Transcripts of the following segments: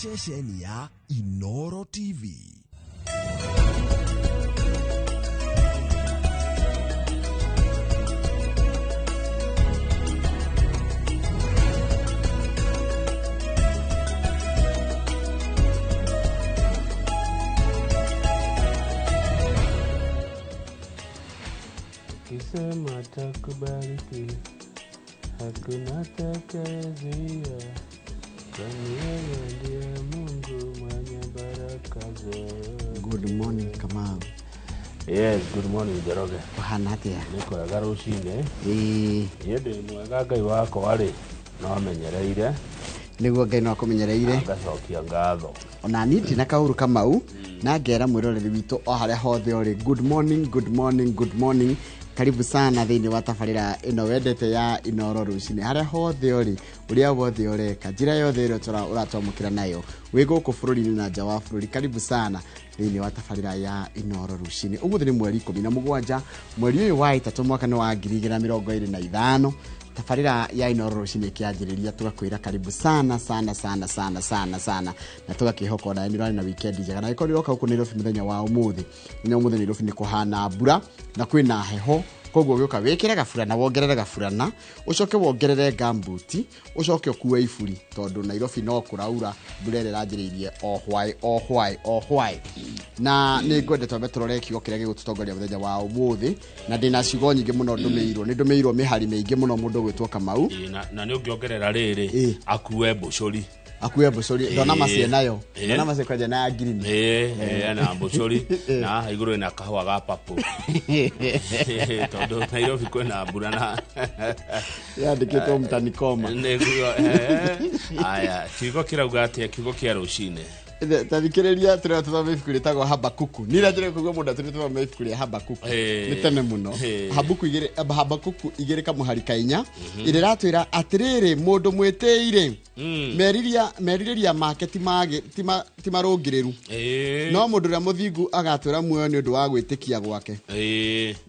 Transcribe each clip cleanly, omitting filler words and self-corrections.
Ceceni ya Inoro TV. Ukisema takubariki, hakuna atakayezuia, kwani yeye ndiye Mungu mwenye baraka zote. Good morning, Kamau. Yes, good morning Njoroge. Ũhana atĩa? Nĩ kwega rũcinĩ. Ĩĩ, Niĩ ndĩ mwega Ngai wakwa rĩ, no amenyereire nĩguo Ngai no akũmenyereire. Ngacokia ngatho. Ona niĩ ndina kaũru Kamau na ngera mwĩroreri witũ o harĩa hothe ũrĩ. Good morning, good morning, good morning. Karibu sana thĩinĩ wa tabarĩra ĩno wendete ya Inoro rũcinĩ. Harĩa hothe ũrĩ, ũrĩa wothe ũreka, njĩra yothe ĩrĩa ũratwamũkĩra nayo, wĩ gũkũ bũrũri-inĩ na nja wa bũrũri, karibu sana thĩinĩ wa tabarĩra ya Inoro rũcinĩ. Ũmũthĩ nĩ mweri 17, mweri ũyũ wa 3, mwaka nĩ wa 2025. Tabarĩra ya Inoro rũcinĩ ĩkĩanjĩrĩria, tũgakwĩra karibu sana sana sana sana sana sana, na tũgakĩhoka ona nĩ ũrarĩ na weekend njega. Na ĩkorwo nĩ ũroka gũkũ Nairobi mũthenya wa ũmũthĩ, mũthenya wa ũmũthĩ Nairobi nĩ kũhana mbura na kwĩna heho, koguo ũgĩũka wĩkĩre gaburana, wongerere gaburana, ũcoke wongerere gambuti, ũcoke ũkue iburi, tondũ Nairobi no kũraura mbura ĩrĩa ĩranjĩrĩirie o hwaĩ o hwaĩ o hwaĩ. Na nĩ ngwenda twambe tũrore kiugo kĩrĩa gĩgũtũtongoria mũthenya wa ũmũthĩ, na ndĩna ciugo nyingĩ mũno ndũmĩirwo, nĩ ndũmĩirwo mĩhari mĩingĩ mũno mũndũ ũgwĩtwo Kamau. Ĩĩ, na nĩ ũngĩongerera rĩrĩ, Ĩĩ. akue mbũcũri. Akue mbũcũri, ndona macie nayo, Ĩĩ. ndona macie kwanja na ya ngirini. Ĩĩ, ĩĩ, na mbũcũri na haha igũrũ ĩna kahũa ga papo, tondũ Nairobi kwĩna mbura na Yandĩkĩtwo mtanikoma. Nĩguo. Aya, kiugo kĩrauga atĩa, kiugo kĩa rũcinĩ? Tathikĩrĩria, tũrĩa tũthome ibuku rĩtagwo Habakuku. Niĩ njĩra kũigua mũndũ atũrĩ tũthome ibuku rĩa Habakuku nĩ tene mũno. Habakuku 2, Habakuku 2 kamũhari ka 4, ĩrĩa ĩratwĩra atĩrĩrĩ, mũndũ mwĩtĩi-rĩ, merirĩria make ti marũngĩrĩru, no mũndũ ũrĩa mũthingu agatũra muoyo nĩ ũndũ wa gwĩtĩkia gwake.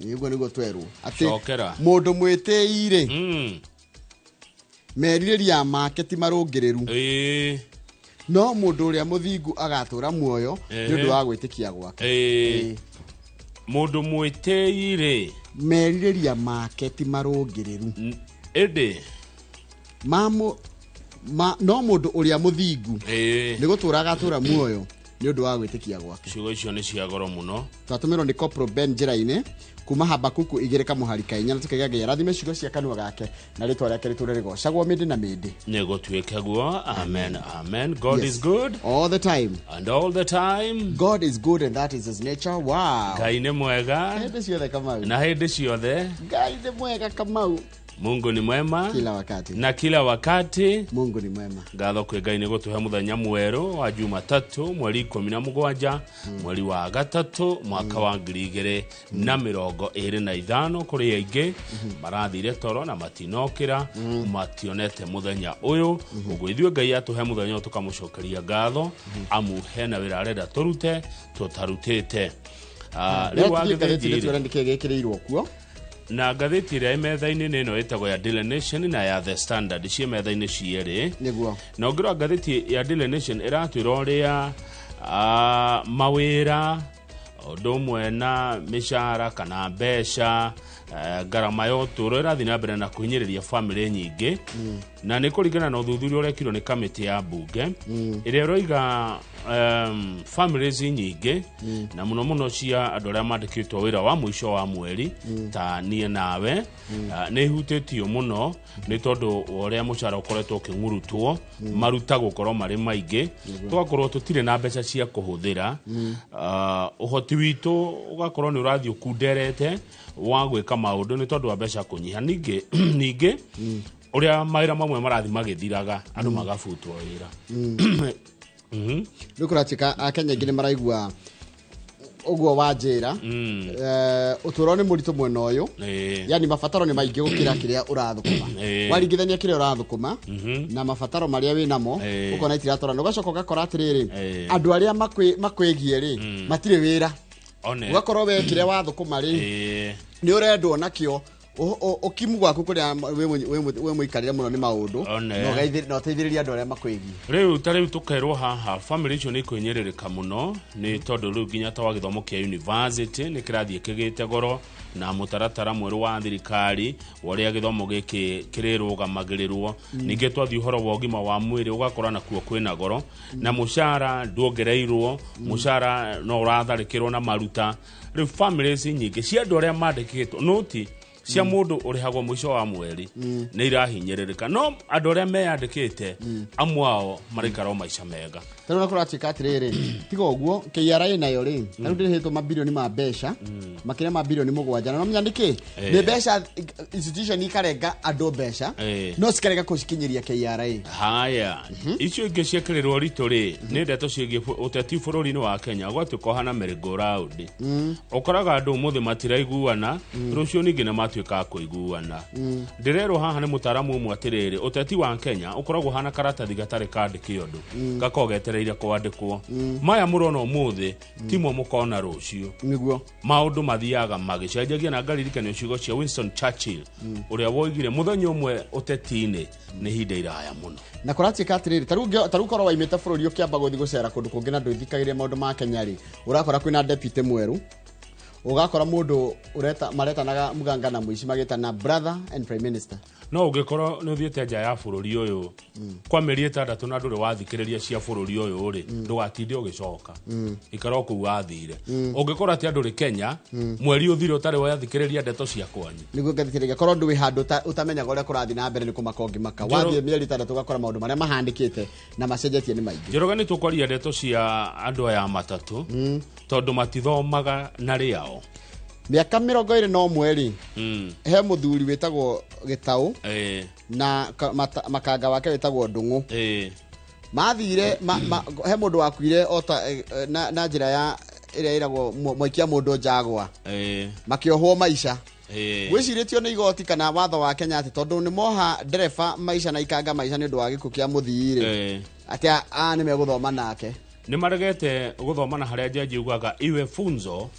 Nĩguo nĩguo twerwo atĩ Cokera. mũndũ mwĩtĩi-rĩ, merirĩria make ti marũngĩrĩru, no mũndũ ũrĩa mũthingu agatũra muoyo nĩ ũndũ wa gwĩtĩkia gwake. Mũndũ mwĩtĩi rĩ, merirĩria make ti marũngĩrĩru, ĩndĩ no mũndũ ũrĩa mũthingu nĩ gũtũra agatũra muoyo nĩ ũndũ wa gwĩtĩkia gwake. Ciugo icio nĩ cia goro mũno. Twatũmĩrwo nĩ Kopro Ben njĩra-inĩ kuma Habakuku 2 kamũhari ka 4, na tũkaiga Ngai arathime ciugo cia kanua gake na rĩtwa rĩake rĩtũre rĩgocagwo mĩndĩ na mĩndĩ. Nĩ gũtuĩke guo. Amen, amen. God Yes. is good all the time and all the time. God is good and that is his nature. Wow. Ngai nĩ mwega hĩndĩ ciothe, Kamau. Na hĩndĩ ciothe. Ngai nĩ mwega, Kamau. Mungu ni mwema kila wakati na kila wakati. Mungu ni mwema. Ngatho kwĩ Ngai nĩ gũtũhe mũthenya mwerũ wa Jumatatũ, mweri 17, mweri wa 3, mwaka wa 2025. Kũrĩ aingĩ marathire toro na matinokĩra, mationete mũthenya ũyũ. Ũguo ithuĩ Ngai atũhe mũthenya ũyũ, tũkamũcokeria ngatho, amu hena wĩra arenda tũrute tũtarutĩte. Rĩu Rĩu ngathĩti wagĩthĩnji tuone nĩkĩ gĩkĩrĩirwo kuo. Na ngathĩti ĩrĩa ĩ metha-inĩ nĩ ĩno ĩtagwo ya Daily Nation na ya The Standard, ciĩ metha-inĩ cierĩ. Na ũngĩrora ngathĩti ya Daily Nation ĩratwĩra ũrĩa mawĩra ũndũ ũmwe na mĩcara kana mbeca, ngarama ya ũtũũro ĩrathiĩ na mbere na kũhinyĩrĩria bamĩrĩ nyingĩ, na nĩ kũringana na ũthuthuria ũrekirwo nĩ kamĩtĩ ya mbunge ĩrĩa ĩroiga families nyingĩ, na mũno mũno cia andũ arĩa mandĩkĩtwo wĩra wa mũico wa mweri ta niĩ nawe, nĩ ihutĩtio mũno nĩ tondũ wa ũrĩa mũcara ũkoretwo ũkĩng'urutwo, maruta gũkorwo marĩ maingĩ, tũgakorwo tũtirĩ na mbeca cia kũhũthĩra. Ũhoti witũ ũgakorwo nĩ ũrathiĩ ũkunderete wa gwĩka maũndũ nĩ tondũ wa mbeca kũnyiha. Ningĩ ũrĩa mawĩra mamwe marathiĩ magĩthiraga, andũ magabutwo wĩra. Rĩu kũratuĩka Akenya aingĩ nĩ maraigua ũguo wanjĩra. Ũtũũro nĩ mũritũ mwena ũyũ, yani mabataro nĩ maingĩ gũkĩra kĩrĩa ũrathũkũma. Waringithania kĩrĩa ũrathũkũma na mabataro marĩa wĩ namo, ũkona itiratwarana. Ũgacoka ũgakora atĩrĩrĩ, andũ arĩa makwĩgiĩ rĩ, matirĩ wĩra. One. Ũgakorwo we kĩrĩa wathũkũma rĩ, nĩ ũrendwo nakĩo. Ũkimu gwaku kũrĩa wĩ mũikarĩre mũno nĩ maũndũ na ũteithĩrĩrie andũ arĩa makwĩgiĩ. Rĩu ta rĩu tũkerwo haha family icio nĩ ikũhinyĩrĩrĩka mũno nĩ tondũ rĩu nginya ta wa gĩthomo kĩa university nĩ kĩrathiĩ kĩgĩte goro na mũtaratara mwerũ wa thirikari wa ũrĩa gĩthomo gĩkĩ kĩrĩrũgamagĩrĩrwo. Ningĩ twathiĩ ũhoro wa ũgima wa mwĩrĩ ũgakora nakuo kwĩna goro na mũcara nduongereirwo, mũcara no ũratharĩkĩrwo na maruta. Rĩu families nyingĩ cia andũ arĩa mandĩkĩtwo noti cia mũndũ ũrĩhagwo mũico wa mweri nĩ irahinyĩrĩrĩka, no andũ arĩa meyandĩkĩte amwe ao maraikara o maica mega. Tarĩu na kũratuĩka atĩrĩrĩ, tiga ũguo KRA nayo rĩ, tarĩu ndĩrĩhĩtwo mabirioni ma mbeca makĩria ma birioni 7, na nomenya nĩkĩ nĩ mbeca institution ikarenga andũ mbeca no cikarega kũcikinyĩria KRA. Haya, icio ingĩ ciekĩrĩrwo ritũ rĩ nĩ ndeto ciĩgiĩ ũteti bũrũri-inĩ wa Kenya gwatuĩka ũhana merry-go-round. Ũkoraga andũ ũmũthĩ matiraiguana, rũciũ ningĩ nĩ matuĩka a kũiguana. Ndĩrerwo haha nĩ mũtaaramu ũmwe atĩrĩrĩ, ũteti wa Kenya ũkoragwo ũhana karatathi gatarĩ kandĩke ũndũ, gakoragwo getereire kwandĩkwo. Maya mũrona ũmũthĩ timo mũkona rũciũ. Nĩguo maũndũ mathiaga magĩcenjagia, na ngaririkanio ciugo cia Winston Churchill ũrĩa woigire mũthenya ũmwe ũteti-inĩ nĩ ihinda iraya mũno. Na kũratuĩka atĩrĩrĩ, tarĩu korwo waimĩte bũrũri ũkĩamba gũthiĩ gũcera kũndũ kũngĩ na ndũthikagĩrĩria maũndũ ma Kenya rĩ, ũrakora kwĩna deputy mwerũ, ũgakora mũndũ maretanaga Muganga na Mũici magĩtana brother and prime minister. No ũngĩkorwo nĩ ũthiĩte nja ya bũrũri ũyũ kwa mĩeri 6 na ndũrĩ wathikĩrĩria cia bũrũri ũyũ rĩ, ndũgatinde ũgĩcoka, ikara o kũu wathire. Ũngĩkorwo atĩ andũ rĩ Kenya mweri ũthire ũtarĩ wathikĩrĩria ndeto cia kwanyu, nĩguo ngathikĩrĩria. Korwo ndũĩ handũ ũtamenyaga ũrĩa kũrathiĩ na mbere nĩ kũmaka ũngĩmaka. Wathiĩ mĩeri 6 ũgakora maũndũ marĩa mahandĩkĩte na macenjetie nĩ maingĩ. Njoroge nĩ tũkwaria ndeto cia andũ aya matatũ tondũ matithomaga na rĩao. Mĩaka 21 rĩ, he mũthuri wĩtagwo Gĩtaũ na makanga wake wĩtagwo Ndung'u. Mathire he mũndũ wakuire ota na njĩra ya ĩrĩa ĩragwo mwaikia mũndũ njagwa, makĩohwo maica. Gwĩcirĩtio nĩ igoti kana watho wa Kenya atĩ tondũ nĩ moha ndereba maica na ikanga maica nĩ ũndũ wa gĩkuũ kĩa mũthii rĩ, atĩ nĩ megũthoma nake. Nĩ maregete gũthoma na harĩa jaji ugaga iwe funzo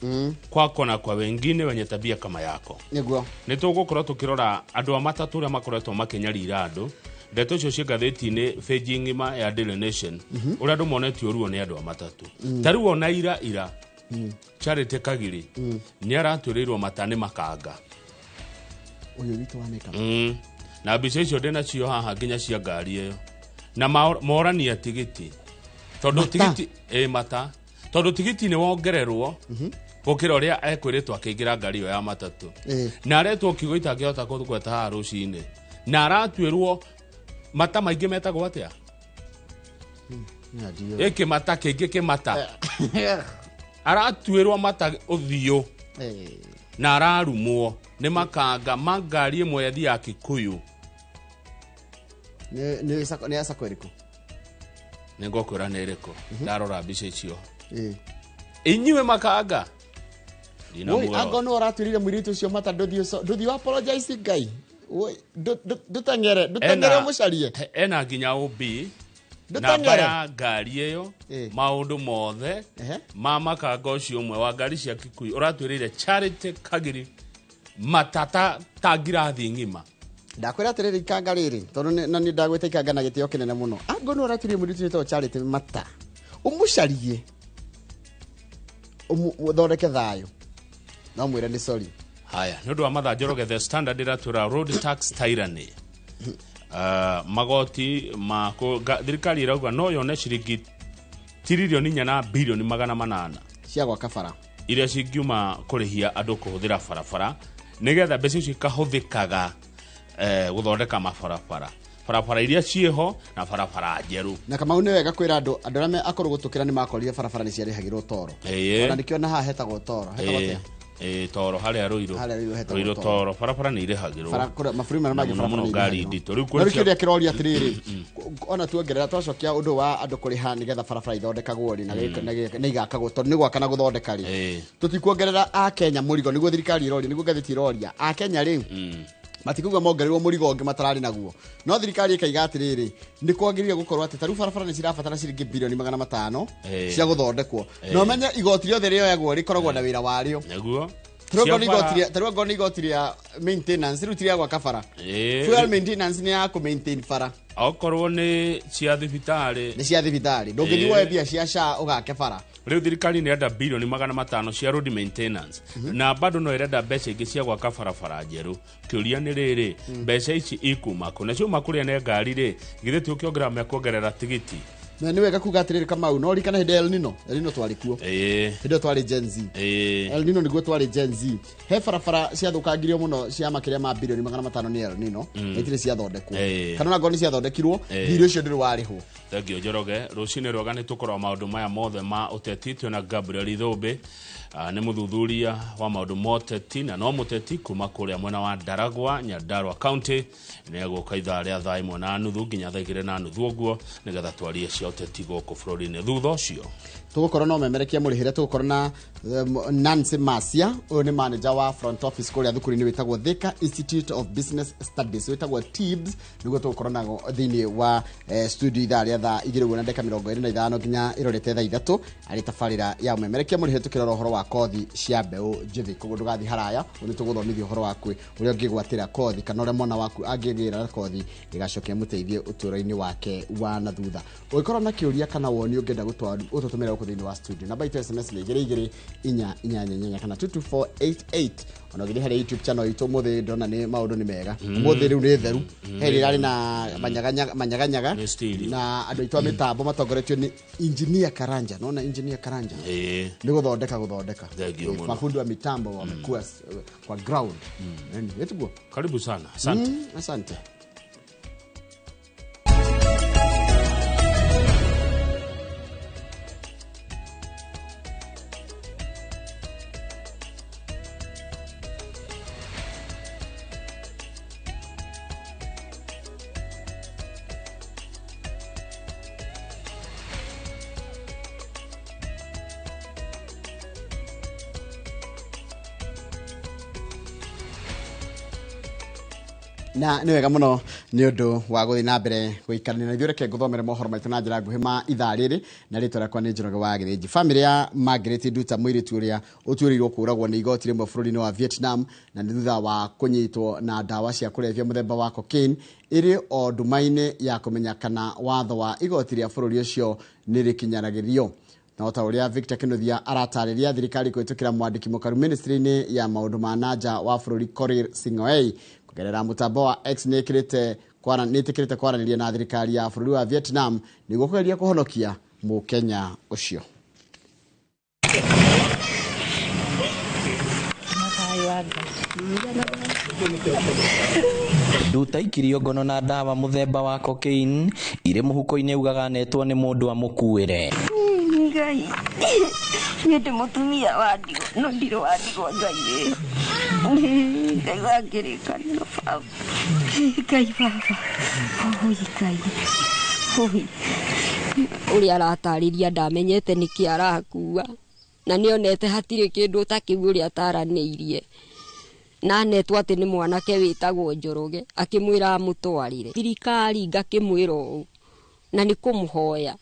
kwako na kwa wengine wenye tabia kama yako. Nĩguo nĩ tũgũkorwo tũkĩrora andũ a matatũ ũrĩa makoretwo makĩnyarira andũ. Ndeto icio ciĩ ngathĩti-inĩ page ng'ima ya Daily Nation, ũrĩa andũ monetio ruo nĩ andũ a matatũ. Ta rĩu ona ira Charity Kagiri nĩ aratwĩrĩirwo mata nĩ makanga ũyũ witũ wa makeup. Na mbica icio ndĩnacio haha nginya cia ngari ĩyo, na morania tigiti tondũ tigiti mata tondũ tigiti nĩ wongererwo gũkĩra ũrĩa ekwĩrĩtwo akĩingĩra ngari ĩyo ya matatũ. Na aretwo kiugo itangĩhota kũgweta haha rũcinĩ, na aratuĩrwo mata maingĩ metagwo atĩa? Ĩkĩ mata kĩngĩ kĩmata. Aratuĩrwo mata ũthiũ na ararumwo nĩ makanga ma ngari ĩmwe yathiaga Kikuyu. Nĩ ya sacco ĩrĩkũ? Nĩ ngũkwĩra nĩ ĩrĩkũ. Ndarora mbica icio. Inyuĩ makanga. Oi, ango nĩ ũratwĩrire mũirĩtu ũcio mata ndũthiĩ apologize Ngai. Oi, ndũteng'ere ũmũcarie. Ena nginya OB namba ya ngari ĩyo, maũndũ mothe ma makanga ũcio ũmwe wa ngari cia Kikuyu ũratwĩrĩire Charity Kagiri matata ta ngirathi ng'ima. Ndakwĩra atĩrĩrĩ, ikanga rĩrĩ tondũ na nĩ ndagwĩta ikanga na gĩtĩo kĩnene mũno. Ango nĩ ũratwĩrire mũirĩtu wĩtagwo Charity mata, ũmũcarie ũthondeke thayũ, no mwĩre nĩ sorry. Haya, nĩ ũndũ wa mathaa Njoroge, The Standard ĩratwĩra road tax tyranny. Magoti ma thirikari ĩrauga no yone ciringi tiririoni 4 na birioni 800 cia gwaka bara iria cingiuma kũrĩhia andũ kũhũthĩra barabara nĩgetha mbeca icio ikahũthĩkaga gũthondeka mabarabara, barabara iria ciĩho na barabara njerũ. Na Kamau nĩ wega kwĩra andũ arĩa akũrũ gũtũkĩra nĩ makorire barabara nĩ ciarĩhagĩrwo toro. Ona nĩkĩo na haha hetagwo toro. Hetagwo atĩa? Toro harĩa Ruiru. Ruiru toro barabara nĩ irĩhagĩrwo. Mabũrũri marĩa mangĩ barabara nĩ ngari nditũ. Rĩu kĩrĩa kĩroria atĩrĩrĩ, ona tuongerera twacokia ũndũ wa andũ kũrĩha nĩgetha barabara ithondekagwo rĩ na igakagwo tondũ nĩ gwaka na gũthondeka rĩ, tũtikuongerera a Kenya mũrigo nĩguo thirikari ĩroria, nĩguo ngathĩti ĩroria a Kenya rĩ matikuga mongererwo mũrigo ũngĩ matararĩ naguo. No thirikari ĩkaiga atĩrĩrĩ, nĩ kwagĩrĩire gũkorwo atĩ tarĩu barabara nĩ cirabatara ciringi birioni 500 cia gũthondekwo. No menye igoti rĩothe rĩoyagwo rĩkoragwo na wĩra warĩo. Nĩguo. Tarä nä igoti rä a maintenance rä u ti rä a gwaka bara. Fuel maintenance nä ya kå maintain bara. Okorwo nä cia thibitarä nä cia thibitarä ndå ngä thiä woe mbia cia SHA å gake bara. Rĩu thirikari nĩ ĩrenda bilioni 500 cia road maintenance na bado no ĩrenda mbeca ingĩ cia gwaka barabara njerũ. Kĩũria nĩ rĩrĩ, mbeca ici ikuma kũ? Na ciuma kũrĩa nĩ ngari rĩ, githĩ ti ũkĩongerera mekuongerera tigiti? Na nä wega kuga atä rä rä Kamau no ririkana hä ndä ya El Nino. El Nino twarä kuo hä ndä ä yo twarä Gen Z. El Nino nĩguo twarĩ Gen Z. He barabara ciathũkangirio mũno cia makĩria ma bilioni 500 nĩ El Nino na itirĩ ciathondekwo kana ona ngorwo nĩ ciathondekirwo thirĩ ũcio ndũrĩ warĩhwo. Thengio Njoroge. Rũcinĩ rwega nĩ tũkorwo maũndũ maya mothe ma ũteti twĩna Gabriel Ithũmbĩ, nĩ mũthuthuria wa maũndũ ma ũteti na no mũteti kuma kũrĩa mwena wa Ndaragwa, Nyandarua County. Nĩ egũka ithaa rĩa thaa 1:30 nginya thaa 2:30 ũguo nĩgetha twarie cia ũteti gũkũ bũrũri-inĩ. Thutha ũcio tũgũkorwo no memerekia mũrĩhĩre, tũgũkorwo na Nancy Masia, ũyũ nĩ manager wa front office kũrĩa thukuru-inĩ wĩtagwo Thika Institute of Business Studies wĩtagwo TIBS, nĩguo tũgũkorwo nago thĩinĩ wa studio ithaa rĩa thaa 2:25 nginya ĩrorete thaa 3 arĩ tabarĩra ya ũmemerekia mũrĩhĩre tũkĩrora ũhoro wa kothi cia mbeũ njĩthĩ. Koguo ndũgathiĩ haraya, nĩ tũgũthomithia ũhoro waku ũrĩa ũngĩgwatĩra kothi kana ũrĩa mwana waku angĩgĩra kothi ĩgacokia mũteithie ũtũũro-inĩ wake wa na thutha. Ũngĩkorwo na kĩũria kana woni ũngĩenda gũtũtũmĩra gũkũ thĩinĩ wa studio, namba itũ SMS nĩ 22 4 8 8 kana 22488. Ona ũgĩthiĩ harĩa YouTube channel itũ ũmũthĩ ndona nĩ maũndũ nĩ mega. Ũmũthĩ rĩu nĩ theru, he rĩrarĩ na manyaganyaga na andũ aitũ a mĩtambo matongoretio nĩ Engineer Karanja. Nona Engineer Karanja nĩ gũthondeka mafundi wa mitambo wamekuwa kwa ground. Nĩ karibu sana, asante. Asante. Na nĩ wega mũno nĩ ũndũ wa gũthiĩ na mbere gũikarania na ithuĩ. Reke ngũthomere mohoro maitũ na njĩra nguhĩ ma ithaa rĩrĩ, na rĩtwa rĩakwa nĩ Njoroge wa Gĩthĩnji. Bamĩrĩ ya Margaret Nduta, mũirĩtu ũrĩa ũtuĩrĩirwo kũũragwo nĩ igoti rĩmwe bũrũri-inĩ wa Vietnam na nĩ thutha wa kũnyitwo na ndawa cia kũrebia mũthemba wa cocaine, ĩrĩ o nduma-inĩ ya kũmenya kana watho wa igoti rĩa bũrũri ũcio nĩ rĩkinyanagĩrio. Na ota ũrĩa Victor Kinuthia aratarĩria, thirikari kũhĩtũkĩra mwandĩki mũkaru ministry-inĩ ya maũndũ ma nanja wa bũrũri Korir Sing'oei kũgerera mũtambo wa X nĩ ĩtĩkĩrĩte kwaranĩria na thirikari ya bũrũri wa Vietnam nĩguo kũgeria kũhonokia mũkenya ũcio. Nduta ikirio ngono na ndawa mũthemba wa cocaine irĩ mũhuko-inĩ ugaga anetwo nĩ mũndũ amũkuĩre. Ngai niĩ ndĩ mũtumia wa ndigwa no ndirĩ wa ndigwa Ngai wĩ Ngai wa kĩrĩkanĩro baba Ngai baba oi Ngai oi ũrĩa aratarĩria ndamenyete nĩkĩ arakua na nĩonete hatirĩ kĩndũ ta kĩu ũrĩa ataranĩirie na anetwo atĩ nĩ mwanake wĩtagwo Njoroge akĩmwĩra amũtwarĩre thirikari ngakĩmwĩra ũũ na nĩ kũmũhoya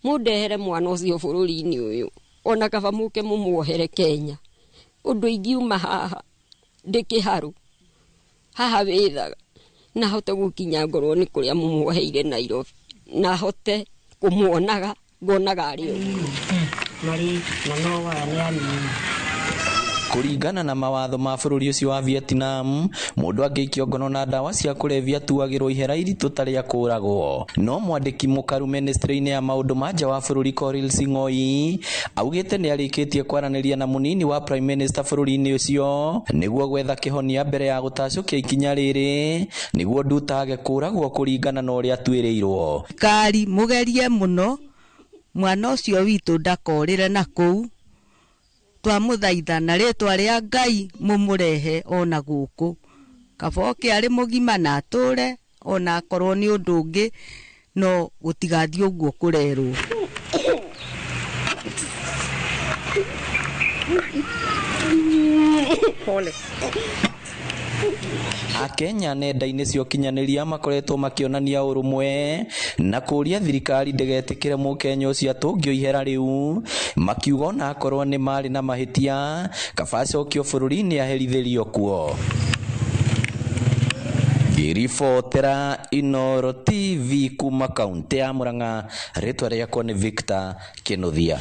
mũndehere mwana ũcio bũrũri-inĩ ũyũ ona kaba mũke mũmuohere Kenya ũndũ ingiuma haha ndĩ kĩharũ haha wĩthaga na hote gũkinya ngorwo nĩ kũrĩa mũmuoheire Nairobi na hote kũmuonaga ngonaga arĩ ũguo. Kũringana na mawatho ma bũrũri ũcio wa Vietnam, mũndũ angĩikio ngono na ndawa cia kũrebia atuagĩrwo ihera iritũ ta rĩa kũũragwo. No mwandĩki mũkaru ministry-inĩ ya maũndũ ma nja wa bũrũri Korir Sing'oei augĩte nĩ arĩkĩtie kwaranĩria na mũnini wa prime minister bũrũri-inĩ ũcio nĩguo gwetha kĩhonia mbere ya gũtacũkia ikinya rĩrĩ nĩguo Nduta age kũũragwo kũringana na ũrĩa atuĩrĩirwo. Kari mũgerie mũno mwana ũcio witũ ndakorĩre na kũu twamũthaitha na rĩtwa rĩa Ngai mũmũrehe ona gũkũ kaba oke arĩ mũgima na atũre ona akorwo nĩ ũndũ ũngĩ no gũtigathiĩ ũguo kũrerwo. Pole. Akenya nenda-inĩ cia ũkinyanĩria makoretwo makĩonania ũrũmwe na kũũria thirikari ndĩgetĩkĩre mũkenya ũcio atũngio ihera rĩu, makiuga ona akorwo nĩ marĩ na mahĩtia kaba acokio bũrũri-inĩ aherithĩrio kuo. Ngĩribotera Inooro TV kuma kaunti ya Murang'a, rĩtwa rĩakwa nĩ Victor Kinuthia.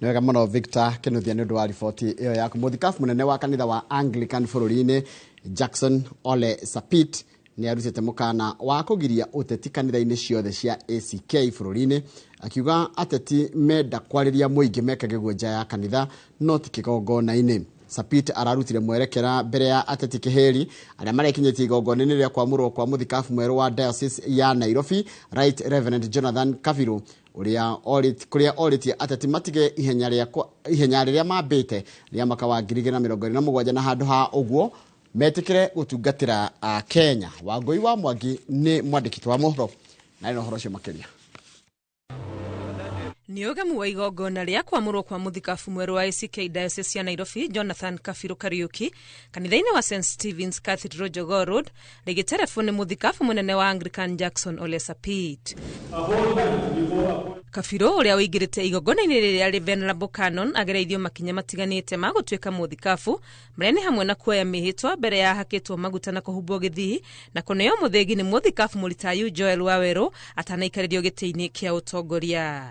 Nĩ wega mũno Victor Kinuthia nĩ ũndũ wa riboti ĩyo yaku. Mũthikabu mũnene wa kanitha wa Anglican bũrũri-inĩ Jackson Ole Sapit nĩ arutĩte mũkana wa kũgiria ũteti kanitha-inĩ ciothe cia ACK bũrũri-inĩ, akiuga ateti menda kwarĩria mũingĩ mekage guo nja ya kanitha no ti kĩgongona-inĩ. Sapit ararutire mwerekera mbere ya ateti kĩhĩri arĩa marekinyĩtie igongona-inĩ rĩa kwamũrwo kwa mũthikabu mwerũ wa Diocese ya Nairobi Right Reverend Jonathan Kabiru, kũrĩa orĩtie ateti matige ihenya rĩrĩa mambĩte rĩa mwaka wa 2027 na handũ ha ũguo metĩkĩre gũtungatĩra Kenya. Wangũi wa Mwangi nĩ mwandĩki wa mohoro na ĩno ũhoro ũcio makĩria. Nĩ ũgemu wa igongona rĩa kwamũrwo kwa mũthikabu mwerũ wa ACK Diocese ya Nairobi Jonathan Kabiru Kariuki kanitha-inĩ wa St Stephen's Cathedral Jogoo Road rĩgĩterebwo nĩ mũthikabu mũnene wa Anglican Jackson Ole Sapit. Kabiru ũrĩa ũingĩrĩte igongona-inĩ rĩrĩa rĩ Venerable Canon agereirio makinya matiganĩte ma gũtuĩka mũthikabu marĩa nĩ hamwe na kuoya mĩhĩtwa mbere ya ahakĩtwo maguta na kũhumbwo gĩthii na kũneo mũthĩgi nĩ mũthikabu mũritayu Joel Wawerũ atanaikarĩrio gĩtĩ-inĩ kĩa ũtongoria.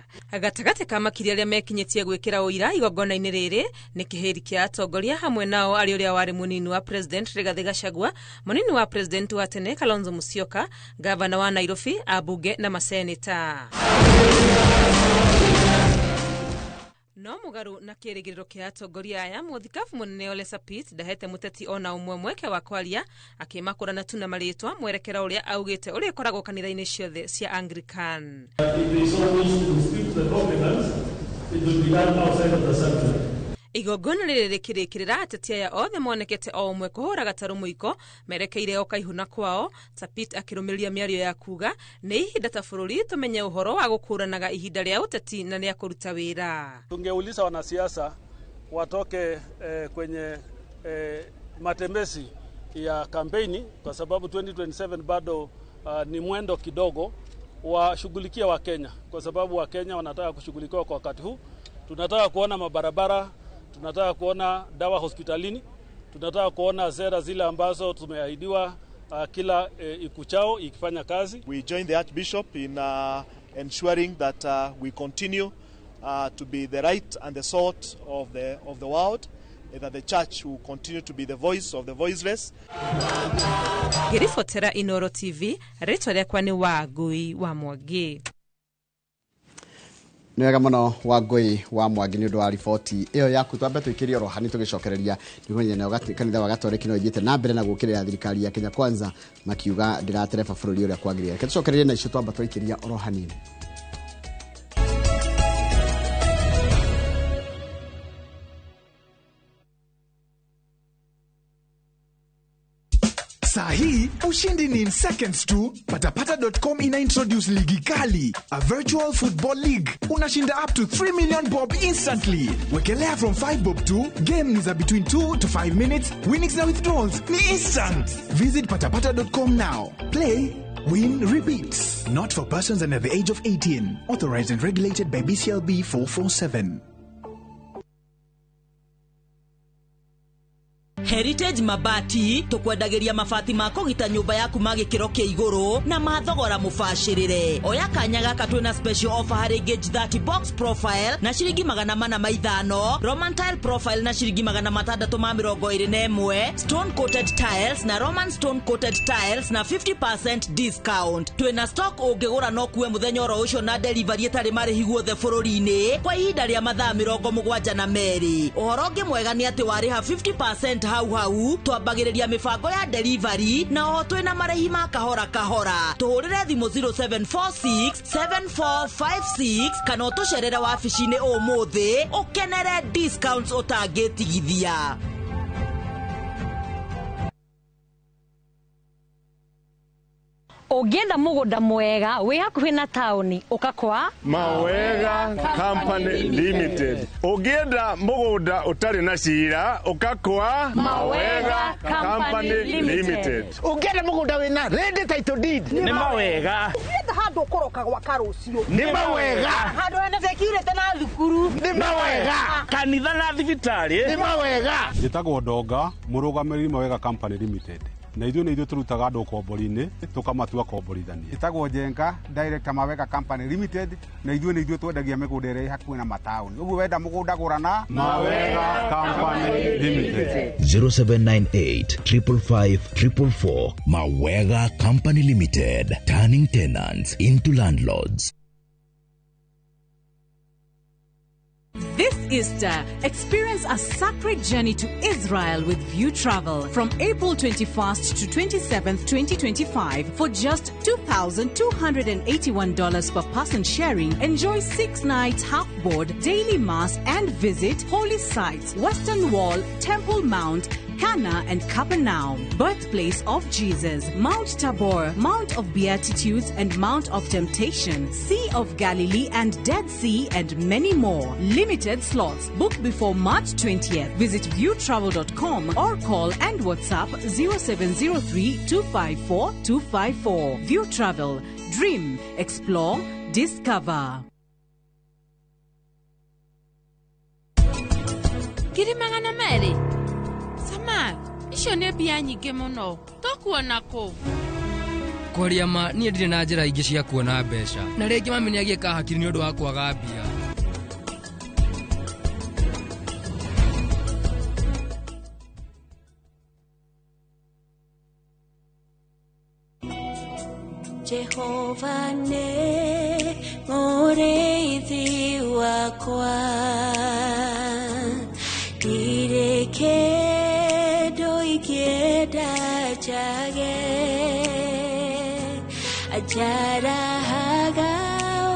Gatagatĩ ka makiri arĩa mekinyĩtie gwĩkĩra ũira igongona-inĩ rĩrĩ nĩ kĩhĩri kĩa atongoria hamwe nao arĩ ũrĩa warĩ mũnini wa President Rigathĩ Gachagua, mũnini wa President wa tene Kalonzo Musyoka, gavana wa Nairobi, ambunge na maseneta. No mũgarũ na kĩrĩgĩrĩro kĩa atongoria aya, mũthikabu mũnene Ole Sapit ndahete mũteti ona ũmwe mweke wa kwaria, akĩmakũrana tu na marĩtwa mwerekera ũrĩa augĩte ũrĩa ũkoragwo kanitha-inĩ ciothe cia Anglican. Igongona rĩrĩ rĩkĩrĩkĩrĩra ateti aya othe monekete o ũmwe kũhũra gatarũ mũiko merekeire o kaihu na kwao, Sapit akĩrũmĩrĩria mĩario ya kuga nĩ ihinda ta bũrũri tũmenye ũhoro wa gũkũranaga ihinda rĩa ũteti na rĩa kũruta wĩra. Tungeuliza wanasiasa watoke kwenye matembezi ya kampeni kwa sababu 2027 bado ni mwendo kidogo, washughulikia Wakenya kwa sababu Wakenya wanataka kushughulikiwa kwa wakati huu. Tunataka kuona mabarabara, tunataka kuona dawa hospitalini, tunataka kuona sera zile ambazo tumeahidiwa kila ikuchao ikifanya kazi. We join the Archbishop in ensuring that we continue to be the light and the salt of the world, and that the church will continue to be the voice of the voiceless. Ngĩribotera Inooro TV, rĩtwa rĩakwa nĩ Wangũi wa Mwangi. Nĩ wega mũno Wangũi wa Mwangi nĩ ũndũ wa riboti ĩyo yaku. Twambe tũikĩrie oro hani tũgĩcokereria nĩguo nayo kanitha wa Gatoreki no ĩthiĩte na mbere na gũũkĩrĩra thirikari ya Kenya Kwanza makiuga ndĩratereba bũrũri ũrĩa kwagĩrĩire. Reke tũcokererie na icio twamba twaikĩria oro hanini. Sahi, ushindi ni in seconds tu. Patapata.com ina introduce ligi kali, a virtual football league. Unashinda up to 3 million bob instantly. Wekelea from 5 bob to game ni za between 2 to 5 minutes. Winnings na withdrawals ni instant. Visit patapata.com now. Play, win, repeat. Not for persons under the age of 18. Authorized and regulated by BCLB 447. Heritage Mabati tukwendagĩria mabati ma kũgita nyũmba yaku ma gĩkĩro kĩa igũrũ na ma thogora mũbacĩrĩre. Oya kanya gaka twĩna special offer harĩ gauge 30 box profile na ciringi 405, Roman tile profile na ciringi 621, stone coated tiles na Roman stone coated tiles na 50% discount. Twĩna stock ũngĩgũra no kuwe mũthenya oro ũcio na delivery ĩtarĩ marĩhi guothe bũrũri-inĩ kwa ihinda rĩa mathaa 72. Ũhoro ũngĩ mwega nĩ atĩ warĩha 50% hau hau twambagĩrĩria mĩbango ya delivery na oho twĩna marĩhi ma kahora kahora. Tũhũrĩre thimũ 0746 7456 kana ũtũcerere wabici-inĩ ũmũthĩ ũkenere discounts ũtangĩtigithia. Ũngĩenda mũgũnda mwega wĩ hakuhĩ na taũni ũka kwa Mawega Company Limited. Ũngĩenda mũgũnda ũtarĩ na cira ũka kwa Mawega Company Limited. Ũngĩenda mũgũnda wĩna ready title deed Nĩ Mawega. Ũngĩenda handũ ũkũroka gwaka rũciũ Nĩ Mawega. Handũ hena security na thukuru nĩ Mawega. Kanitha na thibitarĩ nĩ Mawega. Njĩtagwo Ndonga, mũrũgamĩrĩri Mawega Company Limited. Na ithuĩ nĩ ithuĩ tũrutaga andũ ũkombori-inĩ tũkamatua komborithania. Ĩtagwo Njenga, director Mawega Company Limited, na ithuĩ nĩ ithuĩ twendagia mĩgũnda ĩrĩa ĩ hakuhĩ na mataũni. Ũguo wenda mũgũnda gũra na Mawega Company Limited. 0798 555 444. Mawega Company Limited, turning tenants into landlords. This Easter, experience a sacred journey to Israel with View Travel from April 21st to 27th, 2025 for just $2,281 per person sharing. Enjoy 6 nights half board, daily mass and visit holy sites, Western Wall, Temple Mount, Cana and Capernaum, birthplace of Jesus, Mount Tabor, Mount of Beatitudes and Mount of Temptation, Sea of Galilee and Dead Sea and many more. Limited slots. Book before March 20th. Visit viewtravel.com or call and WhatsApp 0703 254 254. View Travel. Dream, explore, discover. 200,000. Samak, icio nĩ mbia nyingĩ mũno. Tũkuona kũ? Kwaria ma niĩ ndirĩ na njĩra ingĩ cia kuona mbeca na rĩngĩ mami nĩagĩka hakiri nĩ ũndũ wa kwaga mbia. Jehova nĩ mũrĩithi wakwa, ndirĩ kĩndũ ingĩenda njage, anjarahaga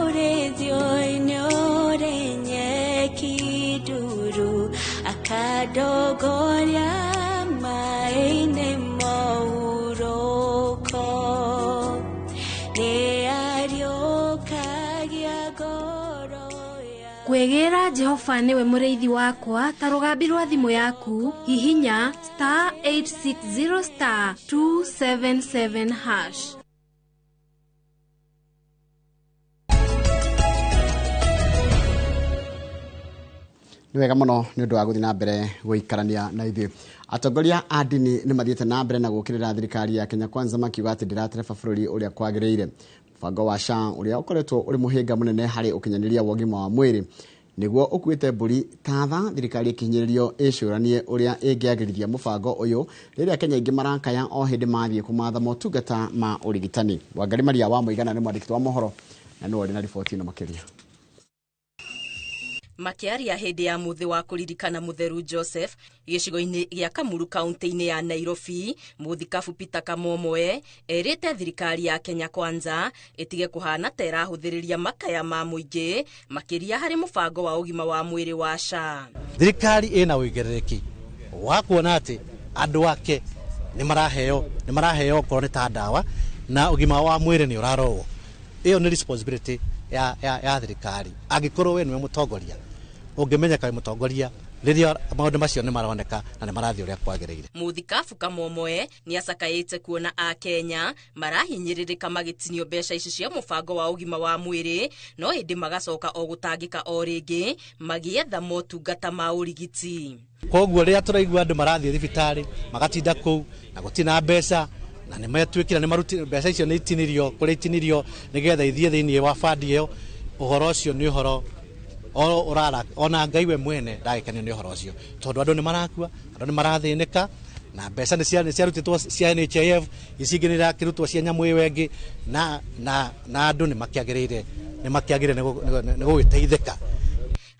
ũrĩithio-inĩ ũrĩ nyeki nduru, akandongoria maĩ-inĩ mohurũko. Kwĩgĩra Jehova nĩwe mũrĩithi wakwa ta rũgambi rwa thimũ yaku, hihinya star 860 star 277 hash. Nĩ wega mũno nĩ ũndũ wa gũthiĩ na mbere gũikarania na ithuĩ. Atongoria a ndini nĩ mathiĩte na mbere na gũũkĩrĩra thirikari ya Kenya Kwanza makiuga atĩ ndĩratereba bũrũri ũrĩa kwagĩrĩire. Mũbango wa SHA ũrĩa ũkoretwo ũrĩ mũhĩnga mũnene harĩ ũkinyanĩria wa ũgima wa mwĩrĩ nĩguo ũkuĩte mbũri tatha, thirikari ĩkĩhinyĩrĩrio ĩcũranie ũrĩa ĩngĩagĩrithia mũbango ũyũ rĩrĩa Kenya aingĩ marakaya o hĩndĩ mathiĩ kũmatha motungata ma ũrigitani. Wangari Maria wa Mũigana nĩ mwandĩki wa mohoro na nĩwe ũrĩ na riboti ĩno makĩria. Makĩaria hĩndĩ ya mũthĩ wa kũririkana mũtheru Joseph gĩcigo-inĩ gĩa Kamuru kaunti-inĩ ya Nairobi, mũthikabu Peter Kamomoe erĩte thirikari ya Kenya Kwanza ĩtige kũhana ta ĩrahũthĩrĩria makaya ma mũingĩ makĩria harĩ mũbango wa ũgima wa mwĩrĩ wa SHA. Thirikari ĩna ũigĩrĩrĩki wa kuona atĩ andũ ake nĩ maraheo okorwo nĩ ta ndawa na ũgima wa mwĩrĩ nĩ ũrarorwo. Ĩyo nĩ responsibility ya thirikari. Angĩkorwo we nĩwe mũtongoria, ũngĩmenyeka wĩ mũtongoria rĩrĩa maũndũ macio nĩ maroneka na nĩ marathiĩ ũrĩa kwagĩrĩire. Mũthikabu Kamomoe nĩ acakaĩte kuona Akenya marahinyĩrĩrĩka magĩtinio mbeca ici cia mũbango wa ũgima wa mwĩrĩ, no ĩndĩ magacoka o gũtangĩka o rĩngĩ magĩetha motungata ma ũrigiti. Koguo rĩrĩa tũraigua andũ marathiĩ thibitarĩ magatinda kũu na gũtirĩ na mbeca na nĩ metuĩkire nĩ maruti mbeca icio nĩ itinirio kũrĩa itinirio nĩgetha ithiĩ thĩinĩ wa bandi ĩyo, ũhoro ũcio nĩ ũhoro ũrara ona Ngai we mwene ndagĩkenio nĩ ũhoro ũcio, tondũ andũ nĩ marakua, andũ nĩ marathĩnĩka na mbeca nĩ ciarutĩtwo cia NHIF, ici ingĩ nĩ irakĩrutwo cia nyamũ ĩyo ĩngĩ na andũ nĩ makĩagĩrĩire nĩ gũgĩteithĩka.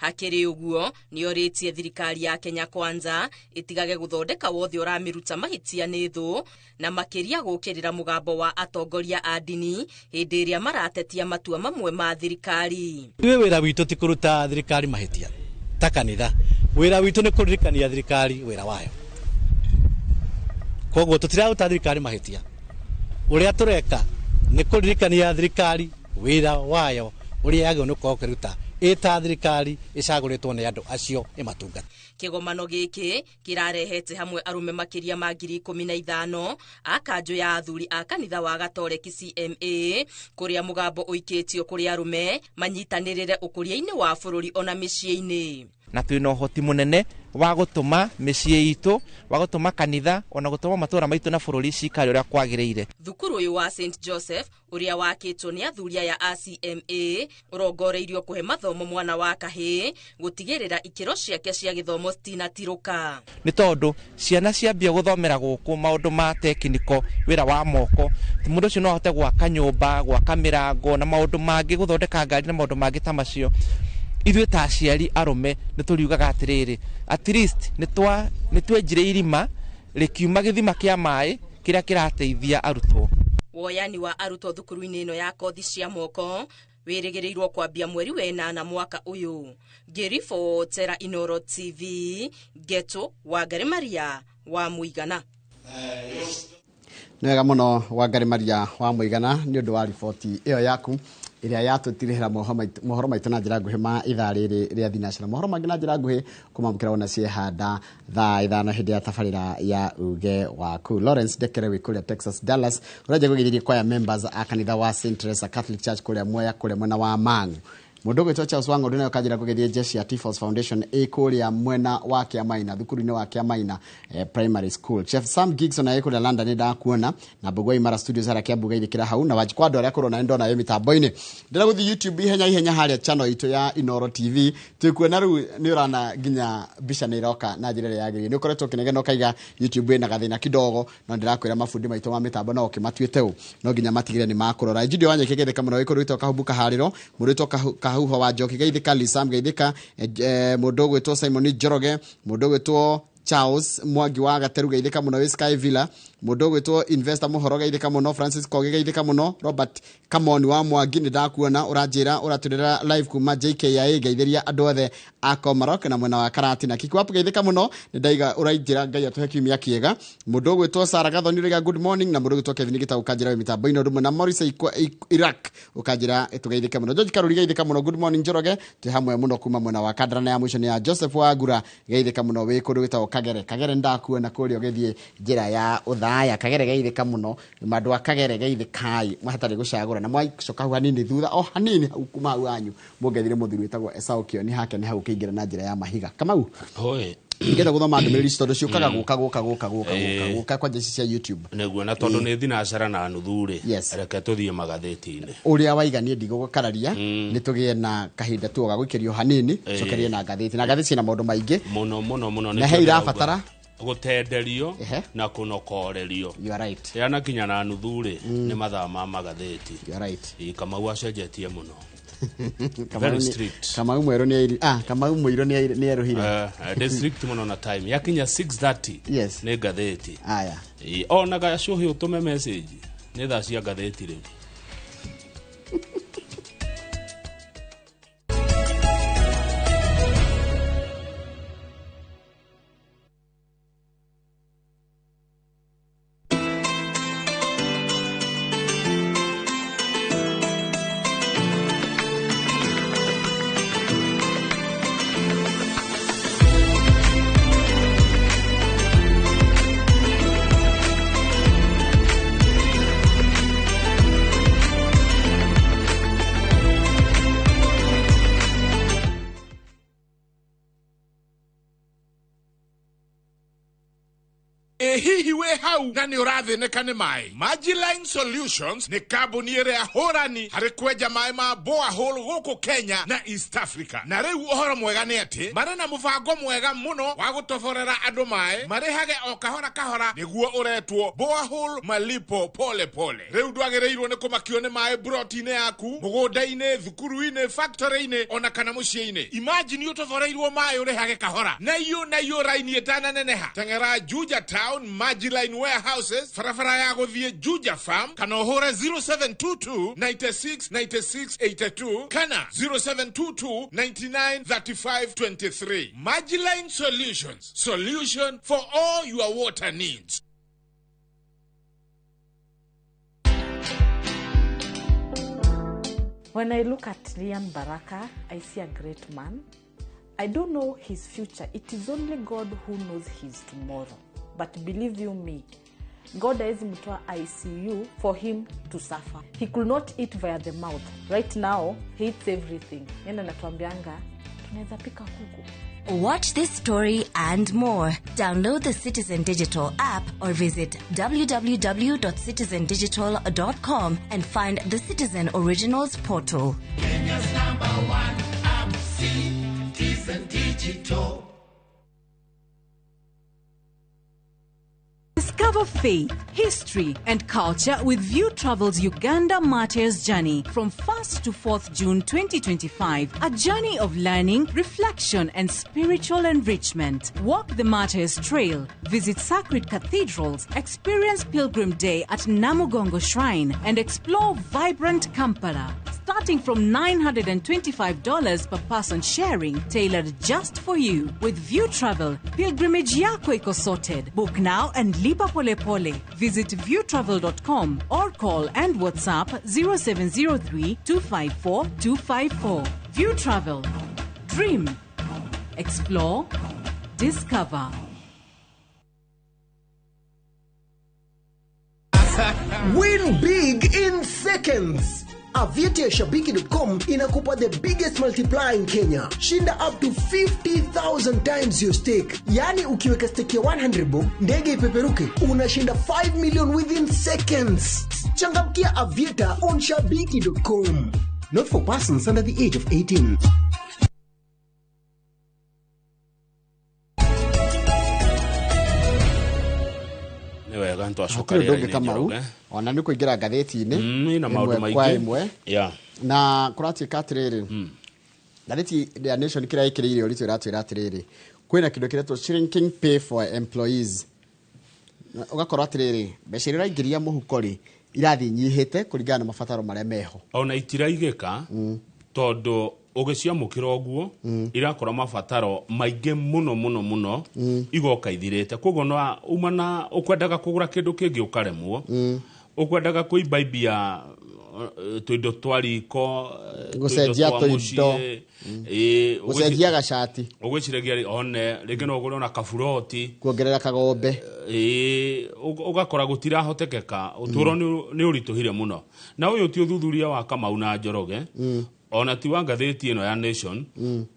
Hakĩrĩ ũguo nĩorĩtie thirikari ya Kenya Kwanza ĩtigage gũthondeka wothe ũramĩruta mahĩtia nĩ thũ na makĩria gũũkĩrĩra mũgambo wa atongoria a ndini hĩndĩ ĩrĩa maratetia matua mamwe ma thirikari. Ithuĩ wĩra witũ ti kũruta thirikari mahĩtia ta kanitha, wĩra witũ nĩ kũririkania thirikari wĩra wayo. Koguo tũtiraruta thirikari mahĩtia, ũrĩa tũreka Nĩ kũririkania thirikari wĩra wayo ũrĩa yagĩrĩirwo nĩ gũkorwo ĩkĩruta ĩta thirikari ĩcagũrĩtwo nĩ andũ acio ĩmatungata. Kĩgomano gĩkĩ kĩrarehete hamwe arũme makĩria ma 15,000 a kanjũ ya athuri a kanitha wa Gatoreki CMA, kũrĩa mũgambo ũikĩtio kũrĩ arũme manyitanĩrĩre ũkũria-inĩ wa bũrũri ona mĩciĩ-inĩ. Na twĩna ũhoti mũnene wa gũtũma mĩciĩ itũ, wa gũtũma kanitha, ona gũtũma matũra maitũ na bũrũri cikare ũrĩa kwagĩrĩire. Thukuru ũyũ wa St Joseph ũrĩa wakĩtwo nĩ athuri aya a CMA ũrongoreirio kũhe mathomo mwana wa kahĩĩ gũtigĩrĩra ikĩro ciake cia gĩthomo citinatirũka. Nĩ tondũ ciana ciambia gũthomera gũkũ maũndũ ma tekiniko, wĩra wa moko, mũndũ ũcio no ahote gwaka nyũmba, gwaka mĩrango na maũndũ mangĩ, gũthondeka ngari na maũndũ mangĩ ta macio. Ithuĩ ta aciari arũme nĩ tũriugaga atĩrĩrĩ, at least nĩ twenjire irima rĩkiuma gĩthima kĩa maĩ kĩrĩa kĩrateithia arutwo. Woyani wa arutwo thukuru-inĩ ĩno ya kothi cia moko wĩrĩgĩrĩirwo kwambia mweri wa 8 mwaka ũyũ. Ngĩribotera Inoro TV, Geto Wangari Maria wa Mũigana. Nĩ wega mũno Wangari Maria wa Mũigana nĩ ũndũ wa riboti ĩyo yaku ĩrĩa yatũtirĩhĩra mohoro maitũ na njĩra nguhĩ ma ithaa rĩrĩ rĩa thinacara. Mohoro mangĩ na njĩra nguhĩ kũmamũkĩra ona ciehanda thaa 5 hĩndĩ ya tabarĩra ya uge waku. Lawrence Ndekere wĩ kũrĩa Texas Dallas, ũrĩa gũgĩthirie kwaya members a kanitha wa St Teresa Catholic Church kũrĩa Mwea, kũrĩa mwena wa Mang'u. Mũndũ ũgwĩtwo Charles Wang'ondu nayo kanjĩra kũgeithia jeshi ya Tifos Foundation ĩ kũrĩa mwena wa Kĩamaina, thukuru-inĩ wa Kĩamaina Primary School. Chef Sam Gigson ĩ kũrĩa London nĩ ndakuona, na Mbũgua Imara Studios harĩa Kiambu geithĩkĩra hau, na Wanjikũ andũ arĩa kũrona nĩ ndona wĩ mĩtambo-inĩ. Ndĩrenda gũthiĩ YouTube ihenya ihenya harĩa channel itũ ya Inoro TV, twĩkuona rĩu nĩ ũrona nginya mbica nĩ iroka na njĩra ĩrĩa yagĩrĩire. Nĩ ũkoretwo ũkĩnegena ũkaiga YouTube ĩna gathĩna kidogo, no ndĩrakwĩra mabundi maitũ ma mĩtambo no ũkĩmatuĩte ũũ, no nginya matigĩrĩre nĩ makũrora. Judy Wanyeki geithĩka mũno wĩ kũrĩa wĩtwo Kahumbu Kaharĩro, mũndũ wĩtwo Kahuho wa Njoki geithĩka, Lisam geithĩka, mũndũ ũgwĩtwo Simon Njoroge, mũndũ ũgwĩtwo Charles Mwangi wa Gateru geithĩka mũno wĩ Sky Villa, mũndũ ũgwĩtwo Investor Mũhoro geithĩka mũno, Francis Kogi geithĩka mũno, Robert Kamoni wa Mwangi nĩ ndakuona ũranjĩra ũratũrĩra live kuma JKIA, geithĩria andũ othe a Komarok na mwena wa Karati na Kikwapu geithĩka mũno, nĩ ndaiga ũrainjĩra Ngai atũhe kiumia kĩega. Mũndũ ũgwĩtwo Sarah Gathoni ũraiga good morning, na mũndũ ũgwĩtwo Kevin Gitau ũkanjĩra wĩ mĩtambo-inĩ, ũndũ ũmwe na Morris Iraq ũkanjĩra tũgeithĩke mũno. George Karuri geithĩka mũno, good morning Njoroge, twĩ hamwe mũno kuma mwena wa Kandara, na ya mũico nĩ ya Joseph Wangura geithĩka mũno wĩ kũndũ gwĩtagwo Kagere. Kagere ndakuona kũrĩa ũgĩthiĩ njĩra ya Othaya, Kagere geithĩka mũno, andũ a Kagere geithĩkai hatarĩ gũcagũra, na mwacoka hau hanini thutha o hanini hau kuma hau hanyu mũngethire mũthuri wĩtagwo Esau Kĩoni, hake nĩ hau ũkĩingĩra na njĩra ya mahiga. Kamau, ngenda gũthoma ndũmĩrĩri ici tondũ ciũkaga gũka gũka gũka gũka gũka gũka kwanja ici cia YouTube. Nĩguo, na tondũ nĩ thinacara na nuthu rĩ, reke tũthiĩ magathĩti-inĩ. Ũrĩa waiga niĩ ndigũgũkararia, nĩ tũgĩe na kahinda tu ga gũikĩrio hanini, cokerie na ngathĩti, na ngathĩti ciĩna maũndũ maingĩ mũno mũno mũno, na he irabatara gũtenderio na kũnokorerio. You are right. Yana kinya na nuthu rĩ, nĩ mathaa ma magathĩti. You are right. Kamau acenjetie mũno. Very strict. Kamau mwerũ nĩ Kamau mũirũ nĩ erũhire. Nĩ strict mũno na time. Yakinya 6:30. Yes. Nĩ ngathĩti. Aya. Ona gacũhĩ ũtũme message. Nĩ thaa cia ngathĩti rĩu. Hihi we hau na nĩ ũrathĩnĩka nĩ maĩ. Magiline Solutions nĩ kambuni ĩrĩa hũrani harĩ kwenja maĩ ma borehole gũkũ Kenya na East Africa. Na rĩu ũhoro mwega nĩ atĩ marĩ na mũbango mwega mũno wa gũtoborera andũ maĩ marĩhage o kahora kahora, nĩguo ũretwo borehole malipo pole pole. Rĩu ndwagĩrĩirwo nĩ kũmakio nĩ maĩ broti-inĩ yaku, mũgũnda-inĩ, thukuru-inĩ, factory-inĩ ona kana mũciĩ-inĩ. Imagine ũtoboreirwo maĩ ũrĩhage kahora na iyo raini ĩtananeneha. Teng'era Juja Town Magiline Warehouses, barabara ya gũthiĩ Juja Farm, kana ũhũre 0722 96 96 82 kana 0722 99 35 23. Magiline Solutions, solution for all your water needs. When I look at Lian Baraka, I see a great man. I don't know his future. It is only God who knows his tomorrow. But believe you me, God hawezi mtoa ICU for him to suffer. He could not eat via the mouth. Right now, he eats everything. Yeye anatuambianga tunaweza pika kuku. Watch this story and more. Download the Citizen Digital app or visit www.citizendigital.com and find the Citizen Originals portal. Kenya's number one app, Citizen Digital. Discover faith, history, and culture with View Travel's Uganda Martyrs Journey from 1st to 4th June 2025. A journey of learning, reflection, and spiritual enrichment. Walk the Martyrs Trail, visit sacred cathedrals, experience Pilgrim Day at Namugongo Shrine, and explore vibrant Kampala. Starting from $925 per person sharing, tailored just for you. With View Travel, pilgrimage yako iko sorted. Book now and lipa pole pole. Visit viewtravel.com or call and WhatsApp 0703 254 254. View Travel. Dream. Explore. Discover. Win big in seconds. Aviator Shabiki.com inakupa the biggest multiplier in Kenya. Shinda up to 50,000 times your stake. Yani ukiweka stake ya 100 bob, ndege ipeperuke, unashinda 5 million within seconds. Changamkia Aviator on Shabiki.com. Not for persons under the age of 18. Nĩ wega nĩ twacoka Hatirĩ ũndũ ũngĩ rĩera-inĩ, Kamau Njoroge. Ona nĩ kũingĩra ngathĩti-inĩ Ĩna maũndũ ĩmwe kwa maingĩ. ĩmwe. Na kũratuĩka atĩrĩrĩ, ngathĩti ya Nation kĩrĩa ĩkĩrĩire ũritũ ĩratwĩra atĩrĩrĩ, kwĩna kĩndũ kĩretwo shrinking pay for employees. Na ũgakorwo atĩrĩrĩ, mbeca iria ũraingĩria mũhuko rĩ, irathiĩ inyihĩte kũringana na mabataro marĩa meho. Ona itiraigĩka tondũ ũgĩciamũkĩra ũguo irakora mabataro maingĩ mũno mũno mũno igoka ithirĩte. Koguo no uma na ũkwendaga kũgũra kĩndũ kĩngĩ ũkaremwo, ũkwendaga kũimbaibia tũindo twa riko, Gũcenjia tũindo twa tũindo. mũciĩ, ĩ, Gũcenjia gacati. Ũgwĩciragia one rĩngĩ no ũgũre ona kaburoti, kuongerera kagombe. Ĩ, ũgakora gũtirahotekeka. Ũtũũro nĩ ũritũhire mũno. Na ũyũ ti ũthuthuria wa Kamau na Njoroge, ona ti wa ngathĩti ĩno ya Nation,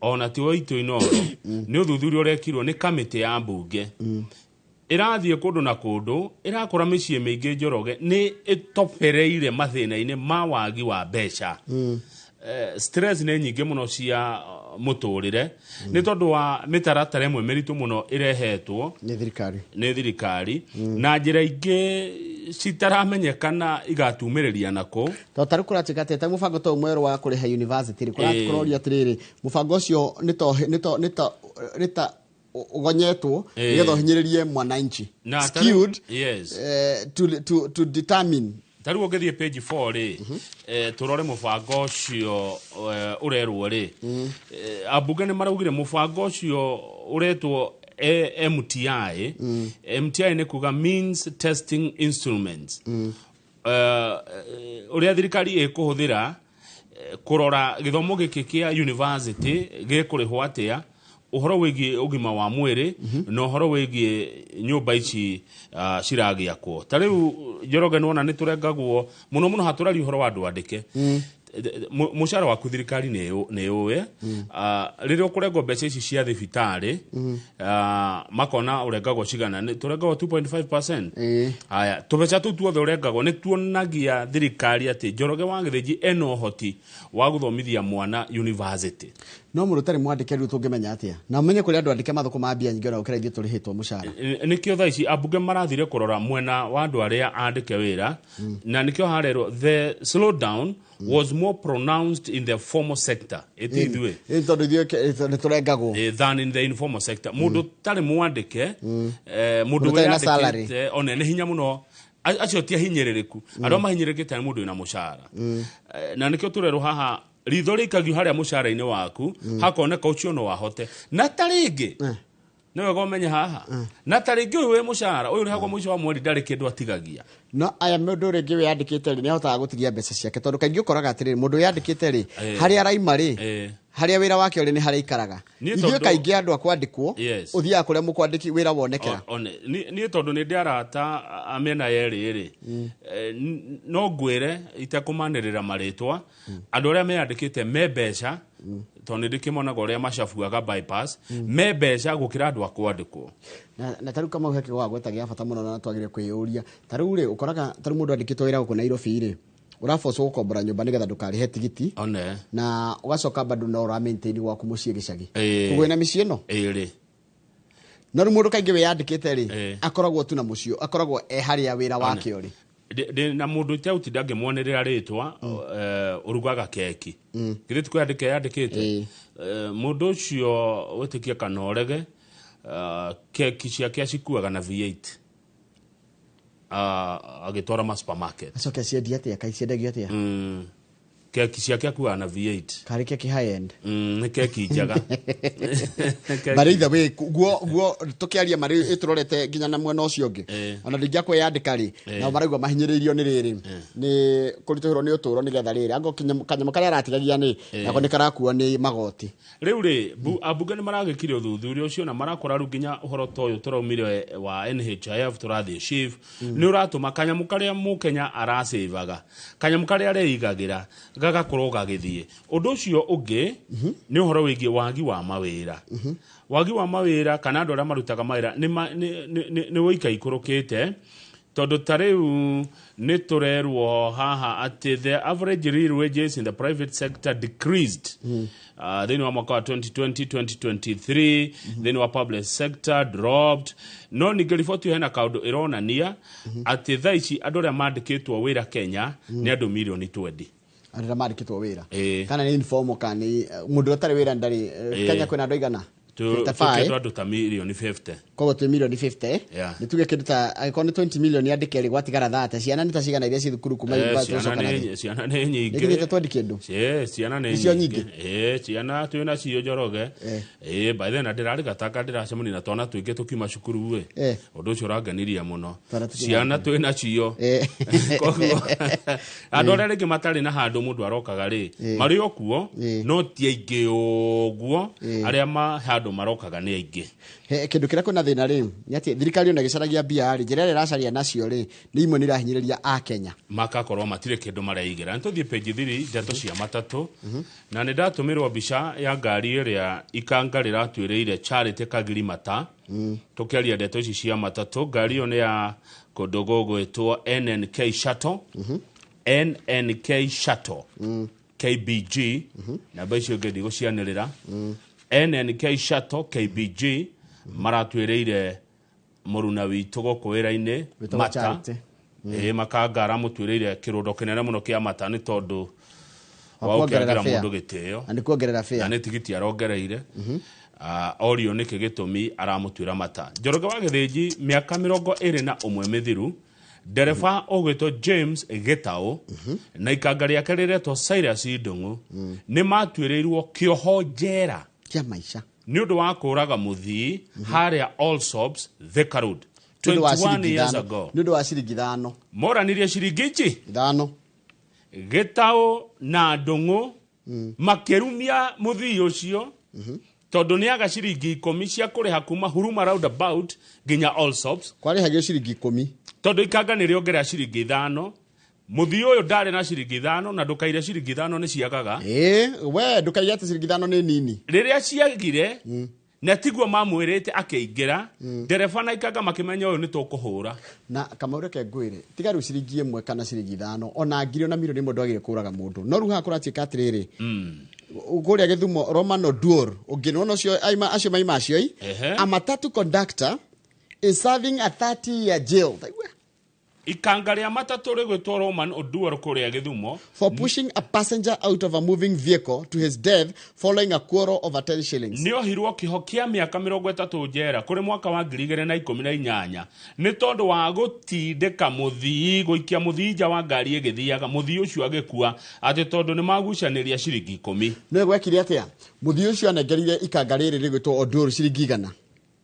ona ti wa Itũ Inooro. Nĩ ũthuthuria ũrekirwo nĩ kamĩtĩ ya mbunge ĩrathiĩ kũndũ na kũndũ, ĩrakora mĩciĩ mĩingĩ, Njoroge, nĩ ĩtobereire mathĩna-inĩ ma wagi wa mbeca. Stress nĩ nyingĩ mũno cia mũtũrĩre nĩ tondũ wa mĩtaratara ĩmwe mĩritũ mũno ĩrehetwo nĩ thirikari, nĩ thirikari na njĩra ingĩ citaramenyekana igatumĩrĩria nako. To tarĩu kũratuĩka atĩ ta mũbango ta ũyũ mwerũ wa kũrĩha university rĩ, kũrorio atĩrĩrĩ, mũbango ũcio nĩ ta ũgonyetwo nĩgetha ũhinyĩrĩrie mwananchi. Na Skewed, yes. to determine. Ta rĩu ũngĩthiĩ page 4 rĩ, tũrore mũbango ũcio ũrerwo rĩ, ambunge nĩ maraugire mũbango ũcio ũretwo MTI. MTI nĩ kuga means testing instruments, ũrĩa thirikari ĩkũhũthĩra kũrora gĩthomo gĩkĩ kĩa university gĩkũrĩhwo atĩa, ũhoro wĩgiĩ ũgima wa mwĩrĩ na ũhoro wĩgiĩ nyũmba ici ciragĩakwo. Ta rĩu, Njoroge, nĩwona nĩ tũrengagwo mũno mũno hatũraria ũhoro wa andũ andĩke. Mũcara waku thirikari nĩ ũĩ. Rĩrĩa ũkũrengwo mbeca ici cia thibitarĩ, makona ũrengagwo cigana, tũrengagwo 2.5%. Aya tũbeca tũu tuothe ũrengagwo nĩ tuonagia thirikari atĩ Njoroge wa Gĩthĩnji ena ũhoti wa gũthomithia mwana university. No mũndũ ũtarĩ mwandĩke rĩu tũngĩmenya atĩa na ũmenye kũrĩ andũ andĩke mathũkũma mbia nyingĩ ona gũkĩra ithuĩ tũrĩhĩtwo mũcara? Nĩkĩo thaa ici ambunge marathire kũrora mwena wa andũ arĩa andĩke wĩra, na nĩkĩo harerwo the slowdown was more pronounced in the formal sector, ĩti ithuĩ. Ĩ, tondũ ithuĩ nĩ tũrengagwo. Than in the informal sector. Mũndũ ũtarĩ mwandĩke, mũndũ Mũndũ ũtarĩ na salary. wĩyandĩkĩte one nĩ hinya mũno. Acio ti ahinyĩrĩrĩku. Arĩa mahinyĩrĩrĩkĩte nĩ mũndũ wĩna mũcara. Na nĩkĩo tũrerwo haha ritho rĩikagio harĩa mũcara-inĩ waku, hakoneka ũcio no ahote. Na ta rĩngĩ Nĩ wega ũmenye haha na ta rĩngĩ ũyũ wĩ mũcara ũyũ ũrĩhagwo mũico wa mweri ndarĩ kĩndũ atigagia. No aya mũndũ rĩngĩ wĩyandĩkĩte rĩ, nĩ ahotaga gũtigia mbeca ciake, tondũ kaingĩ ũkoraga atĩrĩrĩ, mũndũ wĩyandĩkĩte rĩ, harĩa araima rĩ, harĩa wĩra wake ũrĩ nĩ harĩa aikaraga. Niĩ Ithuĩ kaingĩ andũ a kwandĩkwo, ũthiaga kũrĩa mũkwandĩki wĩra wonekera. Niĩ tondũ nĩ ndĩ arata a mĩena yerĩ rĩ, no ngwĩre itekũmanĩrĩra marĩtwa, andũ arĩa meyandĩkĩte me mbeca, tondũ nĩ ndĩkĩmonaga ũrĩa macabuaga bypass, me mbeca gũkĩra andũ a kwandĩkwo. Na tarĩu Kamau he kĩgo wagweta gĩa bata mũno na twagĩrĩire kwĩyũria. Tarĩu rĩ, ũkoraga tarĩu mũndũ andĩkĩtwo wĩra gũkũ Nairobi rĩ, ũrabocwo gũkombora nyũmba nĩgetha ndũkarĩhe tigiti, one na ũgacoka bado no ũra maintain gwaku mũciĩ gĩcagi. Ũguo wĩna mĩciĩ ĩno Ĩrĩ. No rĩu mũndũ kaingĩ wĩyandĩkĩte rĩ, akoragwo tu na mũciĩ, akoragwo e harĩa wĩra wake ũrĩ. Ndĩ na mũndũ iteũtinda ngĩmuonĩrĩra rĩtwa, ũrugaga keki, githĩ ti kwĩyandĩka yandĩkĩte? Mũndũ ũcio wĩtĩkie kana ũrege, keki ciake acikuaga na V8, agĩtwara ma supermarket. Acoke aciendia atĩa? Kaĩ ciendagio atĩa? Keki ciake akuaga na V8. Karĩ keki high end? Nĩ keki njega. Nĩ keki- But either way, guo tũkĩaria marĩ ĩtũrorete nginya na mwena ũcio ũngĩ, ona ndingĩa kwĩyandĩka rĩ, nao maraigua mahinyĩrĩirio nĩ rĩrĩ, nĩ kũritũhĩrwo nĩ ũtũũro, nĩgetha rĩrĩ ango kanyamũ karĩa aratigagia nĩ nako nĩ karakuo nĩ magoti. Rĩu rĩ, ambunge nĩ maragĩkire ũthuthuria ũcio na marakora rĩu nginya ũhoro ta ũyũ tũraumire wa NHIF, tũrathiĩ SHIF, nĩ ũratũma kanyamũ karĩa mũkenya aracĩvaga, kanyamũ karĩa areigagĩra, gagakorwo gagĩthiĩ. Ũndũ ũcio ũngĩ nĩ ũhoro wĩgiĩ wagi wa mawĩra. Wagi wa mawĩra kana andũ arĩa marutaga mawĩra nĩ wĩikaikũrũkĩte, tondũ ta rĩu nĩ tũrerwo haha atĩ the average real wages in the private sector decreased thĩinĩ wa mwaka wa 2020 2023, thĩinĩ wa public sector dropped. No ningĩ riboti ĩyo hena kaũndũ ĩronania atĩ thaa ici andũ arĩa mandĩkĩtwo wĩra Kenya nĩ andũ mirioni 20. Andũ arĩa mandĩkĩtwo wĩra, kana nĩ informal kana nĩ mũndũ ũtarĩ wĩra ndarĩ. Kenya kwĩna andũ aigana? 55. Tũkĩndũ andũ ta mirioni 50. Koguo twĩ mirioni 50. Yeah. Nĩ tuge kĩndũ ta angĩkorwo nĩ 20 million yandĩke rĩ, gwatigara 30. Ciana nĩ ta cigana iria ci thukuru kuma university Ciana gũcoka na thĩ? ciana nĩ nyingĩ. Nĩkinyĩte 20 kĩndũ? Ciana nĩ Nĩcio nyingĩ. Ciana twĩ nacio, Njoroge. By then ndĩrarĩ gatanga ndĩracemania na twana tũingĩ tũkiuma cukuru ĩ. Ũndũ ũcio ũrangeniria mũno. Twana tũkiuma. Ciana twĩ nacio. Koguo andũ arĩa rĩngĩ matarĩ na handũ mũndũ arokaga rĩ, marĩ o kuo, no ti aingĩ ũguo. Arĩa ma handũ marokaga nĩ aingĩ. He kĩndũ kĩrĩa kwĩna thĩna rĩ, nĩ atĩ thirikari ona ĩgĩcaragia mbia rĩ, njĩra ĩrĩa ĩracaria nacio rĩ, nĩ imwe nĩ irahinyĩrĩria akenya. Makakorwo matirĩ kĩndũ mareigĩra. Nĩ tũthiĩ page 3, ndeto cia matatũ, na nĩ ndatũmĩrwo mbica ya ngari ĩrĩa ikanga rĩratuĩrĩire Charity Kagiri mata. Tũkĩaria ndeto ici cia matatũ, ngari ĩyo nĩ ya kũndũ gũgwĩtwo NNK Shuttle, NNK Shuttle KBG. Namba icio ingĩ ndigũcianĩrĩra. NNK Shuttle KBG maratuĩrĩire mũruna witũ gũkũ wĩra-inĩ Wĩtagwo mata. Charity. Ĩĩ, makanga aramũtuĩrĩire kĩrũndo kĩnene mũno kĩa mata nĩ tondũ Wa wa kuongerera gũkĩangĩra fare. mũndũ gĩtĩo. Na nĩ kuongerera fare. Na nĩ tigiti arongereire. Orio nĩkĩ gĩtũmi aramũtuĩra mata. Njoroge wa Gĩthĩnji, mĩaka 21 mĩthiru, ndereba ũgwĩtwo James Gĩtaũ na ikanga rĩake rĩretwo Cyrus Ndung'u nĩ matuĩrĩirwo kĩoho njera kĩa maica nĩ ũndũ wa kũraga mũthii harĩa Allsops, Thika Road, Nĩ ũndũ wa 21 ciringi years 5. ago. Nĩ ũndũ wa ciringi 5. Moranirie ciringi ici 5. Gĩtaũ na Ndung'u makĩrumia mũthii ũcio tondũ nĩ aga ciringi 10 cia kũrĩha kuma Huruma roundabout nginya Allsops. Kwarĩhagio ciringi 10. Tondũ ikanga nĩ rĩongerera ciringi 5, mũthii ũyũ ndarĩ na ciringi 5, na ndũkaire ciringi 5 nĩ ciagaga. Ĩĩ, we ndũkaige atĩ ciringi 5 nĩ nini. Rĩrĩa ciagire na tiguo mamwĩrĩte, akĩingĩra ndereba na ikanga makĩmenya ũyũ nĩ tũkũhũra. Na Kamau, reke ngwĩre, tiga rĩu ciringi 1 kana ciringi 5, ona ngiri, ona mirioni 1, ndwagĩrĩire kũraga mũndũ. No rĩu haha kũratuĩka atĩrĩrĩ, kũrĩa Gĩthumo, Romano Duor ũngĩ nĩwona ũcio aima acio maima acio i a matatu conductor is serving a 30 year jail. Taigua. Ikanga rĩa matatũ rĩgwĩtwo Roman Oduor kũrĩa Gĩthumo for pushing a passenger out of a moving vehicle to his death following a quarrel over 10 shillings. Nĩ ohirwo kĩho kĩa mĩaka 30 njera kũrĩ mwaka wa 2018 nĩ tondũ wa gũtindĩka mũthii, gũikia mũthii nja wa ngari ĩgĩthiaga, mũthii ũcio agĩkua, atĩ tondũ nĩ magucanĩria ciringi 10. Nĩ gwekire atĩa? Mũthii ũcio anengerire ikanga rĩrĩ rĩgwĩtwo Oduor ciringi 100.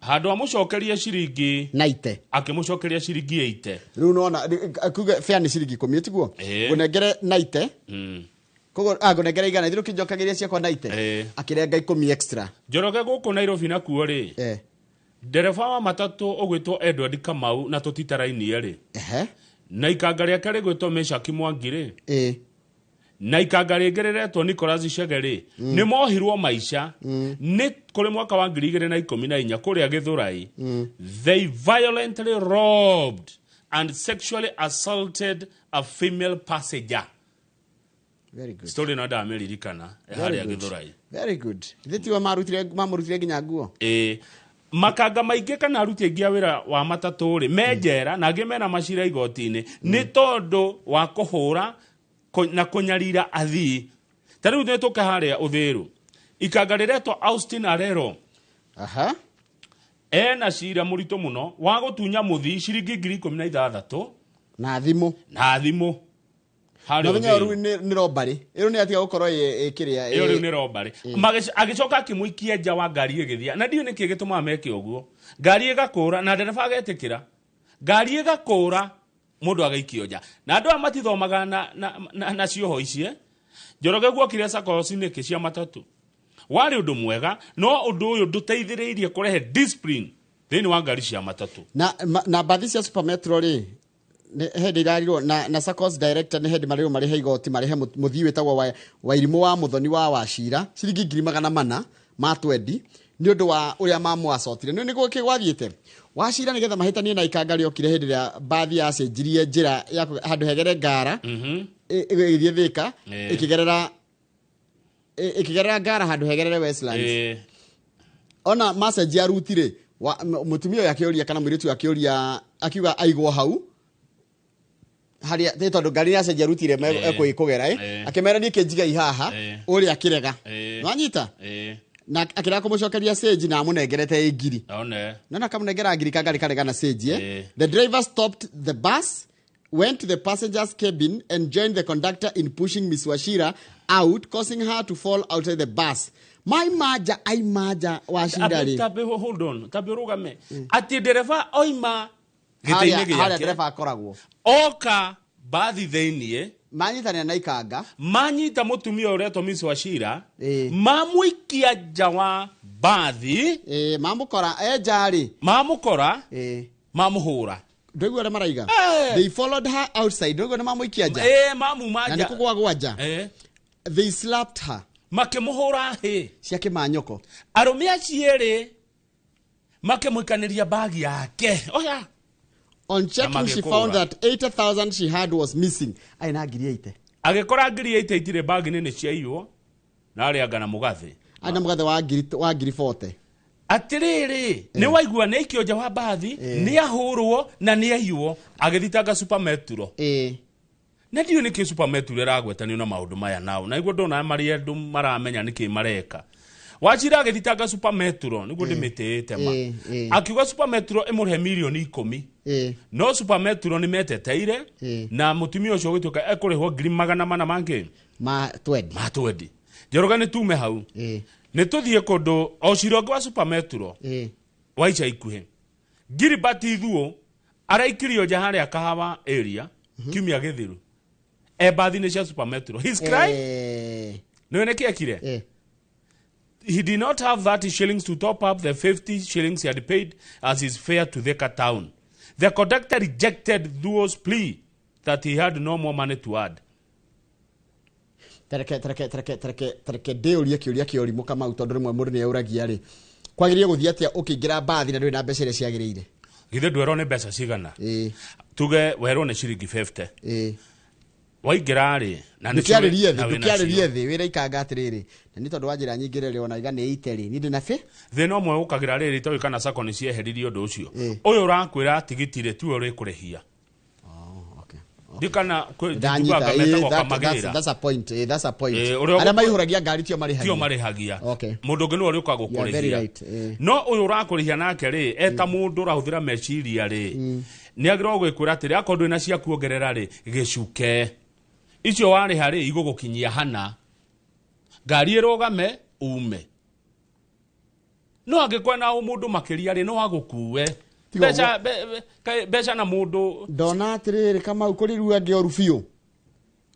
Handũ amũcokerie ciringi 90, akĩmũcokeria ciringi 80. Rĩu nona kuge fare nĩ ciringi 10, tiguo? Ngũnengere 90. Koguo ngũnengere 100, ithuĩ ũkĩnjokagĩria ciakwa 90. Akĩrenga 10 extra. Njoroge gũkũ Nairobi nakuo rĩ, ndereba wa matatũ ũgwĩtwo Edward Kamau na tũtitarainie rĩ, na ikanga rĩake rĩgwĩtwo Meshaki Mwangi rĩ, na ikanga rĩngĩ rĩretwo Nicholas Chege rĩ, nĩ mohirwo maica nĩ kũrĩ mwaka wa 2014 kũrĩa Gĩthũrai. They violently robbed and sexually assaulted a female passenger. Very good. Story ĩno ndamĩririkana harĩa Gĩthũrai. Very good. Ithe tiwe mamũrutire nginya nguo. Makanga maingĩ kana aruti aingĩ a wĩra wa matatũ rĩ me njera na angĩ mena macira igoti-inĩ nĩ tondũ wa kũhũra na kũnyarira athii. Ta rĩu nĩ tũke harĩa Ũthĩrũ, ikanga rĩretwo Austin Arero. Aha. Ena cira mũritũ mũno wa gũtunya mũthii ciringi 16,000 na thimũ. Na thimũ. No menya rĩu nĩ robbery. Ĩyo nĩ atiga gũkorwo ĩkĩrĩa. Ĩyo rĩu nĩ robbery. Agĩcoka akĩmũikia nja wa ngari ĩgĩthiĩ. Na ndiũĩ nĩkĩ gĩtũmaga meke ũguo. Ngari ĩgakũra na ndereba agetĩkĩra. Ngari ĩgakũra mũndũ agaikio nja. Na andũ aya matithomaga na cioho ici. Njoroge guokire SACCOS nĩkĩ cia matatũ. Warĩ ũndũ mwega, no ũndũ ũyũ ndũteithĩrĩirie kũrehe discipline thĩinĩ wa ngari cia matatũ. Na mbathi cia Super Metro rĩ, hĩndĩ irarirwo na SACCOS director nĩ hĩndĩ marĩrwo marĩhe igoti, marĩhe mũthii wĩtagwo Wairimũ wa Mũthoni wa Wacira ciringi 400,000 ma twendi nĩ ũndũ wa ũrĩa mamwacotire. Nĩ nĩguo kĩgwathiĩte Wacira nĩgetha mahĩtanie na ikanga rĩokire hĩndĩ ĩrĩa mbathi yacenjirie njĩra ya handũ hegere ngara ĩgĩthiĩ Thĩka, ĩkĩgerera ngara handũ hegerere Westlands. Ona macenjia ruti rĩ, mũtumia ũyũ akĩũria kana mũirĩtu ũyũ akĩũria akiuga aigwo hau haria nĩ tondũ ngari yacenjia ruti ĩrĩa ekũgera, akĩmera niĩ kĩnjigai haha, ũrĩa akĩrega. Nĩwanyita? Na akĩrega kũmũcokeria cĩnji na amũnengerete 1,000. Nona akamũnengera 1,000 kangari karega na cĩnji. The driver stopped the bus, went to the passenger's cabin and joined the conductor in pushing Miss Wachira out, causing her to fall outside the bus. My maja, ai maja Wachira rĩ. Tabe hold on, tabe rũgame. Atĩ ndereba oima gĩtĩ-inĩ gĩake. Harĩa ndereba akoragwo. Oka bathi thĩiniĩ. Manyitanĩra na ikanga. Manyita mũtumia ũretwo Miss Wachira. Mamũikia nja wa bathi. Mamũkora nja rĩ. Mamũkora. Mamũhũra. Ndũigua ũrĩa maraiga? They followed her outside. Ndũigua nĩ mamũikia nja? Mamuma nja. Na nĩ kũgwagwa nja. They slapped her. Makĩmũhũra hĩ. Cia kĩmanyoko. Arũme acio erĩ makĩmũikanĩria bagi yake. Oya. On checking, she found that 80,000 she had was missing. Aina 80,000. Agĩkora 80,000 itirĩ bagi-inĩ nĩ ciaiywo na arĩanga na mũgathĩ. Aina mũgathĩ wa ngiri 40. Atĩrĩrĩ, nĩ waigua nĩ aikio nja wa mbathi, nĩ ahũrwo na nĩ aiywo, agĩthitanga Super Metro. Na ndiũĩ nĩkĩ Super Metro ĩragwetanio na maũndũ maya nao. Na niguo ndona marĩa andũ maramenya nĩkĩ mareka. Wachira agĩthitanga Super Metro, nĩguo ndĩmĩtĩĩte ma. Akiuga Super Metro ĩmũrĩhe mirioni 10. No Super Metro nĩ meteteire na mũtumia ũcio ũgĩtuĩka ekũrĩhwo 400,000 mangĩ ma twendi. Ma twendi. Njoroge nĩ tume hau. Nĩ tũthiĩ kũndũ o cira ũngĩ wa Super Metro wa ica ikuhĩ. Gilbert Ithuo araikirio nja harĩa Kahawa area kiumia gĩthiru. Mbathi-inĩ cia Super Metro. His crime? Nĩwe nĩkĩ ekire? He did not have 30 shillings to top up the 50 shillings he had paid as his fare to Thika town. The conductor rejected Thuo's plea that he had no more money to add. Tareke ndĩũrie kĩũria kĩa ũrimũ Kamau, tondũ rĩmwe mũndũ nĩeũragia rĩ, kwagĩrĩire gũthiĩ atĩa ũkĩingĩra mbathi na ndũrĩ na mbeca iria ciagĩrĩire? Githĩ ndwerwo nĩ mbeca cigana? Tuge werwo nĩ ciringi 50. Waingĩra rĩ, na ndũkĩarĩrie thĩ, ndũkĩarĩrie thĩ, wĩra ikanga atĩrĩrĩ, na nĩ tondũ wa njĩra nyingĩ rĩrĩ ona iga nĩ 80 rĩ, niĩ ndĩ na bĩ. Thĩna ũmwe ũkagĩra rĩrĩ itoĩ kana SACCO nĩ cieheririe ũndũ ũcio. Ũyũ ũrakwĩra tigiti rĩ tiwe ũrĩkũrĩhia. Ndikana That's a point. That's a point. Arĩa maihũragia ngari tio marĩhagia. Tio marĩhagia. Mũndũ ũngĩ nĩwe ũrĩũka gũkũrĩhia. No ũyũ ũrakũrĩhia nake rĩ, eta mũndũ ũrahũthĩra meciria rĩ, nĩ agĩrĩirwo gwĩkwĩra atĩrĩ, akorwo ndwĩna cia kuongerera rĩ, gĩcuke. Icio warĩha rĩ, igũgũkinyia hana. Ngari ĩrũgame, ume. No angĩkorwo na ũmũndũ makĩria rĩ, no agũkue. Tiga Mbeca mbeca na mũndũ. Ndona atĩrĩrĩ, Kamau, kũrĩ rĩu angĩ oru biũ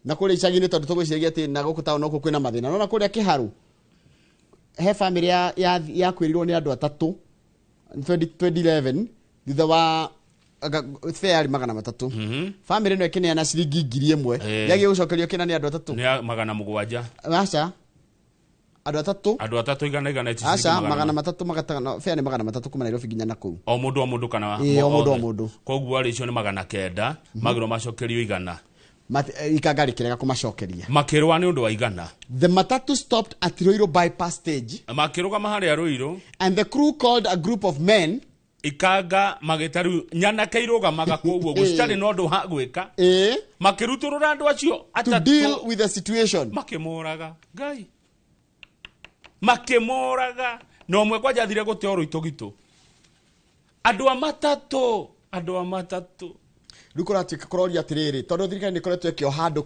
na kũrĩa icagi-inĩ, tondũ tũgwĩciragia atĩ na gũkũ taũni gũkũ kwĩna mathĩna, nona kũrĩa Kĩharũ he famĩlĩ yakuĩrĩirwo nĩ andũ atatũ 2011 thutha wa fare yarĩ 300. Famĩlĩ ĩno ĩkĩneana ciringi 1000. Yagiĩ gũcokerio kĩna nĩ andũ atatũ. Nĩ 700. Aca, andũ atatũ. Andũ atatũ igana igana ici aca ciringi 300 magatano, fare nĩ 300 kuma Nairobi nginya na kũu. O mũndũ o mũndũ kana Ĩĩ, o mũndũ o othe? Mũndũ. Koguo rĩ, icio nĩ 900 magĩrwo macokerio 100. Ikanga rĩkĩrega kũmacokeria. Makĩrũa nĩ ũndũ wa 100. The matatu stopped at Ruiru bypass stage. Makĩrũgama harĩa Ruiru. And the crew called a group of men. Ikanga magĩta rĩu nyanake irũgamaga koguo gũcitarĩ na ũndũ wa gwĩka. Makĩrutũrũra andũ acio To deal with the situation. Makĩmoraga Ngai, makĩmoraga na ũmwe kwanja athire gũte oro itũgitũ. Andũ a matatũ, andũ a matatũ. Rĩu kũratuĩka kũroria atĩrĩrĩ, tondũ thirikari nĩ ĩkoretwo ĩkĩoha andũ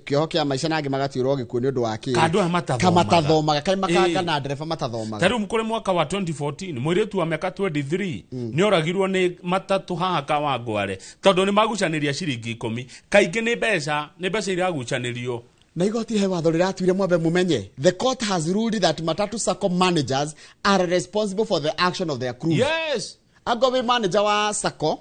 kĩoho kĩa maica na angĩ magatuĩrwo gĩkuũ nĩ ũndũ wa kĩĩ? Ka andũ aya matathomaga. Kamathathomaga kaĩ makanga Ĩĩ. na ndereba matathomaga. Ta rĩu kũrĩ mwaka wa 2014 mũirĩtu wa mĩaka 23 nĩ oragirwo nĩ matatũ haha Kawangware tondũ nĩ magucanĩria ciringi 10. Kaingĩ nĩ mbeca, nĩ mbeca iragucanĩrio. Na igoti he watho rĩratuire, mwambe mũmenye, the court has ruled that matatu sacco managers are responsible for the action of their crews. Yes. Angorwo wĩ manager wa sacco,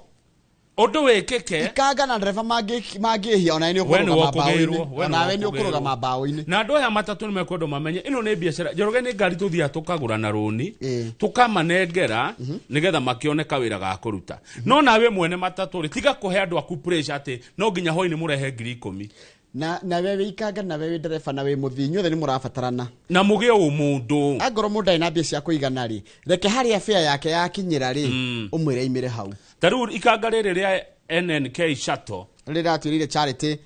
ũndũ wĩkĩke, ikanga na ndereba mangĩhia, onawe nĩ We nĩ ũkũrũgama wokũgĩrwo, mbaũ-inĩ. we nĩ Onawe nĩ wokũgĩrwo. ũkũrũgama mbaũ-inĩ. Na andũ aya matatũ nĩ mekwendwo mamenye ĩno nĩ biacara. Njoroge, nĩ ngari tũthiaga tũkagũra na rũni tũkamanengera nĩgetha makĩone kawĩra ga kũruta. No nawe mwene matatũ rĩ, tiga kũhe andũ aku pressure atĩ no nginya hwainĩ mũrehe 10,000. Na nawe wĩ ikanga, nawe wĩ ndereba, na wĩ mũthii, inyuothe nĩ mũrabatarana. Na mũgĩe ũmũndũ. Angorwo mũndũ arĩ na mbia cia kũigana rĩ, reke harĩa bĩa yake yakinyĩra rĩ, ũmwĩre aimĩre hau. Ta rĩu ikanga rĩrĩ rĩa NNK Shuttle rĩratuĩrĩire Charity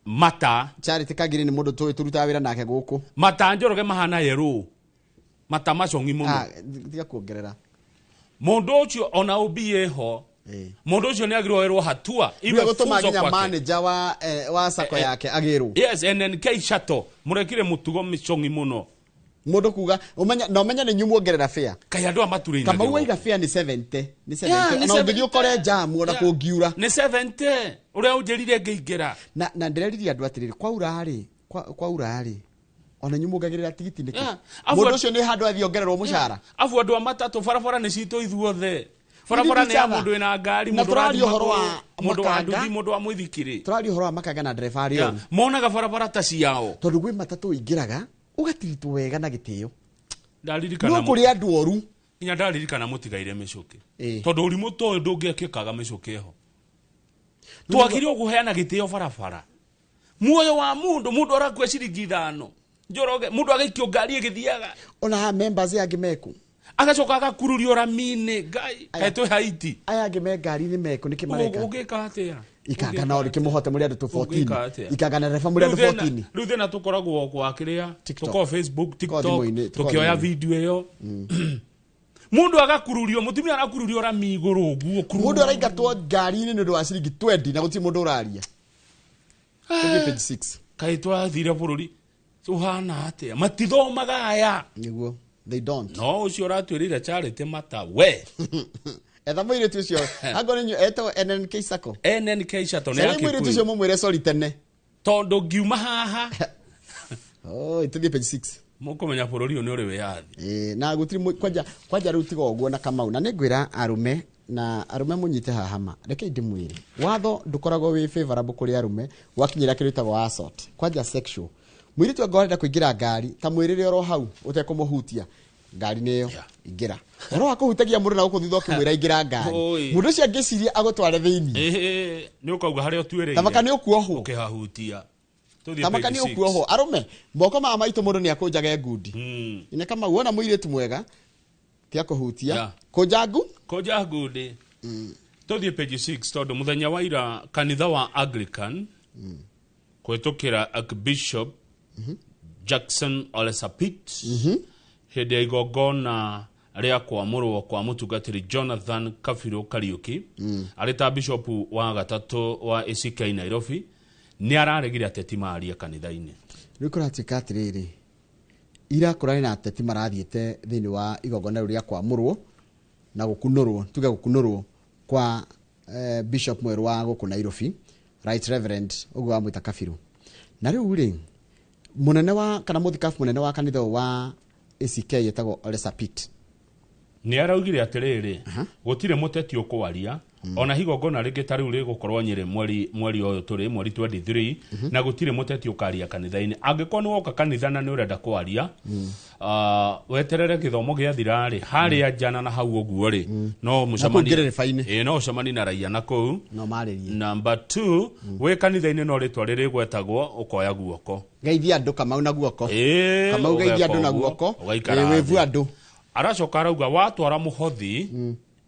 Mata. Charity Kagiri nĩ mũndũ tũĩ tũrutaga wĩra nake gũkũ. Mata, Njoroge, mahana yerũ, mata macongi mũno. Ah, tiga kuongerera. Mũndũ ũcio ona ũmbi ĩho, mũndũ ũcio nĩ agĩrĩirwo oerwo hatua iwe Rĩu gũtũma funzo nginya kwake. manager wa sacco yake agĩrwo. Yes, NNK Shuttle, mũrekire mũtugo mĩcongi mũno. Mũndũ kuga ũmenye na ũmenye nĩ inyuĩ muongerera fare. Kaĩ andũ aya maturĩinagĩrwo. Kamau waiga fare nĩ 70, nĩ 70. Yeah, nĩ Ona ũngĩthiĩ 70. ũkore jamu ona kũngiura. Nĩ 70 ũrĩa ũnjĩrire ngĩingĩra. Na ndĩreririe andũ atĩrĩrĩ, kwaura rĩ, kwaura rĩ, ona inyuĩ muongagĩrĩra tigiti nĩkĩ? Yeah. Mũndũ ũcio nĩ handũ athiĩ ongererwo mũcara. Abu andũ a matatũ, barabara nĩ citũ ithuothe. Barabara nĩ ya mũndũ wĩna ngari, Na mũndũ tũraria ũrathiĩ ũhoro wa magũrũ, mũndũ wa makanga. nduthi, mũndũ wa mũithikiri. Tũraria ũhoro wa makanga na ndereba arĩa oru. Monaga barabara ta ciao. Tondũ gwĩ matatũ ũingĩraga ũgatiritwo wega na gĩtĩo. Ndaririkana No kũrĩ andũ oru. Nginya ndaririkana mũtigaire mĩcũkĩ, tondũ ũrimũ ta ũyũ ndũngĩekĩkaga mĩcũkĩ ĩho. Twagĩrĩirwo kũheana gĩtĩo barabara, muoyo wa mũndũ. Mũndũ arakua ciringi 5, Njoroge, mũndũ agaikio ngari ĩgĩthiaga. Ona members angĩ meku. Agacoka agakururio rami-inĩ. Ngai, kaĩ twĩ Haiti? Aya angĩ me ngari-inĩ meku nĩkĩ mareka? Ũngĩka atĩa? Ikanga nao rĩkĩmũhote mũrĩ andũ tũ 14. Ũngĩka atĩa? Ikanga na ndereba mũrĩ andũ 14. Rĩu thĩna tũkoragwo kwa kĩrĩa, tũkoragwo Facebook, TikTok, thimũ-inĩ, tũkoragwo tũkĩoya thimũ-inĩ. video ĩyo, mũndũ agakururio, mũtumia arakururio rami igũrũ ũguo. Mũndũ araingatwo ngari-inĩ nĩ ũndũ wa ciringi 20 na gũtirĩ mũndũ ũraria. Tũthiĩ page 6. Kaĩ twathire bũrũri ũhana atĩa? Matithomaga aya. Nĩguo, they don't. No ũcio ũratwĩrĩire Charity Mata we. Etha mũirĩtu ũcio, angorwo nĩ inyuĩ, etagwo NNK Sacco. NNK Shuttle nĩ ya Caria mũirĩtu ũcio Kikuyu. mũmwĩre sorry tene. Tondũ ngiuma haha. Oh, tũthiĩ page 6. Mũkũmenya bũrũri ũyũ nĩ ũrĩ wĩyathi. Ĩĩ, na gũtirĩ kwanja rĩu tiga ũguo na Kamau, na nĩngwĩra arũme na arũme mũnyite haha ma, rekei ndĩmwĩre, watho ndũkoragwo wĩ favorable kũrĩ arũme gwakinyĩra kĩndũ gĩtagwo assault, kwanja sexual. Mũirĩtu angorwo arenda kũingĩra ngari, ta mwĩrĩre oro hau ũtekũmũhutia, ngari nĩyo ingĩra. Ũhoro wa kũhutagia mũndũ na gũkũ thutha ũkĩmwĩra ingĩra ngari, Oi. mũndũ ũcio angĩciria agũtware thĩinĩ. Ĩĩ, nĩ ũkauga harĩa ũtuĩrĩire. Tamaka nĩ ũkuohwo. Ũkĩhahutia. Tũthiĩ Tamaka page nĩ six. ũkuohwo. Arũme, moko maya maitũ mũndũ nĩ akũnjage ngundi. Ine Kamau, wona mũirĩtu mwega tia kũhutia. Kũnja ngu. Kũnja ngundi. Tũthiĩ page 6, tondũ mũthenya wa ira kanitha wa Anglican kũhĩtũkĩra Archbishop Jackson Ole Sapit hĩndĩ ya igongona rĩa kwamũrwo kwa mũtungatĩri Jonathan Kabiru Kariuki arĩ ta bishop wa gatatũ wa ACK Nairobi, nĩ araregire ateti marie kanitha-inĩ. Rĩu kũratuĩka atĩrĩrĩ, Ira kũrarĩ na ateti marathiĩte thĩinĩ wa igongona rĩu rĩa kwamũrwo na gũkunũrwo, tuge gũkunũrwo kwa Bishop mwerũ wa gũkũ Nairobi, Right Reverend ũguo wamwĩta Kabiru. Na rĩu rĩ, mũnene wa kana mũthikabu mũnene wa kanitha ũyũ wa ACK etagwo Ole Sapit. Nĩ araugire atĩrĩrĩ, gũtirĩ mũteti ũkwaria ona igongona rĩngĩ ta rĩu rĩgũkorwo Nyĩrĩ mweri ũyũ tũrĩ mweri 23, na gũtirĩ mũteti ũkaria kanitha-inĩ. Angĩkorwo nĩ woka kanitha na nĩ ũrenda kwaria, weterere gĩthomo gĩathira rĩ, harĩa njana na hau ũguo rĩ, no mũcemanie ngerereba-inĩ. Ĩĩ, no ũcemanie na raia na kũu. No marĩrie. Number 2, wĩ kanitha-inĩ no rĩtwa rĩrĩgwetagwo ũkoya guoko. Geithia andũ Kamau na guoko. Ĩĩ, Kamau geithia ũgeka andũ na ũguo, guoko. ũgaikara Ĩĩ, wĩvu thĩ. andũ. Aracoka arauga watwara mũhothi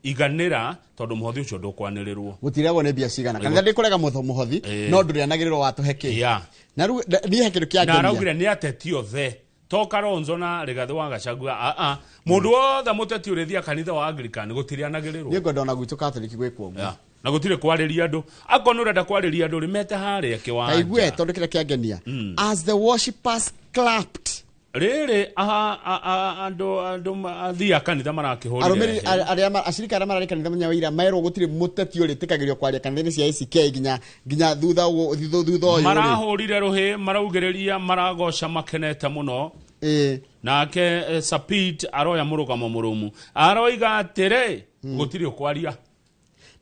iganĩra, tondũ mũhothi ũcio ndũkwanĩrĩrwo. Gũtiragwo nĩ mbia cigana. Kanitha ndĩkũrega mũhothi, no ndũrĩanagĩrĩrwo watũhe kĩ. Na rĩu niĩ he kĩndũ Na kĩangenia. araugire nĩ ateti othe, to Kalonzo na Rigathĩ wa Gachagua, aa mũndũ wothe mũteti ũrĩthia kanitha wa Anglican gũtirĩanagĩrĩrwo. Niĩ ngwenda ona gwitũ Catholic gwĩkwo ũguo. Yeah. Na gũtirĩ kwarĩria andũ. Akorwo nĩ ũrenda kwarĩria andũ rĩ, mete harĩa kĩwanja. Kaigue tondũ kĩrĩa kĩangenia, as the worshippers clapped, rĩrĩ andũ athii a kanitha marakĩhũrire arũmĩrĩri hĩ. arĩa acirika arĩa mararĩ kanitha mũthenya wa ira merwo gũtirĩ mũteti ũrĩtĩkagĩrio kwaria kanitha-inĩ cia ACK nginya thutha thutha ũyũ rĩ. Marahũrire rũhĩ, maraugĩrĩria, maragoca makenete mũno. Nake Sapit aroya mũrũgamo mũrũmu, aroiga atĩrĩ gũtirĩ ũkwaria.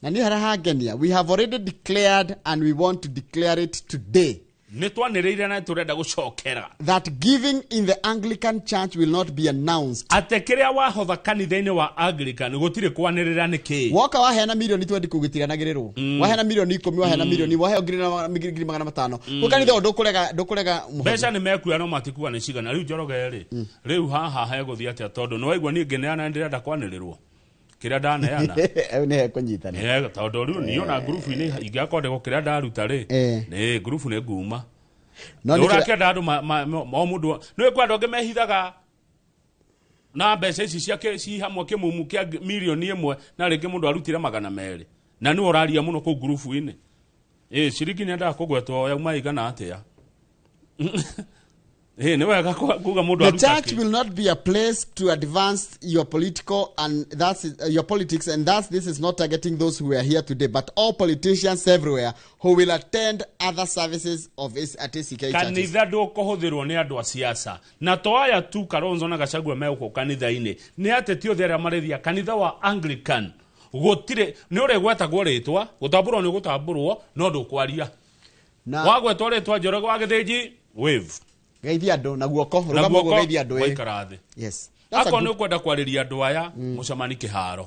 Na niĩ harĩa hangenia, we have already declared and we want to declare it today nĩ twanĩrĩire na tũrenda gũcokera that giving in the Anglican Church will not be announced. Atĩ kĩrĩa wahotha kanitha-inĩ wa Anglican gũtirĩ kwanĩrĩra nĩ kĩ. Woka waheana mirioni 20 kũu gĩtiranagĩrĩrwo, waheana mirioni 10, waheana mirioni, waheo ngiri na ngiri 500 kũu kanitha ũyũ ndũkũrega mũhothi. Mbeca nĩ mekuoya no matikua nĩ cigana. Rĩu Njoroge rĩ, rĩu haha hegũthiĩ atĩa? Tondũ nĩ waigua niĩ ngĩneana ndĩrenda kwanĩrĩrwo kĩrĩa ndaneana. Ĩyo nĩ hekũnyitana. Tondũ rĩu niĩ ona ngurubu-inĩ ingĩakondekwo kĩrĩa ndaruta rĩ, nĩ ngurubu nĩ nguma. No nĩ nĩ kĩrĩa- ũrakĩenda andũ o mũndũ nĩ kwĩ andũ angĩ mehithaga na mbeca ici ciake ci hamwe kĩmumu kĩa mirioni 1, na rĩngĩ mũndũ arutire 200 na nĩwe ũraria mũno kũu ngurubu-inĩ. Ĩ ciringi nĩendaga kũgwetwo yauma igana atĩa? Ĩ nĩ wega kuga mũndũ The aruta church kĩ. will not be a place to advance your political and that's your politics, and that's this is not targeting those who are here today, but all politicians everywhere who will attend other services of at ACK churches. Kanitha ndũkũhũthĩrwo nĩ andũ a siasa, na to aya tu Kalonzo na Gachagua megũkũ kanitha-inĩ, nĩ ateti othe arĩa marĩthia kanitha wa Anglican gũtirĩ nĩ ũrĩgwetagwo rĩtwa, gũtambũrwo nĩ ũgũtambũrwo, no ndũkwaria. Na wagwetwo rĩtwa Njoroge wa Gĩthĩnji, wave. Geithia andũ na guoko, Na rũgama ũguo, guoko, geithia andũ, ĩ. waikara thĩ. Yes. That's a Akorwo nĩ good- ũkwenda kwarĩria andũ aya, mũcemani kĩharo.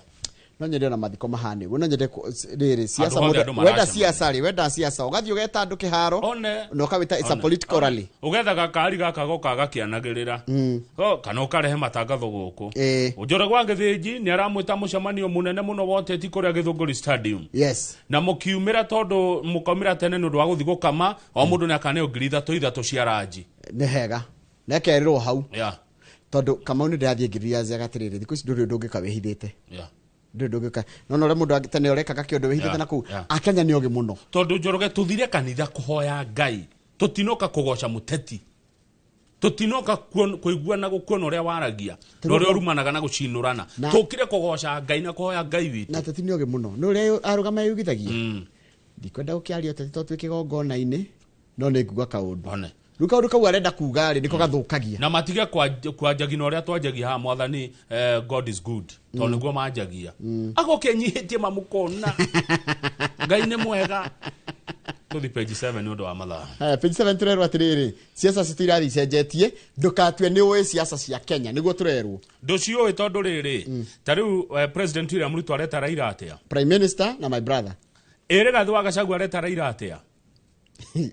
No nyende ona mathiko mahane ũguo, no nyende rĩrĩ siasa Andũ othe mũndũ andũ wenda maracemania. siasa rĩ, wenda siasa ũgathiĩ ũgeta andũ kĩharo One. na ũkawĩta it's a One. political rally. Ũgetha gakari gaka goka gakĩanagĩrĩra. Kana ũkarehe matangatho gũkũ. Njoroge wa Gĩthĩnji nĩ aramwĩta mũcemanio mũnene mũno wa ũteti kũrĩa Gĩthũngũri Stadium. Na mũkiumĩra, tondũ mũkaumĩra tene nĩ ũndũ wa gũthiĩ gũkama, o mũndũ nĩ akaneo ngiri ithatũ ithatũ cia ranji. Nĩ hega nekerĩrwo hau. Tondũ Kamau nĩ ndĩrathiĩ ngĩrealize atĩrĩrĩ, thikũ ici ndũrĩ ũndũ ũngĩka wĩhithĩte. Ndũrĩ ũndũ ũngĩka, no na ũrĩa mũndũ tene ũrekaga kĩũndũ wĩhithĩte na kũu. Akenya nĩ ogĩ mũno. Tondũ Njoroge, tũthire kanitha kũhoya Ngai, tũtinoka kũgoca mũteti, tũtinoka kũigua na gũkuona ũrĩa waragia na ũrĩa ũrumanaga na gũcinũrana. Tũkire kũgoca Ngai na kũhoya Ngai witũ. Na ateti nĩ ogĩ mũno, nĩ ũrĩa arũgama yugithagia. Ndikwenda gũkĩaria ũteti tondũ twĩ kĩgongona-inĩ, no nĩ nguga kaũndũ. One. Rĩu kaũndũ kau arenda kuga rĩ, nĩko gathũkagia. Na matige kwanjagia na ũrĩa twanjagia haha, mwathani, God is good, tondũ nĩguo manjagia. Agoke nyihĩtie mamũkona Ngai nĩ mwega. Tũthi page 7 nĩ ũndũ wa mathaa. Haya, page 7 tũrerwo atĩrĩrĩ, siasa citũ irathiĩ icenjetie, ndũkatue nĩ ũĩ siasa cia Kenya, nĩguo tũrerwo. Ndũciũĩ tondũ rĩrĩ, ta rĩu President William Ruto areta Raila atĩa? Prime Minister na my brother. Ĩ Rigathĩ wa Gachagua areta Raila atĩa?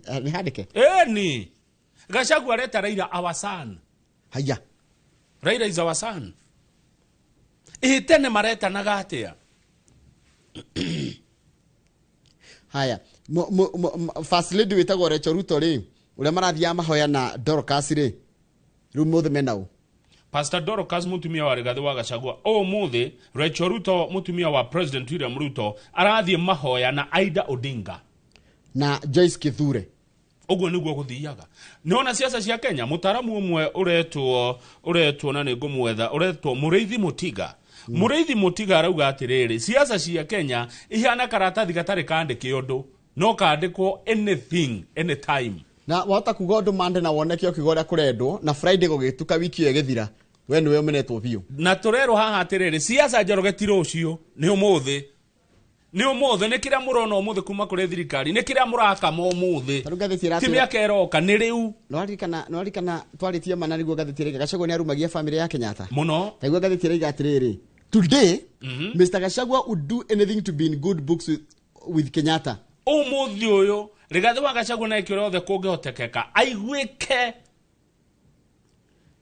Nĩ handĩke. Ĩni Gachagua areta Raila our son. Haya. Raila is our son. Ĩ tene maretanaga atĩa? Haya, first lady wĩtagwo Rachel Ruto rĩ, ũrĩa marathiaga mahoya na Dorcas rĩ, rĩu mũthĩ mena ũ? Pastor Dorcas mutumia wa Rigathi wa Gachagua, ũmũthĩ Rachel Ruto mutumia wa President William Ruto arathiĩ mahoya na Aida Odinga na Joyce Kithure. Ũguo nĩguo gũthiaga. Nĩwona ciaca cia Kenya, mũtaaramu ũmwe ũretwo na nĩngũmwetha, ũretwo Mũrĩithi Mũtiga. Mũrĩithi Mũtiga arauga atĩrĩrĩ, ciaca cia Kenya ihana karatathi gatarĩ kandĩke ũndũ, no kandĩkwo anything anytime. Na wahota kuga ũndũ Monday na woneke ũkiuga ũrĩa kũrendwo, na Friday gũgĩtuka wiki ĩyo ĩgĩthira, we nĩwe ũmenetwo biũ. Na tũrerwo haha atĩrĩrĩ, ciaca Njoroge ti rũciũ, nĩ ũmũthĩ. Nĩ ũmũthĩ, nĩ kĩrĩa mũrona ũmũthĩ kuma kũrĩ thirikari, nĩ kĩrĩa mũrakama ũmũthĩ. Tarĩu ngathĩti ĩratwĩra- Ti mĩaka ĩroka, nĩ rĩu. Nĩwaririkana twarĩtie mana nĩguo ngathĩti ĩraiga Gachagua nĩ arumagia bamĩrĩ ya Kenyatta mũno. Taiguo ngathĩti ĩraiga atĩrĩrĩ, today Mr. Gachagua would do anything to be in good books with Kenyatta. Ũmũthĩ ũyũ Rigathĩ wa Gachagua na eke ũrĩa othe kũngĩhotekeka aiguĩke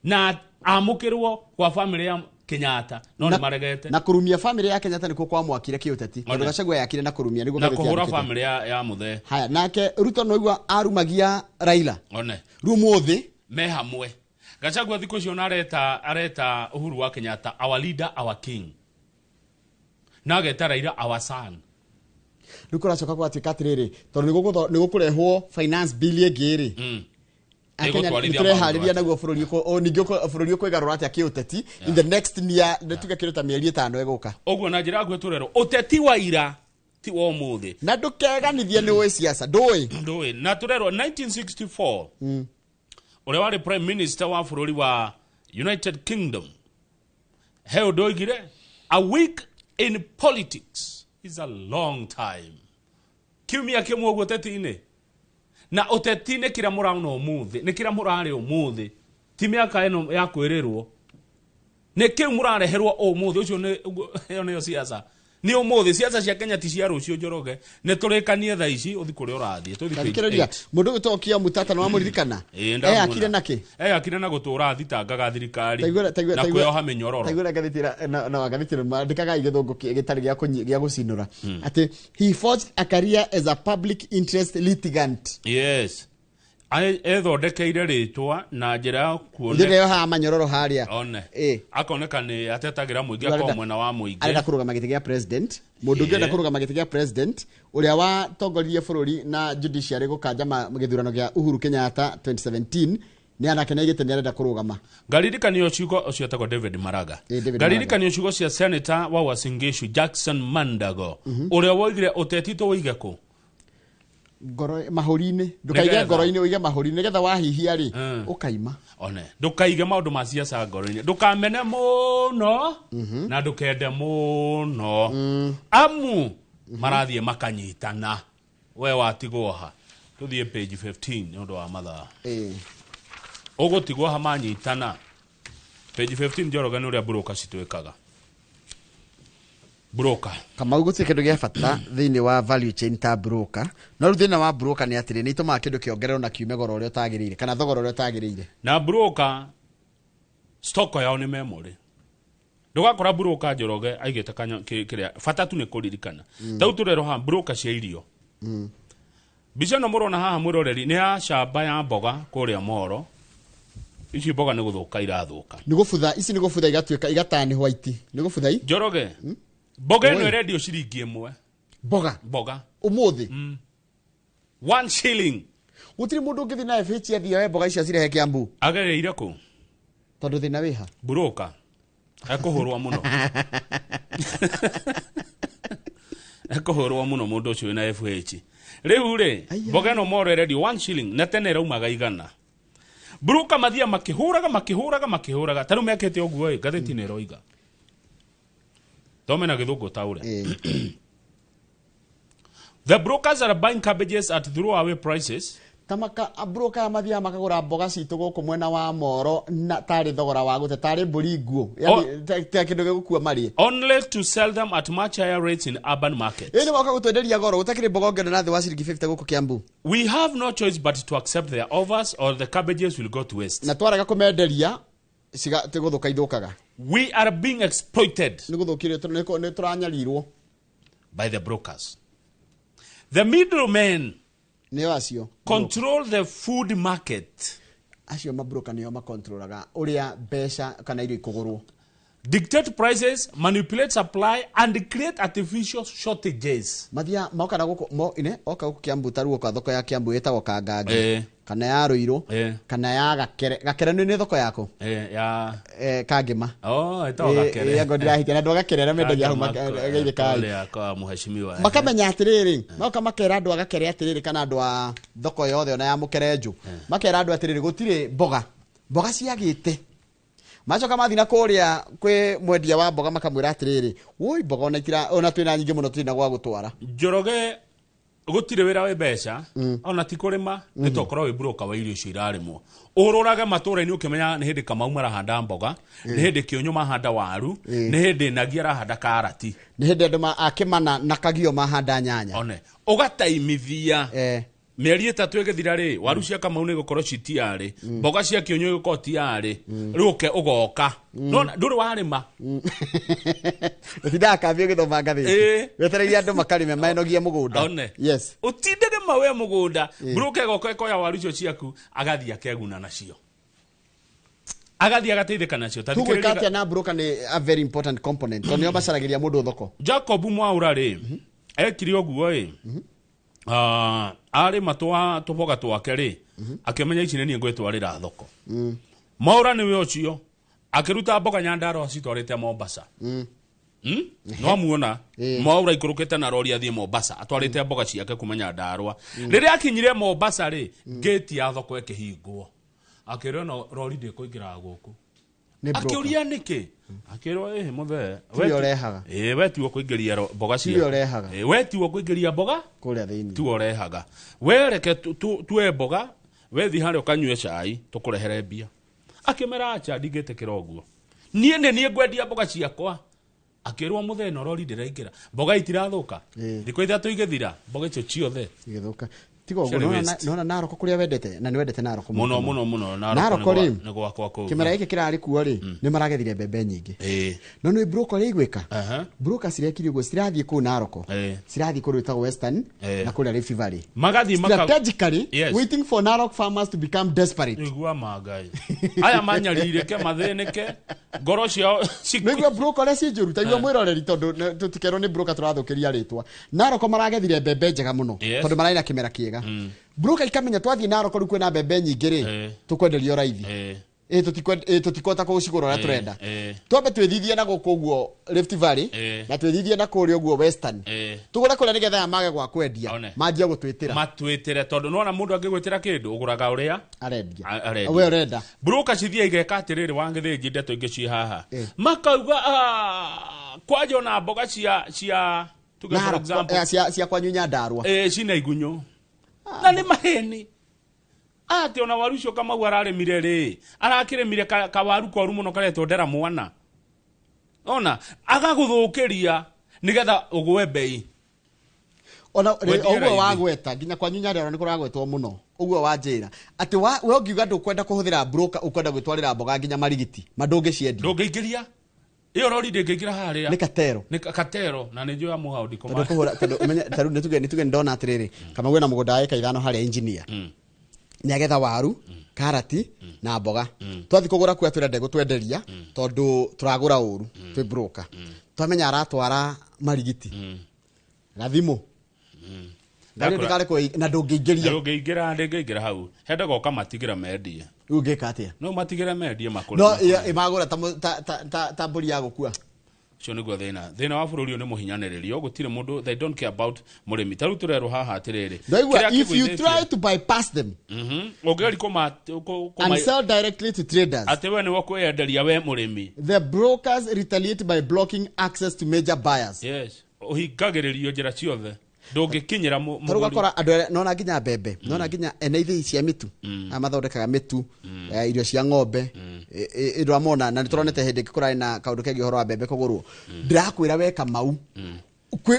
na amũkĩrwo kwa bamĩrĩ ya Kenyatta, no nĩ maregete. Na kũrumia bamĩrĩ ya Kenyatta nĩkuo kwamwakire kĩũteti, tondũ One. Gachagua yakire na kũrumia nĩguo na ngathĩti kũhũra yandĩkĩte. bamĩrĩ ya mũthee. Haya, nake Ruto noigua arumagia Raila. One. Rĩu ũmũthĩ me hamwe. Gachagua thikũ icio ona areta Uhuru wa Kenyatta our leader, our king, na ageta Raila our son. Rĩu kũracoka gũgatuĩka atĩrĩrĩ, tondũ nĩ gũkũrehwo finance bill ĩngĩ rĩ, Akenya Ĩgũtwarithia nĩtũreharĩria maũndũ. Naguo bũrũri ningĩ bũrũri ũkwĩgarũra atĩa kĩũteti in the next near, nĩtuge kĩndũ ta mĩeri 5 ĩgũka. Ũguo na njĩra nguhĩ tũrerwo ũteti wa ira ti wa ũmũthĩ. Na ndũkeganithie nĩ ũĩ siasa ndũĩ. Ndũĩ. Na tũrerwo 1964 ũrĩa warĩ prime minister wa bũrũri wa United Kingdom he ũndũ oigire, a week in politics is a long time. Kiumia kĩmwe ũguo ũteti-inĩ, na ũteti nĩ kĩrĩa mũraona ũmũthĩ, nĩ kĩrĩa mũrarĩ ũmũthĩ, ti mĩaka ĩno ya kwĩrĩrwo, nĩ kĩu mũrareherwo ũmũthĩ. Ũcio nĩ ũguo- ĩyo nĩyo siasa, nĩ ũmũthĩ. Siasa cia Kenya ti cia rũciũ Njoroge, nĩ tũrĩkanie thaa ici ũthi kũrĩa ũrathiĩ. Tũthi page Thikĩrĩria, 8. mũndũ ũgwĩtwo Okiya Mutata nĩ wamũririkana? Ĩĩ, ndamwona. Eyakire nakĩ? Eyakire na gũtũra thitangaga thirikari na kwĩyoha mĩnyororo. Taiguĩra ngathĩti na ngathĩti ĩno mandĩkaga gĩthũngũ gĩtarĩ gĩa gũcinũra, atĩ he forged a career as a public interest litigant. Yes, ethondekeire rĩtwa na njĩra ya kuone Ndĩrĩa yohaga manyororo harĩa. One. Ĩ. Akoneka nĩ atetagĩra mũingĩ, akorwo mwena wa mũingĩ. Arenda kũrũgama gĩtĩ gĩa president, mũndũ ũngĩ enda kũrũgama gĩtĩ gĩa president, ũrĩa watongoririe bũrũri na judiciary gũkanja gĩthurano gĩa Uhuru Kenyatta 2017, nĩ anake nĩ aigĩte nĩ arenda kũrũgama. Ngaririkanio ciugo ũcio etagwo David Maraga. David. Ngaririkanio ciugo cia senator wa Uasin Gishu Jackson Mandago, ũrĩa woigire ũteti tũwĩige kũ? Ngoro mahũri-inĩ, ndũkaige Nĩgetha. ngoro-inĩ, ũige mahũri-inĩ nĩgetha wahihia rĩ, ũkaima. One, ndũkaige maũndũ ma ciaca ngoro-inĩ, ndũkamene mũno na ndũkende mũno, amu marathiĩ makanyitana, we watigwo ha. Tũthiĩ page 15 nĩ ũndũ wa mathaa. Ũgũtigwo ha manyitana. Page 15 Njoroge, nĩ ũrĩa broker citwĩkaga broker. Kamau, gũtirĩ kĩndũ gĩa bata thĩinĩ wa value chain ta broker, no rĩu thĩna wa broker nĩ atĩrĩ, nĩ itũmaga kĩndũ kĩongererwo na kiume goro ũrĩa ũtagĩrĩire kana thogora ũrĩa ũtagĩrĩire. Na broker stock yao nĩ memory, ndũgakora broker Njoroge aigĩte kĩrĩa bata tu nĩ kũririkana. Tau tũrerwo haha broker cia irio. Mbica ĩno mũrona haha, mwĩroreri, nĩ ya camba ya mboga kũrĩa Moro. Ici mboga nĩ gũthũka irathũka. Nĩ gũbutha, ici nĩ gũbutha igatuĩka igatani white, nĩ gũbutha i Njoroge, mboga ĩno Oi. ĩrendio ciringi 1. Mboga? Mboga. Ũmũthĩ? 1 shilling. Gũtirĩ mũndũ ũngĩthiĩ na FH athiĩ oe mboga icio acirehe Kiambu? Agereire kũ? Tondũ thĩna wĩha? Broker ekũhũrwo mũno, ekũhũrwo mũno mũndũ ũcio wĩna FH. Rĩu rĩ, mboga ĩno Moro ĩrendio 1 shilling na tene ĩraumaga 100. Broker mathia makĩhũraga makĩhũraga makĩhũraga, ta rĩu mekĩte ũguo ĩ, ngathĩti-inĩ ĩroiga, thome na gĩthũngũ taũre. The brokers are buying cabbages at throwaway prices. Tamaka broker aya mathiaga makagũra mboga citũ gũkũ mwena wa Moro na tarĩ thogora wa gũte, tarĩ mbũri nguũ. Yani, ta kĩndũ gĩgũkua marĩe. Only to sell them at much higher rates in urban markets. Ĩ, nĩ moka gũtwenderia goro, gũtakĩrĩ mboga ũngĩona na thĩ wa ciringi 50 gũkũ Kiambu. We have no choice but to accept their offers or the cabbages will go to waste. Na twarega kũmenderia ti gũthũka ithũkaga. We are being exploited. Nĩ gũthũkire, nĩ tũranyarirwo. By the brokers. The middlemen nĩo acio control the food market. Acio mabroka nĩo makontrolaga ũrĩa mbeca kana irio ikũgũrwo. Dictate prices, manipulate supply and create artificial shortages. Mathia moka na gũkũ mo ine oka gũkũ Kiambu ta ruo kwa thoko ya Kiambu ĩtagwo Kangangi kana ya Ruiru kana ya Gakere. Gakere nĩ thoko yako? Ya Kangima. Oh, ĩtagwo Gakere. Ngo ndĩrahitia na andũ a Gakere arĩa mendagia hau geithĩ kai. Kũrĩa kwa mheshimiwa. Makamenya atĩrĩrĩ, moka makera andũ a Gakere atĩrĩrĩ kana andũ a thoko yothe ona ya Mũkerenjũ. Makera andũ atĩrĩrĩ gũtirĩ mboga. Mboga ciagĩte. Macoka mathi na kũrĩa kwĩ mwendia wa mboga makamwĩra atĩrĩrĩ, woi mboga ona itira ona twĩna nyingĩ mũno tũtirĩ na gwa gũtwara. Njoroge gũtirĩ wĩra wĩ mbeca ona ti kũrĩma nĩ tokorwo wĩ broker wa irio icio irarĩmwo. Ũrũrage matũra-inĩ ũkĩmenya nĩ hĩndĩ Kamau marahanda mboga, nĩ hĩndĩ Kĩũnyũ mahanda waru, nĩ hĩndĩ Nagi arahanda karati. Nĩ hĩndĩ andũ a Kĩmana na Kagio mahanda nyanya. One ũgataimithia mĩeri 3 ĩgĩthira rĩ, waru cia Kamau nĩ igũkorwo ci tiarĩ, mboga cia Kĩũnyũ igũkorwo tiarĩ, rĩu ũke ũgoka. No ndũrĩ warĩma. Ũtindaga kambĩ ũgĩthoma ngathĩti. Wetereire andũ makarĩme menogie mũgũnda. One. Yes. Ũtindage mawe mũgũnda, broker ĩgoka ĩkoya waru icio ciaku, agathiĩ akeguna nacio. Agathiĩ agateithĩka nacio. Ta Tugwĩka thikĩrĩria atĩa na broker nĩ a very important component tondũ nĩo macaragĩria mũndũ thoko. Jacob Mwaura rĩ, ekire ũguo ĩ, arĩma tũboga twake rĩ, akĩmenya ici nĩ niĩ ngwĩtwarĩra thoko. Mwaura nĩwe ũcio akĩruta mboga Nyandarua acitwarĩte Mombasa. No muona Mwaura ikũrũkĩte na rori athiĩ Mombasa atwarĩte mboga ciake kuma Nyandarua. Rĩrĩa akinyire Mombasa rĩ, gate ya thoko ĩkĩhingwo. Akĩrwo no rori ndĩkũingĩra gũkũ. Akĩũria nĩkĩ? Akĩrwo ĩhĩ mũthee. Tiwe ũrehaga. We tiwe kũingĩria mboga Tiwe ũrehaga. We tiwe kũingĩria mboga kũrĩa thĩinĩ. Tiwe ũrehaga. We reke tuwe mboga, we thiĩ harĩa ũkanyue cai tũkũrehere mbia. Akĩmera acha ndingĩtĩkĩra ũguo. Niĩ nĩ niĩ ngwendia mboga ciakwa. Akĩrwo mũthee no rori ndĩraingĩra. Mboga itirathũka. Thikũ 3 igĩthira mboga icio ciothe igĩthũka. Tiga ũguo nona Narok kũrĩa wendete na nĩ wendete Narok mũno mũno mũno. Narok rĩ nĩ gwakwa kũu. Kĩmera gĩkĩ kĩrarĩ kuo rĩ nĩ maragethire mbembe nyingĩ. No nĩ broker ũrĩa igwĩka. Broker cirekire ũguo cirathiĩ kũu Narok. Cirathiĩ kũndũ gwĩtagwo Western na kũrĩa Rift Valley. Magathiĩ strategically waiting for Narok farmers to become desperate. Igua mangai. Aya manyarirĩke mathĩnĩke ngoro ciao. Nĩguo broker ũrĩa ci njũru ta igua mwĩroreri tondũ tũtikerwo nĩ broker tũrathũkĩria rĩtwa. Narok maragethire mbembe njega mũno tondũ mararĩ na kĩmera kĩega. Broker ikamenya twathiĩ Narok rĩu kwĩna mbembe nyingĩ rĩ tũkwenderio raithi. Tũtikũhota kũcigũra ũrĩa tũrenda. Twambe twĩthithie na gũkũ ũguo Rift Valley na twĩthithie na kũrĩa ũguo Western. Tũgũre kũrĩa nĩgetha aya mage gwa kwendia manjie gũtwĩtĩra. Matwĩtĩre tondũ nĩwona mũndũ angĩgwĩtĩra kĩndũ ũgũraga ũrĩa arendia. We ũrenda. Broker cithiĩ igeka atĩrĩrĩ wangĩthĩnji ndeto ingĩ ci haha. Makauga kwanja ona mboga cia tuge for example cia kwanyu Nyandarua. Cina igunyũ. Na nĩ maheni. Atĩ ona waru ũcio Kamau ararĩmire rĩ, arakĩrĩmire kawaru koru mũno karetwo ndera mwana. Ona agagũthũkĩria nĩgetha ũgwe mbei. Ona ũguo wagweta nginya kwanyu Nyandarua nĩ kũragwetwo mũno. Ũguo wanjĩra atĩ we ũngiuga ndũkwenda kũhũthĩra broker ũkwenda gwĩtwarĩra mboga nginya marigiti ma ndũngĩciendia. Ndũngĩingĩria. Iyo rori ndĩngĩingĩra harĩa. Nĩ katero. Nĩ katero na nĩ njũĩ ya mũhau ndikũma. Tondũ kũhũra tondũ ũmenye tarĩu nĩ tuge ndona atĩrĩrĩ Kamau wĩna mũgũnda wa ĩka 5 harĩa engineer. Nĩagetha waru, karati na mboga. Twathiĩ kũgũra kuo atwĩra ndegũtwenderia tondũ tũragũra ũru twĩ broker. Twamenya aratwara marigiti. Gathimũ. Ngari ndĩkarĩ na ndũngĩingĩria. Ndũngĩingĩra ndĩngĩingĩra hau. Hendaga ũkamatigĩra mendie. Rĩu ũngĩka atĩa? No matigĩre mendie makũrĩ. No ĩmagũra ta mbũri ya gũkua. Ũcio nĩguo thĩna. Thĩna wa bũrũri ũyũ nĩ mũhinyanĩrĩrio. Gũtirĩ mũndũ, they don't care about mũrĩmi. Ta rĩu tũrerwo haha atĩrĩrĩ. Ndaigua if you try to bypass them. Ũngĩgeria kũma and sell directly to traders. Atĩ we nĩwe ũkwĩyenderia we mũrĩmi. The brokers retaliate by blocking access to major buyers. Yes. Ũhingagĩrĩrio njĩra ciothe. Ndũngĩkinyĩra mũgũri. Tarĩu ũgakora andũ arĩa nona nginya mbembe, nona nginya ene ithĩi cia mĩtu, aya mathondekaga mĩtu, irio cia ng'ombe, ĩndũ na nĩtũronete hĩndĩ ĩngĩ kũrarĩ na kaũndũ kegiĩ ũhoro wa mbembe kũgũrwo. Ndĩrakwĩra we Kamau,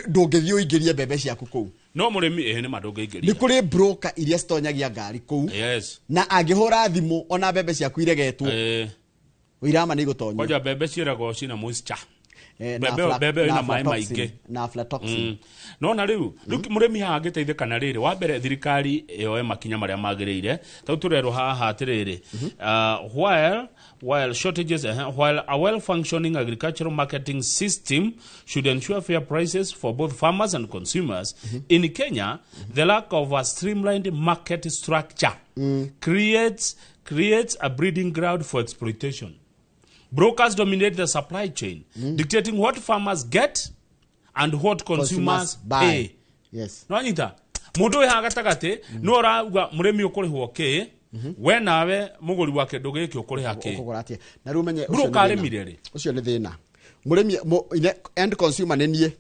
ndũngĩthiĩ ũingĩrie mbembe ciaku kũu. No mũrĩmi nĩ ma ndũngĩingĩria. Nĩ kũrĩ broker iria citonyagia ngari kũu. Yes. Na angĩhũra thimũ ona mbembe ciaku iregetwo. Ũirama nĩ igũtonyio. Kwanja mbembe ciĩragwo cina moisture. na Mbembe na ĩna maĩ aflatoxin, maingĩ. Na aflatoxin. Nona rĩu mũrĩmi haha angĩteithĩka na rĩrĩ, wa mbere thirikari yoe makinya marĩa magĩrĩire. Tau tũrerwo haha atĩrĩrĩ, while shortages, while a well functioning agricultural marketing system should ensure fair prices for both farmers and consumers in Kenya, the lack of a streamlined market structure creates a breeding ground for exploitation. Brokers dominate the supply chain, dictating what farmers get and what consumers buy. Pay. Yes. Nwanyita mundu wi haha gatagati no urauga murimi ukurihuo ki, we nawe muguri wa kindu giki ukuriha ki? Ũkũgũra atĩa? Na rĩu ũmenye ũcio Broker nĩ thĩna. arĩmire rĩ? Ũcio nĩ thĩna. Mũrĩmi end consumer nĩ niĩ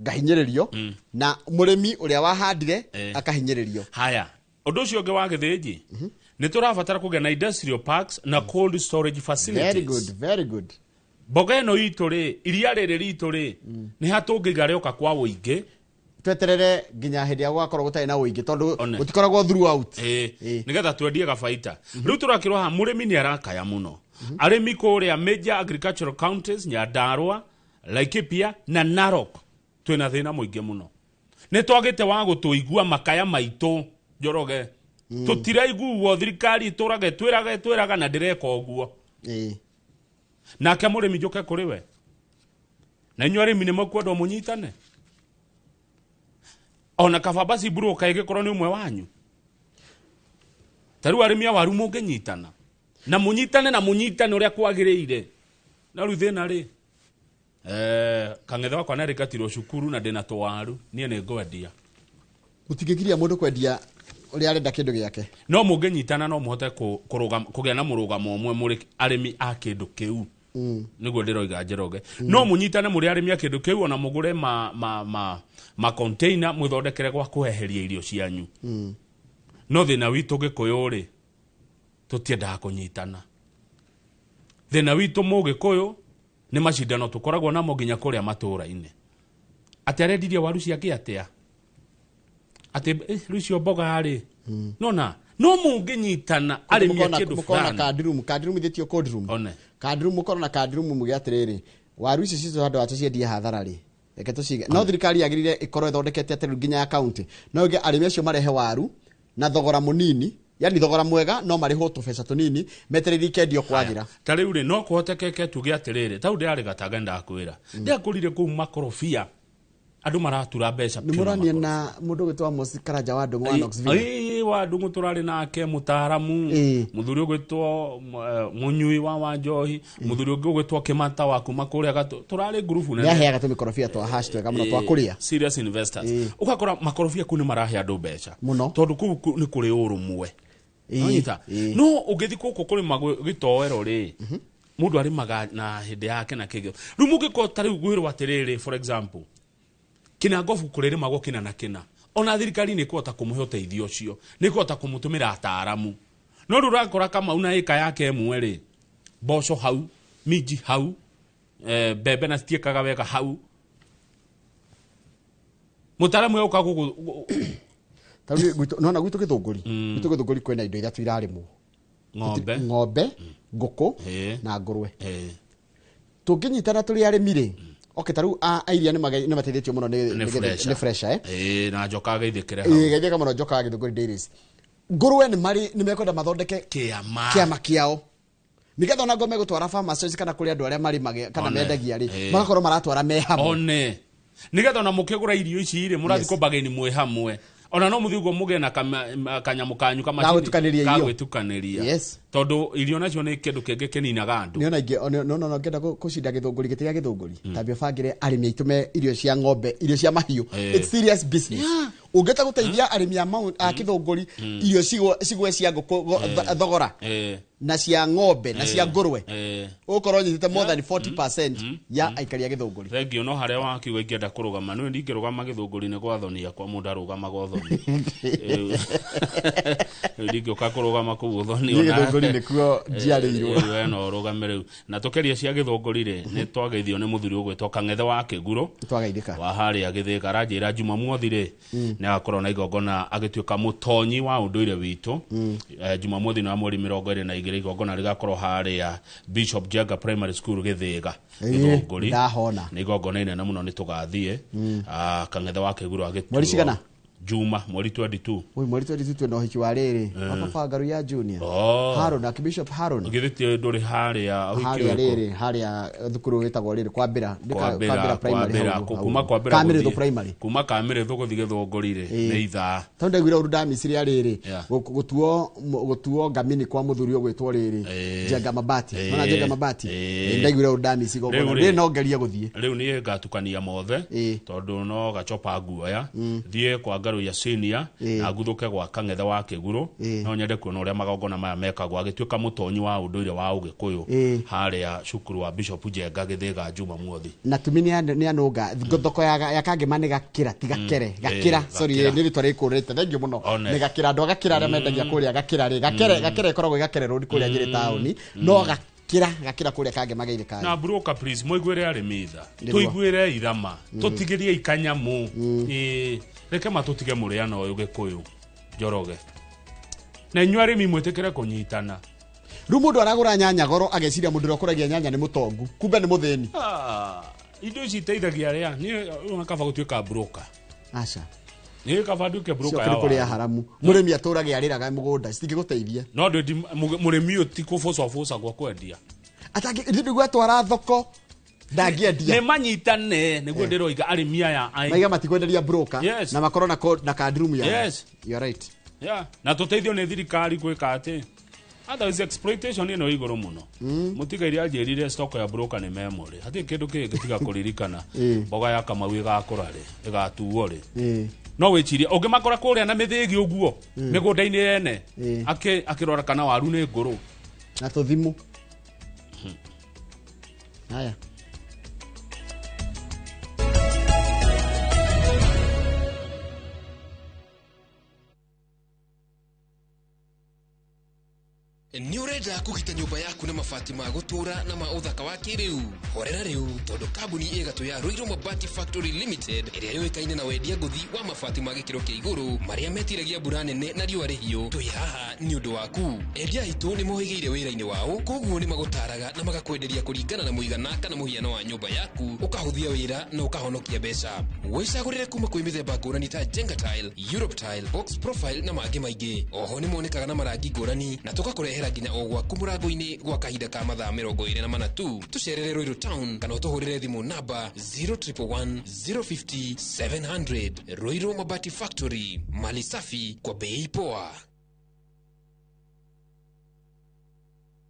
ngahinyĩrĩrio, na mũrĩmi ũrĩa wahandire akahinyĩrĩrio. Haya, undu ucio ungi wa githinji, ni turabatara kugĩa na industrial parks na cold storage facilities. Very good, very good. Mboga ĩno itũ rĩ, iria rĩrĩ ritũ rĩ, nĩ hatũngĩiga rĩoka kwa ũingĩ? Tweterere nginya hĩndĩ ya gũgakorwo gũtarĩ na ũingĩ, tondũ One. gũtikoragwo throughout. Ĩĩ, nĩgetha twendie gabaita. Rĩu tũrakĩrwo haha mũrĩmi nĩ arakaya mũno. Arĩmi kũrĩa major agricultural counties, Nyandarua, Laikipia na Narok, twĩna thĩna mũingĩ mũno. Nĩ twagĩte wa gũtũigua makaya maitũ, Njoroge. Tũtiraiguo. Thirikari ĩtũrage twĩraga twĩraga na ndĩreka ũguo. Nake mũrĩmi, njũke kũrĩ we, na inyuĩ arĩmi nĩ mũkwendwo mũnyitane, ona kaba basi broker ĩgĩkorwo nĩ ũmwe wanyu. Ta rĩu arĩmi a waru mũngĩnyitana na mũnyitane na mũnyitane ũrĩa kwagĩrĩire. Na rĩu thĩna rĩ, kang'ethe wakwa nĩarĩkatirwo cukuru na ndĩna tũwaru, niĩ nĩ ngwendia. Mũtingĩgiria mũndũ kwendia ũrĩa arenda kĩndũ gĩake. No mũngĩnyitana no mũhote kũgĩa na mũrũgamo ũmwe mũrĩ arĩmi a kĩndũ kĩu. Nĩguo ndĩroiga, Njoroge, no mũnyitane mũrĩ arĩmi a kĩndũ kĩu, ona mũgũre ma container, mwĩthondekere gwa kũheheria irio cianyu. No thĩna witũ Gĩkũyũ rĩ, tũtiendaga kũnyitana. Thĩna witũ Mũgĩkũyũ nĩ macindano tũkoragwo namo nginya kũrĩa matũũra-inĩ, atĩ arendirie waru ciake atĩa, atĩ rĩu icio mboga rĩ, nona no mũngĩnyitana arĩmi a kĩndũ Mũkona fulani. Card room, card room ithĩtio cold room. One. Card room, mũkorwo na card room, muge atĩrĩrĩ, waru ici citũ handũ wa tũciendie hathara rĩ, reke tũcige. No thirikari yagĩrĩire ĩkorwo ĩthondekete atĩ rĩu nginya ya county no ĩge arĩmi acio marehe waru na thogora mũnini, yani thogora mwega, no marĩhwo tũbeca tũnini metereire ikendio kwagĩra. Ta rĩu rĩ, no kũhotekeke tuge atĩrĩrĩ, tau ndĩrarĩ Gatanga, ndakwĩra ndĩrakũrire kũu makorobia, andũ maratura mbeca Nĩ piũ na mũrania na mũndũ ũgwĩtwo Amos Karanja wa Ndũng'ũ wa Knoxville. Ĩĩ, wa Ndung'u tũrarĩ nake, mũtaaramu, mũthuri ũgwĩtwo mũnyui wa njohi, mũthuri ũngĩ ũgwĩtwo Kĩmata wa kuma kũrĩa Gatũ, tũrarĩ ngurubu Nĩ aheaga tũmĩkorobia twa hash twega mũno twa kũrĩa. Serious investors. Ũgakora makorobia kũu nĩ marahe andũ mbeca mũno, tondũ kũu nĩ kũrĩ ũrũmwe. Nonyita? No ũngĩthiĩ gũkũ kũrĩma gĩtoero rĩ, mũndũ arĩmaga na hĩndĩ yake na kĩgĩo. Rĩu mũngĩkorwo ta rĩu gwĩrwo atĩrĩrĩ, for example, kĩnangobu kũrĩrĩmagwo kĩna na kĩna, ona thirikari nĩ ĩkũhota kũmũhe ũteithio ũcio, nĩ ĩkũhota kũmũtũmĩra ataaramu. No rĩu ũrakora Kamau na ĩka yake ĩmwe rĩ, mboco hau, minji hau, mbembe na citiĩkaga wega hau, mũtaaramu egũka gũkũ. Ta rĩu nona gwitũ Gĩthũngũri, gwitũ Gĩthũngũri kwĩna indo ithatũ irarĩmwo. Ng'ombe. Ng'ombe, ngũkũ na ngũrwe. Tũngĩnyitana tũrĩ arĩmi rĩ, okay, ta rĩu a iria nĩ mateithĩtio mũno nĩ nĩ fresha, eh. Ĩĩ, na njoka ageithĩkĩre hau. Ĩĩ, geithĩka mũno njoka wa Gĩthũngũri Dairies. Ngũrwe nĩ marĩ nĩ mekwenda mathondeke kĩama. Kĩama kĩao, nĩgetha ona ngome gũtwara farmers choice kana kũrĩ andũ arĩa marĩmaga kana One. mendagia rĩ, magakorwo maratwara me hamwe. One nigetha ona mũkĩgũra irio ici rĩ, mũrathiĩ Yes. kũbageni mwĩ hamwe, ona no mũthiĩ ũguo mũgĩe na kanyamũ kanyu kamacini Ga gwĩtukanĩria irio. ga gwĩtukanĩria. Yes. Tondũ irio nacio nĩ kĩndũ kĩngĩ kĩninaga andũ. Nĩona ingĩ no no ngenda kũcinda Gĩthũngũri, gĩtĩ gĩa Gĩthũngũri, tambia bangĩre arĩmi aitũ me irio cia ng'ombe, irio cia mahiũ. It's serious business. Ũngĩhota gũteithia arĩmi a a Gĩthũngũri, irio cigwe cia ngũkũ thogora na cia ng'ombe na cia ngũrwe, ũgũkorwo nyitĩte more than 40% ya aikari a Gĩthũngũri. Thengio, no harĩa wakiuga ingĩenda kũrũgama nĩ ndingĩrũgama Gĩthũngũri-inĩ gwa thoni akwa, mũndũ arũgamaga ũthoni. Rĩu ndingĩũka kũrũgama kũu ũthoni. Niĩ Gĩthũngũri nĩkuo njiarĩirwo. We no ũrũgame rĩu. Na tũkĩria cia Gĩthũngũri rĩ, nĩ twageithio nĩ mũthuri ũgwĩtwo Kang'ethe wa Kĩguro Twageithĩka. wa harĩa Gĩthĩka, aranjĩra Jumamothi rĩ nĩ Nĩ agakorwo na igongona agĩtuĩka mũtonyi wa ũndũire witũ. Jumamothi na mweri 22 igongona rĩgakorwo harĩa Bishop Jenga Primary School Gĩthĩga, Gĩthũngũri. Ndahona. Nĩ igongona inene mũno, nĩ tũgathiĩ. Kang'ethe wa Kĩguru agĩtuo Mweri cigana? Juma mweri 22. Ui, mweri 22 twĩna ũhiki wa rĩrĩ wa baba Ngaru ya Junior. Oh. Haron, Archbishop Haron. Githĩ ti ndũrĩ harĩa ũhiki Harĩa ũrĩkũ? rĩrĩ, harĩa thukuru wĩtagwo rĩrĩ Kwambĩra, nĩ Kwambĩra Kwambĩra primary Kwambĩra hau ũguo, kuma hau ũguo. Kwambĩra Kamĩrĩthũ gũthiĩ- primary. Kuma Kamĩrĩthũ gũthiĩ Gĩthũngũri rĩ, nĩ ithaa. Tondũ ndaiguire ũru ndamiciria rĩrĩ, Yeah. gũtuo ngamini kwa mũthuri ũgwĩtwo rĩrĩ Njenga Mabati. Nona Njenga Mabati. Ndaiguire ũru ndamici Rĩu igongona. rĩ- Rĩ no ngerie gũthiĩ. Rĩu niĩ ngatukania mothe tondũ no gachopa nguoya thiĩ kwa Ngaru ya senior na nguthũke gwa Kang'ethe wa Kĩguru. No nyende kuona ũrĩa magongona maya mekagwo agĩtuĩka mũtonyi wa ũndũire wa Ũgĩkũyũ harĩa cukuru wa Bishop Njenga Gĩthĩga Jumamothi. Na tumi nĩ anũnga thoko ya Kangema nĩ Gakĩra, ti Gakere. Gakĩra, sorry, Gakĩra. nĩ rĩtwa rĩkũrĩte, thengiũ mũno. One. Nĩ Gakĩra, andũ a Gakĩra arĩa mendagia kũrĩa Gakĩra rĩ, Gakere, Gakere ĩkoragwo ĩ Gakere Road kũrĩa Nyĩrĩ taũni, no Gakĩra, Gakĩra kũrĩa Kangema Geithĩkai. Na broker please, mũiguĩre arĩmi tha, Nĩguo. tũiguĩre irama, tũtigĩrie ikanyamu. Ĩĩ, reke matũtige mũrĩano ũyũ Gĩkũyũ Njoroge, na inyuĩ arĩmi mwĩtĩkĩre kũnyitana. Rĩu mũndũ aragũra nyanya goro ageciria mũndũ ũrĩa ũkũragia nyanya nĩ mũtongu, kumbe nĩ mũthĩni. Ah, indo ici iteithagia arĩa niĩ kaba gũtuĩka broker. Aca. Niĩ kaba nduĩke broker Cio ya kũrĩ kũrĩa waru. haramu. Mũrĩmi atũrage arĩraga mũgũnda, citingĩgũteithia. No ndwendi mũrĩmi ũyũ ti kũbũcabũca gwa kwendia. Atangĩ atwara thoko ndangĩendia. Nĩ manyitane nĩguo ndĩroiga arĩmi aya Maiga matikwenderia broker Yes. na makorwo na card room yao. Yes. You are right. Yeah. Na tũteithio nĩ thirikari gwĩka atĩ otherwise exploitation ĩno ĩ igũrũ mũno. Mũtigaire anjĩrire stock ya broker nĩ memory, hatirĩ kĩndũ kĩngĩ tiga kũririkana mboga ya Kamau ĩgakũra rĩ, ĩgatuo rĩ. No wĩcirie ũngĩmakora kũrĩa na mĩthĩgi ũguo mĩgũnda-inĩ yene akĩrora kana waru nĩ ngũrũ. Na tũthimũ. Haya. Nĩ ũrenda kũgita nyũmba yaku na mabati ma gũtũũra na ma ũthaka wa kĩrĩu? Horera rĩu, tondũ kambuni ĩgatũ ya Ruiru Mabati Factory Limited, ĩrĩa yũĩkaine na wendia ngũthi wa mabati ma gĩkĩro kĩa igũrũ marĩa metiragia mbura nene na riũa rĩhiũ, twĩ haha nĩ ũndũ waku. Endia aitũ nĩ mohĩgĩire wĩra-inĩ wao, koguo nĩ magũtaraga na magakwenderia kũringana na mũigana kana mũhiano wa nyũmba yaku, ũkahũthia wĩra na ũkahonokia mbeca. Wĩcagũrĩre kuma kwĩ mĩthemba ngũrani ta Jenga Tile, Europe Tile, Box Profile na mangĩ maingĩ. Oho nĩ monekaga na marangi ngũrani na tũgakũrehera nginya o gwaku mũrango-inĩ gwa kahinda ka mathaa 24 tu. Tũcerere Ruiru Town kana ũtũhũrĩre thimũ namba 0111 050 700. Ruiru Mabati Factory, mali safi kwa bei poa.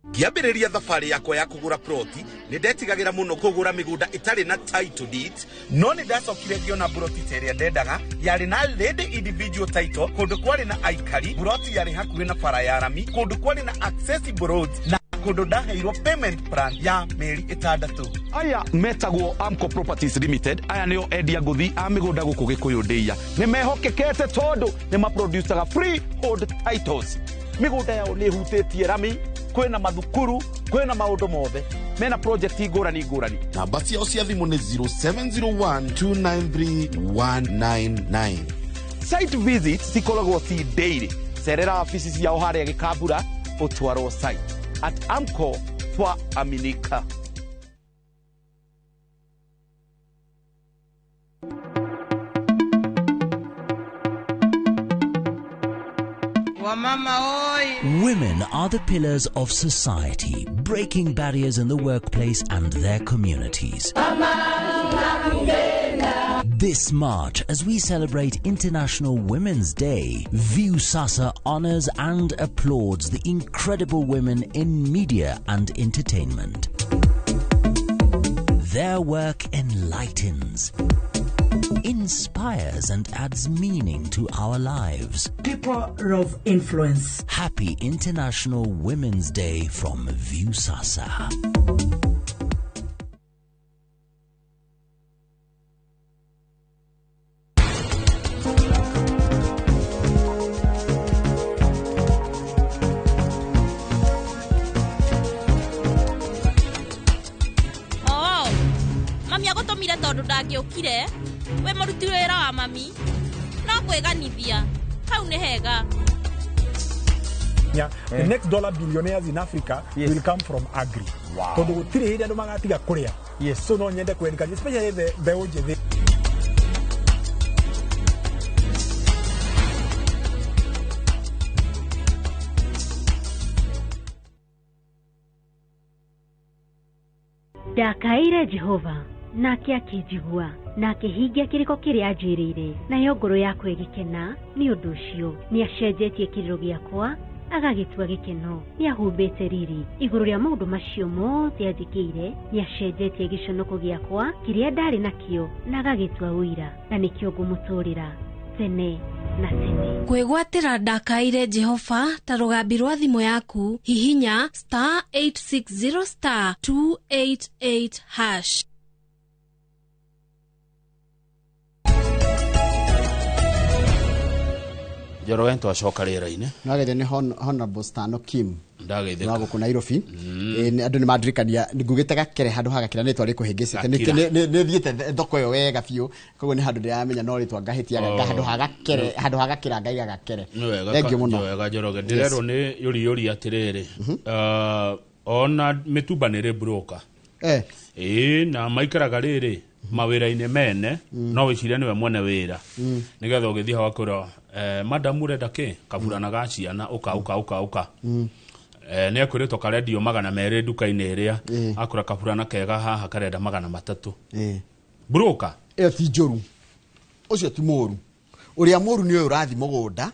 Ngĩambĩrĩria thabarĩ yakwa ya kũgũra ploti nĩ ndetigagĩra mũno kũgũra mĩgũnda ĩtarĩ na title deeds, no nĩ ndacokire ngĩona ploti ta ĩrĩa ndendaga yarĩ na ready individual title, kũndũ kwarĩ na aikari, ploti yarĩ hakuhĩ na bara ya rami, kũndũ kwarĩ na accessible roads na kũndũ ndaheirwo payment plan ya mĩeri 6. Aya metagwo Amco Properties Limited. Aya nĩo endia ngũthi a mĩgũnda gũkũ Gĩkũyũ ndĩia. Nĩ mehokekete tondũ nĩ maproducaga freehold titles. Mĩgũnda yao nĩ ĩhutĩtie rami, kwĩna mathukuru, kwĩna maũndũ mothe, mena project ngũrani ngũrani. Namba ciao cia thimũ nĩ 0701 293 199. Site visits cikoragwo ci daily. Cerera wabici ciao harĩa Gĩkambura ũtwarwo site. At Amco twa aminika. Wamama oi! Women are the pillars of society, breaking barriers in the workplace and their communities. This March, as we celebrate International Women's Day, Viusasa honors and applauds the incredible women in media and entertainment. Their work enlightens, inspires, and adds meaning to our lives. People of influence. Happy International Women's Day from Viusasa. Oo, mami agũtũmire tondũ ndangĩũkire. Wĩ mũruti wĩra wa mami. No Kwĩganithia hau nĩ hega. Yeah. The next dollar billionaires in Africa will come from agri. Tondũ gũtirĩ hĩndĩ andũ magatiga kũrĩa. So no nyende kũ encourage especially the mbeũ njĩthĩ. Ndakaĩire Jehova nake akĩnjigua na akĩhingia kĩrĩko kĩrĩa anjĩrĩire, nayo ngoro yakwa ĩgĩkena nĩ ũndũ ũcio. Nĩacenjetie kĩrĩro gĩakwa agagĩtua gĩkeno, nĩahumbĩte riri igũrũ rĩa maũndũ macio mothe anjĩkĩire, nĩacenjetie gĩconoko gĩakwa kĩrĩa ndarĩ nakĩo na agagĩtua ũira, na nĩkĩo ngũmũtũũrĩra tene na tene. Kwĩgwatĩra ndakaĩire Jehova ta rũgambi rwa thimũ yaku, hihinya star 860 star 288 hash. Njoroge twacoka rĩera-inĩ. Nĩwageithio nĩ Honorable Stano Kim Ndageithĩka. Wa gũkũ Nairobi. Andũ nĩ mandirikania ngugĩte gakere handũ ha gakira nĩtwa rĩkũhĩngĩcĩte. Nĩ thiĩte thoko ĩyo wega biũ, koguo nĩ handũ ndĩramenya no rĩtwa ngahĩtia handũ ha gakere, handũ ha gakira ngaiga gakere. Thank you mũno. Nĩ wega Njoroge, ndĩrerwo nĩ yũri yũri atĩrĩrĩ, ona mĩtumba nĩ ĩrĩ broker. Ĩĩ, na maikaraga rĩrĩ mawĩra-inĩ mene, no wĩcirie nĩwe mwene wĩra, nĩgetha ũgĩthiĩ hau akwĩra madam ũrenda kĩ kaburana ga ciana, ũka ũka ũka ũka. Nĩ ekwĩrĩtwo karendio 200 nduka-inĩ ĩrĩa, akũra kaburana kega haha karenda 300. Broker ĩyo ti njũru, ũcio ti mũru. Ũrĩa mũru nĩ ũyũ ũrathiĩ mũgũnda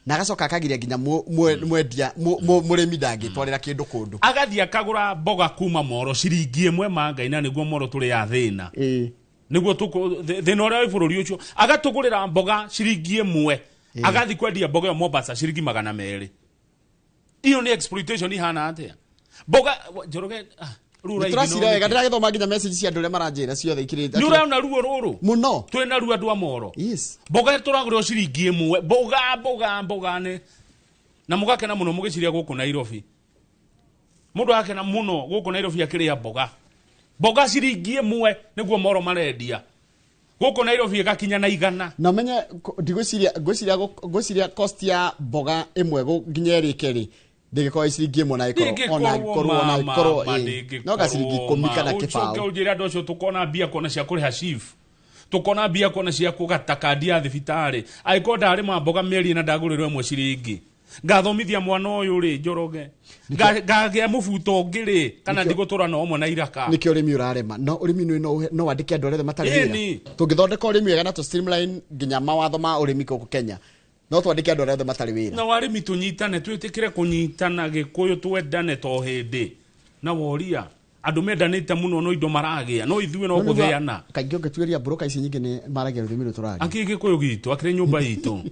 na agacoka akagiria nginya mwendia mũrĩmi ndangĩtwarĩra kĩndũ kũndũ, agathiĩ akagũra mboga kuma Moro ciringi ĩmwe mangai, na nĩguo Moro tũrĩ ya thĩna, nĩguo thĩna ũrĩa wĩ bũrũri ũcio, agatũgũrĩra mboga ciringi ĩmwe, agathiĩ kwendia mboga ĩyo Mombasa ciringi 200. Iyo nĩ exploitation ihana atĩa? Mboga Njoroge tũracira wega, ndĩragĩthoma nginya message cia andũ arĩa maranjĩra ciothe ikĩrĩte. Nĩ ũraona ruo rũrũ mũno, twĩna ruo andũ a Moro. Mboga tũragũrĩrwo ciringi ĩmwe, mboga mboga mboga nĩ na mũgakena mũno mũgĩciria gũkũ Nairobi. Mũndũ akena mũno gũkũ Nairobi akĩrĩa mboga. Mboga ciringi ĩmwe nĩguo Moro marendia. Gũkũ Nairobi ĩgakinya na 100. Na menye ndigwĩciria ngwĩciria cost ya mboga ĩmwe nginya ĩrĩke rĩ ndĩgĩkorwo ciringi ĩmwe na ĩkorwo ona ĩkorwo ona ĩkorwo no ga ciringi 10 kana kĩbaũ. Ũcoke ũnjĩre andũ acio tũkona mbia kuona cia kũrĩha chief, tũkona mbia kuona cia kũgata kandi ya thibitarĩ, angĩkorwo ndarĩma mboga mĩeri ĩna ndagũrĩrwo ĩmwe ciringi, ngathomithia mwana ũyũ rĩ Njoroge, ngagĩa mũbuto ũngĩ rĩ, kana ndigũtũra na ũmwe na iraka. Nĩkĩo ũrĩmi ũrarema. No ũrĩmi no wandĩke andũ arĩa matarĩ wĩra. Tũngĩthondeka ũrĩmi wega na tũ streamline nginya mawatho ma ũrĩmi gũkũ Kenya, no twandĩke andũ arĩa othe matarĩ wĩra. Na warĩmi tũnyitane, twĩtĩkĩre kũnyitana Gĩkũyũ, twendane to hĩndĩ. Na woria andũ mendanĩte mũno no indo maragĩa, no ithuĩ no gũthĩana. Kaingĩ ũngĩtuĩria broker ici nyingĩ nĩ maragia rũthiomi rũrũ tũraria. Akĩrĩ Gĩkũyũ gitũ, akĩrĩ nyũmba itũ,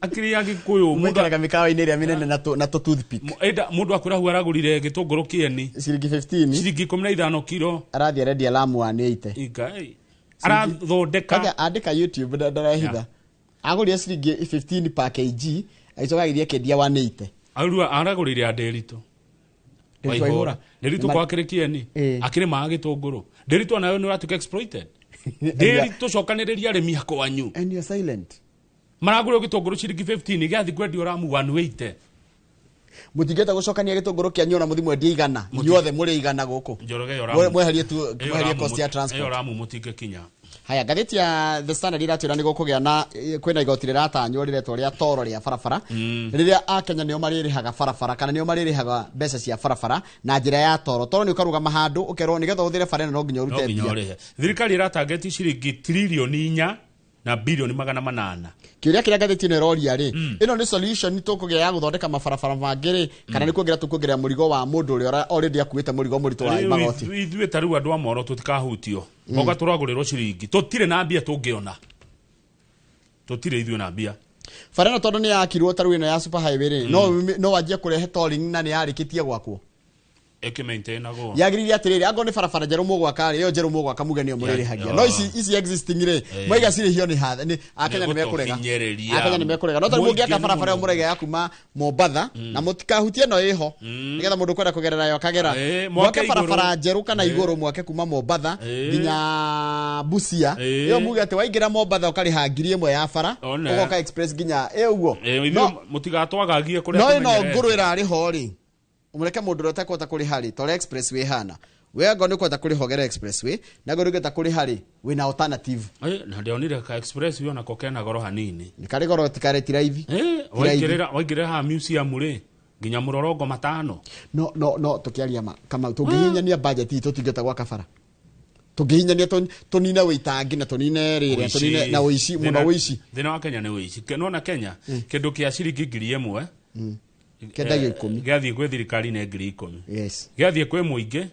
akĩrĩ ya Gĩkũyũ. Maikaraga mĩkawa-inĩ ĩrĩa mĩnene na tũ toothpick. Mũndũ akwĩra hau aragũrire gĩtũngũrũ kĩeni ciringi 15, ciringi 15 kiro, arathiĩ arendia Lamu 180. Igai arathondeka, andĩka YouTube ndarehitha, agũrire ciringi 15 per kg, agĩcoka agĩthiĩ akĩendia 180. Aragũrire Nderitu Waihũra. Nderitu kwa akĩrĩ kĩeni, akĩrĩ maa gĩtũngũrũ. Nderitu onayo nĩ ũratuĩka exploited. Nderitu cokanĩrĩria arĩmi akwanyu. And you're silent. Maragũrĩrwo gĩtũngũrũ ciringi 15 gĩathiĩ kwendio Lamu 180. Mũtingĩhota gũcokania gĩtũngũrũ kĩanyu ona mũthiĩ mwendie 100, inyuothe mũrĩ 100 gũkũ. Njoroge ĩyo Lamu. Mweherie tu, mweherie cost ya transport. Ĩyo Lamu mũtingĩkinya. Haya, ngathĩti ya The Standard iratwĩra nĩ gũkũgĩa na kwĩna igoti rĩratanywo rĩretwo rĩa toro rĩa barabara, rĩrĩa akenya nĩo marĩrĩhaga barabara kana nĩo marĩrĩhaga mbeca cia barabara na njĩra ya toro. Toro nĩ ũkarũgama handũ ũkerwo nĩgetha ũhũthĩre bara ĩno no nginya ũrute mbia. Thirikari ĩratangeti ciringi tririoni 4 na bilioni 800. Kĩũria kĩrĩa ngathĩti ĩno ĩroria rĩ, ĩno nĩ solution tũkũgĩa ya gũthondeka mabarabara mangĩ rĩ, kana nĩ kuongerera tũkuongerera mũrigo wa mũndũ ũrĩa already akuĩte mũrigo mũritũ wa magoti. Ithuĩ ta rĩu andũ a Moro tũtikahutio. Mboga tũragũrĩrwo ciringi, tũtirĩ na mbia tũngĩona. Tũtirĩ ithuĩ na mbia. Bara ĩno tondũ nĩ yakirwo ta rĩu ĩno ya super highway rĩ, no wanjie kũrehe tolling na nĩ yarĩkĩtie gwakwo. Ĩkĩmaintainagwo. Yagĩrĩire atĩrĩrĩ, angorwo nĩ barabara njerũ mũgwaka rĩ, ĩyo njerũ mũgwaka muge nĩyo mũrĩrĩhagia, no ici existing rĩ, mwaiga cirĩhio nĩ nĩ akenya nĩ mekũrega. Nĩgũtũhinyĩrĩria. Akenya nĩ mekũrega, no tarĩu Mũingĩ mũngĩaka nĩ barabara ĩyo mũno. mũrege ya kuma Mombatha na mũtikahutie ĩno ĩho, nĩgetha mũndũ kwenda kũgerera yo akagera. Mwake Mwake igũrũ. barabara njerũ kana igũrũ, mwake kuma Mombatha nginya Busia. Ĩyo muge atĩ waingĩra Mombatha ũkarĩha 1000 ya bara, One. ũgoka express nginya ĩ ũguo. Ithuĩ mũtigatwagagie kũrĩa No ĩno tũmenyerete. ngũrũ ĩrarĩ ho rĩ, mũreke mũndũ ũrĩa ũtekũhota kũrĩha rĩ, ta ũrĩa expressway ĩhana, we angorwo nĩ ũkũhota kũrĩha ũgere expressway, na angorwo ndũngĩhota kũrĩha rĩ, wĩna alternative. Na ndionire ka express yo nako kena goro hanini. Nĩ karĩ goro, tikarĩ ti raithi. Ti raithi. Waingĩrĩra haha museum rĩ, nginya mũrorongo matano. No tũkĩaria ma, Kamau, tũngĩhinyania budget itũ tũtingĩhota gwaka bara, tũngĩhinyania tũnine wĩitangi na tũnine rĩrĩa tũnine na ũici mũno, ũici. Thĩna wa Kenya nĩ ũici. Nona Kenya kĩndũ kĩa ciringi 1000 Kendagio 10. Gĩathiĩ kwĩ thirikari nĩ 10,000. Yes. Gĩathiĩ kwĩ mũingĩ,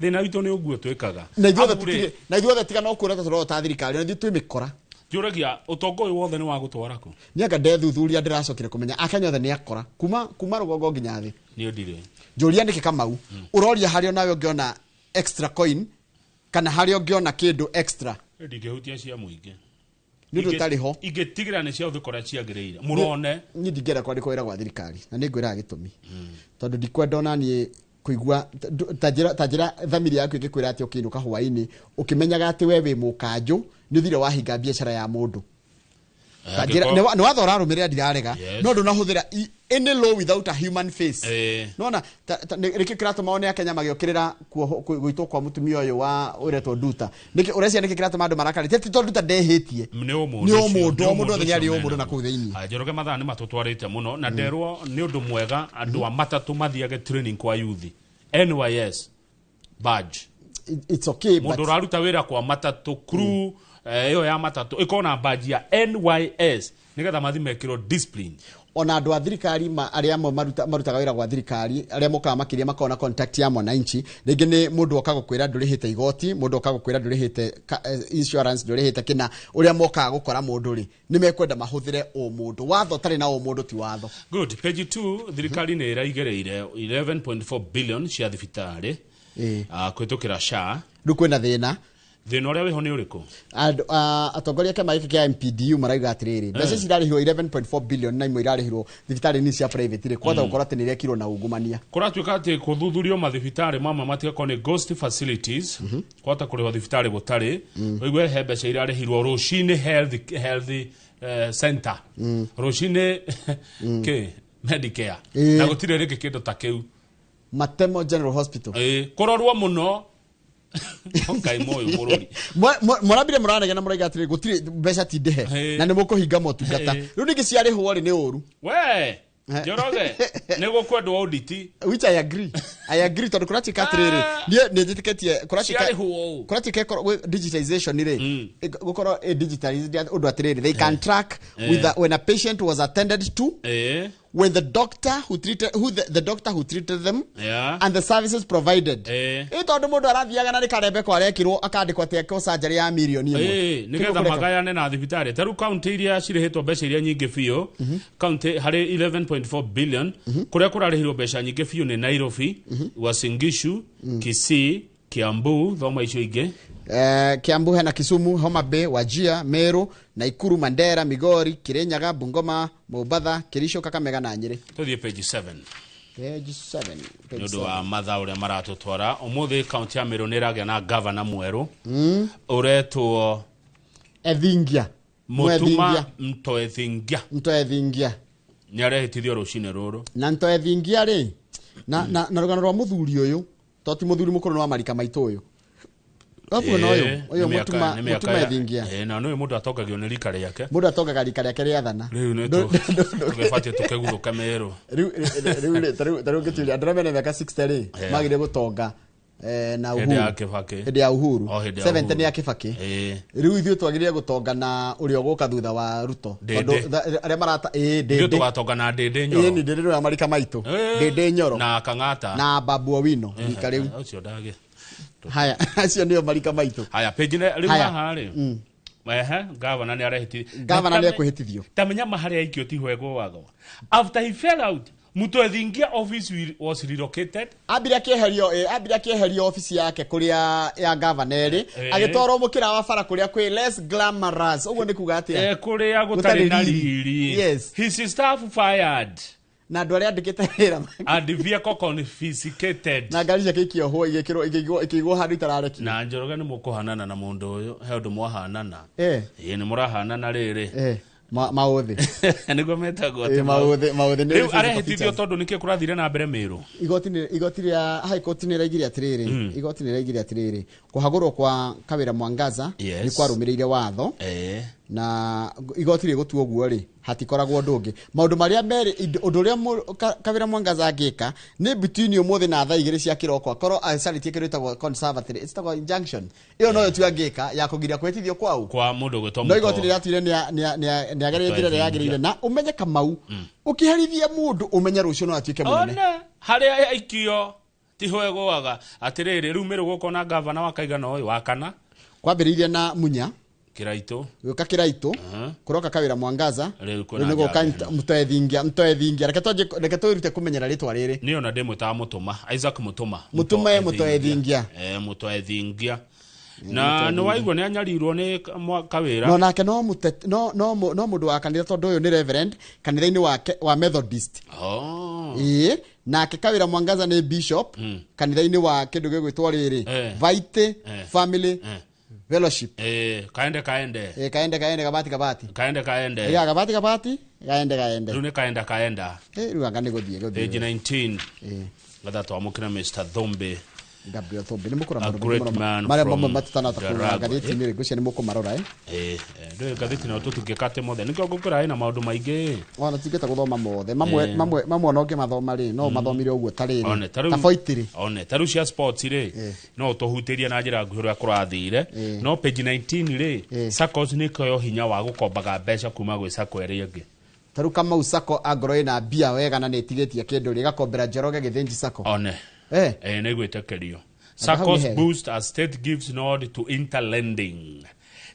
thĩna witũ nĩ ũguo twĩkaga. Na ithuothe Amu rĩ, na ithuothe tiga no kuona ta tũrota thirikari, na ithuĩ twĩ mĩkora. Njũragia ũtonga ũyũ wothe nĩ wa gũtwara kũ? Nĩ anga ndethuthuria ndĩracokire kũmenya akenya othe nĩ akora kuma rũgongo nginya thĩ. Niĩ ndirĩ. Njũria nĩkĩ, Kamau, ũroria harĩa onawe ũngĩona extra coin kana harĩa ũngĩona kĩndũ extra? Ndingĩhutia cia mũingĩ. Nĩ ũndũ ũtarĩ ho. Ingĩtigĩra nĩ cia ũthĩ kũrĩa ciagĩrĩire mũrone. Niĩ ndingĩenda kwandĩkwo wĩra gwa thirikari, na nĩ ngwĩraga gĩtũmi, tondũ ndikwenda ona niĩ kũigua ta njĩra thamiri yaku ĩngĩkwĩra atĩ ũkĩinũka hwaĩ-inĩ ũkĩmenyaga atĩ we wĩ mũkanjũ nĩ ũthire wahinga biacara ya mũndũ. Ta njĩra nĩ watho ũrarũmĩrĩra, ndirarega, no ndũnahũthĩra any law without a human face. Nona nĩkĩ kĩratũma one akenya magĩũkĩrĩra gũitwo kwa mũtumia ũyũ wa ũretwo Nduta? Nĩkĩ ũrecia, nĩkĩ kĩratũma andũ marakare? Ti tondũ Nduta ndehĩtie. Nĩ ũmũndũ. Nĩ Ũcio, ũmũndũ, nĩ o mũndũ othe nĩ arĩ ũcio ũmũndũ na mena. kũu thĩinĩ. Ah, Njoroge, mathaa nĩ matũtwarĩte mũno, na nderwo nĩ ũndũ mwega andũ a matatũ mathiage training kwa youth NYS badge. It's okay, but Mũndũ ũraruta wĩra kwa matatũ, crew ĩyo ya matatũ ĩkorwo na badge ya NYS nĩgetha mathi mekĩrwo discipline. Ona andũ a thirikari arĩa amwe marutaga wĩra gwa thirikari, arĩa mokaga makĩria makoragwo na contact ya mwananchi, rĩngĩ nĩ mũndũ oka gũkwĩra ndũrĩhĩte igoti, mũndũ oka gũkwĩra ndũrĩhĩte insurance, ndũrĩhĩte kĩna, ũrĩa mokaga gũkora mũndũ rĩ, nĩ mekwenda mahũthĩre ũmũndũ. Watho ũtarĩ na ũmũndũ ti watho. Good. Page 2, thirikari nĩ ĩraigĩrĩire 11.4 billion cia thibitarĩ kũhĩtũkĩra SHA. Rĩu kwĩna thĩna. Thĩna ũrĩa wĩho nĩ ũrĩkũ? Andũ atongoria a kĩama gĩkĩ kĩa MPDU marauga atĩrĩrĩ, mbeca ici irarĩhirwo 11.4 billion na imwe irarĩhirwo thibitarĩ-inĩ cia private rĩ, kwahota gũkorwo atĩ nĩ irekirwo na ungumania. Kũratuĩka atĩ kũthuthurio mathibitarĩ mamwe matigakorwo nĩ ghost facilities, kwahota kũrĩhwo thibitarĩ gũtarĩ. Ũigue he mbeca irarĩhirwo rũcinĩ health center, rũcinĩ kĩ Medicare, na gũtirĩ rĩngĩ kĩndũ ta kĩu. Matemo General Hospital. Kũrorwo mũno, Ngai moyo bũrũri. Mũrambire mũranegena mũraiga atĩrĩ gũtirĩ mbeca ti ndĩhe na nĩ mũkũhinga motungata. Rĩu ningĩ ciarĩhwo rĩ, nĩ ũru. We Njoroge, nĩ gũkwendwo audit. Which I agree, I agree, tondũ kũratuĩka atĩrĩrĩ, niĩ nĩ njĩtĩkĩtie kũratuĩka Ciarĩhwo ũũ. Kũratuĩka ĩkorwo digitization rĩ, gũkorwo ĩ digitalized ũndũ atĩrĩrĩ, they can track with when a patient was attended to, when the doctor who treated who the doctor who treated them and the services provided. Ĩ tondũ mũndũ arathiaga na nĩ karembeko arekirwo akandĩkwo atĩ ekwo surgery ya mirioni 1. Nĩgetha Kĩndũ kũreka. Magayane na thibitarĩ. Ta rĩu kaunti iria cirĩhĩtwo mbeca iria nyingĩ biũ, kaunti harĩ 11.4 billion kũrĩa kũrarĩhirwo mbeca nyingĩ biũ nĩ Nairobi, Uasin Gishu, Kisii, Kiambu, thoma icio ingĩ. Kiambu hena Kisumu, Homa Bay, Wajir, Meru, Naikuru, Mandera, Migori, Kirinyaga, Bungoma, Mombatha, Kericho, Kakamega na Nyeri. Tũthiĩ page 7. Page 7. Nĩ ũndũ wa mathaa ũrĩa maratũtwara, ũmũthĩ kaunti ya Meru nĩ ĩragĩa na gavana mwerũ ũretwo Ethingia. Mũtuma. Mwethingia. Mtoethingia. Mtoethingia. Nĩ arehĩtithio rũcinĩ rũrũ. Na Mtoethingia rĩ, na rũgano rwa mũthuri ũyũ, to ti mũthuri mũkũrũ, nĩ wa marika maitũ ũyũ. Wabuona ũyũ, ũyũ Nĩ mĩaka- Mũtuma nĩ mĩaka Mũtuma Ethingia. Na nĩ mũndũ atongagio nĩ rika rĩake. Mũndũ atongaga rika rĩake rĩathana. Rĩu nĩ tũgĩbatiĩ tũkĩguthũke Meru. Rĩu ngĩturia andũ arĩa mena mĩaka 60 rĩ, magire gũtonga na Hĩndĩ Uhuru. ya Kibaki. Hĩndĩ ya Uhuru. O, hĩndĩ ya 70 Uhuru. nĩ ya Kibaki. Rĩu ithuĩ twagĩrĩire gũtonga na ũrĩa ũgũka thutha wa Ruto. Ndĩndĩ. Tondũ arĩa marata ĩĩ Ithuĩ ndĩndĩ. tũgatonga na Ndĩndĩ Nyoro. Ĩĩ ni ndĩndĩ ya marika maitũ. Ndĩndĩ Nyoro. Na Kang'ata. Na Babu Owino rika rĩu. Ũcio ndagĩ. Haya, acio nĩo marika maitũ. Haya, page rĩu Haya. haha rĩ, ehe, gavana nĩ arehĩtithio. Gavana nĩ ekwĩhĩtithio. Tamenya ma harĩa aikio ti hwegwo watho after he fell out Mutoethingia office was relocated. Ambire akieherio office yake kuria ya governor ri agitwarwo mukira wa bara kuria kwi less glamorous uguo ni kuga atia kuria gutari na riri. Yes. His staff fired na andu aria andikite wira and vehicle confiscated na ngari ciake ikiohwo igikirwo ikigwo handu itarareki na Njoroge ni mukuhanana na mundu uyu he undu mwahanana ii ni murahanana riri mauthi niguo metagwo ati mauthi ni riu arehitithio tondu niki kurathire na mbere Meru igoti ria High Court ni raigire atiriri igoti ni raigire atiriri kuhagurwo kwa Kawira Mwangaza ni kwarumirire watho na igoti rigutua guo ri hatikoragwo undu ungi maundu maria meri undu uria Kawira Mwangaza angika ni between umuthi na thaa 2 cia kiroko akorwo acaritie kindu gitagwo conservatory itagwo injunction iyo no tu angika ya kugiria kwetithio kwau kwa mundu gwitwo no igoti riratwire ni ni agerie njira yagirire na umenye Kamau ukiherithia mundu umenye rucio no atuike munene one haria aikio tiho egwaga atiriri riu Meru gukona gavana wa kaigana uyu wa kana kwambiririe na Munya Kiraitu guka Kiraitu kuroka Kawira Mwangaza ni guka Mutoethingia reke twirute kumenyera ritwa riri ni ona ndimwitaga Mutuma Isaac Mutuma Mutoethingia Mutoethingia na no waigua ni anyarirwo ni Kawira no nake no no no mundu wa kanitha tondu uyu ni reverend kanitha-ini wa Methodist ii nake Kawira Mwangaza ni bishop kanitha-ini wa kindu gigwitwo riri Vaite Family Fellowship. Kaende kaende. Kaende kaende kabati kabati. Kaende kaende. Ya kabati kabati, kaende kaende. Rune kaenda kaenda. Rũanga ni guthie guthie. Page 19. Gatha twamukira Mr. Thombe. Gabriel Thombe ni mukura maru. Mara mamwe matutana takura ngatheti ni ngucia ni mukumarora Ndio ngatheti na tutungikate mothe. Nikio ngukura ina maundu maingi. Ona tingeta guthoma mothe. Mamwe mamwe mamwe no ngimathoma ri no mathomire uguo ta riri. Ta foiti ri. One taru cia sports ri no tuhutirie na njira nguhi uria kurathire. No page 19 ri SACCOs ni koyo hinya wa gukombaga mbeca kuma gwi SACCO iri ingi. Taru Kamau SACCO angorwo ina mbia wega na ni tigetie kindu ri gakombera Njoroge Githinji SACCO. One. Negwetekerio. SACCOs boost as state gives nod to interlending.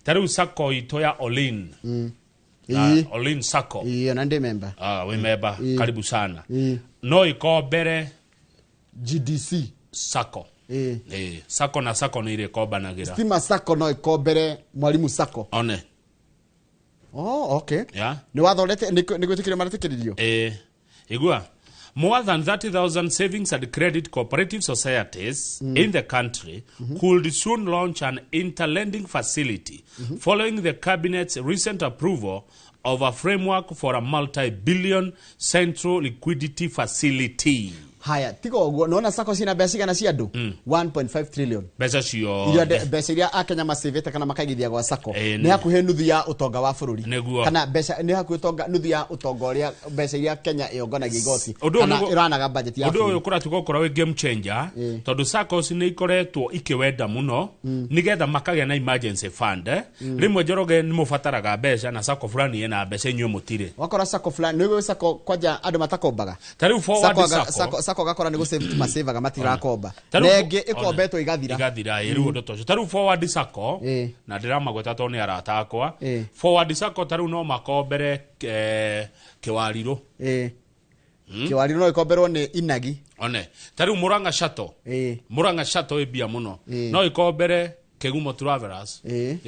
Taru SACCO ito ya Olin. Olin SACCO. Iyo na ndi member. We member. Karibu sana. No ikombere GDC SACCO. SACCO na SACCO ni ile kombanagira. Stima SACCO no ikombere Mwalimu SACCO. One. Oh, okay. Yeah. Ni wathorete ni gwitikire maratikiririo. Igua. More than 30,000 savings and credit cooperative societies in the country could soon launch an interlending facility following the cabinet's recent approval of a framework for a multi-billion central liquidity facility. Haya, tigo uguo nona SACCO cina mbeca cigana cia andu 1.5 trillion. Mbeca cio. Iria mbeca iria akenya macivite kana makaigithia gwa SACCO ni hakuhi nuthu ya utonga wa bururi. Kana mbeca ni hakuhi utonga nuthu ya utonga uria mbeca iria Kenya iongonagia igoti kana iranaga budget ya. Undu uyu kuratuka ukorwo wi game changer tondu SACCOs ni ikoretwo ikiwenda muno nigetha makagia na emergency fund. Rimwe Njoroge ni mubataraga mbeca na SACCO fulani ina mbeca inyuĩ mutire. Wakora SACCO fulani ni SACCO kwanja andu matakombaga. Ta riu Forward SACCO SACCO gakora ni gusave tu masevaga matirakomba nenge ikombetwo igathira igathira riu undu tocio taru Forward SACCO na ndiramagweta to ni arata akwa Forward SACCO taru no makombere Kiwariru Kiwariru no ikomberwo ni Inagi one taru Murang'a Shuttle Murang'a Shuttle ibia muno no ikombere Kegumo Travelers. Yes,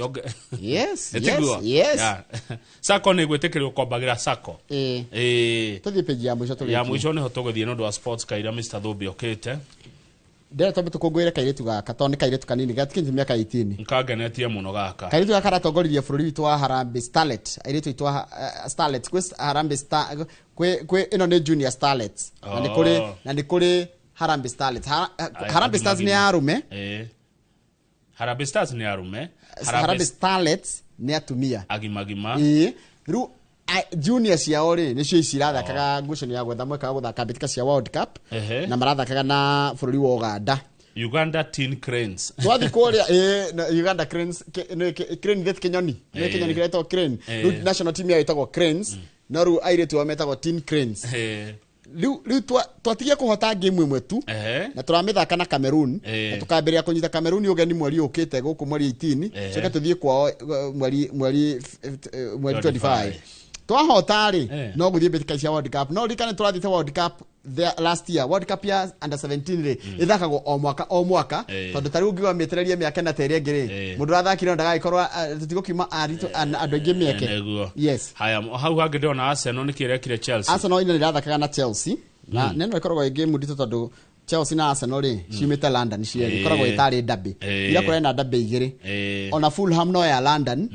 yes, yes. SACCO ni gwitikirio kombagira SACCO. Tuthie page ya mwisho turi. Ya mwisho niho tuguthie nundu wa sports kaira Mr. Thumbi okite. Ndĩrenda twambe tũkũngũĩre kairĩtu gaka tondũ nĩ kairĩtu kanini gatikinyĩtie mĩaka 18. Nkangenetie mũno gaka. Kairĩtu gaka karatongoririe bũrũri witũ wa Harambee Starlet. Airĩtu aitũ a Starlet kwĩ Harambee Star kwĩ ĩno nĩ Junior Starlets. Na nĩ kũrĩ Harambee Starlets. Harambee Stars nĩ ya arũme. Harambee Stars ni arume. Harambee Starlets ni atumia. Agimagima. Riu junior ciao ri nicio ici irathakaga ngucanio ya gwetha mweke wa guthaka mbitika cia World Cup na marathakaga na bũrũri wa Uganda. Uganda Teen Cranes. Twathi kuria Uganda Cranes Crane that Kenyoni. Ni Kenyoni kiretwo Crane. Riu national team yao itagwo Cranes no riu airĩtu ao metagwo Teen Cranes. Riu twatigia kuhota game imwe tu na turamithaka na Cameroon na tukambiria kunyita Cameroon ugeni mweri ukite guku mweri 18 coke tuthie kwao mweri 25 Twahota rĩ no gũthiĩ mbĩtĩka cia World Cup. No ririkane tũrathiĩte World Cup the last year, World Cup ya under 17 rĩ ĩthakagwo o mwaka o mwaka, tondũ ta rĩu ũngiuga mĩetererie mĩaka ĩna ta ĩrĩa ĩngĩ rĩ, mũndũ ũrathakire ndagagĩkorwo tũtigũkiuma aritũ andũ aingĩ mĩeke. Yes. Haya, hau hangĩ ndĩrona Arsenal nĩkĩ ĩrekire Chelsea. Arsenal ĩno ĩrathakaga na Chelsea na neno ĩkoragwo ĩ game nditũ tondũ Chelsea na Arsenal rĩ ciumĩte London cierĩ, ikoragwo ĩtarĩ derby, ira kũrĩ na derby igĩrĩ. Ona Fulham no ya London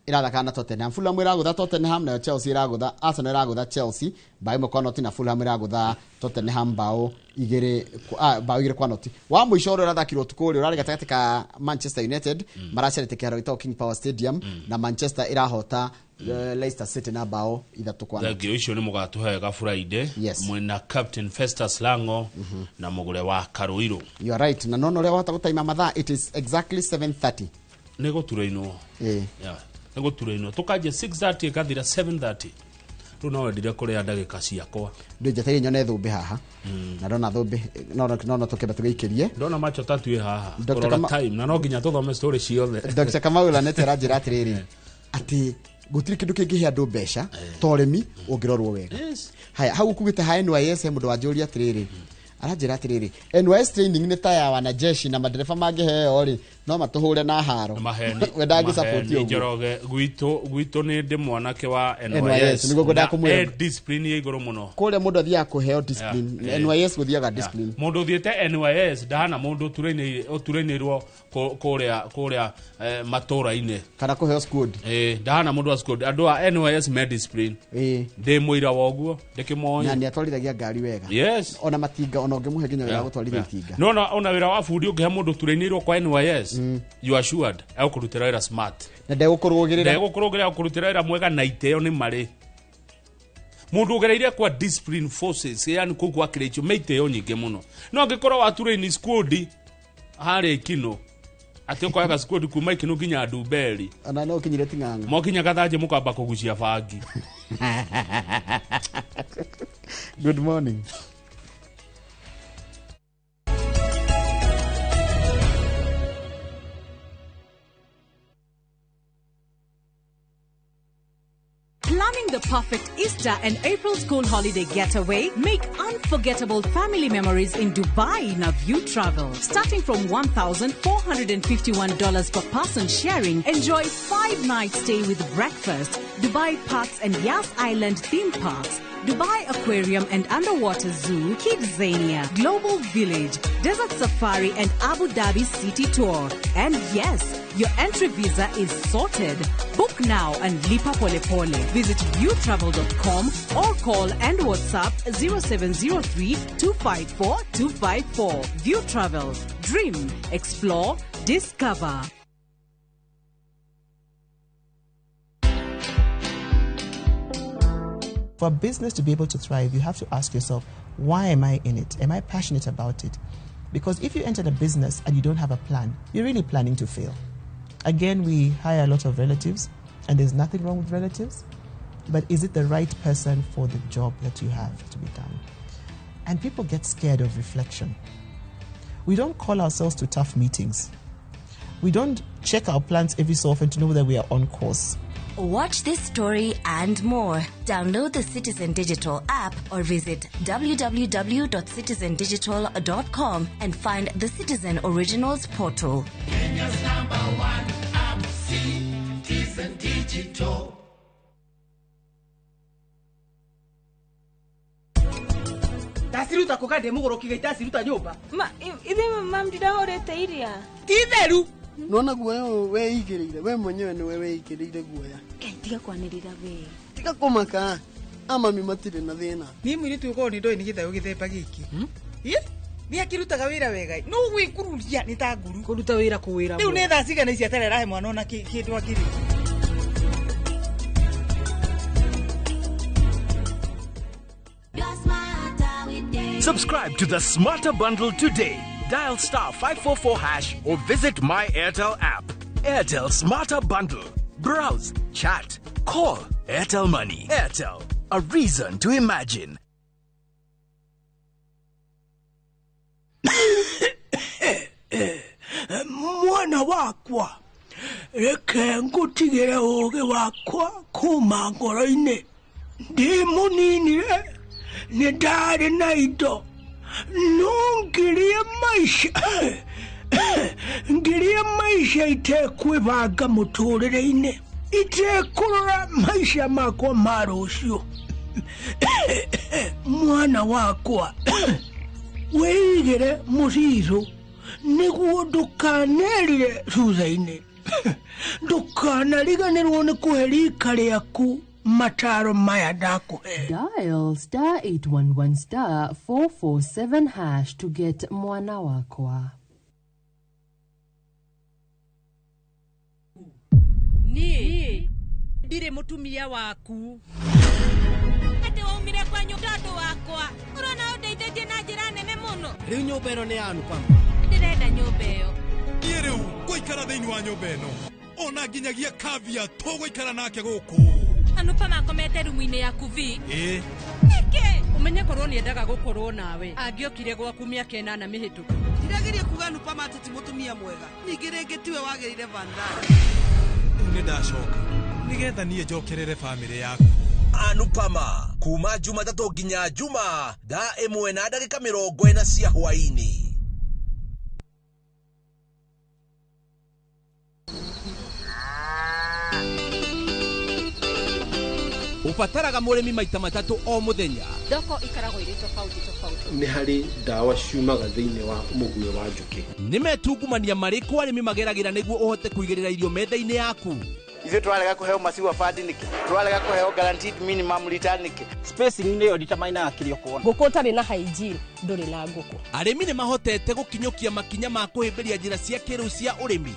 irathaka na Tottenham. Fulham iragutha Tottenham, nayo Chelsea iragutha Arsenal iragutha Chelsea bao 1 kwa noti, na Fulham iragutha Tottenham bao 2 kwa noti. Wa mũico ũrĩa ũrathakirwo ũtukũ ũrĩa ũrarĩ gatagatĩ ka Manchester United maracerete kĩharo gĩtagwo King Power Stadium, na Manchester irahota Leicester City na bao 3 kwa noti. Thengio icio nĩ mũgatũhega Friday mwena Captain Festus Lango na mũgũre wa Karuiru. You are right. Na nono ũrĩa wahota gũtaima mathaa, it is exactly 7:30. Nĩ gũturainwo. Yeah. Nĩgũturainwo tũkanjia 6:30 ĩgathira 7:30. Rĩu no wendire kũrĩa ndagĩka ciakwa. Ndĩnjetereire nyone thũmbĩ haha. Na ndona thũmbĩ no tũkĩenda tũgĩikĩrie. Ndona macho tatu ĩ haha. Kũrora time na no nginya tũthome story ciothe. Dr. Kamau Lanete aranjĩra atĩrĩrĩ atĩ gũtirĩ kĩndũ kĩngĩhe andũ mbeca ta ũrĩmi ũngĩrorwo wega. Haya, hau ũkugĩte ha NYS he mũndũ wanjũria atĩrĩrĩ, aranjĩra atĩrĩrĩ, NYS training nĩ ta ya wanajeshi na madereba mangĩheo rĩ no matũhũre na haro. We ndangĩ-support ũguo. Njoroge gwitũ nĩ ndĩ mwanake wa NYS. Nĩguo ngwendaga kũmwĩra. Discipline ya igũrũ mũno. Kũrĩa mũndũ athiaga kũheo discipline. NYS gũthiaga discipline. Mũndũ ũthiĩte NYS ndahana mũndũ ũturainĩirwo kũrĩa matũra-inĩ. Kana kũheo squad. Ndahana mũndũ wa squad. Andũ a NYS me discipline. Ndĩ mũira wa ũguo, ndĩkĩmoĩ. Na nĩatwarithagia ngari wega. Yes. Ona matinga ona ũngĩmũhe nginya wĩra wa gũtwarithia itinga. No ona wĩra wa bundi ũngĩhe mũndũ ũturainĩirwo kwa NYS, you are assured egũkũrutĩra wĩra smart. Na ndegũkũrũgĩrĩra. Ndegũkũrũgĩrĩra, egũkũrutĩra wĩra mwega na iteo nĩ marĩ. Mũndũ ũgereire kwa discipline forces, yani kũu gwa kĩrĩcho, me iteo nyingĩ mũno. No angĩkorwo waturaini squad harĩa Ikino, atĩ ũkoyaga squad kuma Ikino nginya Ndumberi. Ona no ũkinyire Ting'ang'a. Mwakinya Gathanjĩ mũkamba kũgucia bangi. Good morning. Planning the perfect Easter and April school holiday getaway? Make unforgettable family memories in Dubai in a View Travel. Starting from $1,451 per person sharing, enjoy 5-night stay with breakfast, Dubai Parks and Yas Island theme parks, Dubai Aquarium and Underwater Zoo, Kidzania, Global Village, Desert Safari and Abu Dhabi City Tour. And yes, your entry visa is sorted. Book now and lipa pole pole. Visit viewtravel.com or call and WhatsApp 0703 254 254. View Travel. Dream, explore, discover. For a business to be able to thrive, you have to ask yourself, why am I in it? Am I passionate about it? Because if you enter the business and you don't have a plan, you're really planning to fail. Again, we hire a lot of relatives, and there's nothing wrong with relatives, but is it the right person for the job that you have to be done? And people get scared of reflection. We don't call ourselves to tough meetings. We don't check our plans every so often to know that we are on course. Watch this story and more. Download the Citizen Digital app or visit www.citizendigital.com and find the Citizen Originals portal. Kenya's number one app, Citizen Digital. Ndasiruta kå kande må gå rå kä itaciruta nyå mba. Ma ithe mam ndidahårä iria. Ti theru. Nona guoya ũyũ weigĩrĩire, we mwenyewe nĩwe weigĩrĩire guoya. Ngai tiga kwanĩrĩra we. Tiga kũmaka, amami matirĩ na thĩna. Niĩ mũirĩtu ũkorwo nĩ ndoĩ nĩ gĩthayo gĩthemba gĩkĩ. Nĩ akĩrutaga wĩra wega. No gwĩkururia nĩ ta nguru. Kũruta wĩra kũwĩra. Rĩu nĩ thaa cigana ici atarĩ arahe mwana ona kĩndũ akĩrĩ. Subscribe to the Smarter Bundle today. Dial star 544# or visit My Airtel app. Airtel Smarter Bundle. Browse, chat, call. Airtel Money. Airtel, a reason to imagine. Mwana wakwa, reke ngutigire ũũgĩ wakwa. Kuma ngoro-inĩ ndĩ mũnini-rĩ nĩ ndarĩ na indo no ngirie maica ngirie maica itekwĩbanga mũtũrĩre-inĩ itekũrora maica makwa ma rũciũ. Mwana wakwa wĩigĩre mũcicũ nĩguo ndũkanerire thutha-inĩ ndũkanariganĩrwo nĩ kũhe rika rĩaku mataro maya ndakũhe. Dial star 811 star 447 hash to get Mwana Wakwa. Niĩ ndirĩ mũtumia waku. Atĩ waumire kwa nyũmba andũ wakwa ũrona ũndeithĩtie na njĩra nene mũno. Rĩu nyũmba ĩno nĩ ya Anupama. Ndĩrenda nyũmba ĩyo. Niĩ rĩu ngũikara thĩinĩ wa nyũmba ĩno ona nginyagia kavia tũgũikara nake gũkũ. Anupama akomete rumu-inĩ yaku vi. Ĩĩ. Nĩkĩ? Ũmenye korwo nĩendaga gũkorwo nawe angĩokire gwaku mĩaka ĩnana mĩhĩtũku. Ndirageria kuga Anupama atĩ ti mũtumia mwega ningĩ rĩngĩ tiwe wagĩrĩire Vandana. Rĩu nĩ ndacoka nĩgetha niĩ njokerere bamĩrĩ yaku. Anupama kuma Jumatatũ nginya Juma thaa 1:40 cia hwaĩ-inĩ. Ubataraga mũrĩmi maita matatũ o mũthenya. Thoko ikaragwo irĩ tofauti tofauti. Nĩ harĩ ndawa ciumaga thĩinĩ wa mũguĩ wa njũkĩ. Nĩ metungumania marĩkũ arĩmi mageragĩra nĩguo ũhote kũigĩrĩra irio metha-inĩ yaku? Ithuĩ twarega kũheo maziwa fund nĩkĩ? Twarega kũheo guaranteed minimum return nĩkĩ? Spacing nĩyo determinaga kĩrĩa ũkuona. Ngũkũ ũtarĩ na hygiene ndũrĩ na ngũkũ. Arĩmi nĩ mahotete gũkinyũkia makinya ma kũhĩmbĩria njĩra cia kĩrĩu cia ũrĩmi.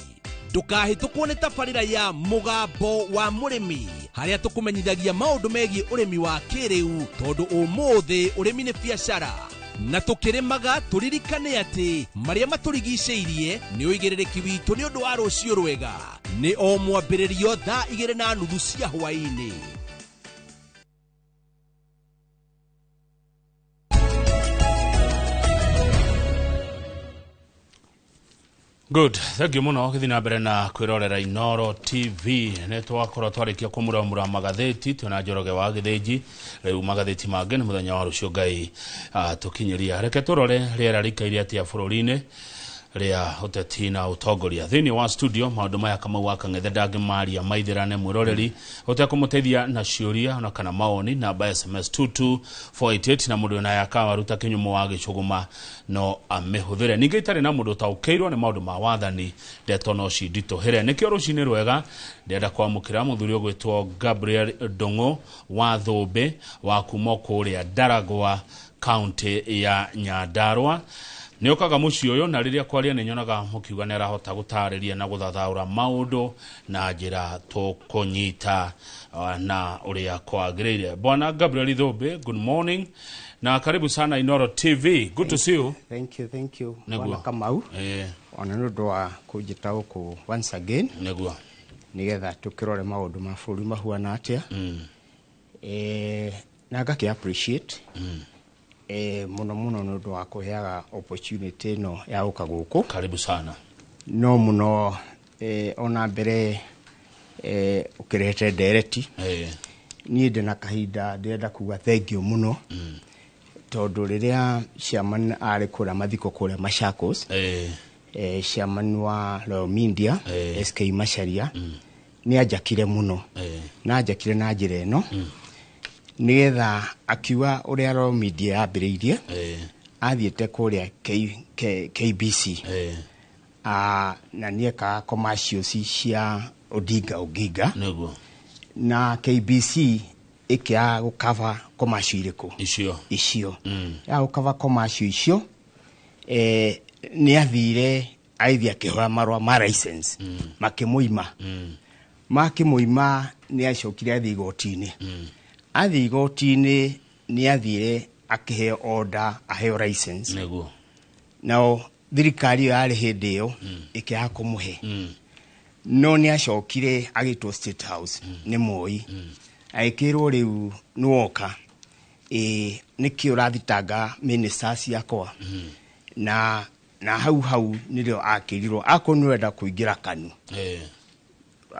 Ndũkahĩtũkwo nĩ tabarĩra ya Mũgambo wa Mũrĩmi harĩa tũkũmenyithagia maũndũ megiĩ ũrĩmi wa kĩrĩu tondũ ũmũthĩ ũrĩmi nĩ biacara na tũkĩrĩmaga tũririkane atĩ marĩa matũrigicĩirie nĩ ũigĩrĩrĩki witũ nĩ ũndũ wa rũciũ rwega. Nĩ o mwambĩrĩrio thaa 2:30 cia hwaĩ-inĩ. Good, thank you muno gĩthiĩ na mbere na kwĩrorera Inooro TV. Nĩ twakorwo twarĩkia kũmuramura magathĩti twĩna Njoroge wa Gĩthĩnji. Rĩu magathĩti mangĩ nĩ mũthenya wa rũciũ Ngai tũkinyĩria. Reke tũrore rĩera rĩikaire atĩa bũrũri-inĩ rĩa ũteti na ũtongoria. Thĩinĩ wa studio maũndũ maya Kamau wa Kang'ethe ndangĩmaria maithĩrane mwĩroreri ũtekũmũteithia na ciũria ona kana mawoni. Namba SMS 22488 na mũndũ naye akawaruta kĩnyumo wa gĩcũgũma no amĩhũthĩre. Ningĩ itarĩ na mũndũ ũtaũkĩirwo nĩ maũndũ ma wathani ndeto no cinditũhĩre. Nĩkĩo rũcinĩ rwega ndĩrenda kwamũkĩra mũthuri ũgwĩtwo Gabriel Ndung'u wa Thũmbĩ wa kuma kũrĩa Ndaragwa kaunti ya Nyandarua. Nĩ ũkaga mũciĩ ũyũ na rĩrĩa kwaria nĩ nyonaga mũkiuga nĩ arahota gũtarĩria na gũthathaũra maũndũ na njĩra tũkũnyita na ũrĩa kwagĩrĩire. Bwana Gabriel Thũmbĩ, good morning na karibu sana Inooro TV. Good to see you. Thank you, thank you. Bwana Kamau. Ona nĩ ũndũ wa kũnjĩta gũkũ once again. Nĩguo. Nĩgetha tũkĩrore maũndũ ma bũrũri mahuana atĩa. Na ngakĩ appreciate. Muno muno nĩ ũndũ wa kũheaga opportunity ĩno ya gũka gũkũ. Karibu sana. No muno ona mbere ũkĩrehete ndereti. Niĩ ndĩ na kahinda ndĩrenda kuga thank you mũno. Tondũ rĩrĩa chairman arĩ kũrĩa mathiko kũrĩa Machakos, chairman wa Royal Media SK Macharia nĩ anjakire mũno. Na anjakire na njĩra ĩno nigetha akiuga ũrĩa Royal Media yambĩrĩirie athiĩte kũrĩa KBC na nĩekaga commercials cia Odinga Oginga. Nĩguo. Na KBC ĩkĩaga gũcover commercial irĩkũ icio ya gũcover commercial icio nĩ athire agĩthiĩ akĩhoya marũa ma license makĩmũima. Makĩmũima nĩ acokire athiĩ igoti-inĩ. Athiĩ igoti-inĩ nĩ athire akĩheo order aheo license. Nĩguo. Nao thirikari ĩyo yarĩ hĩndĩ ĩyo ĩkĩaga kũmũhe. No nĩ acokire agĩtwo State House nĩ Moi. Agĩkĩrwo rĩu nĩwoka nĩkĩ ũrathitanga ministers ciakwa. Na hau hau nĩrĩo akĩrirwo akorwo nĩ ũrenda kũingĩra KANU.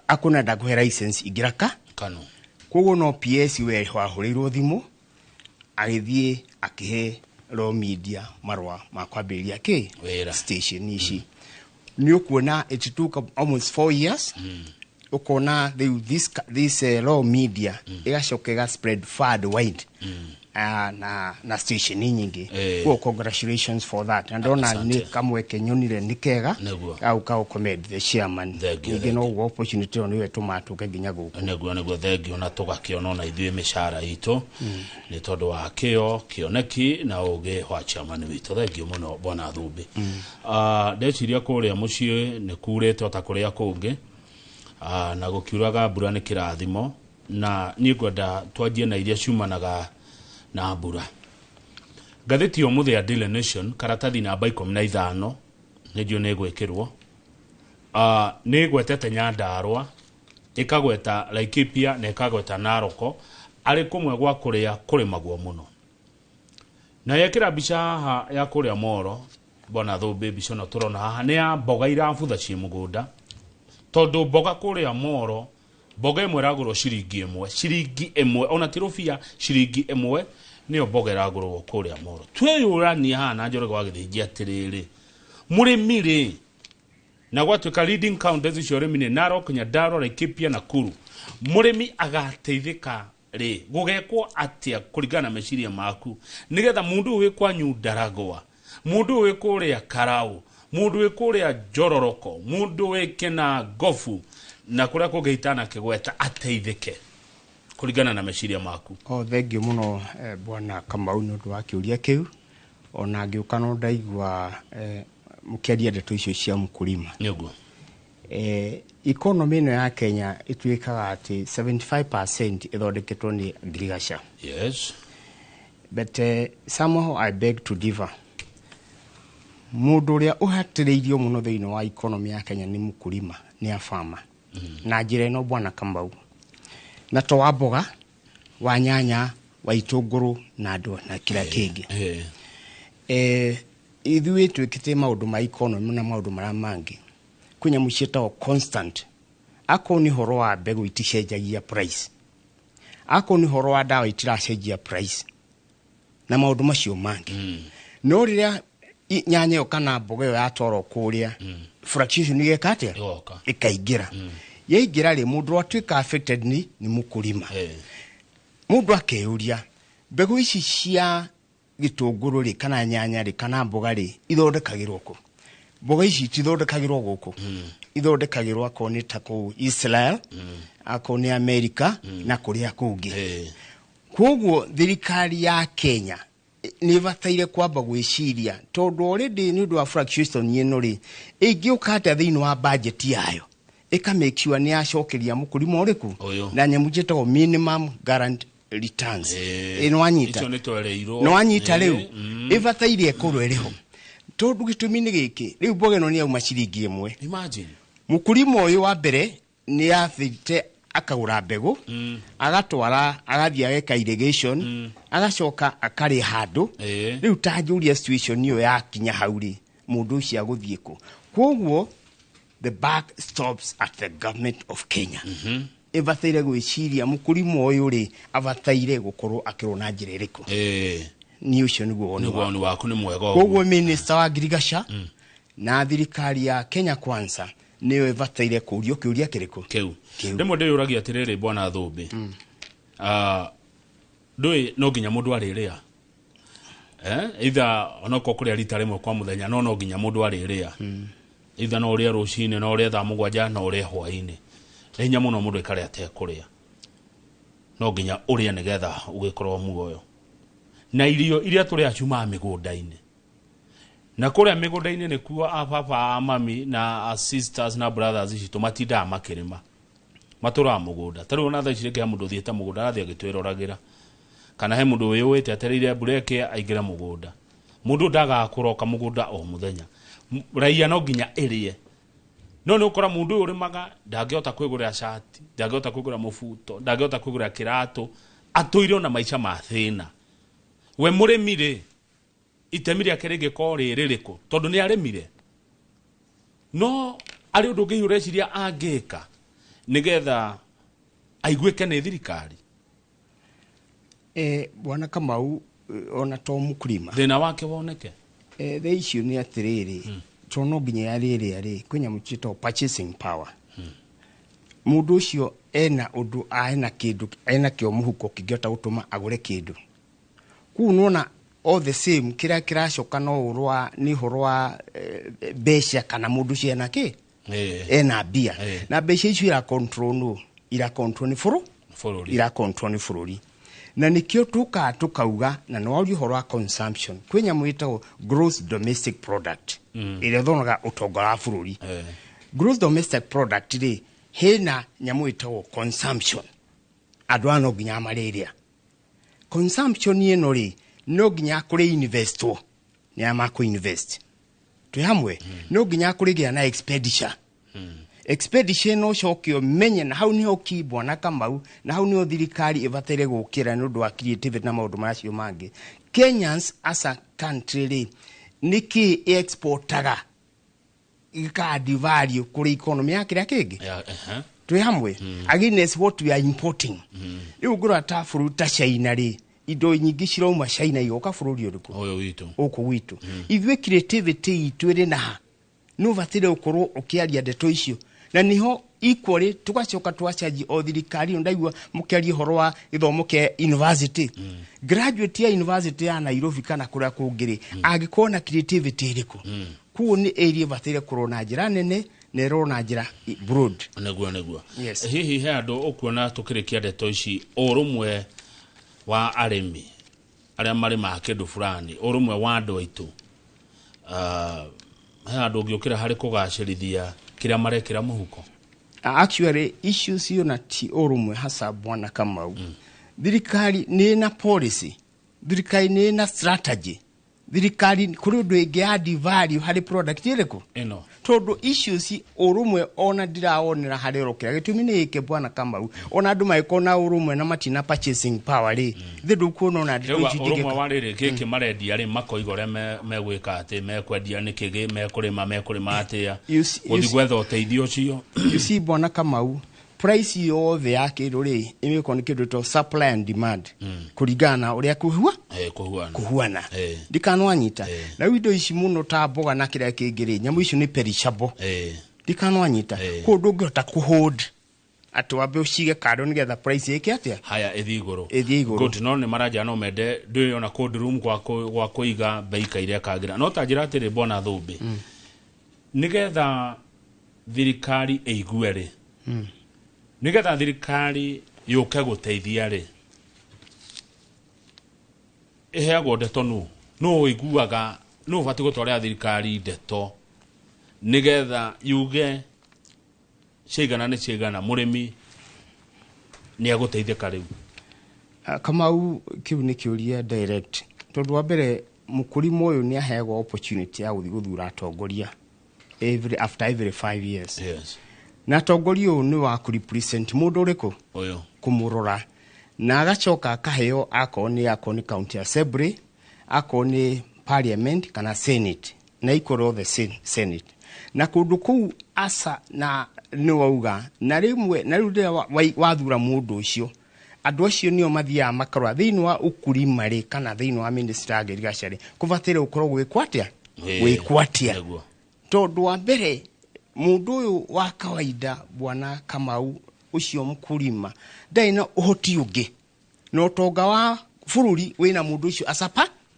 Akorwo nĩ ũrenda kũhe license ingĩra Kanu. Koguo no PS we wahũrĩirwo thimũ agĩthiĩ akĩhe Royal Media marũa ma kwambĩrĩria kĩ Wĩra. Station ici nĩ ũkuona it took almost 4 years. Ũkona rĩu this Royal Media ĩgacoka ĩga spread far and wide na station nyingĩ. Koguo congratulations for that, na ndona Asante. nĩ kamweke nyonire nĩ kega Nĩguo. au ka commend the chairman. Thank you, Ningĩ thank noguo opportunity ĩyo nĩyo ĩtũmaga tũke nginya gũkũ. Nĩguo, thengio, na tũgakĩona ona ithuĩ mĩcara itũ nĩ tondũ wa kĩo, kĩoneki na ũgĩ wa chairman witũ. Thengio mũno, bwana Thumbi. Ah, ndeciria kũrĩa mũciĩ nĩ kurĩte o ta kũrĩa kũngĩ. Ah, na gũkiuraga mbura nĩ kĩrathimo, na niĩ ngwenda twanjie na iria ciumanaga na mbura. Ngathĩti ya ũmũthĩ ya Daily Nation, karatathi namba 15, nĩ njũĩ nĩ ĩgwĩkĩrwo. Ah, nĩ ĩgwetete Nyandarũa, ĩkagweta Laikipia na ĩkagweta Naroko arĩ kũmwe gwa kũrĩa kũrĩmagwo mũno, na yekĩra mbica haha ya kũrĩa Moro. Bwana Thũmbĩ, mbica ĩno tũrona haha nĩ ya mboga irabutha ciĩ mũgũnda, tondũ mboga kũrĩa Moro, mboga ĩmwe ĩragũrwo ciringi 1, ciringi 1, ona ti rũbia, ciringi 1 nĩyo mboga ĩragũrwo kũrĩa Moro. Twĩyũranie haha na Njoroge wa Gĩthĩnji atĩrĩrĩ, mũrĩmi rĩ, na gwatuĩka leading counties icio ũrĩmi nĩ Narok, Nyandarua, Laikipia, Nakuru, mũrĩmi agateithĩka rĩ? Gũgekwo atĩa kũringana na meciria maku nĩgetha mũndũ ũyũ wĩ kwanyu Ndaragwa, mũndũ ũyũ wĩ kũrĩa Karau, mũndũ wĩ kũrĩa Njororoko, mũndũ wĩ Kĩna Ngobu na kũrĩa kũngĩ itanakĩgweta ateithĩke kũringana na meciria maku? O thengio mũno, bwana Kamau, nĩ ũndũ wa kĩũria kĩu. Ona ngĩũka no ndaigua mũkĩaria ndeto icio cia mũkũrima. Nĩguo. Economy ĩno ya Kenya ĩtuĩkaga atĩ 75% ĩthondeketwo nĩ agriculture. But somehow I beg to differ. Mũndũ ũrĩa ũhatĩrĩirio mũno thĩinĩ wa economy ya Kenya nĩ mũkũrima, nĩ a farmer. Na njĩra ĩno, bwana Kamau, na to wa mboga, wa nyanya, wa itũngũrũ na andũ na kĩrĩa kĩngĩ. Ithuĩ twĩkĩte maũndũ ma economy na maũndũ marĩa mangĩ, kwĩ nyamũ ciĩtagwo constant. Akorwo nĩ ũhoro wa mbegũ, iticenjagia price. Akorwo nĩ ũhoro wa ndawa, itiracenjia price na maũndũ macio mangĩ. No rĩrĩa nyanya ĩyo kana mboga ĩyo yatwarwo kũrĩa, fluctuation ĩgeka atĩa? Ĩgoka. Ĩkaingĩra. Yaingĩra rĩ, mũndũ atuĩka affected nĩ mũkũrima. Mũndũ akeyũria, mbegũ ici cia gĩtũngũrũ rĩ, kana nyanya rĩ, kana mboga rĩ, ithondekagĩrwo kũ? Mboga ici itithondekagĩrwo gũkũ, ithondekagĩrwo akorwo nĩ ta kũu Israel, akorwo nĩ America na kũrĩa kũngĩ. Koguo thirikari ya Kenya nĩ ĩbataire kwamba gwĩciria, tondũ already nĩ ũndũ wa fluctuation ĩno rĩ, ĩngĩũka atĩa thĩinĩ wa budget yayo ĩka make sure nĩ yacokeria mũkũrima ũrĩkũ Ũyũ. na nyamũ njĩtagwo minimum guarantee returns. Ĩ nĩwanyita? Icio nĩ twereirwo. Nĩwanyita rĩu? Ĩbataire ĩkorwo ĩrĩ ho, tondũ gĩtũmi nĩ gĩkĩ, rĩu mboga ĩno nĩ yauma ciringi 1. Imagine. Mũkũrima ũyũ wa mbere nĩ athĩte akagũra mbegũ, agatwara, agathiĩ ageka irrigation, agacoka akarĩ handũ. Rĩu ta njũria, situation ĩyo yakinya hau rĩ, mũndũ ũcio agũthiĩ kũ? Koguo the buck stops at the government of Kenya. Ĩbataire gwĩciria mũkũrima ũyũ rĩ, abataire gũkorwo akĩrwo na njĩra ĩrĩkũ. Niĩ ũcio nĩguo woni Nĩguo wakwa. Woni waku nĩ mwega ũguo. Koguo minister wa agriculture na thirikari ya Kenya Kwanza nĩyo ĩbataire kũrio kĩũria kĩrĩkũ? Kĩu. Rĩmwe ndĩyũragia atĩrĩrĩ, bwana Thũmbĩ. Ah, ndũĩ no nginya mũndũ arĩrĩa, either onokorwo kũrĩa rita rĩmwe kwa mũthenya, no nginya mũndũ arĩrĩa, either no ũrĩe rũcinĩ, no ũrĩe thaa 7, no ũrĩe hwaĩ-inĩ. Nĩ hinya mũno mũndũ aikare atekũrĩa. No nginya ũrĩe nĩgetha ũgĩkorwo muoyo, na irio iria tũrĩa ciumaga mĩgũnda-inĩ, na kũrĩa mĩgũnda-inĩ nĩkuo ababa, a mami na a sisters na brothers citũ matindaga makĩrĩma, matũraga mũgũnda. Ta rĩu ona thaa ici rĩngĩ he mũndũ ũthiĩte mũgũnda, arathiĩ agĩtwĩroragĩra, kana he mũndũ wĩyũĩte etereire mbura ĩkĩe aingĩre mũgũnda. Mũndũ ndagaga kũroka mũgũnda o mũthenya. Raia no nginya ĩrĩe, no nĩ ũkora mũndũ ũyũ ũrĩmaga ndangĩhota kwĩgũrĩra cati, ndangĩhota kwĩgũrĩra mũbuto, ndangĩhota kwĩgũrĩra kĩratũ, atũire ona maica ma thĩna. We mũrĩmi rĩ, itemi rĩake rĩngĩkorwo rĩ rĩrĩkũ, tondũ nĩ arĩmire? No arĩ ũndũ ũngĩ ũreciria angĩka nĩgetha aiguĩke nĩ thirikari? Bwana Kamau, ona to mukulima thina wake woneke. The issue nĩ atĩrĩrĩ, to no nginya ya rĩrĩa rĩ kwĩ nyamũ ciĩtagwo purchasing power. Mũndũ ũcio ena ũndũ, ena kĩndũ ena kĩo mũhuko kĩngĩhota gũtũma agũre kĩndũ kũu. Nona all the same kĩrĩa kĩracoka no ũhoro wa nĩ ũhoro wa mbeca, kana mũndũ ũcio ena kĩ, ena mbia, na mbeca icio ira control no ira control nĩ bũrũ bũrũri. Ira control nĩ bũrũri, na nĩkĩo tũkaga tũkauga na nĩ waria ũhoro wa consumption, kwĩ nyamũ ĩtagwo gross domestic product ĩrĩa ĩthonaga ũtonga wa bũrũri. Gross domestic product rĩ, hena nyamũ ĩtagwo consumption. Andũ aya no nginya marĩrĩa consumption ĩno rĩ, no nginya kũrĩ investwo nĩ aya makũ invest twĩ hamwe, no nginya kũrĩgĩa na expenditure. Expenditure ĩno ũcoke ũmenye, na hau nĩho ki Bwana Kamau, na hau nĩho thirikari ĩbataire gũkĩra nĩ ũndũ wa creativity na maũndũ macio mangĩ. Kenyans as a country rĩ, nĩkĩ exportaga gĩka value kũrĩ economy ya kĩrĩa kĩngĩ? Twĩ hamwe against what we are importing. Rĩu ngũrora ta bũrũri ta China rĩ, indo nyingĩ cirauma China igoka bũrũri ũrĩkũ? Ũyũ witũ. Gũkũ gwitũ. Ithuĩ creativity itũ ĩrĩ naha nĩ ũbataire gũkorwo ũkĩaria ndeto icio, na niho equally tugacoka twacanji o thirikari ĩyo. Ndaigua mũkĩaria ũhoro wa gĩthomo kĩa university. Graduate ya university ya Nairobi kana kũrĩa kũngĩ rĩ, angĩkorwo na creativity ĩrĩkũ? Koguo nĩ area ĩbataire kũrorwo na njĩra nene na ĩrorwo na njĩra broad. Nĩguo. Yes. Hihi he andũ ũkuona tũkĩrĩkia ndeto ici, ũrũmwe wa arĩmi arĩa marĩmaga kĩndũ fulani, ũrũmwe wa andũ aitũ, he andũ ũngĩũkĩra harĩ kũgacĩrithia kĩrĩa marekĩra mũhuko? Actually, issues hiyo na ti ũrũmwe hasa, Bwana Kamau. Thirikari nĩ na policy, thirikari nĩ na strategy, thirikari kũrĩ ũndũ ĩngĩ add value harĩ product ĩrĩkũ? Ĩno. Tondũ issues ũrũmwe ona ndĩrawonera harĩ ũrokĩra gĩtũmi nĩ gĩkĩ, Bwana Kamau, ona andũ mangĩkorwo na ũrũmwe na matina purchasing power rĩ, thĩ ndũkuona ona ndeto Rĩu ici ũrũmwe ingĩka. wa rĩrĩ gĩkĩ marendia rĩ, makoiga ũrĩa megwĩka atĩ mekwendia nĩkĩ, mekũrĩma atĩa, You gũthiĩ gwetha ũteithio ũcio. You see, Bwana Kamau, price yothe ya kĩndũ rĩ, ĩmĩkorwo nĩ kĩndũ to supply and demand, kũringana na ũrĩa kũhua Kũhuana. Kũhuana ndikanwanyita. Na rĩu indo ici mũno ta mboga na kĩrĩa kĩngĩ rĩ, nyamũ icio nĩ perishable. Ndikanwanyita, koguo ndũngĩhota kũhold atĩ wambe ũcige kando nĩgetha price ĩke atĩa? Haya, ĩthiĩ igũrũ. Ĩthiĩ igũrũ. Good, no nĩ maranjia no mende ndũĩ ona cold room gwa kũiga mbei kaire kagĩra, no ta njĩra atĩrĩ, Bwana Thũmbĩ, nĩgetha thirikari ĩigue rĩ, nĩgetha thirikari yũke gũteithia rĩ, ĩheagwo ndeto nũ nũ ũiguaga nũ ũbatiĩ gũtwarĩra thirikari ndeto nĩgetha yuge ciigana nĩ ciigana mũrĩmi nĩ egũteithĩka rĩu? Ah, Kamau, kĩu nĩ kĩũria direct, tondũ wa mbere mũkũrima ũyũ nĩ aheagwo opportunity ya gũthiĩ gũthura atongoria after every 5 years. Na atongoria ũyũ nĩ wa kũrepresent mũndũ ũrĩkũ? Ũyũ. Kũmũrora, na agacoka akaheo akorwo nĩ county assembly, akorwo nĩ parliament kana senate, na equal the senate na kũndũ kũu asa na nĩ wauga na rĩmwe na rĩu rĩrĩa wathura mũndũ ũcio, andũ acio nĩo mathiaga makarora thĩinĩ wa ũkulima rĩ, kana thĩinĩ wa ministry ya agriculture rĩ, kũbataire gũkorwo gwĩkwo atĩa? Gwĩkwo atĩa? Tondũ wa mbere mũndũ ũyũ wa kawaida, Bwana Kamau, ũcio mkulima ndarĩ na ũhoti ũngĩ, na ũtonga wa bũrũri wĩna mũndũ ũcio as a,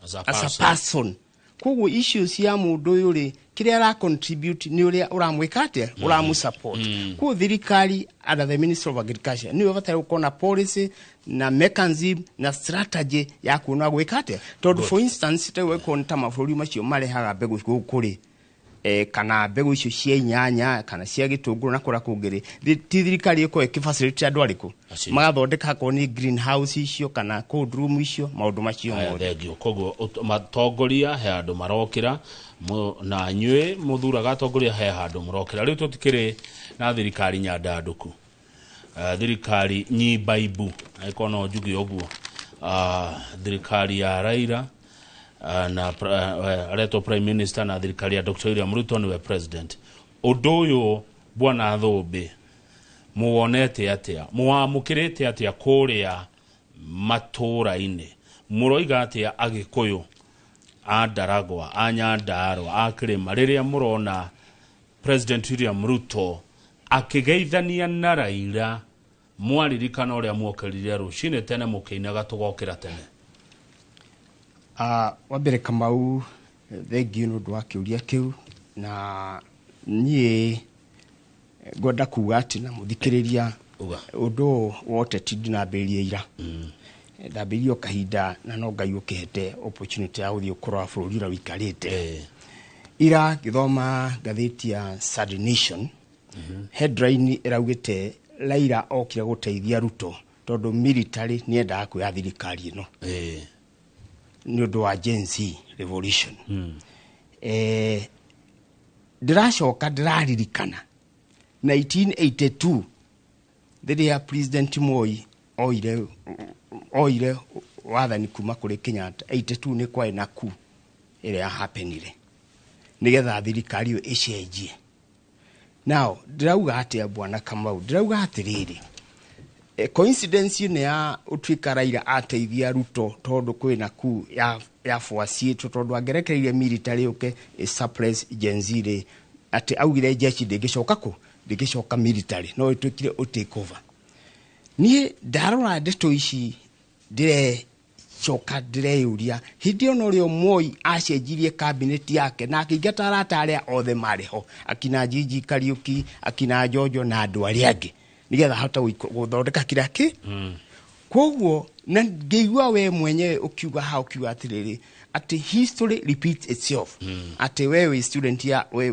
As a as a person. Person. Koguo issues cia mũndũ ũyũ rĩ, kĩrĩa ara contribute nĩ ũrĩa ũramwĩka atĩa, ũramũ support. Koguo thirikari under the Ministry of Agriculture nĩyo ĩbataire gũkorwo na policy na mechanism na strategy ya kuona gwĩka atĩa, tondũ for instance rĩu ĩkorwo nĩ ta mabũrũri macio marehaga mbegũ gũkũ rĩ, kana mbegũ icio cia inyanya kana cia gĩtũngũrũ na kũrĩa kũngĩ rĩ, ti thirikari ĩkorwo ĩkĩfacilitate andũ arĩkũ Acio. magathondeka akorwo nĩ greenhouse icio kana cold room icio, maũndũ macio Haya, mothe. Thengio. Koguo matongoria he handũ marokĩra, na inyuĩ mũthuraga atongoria he handũ mũrokĩra. Rĩu tũtikĩrĩ na thirikari nyandandũku, thirikari nyimbaibu, angĩkorwo no njuge ũguo. Thirikari ya Raila, na aretwo prime minister, na thirikari ya Dr. William Ruto nĩwe president. Ũndũ ũyũ, Bwana Thũmbĩ, muwonete atĩa, muwamũkĩrĩte atĩa kũrĩa? Matũũra-inĩ mũroiga atĩa Agĩkũyũ a Ndaragwa, a Nyandarua, a Kĩrĩma, rĩrĩa mũrona President William Ruto akĩgeithania na Raila? Mwaririkana ũrĩa muokĩrire rũcinĩ tene mũkĩinaga tũgokĩra tene? Wa mbere Kamau, thengiũ nĩ ũndũ wa kĩũria kĩu, na niĩ ngwenda kuga atĩ na mũthikĩrĩria, ũndũ ũyũ wa ũteti ndinambĩrĩria ira, ndambĩrĩirie o kahinda, na no Ngai ũkĩhete opportunity ya gũthiĩ kũrora bũrũri ũrĩa ũikarĩte. Ira ngĩthoma ngathĩti ya Sunday Nation, headline ĩraugĩte Raila okire gũteithia Ruto tondũ military nĩendaga kuoya thirikari ĩno nĩ ũndũ wa Gen Z revolution. Ndĩracoka ndĩraririkana 1982 rĩrĩa President Moi oire wathani kuma kũrĩ Kenyatta. 82 nĩ kwarĩ na coup ĩrĩa yahapenire nĩgetha thirikari ĩyo ĩcenjie. Now ndĩrauga atĩa, bwana Kamau? Ndĩrauga atĩrĩrĩ, coincidence ĩno ya ũtuĩka Raila ateithia Ruto tondũ kwĩna coup ya forciĩtwo, tondũ angĩrekereirie military yũke ĩ suppress Gen Z rĩ, atĩ augire jeshi ndĩngĩcoka kũ ndĩngĩcoka military, no ĩtuĩkire ũ take over. Niĩ ndarora ndeto ici, ndĩrecoka ndĩreyũria, hĩndĩ ĩyo norĩo Moi acenjirie cabinet yake na akĩingata arata arĩa othe marĩ ho, akina Njinji Kariũki, akina Njonjo na andũ arĩa angĩ, nĩgetha ahote gũthondeka kĩrĩa kĩ. Koguo na ngĩigua we mwenyewe ũkiuga ha ũkiuga atĩrĩrĩ, atĩ history repeats itself, atĩ we wĩ student ya we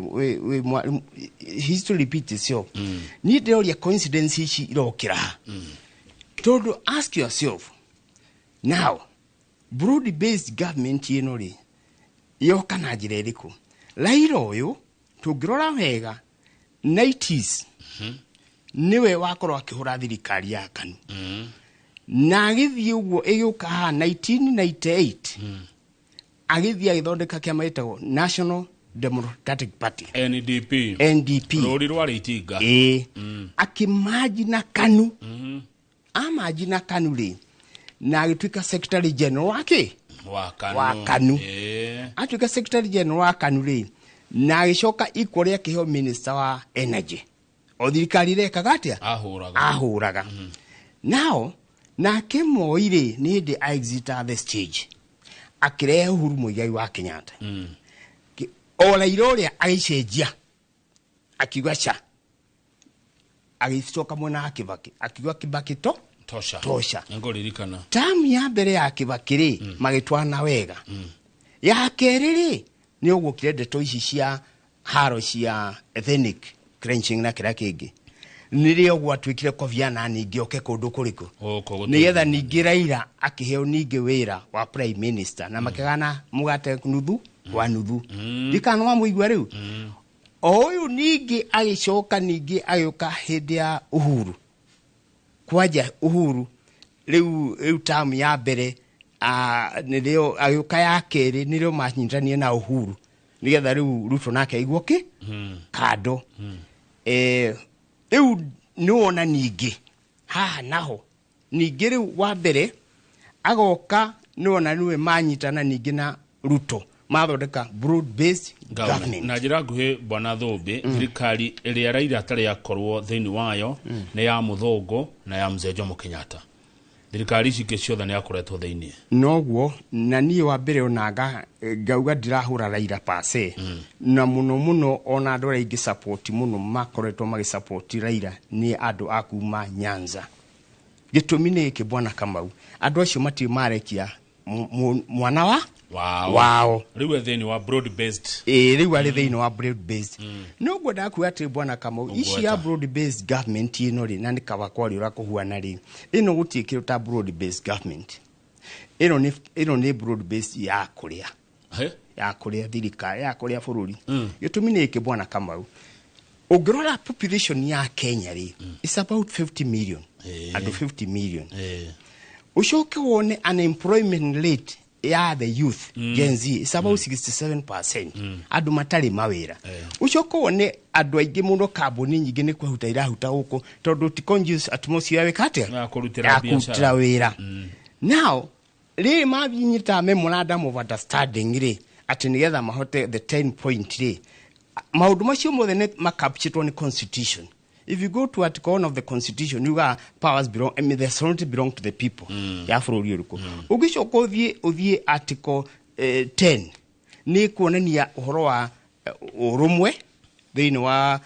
history repeats itself. Niĩ ndĩroria, coincidence ici irokĩra ha? Tondũ ask yourself now, broad based government ĩno rĩ, yoka na njĩra ĩrĩkũ? Raila ũyũ tũngĩrora wega, 90s nĩwe wakorwo akĩhũra thirikari ya KANU, na agĩthiĩ ũguo ĩgĩũka haha 1998, agĩthiĩ agĩthondeka kĩama gĩtagwo National Democratic Party. NDP. NDP. Rũri rwarĩ itinga. Ĩĩ, akĩmanji na KANU. Amanji na KANU rĩ, na agĩtuĩka secretary general wake. Wa KANU. Wa KANU. Atuĩka secretary general wa KANU rĩ, na agĩcoka ikwo rĩa kĩheo minister wa energy, o thirikari irekaga atĩa? Ahũraga. Ahũraga. Now nake Moi rĩ, nĩ hĩndĩ a exit the stage, akĩrehe Uhuru Muigai wa Kenyatta. O Raila ũrĩa agĩcenjia, akiuga ca, agĩcoka mwena wa Kibaki, akiuga Kibaki to tosha. Tosha. Nĩngũririkana. Tamu ya mbere ya Kibaki rĩ, magĩtwana wega. Ya kerĩ rĩ, nĩ ũgũkire ndeto ici cia haro cia ethnic cleansing na kĩrĩa kĩngĩ, nĩrĩo gwatuĩkire Kofi Annan ningĩ oke kũndũ kũrĩkũ. Gũkũ. Nĩgetha ningĩ Raila akĩheo ningĩ wĩra wa prime minister, na makĩgana mũgate nuthu kwa nuthu. Ndikana wamũigua rĩu o ũyũ ningĩ agĩcoka ningĩ agĩũka hĩndĩ ya Uhuru. Kwanja Uhuru rĩu tamu ya mbere, nĩrĩo agĩũka ya kerĩ, nĩrĩo manyitanire na Uhuru nĩgetha rĩu Ruto nake aigwo kĩ kando. Rĩu nĩwona ningĩ haha naho ningĩ rĩu wa mbere agoka, nĩwona nĩwe manyitana ningĩ na Ruto mathondeka broad based government. Na njĩra nguhĩ, bwana Thũmbĩ, thirikari ĩrĩa Raila atarĩ akorwo thĩinĩ wayo nĩ ya mũthũngũ na ya mzee Jomo Kenyatta. Thirikari ici ingĩ ciothe nĩ akoretwo thĩinĩ. Noguo, na niĩ wa mbere onanga ngauga ndirahũra Raila pase na mũno mũno, ona andũ arĩa aingĩ support mũno makoretwo magĩsupport Raila nĩ andũ a kuma Nyanza. Gĩtũmi nĩ gĩkĩ, bwana Kamau, andũ acio matirĩ marekia mwana wa wao. Wao. Rĩu e thĩinĩ wa broad based. Ĩĩ, rĩu arĩ thĩinĩ wa broad based. No ngwendaga kuga atĩ, bwana Kamau, ici ya Ũgweta. broad based government ĩno rĩ, na nĩ kaba kwaria ũrĩa kũhuana rĩ, ĩno gũtirĩ kĩndũ ta broad based government. Ĩno nĩ broad based ya kũrĩa He? ya kũrĩa thirikari, ya kũrĩa bũrũri. Gĩtũmi nĩ gĩkĩ, bwana Kamau, ũngĩrora population ya Kenya rĩ, it's about 50 million, andũ 50 million. Ũcoke wone unemployment rate ya the youth, Gen Z, is about 67%, andũ matarĩ mawĩra. Ũcoke wone Andũ aingĩ mũno, kambuni nyingĩ nĩ kwehuta irahuta gũkũ tondũ ti conducive atmosphere wĩka atĩa? Ya kũrutĩra Ya biacara. kũrutĩra wĩra. Now rĩrĩ mabinyita memorandum of understanding rĩ, atĩ nĩgetha mahote the 10 point rĩ, maũndũ macio mothe nĩ makapchĩtwo nĩ constitution. If you go to article 1 of the constitution, yuga powers belong, I mean, the sovereignty belong to the people ya bũrũri ũrĩkũ. Ũngĩcoka ũthiĩ article 10, nĩ kuonania ũhoro wa ũrũmwe thĩinĩ wa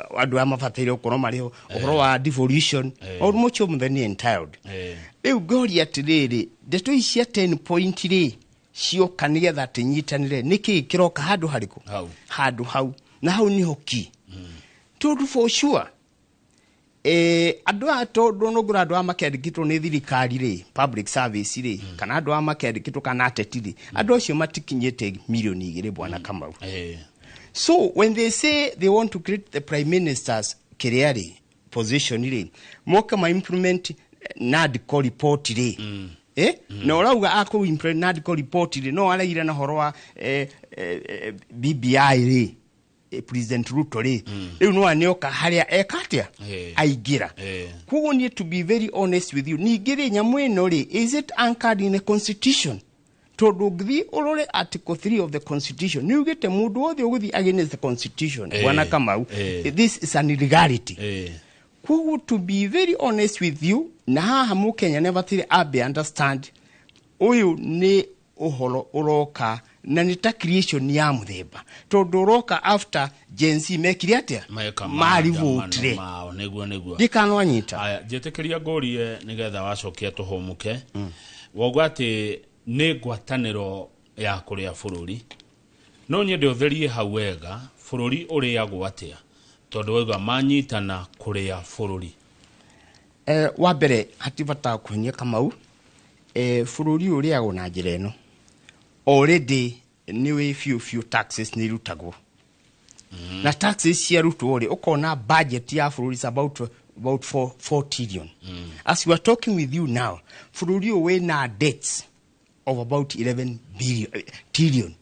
andũ arĩa mabataire gũkorwo marĩ ho, ũhoro wa devolution, maũndũ macio mothe nĩ entitled. Rĩu ngoria atĩrĩrĩ, ndeto ici cia 10 point rĩ, cioka nĩgetha tũnyitanĩre, nĩkĩĩ kĩroka handũ harĩkũ? Hau. Handũ hau, na hau niho ki tondũ for sure andũ aya, tondũ nũngũra andũ aya makĩandĩkĩtwo nĩ thirikari rĩ, public service rĩ, kana andũ aya makĩandĩkĩtwo kana ateti rĩ, andũ acio matikinyĩte 2 mirioni bwana Kamau. So when they say they want to create the prime minister's kĩrĩa rĩ, position rĩ, moka ma implement NADCO report rĩ, na ũrauga akũ implement NADCO report rĩ, no araire na horo wa BBI rĩ, President Ruto rĩ, rĩu no anĩoka harĩa eka atĩa? Aingĩra. Koguo niĩ, to be very honest with you, ningĩ rĩ, nyamũ ĩno rĩ, is it anchored in the constitution? Tondũ ũngĩthiĩ ũrore article 3 of the constitution, nĩ ugĩte mũndũ wothe ũgũthiĩ against the constitution, bwana Kamau, this is an illegality. Koguo to be very honest with you, na haha mũkenya nĩ abatire ambe understand ũyũ nĩ ũhoro ũroka na nĩ ta creation ya mũthemba, tondũ ũroka after Gen Z mekire atĩa? Meka marivotire. maandamano mao, nĩguo. Ndikanwanyita. Aya, njĩtĩkĩria ngũrie nĩgetha wacokia tũhũmũke. Wauga atĩ nĩ ngwatanĩro ya kũrĩa bũrũri, no nyende ũtherie hau wega, bũrũri ũrĩagwo atĩa? Tondũ wauga manyitana kũrĩa bũrũri. Wa mbere, hatibata kũhinyia Kamau, bũrũri ũyũ ũrĩagwo na njĩra ĩno. Already nĩ wĩ biũ biũ taxes nĩ irutagwo, na taxes ciarutwo rĩ, ũkona budget ya bũrũri is about 4 trillion. As we are talking with you now, bũrũri ũyũ wĩna debts of about 11 billion, trillion.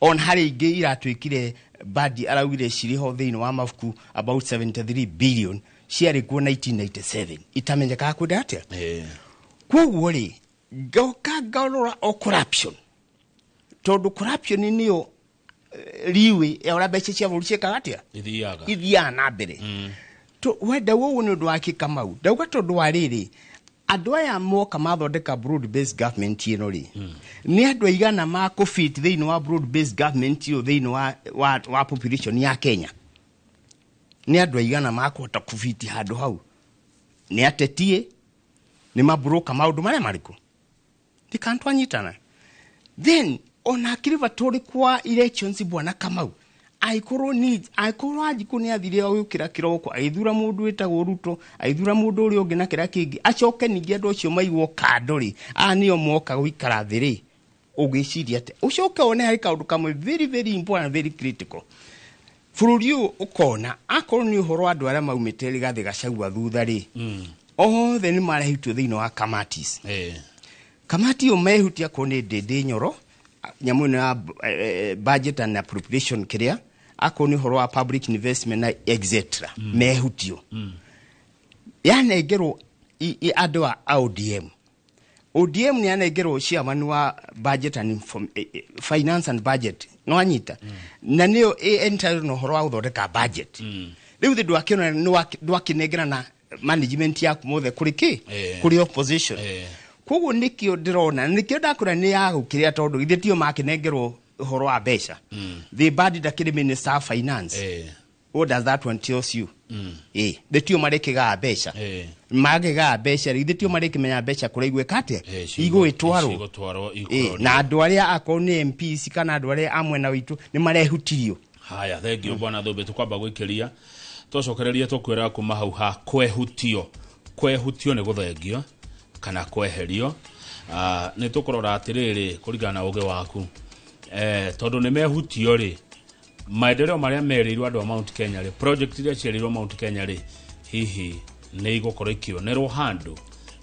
On harĩ ingĩ iratuĩkire badi araugire cirĩ ho thĩinĩ wa mabuku, about 73 billion ciarĩ kuo 1997 itamenyekaga kwenda atĩa. Koguo rĩ, ngoka ngarora o corruption, tondũ corruption nĩyo riũĩ ya ũrĩa mbeca cia bũrũri ciĩkaga atĩa? Ithiaga. Ithiaga na mbere. Wenda ũguo nĩ ũndũ wa kĩ, Kamau? Ndauga tondũ wa rĩrĩ, andũ aya moka mathondeka broad based government ĩno rĩ, nĩ andũ aigana makũfit thĩinĩ wa broad based government ĩyo thĩinĩ wa population ya Kenya? Nĩ andũ aigana makũhota kũfiti handũ hau? Nĩ atetie, nĩ mabroka maũndũ marĩa marĩkũ ndikantwanyitana. Then ona akĩrĩba tũrĩ kwa elections, bwana Kamau, angĩkorwo ni angĩkorwo Wanjikũ nĩ athire gũkĩra kĩroko agĩthura mũndũ wĩtagwo Ruto, agĩthura mũndũ ũrĩa ũngĩ na kĩrĩa kĩngĩ, acoke ningĩ andũ acio maigwo kando rĩ, aya nĩo moka gũikara thĩ rĩ, ũgĩciria atĩa? Ũcoke wone harĩ kaũndũ kamwe very very important, very critical. Bũrũri ũyũ ũkona akorwo nĩ ũhoro wa andũ arĩa maumĩte Rigathĩ Gachagua thutha rĩ, othe nĩ marehutio thĩinĩ wa kamatis. Kamati ĩyo mehutia akorwo nĩ Ndĩndĩ Nyoro, nyamũ ĩno ya budget and appropriation kĩrĩa, akorwo nĩ ũhoro wa public investment na etc, mehutio. Yanengerwo andũ a ODM. ODM nĩ yanengerwo chairman wa budget and finance and budget, no anyita na nĩyo entitled na ũhoro wa gũthondeka budget. Rĩu thĩ ndwakĩona ndwakĩnengera na management yaku mothe kũrĩ kĩ? Kũrĩ opposition. Koguo nĩkĩo ndĩrona, nĩkĩo ndakũra nĩ ya gũkĩrĩa, tondũ ithuĩ tio makĩnengerwo ũhoro wa mbeca. The bad ndakĩrĩ minister of finance. What does that one tells you? Thĩ tio marĩkĩgaa mbeca, magĩgaa mbeca rĩ, ithuĩ tio marĩkĩmenya mbeca kũrĩa igwĩka atĩa, igũgĩtwarwo. Igũtwarwo. Na andũ arĩa akorwo nĩ MPs kana andũ arĩa a mwena witũ nĩ marehutirio. Haya, thengio bwana Thũmbĩ. Tũkwamba gwĩkĩria, twacokereria tũkwĩra kuma hau ha kwehutio. Kwehutio nĩ gũthengio kana kweherio. Nĩ tũkũrora atĩrĩrĩ, kũringana na ũgĩ waku, tondũ nĩ mehutio rĩ, maendeleo marĩa merĩirwo andũ a Mount Kenya rĩ, project iria cierĩirwo Mount Kenya rĩ, hihi nĩ igũkorwo ikĩonerwo handũ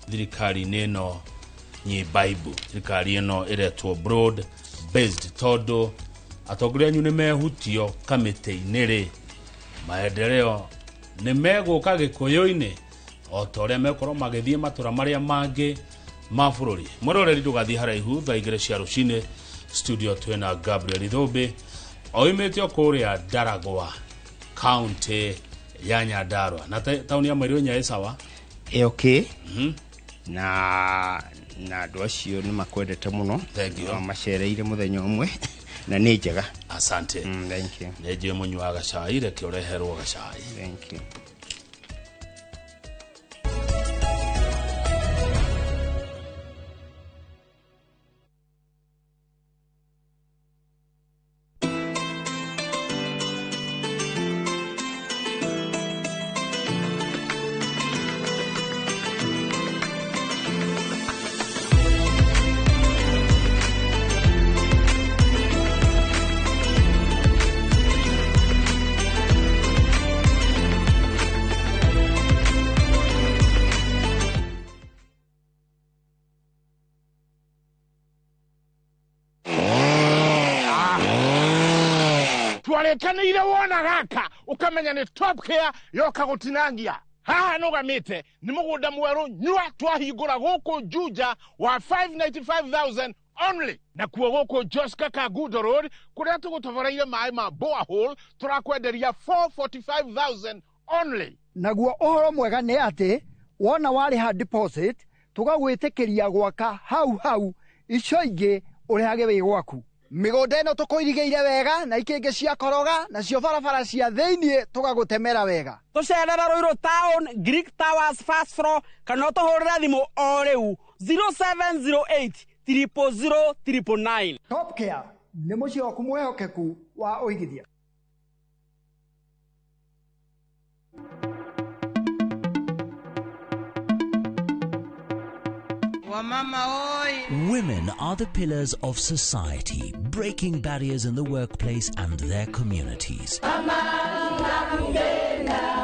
thirikari-inĩ ĩno nyimbaibu, thirikari ĩno ĩretwo broad based? Tondũ atongoria anyu nĩ mehutio kamĩtĩ-inĩ rĩ, Maendeleo nĩ megũka Gĩkũyũ-inĩ o ta ũrĩa mekorwo magĩthiĩ matũra marĩa mangĩ ma bũrũri. Mwĩroreri ndũgathiĩ haraihu, thaa 2 cia rũcinĩ studio twĩna Gabriel Thũmbĩ oimĩte o kũrĩa Ndaragwa, kaunti ya Nyandarua na tauni ya Mairu ĩ sawa. Ĩ okay. Na andũ acio nĩ makwendete mũno. Thank you. Macereire mũthenya ũmwe na nĩ njega. Asante. Thank you. Nĩ njũĩ mũnyuaga gacai, reke ũreherwo gacai. Thank you. Twarekanĩire wona gaka ũkamenya nĩ Top Care yoka gũtinangia. Haha nũgamĩte nĩ mũgũnda mwerũ nyua twahingũra gũkũ Juja wa 595,000 only. Nakuo gũkũ Joska Kangundo Road kũrĩa tũgũtoboreire maĩ ma borehole tũrakwenderia 445,000 only. Naguo ũhoro mwega nĩ atĩ wona warĩha deposit tũgagwĩtĩkĩria gwaka hau hau, icio ingĩ ũrĩhage wĩ gwaku. Mĩgũnda ĩno tũkũirigĩire wega na ikĩngĩ cia koroga, nacio barabara cia thĩiniĩ tũgagũtemera wega. Tũcerere Ruiru Town, Greek Towers first floor, kana ũtũhũrĩre thimũ o rĩu 0708 000 999. Top Care nĩ mũciĩ waku mwĩhokeku wa ũigithia. Women are the pillars of society, breaking barriers in the workplace and their communities.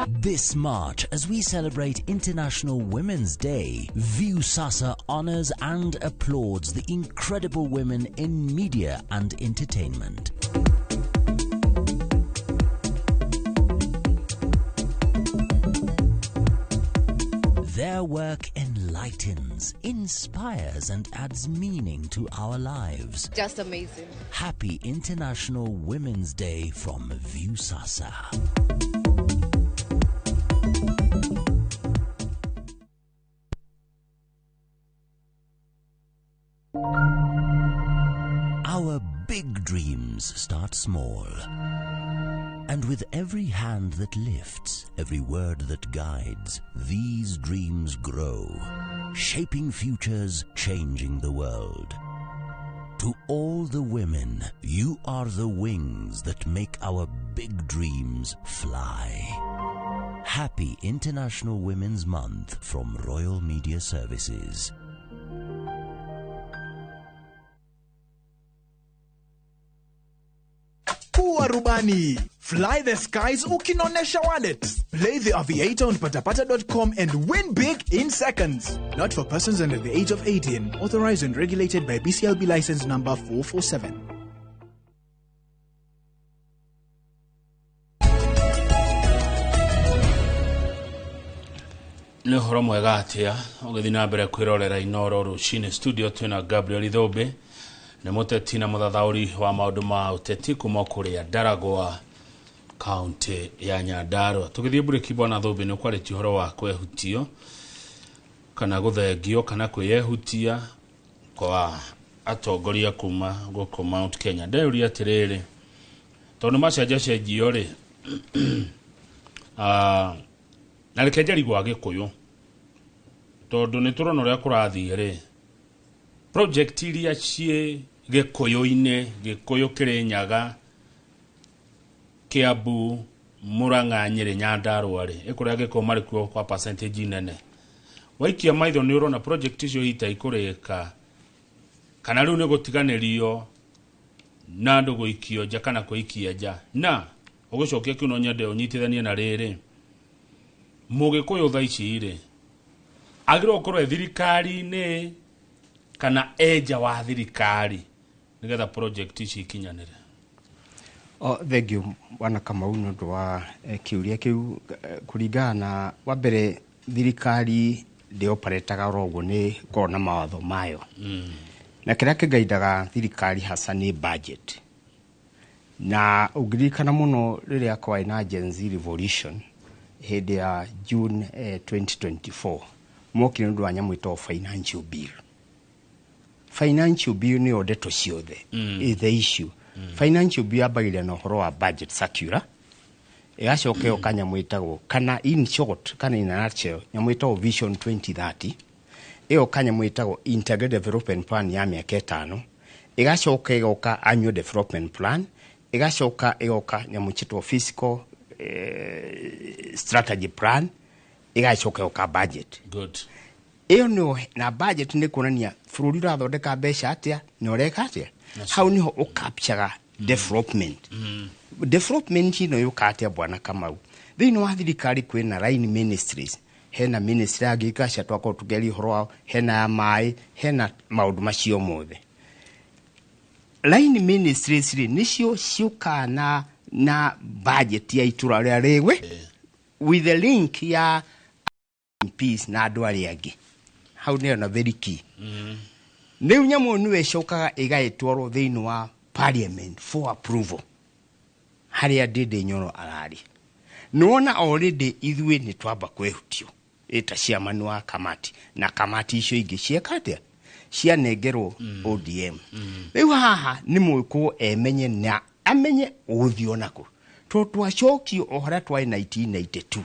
This March, as we celebrate International Women's Day, Viusasa honors and applauds the incredible women in media and entertainment. Their work enlightens, inspires, and adds meaning to our lives. Just amazing. Happy International Women's Day from Viusasa. Our big dreams start small. And with every hand that lifts, every word that guides, these dreams grow, shaping futures, changing the world. To all the women, you are the wings that make our big dreams fly. Happy International Women's Month from Royal Media Services. Kuwa rubani. Fly the skies ukinonesha wallet. Play the Aviator on patapata.com and win big in seconds. Not for persons under the age of 18. Authorized and regulated by BCLB license number 447. Nĩ ũhoro mwega atĩa ũgĩthiĩ na mbere kwĩrorera Inoro rũcinĩ. Studio twĩna Gabriel Thũmbĩ, nĩ mũteti na mũthathaũri wa maũndũ ma ũteti kuma kũrĩa Ndaragwa, kaunti ya Nyandarua. Tũgĩthiĩ mburĩki, bwana Thũmbĩ, nĩ ũkwarĩtie ũhoro wa kwehutio kana gũthengio kana kwĩyehutia kwa atongoria kuma gũkũ Mount Kenya. Ndeyũria atĩrĩrĩ, tondũ macenjacenjio rĩ, na reke njarigwo Agĩkũyũ, tondũ nĩ tũrona ũrĩa kũrathiĩ rĩ, project iria ciĩ Gĩkũyũ-inĩ, Gĩkũyũ Kĩrĩnyaga, Kiambu, Murang'a, Nyĩrĩ, Nyandarua rĩ, ĩkũrĩa Gĩkũyũ marĩ kuo kwa percentage nene. Waikia maitho nĩ ũrona project icio ita ikũrĩka kana rĩu nĩ gũtiganĩrio na andũ gũikio nja kana kũikia nja. Na ũgĩcokia kĩu no nyende ũnyitithanie na rĩrĩ, Mũgĩkũyũ thaa ici rĩ, agĩrĩirwo gũkorwo e thirikari-inĩ kana e nja wa thirikari nĩgetha project ici ikinyanĩre? O, thank you bwana Kamau nĩ ũndũ wa kĩũria kĩu. Kũringana na wa mbere, thirikari ndĩoparetaga oro ũguo, nĩ ĩkoragwo na mawatho mayo, na kĩrĩa kĩgaindaga thirikari hasa nĩ budget. Na ũngĩririkana mũno rĩrĩa kwarĩ na Gen Z revolution hĩndĩ ya June 2024, mokire nĩ ũndũ wa nyamũ ĩtagwo financial bill. Financial bill nĩyo ndeto ciothe. Is the issue. Financial bill yambagĩrĩria na ũhoro wa budget circular, ĩgacoka ĩgoka nyamũ ĩtagwo, kana in short, kana in a nutshell, nyamũ ĩtagwo Vision 2030, ĩgoka nyamũ ĩtagwo Integrated Development Plan ya mĩaka 5, ĩgacoka ĩgoka Annual Development Plan, ĩgacoka ĩgoka nyamũ ĩtagwo Fiscal Strategy Plan, ĩgacoka ĩgoka budget. Ĩyo nĩyo, na budget nĩ kuonania bũrũri ũrathondeka mbeca atĩa na ũreka atĩa. Hau nĩho ũcapturaga development. Development ĩno yũka atĩa, bwana Kamau? Thĩinĩ wa thirikari kwĩna line ministries, hena ministry ya agriculture, twakorwo tũkĩaria ũhoro wao, hena ya maĩ, hena maũndũ macio mothe. Line ministries rĩ, nĩcio ciũkaga na budget ya itũra rĩa rĩgwe with the link ya MPs na andũ arĩa angĩ. Hau nĩyo na very key. Rĩu nyamũ nĩyo ĩcokaga ĩgagĩtwarwo thĩinĩ wa parliament for approval, harĩa Ndĩndĩ Nyoro ararĩ. Nĩwona already ithuĩ nĩ twamba kwehutio ĩta chairman wa kamati na kamati icio ingĩ cieka atĩa, cianengerwo ODM. Rĩu haha nĩ mwĩkwo emenye na amenye ũgũthiĩ onakũ, tondũ twacokio o harĩa twarĩ 1992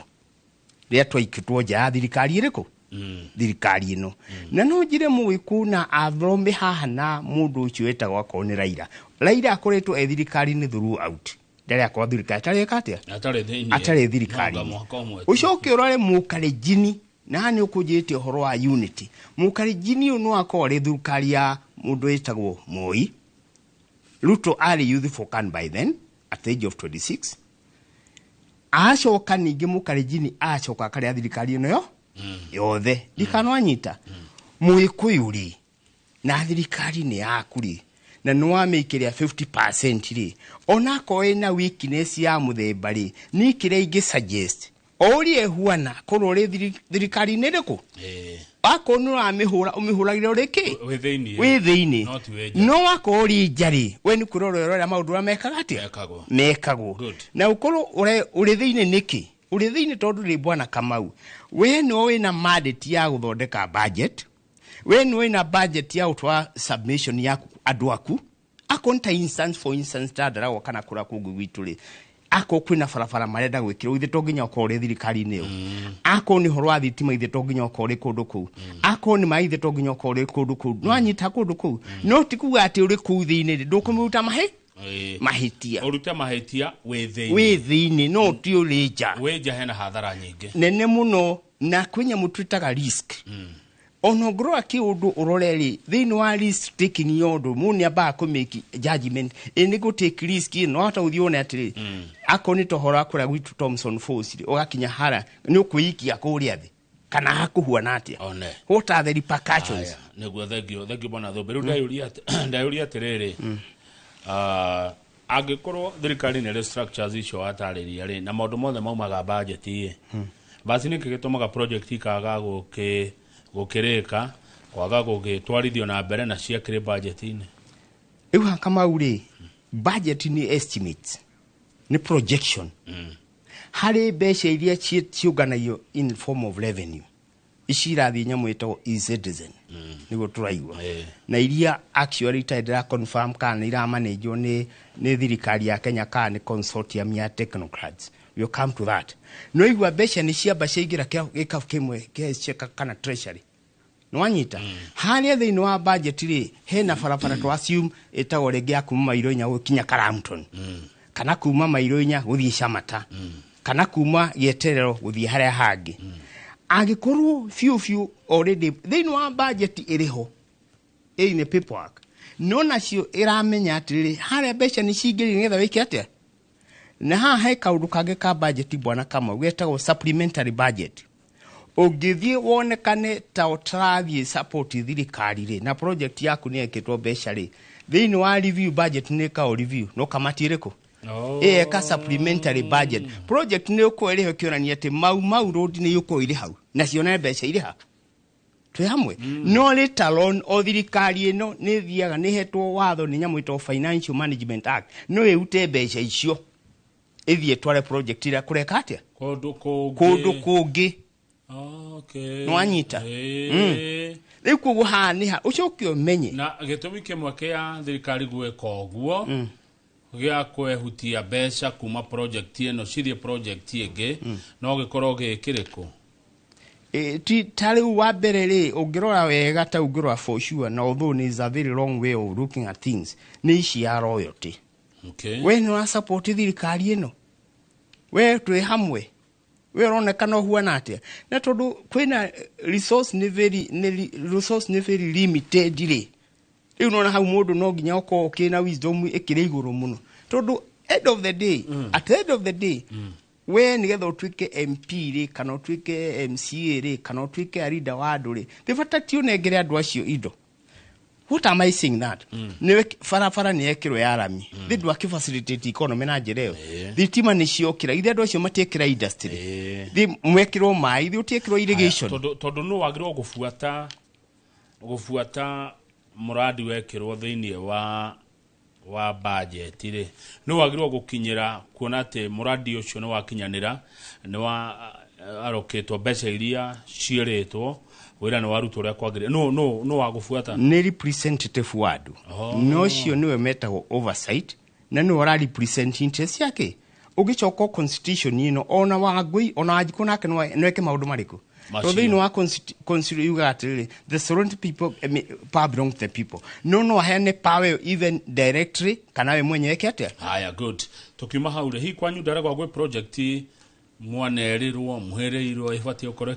rĩrĩa twaikĩtwo nja ya thirikari ĩrĩkũ, thirikari ĩno. Na no njire mũgĩkũ na athome haha na mũndũ ũcio wetagwo akorwo nĩ Raila. Raila akoretwo e thirikari-inĩ throughout, ndarĩ akorwo thirikari atarĩ eka atĩa, atarĩ thĩinĩ, atarĩ thirikari. No, mwaka ũmwe tu. Ũcoke ũrore mũkarenjini, na haha nĩ ũkũnjĩrĩte ũhoro wa unity. Mũkarenjini ũyũ no akorwo arĩ thirikari ya mũndũ wĩtagwo Moi. Ruto arĩ youth for CAN by then at the age of 26. Acoka ningĩ mũkarenjini acoka akarĩa thirikari ĩno yo yothe. Ndikanwanyita mũgĩkũyũ rĩ, na thirikari nĩ yaku rĩ, na nĩ wamĩikĩria 50% rĩ, onakorwo ĩna weakness ya mũthemba rĩ, niĩ kĩrĩa ingĩ suggest o ũrĩa ĩhuana korwo ũrĩ thirikari-inĩ ĩrĩkũ, akorwo nĩ ũramĩhũra, ũmĩhũragĩre ũrĩ kĩ? Wĩ thĩinĩ. Wĩ thĩinĩ. No ti wĩ nja. No wakorwo ũrĩ nja rĩ, we nĩ kwĩrora ũrorera maũndũ ũrĩa mekaga atĩa, Mekagwo. Mekagwo. Good. Na ũkorwo ũrĩ thĩinĩ nĩkĩ? Ũrĩ thĩinĩ tondũ rĩ, bwana Kamau, we nĩwe wĩna mandate ya gũthondeka budget, we nĩwe wĩna budget ya gũtwara submission yaku andũ aku. Akorwo nĩ ta instance, for instance, ta Ndaragwa kana kũrĩa kũngĩ gwitũ rĩ, akorwo kwĩna barabara marenda gwĩkĩrwo, ithe to nginya ũkorwo ũrĩ thirikari-inĩ ĩyo. Akorwo nĩ ũhoro wa thitima, ithe to nginya ũkorwo ũrĩ kũndũ kũu. Akorwo nĩ maĩ, ithe to nginya ũkorwo ũrĩ kũndũ kũu. Nĩwanyita kũndũ kũu, no ti kuga atĩ ũrĩ kũu thĩinĩ rĩ, ndũkũmĩruta mahĩtia. Ũrute mahĩtia wĩ thĩinĩ. Wĩ thĩinĩ, no ti ũrĩ nja. Wĩ nja hena hathara nyingĩ. Nene mũno, na kwĩ nyamũ twĩtaga risk. Ona ũngĩrora kĩũndũ ũrore rĩ, thĩinĩ wa risk taking ya ũndũ, mũndũ nĩ ambaga kũmake judgment ĩ nĩ gũ take risk ĩno. Wahota gũthiĩ wone atĩrĩ, akorwo nĩ ta ũhoro wa kũrĩa gwitũ Thomson Falls rĩ, ũgakinya hara nĩ ũkwĩikia kũrĩa thĩ kana hakuhuana atĩa? One. What are the repercussions? Aya, nĩguo. Thengio, thengio bwana Thũmbĩ. Rĩu ndayũria atĩrĩrĩ, angĩkorwo thirikari nĩ ĩrĩ structures icio watarĩria rĩ, na maũndũ mothe maumaga budget ĩ, basi nĩkĩ gĩtũmaga project ikaga gũkĩrĩka, kwaga gũgĩtwarithio na mbere na ciakĩrĩ budget-inĩ? Rĩu haha Kamau rĩ, budget nĩ estimates, nĩ projection harĩ mbeca iria ciũnganagio in form of revenue. Ici irathiĩ nyamũ ĩtagwo e-Citizen, nĩguo tũraigua, na iria actually itarĩ ndĩra confirm kana nĩ iramanĩnjwo nĩ thirikari ya Kenya kana nĩ consortium ya technocrats. We'll come to that. No igua mbeca nĩ ciamba ciaingĩra gĩkabu kĩmwe kĩa exchequer kana treasury, nĩwanyita harĩa thĩinĩ wa budget rĩ, hena barabara to assume ĩtagwo rĩngĩ ya kuma mairo 4 gũkinya Karamton, kana kuma mairo 4 gũthiĩ Camata, kana kuma gĩeterero gũthiĩ harĩa hangĩ. Angĩkorwo biũ biũ already thĩinĩ wa budget ĩrĩ ho ĩinĩ paperwork, no nacio ĩramenya atĩrĩrĩ, harĩa mbeca nĩ cingĩrire nĩgetha wĩke atĩa. Na haha he kaũndũ kangĩ ka budget, bwana Kamau, getagwo supplementary budget. Ũngĩthiĩ wonekane ta ũtarathiĩ support thirikari rĩ, na project yaku nĩ yekĩtwo mbeca rĩ, thĩinĩ wa review budget nĩ ĩkago review no kamati ĩrĩkũ? Oh. Ĩyeka supplementary budget project nĩ ũkorwo ĩrĩ ho, ĩkĩonania atĩ Mau Mau Road nĩ ĩgũkorwo irĩ hau na cione mbeca irĩ ha twĩ hamwe. No later on, o thirikari ĩno nĩ ĩthiaga, nĩ ĩhetwo watho nĩ nyamũ ĩtagwo Financial Management Act, no ĩrute mbeca icio ĩthiĩ ĩtware project ĩrĩa kũreka atĩa kũndũ kũngĩ. Kũndũ kũngĩ. Okay. Nĩwanyita? Rĩu koguo haha nĩ ha ũcoke ũmenye Na gĩtũmi kĩmwe kĩa thirikari gwĩka ũguo gĩa kwehutia mbeca kuma project ĩno cithiĩ project ĩngĩ no gĩkorwo gĩ kĩrĩkũ? Ti ta rĩu wa mbere rĩ, ũngĩrora wega, ta ũngĩrora for sure, na although is a very long way of looking at things, nĩ ici ya royalty. We nĩ ũra support thirikari ĩno, we twĩ hamwe, we ũronekana ũhuana atĩa? Na tondũ kwĩna resource nĩ very resource nĩ very limited rĩ, rĩu nona hau mũndũ no nginya ũkorwo ũkĩrĩ na wisdom ĩkĩrĩ igũrũ mũno, tondũ end of the day, at the end of the day, we nĩgetha ũtuĩke MP rĩ, kana ũtuĩke MCA rĩ, kana ũtuĩke a leader wa andũ rĩ, nĩ bata ti ũnengere andũ acio indo. What am I saying that nĩ barabara nĩ yekĩrwo ya rami, thĩ ndwakĩ facilitate economy na njĩra ĩyo. Thitima nĩ ciokĩra, ithe andũ acio matiekĩra industry, thĩ mwekĩrwo maĩ, thĩ ũtiekĩrwo irrigation. Tondũ nũ wagĩrĩirwo gũbuata mũradi wekĩrwo thĩinĩ wa budget rĩ, nĩ wagĩrĩirwo gũkinyĩra kuona atĩ mũradi ũcio nĩ wakinyanĩra, nĩ wa arokĩtwo mbeca iria ciĩrĩtwo, wĩra nĩ warutwo ũrĩa kwagĩrĩire. No wa gũbuata? Nĩ representative wa andũ. No ũcio nĩwe metagwo oversight, na nĩwe ũra represent interest yake. Ũgĩcoka constitution ĩno, ona Wangũi ona Wanjikũ nake no eke maũndũ marĩkũ? Macio. Tondũ thĩinĩ wa constitution yugaga atĩrĩrĩ, the sovereign people, power belongs to the people. No aheane power ĩyo even directly kana we mwenyewe eke atĩa. Haya, good. Tukiuma hau rĩ, hihi kwanyu Ndaragwa gwĩ project mwanerĩrwo mwĩrĩirwo ĩbatiĩ gũkorwo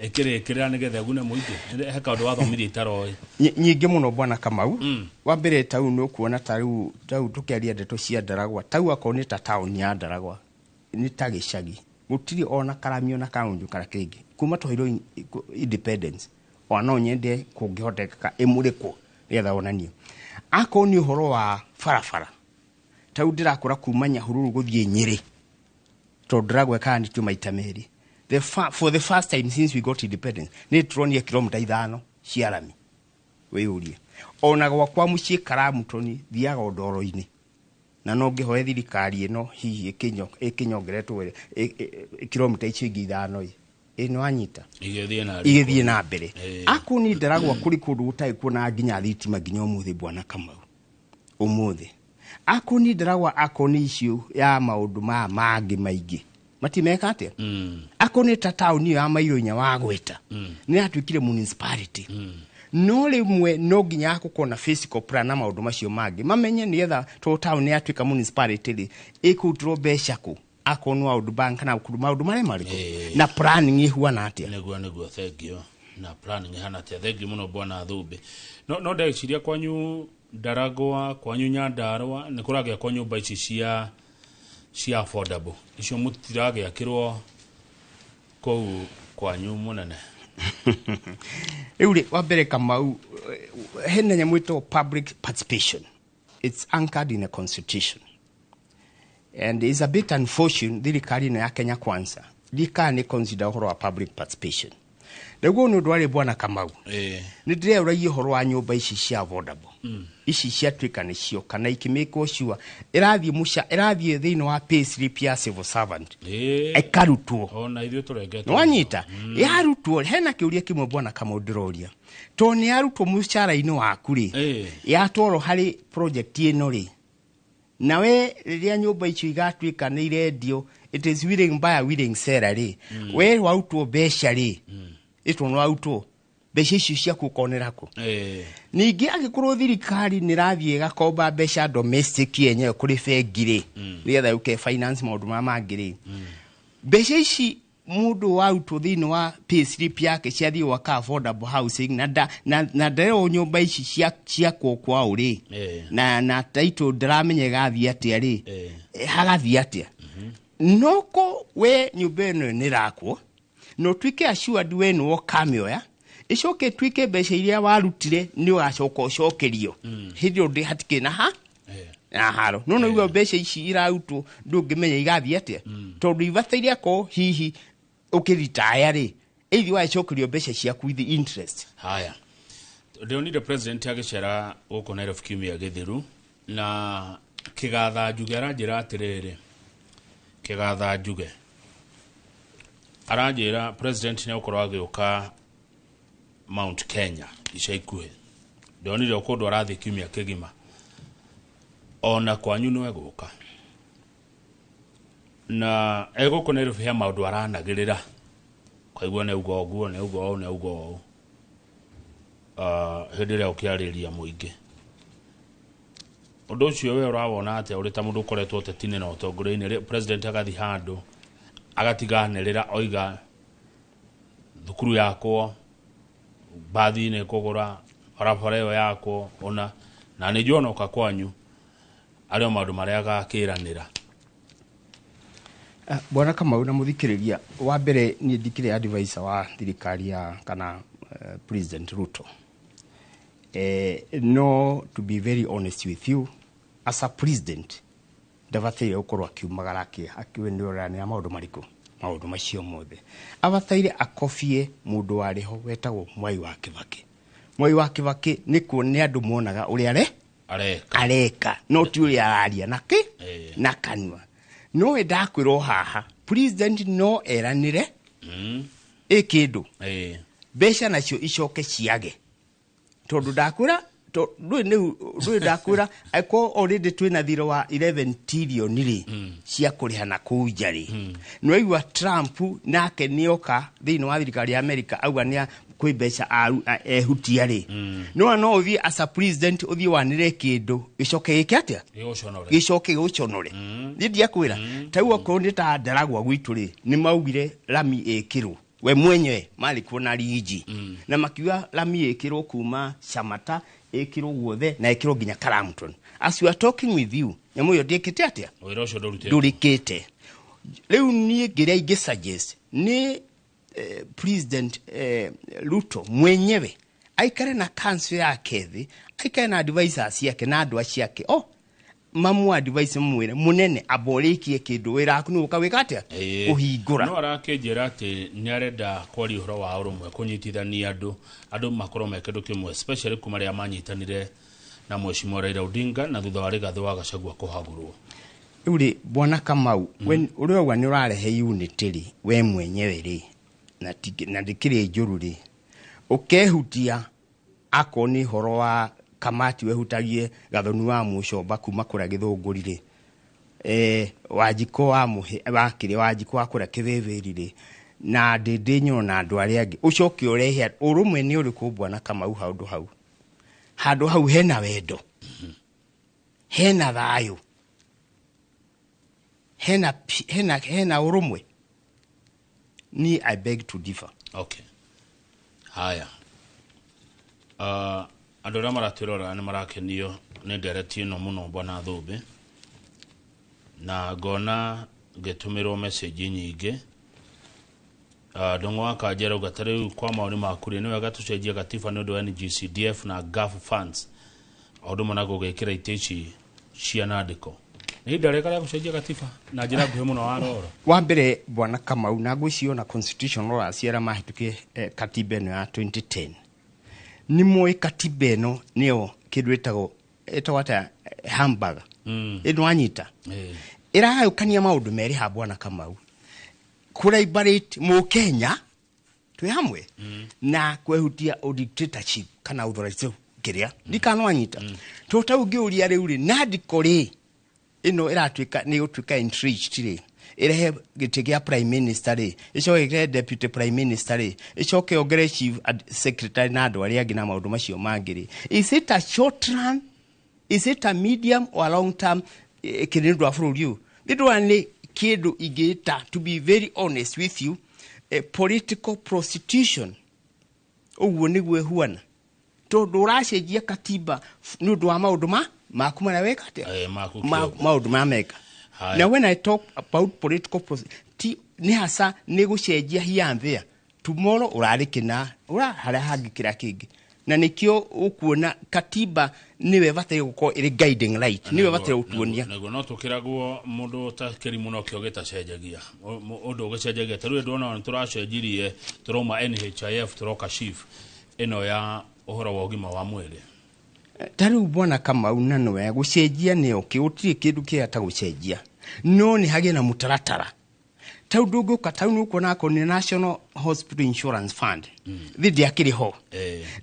ĩkĩrĩkĩrĩra nĩgetha ĩgune mũingĩ? He kaũndũ wathomithia itaroĩ. Nyingĩ mũno, bwana Kamau. Wa mbere, tau nĩ ũkuona ta rĩu tũkĩaria ndeto cia Ndaragwa, tau akorwo nĩ ta taũni ya Ndaragwa nĩ ta gĩcagi, gũtirĩ ona karami ona kaũndũ kana kĩngĩ kuma twaheirwo independence. Ona no nyende kũngĩhotekeka ĩmũrĩkwo nĩgetha wonanie akorwo nĩ ũhoro wa barabara. Tau ndĩrakũra kuma Nyahururu gũthiĩ Nyĩrĩ, tondũ Ndaragwa ĩkaanĩtio maita merĩ. For the first time since we got independence, nĩ tũronire kilomita 5 cia rami. Wĩyũrie, ona gwakwa mũciĩ Karamutoni thiaga ndoro-inĩ, na no ngĩhoe thirikari ĩno hihi ĩkĩnyongeretwo kilomita icio ingĩ 5 ĩ. Ĩ nĩ wanyita? Igĩthiĩ na Igĩthiĩ na mbere. Akoni Ndaragwa kũrĩ kũndũ gũtarĩ kuona nginya thitima nginya ũmũthĩ, bwana Kamau, ũmũthĩ. Akoni Ndaragwa, akoni icio ya maũndũ maya mangĩ maingĩ matimeka atĩa. Akoni ta taũni ĩyo ya mairo 4 wa gweta nĩ yatuĩkire municipality, no rĩmwe no nginya gũkorwo na physical plan na maũndũ macio mangĩ mamenye nĩgetha tondũ taũni yatuĩka municipality rĩ, ĩkũrutĩrwo mbeca kũ, akorwo nĩ World Bank kana kũndũ maũndũ marĩa marĩkũ, na planning ĩhuana atĩa. Nĩguo, thank you. Na planning ĩhana atĩa? Thank you mũno, bwana Thumbi. No ndeciria kwanyu Ndaragwa, kwanyu Nyandarua nĩ kũragĩakwo nyũmba ici cia affordable, icio mũtiragĩakĩrwo kũu kwanyu mũnene? Rĩu rĩ, wa mbere, Kamau, hena nyamũ ĩtagwo public participation. It's anchored in a constitution and it's a bit unfortunate thirikari ĩno ya Kenya Kwanza ndikana nĩ consider ũhoro wa public participation. Nĩguo nĩ ũndũ warĩ, bwana Kamau, nĩ ndĩreũragia ũhoro wa nyũmba ici cia affordable, ici ciatuĩka nĩcio kana ikĩmĩkwo sure ĩrathiĩ mũca ĩrathiĩ thĩinĩ wa pay slip ya civil servant ĩkarutwo. Ona ithuĩ tũrengetwo. Nĩwanyita? Yarutwo, hena kĩũria kĩmwe, bwana Kamau, ndĩroria, tondũ nĩ yarutwo mũcara-inĩ waku rĩ, yatwarwo harĩ project ĩno rĩ, nawe rĩrĩa nyũmba icio igatuĩka nĩ irendio, it is willing buyer willing seller rĩ, we warutwo mbeca rĩ, ĩtwo nĩ warutwo mbeca icio ciaku ũkonera kũ? Ningĩ angĩkorwo thirikari nĩ ĩrathiĩ ĩgakomba mbeca domestic yenyewe kũrĩ bengi rĩ, nĩgetha yũke finance maũndũ marĩa mangĩ rĩ, mbeca ici mũndũ warutwo thĩinĩ wa pay slip yake ciathiĩ gwaka affordable housing na ndarerwo nyũmba ici ciakwo kwao rĩ, na title ndaramenya ĩgathiĩ atĩa rĩ, hagathiĩ atĩa? Noko we nyũmba ĩno nĩ ĩrakwo na ũtuĩke assured we nĩwe ũkamĩoya, ĩcoke ĩtuĩke mbeca iria warutire nĩ ũgacoka ũcokerio hĩndĩ ĩyo hatikĩrĩ na ha. Na haro no no igua mbeca ici irarutwo ndũngĩmenya igathiĩ atĩa, tondũ ibataire akorwo hihi ũkĩritaya rĩ, ĩithi wacokerio mbeca ciaku with interest. Haya, ndĩronire president agĩcera gũkũ Nairobi kiumia gĩthiru, na Kĩgatha Njuge aranjĩra atĩrĩrĩ, Kĩgatha Njuge aranjĩra president nĩ egũkorwo agĩũka Mount Kenya ica ikuhĩ. Ndĩronire o kũndũ arathiĩ kiumia kĩgima, ona kwanyu no egũka, na egũkũ Nairobi he maũndũ aranagĩrĩra, kaigua nĩ auga ũguo, nĩ auga ũũ, nĩ auga ũũ. Hĩndĩ ĩrĩa ũkĩarĩria mũingĩ, ũndũ ũcio we ũrawona atĩa ũrĩ ta mũndũ ũkoretwo ũteti-inĩ na ũtongoria-inĩ? President agathiĩ handũ agatiganĩrĩra oiga thukuru yakwo, mbathi nĩ kũgũra, barabara ĩyo yakwo, ona na nĩ njũĩ onoka kwanyu arĩ o maũndũ marĩa agakĩranĩra. Bwana Kamau na mũthikĩrĩria, wa mbere niĩ ndikĩrĩ advisor wa thirikari ya kana President Ruto. No to be very honest with you, as a president ndabataire gũkorwo akiumagara akĩũranĩra maũndũ marĩkũ, maũndũ macio mothe. Abataire akobie mũndũ warĩ ho wetagwo Mwai wa Kibaki. Mwai wa Kibaki nĩ kuo nĩ andũ monaga ũrĩa areka, areka, no ti ũrĩa araria na kĩ na kanua. No we ndakwĩrwo haha president no eranĩre ĩ kĩndũ, mbeca nacio icoke ciage, tondũ ndakwĩra ndũĩ ndũĩ ndakwĩra angĩkorwo already twĩna thirĩ wa 11 trillion rĩ cia kũrĩha na kũu nja rĩ. Nĩwaigua Trump nake nĩoka thĩinĩ wa thirikari ya America auga nĩ kwĩ mbeca ehutia rĩ. No no ũthiĩ as a president ũthiĩ wanĩre kĩndũ gĩcoke gĩke atĩa? Gĩgũconore. Gĩcoke gĩgũconore. Niĩ ndiakwĩra ta rĩu okorwo nĩ ta Ndaragwa gwitũ rĩ, nĩ maugire rami ĩkĩrwo, we mwenyewe marĩ kuo na rigi na makiuga rami ĩkĩrwo kuma Shamata, ĩkĩrwo guothe na ĩkĩrwo nginya Karamton. As we are talking with you, nyamũ ĩyo ndĩkĩte atĩa? Wĩra ũcio ndũrutĩtwo. Ndũrĩkĩte. Rĩu niĩ ngĩrĩa ingĩ suggest nĩ President Ruto mwenyewe aikare na council yake thĩ, aikare na advisors ciake na andũ acio ake o mamu advice, mwĩre mũnene amba ũrĩkie kĩndũ, wĩra waku nĩ gũka wĩka atĩa? Kũhingũra. No arakĩnjĩra atĩ nĩ arenda kwaria ũhoro wa ũrũmwe, kũnyitithania andũ, andũ makorwo me kĩndũ kĩmwe, especially kuma rĩrĩa manyitanire na Mheshimiwa Raila Odinga na thutha wa Rigathĩ wa Gachagua kũhagũrwo. Rĩu rĩ, bwana Kamau, we ũrĩa auga nĩ ũrarehe unity rĩ, we mwenyewe rĩ, na ndĩkĩrĩ njũru rĩ, ũkehutia akorwo nĩ ũhoro wa kamati, wehutagie Gathoni wa Mũcomba kuma kũrĩa Gĩthũngũri rĩ, Wanjikũ wa mũhe wa kĩrĩa, Wanjikũ wa kũrĩa Kĩwĩwĩri rĩ, na Ndĩndĩ Nyoro na andũ arĩa angĩ, ũcoke ũrehe ũrũmwe nĩ ũrĩkũ, bwana Kamau? Handũ hau, handũ hau hena wendo, hena thayũ, hena ũrũmwe? Ni I beg to differ. Okay, haya, andũ arĩa maratwĩrora nĩ marakenio nĩ ndereti ĩno mũno, bwana Thũmbĩ, na ngona ngĩtũmĩrwo message nyingĩ. Ndũng'ũ wa Kanja arauga ta rĩu kwa maoni maku rĩ, nĩ wega tũcenjie gatiba nĩ ũndũ wa NGCDF na GAF funds, o ũndũ ũmwe na gũgĩkĩra itĩ ici cia nandĩko. Nĩ ihinda rĩega rĩa gũcenjia gatiba na njĩra nguhĩ mũno wa roro? Wa mbere, bwana Kamau, na ngwĩciria ona constitutional lawyers arĩa mahĩtũkire katiba ĩno ya 2010 nĩ moĩ katiba ĩno nĩyo kĩndũ ĩtagwo atĩa, hamburger. Ĩno wanyita ĩragayũkania maũndũ merĩ ha, bwana Kamau, kũliberate mũkenya twĩ hamwe na kwehutia dictatorship kana authoritarian kĩrĩa ndikana wanyita. To ta ũngĩũria rĩu rĩ, nandiko rĩ, ĩno ĩratuĩka nĩ gũtuĩka entrenched rĩ, ĩrehe gĩtĩ gĩa prime minister rĩ, ĩcoke ĩrehe deputy prime minister rĩ, ĩcoke yongere chief secretary na andũ arĩa angĩ na maũndũ macio mangĩ rĩ, is it a short run, is it a medium or a long term kĩrĩ nĩ ũndũ wa bũrũri ũyũ? Nĩ ndĩrona nĩ kĩndũ ingĩta, to be very honest with you, political prostitution. Ũguo nĩguo ĩhuana, tondũ ũracenjia katiba nĩ ũndũ wa maũndũ ma maku marĩa weka atĩa? Maku kĩũmbe. Maũndũ ma meka. Haya. Now when I talk about political ti nĩ hasa nĩ gũcenjia here and there, tomorrow ũrarĩ kĩna ũra harĩa hangĩ kĩrĩa kĩngĩ. Na nĩkĩo ũkuona katiba nĩwe ĩbataire gũkorwo ĩrĩ guiding light, nĩwe ĩbataire gũtuonia. Naguo no tũkĩragwo mũndũ ta kĩrimũ no kĩo gĩtacenjagia. Ũndũ ũgĩcenjagia ta rĩu ndona nĩ tũracenjirie, tũrauma NHIF tũroka SHIF ĩno ya ũhoro wa ũgima wa mwĩrĩ. Ta rĩu bwana Kamau, na nĩwe gũcenjia nĩyo kĩ gũtirĩ kĩndũ kĩega ta gũcenjia, no nĩ hagĩe na mũtaratara. Ta rĩu ndũngĩũka, ta rĩu nĩ ũkuona akorwo nĩ National Hospital Insurance Fund thĩ ndĩakĩrĩ ho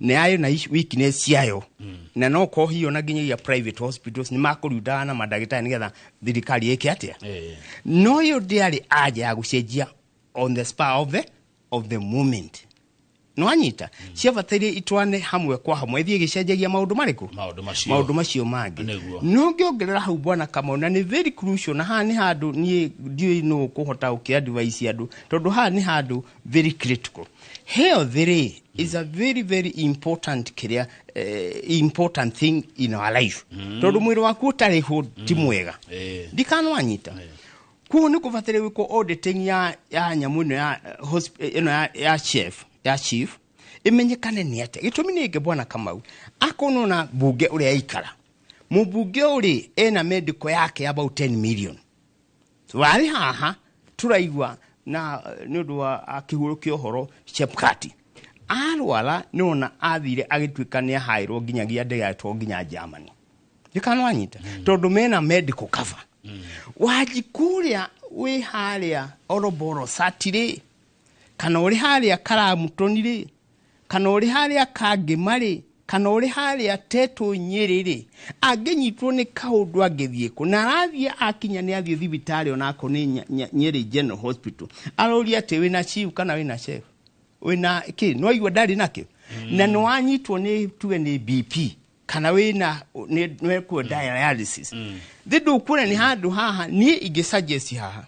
nĩ yayo na weakness ciayo, na no korwo hiyo na nginyagia private hospitals nĩ makũriundaga na mandagĩtarĩ nĩgetha thirikari ĩke atĩa. No ĩyo ndĩarĩ anja ya gũcenjia on the spur of the moment. Nĩwanyita, ciabataire itwane hamwe kwa hamwe, ithiĩ ĩgĩcenjagia maũndũ marĩkũ? Maũndũ macio. Maũndũ macio mangĩ. No ngĩongerera hau, bwana Kamau, na nĩ very crucial, na haha nĩ handũ niĩ ndiũĩ nũ kũhota gũkĩ advise andũ, tondũ haha nĩ handũ very critical. Health rĩ is a very very important kĩrĩa important thing in our life, tondũ mwĩrĩ waku ũtarĩ ho ti mwega. Ndikanwanyita, koguo nĩ kũbataire gwĩkwo auditing ya nyamũ ĩno ya ĩno ya chef ya chief, ĩmenyekane nĩ atĩa. Gĩtũmi nĩ ĩngĩ, bwana Kamau, akorwo na bunge ũrĩa aikara, mũmbunge ũrĩ ena medical yake about 10 million warĩ haha tũraigua na nĩ ũndũ wa kĩhũrũ kĩa ũhoro. Chepkati arwara, nĩwona athire agĩtuĩka nĩ ahaĩrwo nginyagia ndege atwo nginya Germany. Ndikanwanyita, tondũ mena medical cover. Wanjikũ ũrĩa wĩ harĩa Oroboro Satirĩ, kana ũrĩ harĩa Karamutoni rĩ, kana ũrĩ harĩa Kangĩma rĩ, kana ũrĩ harĩa Tetũ Nyĩrĩ rĩ, angĩnyitwo nĩ kaũndũ angĩthiĩ kũ? Na arathiĩ akinya nĩ athiĩ thibitarĩ, onako nĩ Nyĩrĩ General Hospital, aroria atĩ wĩna chief kana wĩna chef, wĩna kĩ? Nĩwaigua ndarĩ nakĩo. Na nĩwanyitwo nĩ tuge nĩ BP kana wĩna nĩ wekwo dialysis, thĩ ndũkuona nĩ handũ haha. Niĩ ingĩ suggest haha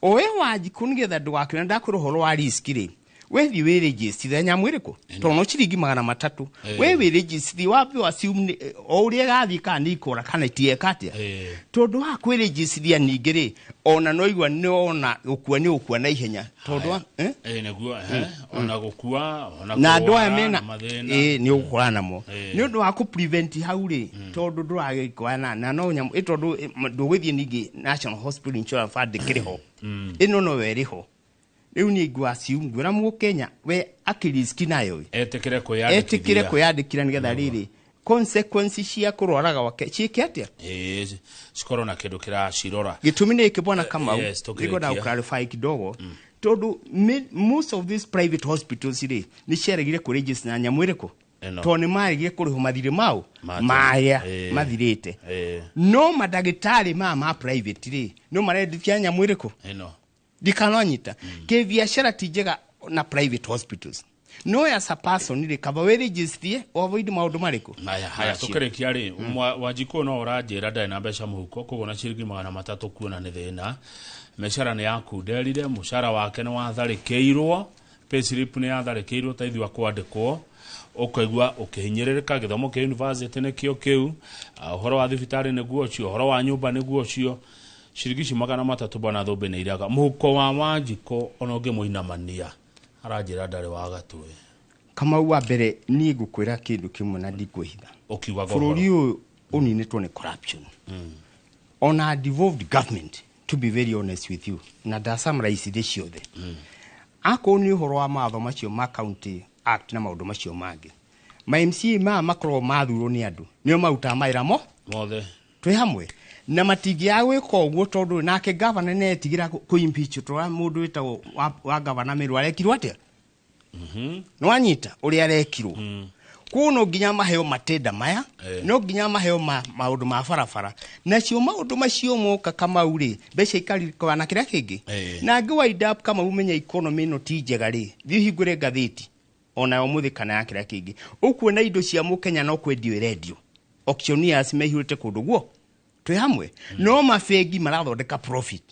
owe Wanjikũ, nĩgetha ndũgakĩona ndakwĩra ũhoro wa risk rĩ, wethiĩ wĩrĩnjĩcithia nyamũ ĩrĩkũ, tondũ no ciringi 300. We wĩrĩnjĩcithie, wambe assume o ũrĩa ĩgathiĩ, kana nĩ ikora kana itieka atĩa, tondũ wa kwĩrĩnjĩcithia ningĩ rĩ, ona no igua nĩona gũkua nĩ gũkua na ihenya tondũ eh? Nĩguo ona gũkua ona Na andũ aya kũrwara, mena na mathĩna. Ĩ nĩ ũgũkorana namo nĩ ũndũ wa kũ prevent hau rĩ, tondũ ndũragĩkorana na no nyamũ ĩ, tondũ ndũgũthiĩ ningĩ National Hospital Insurance Fund ĩkĩrĩ ho, ĩno no ĩrĩ ho rĩu. Niĩ ngũ assume ngwĩra mũkenya we akĩriski nayo ĩ, etĩkĩre kwĩyandĩkithia. Etĩkĩre kwĩyandĩkĩra nĩgetha rĩrĩ consequence cia kũrwaraga gwake ciĩke atĩa? Cikorwo na kĩndũ kĩracirora. Gĩtũmi nĩ gĩkĩ, bwana Kamau, Yes, tũkĩrĩkia. nĩngwenda gũ clarify kidogo, tondũ most of these private hospitals rĩ, nĩ ciaregire kũ na nyamũ ĩrĩkũ? Ĩno. Tondũ nĩ maregire kũrĩhwo mathirĩ mao Mate. maya mathirĩte. No mandagĩtarĩ maya ma private rĩ, no marendithia nyamũ ĩrĩkũ? Ĩno. Ndikanonyita kĩbiacara ti njega na private hospitals, no as a person rĩ, kaba wĩrĩnjĩstie avoid maũndũ marĩkũ? Haya, haya. Macio. Tũkĩrĩkia rĩ, Wanjikũ no ũranjĩra ndarĩ na mbeca mũhuko, koguo na ciringi 300 kuona nĩ thĩna. Mĩcara nĩ yakunderire, mũcara wake nĩ watharĩkĩirwo, payslip nĩ yatharĩkĩirwo ta ithuĩ akwandĩkwo, ũkaigua ũkĩhinyĩrĩrĩka. Gĩthomo kĩa university nĩkĩo kĩu, ũhoro wa thibitarĩ nĩguo ũcio, ũhoro wa nyũmba nĩguo ũcio. Ciringi ici 300, bwana Thũmbĩ, nĩ iraga mũhuko wa Wanjikũ. Ona ũngĩmũinamania aranjĩra ndarĩ wa gatũĩ. Kamau, wa mbere niĩ ngũkwĩra kĩndũ kĩmwe na ndikwĩhitha. Ũkiugaga Bũrũri ũhoro. ũyũ ũninĩtwo nĩ corruption, ona devolved government, to be very honest with you, na ndasummarize thĩ ciothe. Akorwo nĩ ũhoro wa mawatho macio ma county act na maũndũ macio mangĩ, ma MCA maya makoragwo mathurwo nĩ andũ, nĩo marutaga mawĩra mo mothe. Twĩ hamwe na matingĩaga gwĩka ũguo, tondũ nake gavana nĩetigĩra kũ impeach tũra mũndũ wĩtagwo wa gavana Meru arekirwo atĩa? Nĩwanyita ũrĩa arekirwo? Koguo no nginya maheo matenda maya, no nginya maheo maũndũ ma barabara nacio maũndũ macio moka, Kamau rĩ, mbeca ikarikana na kĩrĩa kĩngĩ. Na ngĩ wind up, Kamau, menya economy ĩno ti njega rĩ, thiĩ ũhingũre ngathĩti ona ũmũthĩ kana ya kĩrĩa kĩngĩ, ũkuona indo cia mũkenya no kwendio irendio, auctioneers mehurĩte kũndũ guo. Twĩ hamwe? No mabengi marathondeka profit.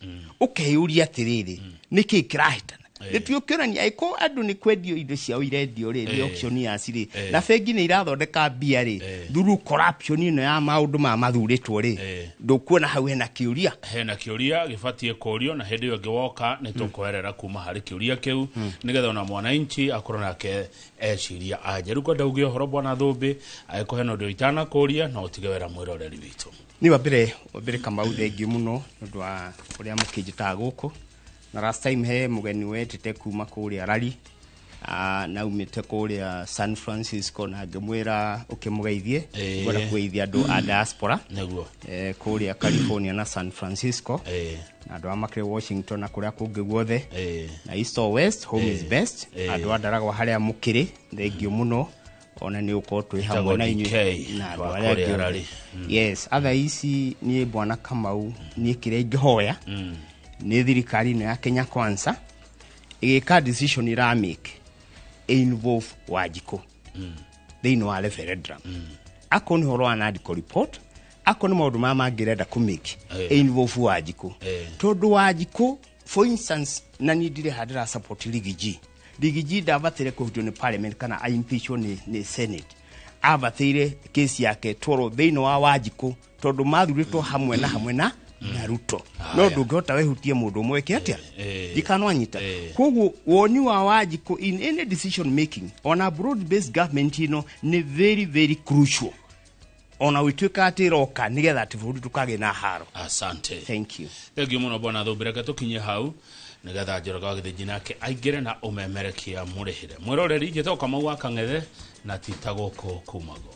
Ũkeyũria atĩrĩrĩ, nĩkĩ kĩrahĩtana? Nĩ tũkĩonania angĩkorwo andũ nĩ kwendio indo ciao irendio rĩ, nĩ auctioneers rĩ, na bengi nĩ irathondeka mbia rĩ through corruption ĩno ya maũndũ ma mathurĩtwo rĩ, ndũkuona hau hena kĩũria? Hena kĩũria gĩbatiĩ kũũrio, na hĩndĩ ĩyo ĩngĩ woka nĩ tũkwerera kuma harĩ kĩũria kĩu, nĩgetha ona mwananchi akorwo nake eciria anje. Rĩu kwenda uge ũhoro, bwana Thũmbĩ, angĩkorwo hena ũndũ itanakũria, no ũtige wĩra mwĩroreri witũ. Nĩ wa mbere Kamau, thengiũ mũno nĩ ũndũ wa ũrĩa mũkĩnjĩtaga gũkũ. Na last time he mũgeni wetĩte kuma kũrĩa Rari, na umĩte kũrĩa San Francisco, na ngĩmwĩra ũkĩmũgeithie. Ngwenda kũgeithia andũ a diaspora kũrĩa California na San Francisco, na andũ a makĩrĩ Washington na kũrĩa kũngĩ guothe, na east or west, home is best. Andũ a Ndaragwa harĩa mũkĩrĩ, thengiũ mũno, ona nĩ ũkorwo twĩ hamwe na inyuĩ na andũ arĩa angĩ othe. Yes, other ici niĩ bwana Kamau, niĩ kĩrĩa ingĩhoya nĩ thirikari ĩno ya Kenya Kwanza ĩgĩka decision ĩramake involve Wanjikũ thĩinĩ wa referendum, akorwo nĩ ũhoro wa NADCO report, akorwo nĩ maũndũ marĩa mangĩrenda kũmake involve Wanjikũ, tondũ Wanjikũ, for instance, na niĩ ndirĩ ha ndĩra support Riggy G. Riggy G ndabatĩre kũhutio nĩ parliament kana impeachwo nĩ senate. Abatĩire kesi yake twarwo thĩinĩ wa Wanjikũ, tondũ mathurĩtwo hamwe na hamwe na Ruto. No ndũngĩhota wehutie mũndũ ũmwe eke atĩa, ndikanwanyita. Koguo woni wa Wanjikũ in any decision making ona broad based government ĩno nĩ very very crucial, ona gwĩtuĩka atĩ ĩroka nĩgetha atĩ bũrũri ndũkagĩe na haro. Asante. Thank you. Thengiũ mũno, bwana Thũmbĩ. Reke tũkinye hau nĩgetha Njoroge wa Gĩthĩnji nake aingĩre na ũmemerekia mũrĩhĩre. Mwĩroreri, njĩtagwo Kamau wa Kang'ethe, na tita gũkũ kumagwo.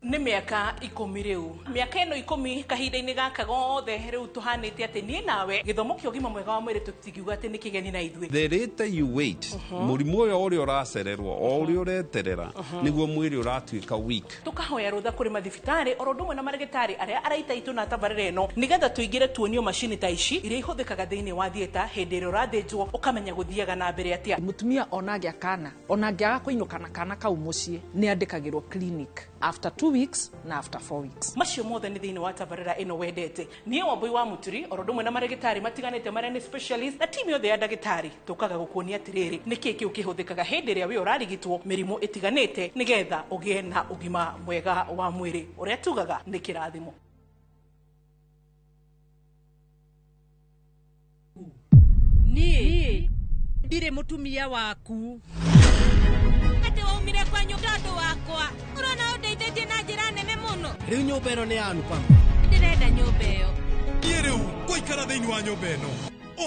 Nĩ mĩaka 10 rĩu, mĩaka ĩno 10, kahinda-inĩ gaka gothe rĩu tũhanĩte atĩ niĩ nawe gĩthomo kĩa ũgima mwega wa mwĩrĩ tũtingiuga atĩ nĩ kĩgeni na ithuĩ. The later you wait, mũrimũ ũyũ ũrĩa ũracererwo, o ũrĩa ũreterera, nĩguo mwĩrĩ ũratuĩka weak. Tũkahoya rũtha kũrĩ mathibitarĩ oro ũndũ ũmwe na marĩgĩtarĩ arĩa araita itũ na tabarĩra ĩno, nĩgetha tũingĩre tuonio macini ta ici iria ihũthĩkaga thĩinĩ wa theatre hĩndĩ ĩrĩa ũrathĩnjwo, ũkamenya gũthiaga na mbere atĩa. Mũtumia ona agĩa kana, ona angĩaga kũinũka na kana kau mũciĩ, nĩ andĩkagĩrwo clinic after 2 weeks na after 4 weeks. Macio mothe nĩ thĩinĩ wa tabarĩra ĩno wendete. Niĩ Wambui wa Mũturi, oro ũndũ ũmwe na marĩgĩtarĩ matiganĩte marĩa nĩ specialist na timu yothe ya ndagĩtarĩ, tũkaga gũkuonia atĩrĩrĩ, nĩkĩ kĩu kĩhũthĩkaga hĩndĩ ĩrĩa wĩ ũrarigitwo mĩrimũ ĩtiganĩte, nĩgetha ũgĩe na ũgima mwega wa mwĩrĩ ũrĩa tugaga nĩ kĩrathimo. Niĩ ndirĩ mũtumia waku. Atĩ waumire kwanyu tondũ wakwa? Ũrona ũndeithĩtie na njĩra nene mũno. Rĩu nyũmba ĩno nĩ ya Anupama. Ndĩrenda nyũmba ĩyo. Niĩ rĩu ngũikara thĩinĩ wa nyũmba ĩno,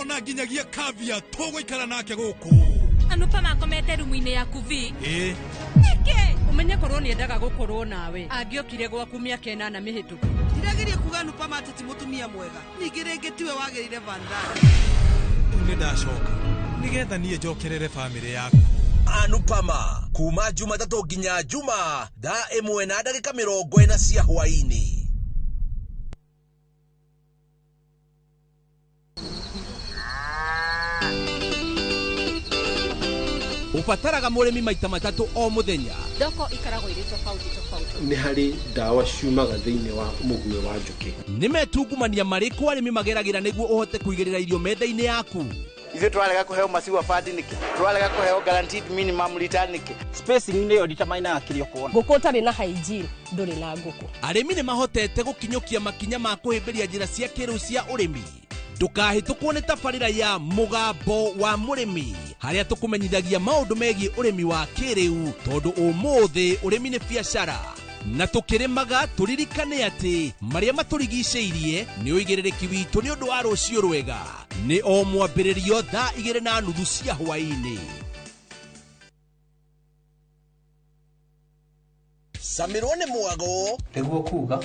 ona nginyagia kavia tũgũikara nake gũkũ. Anupama akomete rumu-inĩ yaku vi? Ĩĩ. Nĩkĩ? Ũmenye korwo nĩendaga gũkorwo nawe angĩokire gwaku mĩaka 8 mĩhĩtũku. Ndirageria kuga Anupama atĩ ti mũtumia mwega, ningĩ rĩngĩ tiwe wagĩrĩire Vandana. Rĩu nĩ ndacoka nĩgetha niĩ njokerere bamĩrĩ yaku. Anupama kuma Jumatatũ nginya Juma, thaa 1:40 cia hwaĩ-inĩ. Ũbataraga mũrĩmi maita matatũ o mũthenya. Thoko ikoragwo irĩ tofauti tofauti. Nĩ harĩ ndawa ciumaga thĩinĩ wa mũguĩ wa njũkĩ. Nĩ metungumania marĩkũ arĩmi mageragĩra nĩguo ũhote kũigĩrĩra irio metha-inĩ yaku? Ithuĩ twarega kũheo maciwa bandi nĩkĩ? Twarega kũheo guaranteed minimum return nĩkĩ? Spacing nĩyo determinaga kĩrĩa ũkuona. Ngũkũ ũtarĩ na hygiene ndũrĩ na ngũkũ. Arĩmi nĩ mahotete gũkinyũkia makinya ma kũhĩmbĩria njĩra cia kĩrĩu cia ũrĩmi. Ndũkahĩtũkwo nĩ tabarĩra ya Mũgambo wa Mũrĩmi, harĩa tũkũmenyithagia maũndũ megiĩ ũrĩmi wa kĩrĩu, tondũ ũmũthĩ ũrĩmi nĩ biacara, na tũkĩrĩmaga tũririkane atĩ marĩa matũrigicĩirie nĩ ũigĩrĩrĩki witũ nĩ ũndũ wa rũciũ rwega. Nĩ o mwambĩrĩrio thaa 2:30 cia hwaĩ-inĩ. Camirwo nĩ mwago. Nĩguo kuga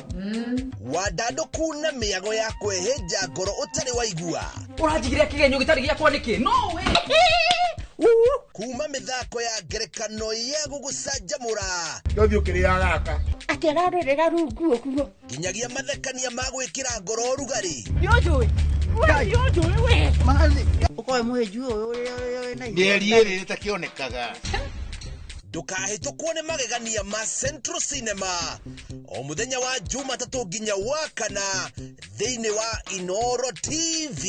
wandandũku na mĩago ya kwĩhĩnja ngoro ũtarĩ waigua. Ũranjigĩra kĩgenyo gĩtarĩ gĩakwa nĩkĩ? No we. Kuma mĩthako ya ngerekano ya gũgũcanjamũra Ndũthiĩ ũkĩrĩaga gaka. Atĩ ararorera rungu ũguo. Nginyagia mathekania ma gwĩkĩra ngoro ũrugarĩ. Nĩũnjũĩ we, nĩũnjũĩ we. Ũkoe mũhĩnju ũyũ ũrĩa wĩna Mĩeri 2 ĩtakĩonekaga. Ndũkahĩtũkwo nĩ magegania ma Central Cinema o mũthenya wa Jumatatũ nginya wa kana thĩinĩ wa Inoro TV.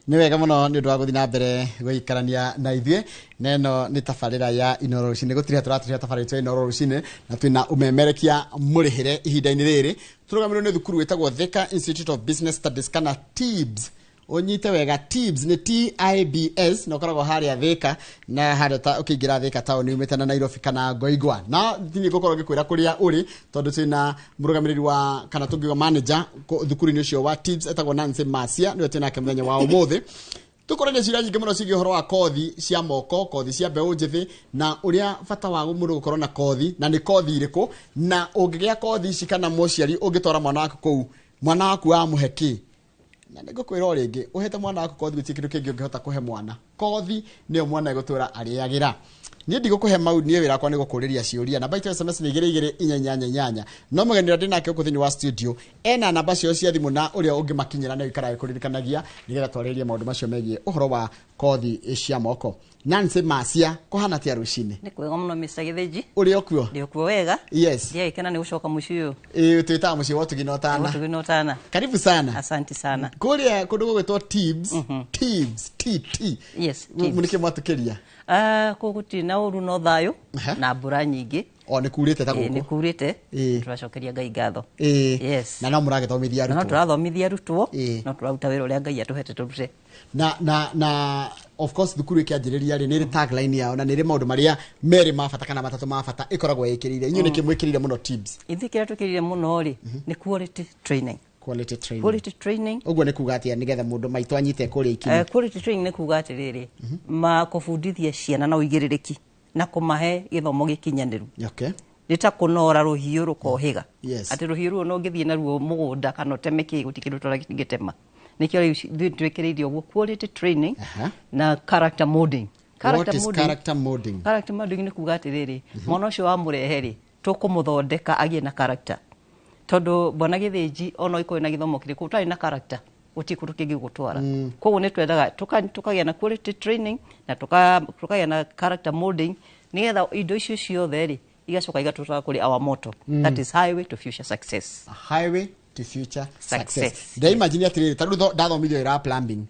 Nĩ wega mũno nĩ ũndũ wa gũthiĩ na mbere gũikarania na ithuĩ na ĩno nĩ tabarĩra ya Inoro Rũcinĩ. Gũtirĩ tũratũrĩa tabarĩra itũ ya Inoro Rũcinĩ na twĩna ũmemerekia mũrĩhĩre ihinda-inĩ rĩrĩ. Tũrũgamĩrĩirwo nĩ thukuru wĩtagwo Thika Institute of Business Studies kana TIBS. Ũnyite wega, TIBS nĩ TIBS na ũkoragwo harĩa Thika na harĩa ta ũkĩingĩra Thika taũni umĩte na Nairobi kana Ngoingwa. Na thini ngũkorwo ngĩkwĩra kũrĩa ũrĩ tondũ twĩna mũrũgamĩrĩri wa kana tũngiuga manager thukuru-inĩ ũcio wa TIBS etagwo Nancy Masia, nĩwe twĩnake mũthenya wa ũmũthĩ. Tũkorania ciũria nyingĩ mũno ciĩgiĩ ũhoro wa kothi cia moko, kothi cia mbeũ njĩthĩ na ũrĩa bata wa mũndũ gũkorwo na kothi na nĩ kothi irĩkũ na ũngĩgĩa kothi ici kana mũciari ũngĩtwara mwana waku kũu, mwana waku wamũhe kĩ? Na nĩ ngũkwĩra o rĩngĩ, ũhete mwana waku kothi gũtirĩ kĩndũ kĩngĩ ũngĩhota kũhe mwana. Kothi nĩyo mwana egũtũra arĩagĩra. Niĩ ndigũkũhe mau, niĩ wĩra wakwa nĩ gũkũrĩria ciũria. Namba itũ ya SMS nĩ 2288. No mũgeni ũrĩa ndĩ nake gũkũ thĩinĩ wa studio ena namba ciao cia thimũ na ũrĩa ũngĩmakinyĩra na ũikaraga kũririkanagia nĩgetha twarĩrĩrie maũndũ macio megiĩ ũhoro wa kothi cia moko. Nancy Masia, kũhana atĩa rũcinĩ? Nĩ kwega mũno Mr. Gĩthĩnji. Ũrĩ o kuo? Ndĩ o kuo wega. Yes. Ndiagĩkena nĩ gũcoka mũciĩ ũyũ. Ĩĩ, twĩtaga mũciĩ wa ũtugi na ũtana. Ũtugi na ũtana. Karibu sana. Asante sana. Kũrĩa kũndũ gũgwĩtwo TIBS, TIBS, TT. Yes, TIBS. Mũnĩkĩ mwatũkĩria? Kũu gũtirĩ na ũru no thayũ na mbura nyingĩ. O nĩ kurĩte ta gũkũ? Nĩ kurĩte. Tũracokeria Ngai ngatho. Yes. Na no mũragĩthomithia arutwo? No tũrathomithia arutwo, no tũraruta wĩra ũrĩa Ngai atũhete tũrute. Na of course thukuru ĩkĩanjĩrĩria rĩ, nĩ ĩrĩ tagline yao na nĩ ĩrĩ maũndũ marĩa merĩ ma bata kana matatũ ma bata ĩkoragwo ĩkĩrĩire. Inyuĩ nĩkĩ mwĩkĩrĩire mũno TIBS? Ithuĩ kĩrĩa twĩkĩrĩire mũno rĩ, nĩ quality training. Quality training. Quality training. Ũguo nĩ kuga atĩa nĩgetha mũndũ maitũ anyite kũrĩa ikinyi? Quality training nĩ kuga atĩrĩrĩ, ma kũbundithia ciana na ũigĩrĩrĩki na kũmahe gĩthomo gĩkinyanĩru. Okay. Nĩ ta kũnora rũhiũ rũkohĩga. Yes. Atĩ rũhiũ rũu no ũngĩthiĩ naruo mũgũnda kana ũteme kĩ, gũtirĩ kĩndũ tũragĩtema. Nĩkĩo rĩu ithuĩ twĩkĩrĩire ũguo quality training na character molding. What is character molding? Character molding nĩ kuga atĩrĩrĩ, mwana ũcio wamũrehe rĩ, tũkũmũthondeka agĩe na character. Tondũ bwana Gĩthĩnji ona ũkorwo na gĩthomo kĩrĩkũ ũtarĩ na character gũtirĩ kũndũ kĩngĩ gũtwara. Koguo nĩ twendaga tũkagĩa na quality training na tũkagĩa na character molding nĩgetha indo icio ciothe rĩ igacoka igatũtwara kũrĩ our motto, that is highway to future success. Highway to future success. Ndaimagine atĩrĩrĩ, ta rĩu ndathomithio wĩra wa plumbing,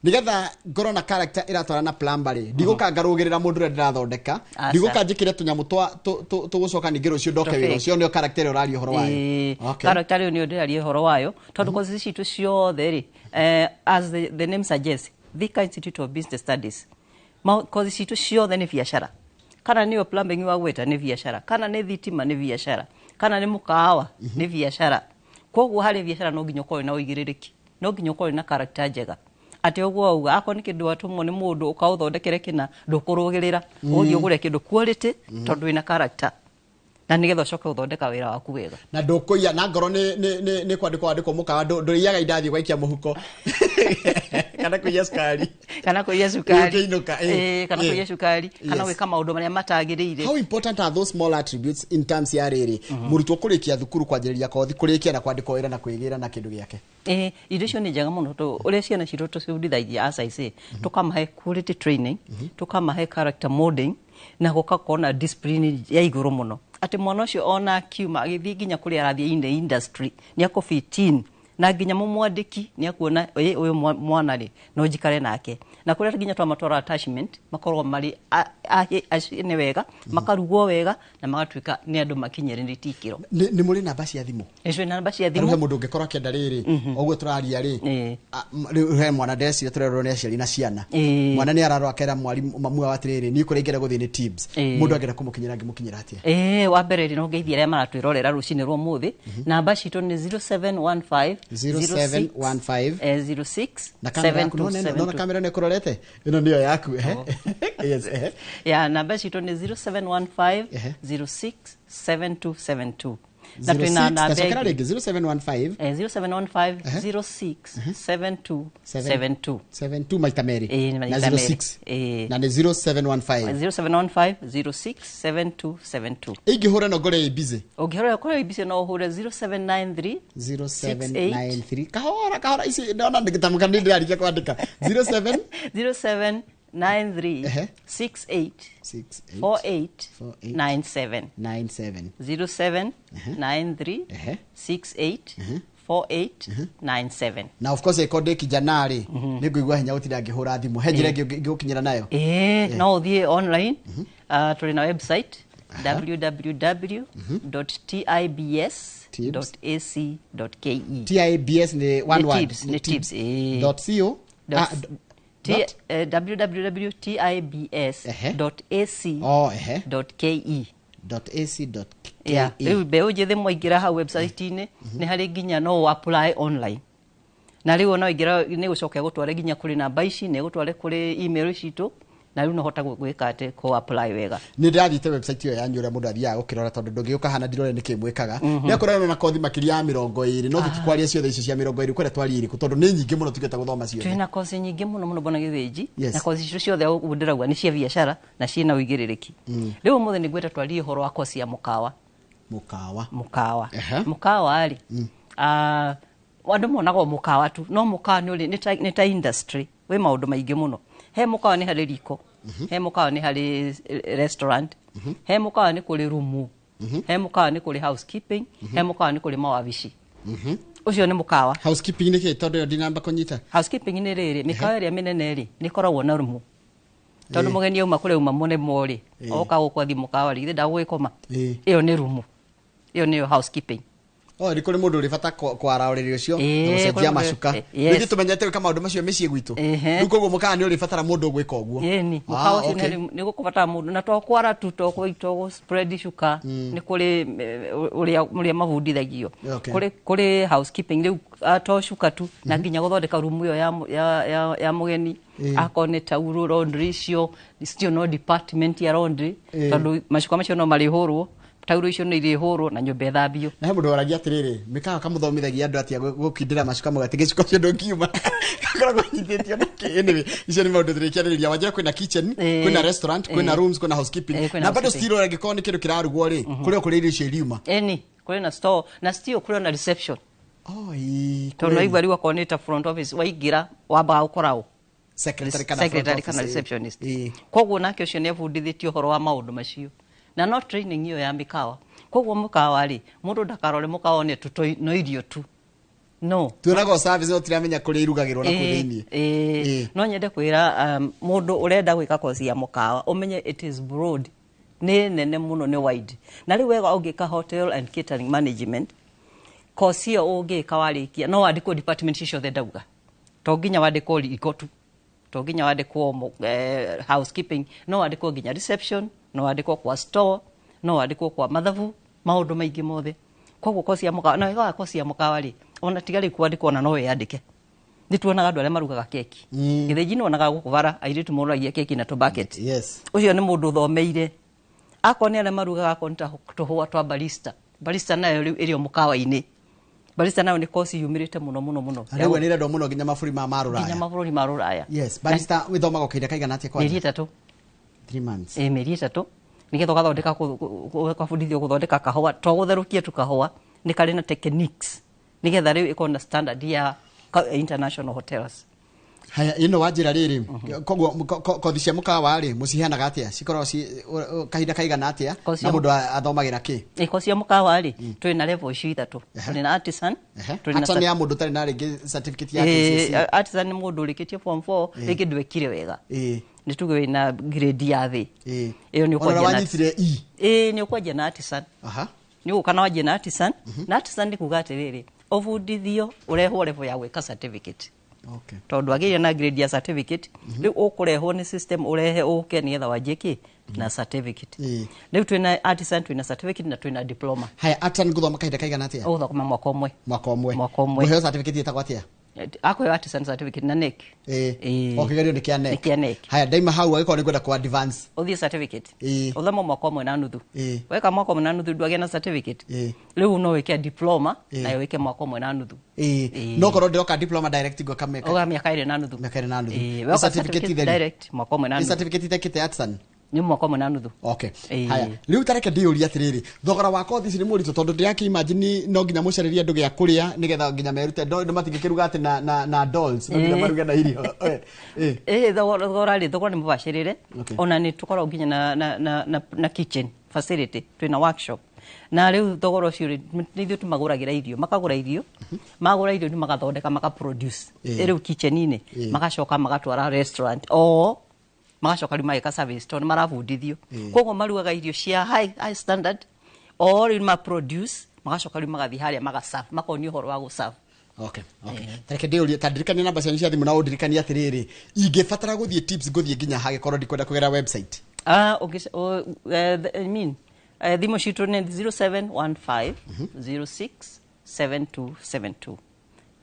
nĩgetha ngorwo na character ĩratwara na plumber rĩ, ndigũka ngarũgĩrĩra mũndũ ũrĩa ndĩrathondeka, ndigũka njĩkĩre tũnyamũ tũgũcoka ningĩ rũciũ ndoke wĩra ũcio, nĩyo character ĩrĩa ũraria ũhoro wayo. Character ĩyo nĩyo ndĩraria ũhoro wayo, tondũ kozi citũ ciothe rĩ, as the name suggests, Thika Institute of Business Studies, kozi citũ ciothe nĩ biacara. Kana nĩyo plumbing wa gweta nĩ biacara, kana nĩ thitima nĩ biacara, kana nĩ mũkahawa nĩ biacara. Koguo harĩ biacara no nginya ũkorwo na ũigĩrĩrĩki, no nginya ũkorwo na character njega. Atĩ ũguo wauga akorwo nĩ kĩndũ watũmwo nĩ mũndũ ũkaũthondekere kĩna ndũkũrũgĩrĩra, ũgũthiĩ ũgũre kĩndũ quality tondũ wĩna character na nĩgetha ũcoke gũthondeka wĩra waku wega. Na ndũkũiya na ngoro nĩ kwandĩkwo wandĩkwo mũkawa, ndũrĩiyaga indathi ũgaikia mũhuko kana kũiya cukari, kana kũiya cukari, kana kũiya cukari, kana gwĩka maũndũ marĩa matagĩrĩire. How important are those small attributes in terms ya rĩrĩ mũrutwo kũrĩkia thukuru, kwanjĩrĩria kothi, kũrĩkia na kwandĩkwo wĩra na kwĩgĩra na kĩndũ gĩake? Indo icio nĩ njega mũno tondũ ũrĩa ciana citũ tũcibundithagia as I say, tũkamahe quality training, tũkamahe character molding na gũgakorwo na discipline ya igũrũ mũno. Atĩ mwana ũcio ona akiuma agĩthiĩ nginya kũrĩa arathiĩ in the industry nĩ akũ-fit in, na nginya mũmwandĩki nĩ akuona ũyũ mwana rĩ no njikare nake. Na kũrĩa nginya twamatwara attachment makorwo marĩ nĩ wega, makarugwo wega na magatuĩka nĩ andũ makinyĩrĩrĩtie ikĩro. Nĩ mũrĩ namba cia thimũ? Nĩ twĩ namba cia thimũ. He mũndũ ũngĩkorwo akĩenda rĩrĩ, ũguo tũraria rĩ, rĩu he mwana ndeciria tũrerwo nĩ aciari na ciana, mwana nĩ ararora akera mwarimũ mamu wao atĩrĩrĩ, niĩ kũrĩa ingĩenda gũthiĩ nĩ TIBS, mũndũ angĩenda kũmũkinyĩra angĩmũkinyĩra atĩa? Wa mbere rĩ, no ngeithie arĩa maratwĩrorera rũcinĩ rwa ũmũthĩ. Namba citũ nĩ 0715 0715 06 na kamera yaku nona kamera nĩ ĩkũrorete ĩno nĩyo yaku. Yes. Ya namba citũ nĩ 0715 06 7272. Na twĩna namba Tacokera ĩngĩ. rĩngĩ, 0715. 0715 06 72 72. 72 maita merĩ. Ĩĩ, Na maita merĩ. 06. Ĩĩ. Na nĩ 0715. 0715 06 72 72. Ingĩhũra no ngore ĩ busy? Ũngĩhũra ũkorwo ĩ busy, no ũhũre 0793. 0793, kahora kahora, ici ndona ndĩgĩtamũka, nĩ ndĩrarikia kwandĩka. 07 0793 68 48 97. 97. 0793 68 48 97. Na of course ĩkorwo ndĩ kijana rĩ, nĩ ngũigua hinya gũtinda ngĩhũra thimũ. He njĩra ĩngĩ ingĩgũkinyĩra nayo? Ĩĩ, no ũthiĩ online. Tũrĩ na website, www.tibs.ac.ke. TIBS nĩ one Nĩ word? TIBS, nĩ TIBS, ĩĩ. Dot co. Dot Ah, dot? www.tibs.ac Oh, ehe. dot ke. Dot ac dot ke. Yeah, rĩu mbeũ njĩthĩ mwaingĩra hau website-inĩ, nĩ harĩ nginya no ũ apply online, na rĩu ona waingĩra nĩ gũcoka gũtware nginya kũrĩ namba ici, nĩ gũtware kũrĩ email citũ, na rĩu no hota gwĩka atĩ kũ apply wega. Nä ndärathiĩte website ĩyo yanyu, ũrĩa mũndũ athiaga gũkĩrora, tondũ ndũngĩũka hana ndirore nĩkĩ mwĩkaga. Nĩ akorwo na kothi makĩria ya 20, no tũtikwaria ciothe icio cia 20, kwenda twarie irĩkũ, tondũ nĩ nyingĩ mũno tugĩte gũthoma ciothe. Twĩna kosi nyingĩ mũno mũno, bwana Gĩthĩnji. Yes. Na kosi icio ciothe ũguo ndĩrauga nĩ cia biacara na ciĩna ũigĩrĩrĩki. Rĩu ũmũthĩ nĩ ngwenda twarie ũhoro wa kosi ya mũkawa. Mũkawa. Mũkawa. Mũkawa rĩ, andũ monaga o mũkawa tu, no mũkawa nĩ ũrĩ nĩ ta industry wĩ maũndũ maingĩ mũno. He mũkawa nĩ harĩ riko, he mũkawa nĩ harĩ restaurant, he mũkawa nĩ kũrĩ rumu, he mũkawa nĩ kũrĩ housekeeping, he mũkawa nĩ kũrĩ mawabici. Ũcio nĩ mũkawa. Housekeeping nĩ kĩ, tondũ ĩyo ndinamba kũnyita? Housekeeping nĩ rĩrĩ, mĩkawa ĩrĩa mĩnene rĩ, nĩ ĩkoragwo na rumu, tondũ mũgeni auma kũrĩa auma mũnemo rĩ, oka gũkũ athi mũkawa rĩ, githĩ ndagũgĩkoma? Ĩyo nĩ rumu, ĩyo nĩyo housekeeping. O nĩ kũrĩ mũndũ ũrĩ bata kwara ũrĩrĩ ũcio na Kũrĩ gũcenjia mũndũ- macuka. Yes. Rĩngĩ tũmenyete gwĩka maũndũ macio mĩciĩ gwitũ. Rĩu koguo mũkawa nĩ ũrĩbatara mũndũ ũgwĩka ũguo. Ĩni. Ah, Mũkawa ũcio nĩ gũkũbatara mũndũ, na to kwara tu, to spread cuka, nĩ kũrĩ ũrĩa mabundithagio. Kũrĩ housekeeping rĩu, to cuka tu, na nginya gũthondeka rumu ĩyo ya mũgeni, akorwo nĩ tauro, laundry icio still no department ya laundry, tondũ macuka macio no marĩhũrwo, tauro icio nĩ irĩhũrwo, na nyũmba ĩthambio. Na he mũndũ waragia atĩrĩrĩ, mĩkawa kamũthomithagia andũ atĩa gũkindĩra macuka mũgate gĩcuka ũcio ndũngiuma gakoragwo nyitĩtio nĩkĩ? Anyway, icio nĩ maũndũ tũrĩkĩarĩrĩria. Wanjĩra kwĩna kitchen, kwĩna restaurant, kwĩna rooms, kwĩna housekeeping. Kwĩna Na bado housekeeping. still angĩkorwo nĩ kĩndũ kĩrarugwo rĩ, kũrĩ o kũrĩa irio icio iriuma. Ĩni, kũrĩ na store, na still kũrĩ na reception. Oh, ĩĩ, Tondũ kweli. waigua rĩu akorwo nĩ ta front office, waingĩra wambaga gũkora ũ? Secretary kana Secretary front kana office, receptionist. Koguo nake ũcio nĩ abundithĩtio ũhoro wa maũndũ macio, na no training ĩyo ya mĩkawa. Koguo mũkawa rĩ, mũndũ ndakarore mũkawa one tu no irio tu, no. Tuonaga o service, no tiramenya kũrĩa irugagĩrwo na kũu thĩiniĩ. Ĩĩ. No nyende kwĩra mũndũ ũrenda gwĩka kosi ya mũkawa, ũmenye it is broad, nĩ nene mũno, nĩ wide. Na rĩu wega ũngĩka hotel and catering management, kosi ĩyo ũngĩka warĩkia no wandĩkwo department icio ciothe ndauga. To nginya wandĩkwo riko tu, to nginya wandĩkwo housekeeping, no wandĩkwo nginya reception, no wandĩkwo kwa store, no wandĩkwo kwa mathabu, maũndũ maingĩ mothe. Koguo kosi ya mũkawa, na wega wa kosi ya mũkawa rĩ, ona tiga rĩu kwandĩkwo, ona no wĩyandĩke. Nĩ tuonaga andũ arĩa marugaga keki. Gĩthĩnji nĩ wonaga gũkũ bara airĩtu moragia keki na tũbucket. Ũcio nĩ mũndũ ũthomeire. Akorwo nĩ arĩa marugaga, akorwo nĩ ta tũhũa twa barista, barista nayo rĩu ĩrĩ o mũkawa-inĩ. Barista nayo nĩ kosi yumĩrĩte mũno mũno mũno. Na rĩu nĩ ĩrendwo mũno nginya mabũrũri ma Nginya rũraya. Mabũrũri ma rũraya. Yes, barista wĩthomaga kahinda kaigana atĩa kwanja? Mĩeri 3. 3 months. Ĩ, mĩeri 3, nĩgetha ũgathondeka ũgabundithio gũthondeka kahũa, to gũtherũkia tu kahũa, nĩ karĩ na techniques, nĩgetha rĩu ĩkorwo na standard ya international hotels. Haya, ĩno wanjĩra rĩrĩ, koguo kothi cia mũkawa rĩ, mũciheanaga atĩa? Cikoragwo ci kahinda kaigana atĩa? Kothi Na cia mũndũ athomagĩra kĩ? Ĩ, kosi ya mũkawa rĩ, twĩ na level icio ithatũ. Tũrĩ na artisan, tũrĩ na Artisan nĩ ya mũndũ ũtarĩ na rĩngĩ certificate ya Ĩ, KCSE? Artisan nĩ mũndũ ũrĩkĩtie form 4, rĩngĩ ndwekire wega, nĩ tuge wĩna grade ya thĩ. Ĩyo nĩ Ona ũkwanjia na wanyitire E. Ĩ, nĩ ũkwanjia na artisan. Nĩ ũgũka na wanjie na artisan. Na artisan nĩ kuga atĩrĩrĩ, ũbundithio ũrehwo level ya gwĩka certificate. Tondũ agĩire na grade ya certificate, rĩu ũkũrehwo nĩ system, ũrehe ũke nĩgetha wanjie kĩ na certificate. Rĩu twĩna artisan, twĩna certificate, na twĩna diploma. Haya, artisan gũthoma kahinda kaigana atĩa? Ũgũthoma mwaka ũmwe. Mwaka ũmwe. Mwaka ũmwe. Kũheo certificate ĩtagwo atĩa? Akũheo artisan certificate na NEC. Ĩĩ. O kĩgerio nĩ kĩa Nĩ NEC. kĩa NEC. Haya, ndaima hau angĩkorwo nĩ ngwenda kũ advance. Ũthiĩ certificate. Ũthome mwaka ũmwe na nuthu. Weka mwaka ũmwe na nuthu ndwagĩa na certificate. Rĩu no wĩke diploma nayo wĩke mwaka ũmwe na nuthu. Ĩĩ. No korwo ndĩroka diploma direct ngwĩka mĩaka. Ũga mĩaka ĩrĩ na nuthu. Mĩaka ĩrĩ na nuthu. Ĩĩ, Nĩ weka certificate certificate itheri? direct mwaka ũmwe na Nĩ nuthu. certificate itekĩte artisan? Nĩ mwaka ũmwe na nuthu. Okay. Ĩĩ. Haya, rĩu tareke ndĩyũrie atĩrĩrĩ, thogora wa kothi ici nĩ mũritũ tondũ ndĩrakĩ imagine no nginya mũcarĩrie andũ gĩa kũrĩa nĩgetha nginya merute no no matingĩkĩruga atĩ na dolls no nginya maruge na irio. Ĩĩ, thogora rĩ, thogora nĩ mũbacĩrĩre. Ona nĩ tũkoragwo nginya na kitchen facility, twĩna workshop. Na rĩu thogora ũcio rĩ, nĩ ithuĩ tũmagũragĩra irio, makagũra irio, magũra irio nĩ magathondeka maka produce. Rĩu kitchen-inĩ magacoka magatwara restaurant o magacoka rĩu mageka service tondũ nĩ marabundithio. Koguo marugaga irio cia high standard o rĩu ma produce, magacoka rĩu magathiĩ harĩa magaserve, makonio ũhoro wa gũserve. Okay. Tareke ndĩyũrie, ta ndirikania namba cianyu cia thimũ na ũndirikanie atĩrĩrĩ, ingĩbatara gũthiĩ tips ngũthiĩ nginya hagĩkorwo ndikwenda kũgera website? Ah, okay, so, I mean, thimũ citũ nĩ 0715 06 7272,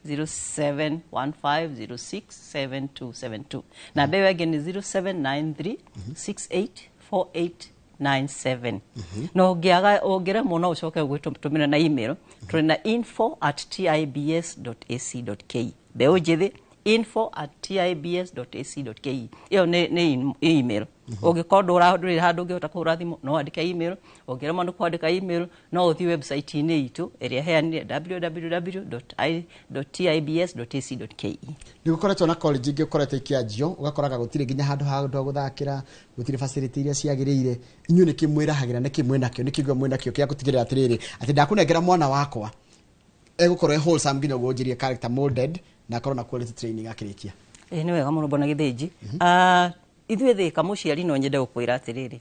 0715 06 7272, na mbeo ĩngĩ nĩ 0793 684897. Na ũngĩaga, ũngĩremwo no ũcoke gwĩtũmĩra na email. Tũrĩ na info@tibs.ac.ke. Mbeũ njĩthĩ, info@tibs.ac.ke, ĩyo nĩ email. Ũngĩkorwo ndũrĩ handũ ũngĩhota kũhũra thimũ, no wandĩke email. Ũngĩremwo nĩ kwandĩka email, no ũthiĩ website-inĩ itũ ĩrĩa heanire, www.tibs.ac.ke. Nĩ gũkoretwo na college ingĩ ũkoretwo ikĩanjio ũgakoraga gũtirĩ nginya handũ ha andũ a gũthakĩra, gũtirĩ facility iria ciagĩrĩire. Inyuĩ nĩkĩ mwĩrahagĩra, nĩkĩ mwĩnakĩo, nĩkĩ mwĩnakĩo kĩa gũtigĩrĩra atĩrĩrĩ atĩ ndakũnengera mwana wakwa egũkorwo e wholesome nginya ũguo njĩrie character molded na akorwo na quality training akĩrĩkia? Ĩĩ, nĩ wega mũno bwana Gĩthĩnji. Ithuĩ Thĩka, mũciari no nyende gũkwĩra atĩrĩrĩ,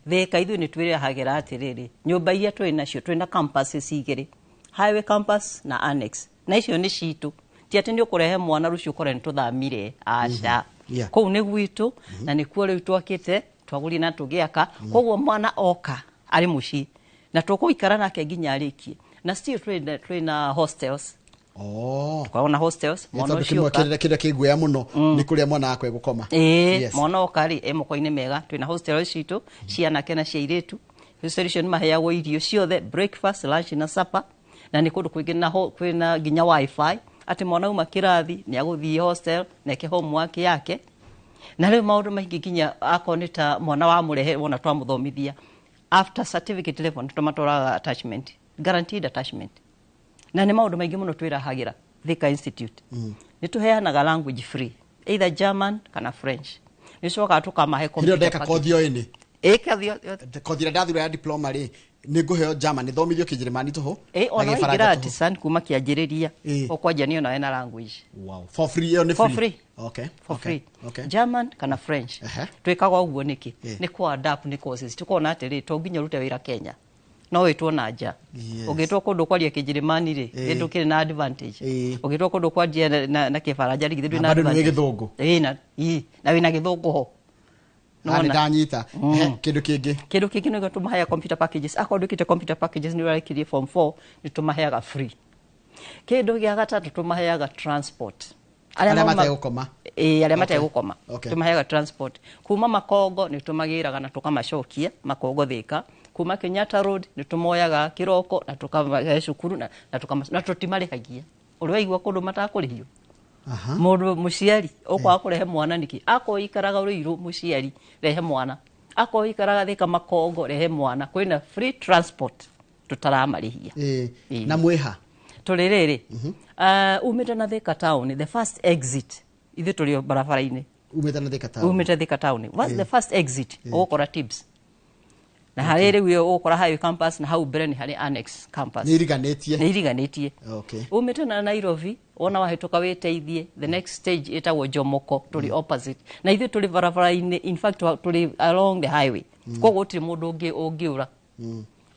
Thĩka ithuĩ nĩ twĩrahagĩra atĩrĩrĩ, nyũmba iria twĩ nacio, twĩ na campuses igĩrĩ, highway campus na annex, na icio nĩ citũ. Ti atĩ nĩ ũkũrehe mwana rũciũ ũkore nĩ tũthamire, aca. Kũu nĩ gwitũ na nĩkuo rĩu twakĩte, twagũrire na tũgĩaka. Koguo mwana oka arĩ mũciĩ na tũgũikara nake nginya arĩkie. Na still twĩna hostels. Tũkoragwo na hostels. Mwana tondũ ũcio kĩmwe oka kĩrĩa kĩnguoya mũno nĩ kũrĩa mwana wakwa egũkoma. Ĩĩ, mwana oka rĩ, e moko-inĩ mega. Twĩna hostel citũ cia anake na cia airĩtu. Hostel icio nĩ maheagwo irio ciothe, breakfast, lunch na supper, na nĩ kũndũ kwingĩ na kwĩna nginya wifi, atĩ mwana auma kĩrathi nĩ agũthiĩ hostel na eke homework yake. Na rĩu maũndũ maingĩ, nginya akorwo nĩ ta mwana wamũrehe wona twamũthomithia, after certificate level nĩ tũmatwaraga attachment, guaranteed attachment. Na nĩ maũndũ maingĩ mũno twĩrahagĩra Thika Institute. Nĩ tũheanaga language free, either German kana French. Nĩ cokaga tũkamahe Hĩndĩ ĩyo computer ndeka package. kothi o ĩnĩ. Ĩ, kothi yothe. Kothi ĩrĩa ndathura ya diploma rĩ, nĩ ngũheo German, thomithio kĩnjĩrĩmani tũhũ Ĩ, na ona Gĩbaranja waingĩra tũhũ. artisan kuma kĩanjĩrĩria, ũkwanjia nĩ onawe na language. Wow. For free, ĩyo nĩ For free? free. Okay. For free. German kana French. Twĩkaga ũguo nĩkĩ? Nĩ kũ adapt nĩ courses tukona atĩrĩ, to nginya ũrute wĩra Kenya, no wĩtwo na nja. Ũngĩtwo kũndũ kwaria kĩnjĩrĩmani rĩ, githĩ ndũkĩrĩ na advantage? Ũngĩtwo kũndũ kwaria na kĩbaranja rĩ, githĩ ndũrĩ Na na bado nĩ wĩ advantage? gĩthũngũ. Ĩĩ, na wĩna gĩthũngũ ho. Na nĩ Nĩwona? ndanyita. He, kĩndũ kĩngĩ? Kĩndũ kĩngĩ nĩguo tũmaheaga computer packages. Akorwo ndwĩkĩte computer packages, nĩ ũrarĩkirie form 4, nĩ tũmaheaga free. Kĩndũ gĩa gatatũ, tũmaheaga transport. Arĩa mauma- mategũkoma. Ĩĩ, arĩa mategũkoma. Tũmaheaga transport kuma Makongo, nĩ tũmagĩraga na tũkamacokia Makongo Thĩka. Kuma Kenyatta Road nĩ tũmoyaga kĩroko na tũkamahe cukuru na tũtimarĩhagia. Ũrĩ waigua kũndũ matakũrĩhio? Mũndũ mũciari ũkwaga kũrehe mwana nĩkĩ? Akorwo ikaraga Rũirũ, mũciari rehe mwana. Akorwo ikaraga Thĩka Makongo, rehe mwana. Kwĩna free transport, tũtaramarĩhia. Ĩĩ. Na mwĩha? Tũrĩ rĩrĩ, umĩte na Thĩka town, the first exit, ithuĩ tũrĩ o barabara-inĩ. Umĩte na Thĩka town. Umĩte Thĩka town. What's the first exit? Ũgũkora Tibs. Na harĩ rĩu ĩyo ũgũkora highway campus, na hau mbere nĩ harĩ annex campus. Nĩ iriganĩtie. Nĩ iriganĩtie. Umĩte na Nairobi, wona wahĩtũka wĩteithie, the next stage ĩtagwo Jomoko, tũrĩ opposite. Na ithuĩ tũrĩ barabara-inĩ, in fact tũrĩ along the highway. Koguo gũtirĩ mũndũ ũngĩũra.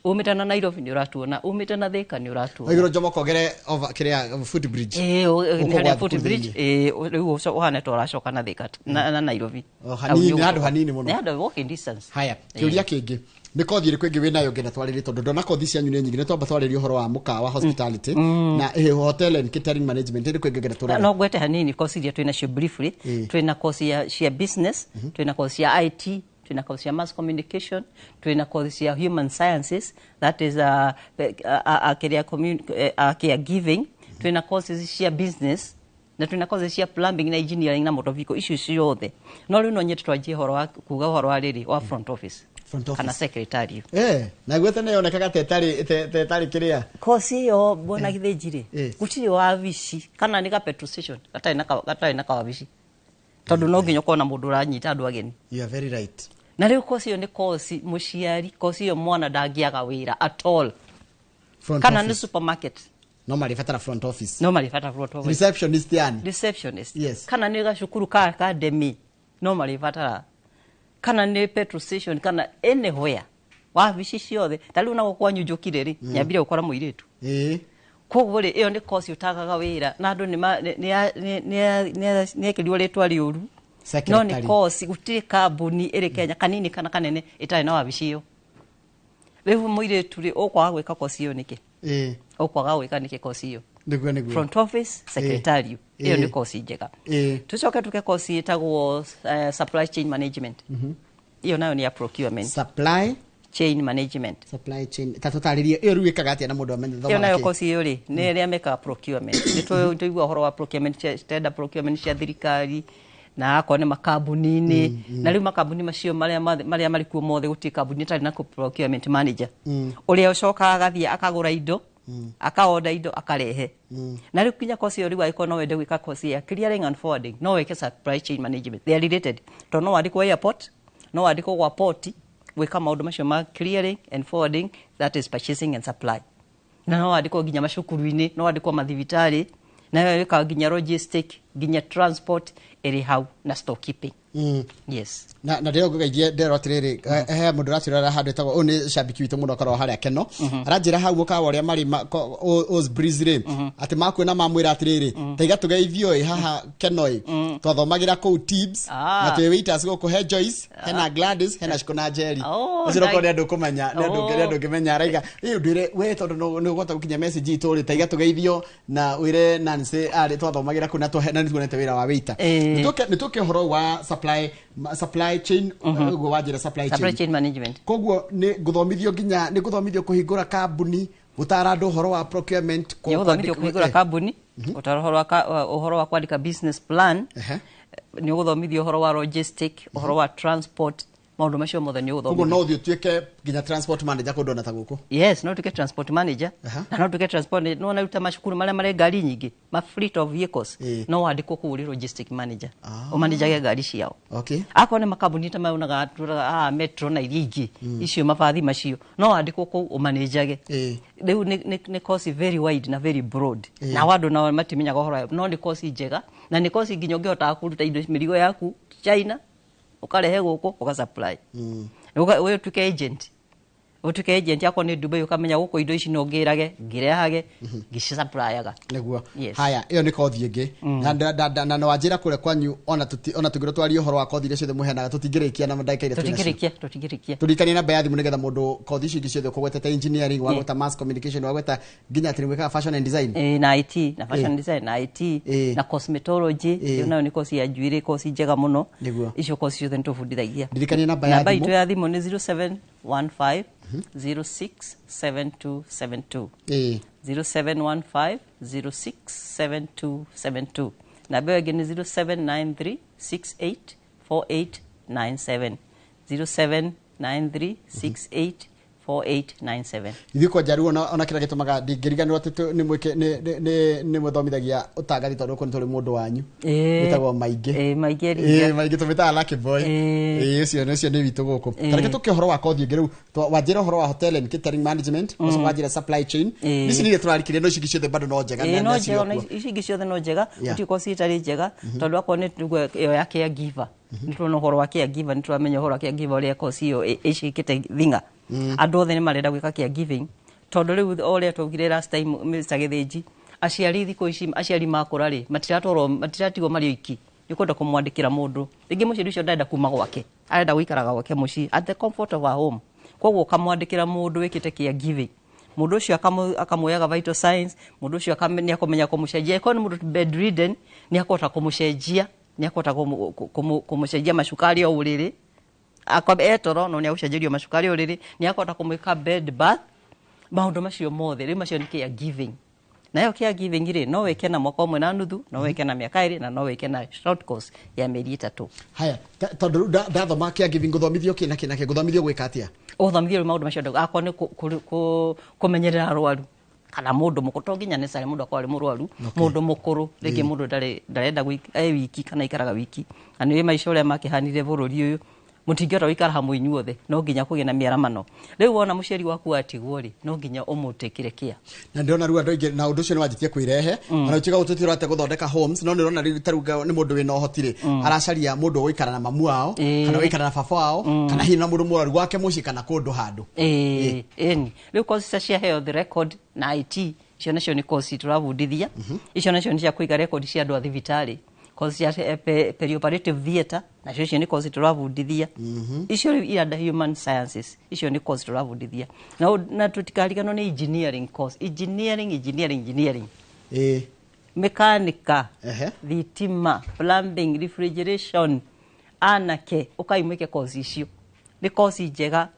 Umĩte na Nairobi nĩ ũratuona, umĩte na Thika nĩ ũratuona. Oigĩrwo Jomo kogere over kĩrĩa footbridge. Ĩĩ, Gũkũ nĩ harĩa gwa footbridge, thukuru. Ĩĩ, rĩu ũhana ta ũracoka na Thika na Nairobi. O, hanini, nĩ handũ hanini mũno. Nĩ handũ walking distance. Haya, kĩũria kĩngĩ nĩ kothi ĩrĩkũ ĩngĩ wĩnayo ngenda twarĩrie, tondũ ndona kothi cianyu nĩ nyingĩ. Nĩ twamba twarĩrie ũhoro wa mũkawa, hospitality, na hotel and catering management. Ĩrĩkũ ĩngĩ ngenda tũrore? No ngwete hanini kosi iria twĩna cio briefly. Twĩna kosi cia business, twĩna kosi cia IT, twĩna kosi cia mass communication, twĩna kosi cia human sciences, that is kĩrĩa caregiving, twĩna courses cia business, na twĩna courses cia plumbing na engineering na motor vehicle, icio ciothe. No rĩu no nyende twanjie ũhoro wa kuga ũhoro wa rĩrĩ wa front office. Front office. Kana secretarial. Na guo tene yonekaga ta ĩtarĩ kĩrĩa. Kosi ĩyo, bwana Gĩthĩnji rĩ, gũtirĩ wabici kana nĩ ka petrol station gatarĩ na kawabici, tondũ no nginya ũkorwo na mũndũ ũranyita andũ ageni. You are very right. Na rĩu kosi ĩyo nĩ kosi mũciari, kosi ĩyo mwana ndangĩaga wĩra at all. Front Kana nĩ office. supermarket. No marĩbatara front office. No marĩbatara front office. Receptionist yani. Receptionist. Yes. Kana nĩ gacukuru ka academy, no marĩbatara, kana nĩ petrol station, kana anywhere, wabici ciothe. Ta rĩu na kwanyu njũkire rĩ, nyambire gũkora mũirĩtu. Koguo rĩ, ĩyo nĩ kosi ũtagaga wĩra, na andũ nĩ ekĩrirwo rĩtwa rĩũru, no nĩ Secretary. kosi gũtirĩ kambuni ĩrĩ Kenya, kanini kana kanene, ĩtarĩ na wabici ĩyo. Rĩu mũirĩtu rĩ, ũkwaga gwĩka kosi ĩyo nĩkĩ? Ũkwaga gwĩka nĩkĩ kosi ĩyo? Nĩguo. Front office, secretarial, ĩyo nĩ kosi njega. Tũcoke tuke kosi ĩtagwo supply chain management. Ĩyo nayo nĩ ya procurement. Supply chain management. Supply chain, ta tũtarĩrie ĩyo rĩu ĩkaga atĩa na mũndũ amenye Ĩyo thomaga nayo kĩ? kosi ĩyo rĩ, nĩ ĩrĩa mekaga procurement. Nĩ tũigua ũhoro wa procurement tender procurement cia thirikari, na akorwo nĩ makambuni-inĩ. Na rĩu makambuni macio marĩa marĩ kuo mothe, gũtirĩ kambuni ĩtarĩ na procurement manager, ũrĩa ũcokaga agathiĩ akagũra indo, akaonda indo, akarehe. Na rĩu kinya kosi ĩyo, rĩu angĩkorwo no wende gwĩka kosi ya clearing and forwarding, no wĩke supply chain management. They are related, tondũ no wandĩkwo airport, no wandĩkwo gwa port gwĩka maũndũ macio ma clearing and forwarding, that is purchasing and supply. Na no wandĩkwo nginya macukuru-inĩ, no wandĩkwo mathibitarĩ, nayo ĩkaga nginya logistic, nginya transport ĩrĩ hau, na stock keeping. Yes. Na ndĩrĩa ngũgeithie nderwo atĩrĩrĩ, he mũndũ ũratwĩrora handũ ĩtagwo, ũyũ nĩ cambiki witũ mũno, akoragwo harĩa Keno. Aranjĩra hau mũkawa ũrĩa marĩ Osbreeze rĩ, atĩ makuona mamwĩra atĩrĩrĩ, taiga tũgeithio ĩ haha Keno ĩ, twathomagĩra kũu Tibs. Na twĩ waiters gũkũ, he Joyce, hena Gladys, hena Shiko na Jerry. Oh, ũcio okorwo nice. nĩ andũ ũkũmenya, nĩ andũ nĩ andũ ũngĩmenya. Araiga ĩ ndwĩre we, tondũ nĩ ũgũhota gũkinya message itũ rĩ, taiga tũgeithio na wĩre Nancy arĩ twathomagĩra kũu na nĩtuonete wĩra wa waiter. Nĩ tũke ũhoro wa supply chain, ũguo wanjĩra supply Supply chain. chain management. Koguo nĩ ngũthomithio nginya nĩ ngũthomithio kũhingũra kambuni, gũtara andũ ũhoro wa procurement, Nĩ ũgũthomithio kũhingũra kambuni, ũtara ũhoro wa kwandĩka business plan. Nĩ ũgũthomithio ũhoro wa logistic, ũhoro wa transport, maũndũ macio mothe nĩ Koguo no ũgũthomithio. ũthiĩ ũtuĩke nginya transport manager kũndũ ona ta gũkũ? Yes, no tuke transport manager, na no tuke transport, no naruta macukuru marĩa marĩ ngari nyingĩ, ma fleet of vehicles, no wandĩkwo kũu ũrĩ logistic manager, ũmanĩjage ngari ciao. Akorwo nĩ makambuni ta maonaga tũraga metro na iria ingĩ, icio mabathi macio, no wandĩkwo kũu ũmanĩjage. Rĩu nĩ course very wide na very broad, na andũ nao matimenyaga ũhoro wayo, no nĩ course njega, na nĩ course nginya ũngĩhota kũruta indo, mĩrigo yaku China, ũkarehe gũkũ, ũga supply. We ũtuĩke agent, ũtuĩke agent. Akorwo nĩ Dubai, ũkamenya gũkũ indo ici no ngĩrage, ngĩrehage, ngĩcisurplyaga. Nĩguo. Yes. Haya, ĩyo nĩ kothi ĩngĩ. Na nĩwanjĩra kũrĩa kwanyu ona ona tũngĩrwo twarie ũhoro wa kothi iria ciothe mũheanaga, tũtingĩrĩkia na ndagĩka iria twĩnacio. Tũtingĩrĩkia, tũtingĩrĩkia. Tũririkanie namba ya thimũ nĩgetha mũndũ kothi icio ingĩ ciothe ũkũgwetete, engineering, wagweta mass communication, wagweta nginya atĩ nĩmwĩkaga fashion and design. Na IT, na fashion design, na IT, na cosmetology. Ĩyo nayo nĩ kosi ya njuĩrĩ, kosi njega mũno. Icio kosi ciothe nĩ tũbundithagia. Ndirikania namba ya Namba thimũ. itũ ya thimũ nĩ 0715 067272. 0715 067272. Namba ĩyo ĩngĩ nĩ 0793 684897, 0793 684897. Ithuĩ kwanja rĩu ona kĩrĩa gĩtũmaga ndingĩriganĩrwo atĩ nĩ mwĩke nĩ mwĩthomithagia ũtangathi, tondũ gũkũ nĩ tũrĩ mũndũ wanyu wĩtagwo Maingĩ. Maingĩ Elijah. Maingĩ tũmĩtaga Lucky Boy. Ũcio nĩ witũ gũkũ. Tareke tũke ũhoro wa kothi ĩngĩ rĩu. Wanjĩra ũhoro wa hotel and catering management, ũcoka wanjĩra supply chain. Ici nĩ iria tũrarikĩria, no ici ingĩ ciothe bado no njega No na njega, cirĩ ona o kuo. ici ingĩ ciothe no njega. Gũtirĩ kosi itarĩ njega, tondũ akorwo nĩ tuge ĩyo ya caregiver, nĩ tuona ũhoro wa caregiver, nĩ tũramenya ũhoro wa caregiver ũrĩa kosi ĩyo ĩcikĩte thing'a. Andũ othe nĩ marenda gwĩka caregiving, tondũ rĩu o ũrĩa twaugire last time, Mr. Gĩthĩnji, aciari thikũ ici, aciari makũra rĩ, matiratwarwo, matiratigwo marĩ oiki. Nĩ ũkwenda kũmwandĩkĩra mũndũ rĩngĩ mũciari ũcio ndarenda kuma gwake, arenda gũikaraga gwake mũciĩ at the comfort of our home. Koguo ũkamwandĩkĩra mũndũ wĩkĩte caregiving. Mũndũ ũcio akamuoyaga vital signs, mũndũ ũcio nĩ akũmenya kũmũcenjia. Angĩkorwo nĩ mũndũ bedridden, nĩ akũhota kũmũcenjia, nĩ akũhota kũmũcenjia macukari o ũrĩrĩ. Etoro no nĩ agũcenjerio macukari ũrĩrĩ, nĩ akũhota kũmwĩka bed bath, maũndũ macio mothe. Rĩu macio nĩ caregiving. Nayo caregiving rĩ, no wĩke na mwaka 1.5, no wĩke na mĩaka 2, na no wĩke na short course ya mĩeri 3. Haya, tondũ rĩu ndathoma caregiving, ngũthomithio kĩ na kĩ na kĩ? Ngũthomithio gwĩka atĩa? Ũthomithio rĩu maũndũ macio akorwo nĩ kũmenyerera arwaru kana mũndũ mũkũrũ. To nginya necessarily mũndũ akorwo arĩ mũrwaru. Mũndũ mũkũrũ rĩngĩ, mũndũ ndarĩ ndarenda e wiki kana aikaraga wiki, na nĩ maica ũrĩa makĩhanire bũrũri ũyũ, mũtingĩhota gũikara hamwe inyuothe, no nginya kũgĩe na mĩaramano. Rĩu wona mũciari waku atigwo rĩ, no nginya ũmũtĩkĩre care. Na ndĩrona rĩu andũ aingĩ, na ũndũ ũcio nĩ wanjĩtie kwĩrehe, ona ũtuĩka gũtũtĩra atĩ gũthondeka homes, no nĩrona rĩu ta rĩu nĩ mũndũ wĩna ũhoti rĩ, aracaria mũndũ ũgũikara na mamu wao, kana ũgũikara na baba wao, kana hihi na mũndũ mũrwaru gwake mũciĩ kana kũndũ handũ. Ĩĩ, ĩni rĩu courses cia health record na IT, icio nacio nĩ course tũrabundithia. Icio nacio nĩ cia kũiga record cia andũ a thibitarĩ. Course cia perioperative theatre nacio, icio nĩ course tũrabundithia. Icio rĩu iranda human sciences, icio nĩ course tũrabundithia. Na tũtikariganwo nĩ engineering course, engineering, engineering, engineering, mekanika, thitima, plumbing, refrigeration. Anake, ũkai mwĩke course icio, nĩ course njega.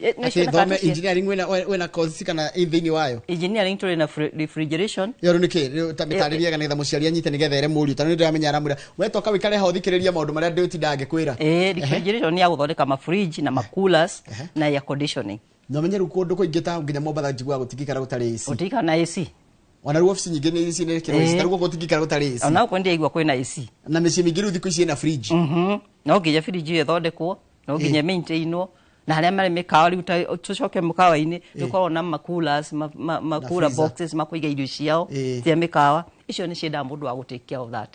Nĩ Atĩ cionekaga thome engineering, wĩna course kana ĩ thĩinĩ wayo? Engineering tũrĩ na refrigeration. Ĩyo rĩu nĩkĩ? Rĩu ta mĩtarĩrie nĩgetha mũciari anyite, nĩgetha ere mũriũ, tondũ nĩ ndĩramenya aramwĩra we toka wĩikare ho ũthikĩrĩrie maũndũ marĩa ndĩtindaga ngĩkwĩra. Refrigeration nĩ ya gũthondeka mafridge na macoolers na air conditioning. Na ũmenye rĩu kũndũ kũingĩ ta nginya Mombatha njiguaga gũtingĩikara gũtarĩ AC. Gũtingĩikara na AC. Ona rĩu obici nyingĩ nĩ ici nĩ ĩkĩrwo AC, ta rĩu gũkũ gũtingĩikara gũtarĩ AC. Ona gũkũ nĩndĩraigua kwĩna AC. Na mĩciĩ mĩingĩ rĩu thikũ ici ĩna fridge. No nginya fridge ĩyo ĩthondekwo, no nginya maintainwo, na harĩa marĩ mĩkawa rĩu, ta tũcoke mũkawa-inĩ, nĩ ũkoragwo na macoolers, ma cooler freezer. boxes ma kũiga irio ciao cia mĩkawa. Icio nĩ ciendaga mũndũ wa gũ take care of that.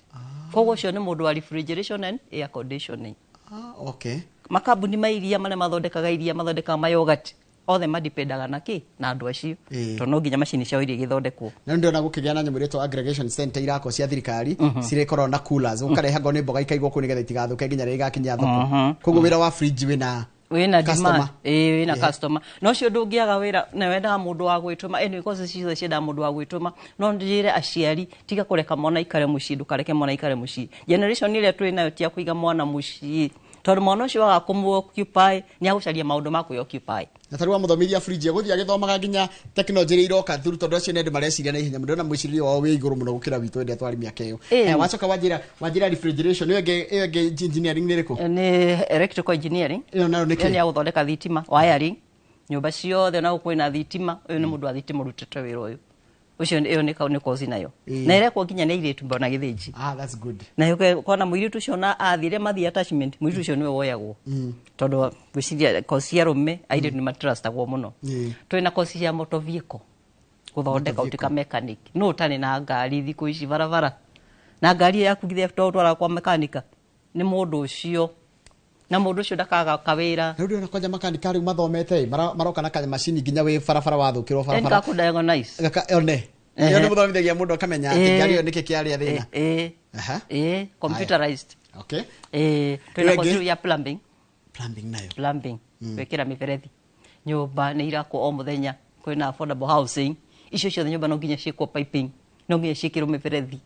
Koguo ũcio nĩ mũndũ wa refrigeration and air conditioning. Ah, okay. Makambuni ma iria, marĩa mathondekaga iria, mathondekaga mayogurt, othe madipendaga na kĩ? Na andũ acio, tondũ no nginya macini ciao iria igĩthondekwo. Na ndĩrona gũkĩgĩa na nyamũ ĩretwo aggregation center irakwo cia thirikari, cirĩkoragwo na coolers, ũkareha ngo nĩ mboga ikaigwo kũu nĩgetha itigathũke nginya rĩrĩa igakinya thoko. Koguo wĩra wa fridge wĩna wĩna customer. Demand, ĩĩ, wĩna customer. No ũcio ndũngĩaga wĩra, na wendaga mũndũ wa gwĩtũma. Anyway, courses ciothe ciendaga mũndũ wa gwĩtũma. No njĩre aciari, tiga kũreka mwana aikare mũciĩ. Ndũkareke mwana aikare mũciĩ. Generation ĩrĩa twĩ nayo ti ya kũiga mwana mũciĩ, tondũ mwana ũcio waga kũmũ occupy, nĩ agũcaria maũndũ ma kwĩ occupy. Na tarĩu wamũthomithia fridge, egũthiĩ agĩthomaga nginya tekinoronjĩ ĩrĩa iroka through, tondũ acio nĩ andũ mareciria na ihenya mũno na mwĩcirĩrie wao wĩ igũrũ mũno gũkĩra witũ hĩndĩ ĩrĩa twarĩ mĩaka ĩyo. Wacoka wanjĩra refrigeration ĩyo ĩngĩ, ĩyo ĩngĩ engineering nĩ ĩrĩkũ? Nĩ electrical engineering. Ĩyo nayo nĩ Ĩyo nĩ kĩ? ya gũthondeka thitima, wiring, nyũmba ciothe na kwĩna thitima. Ũyũ nĩ mũndũ wa thitima ũrutĩte wĩra ũyũ ũcio. Ĩyo nĩ course nayo na ĩrekwo nginya nĩ airĩtu, mbona Gĩthĩnji. Ah, that's good. Na kona mũirĩtu ũcio na athire mathiĩ attachment, mũirĩtu ũcio nĩwe woyagwo, tondũ ngwĩciria course cia arũme, airĩtu nĩ matrustagwo mũno. Twĩna course cia motor vehicle, gũthondeka, ũtuĩka mechanic. No ũtarĩ na ngari thikũ ici barabara, na ngari yaku githĩ to twara kwa mekanika nĩ mũndũ ũcio, na mũndũ ũcio ndakaga kawĩra. Rĩu ndĩrona kwanja makanika rĩu mathomete maroka na kanyamacini nginya wĩ barabara wathũkĩrwo barabara. Gakũ diagnose. Gaka one ĩyo nĩ mũthomithagia mũndũ akamenya atĩ ngari ĩyo nĩkĩ kĩarĩa thĩna. Ĩĩ, computerized. Ĩyo Twĩna ĩngĩ? course ya plumbing. Plumbing nayo? Plumbing, gwĩkĩra mĩberethi nyũmba. Nĩ irakwo o mũthenya, kwĩna affordable housing, icio ciothe nyũmba no nginya ciĩkwo piping, no nginya ciĩkĩrwo mĩberethi.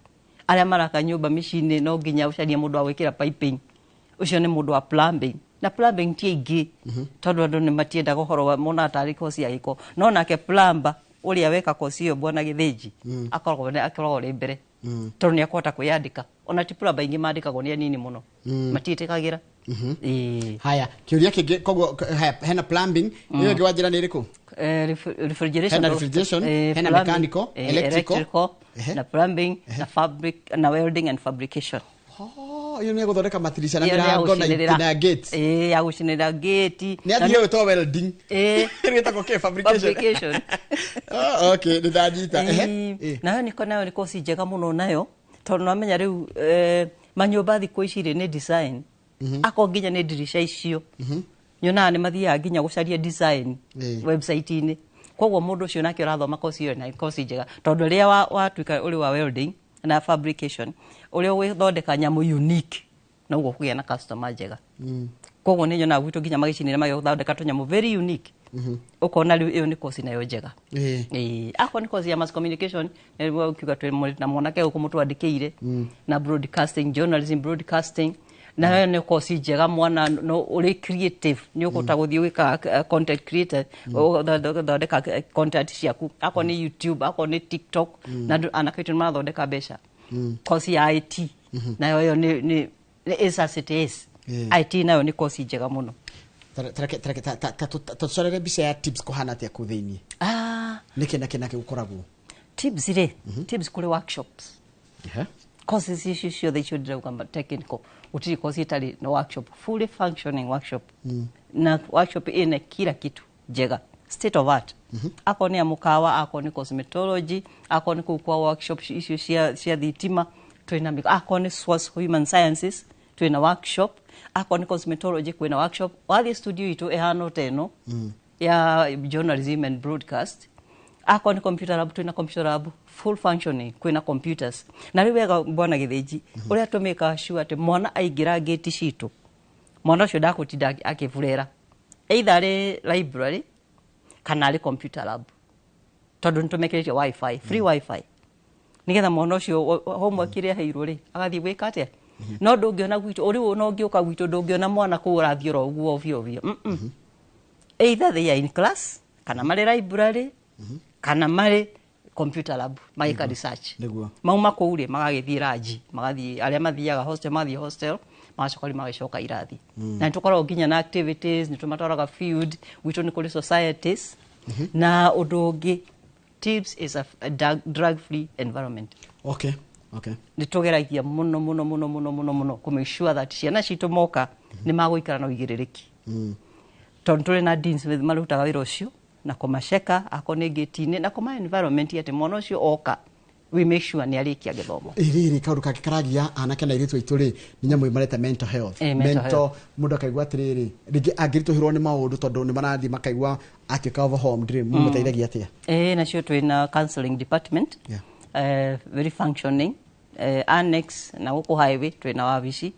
Arĩa maraka nyũmba mĩciĩ-inĩ, no nginya ũcarie mũndũ wa gwĩkĩra piping. Ũcio nĩ mũndũ wa plumbing. Na plumbing ti aingĩ, tondũ andũ nĩ matiendaga ũhoro wa monaga tarĩ koci ya gĩko. No nake plumber ũrĩa weka koci ĩyo, bwana Gĩthĩnji, akoragwo rĩ mbere, tondũ nĩ akũhota kwĩyandĩka. Ona ti plumber aingĩ mandĩkagwo, nĩ anini mũno. Matiĩtĩkagĩra. Ĩĩ. Haya, kĩũria kĩngĩ. Koguo haya, hena plumbing. Ĩyo ĩngĩ wanjĩra nĩ ĩrĩkũ? Refrigeration. Hena refrigeration, hena plumbing, mechanical, electrical. Electrical na plumbing na fabric na welding and fabrication. Oh, ĩyo nĩ ya gũthondeka matirica na Ĩyo nĩ ya mĩrango na gũcinĩrĩra. itĩ na gates. Ĩĩ, ya gũcinĩrĩra gate. Nĩ athiĩ gwĩtwo welding? Ĩĩ. Rĩtagwo kĩ? Fabrication? Fabrication. Oh, okay, nĩ ndanyita. Ehe. Ĩĩ. Nayo nĩ koci njega mũno nayo, tondũ namenya rĩu manyũmba thikũ ici rĩ nĩ design, akorwo nginya nĩ ndirisha icio. Nyonaga nĩ mathiaga nginya gũcaria design website-inĩ. Koguo mũndũ ũcio nake ũrathoma kosi ĩyo na kosi njega, tondũ rĩrĩa watuĩka ũrĩ wa welding na fabrication, ũrĩa ũgũthondeka nyamũ unique, noguo kũgĩa na customer njega. Koguo nĩ nyonaga gwitũ nginya magĩcinĩra magĩthondeka tũnyamũ very unique. Ũkona rĩu ĩyo nĩ kosi nayo njega. Ĩĩ, akorwo nĩ kosi ya mass communication, nĩguo ũkiuga twĩ na mwanake gũkũ mũtwandĩkĩire na broadcasting, journalism, broadcasting, nayo nĩ kosi njega. Mwana no ũrĩ creative, nĩ ũkũhota gũthiĩ gwĩka content creator, ũgathondeka content ciaku, akorwo nĩ YouTube, akorwo nĩ TikTok. Na andũ anake aitũ nĩ marathondeka mbeca. Kosi ya IT nayo ĩyo nĩ is as it is. IT nayo nĩ kosi njega mũno. Tũcorere mbica ya tips kũhana atĩa kũu thĩiniĩ? Ah. Nĩkĩ na kĩ na kĩ gũkoragwo? Tips rĩ, tips kũrĩ workshops. Courses icio ciothe icio ndĩrauga technical, gũtirĩ course ĩtarĩ na workshop, fully functioning workshop. Na workshop ĩna kila kitu njega, state of art. Akorwo nĩ ya mũkawa, akorwo nĩ cosmetology, akorwo nĩ kũu kwa workshop icio cia thitima twĩna akorwo nĩ source human sciences twĩna workshop, akorwo nĩ cosmetology kwĩna workshop. Wathiĩ studio itũ ĩhana ta ĩno ya journalism and broadcast. Akorwo nĩ computer lab, twĩna computer lab full functioning, kwĩna computers. Na rĩu wega, bwana Gĩthĩnji, ũrĩa tũmĩkaga sure atĩ mwana aingĩra ngĩti citũ, mwana ũcio ndakũtinda akĩburera, either arĩ library kana arĩ computer lab, tondũ nĩ tũmekĩrĩte wifi, free wifi, nigetha mwana ũcio homework ĩrĩa aheirwo rĩ, agathiĩ gwĩka atĩa. No ndũngĩona gwitũ ũrĩ no ũngĩũka gwitũ, ndũngĩona mwana kũu ũrathiĩ oro ũguo ovyo ovyo. Either they are in class, kana marĩ library, kana marĩ computer lab magĩka research. Mauma kũu rĩ, magagĩthiĩ ranji, magathiĩ, arĩa mathiaga hostel magathiĩ hostel, magacoka rĩu magĩcoka irathi. Na nĩ tũkoragwo nginya na activities, nĩ tũmatwaraga field. Gwitũ nĩ kũrĩ societies. Na ũndũ ũngĩ, tips is a drug free environment. Nĩ tũgeragia mũno mũno mũno mũno mũno mũno kũ make sure that ciana citũ moka nĩ magũikara na ũigĩrĩrĩki, tondũ tũrĩ na deans marutaga wĩra ũcio na kũmaceka akorwo nĩ ngĩti-inĩ na kũma environment atĩ mwana ũcio oka, we make sure nĩ arĩkia gĩthomo. Rĩrĩ kaũndũ kangĩ karagia anake na airĩtu aitũ rĩ, nĩ nyamũ mareta mental health. Mental health. Mũndũ akaigua atĩrĩrĩ, rĩngĩ angĩritũhĩrwo nĩ maũndũ tondũ nĩ marathiĩ makaigua atuĩka overwhelmed rĩ, mũmũteithagia atĩa? Ĩĩ, nacio twĩna counseling department, very functioning, annex na gũkũ highway twĩna wabici,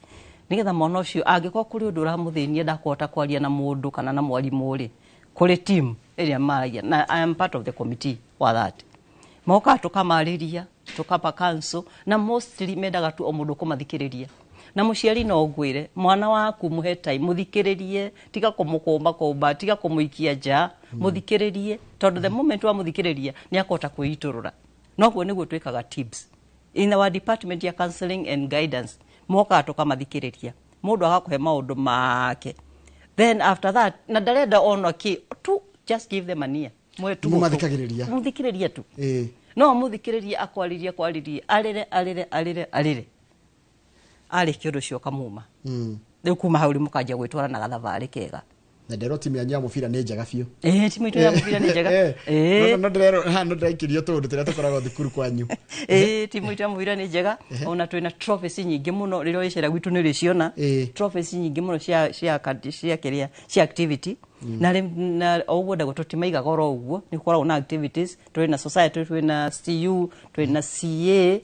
nĩgetha mwana ũcio angĩkorwo kũrĩ ũndũ ũramũthĩnia, ndakũhota kwaria na mũndũ kana na mwarimũ rĩ, kũrĩ team ĩrĩa maragia, na I am part of the committee wa that. Mokaga tũkamarĩria, tũkapa counsel, na mostly mendaga tu o mũndũ kũmathikĩrĩria. Na mũciari no ngwĩre, mwana waku mũhe time, mũthikĩrĩrie, tiga kũmũkũmba kũmba, tiga kũmũikia nja, mũthikĩrĩrie, tondũ the moment wamũthikĩrĩria nĩ akũhota kwĩitũrũra. Noguo nĩguo twĩkaga tips in our department ya counseling and guidance. Mokaga tũkamathikĩrĩria, mũndũ agakũhe maũndũ make, then after that na ndarenda ona kĩ tu, just give them an ear. Mwe tu. Mũmathikagĩrĩria. Mũthikĩrĩrie tu. No mũthikĩrĩrie, akwarĩrie, kwarĩrie, arĩre, arĩre, arĩre, arĩre, arĩkia ũndũ ũcio ũkamuma. Rĩu kuma hau rĩ, mũkanjia gwĩtwara na gathabarĩ kega. Na nderwo timu yanyu ya mũbira nĩ njega biũ. Ĩĩ, timu itũ ya mũbira nĩ njega. No ndĩrerwo haha no ndĩraikĩrio tũũndũ tũrĩa tũkoragwo thukuru kwanyu. Ĩĩ, timu itũ ya mũbira nĩ njega. Ona twĩna trophies nyingĩ mũno, rĩrĩa ũgĩcera gwitũ nĩ ũrĩciona. Trophies nyingĩ mũno cia kĩrĩa cia activity. Na rĩ na o ũguo ndagwo tũtimaigaga oro ũguo, nĩ gũkoragwo na activities. Tũrĩ na society, twĩ na CU, twĩ na CA,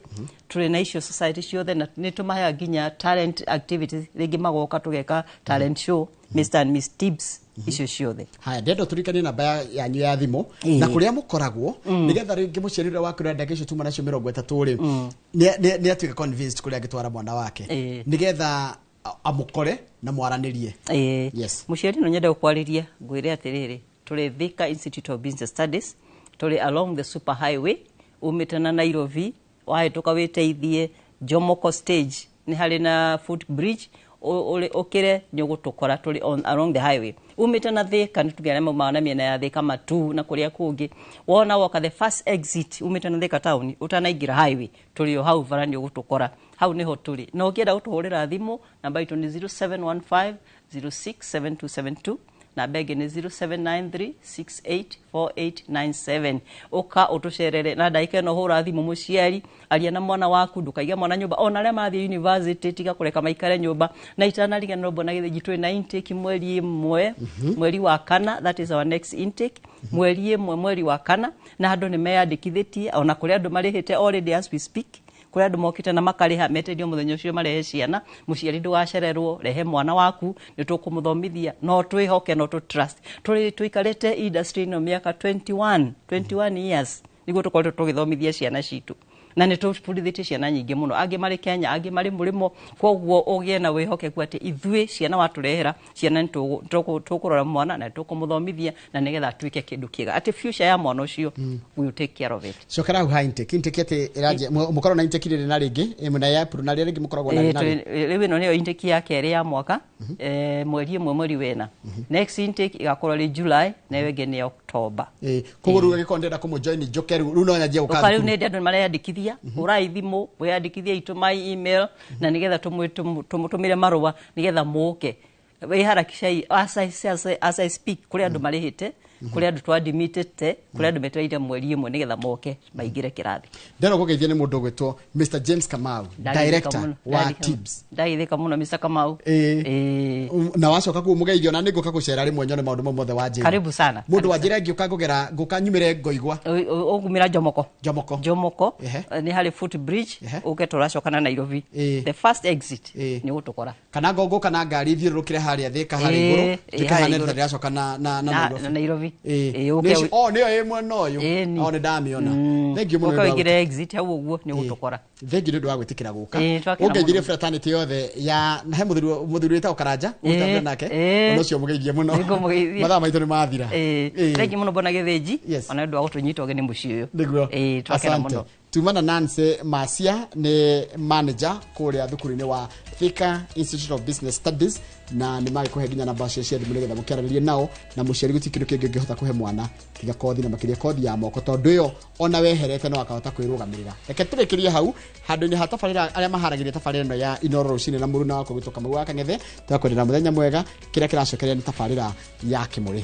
tũrĩ na icio society ciothe, na nĩ tũmaheaga nginya talent activities. Rĩngĩ magoka tũgeka talent show, Mr and Miss Tips, icio ciothe. Haya, ndĩrenda tũririkanie namba yanyu ya thimũ na kũrĩa mũkoragwo, nĩgetha rĩngĩ mũciari ũrĩa waku ndagĩka icio tuma nacio 30 rĩ, nĩ atuĩka convinced kũrĩa angĩtwara mwana wake, nĩgetha amũkore na mwaranĩrie. Yes. Mũciari, no nyende gũkwarĩria ngwĩre atĩrĩrĩ, tũrĩ Thika Institute of Business Studies, tũrĩ along the super highway umĩte na Nairobi, wahĩtũka wĩteithie Jomoko stage, nĩ harĩ na foot bridge, ũkĩre nĩ ũgũtũkora. Tũrĩ on along the highway umĩte na Thika, nĩ tuge arĩa maumaga na mĩena ya Thika Matu na kũrĩa kũngĩ, wona woka the first exit umĩte na Thika town ũtanaingĩra highway, tũrĩ o hau bara, nĩ ũgũtũkora hau, nĩho tũrĩ. Na ũngĩenda gũtũhũrĩra thimũ, namba itũ nĩ 0715 067272. Namba ĩngĩ nĩ 0793684897. Ũka ũtũcerere na ndagĩka ĩno, hũra thimũ mũciari, aria na mwana waku, ndũkaige mwana nyũmba. Ona arĩa marathiĩ university, tiga kũreka maikare nyũmba. Na itanariganĩrwo, mbona gĩthĩnji, twĩ na intake 1 mweri wa kana. That is our next intake, 1 mweri wa kana, na andũ nĩ meyandĩkithĩtie. Ona kũrĩ andũ marĩhĩte already as we speak, kũrĩ andũ mokĩte na makarĩha, meterio mũthenya ũcio marehe ciana. Mũciari, ndũgacererwo, rehe mwana waku, nĩ tũkũmũthomithia. No twĩhoke, no tũ trust. Tũrĩ tũikarĩte industry ĩno mĩaka 21, 21 years nĩguo tũkoretwo tũgĩthomithia ciana citũ, na nĩ tũbundithĩtie ciana nyingĩ mũno, angĩ marĩ Kenya, angĩ marĩ mũrĩmo. Koguo ũgĩe na wĩhokeku atĩ ithuĩ ciana watũrehera ciana, nĩ tũkũrora mwana na nĩ tũkũmũthomithia na nĩgetha atuĩke kĩndũ kĩega, atĩ future ya mwana ũcio, we will take care of it. Cokera hau ha intake. Intake atĩ ĩranjia, mũkorwo na intake rĩrĩ na rĩngĩ ĩmwe na ya April, na rĩrĩa rĩngĩ mũkoragwo na rĩ na rĩ? Rĩu ĩno nĩyo intake ya kerĩ ya mwaka, 1 mweri wena. Next intake ĩgakorwo rĩ July, na ĩyo ĩngĩ nĩ October. Koguo rĩu angĩkorwo ndĩrenda kũmũjoin njoke rĩu no nyanjie gũka Ũka rĩu thukuru. Nĩ andũ mareyandĩkithia, hũrai thimũ wĩyandĩkithie, itũmai email na nĩgetha tũmũtũmĩre marũa nĩgetha mũke wĩharakicai. As I speak, kũrĩ andũ marĩhĩte, kũrĩ andũ twadimitĩte, kũrĩ andũ metereire 1 nĩgetha moke maingĩre kĩrathi. Ndĩrenda kũgeithia nĩ mũndũ ũgwĩtwo Mr James Kamau, director wa TIBS. Ndagithĩka mũno, Mr Kamau. Na wacoka kuu mũgeithio, na nĩ ngũka gũcera rĩmwe nyone maũndũ mau mothe wa njĩra. Karibu sana. Mũndũ wa njĩra ngĩũka ngũgera ngũka nyumĩre ngoigwa. Ũgumĩra Jomoko. Jomoko. Jomoko nĩ harĩ foot bridge, ũke tũracoka na Nairobi, the first exit nĩ ũgũtũkora. Kana ngo ngũka na ngari thiũrũrũkĩre harĩa Thĩka harĩa igũrũ, njuke harĩa hane igũrũ. ndĩracoka na Nairobi. Na Nairobi. Ũke Oh, nĩyo ĩ mwena ũyũ. Ĩni. Oh, nĩ ndamĩona. Thank you mũno Ũke nĩ ũndũ wa ũingĩre exit hau ũguo, nĩ ũgũtũkora. Thengi nĩ ũndũ wa gwĩtĩkĩra gũka. Twakena Ũngeithirie mũno. fraternity yothe ya na he mũthuri wĩtagwo Karanja ũrutanaga nake, ona ũcio mũgeithie mũno. Nĩngũmũgeithia. Mathaa maitũ nĩ mathira. Thengi mũno, bwana Gĩthĩnji, ona nĩ ũndũ wa gũtũnyita ũgeni mũciĩ ũyũ. Nĩguo. Twakena Asante. mũno. Tuma na Nancy Masia, nĩ manager kũrĩa thukuru-inĩ wa Thika Institute of Business Studies, na nĩ magĩkũhe nginya namba cio cia thimũ nĩgetha mũkĩaranĩrie nao. Na mũciari, gũtirĩ kĩndũ kĩngĩ ũngĩhota kũhe mwana tiga kothi, na makĩria kothi ya moko, tondũ ĩyo ona weherete no akahota kwĩrũgamĩrĩra. Reke tũrĩkĩrie hau handũ-inĩ ha tabarĩra arĩa maharagĩria tabarĩra ĩno ya Inoro rũcinĩ na mũruna wakwa gwĩtwo Kamau wa Kang'ethe. Tũgakwendera mũthenya mwega. Kĩrĩa kĩracokeria nĩ tabarĩra ya Kĩmũrĩ.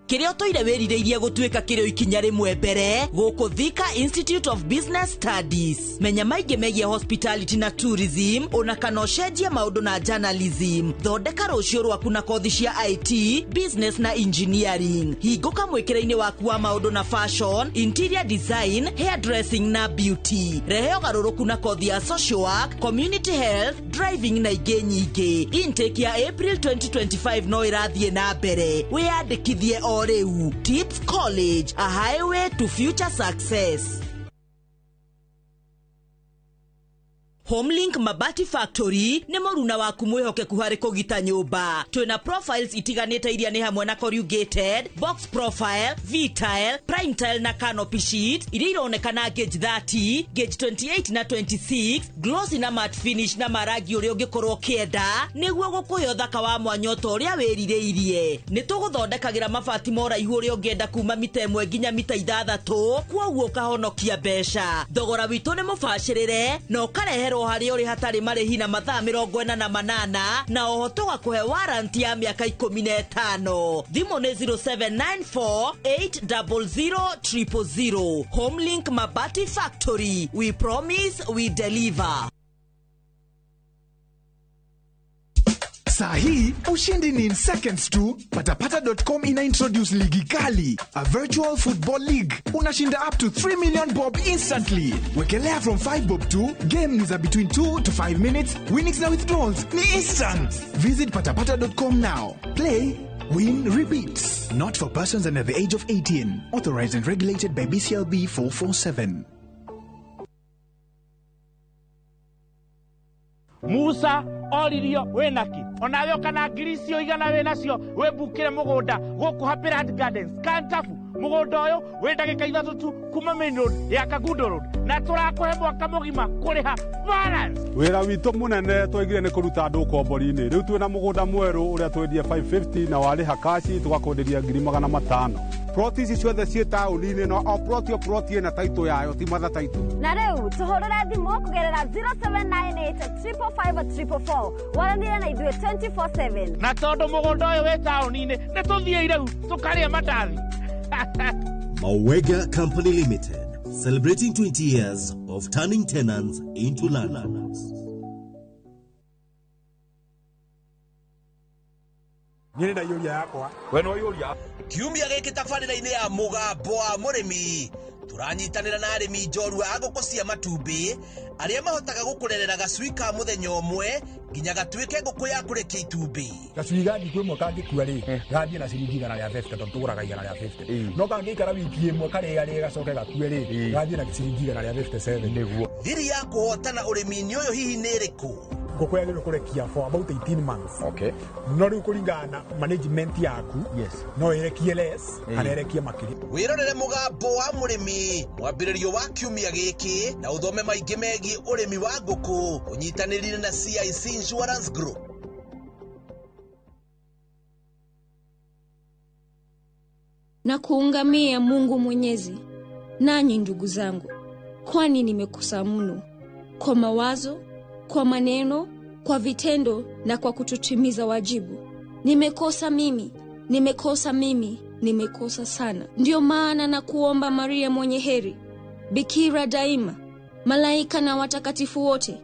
Kĩrĩa ũtũire wĩrirĩirie gũtuĩka kĩrĩ o ikinya rĩmwe mbere gũkũ Thika Institute of Business Studies. Menya maingĩ megiĩ hospitality na tourism, ona kana ũcenjie maũndũ na journalism. Thondeka rũciũ rwaku na kothi cia IT, business na engineering. Hingũka mwĩkĩre-inĩ waku wa maũndũ na fashion, interior design, hairdressing na beauty. Rehe ũgarũrũku na kothi ya social work, community health, driving na ingĩ nyingĩ. Intake ya April 2025 no ĩrathiĩ na mbere. Wĩyandĩkithie o rĩu. Tips College, a highway to future success. Homelink Mabati Factory nĩ mũruna waku mwĩhokeku harĩ kũgita nyũmba. Twĩna profiles itiganĩte iria nĩ hamwe na corrugated, box profile, V-tile, prime tile na canopy sheet iria ironekana gauge 30, gauge 28 na 26, glossy na matte finish na marangi ũrĩa ũngĩkorwo ũkĩenda nĩguo gũkũhe ũthaka wa mwanya ta ũrĩa wĩrirĩirie. Nĩ tũgũthondekagĩra mabati ma ũraihu ũrĩa ũngĩenda kuma mita 1 nginya mita 6, kwoguo ũkahonokia mbeca. Thogora witũ nĩ mũbacĩrĩre na ũkareherwo harĩa ũrĩ hatarĩ marĩhi na mathaa 48 na oho tũgakũhe warranty ya mĩaka 15. Thimũ nĩ 0794 800 000. Homelink Mabati Factory, we promise we deliver. Saa hii ushindi ni in seconds tu. Patapata.com ina introduce ligi kali, a virtual football league. Unashinda up to 3 million bob instantly. Wekelea from 5 bob tu. Game ni za between 2 to 5 minutes. Winnings na withdrawals ni instant. Visit patapata.com now. Play, win, repeat. Not for persons under the age of 18. Authorized and regulated by BCLB 447. Musa oririo wĩnaki onawe ũkana ngiri icio igana wĩnacio wĩmbukĩre mũgũnda gũkũ Happy Land Gardens Kantafu. Mũgũnda ũyũ wĩ ndagĩka 3 tu kuma main road ya Kangundo Road na tũrakũhe mwaka mũgima kũrĩha balance. Wĩra witũ mũnene twaigire nĩ kũruta andũ ũkombori-inĩ. Rĩu twĩna mũgũnda mwerũ ũrĩa twendie 550 na warĩha kaci tũgakwenderia ngiri 500. Ploti ici ciothe ciĩ taũni-inĩ no o ploti o ploti ĩna taitũ yayo ti matha taitũ. Na rĩu tũhũrĩre thimũ kũgerera 0798 555 444 waranĩre na ithuĩ 24/7. Na tondũ mũgũnda ũyũ wĩ taũni-inĩ nĩ tũthiĩi rĩu tũkarĩe mandathi. Mawega Company Limited, celebrating 20 years of turning tenants into landlords. Niĩ ndaiyũria yakwa. We no ũiyũria. Kiumia gĩkĩ tabarĩra-inĩ ya Mũgambo wa Mũrĩmi tũranyitanĩra na arĩmi njorua a ngũkũ cia matumbĩ arĩa mahotaga gũkũrerera gacui ka mũthenya ũmwe nginya gatuĩke ngũkũ ya kũrekia itumbĩ. Gacui ga thikũ ĩmwe kangĩkua rĩ, gathiĩ na ciringi 150 tondũ tũgũraga 150. No kangĩikara wiki ĩmwe karĩarĩe gacoke gakue rĩ, gathiĩ na ciringi 157. Nĩguo. Thiri ya kũhotana ũrĩmi-inĩ ũyũ hihi nĩ ĩrĩkũ? Ngũkũ yagĩrĩirwo kũrekia for about 18 months. Okay. No rĩu kũringana na management yaku, yes, no ĩrekie less kana ĩrekie makĩria. Wĩrorere Mũgambo wa Mũrĩmi mwambĩrĩrio wa kiumia gĩkĩ na ũthome maingĩ megiĩ ũrĩmi wa ngũkũ ũnyitanĩrire na CIC Insurance Group. Na kuungamia Mungu Mwenyezi, nanyi ndugu zangu, kwani nimekosa mno kwa mawazo, kwa maneno, kwa vitendo na kwa kutotimiza wajibu. Nimekosa mimi, nimekosa mimi, nimekosa sana. Ndiyo maana na kuomba Maria mwenye heri, Bikira daima, malaika na watakatifu wote,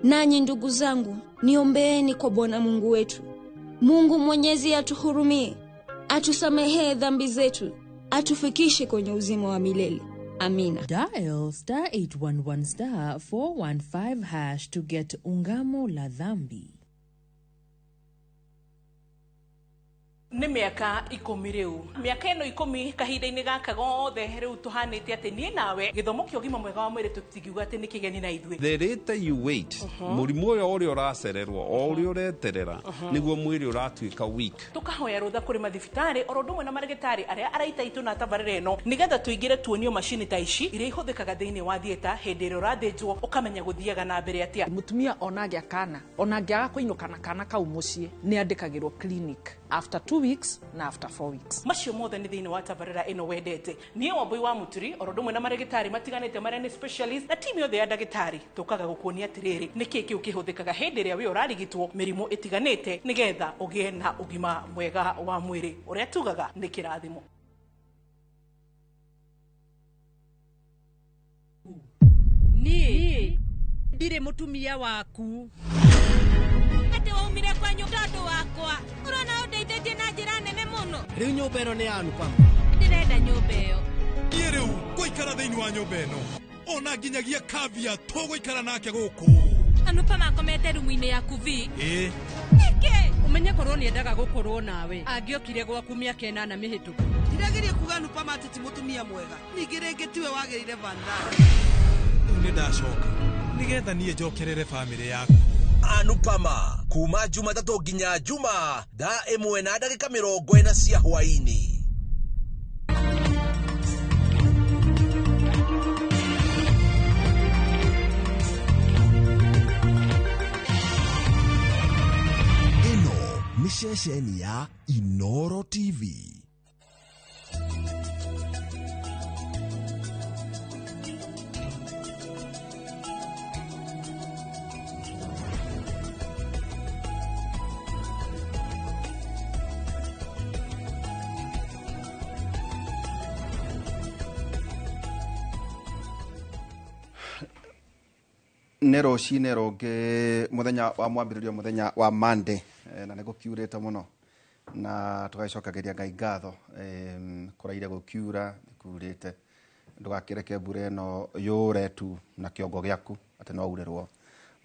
nanyi ndugu zangu, niombeeni kwa Bwana Mungu wetu. Mungu Mwenyezi atuhurumie, atusamehee dhambi zetu, atufikishe kwenye uzima wa milele. Amina. Dial star 811 star 415 hash to get Ungamo la Dhambi. Nĩ mĩaka 10 rĩu. Mĩaka ĩno 10 kahinda-inĩ gaka gothe rĩu tũhanĩte atĩ niĩ nawe gĩthomo kĩa ũgima mwega wa mwĩrĩ tũtingiuga atĩ nĩ kĩgeni na ithuĩ. The later you wait, mũrimũ ũyũ ũrĩa ũracererwo o ũrĩa ũreterera nĩguo mwĩrĩ ũratuĩka weak. Tũkahoya rũtha kũrĩ mathibitarĩ oro ũndũ ũmwe na marĩgĩtarĩ arĩa araita itũ na tabarĩra ĩno nĩgetha tũingĩre tuonio macini ta ici iria ihũthĩkaga thĩinĩ wa theatre hĩndĩ ĩrĩa ũrathĩnjwo ũkamenya gũthiaga na mbere atĩa. Mũtumia ona agĩa kana ona angĩaga kũinũka na kana kau mũciĩ nĩ andĩkagĩrwo clinic after 2 weeks na after 4 weeks. Macio mothe nĩ thĩinĩ wa tabarĩra ĩno wendete. Niĩ Wambui wa Mũturi oro ũndũ ũmwe na marĩgĩtarĩ matiganĩte marĩa nĩ specialist na timu yothe ya ndagĩtarĩ tũkaga gũkuonia atĩrĩrĩ nĩkĩĩ kĩu kĩhũthĩkaga hĩndĩ ĩrĩa wĩ ũrarigitwo mĩrimũ ĩtiganĩte nĩgetha ũgĩe na ũgima mwega wa mwĩrĩ ũrĩa tugaga nĩ kĩrathimo. Niĩ ndirĩ mũtumia waku. Atĩ waumire kwanyu tondũ wakwa ũrona ũndeithĩtie na njĩra nene mũno. Rĩu nyũmba ĩno nĩ ya Anupama. Ndĩrenda nyũmba ĩyo. Niĩ rĩu ngũikara thĩinĩ wa nyũmba ĩno ona nginyagia Kavia tũgũikara nake gũkũ. Anupama akomete rumu-inĩ yaku vi. Ĩĩ. Nĩkĩ? Ũmenye korwo nĩendaga gũkorwo nawe angĩokire gwaku mĩaka 8 mĩhĩtũku. Ndirageria kuga Anupama atĩ ti mũtumia mwega, ningĩ rĩngĩ tiwe wagĩrĩire Vandana. Rĩu nĩ ndacoka. Nĩgetha niĩ njokerere bamĩrĩ yakwa. Anupama kuma Jumatatũ nginya Juma thaa 1 na ndagĩka 40 cia hwaĩ-inĩ. Ĩno nĩ ceceni ya Inoro TV. Nä rå cinä rå ngä må thenya wa mwambä rä rio må thenya wa Monday, na nä gå kiurä te må no na tå gagä cokageria Ngai ngatho. Kå raire gå kiura nä kurä te ndå reke mbura ä no yå re tu na kä ongo gä aku atä no urä rwo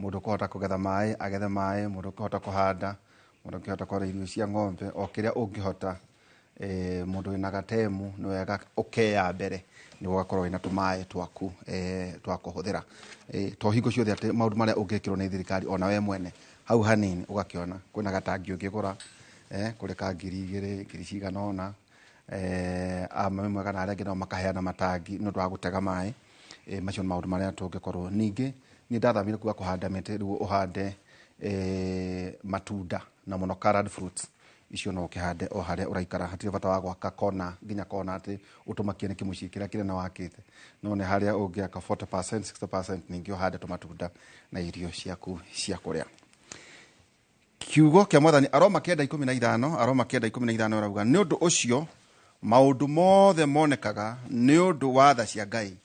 må ndå kåhota kå getha maä agethe maä må ndå kåhota kå handa må ndå kĩhota kũrĩa irio cia ng'ombe o kĩrĩa ũngĩhota. Mũndũ wĩna gatemu nĩ wega ũkeya mbere nĩguo ũgakorwo wĩna tũmaĩ twaku twa kũhũthĩra. To hingo ciothe atĩ maũndũ marĩa ũngĩkĩrwo nĩ thirikari ona we mwene hau hanini ũgakĩona kwĩna gatangi ũngĩgũra kũrĩ ka 2000 ngiri cigana ũna. Mami mwega na arĩa angĩ nao makaheana matangi nĩ ũndũ wa gũtega maĩ. Macio nĩ maũndũ marĩa tũngĩkorwo. Ningĩ niĩ ndathamire kuga kũhanda mĩtĩ rĩu ũhande matunda na mũno colored fruits icio no ũkĩhande o harĩa ũraikara hatirĩ bata wa gwaka kona nginya kona atĩ ũtũmakie nĩ kĩmũciĩ kĩrĩa kĩnene wakĩte no nĩ harĩa ũngĩaka 40% 60% ningĩ ũhande tũmatunda na irio ciaku cia kũrĩa. Kiugo kĩa Mwathani Aroma 9:15 Aroma 9:15 ĩrauga nĩ ũndũ ũcio maũndũ mothe monekaga nĩ ũndũ wa tha cia Ngai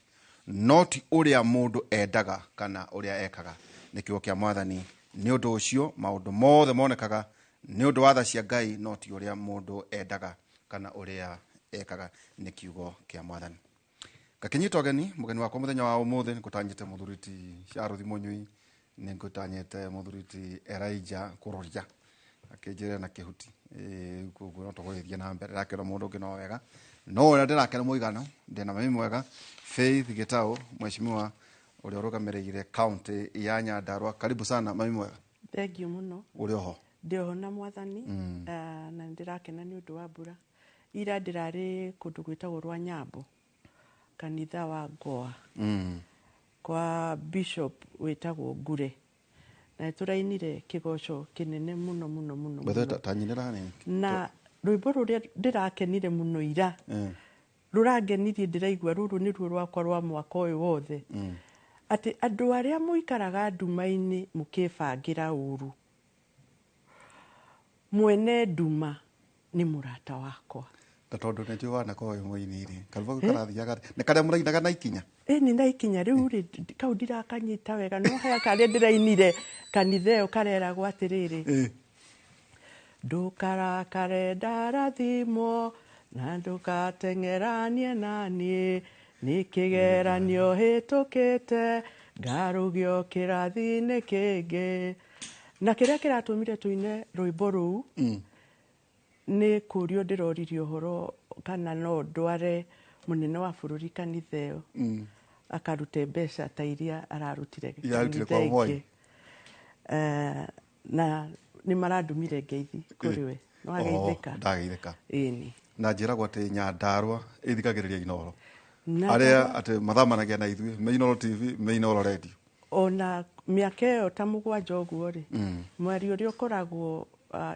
no ti ũrĩa mũndũ endaga kana ũrĩa ekaga. Nĩ kiugo kĩa Mwathani nĩ ũndũ ũcio maũndũ mothe monekaga nĩ ũndũ wa tha cia Ngai no ti ũrĩa mũndũ endaga kana ũrĩa ekaga. Nĩ kiugo kĩa Mwathani. Ngakinyita ũgeni mũgeni wakwa mũthenya wa ũmũthĩ nĩ ngũtanyĩte mũthuri ti Charles Mũnyui nĩ ngũtanyĩte mũthuri ti Elijah Kũroria akĩnjĩra na kĩhuti koguo no tũgũgĩthiĩ na mbere ndakĩona mũndũ ũngĩ no wega no ũrĩa ndĩrakena mũigana ndĩna mami mwega Faith Gitau mheshimiwa ũrĩa ũrũgamĩrĩire county ya Nyandarua. Karibu sana mami mwega. Thengiũ mũno. Ũrĩ oho? Ndĩ oho na Mwathani. Na nĩ ndĩrakena nĩ ũndũ wa mbura. Ira ndĩrarĩ kũndũ gwĩtagwo rwa Nyambo kanitha wa Goa kwa bishop wĩtagwo Ngure na nĩtũrainire kĩgoco kĩnene mũno mũno mũno mũno. Ta nyinĩra hanini. Na rwĩmbo rũrĩa ndĩrakenire mũno ira rũrangenirie ndĩraigua rũrũ nĩruo rwakwa rwa mwaka ũyũ wothe atĩ andũ arĩa mũikaraga nduma-inĩ mũkĩbangĩra ũru mwene nduma nĩ mũrata wakwa. Ta tondũ nĩ njũĩ wanakorwo wĩ mũini-rĩ karwĩmbo kau karathiaga nĩ karĩa mũrainaga na ikinya. Ĩni na ikinya rĩu rĩ kau ndirakanyita wega no he karĩa ndĩrainire kanitha ĩyo kareragwo atĩrĩrĩ ndũkarakare ndarathimwo na ndũgateng'eranie na niĩ nĩ kĩgeranio hĩtũkĩte ngarũgio kĩrathi-inĩ kĩngĩ. Na kĩrĩa kĩratũmire tũine rwĩmbo rũu nĩ kũrio ndĩroririe ũhoro kana no ndware mũnene wa bũrũri kanitha ĩyo akarute mbeca ta iria ararutire Irarutire kanitha kwa Moi. ĩngĩ. Na nĩ marandũmire ngeithi kũrĩ we nĩwageithĩka. Ndageithĩka. Ĩni. Na njĩragwo atĩ Nyandarua ĩthikagĩrĩria Inoro Na arĩa atĩ mathamanagia na ithuĩ me Inoro TV me Inoro Radio. Ona mĩaka ĩyo ta 7 ũguo rĩ mwario ũrĩa ũkoragwo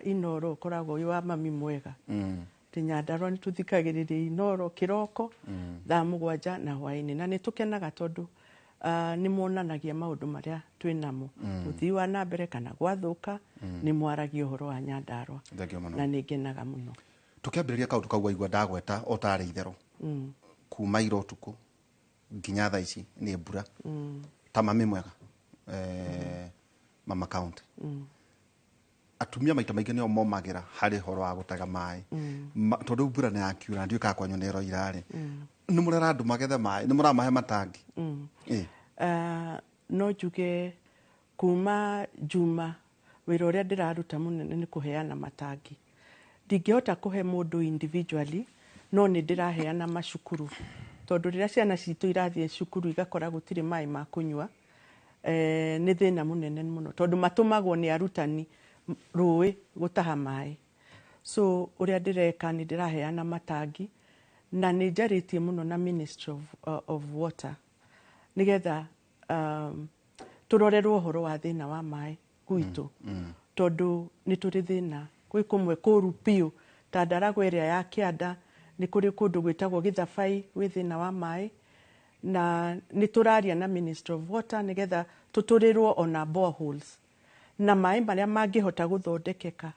Inoro ũkoragwo wĩ wa mami mwega atĩ Nyandarua nĩ tũthikagĩrĩria Inoro kĩroko thaa 7 na hwaĩ-inĩ na nĩ tũkenaga tondũ nĩ monanagia maũndũ marĩa twĩ namo ũthii wa na mbere kana gwathũka nĩ mwaragia ũhoro wa Nyandarua Thengiũ mũno. na nĩ ngenaga mũno. Tũkĩambĩrĩria kaũndũ kau waigua ndagweta o tarĩ itherũ kuma ira ũtukũ nginya thaa ici nĩ mbura ta mami mwega mama county atumia maita maingĩ nĩo momagĩra harĩ ũhoro wa gũtega maĩ tondũ mbura nĩ yakiura ndiũĩ kana kwanyu nĩ ĩroira rĩ nĩ mũrera andũ magethe maĩ nĩ mũramahe matangi. No njuge kuma Juma wĩra ũrĩa ndĩraruta mũnene nĩ kũheana matangi. Ndingĩhota kũhe mũndũ individually no nĩ ndĩraheana macukuru tondũ rĩrĩa ciana citũ irathiĩ cukuru igakora gũtirĩ maĩ ma kũnyua. Nĩ thĩna mũnene mũno tondũ matũmagwo nĩ arutani rũĩ gũtaha maĩ. So ũrĩa ndĩreka nĩ ndĩraheana matangi na nĩ njarĩtie mũno na Ministry of Water nĩgetha tũrorerwo ũhoro wa thĩna wa maĩ gwitũ, tondũ nĩ tũrĩ thĩna gwĩ kũmwe kũru biũ ta Ndaragwa ĩrĩa ya kĩanda, nĩ kũrĩ kũndũ gwĩtagwo Gĩthabai gwĩ thĩna wa maĩ, na nĩ tũraria na Ministry of Water nĩgetha tũtũrĩrwo ona boreholes na maĩ marĩa mangĩhota gũthondekeka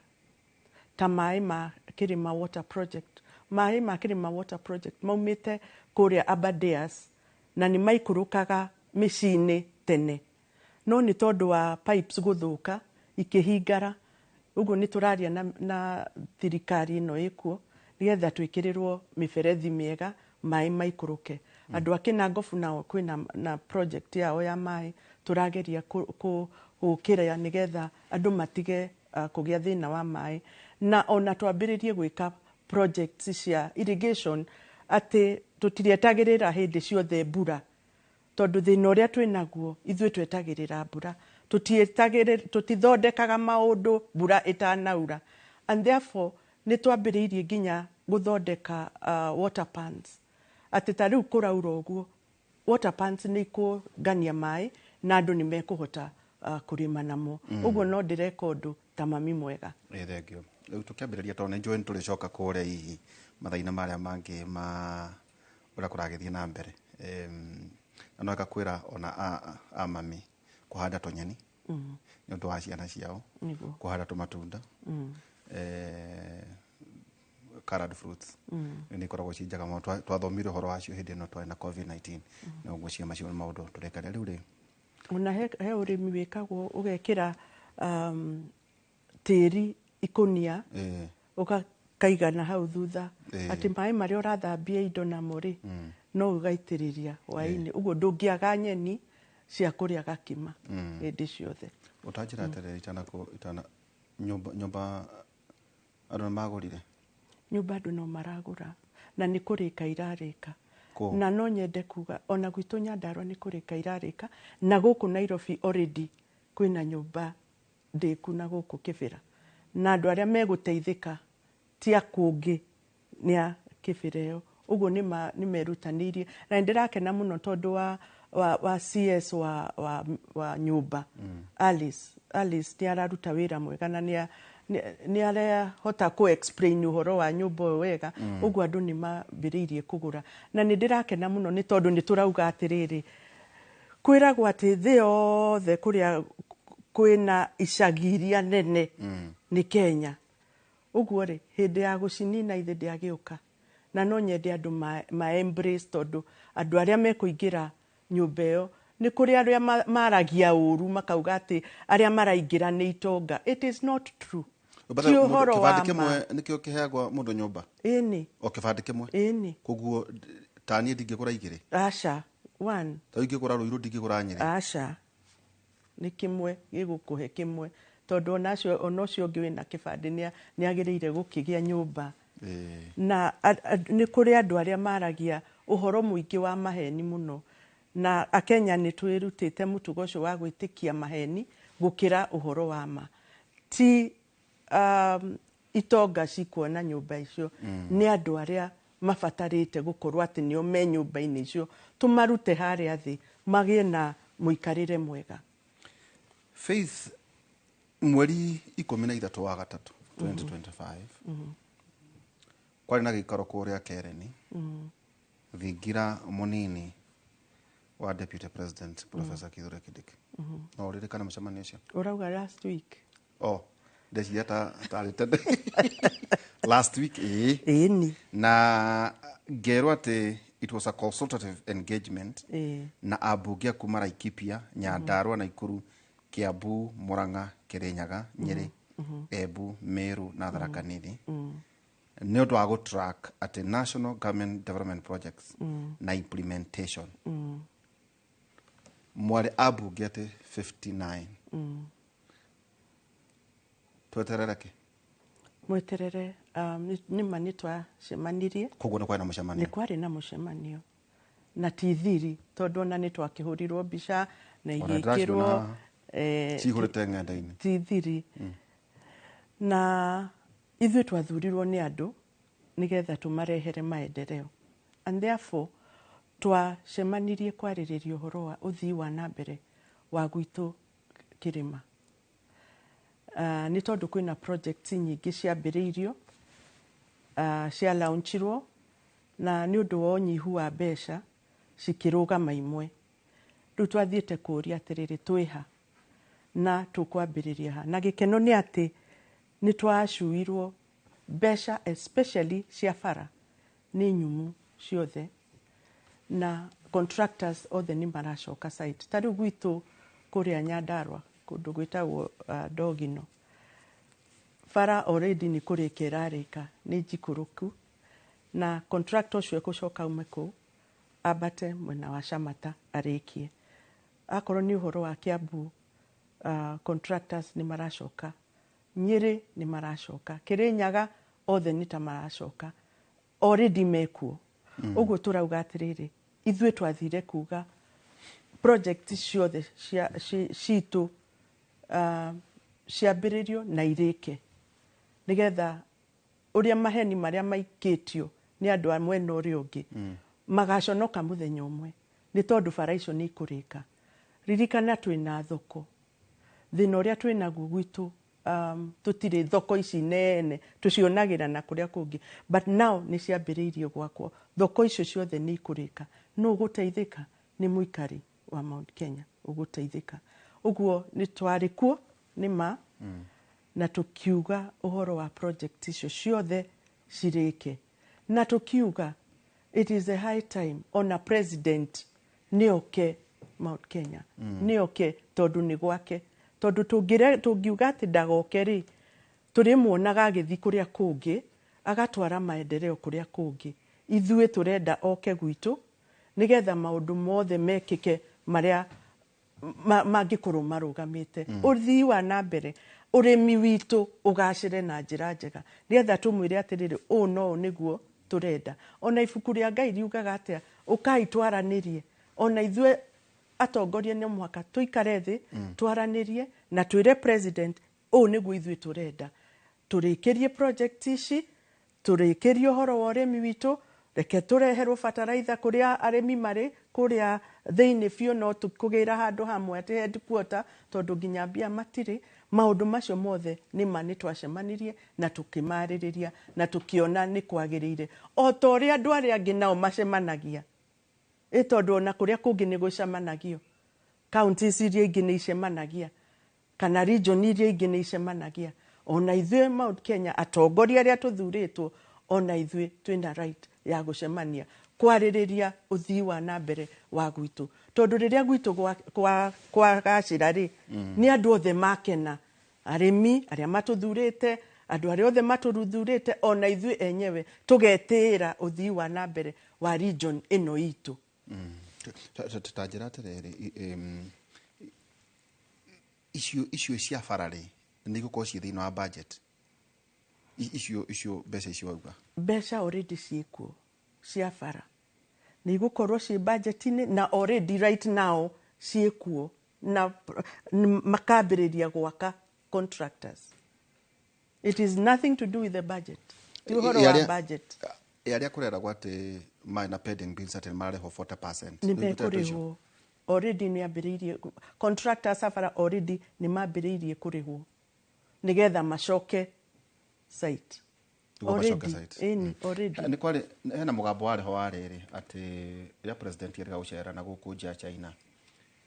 ta maĩ ma Kĩrĩma Water Project. Maĩ ma Kĩrĩma Water Project maumĩte kũrĩa Aberdares na nĩ maikũrũkaga mĩciĩ-inĩ tene, no nĩ tondũ wa pipes gũthũka ikĩhingara. Ũguo nĩ tũraria na thirikari ĩno ĩkuo nĩgetha twĩkĩrĩrwo mĩberethi mĩega maĩ maikũrũke. Andũ a Kĩnangobu nao kwĩna na project yao ya maĩ tũrageria gũkĩra nĩgetha andũ matige kũgĩa thĩna wa maĩ, na ona twambĩrĩrie gwĩka projects cia irrigation atĩ tũtirietagĩrĩra hĩndĩ ciothe mbura, tondũ thĩna ũrĩa twĩnaguo ithuĩ twetagĩrĩra mbura, tũtithondekaga maũndũ mbura ĩtanaura, and therefore nĩ twambĩrĩirie nginya gũthondeka water pans, atĩ ta rĩu kũraura ũguo water pans nĩ ikũngania maĩ na andũ nĩ mekũhota kũrĩma namo. Ũguo no ndĩreka ũndũ ta mami mwega. Ĩ, thengio. Rĩu tũkĩambĩrĩria, tondũ nĩ njũĩ nĩ tũrĩcoka kũrĩa hihi mathaina marĩa mangĩ ma ũrĩa kũragĩthiĩ na mbere. Na no kwĩra ona a mami kũhanda tũnyeni nĩ ũndũ wa ciana ciao, kũhanda tũmatunda, colored fruits, nĩ ikoragwo ci njega mũno. Twathomire ũhoro wacio hĩndĩ ĩno twarĩ na COVID-19, na ngwĩciria macio nĩ maũndũ tũreka rĩu rĩ. Ona he ũrĩmi wĩkagwo ũgekĩra tĩri ikũnia ũgakaigana hau thutha, atĩ maĩ marĩa ũrathambia indo namo rĩ, no ũgaitĩrĩria hwaĩ-inĩ, ũguo ndũngĩaga nyeni cia kũrĩa gakima hĩndĩ ciothe. Ũtanjĩra atĩrĩrĩ, itana nyũmba andũ nĩ magũrire? Nyũmba andũ no maragũra na nĩ kũrĩka irarĩka. Kũ? Na no nyende kuga ona gwitũ Nyandarua nĩ kũrĩka irarĩka, na gũkũ Nairobi already kwĩna nyũmba ndĩku na gũkũ Kĩbĩra, na andũ arĩa megũteithĩka ti a kũngĩ, nĩ a Kĩbĩra ĩyo. Ũguo nĩ merutanĩirie na nĩ ndĩrakena mũno tondũ wa CS wa nyũmba, Alice nĩ araruta wĩra mwega na nĩ arahota kũ explain ũhoro wa nyũmba ũyũ wega. Ũguo andũ nĩ mambĩrĩirie kũgũra na nĩ ndĩrakena mũno nĩ tondũ nĩ tũrauga atĩrĩrĩ, kwĩragwo atĩ thĩ yothe kũrĩa kwĩna icagi iria nene nĩ Kenya. Ũguo rĩ, hĩndĩ ya gũcinina ithe ndĩagĩũka, na no nyende andũ ma embrace, tondũ andũ arĩa mekũingĩra nyũmba ĩyo nĩ kũrĩ arĩa maragia ũru makauga atĩ arĩa maraingĩra nĩ itonga. It is not true. Ti ũhoro wa Kĩbandĩ ma. kĩmwe nĩkĩo kĩheagwo mũndũ nyũmba? Ĩni. O kĩbandĩ kĩmwe? Ĩni. Koguo ta niĩ ndingĩgũra igĩrĩ? Aca, one. Ta ingĩgũra Ruiru ndingĩgũra Nyĩrĩ? Aca, nĩ kĩmwe gĩgũkũhe kĩmwe, tondũ ona ũcio ũngĩ wĩna kĩbandĩ nĩ agĩrĩire gũkĩgĩa nyũmba. Na nĩ kũrĩ andũ arĩa maragia ũhoro mũingĩ wa maheni mũno, na akenya nĩ twĩrutĩte mũtugo ũcio wa gwĩtĩkia maheni gũkĩra ũhoro wa ma. Ti itonga cikuona nyũmba icio, nĩ andũ arĩa mabatarĩte gũkorwo atĩ nĩo me nyũmba-inĩ icio, tũmarute harĩa thĩ magĩe na mũikarĩre mwega. Faith, mweri 13 wa gatatũ 2025 kwarĩ na gĩikaro kũrĩa Kereni, thingira mũnini wa Deputy President Professor Kithure Kindiki. No ũririkane mũcemanio ũcio? Ũrauga last week? Oh, ndeciria ta tarĩ tene. Last week, ĩĩ. Ĩni. Na ngerwo atĩ it was a consultative engagement na ambunge a kuma Laikipia, Nyandarua, Nakuru, Kiambu, Murang'a, Kirinyaga, Nyeri, Embu, Meru na Tharaka Nithi nĩ ũndũ wa gũ-track atĩ national government development projects na implementation. Mwarĩ ambunge atĩ 59. Tweterere kĩ? Mweterere, nĩ ma nĩ twacemanirie. Koguo nĩ kwarĩ na mũcemanio? Nĩ kwarĩ na mũcemanio na ti thiri, tondũ ona nĩ twakĩhũrirwo mbica Na Ona ndĩraciona igĩkĩrwo haha. Cihũrĩte ng'enda-inĩ. Ti thiri. Na ithuĩ twathurirwo nĩ andũ nĩgetha tũmarehere maendeleo, and therefore twacemanirie kwarĩrĩria ũhoro wa ũthii wa na mbere wa gwitũ kĩrĩma. Nĩ tondũ kwĩna projects nyingĩ ciambĩrĩirio, cia launchirwo, na nĩ ũndũ wa ũnyihu wa mbeca cikĩrũgama imwe. Rĩu twathiĩte kũũria atĩrĩrĩ, twĩha na tũkwambĩrĩria ha? Na gĩkeno nĩ atĩ nĩ twacuirwo mbeca, especially cia bara nĩ nyumu ciothe, na contractors othe nĩ maracoka site. Ta rĩu gwitũ kũrĩa Nyandarua, kũndũ gwĩtagwo Ndogino, bara already nĩ kũrĩka ĩrarĩka, nĩ njikũrũku, na contractor ũcio ekũcoka aume kũu ambate mwena wa Shamata arĩkie. Akorwo nĩ ũhoro wa Kiambu, contractors nĩ maracoka, Nyĩrĩ nĩ maracoka, Kĩrĩnyaga othe nĩ ta maracoka, already mekuo. Ũguo tũrauga atĩrĩrĩ, ithuĩ twathire kuga project ciothe citũ ciambĩrĩrio na irĩke, nĩgetha ũrĩa maheni marĩa maikĩtio nĩ andũ a mwena ũrĩa ũngĩ magaconoka mũthenya ũmwe, nĩ tondũ bara icio nĩ ikũrĩka. Ririkana twĩna thoko, thĩna ũrĩa twĩnaguo gwitũ, tũtirĩ thoko ici nene tũcionagĩra na kũrĩa kũngĩ, but now nĩ ciambĩrĩirie gwakwo. Thoko icio ciothe nĩ ikũrĩka. Nũ ũgũteithĩka? Nĩ mũikari wa Mount Kenya ũgũteithĩka. Ũguo nĩ twarĩ kuo nĩ ma, na tũkiuga ũhoro wa project icio ciothe cirĩke, na tũkiuga it is a high time ona president nĩ oke Mount Kenya. Nĩ oke tondũ nĩ gwake, tondũ tũngiuga atĩ ndagoke rĩ, tũrĩmuonaga agĩthiĩ kũrĩa kũngĩ, agatwara maendeleo kũrĩa kũngĩ. Ithuĩ tũrenda oke gwitũ nĩgetha maũndũ mothe mekĩke marĩa mangĩkorwo marũgamĩte. Ũthii wa na mbere, ũrĩmi witũ ũgacĩre na njĩra njega, nĩgetha tũmwĩre atĩrĩrĩ, ũũ no ũũ nĩguo tũrenda. Ona ibuku rĩa Ngai riugaga atĩa? Ũkai twaranĩrie. Ona ithuĩ atongoria nĩ mũhaka tũikare thĩ, twaranĩrie na twĩre president ũũ nĩguo ithuĩ tũrenda, tũrĩkĩrie project ici, tũrĩkĩrie ũhoro wa ũrĩmi witũ. Reke tũreherwo bataraitha kũrĩa arĩmi marĩ kũrĩa thĩinĩ biũ, no tũkũgĩra handũ hamwe atĩ headquarter, tondũ nginya mbia matirĩ. Maũndũ macio mothe nĩ ma nĩ twacemanirie na tũkĩmarĩrĩria na tũkĩona nĩ kwagĩrĩire, o ta ũrĩa andũ arĩa angĩ nao macemanagia. Ĩ tondũ ona kũrĩa kũngĩ nĩ gũcemanagio, counties iria ingĩ nĩ icemanagia, kana region iria ingĩ nĩ icemanagia, ona ithuĩ Mount Kenya atongoria arĩa tũthurĩtwo, ona ithuĩ twĩna right ya gũcemania kwarĩrĩria ũthii wa na mbere wa gwitũ, tondũ rĩrĩa gwitũ kwagacĩra rĩ, nĩ andũ othe makena, arĩmi arĩa matũthurĩte, andũ arĩa othe matũthurĩte, ona ithuĩ enyewe tũgetĩĩra ũthii wa na mbere wa region ĩno itũ. Ta njĩra atĩrĩrĩ, icio cia bara rĩ, nĩ igũkorwo ciĩ thĩinĩ wa budget icio mbeca icio wauga? Mbeca already ciĩkuo cia bara, nĩ igũkorwo ciĩ budget-inĩ, na already right now ciĩkuo, na makambĩrĩria gwaka contractors. It is nothing to do with the budget, ti ũhoro wa budget. Arĩa kũreragwo atĩ marĩ na pending bills atĩ nĩ mararĩhwo 40%? Nĩ mekũrĩhwo. Already nĩ ambĩrĩirie contractors a bara, already nĩ mambĩrĩirie kũrĩhwo nĩgetha macoke site. Nĩguo macoke Already, site. ĩni, already. Nĩ kwarĩ hena mũgambo warĩ ho wa rĩrĩ, atĩ rĩrĩa president erĩga gũcera na gũkũ nja ya China,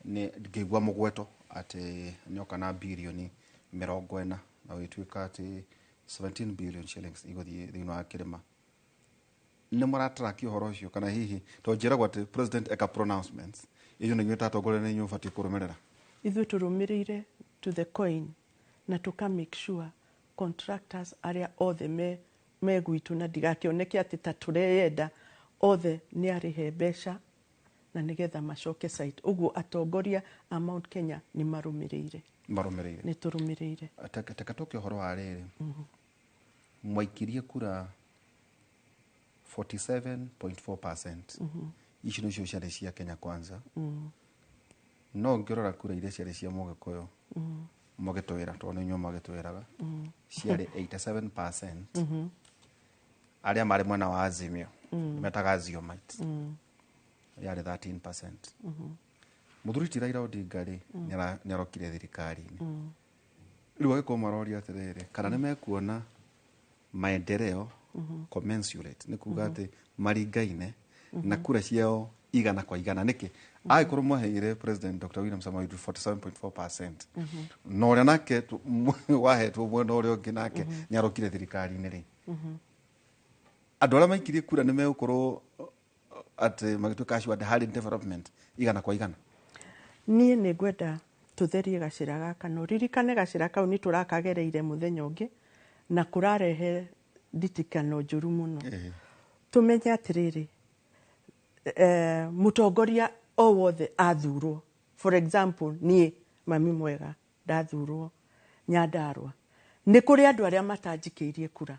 nĩ ngĩigua mũgweto atĩ nĩoka na birioni 40, na gũgĩtuĩka atĩ 17 billion shillings igũthiĩ thĩinĩ wa kĩrĩma. Nĩ mũratraki ũhoro ũcio, kana hihi tondũ njĩragwo atĩ president eka pronouncements icio, nĩ inyuĩ ta atongoria nĩ inyuĩ ũbatiĩ kũrũmĩrĩra? Ithuĩ tũrũmĩrĩire to the coin, na tũka make sure contractors arĩa othe me gwitũ, na ndigakĩoneke atĩ ta tũreyenda, othe nĩ arĩhe mbeca na nĩgetha macoke site. Ũguo atongoria a Mount Kenya nĩ marũmĩrĩire. Marũmĩrĩire. Nĩ tũrũmĩrĩire. Teka tũke ũhoro wa rĩrĩ, mwaikirie kura 47.4%. Icio nĩcio ciarĩ cia Kenya Kwanza. No ngĩrora kura iria ciarĩ cia Mũgĩkũyũ, mũgĩtwĩra tondũ nĩ inyuĩ magĩtwĩraga, ciarĩ 87%. Arĩa marĩ mwena wa Azimio, metaga Aziomite, yarĩ 13%. Mũthuri ti Raila Odinga rĩ, nĩarokire thirikari-inĩ. Rĩu agĩkorwo maroria atĩrĩrĩ, kana nĩ mekuona maendeleo commensurate, nĩ kuga atĩ maringaine na kura ciao igana kwa igana. Nĩkĩ agĩkorwo mwaheire President Dr. William Samoei Ruto 47.4%, na ũrĩa nake wahetwo mwena ũrĩa ũngĩ nake nĩ arokire thirikari-inĩ rĩ, andũ arĩa maikirie kura nĩ megũkorwo atĩ magĩtuĩka assured harĩ development igana kwa igana? Niĩ nĩ ngwenda tũtherie gacĩra gaka, na ũririkane gacĩra kau nĩ tũrakagereire mũthenya ũngĩ na kũrarehe nditikano njũru mũno. Tũmenye atĩrĩrĩ, mũtongoria o wothe athurwo, for example niĩ Mami Mwega ndathurwo Nyandarua, nĩ kũrĩ andũ arĩa matanjikĩirie kura,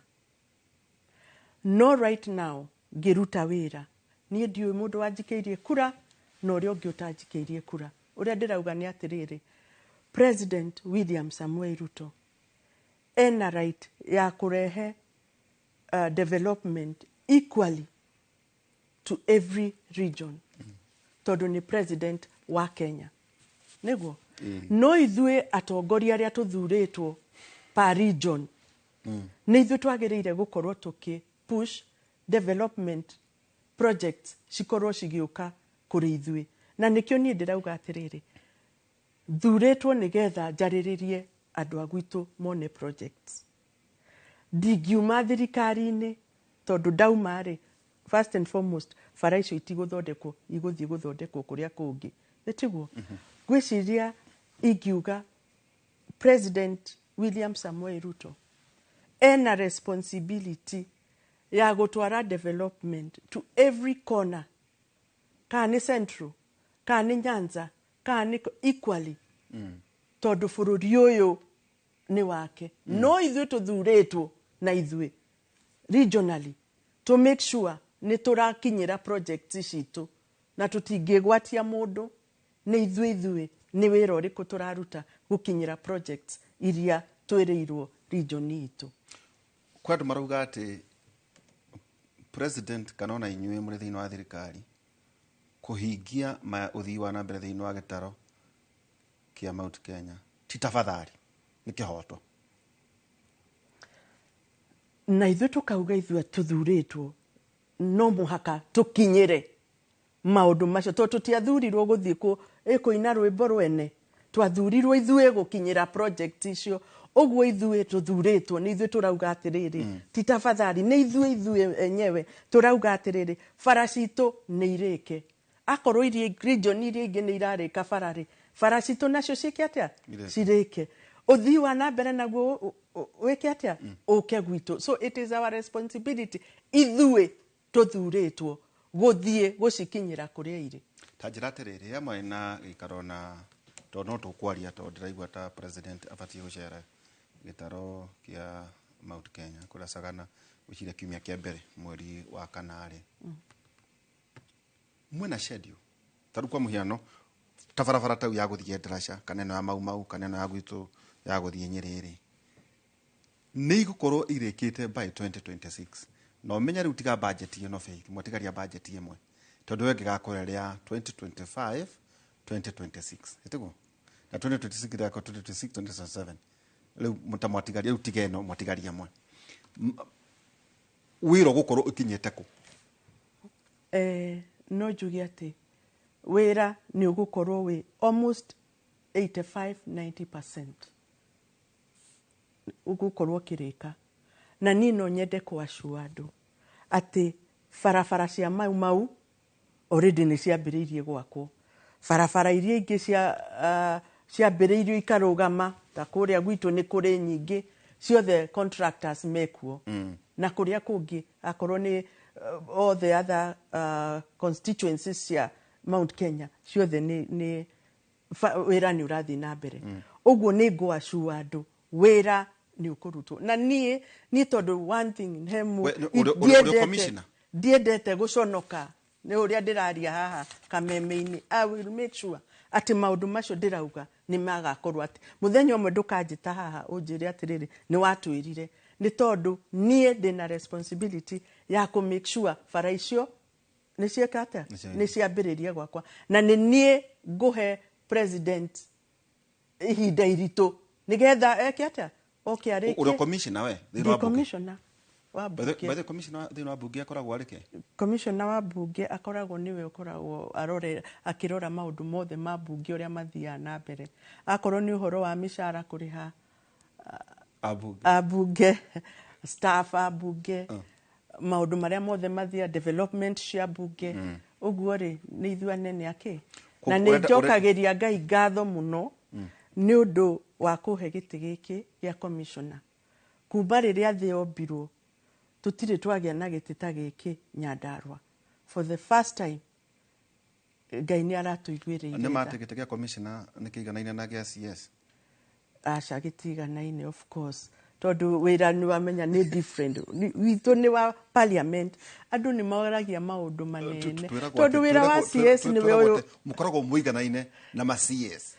no right now ngĩruta wĩra niĩ ndiũĩ mũndũ wanjikĩirie kura na ũrĩa ũngĩ ũtanjikĩirie kura. Ũrĩa ndĩrauga nĩ atĩrĩrĩ, President William Samoei Ruto ena right ya kũrehe development equally to every region, tondũ nĩ president wa Kenya, nĩguo? No ithuĩ atongoria arĩa tũthurĩtwo per region, nĩ ithuĩ twagĩrĩire gũkorwo tũkĩ push development projects cikorwo cigĩũka kũrĩ ithuĩ. Na nĩkĩo niĩ ndĩrauga atĩrĩrĩ, thurĩtwo nĩgetha njarĩrĩrie andũ a gwitũ mone projects. Ndingiuma thirikari-inĩ, tondũ ndauma rĩ, first and foremost bara icio itigũthondekwo, igũthiĩ gũthondekwo kũrĩa kũngĩ, nĩ tiguo? Ngwĩciria ingiuga President William Samoei Ruto ena responsibility ya gũtwara development to every corner, kana nĩ Central, kana nĩ Nyanza, kana nĩ equally, tondũ bũrũri ũyũ nĩ wake. No ithuĩ tũthurĩtwo na ithuĩ regionally to make sure nĩ tũrakinyĩra projects citũ, na tũtingĩgwatia mũndũ. Nĩ ithuĩ nĩ wĩra ũrĩkũ tũraruta gũkinyĩra projects iria twĩrĩirwo region itũ? Kwĩ andũ marauga atĩ president kana ona inyuĩ mũrĩ thĩinĩ wa thirikari kũhingia ma ũthii wa na mbere thĩinĩ wa gĩtaro kĩa Mount Kenya ti tafadhali, nĩ kĩhoto. Na ithuĩ tũkauga ithuĩ tũthurĩtwo no mũhaka tũkinyĩre maũndũ macio, tondũ tũtiathurirwo gũthiĩ kũina rwĩmbo rwene. Twathurirwo ithuĩ gũkinyĩra project icio. Ũguo ithuĩ tũthurĩtwo nĩ ithuĩ tũrauga atĩrĩrĩ, ti tafadhali, nĩ ithuĩ enyewe tũrauga atĩrĩrĩ, bara citũ nĩ irĩke. Akorwo iria region iria ingĩ nĩ irarĩka bara rĩ, bara citũ nacio ciĩke atĩa? Irĩke. Cirĩke. Ũthii wa na mbere naguo wĩke atĩa? Ũke gwitũ. So it is our responsibility ithuĩ tũthurĩtwo gũthiĩ gũcikinyĩra kũrĩa irĩ. Ta njĩra atĩrĩrĩ, rĩrĩa mwarĩ na gĩikaro na tondũ no tũkwaria, tondũ ndĩraigua ta president abatiĩ gũcera gĩtaro kĩa Mount Kenya kũrĩa Sagana gwĩciria kiumia kĩa mbere mweri wa kana rĩ, mwena schedule ta rĩu kwa mũhiano ta barabara tau ya gũthiĩ Endarasha kana ĩno ya Mau Mau kana ĩno ya gwitũ ya gũthiĩ Nyĩrĩ rĩ, nĩ igũkorwo irĩkĩte by 2026? Na ũmenye rĩu tiga budget ĩno, Faith, mwatigaria budget ĩmwe, tondũ we ĩngĩgakorwo ĩrĩ ya 2025 2026, ĩtiguo? Na 2026 ĩgakorwo 2026 2027. Rĩu ta mwatigaria, rĩu tiga ĩno mwatigaria ĩmwe, wĩra ũgũkorwo ũkinyĩte kũ? No njuge atĩ wĩra nĩ ũgũkorwo wĩ almost 85 90% ũgũkorwo ũkĩrĩka. Na niĩ no nyende kũacua andũ atĩ barabara cia Mau Mau already nĩ ciambĩrĩirie gwakwo. Barabara iria ingĩ ciambĩrĩirio ikarũgama, ta kũrĩa gwitũ nĩ kũrĩ nyingĩ, ciothe contractors mekuo. Na kũrĩa kũngĩ akorwo nĩ all the other constituencies cia Mount Kenya ciothe nĩ wĩra nĩ ũrathiĩ na mbere. Ũguo nĩ ngũacua andũ wĩra nĩ ũkũrutwo. Na niĩ tondũ one thing he We, ũrĩ commissioner? Ndiendete gũconoka nĩ ũrĩa ndĩraria haha kameme-inĩ. I will make sure Atĩ maũndũ macio ndĩrauga nĩ magakorwo, atĩ mũthenya ũmwe ndũkanjĩta haha ũnjĩre atĩrĩrĩ, nĩ watwĩrire. Nĩ tondũ niĩ ndĩna responsibility ya kũ make sure bara icio nĩ ciĩka atĩa, nĩ ciambĩrĩria gwakwa, na nĩ niĩ ngũhe president ihinda iritũ nĩgetha eke atĩa, oke arĩkie. Ũrĩa commissioner we thĩinĩ Ndĩ wa bunge? Commissioner wa By the bunge. By the commissioner thĩinĩ wa bunge akoragwo arĩ kĩ? Commissioner wa bunge akoragwo nĩwe ũkoragwo arore akĩrora maũndũ mothe ma bunge ũrĩa mathiaga na mbere, akorwo nĩ ũhoro wa mĩcara, kũrĩha Abunge. Abunge, staff a bunge, maũndũ marĩa mothe mathiaga, development cia bunge. Ũguo rĩ, nĩ ithuĩ anene akĩ na nĩ njokagĩria Ngai ngatho mũno nĩ ũndũ wa kũhe gĩtĩ gĩkĩ gĩa commissioner. Kuma rĩrĩa thĩ yombirwo, tũtirĩ twagĩa na gĩtĩ ta gĩkĩ Nyandarua. For the first time Ngai nĩ aratũiguĩrĩire Nĩ tha. Matĩ gĩtĩ gĩa commissioner nĩ kĩiganaine na gĩa CS? Aca, gĩtiganaine, of course, tondũ wĩra nĩ wamenya nĩ different. Witũ nĩ wa parliament, andũ nĩ moragia maũndũ manene Twĩragwo tondũ wĩra wa CS nĩwe twĩragwo ũyũ. Atĩ mũkoragwo mũiganaine na ma CS,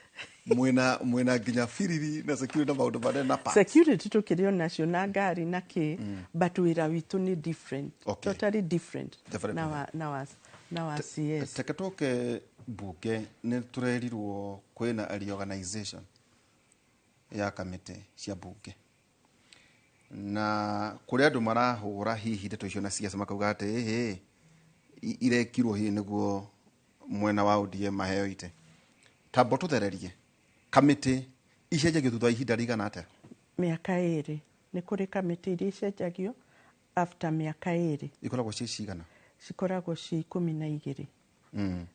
mwĩna nginya biriri na security na maũndũ manene na parks. Security tũkĩrĩ o nacio na ngari na kĩ, but wĩra witũ nĩ different. Totally different. Different. Na wa CS. Teke tũke bunge, nĩ tũrerirwo kwĩna reorganization ya kamĩtĩ cia bunge, na kũrĩ andũ marahũra hihi ndeto icio na siasa, makauga atĩ ĩhĩ, irekirwo hihi nĩguo mwena wa ODM maheo ite. Tamba tũthererie, kamĩtĩ icenjagio thutha wa ihinda rĩigana atĩa? Mĩaka 2. Nĩ kũrĩ kamĩtĩ iria icenjagio after mĩaka 2. Ikoragwo ciĩ cigana? Cikoragwo ciĩ 12.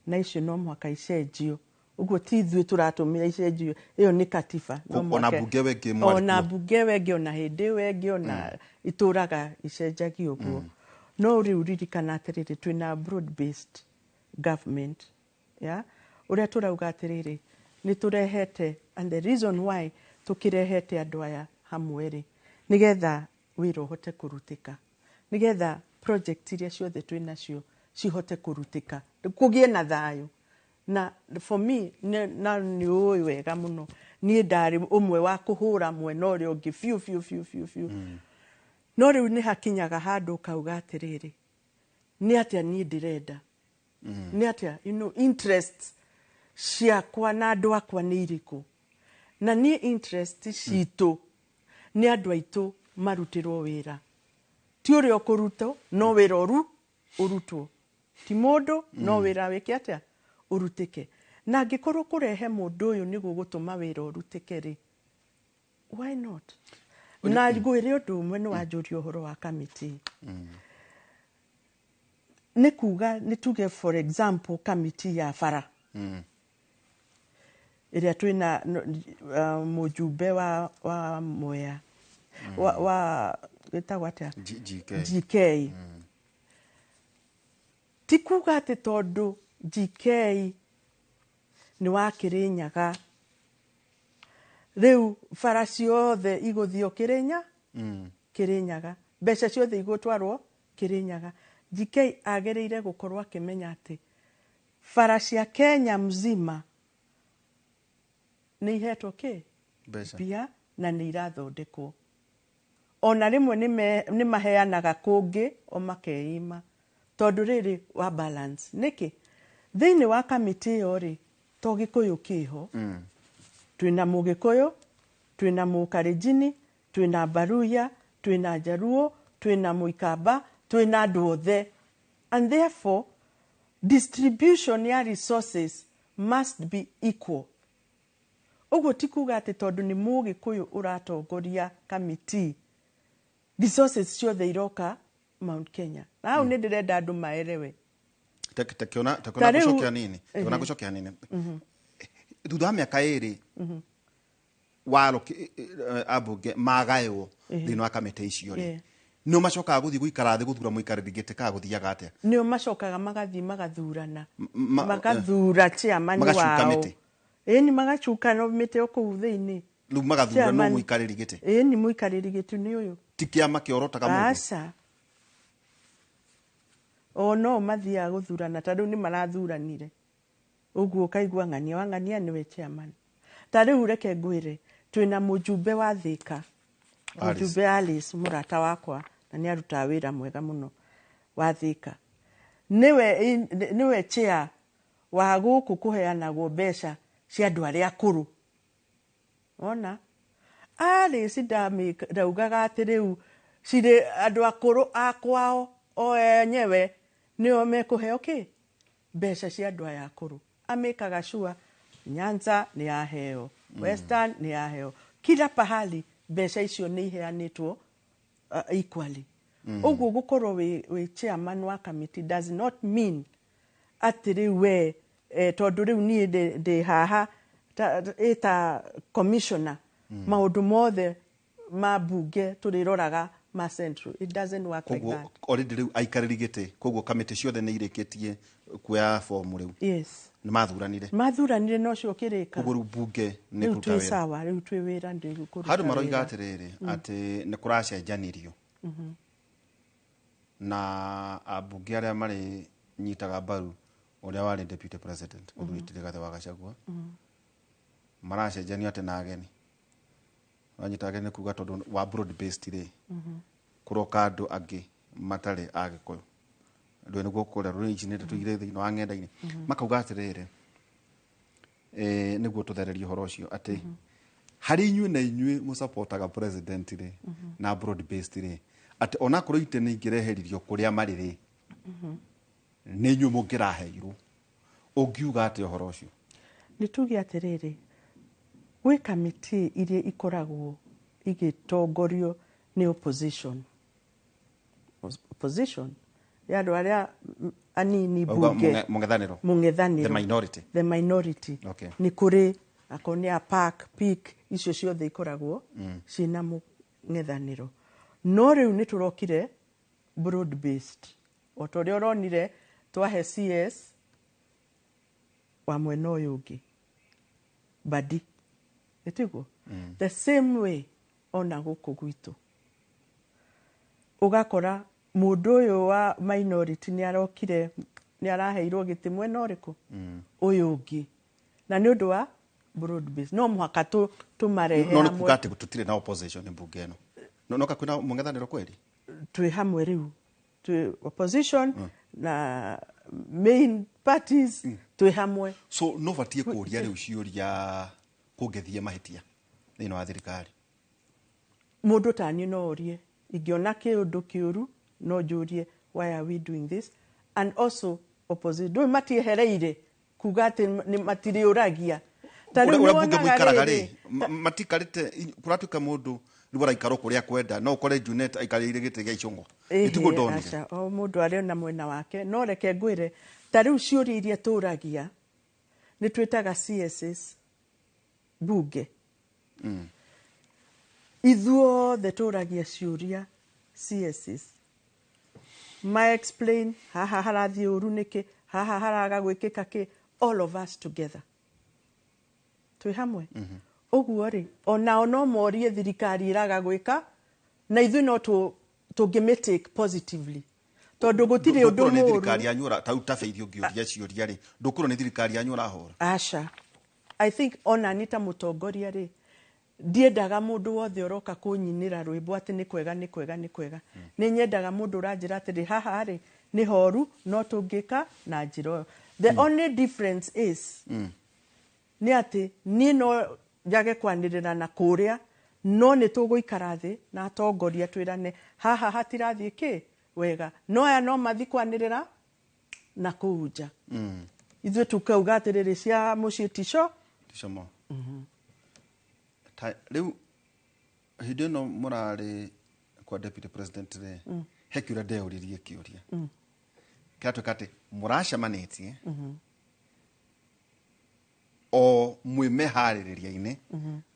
Na icio no mũhaka icenjio. Ũguo ti ithuĩ tũratũmĩra icenjio, ĩyo nĩ katiba. No Ona mũhaka- bunge ĩyo ĩngĩ mwarĩ ona kuo. Bunge ĩyo ĩngĩ, ona hĩndĩ ĩyo ĩngĩ, ona itũraga icenjagio ũguo. No rĩu ririkana atĩrĩrĩ, twĩna broad based government ya ũrĩa tũrauga atĩrĩrĩ, nĩ tũrehete, and the reason why tũkĩrehete andũ aya hamwe rĩ, nĩgetha wĩra ũhote kũrutĩka, nĩgetha project iria ciothe twĩ nacio cihote kũrutĩka, kũgĩe na thayũ. Na for me na nĩ ũĩ wega mũno, niĩ ndarĩ ũmwe wa kũhũra mwena ũrĩa ũngĩ biũ biũ biũ biũ biũ. No rĩu nĩ hakinyaga handũ ũkauga atĩrĩrĩ, nĩ atĩa niĩ ndĩrenda, nĩ atĩa, interest ciakwa na andũ akwa nĩ irĩkũ? Na niĩ interest citũ nĩ andũ aitũ marutĩrwo wĩra, ti ũrĩa ũkũrutwo, no wĩra ũrutwo, ti mũndũ, no wĩra wĩke atĩa, ũrutĩke. Na angĩkorwo kũrehe mũndũ ũyũ nĩ gũgũtũma wĩra ũrutĩke rĩ, why not? Na ngwĩre ũndũ ũmwe, nĩ wanjũria ũhoro wa kamĩtĩ. Nĩ kuga nĩ tuge, for example, kamĩtĩ ya bara ĩrĩa twĩna mũjumbe wa Mwea, wa gĩtagwo atĩa? GK. GK. Ti kuga atĩ tondũ GK nĩ wa Kĩrĩnyaga, rĩu bara ciothe igũthiĩ Kĩrĩnya, Kĩrĩnyaga, mbeca ciothe igũtwarwo Kĩrĩnyaga. GK agĩrĩire gũkorwo akĩmenya atĩ bara cia Kenya mzima nĩ ihetwo kĩ? Mbeca. Mbia, na nĩ irathondekwo. Ona rĩmwe nĩ maheanaga kũngĩ o makeima, tondũ rĩrĩ wa balance nĩkĩ thĩinĩ wa kamĩtĩ ĩyo rĩ, to Gĩkũyũ kĩho. Twĩna Mũgĩkũyũ, twĩna Mũkarenjini, twĩna Baruya, twĩna Njaruo, twĩna Mũikamba, twĩna andũ othe, and therefore distribution ya resources must be equal. Ũguo ti kuga atĩ tondũ nĩ Mũgĩkũyũ ũratongoria kamĩtĩ, resources ciothe iroka Mount Kenya. Na hau nĩ ndĩrenda andũ maelewe. Tekiona Ta tekiona rĩu- gũcokia nini, tekiona gũcokia nini. Thutha wa mĩaka 2, waro ambunge magaywo thĩinĩ wa kamĩtĩ icio rĩ, nĩo macokaga gũthiĩ gũikara thĩ gũthura mũikarĩri gĩtĩ, kana gũthiaga atĩa? Nĩo macokaga magathiĩ magathurana, magathura chairman Magacuka wao. mĩtĩ. Ĩni, magacuka no mĩtĩ o kũu thĩinĩ. Rĩu magathura no Chairman. mũikarĩri gĩtĩ. Ĩni, mũikarĩri gĩtĩ nĩ ũyũ. Ti kĩama kĩorotaga mũndũ? Aca, o no mathiaga gũthurana, ta rĩu nĩ marathuranire. Ũguo ũkaigua ng'ania wa ng'ania nĩwe chairman. Ta rĩu reke ngwĩre, twĩna mũjumbe wa Thĩka, Alice. Mũjumbe Alice, mũrata wakwa, na nĩ arutaga wĩra mwega mũno wa Thĩka. Nĩwe chair wa gũkũ kũheanagwo mbeca cia andũ arĩa akũrũ. Ona Alice ndaugaga atĩ rĩu cirĩ andũ akũrũ a kwao o enyewe nĩo mekũheo kĩ mbeca cia andũ aya akũrũ. Amĩkaga sure Nyanza nĩ yaheo, Western nĩ yaheo, kila pahali mbeca icio nĩ iheanĩtwo equally. Ũguo gũkorwo wĩ chairman wa committee does not mean atĩ rĩu we tondũ rĩu niĩ ndĩ haha ta commissioner, maũndũ mothe ma bunge tũrĩroraga ma central. It doesn't work like Koguo that. Already rĩu aikarĩri gĩtĩ, koguo kamĩtĩ ciothe nĩ irĩkĩtie kuoya fomu rĩu? Yes. Nĩ mathuranire? Mathuranire no cio kĩrĩka. Koguo rĩu bunge nĩ Rĩu kũruta twĩ wĩra. Sawa, rĩu twĩ wĩra, ndĩ kũruta Handũ maroiga wĩra. atĩrĩrĩ, atĩ nĩ kũracenjanirio na ambunge arĩa marĩ nyitaga mbaru ũrĩa warĩ deputy president, mũthuri ti Rigathĩ wa Gachagua, maracenjanio atĩ na ageni wanyita ageni, nĩ kuga tondũ wa broad based rĩ, kũroka andũ angĩ matarĩ a Gĩkũyũ. Ndũĩ nĩguo kũrĩa rũrĩrĩ ici nĩ ndeto irĩ thĩinĩ wa ng'enda-inĩ. Makauga atĩrĩrĩ, nĩguo tũthererie ũhoro ũcio, atĩ harĩ inyuĩ na inyuĩ mũsapotaga president rĩ, na broad based rĩ, atĩ onakorwo itĩ nĩ ingĩreheririo kũrĩa marĩ rĩ, nĩ inyuĩ mũngĩraheirwo. Ũngiuga atĩ ũhoro ũcio? Nĩ tuge atĩrĩrĩ, gwĩ kamĩtĩ iria ikoragwo igĩtongorio nĩ opposition ya andũ arĩa anini Wauga bunge. Mũng'ethanĩro. Mũng'ethanĩro. The minority. The minority. Nĩ kũrĩ akorwo nĩ a park pick, icio ciothe ikoragwo ciĩna mũng'ethanĩro. No rĩu nĩ tũrokire broad based, o ta ũrĩa ũronire twahe CS wa mwena ũyũ ũngĩ Badi, ĩtiguo? The same way ona gũkũ gwitũ ũgakora mũndũ ũyũ wa minority nĩ arokire, nĩ araheirwo gĩtĩ mwena ũrĩkũ ũyũ ũngĩ, na nĩ ũndũ wa broad base no mũhaka tũmarehe No nĩ hamwe. kuga atĩ tũtirĩ na opposition mbunge ĩno, no noka kwĩna mũng'ethanĩro kweri? Twĩ hamwe rĩu, twĩ opposition na main parties, twĩ hamwe. So no batie kũria rĩu ciũria kũngĩthiĩ mahĩtia thĩinĩ wa thirikari? Mũndũ taniĩ no orie, ingĩona kĩũndũ kĩũru no njũrie, "Why are we doing this?" And also opposition ndũĩ matiehereire kuga atĩ nĩ matirĩũragia. Ta rĩu Ũrĩa bunge nĩwonaga mũikaraga rĩrĩ, rĩ, matikarĩte kũratuĩka mũndũ rĩu araikara o kũrĩa kwenda, no ũkore Junet aikarĩire gĩtĩ gĩa Icũng'wa. Ĩtiguo ndonire? Aca, o mũndũ arĩ na mwena wake. No reke ngwĩre, ta rĩu ciũria iria tũragia, nĩ twĩtaga CSs bunge. Ithuothe tũragia ciũria CSs ma explain haha harathiĩ ũru nĩkĩ, haha haraga gwĩkĩka kĩ, all of us together twĩ hamwe. Ũguo rĩ, onao no morie thirikari ĩraga gwĩka, na ithuĩ no tũngĩmĩ take positively, tondũ gũtirĩ ũndũ Ndũkũrwo nĩ mũũru. thirikari yanyu ta rĩu ta Faith ũngĩũria ciũria rĩ, ndũkũrwo nĩ thirikari yanyu ũrahũra? Aca, I think ona ni ta mũtongoria rĩ, ndiendaga mũndũ wothe ũroka kũnyinĩra rwĩmbo atĩ nĩ kwega, nĩ kwega, nĩ kwega. Nĩ nyendaga mũndũ ũranjĩra atĩrĩ, haha rĩ nĩ horu, no tũngĩka na njĩra ĩyo. The only difference is nĩ atĩ niĩ no njage kwanĩrĩra na kũrĩa, no nĩ tũgũikara thĩ na atongoria twĩrane haha hatirathiĩ kĩ wega, no aya no mathi kwanĩrĩra na kũu nja. Ithuĩ tukauga atĩrĩrĩ, cia mũciĩ tico. Ticomo. Ta rĩu hĩndĩ ĩno mũrarĩ kwa deputy president rĩ, he kĩũria ndeũririe, kĩũria kĩratuĩka atĩ mũracemanĩtie o mwĩ meharĩrĩria-inĩ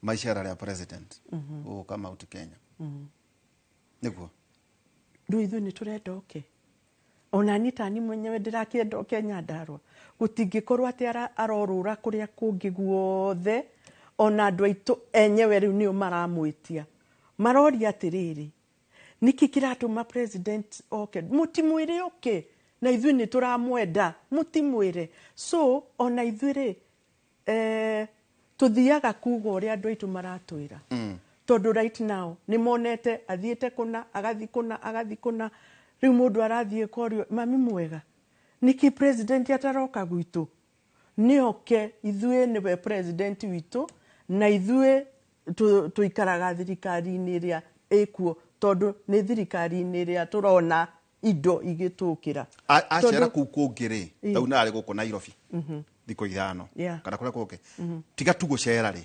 ma icera rĩa president gũka Mount Kenya, nĩguo? Rĩu ithuĩ nĩ tũrenda oke, ona niĩ tani mwenyewe ndĩrakĩenda oke Nyandarua. Gũtingĩkorwo atĩ arorũra kũrĩa kũngĩ guothe, ona andũ aitũ enyewe rĩu nĩo maramwĩtia, maroria atĩrĩrĩ, nĩkĩ kĩratũma president oke, mũtimwĩre oke Na ithuĩ nĩ tũramwenda, mũtimwĩre. So ona ithuĩ rĩ, tũthiaga kuga ũrĩa andũ aitũ maratwĩra, tondũ right now nĩ monete athiĩte kũna, agathiĩ kũna, agathiĩ kũna. Rĩu mũndũ arathiĩ korio, "Mami mwega, nĩkĩ president ataroka gwitũ?" Nĩ oke, ithuĩ nĩwe president witũ, na ithuĩ tũikaraga thirikari-inĩ ĩrĩa ĩkuo, tondũ nĩ thirikari-inĩ ĩrĩa tũrona indo igĩtũkĩra. Acera kũu kũngĩ rĩ, rĩu narĩ gũkũ Nairobi thikũ 5 kana kũrĩa kũngĩ, tiga tu gũcera rĩ,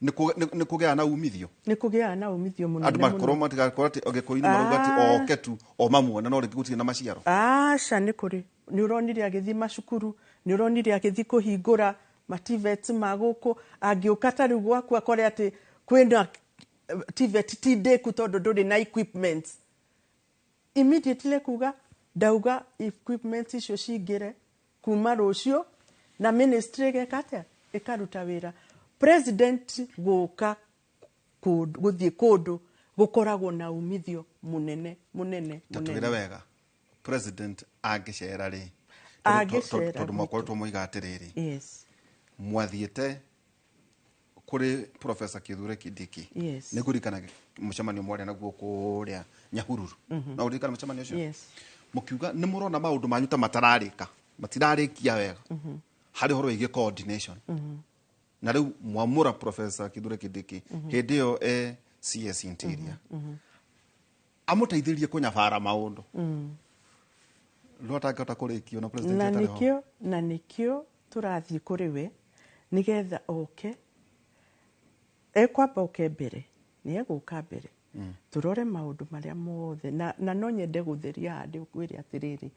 nĩ kũgĩaga na umithio? Nĩ kũgĩaga na umithio mũnene Andũ makorwo mũno. Matigakorwo atĩ Gĩkũyũ-inĩ marauga atĩ oke tu o mamuona, no rĩngĩ gũtirĩ na maciaro. Aca, nĩ kũrĩ. Nĩ ũronire agĩthiĩ macukuru, nĩ ũronire agĩthiĩ kũhingũra maTVET ma gũkũ. Angĩũka ta rĩu gwaku akore atĩ kwĩna TVET ti ndĩku tondũ ndũrĩ na equipment, immediately kuga, "Ndauga equipment icio cingĩre kuma rũciũ," na ministry ĩgeka atĩa? Ĩkaruta wĩra. President gũka kũndũ, gũthiĩ kũndũ gũkoragwo na umithio mũnene mũnene Ta twĩre mũnene. wega, president angĩcera rĩ, Angĩcera tondũ mwakoretwo moiga atĩrĩrĩ, mwathiĩte kũrĩ Professor Kithure Kindiki. Nĩ ngũririkana mũcemanio mwarĩ naguo kũrĩa Nyahururu. No ũririkana mũcemanio ũcio? Yes. Mũkiuga nĩ mũrona maũndũ manyu ta matararĩka, matirarĩkia wega harĩ ũhoro wĩgiĩ coordination. Na rĩu mwamũra Professor Kithure Kindiki, hĩndĩ ĩyo e CS Interior, amũteithĩrĩrie kũnyabara maũndũ. No atangĩhota kũrĩkio na president Na atarĩ ho? nĩkĩo tũrathiĩ kũrĩ we nĩgetha oke, ekwamba oke mbere, nĩ egũka mbere, tũrore maũndũ marĩa mothe. Na no nyende gũtheria handũ, ngwĩre atĩrĩrĩ,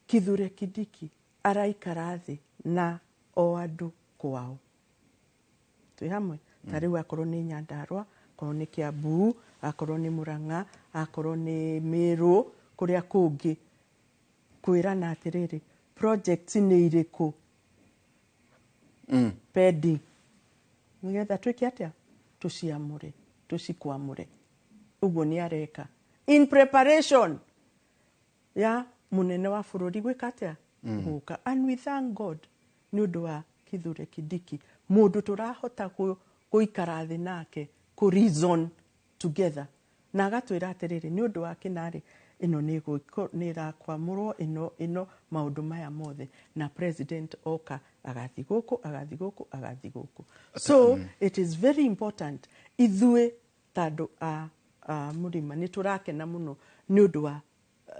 Kithure Kindiki araikara thĩ na o andũ kwao, twĩ hamwe. Ta rĩu akorwo nĩ Nyandarua, akorwo nĩ Kiambu, akorwo nĩ Murang'a, akorwo nĩ Meru, kũrĩa kũngĩ, kwĩrana atĩrĩrĩ, projects nĩ irĩkũ pending, nĩgetha twĩke atĩa? Tũciamũre, tũcikwamũre. Ũguo nĩ areka in preparation ya mũnene wa bũrũri gwĩka atĩa? Gũka. And we thank God nĩ ũndũ wa Kithure Kindiki, mũndũ tũrahota gũikara thĩ nake, kũ reason together, na agatwĩra atĩrĩrĩ, nĩ ũndũ wa kĩnarĩ ĩno nĩ ĩrakwamũrwo, ĩno ĩno, maũndũ maya mothe. Na president oka, agathiĩ gũkũ, agathiĩ gũkũ, agathiĩ gũkũ. So it is very important. Ithuĩ ta andũ a mũrĩma nĩ tũrakena mũno nĩ ũndũ wa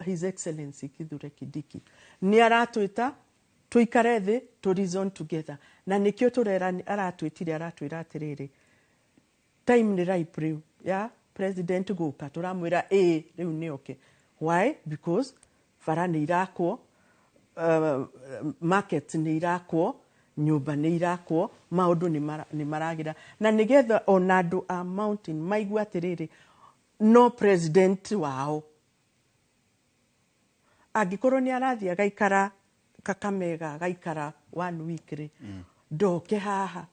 His Excellency Kithure Kindiki. Nĩ aratwĩta tũikare thĩ, to reason together, na nĩkĩo tũrera aratwĩtire, aratwĩra atĩrĩrĩ, time nĩ ripe rĩu ya president gũka. Tũramwĩra ĩĩ, rĩu nĩ oke. Why? Because bara nĩ irakwo, market nĩ irakwo, nyũmba nĩ irakwo, maũndũ nĩ maragĩra, na nĩgetha ona andũ a mountain maigue atĩrĩrĩ, no president wao angĩkorwo nĩ arathiĩ agaikara Kakamega, agaikara one week rĩ, ndoke haha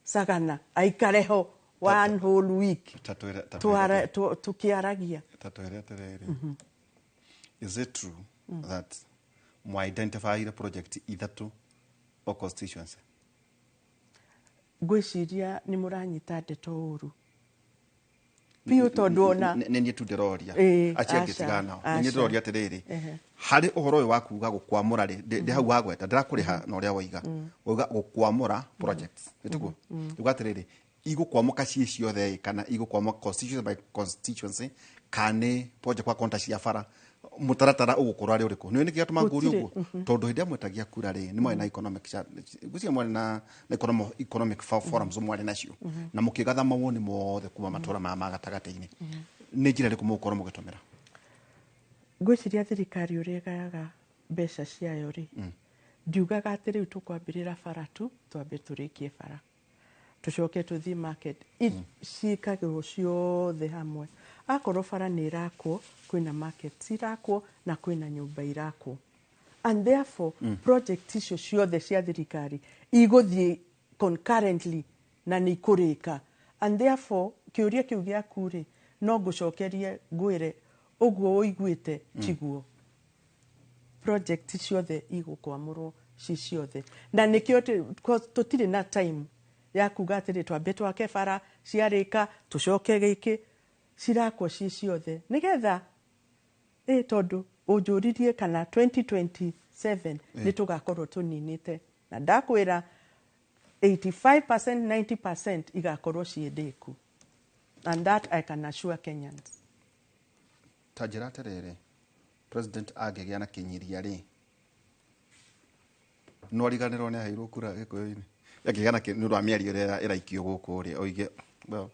Sagana aikare ho one whole week. Ta twĩre Tũkĩaragia. Ta twĩre atĩrĩrĩ, is it true that mwa-identifyire project ithatũ o constituency? Ngwĩciria nĩ mũranyita ndeto ũru biũ, tondũ ona Nĩ niĩ tu ndĩroria. Acio angĩ Aca, tigana nao. Nĩ niĩ aca. ndĩroria atĩrĩrĩ, harĩ ũhoro ũyũ wa kuga gũkwamũra rĩ, ndĩ hau wagweta, ndĩrakũrĩha na ũrĩa woiga, wauga gũkwamũra projects, nĩ tiguo? Uga atĩrĩrĩ, igũkwamũka ciĩ ciothe ĩ, kana igũkwamũka constituency by constituency, kana nĩ project kwa konta cia bara? Mũtaratara ũgũkorwo arĩ ũrĩkũ? Nĩ nĩkĩ gĩatũma ngũrie Gũtirĩ, ũguo? Tondũ hĩndĩ ĩrĩa mwetagia kura rĩ, nĩ mwarĩ na economic ngwĩciria mwarĩ na economic forums mwarĩ nacio, na mũkĩgatha mawoni mothe kuma matũra maya ma gatagatĩ-inĩ. Nĩ njĩra ĩrĩkũ mũgũkorwo mũgĩtũmĩra? Ngwĩciria thirikari ũrĩa ĩgayaga mbeca ciayo rĩ, ndiugaga atĩ rĩu tũkwambĩrĩra bara tu, twambe tũrĩkie bara, tũcoke tũthiĩ market. Ciĩkagĩrwo ciothe hamwe. Akorwo bara nĩ ĩrakwo, kwĩna market irakwo na kwĩna nyũmba irakwo, and therefore project icio ciothe cia thirikari igũthiĩ concurrently na nĩ ikũrĩka. And therefore kĩũria kĩu gĩaku rĩ, no ngũcokerie ngwĩre ũguo ũiguĩte tiguo. Project ciothe igũkwamũrwo ci ciothe, na nĩkĩo tũtirĩ na time ya kuga atĩrĩ twambe twake bara, ciarĩka tũcoke gĩkĩ. Cirakwo ci ciothe nĩgetha tondũ ũnjũririe kana 2027 nĩ tũgakorwo tũninĩte, na ndakwĩra 85%, 90% igakorwo ciĩ ndĩku, and that I can assure Kenyans. Ta njĩra atĩrĩrĩ, president angĩgĩa na kĩnyiria rĩ, no ariganĩrwo nĩ aheirwo kura Gĩkũyũ-inĩ? Angĩgĩa na nĩ ũndũ wa mĩario ĩrĩa ĩraikio gũkũ rĩ, oige, well,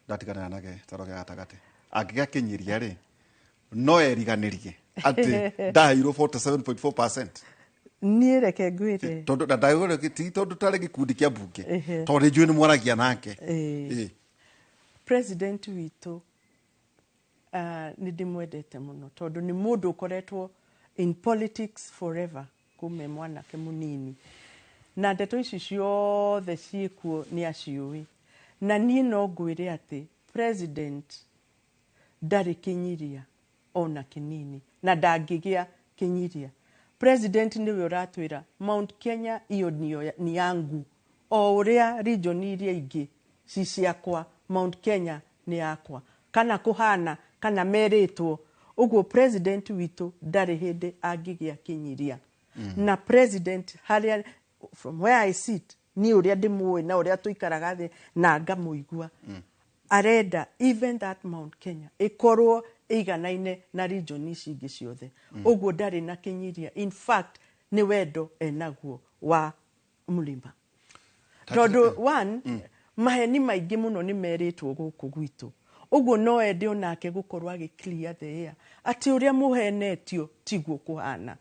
ndatiganĩra na gĩtaro gĩa gatagatĩ. Angĩgĩa kĩnyiria rĩ, no eriganĩrie atĩ ndaheirwo 47.4%? Niĩ reke ngwĩre. Tondũ na ndaheirwo ti tondũ tarĩ gĩkundi kĩa mbunge, tondũ nĩ njũĩ nĩ mwaragia nake. President witũ nĩ ndĩmwendete mũno, tondũ nĩ mũndũ ũkoretwo in politics forever, kuma e mwanake mũnini, na ndeto ici ciothe ciĩkuo nĩ aciũĩ. Na niĩ no ngwĩre atĩ president ndarĩ kĩnyiria ona kĩnini, na ndangĩgĩa kĩnyiria. President nĩwe ũratwĩra Mount Kenya iyo ni yangu, o ũrĩa region iria ingĩ ci ciakwa, Mount Kenya nĩ yakwa, kana kũhana kana merĩtwo ũguo. President witũ ndarĩ hĩndĩ angĩgĩa kĩnyiria. Na president harĩa, from where I sit, niĩ ũrĩa ndĩmũĩ na ũrĩa tũikaraga thĩ na ngamũigua, arenda even that Mount Kenya ĩkorwo ĩiganaine na region ici ingĩ ciothe. Ũguo ndarĩ na kĩnyiria. In fact, nĩ wendo enaguo wa mũrĩma, tondũ one, maheni maingĩ mũno nĩ merĩtwo gũkũ gwitũ. Ũguo no ende onake gũkorwo agĩ clear the air atĩ ũrĩa mũhenetio tiguo kũhana.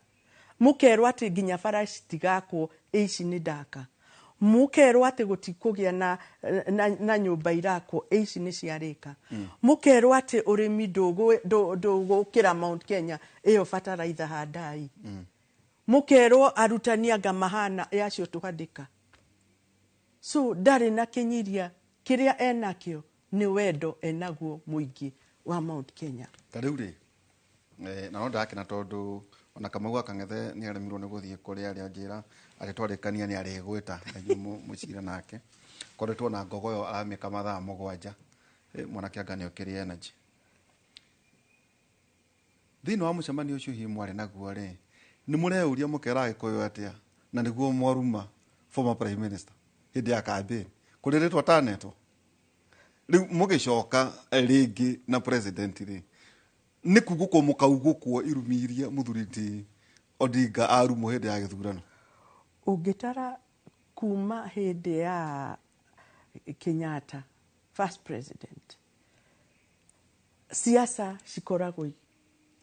Mũkerwo atĩ nginya bara citigakwo, ici nĩ ndaka. Mũkerwo atĩ gũtikũgĩa na nyũmba irakwo, ici nĩ ciarĩka. Mũkerwo atĩ ũrĩmi ndũgũkĩra Mount Kenya, ĩyo bataraitha handai. Mũkerwo arutani anga mahana acio tũhandĩka. So ndarĩ na kĩnyiria. Kĩrĩa enakĩo nĩ wendo enaguo mũingĩ wa Mount Kenya. Ta rĩu rĩ, na no ndakena tondũ ona Kamau wa Kang'ethe nĩ aremirwo nĩ gũthiĩ kũrĩa arĩa njĩra atĩ twarĩkania nĩ arĩgwĩta na inyuĩ mũcire nake, koretwo na ngogoyo aramĩka mathaa 7. Mwanake anga nĩ ũkĩrĩ energy thĩinĩ wa mũcemanio ũcio hihi mwarĩ naguo rĩ, nĩ mũreuria mũkera Agĩkũyũ atĩa na nĩguo mwaruma former prime minister hĩndĩ ya campaign kũrĩ rĩtwa tanetwo? Rĩu mũgĩcoka rĩngĩ na president rĩ, nĩ kugũkwo mũkaugũkwo irumi iria mũthuri ti Odinga arumwo hĩndĩ ya gĩthurano? Ũngĩtara kuma hĩndĩ ya Kenyatta, first president, siasa cikoragwo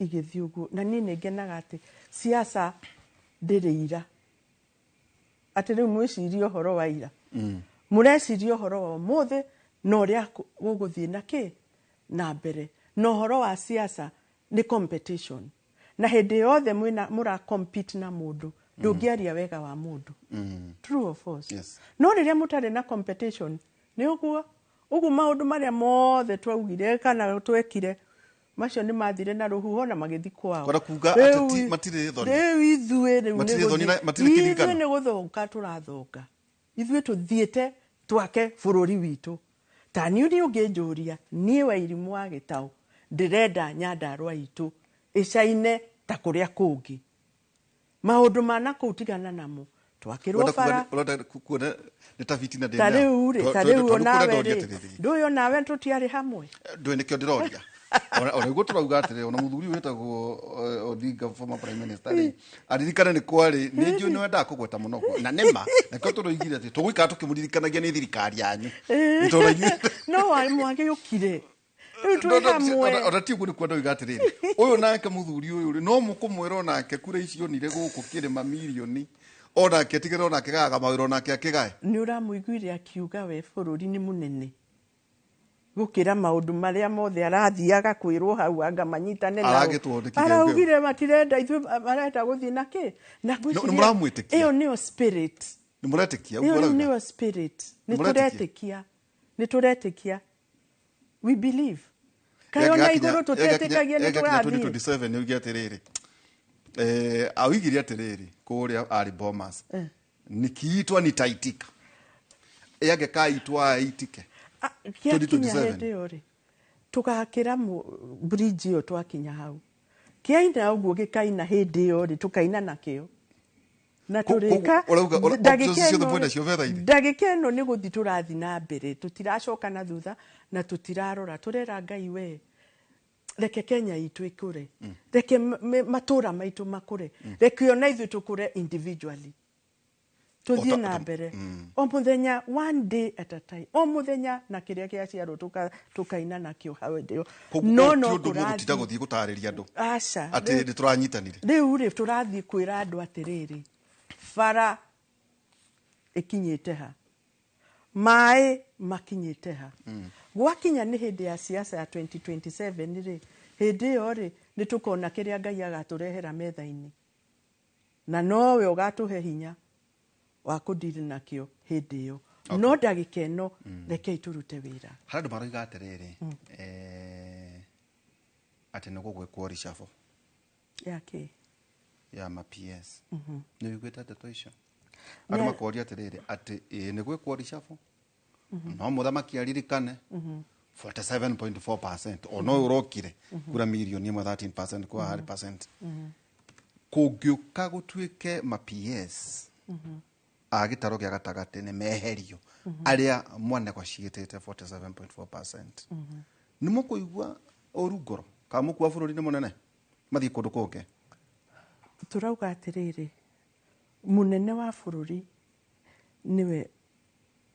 igĩthiĩ ũguo. Na niĩ nĩ ngenaga atĩ siasa ndĩrĩ ira, atĩ rĩu mwĩcirie ũhoro wa ira, mũreciria ũhoro wa ũmũthĩ na ũrĩa gũgũthiĩ na kĩ na mbere. Na ũhoro wa siasa nĩ competition, na hĩndĩ yothe mwĩna mũra compete na mũndũ, ndũngĩaria wega wa mũndũ. True or false? Yes. No rĩrĩa mũtarĩ na competition, nĩ ũguo ũguo maũndũ marĩa mothe twaugire kana twekire macio nĩ mathire na rũhuho na magĩthiĩ kwao. Kwenda kuga ateti matirĩ thoni. Rĩu ithuĩ rĩu nĩ Matirĩ thoni matirĩ ithuĩ kĩririkano. nĩ gũthũka tũrathũka. Ithuĩ tũthiĩte twake bũrũri witũ. Ta niĩ nĩ ũngĩnjũria, niĩ Wairimũ wa Gĩtaũ ndĩrenda Nyandarũa itũ ĩcaine ta kũrĩa kũngĩ. Maũndũ ma nakũu tigana namo, twakĩrwo Ũrenda kuga bara. Ũrenda kuona nĩ ta fitina ndĩ Ta nayo. rĩu rĩ, ta rĩu Tondũ onawe kũrĩa ndoria rĩ, atĩrĩrĩ. ndũĩ onawe tũtiarĩ hamwe. Ndũĩ nĩkĩo ndĩroria. Ona ũguo tũrauga atĩrĩ, ona mũthuri ũyũ wĩtagwo Odinga, former prime minister rĩ, aririkane nĩ kwarĩ nĩ njũĩ nĩ wendaga kũgweta mũno kwa na nĩma nakĩo tũroigire atĩ tũgũikara tũkĩmũririkanagia nĩ thirikari yanyu. Nĩ tondũ inyuĩ No mwagĩũkire rĩu twĩ hamwe. Ona ti ũguo, nĩ kuenda oiga atĩrĩrĩ, ũyũ nake mũthuri ũyũ rĩ, no mũkũmwĩra onake kura icio onire gũkũ kĩrĩma mirioni, onake atigĩre onake gaga mawĩra onake akĩgae. Nĩ ũramũiguire akiuga we bũrũri nĩ mũnene gũkĩra maũndũ marĩa mothe arathiaga kwĩrwo hau anga manyitane nao. Aragĩtwo nĩ kĩgeu. Araugire matirenda ithuĩ, marenda gũthiĩ na kĩ na ngwĩciria Nĩ mũramwĩtĩkia? Ĩyo nĩyo spirit. Nĩ mũretĩkia Ĩyo ũguo rĩu arauga? nĩyo spirit. Nĩ Nĩ mũretĩkia? tũretĩkia, nĩ tũretĩkia, we believe. Kaĩ ona igũrũ tũtetĩkagia nĩ tũrathiĩ? 2027 nĩ uge atĩrĩrĩ, augire atĩrĩrĩ kũrĩa arĩ Bomas, nikiitwa nitaitika, yangĩkaitwa aitike. Gĩakinya 2027. Hĩndĩ ĩyo rĩ, tũgakĩra bridge ĩyo, twakinya hau kĩaina ũguo gĩkaina, hĩndĩ ĩyo rĩ tũkaina nakĩo na tũrĩka. Ũrauga Ndagĩka options ciothe ĩno mwĩna rĩ, cio metha-inĩ? Ndagĩka ĩno nĩ gũthiĩ tũrathiĩ na mbere, tũtiracoka na thutha na tũtirarora, tũrera Ngai we, reke Kenya itũ ĩkũre, reke matũra maitũ makũre, reke ona ithuĩ tũkũre individually, tũthiĩ na mbere o mũthenya, one day at a time, o mũthenya na kĩrĩa gĩaciarwo tũkaina nakĩo hau hĩndĩ ĩyo. Koguo No ti no ũndũ mũgũtinda tũrathiĩ gũthiĩ gũtarĩria andũ aca. Atĩ nĩ tũranyitanire. Rĩu rĩ, tũrathiĩ kwĩra andũ atĩrĩrĩ, bara ĩkinyĩte ha, maĩ makinyĩte ha. Gwakinya nĩ hĩndĩ ya siasa ya 2027 rĩ, hĩndĩ ĩyo rĩ, nĩ tũkona kĩrĩa Ngai agatũrehera metha-inĩ, na nowe ũgatũhe hinya wa kũndiri nakĩo hĩndĩ ĩyo. No ndagĩka ĩno, rekei tũrute wĩra. Harĩ andũ maroiga atĩrĩrĩ, atĩ nĩ gũgwĩkwo reshuffle. Yake? Ya ma PS. Nĩ wĩiguĩte ndeto icio? Nĩ- Andũ makoria atĩrĩrĩ, atĩ ĩĩ nĩ gwĩkwo reshuffle, no mũthamaki aririkane 47.4% ona ũyũ ũrokire kura mirioni 1, 13% kwa 100%. Kũngĩũka gũtuĩke ma PS a gĩtaro gĩa gatagatĩ nĩ meherio, arĩa mwanegotiatĩte 47.4%, nĩ mũkũigua ũru ngoro kana mũkua bũrũri nĩ mũnene mathiĩ kũndũ kũngĩ? Tũrauga atĩrĩrĩ, mũnene wa bũrũri nĩwe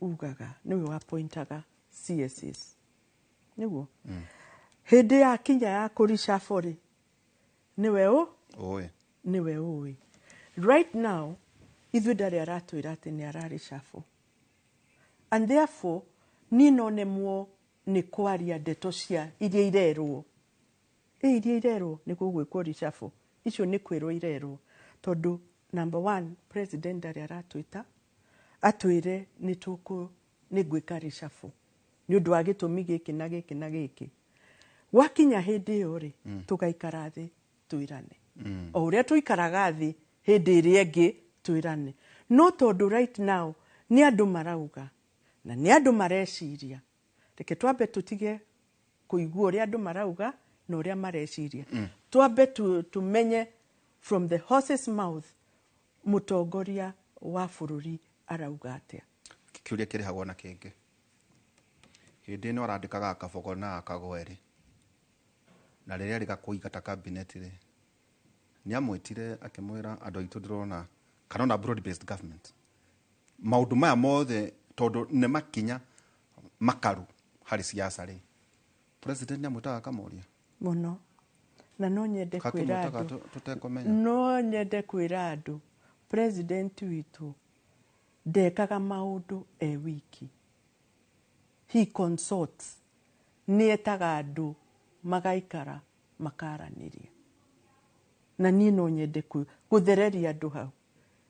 ugaga, nĩwe wapointaga CSs, nĩguo hĩndĩ ya kinya ya kũreshuffle rĩ, nĩwe ũ ũĩ. Nĩwe ũĩ. Right now ithuĩ ndarĩ aratwĩra atĩ nĩ arareshuffle, and therefore niĩ no nemwo nĩ kwaria ndeto cia iria irerwo, ĩ iria irerwo nĩ gũgwĩkwo reshuffle, icio nĩ kwĩrwo irerwo, tondũ number one, president ndarĩ aratwĩta atwĩre nĩ tũkũ nĩ ngwĩka reshuffle nĩ ũndũ wa gĩtũmi gĩkĩ na gĩkĩ na gĩkĩ. Gwakinya hĩndĩ ĩyo rĩ, tũgaikara thĩ twĩrane o ũrĩa tũikaraga thĩ hĩndĩ ĩrĩa ĩngĩ twĩrane. No tondũ right now nĩ andũ marauga na nĩ andũ mareciria, reke twambe tũtige kũigua ũrĩa andũ marauga na ũrĩa mareciria, twambe tumenye from the horse's mouth mũtongoria wa bũrũri arauga atĩa. Kĩũria kĩrĩhagwo na kĩngĩ, hĩndĩ ĩno arandĩkaga akabogo na akagwerĩ, na rĩrĩa arĩga kũingata cabinet rĩ, nĩ amwĩtire akĩmwĩra andũ aitũ ndĩrona kana ona broad based government, maũndũ maya mothe tondũ nĩ makinya makaru harĩ siasa rĩ, president nĩ amwĩtaga akamũria? Mũno, na no nyende kwĩra Kakĩmwĩtaga andũ tũtekũmenya. No nyende kwĩra andũ, president witũ ndekaga maũndũ e wiki. He consults, nĩ etaga andũ magaikara makaranĩria, na niĩ no nyende gũthereria andũ hau,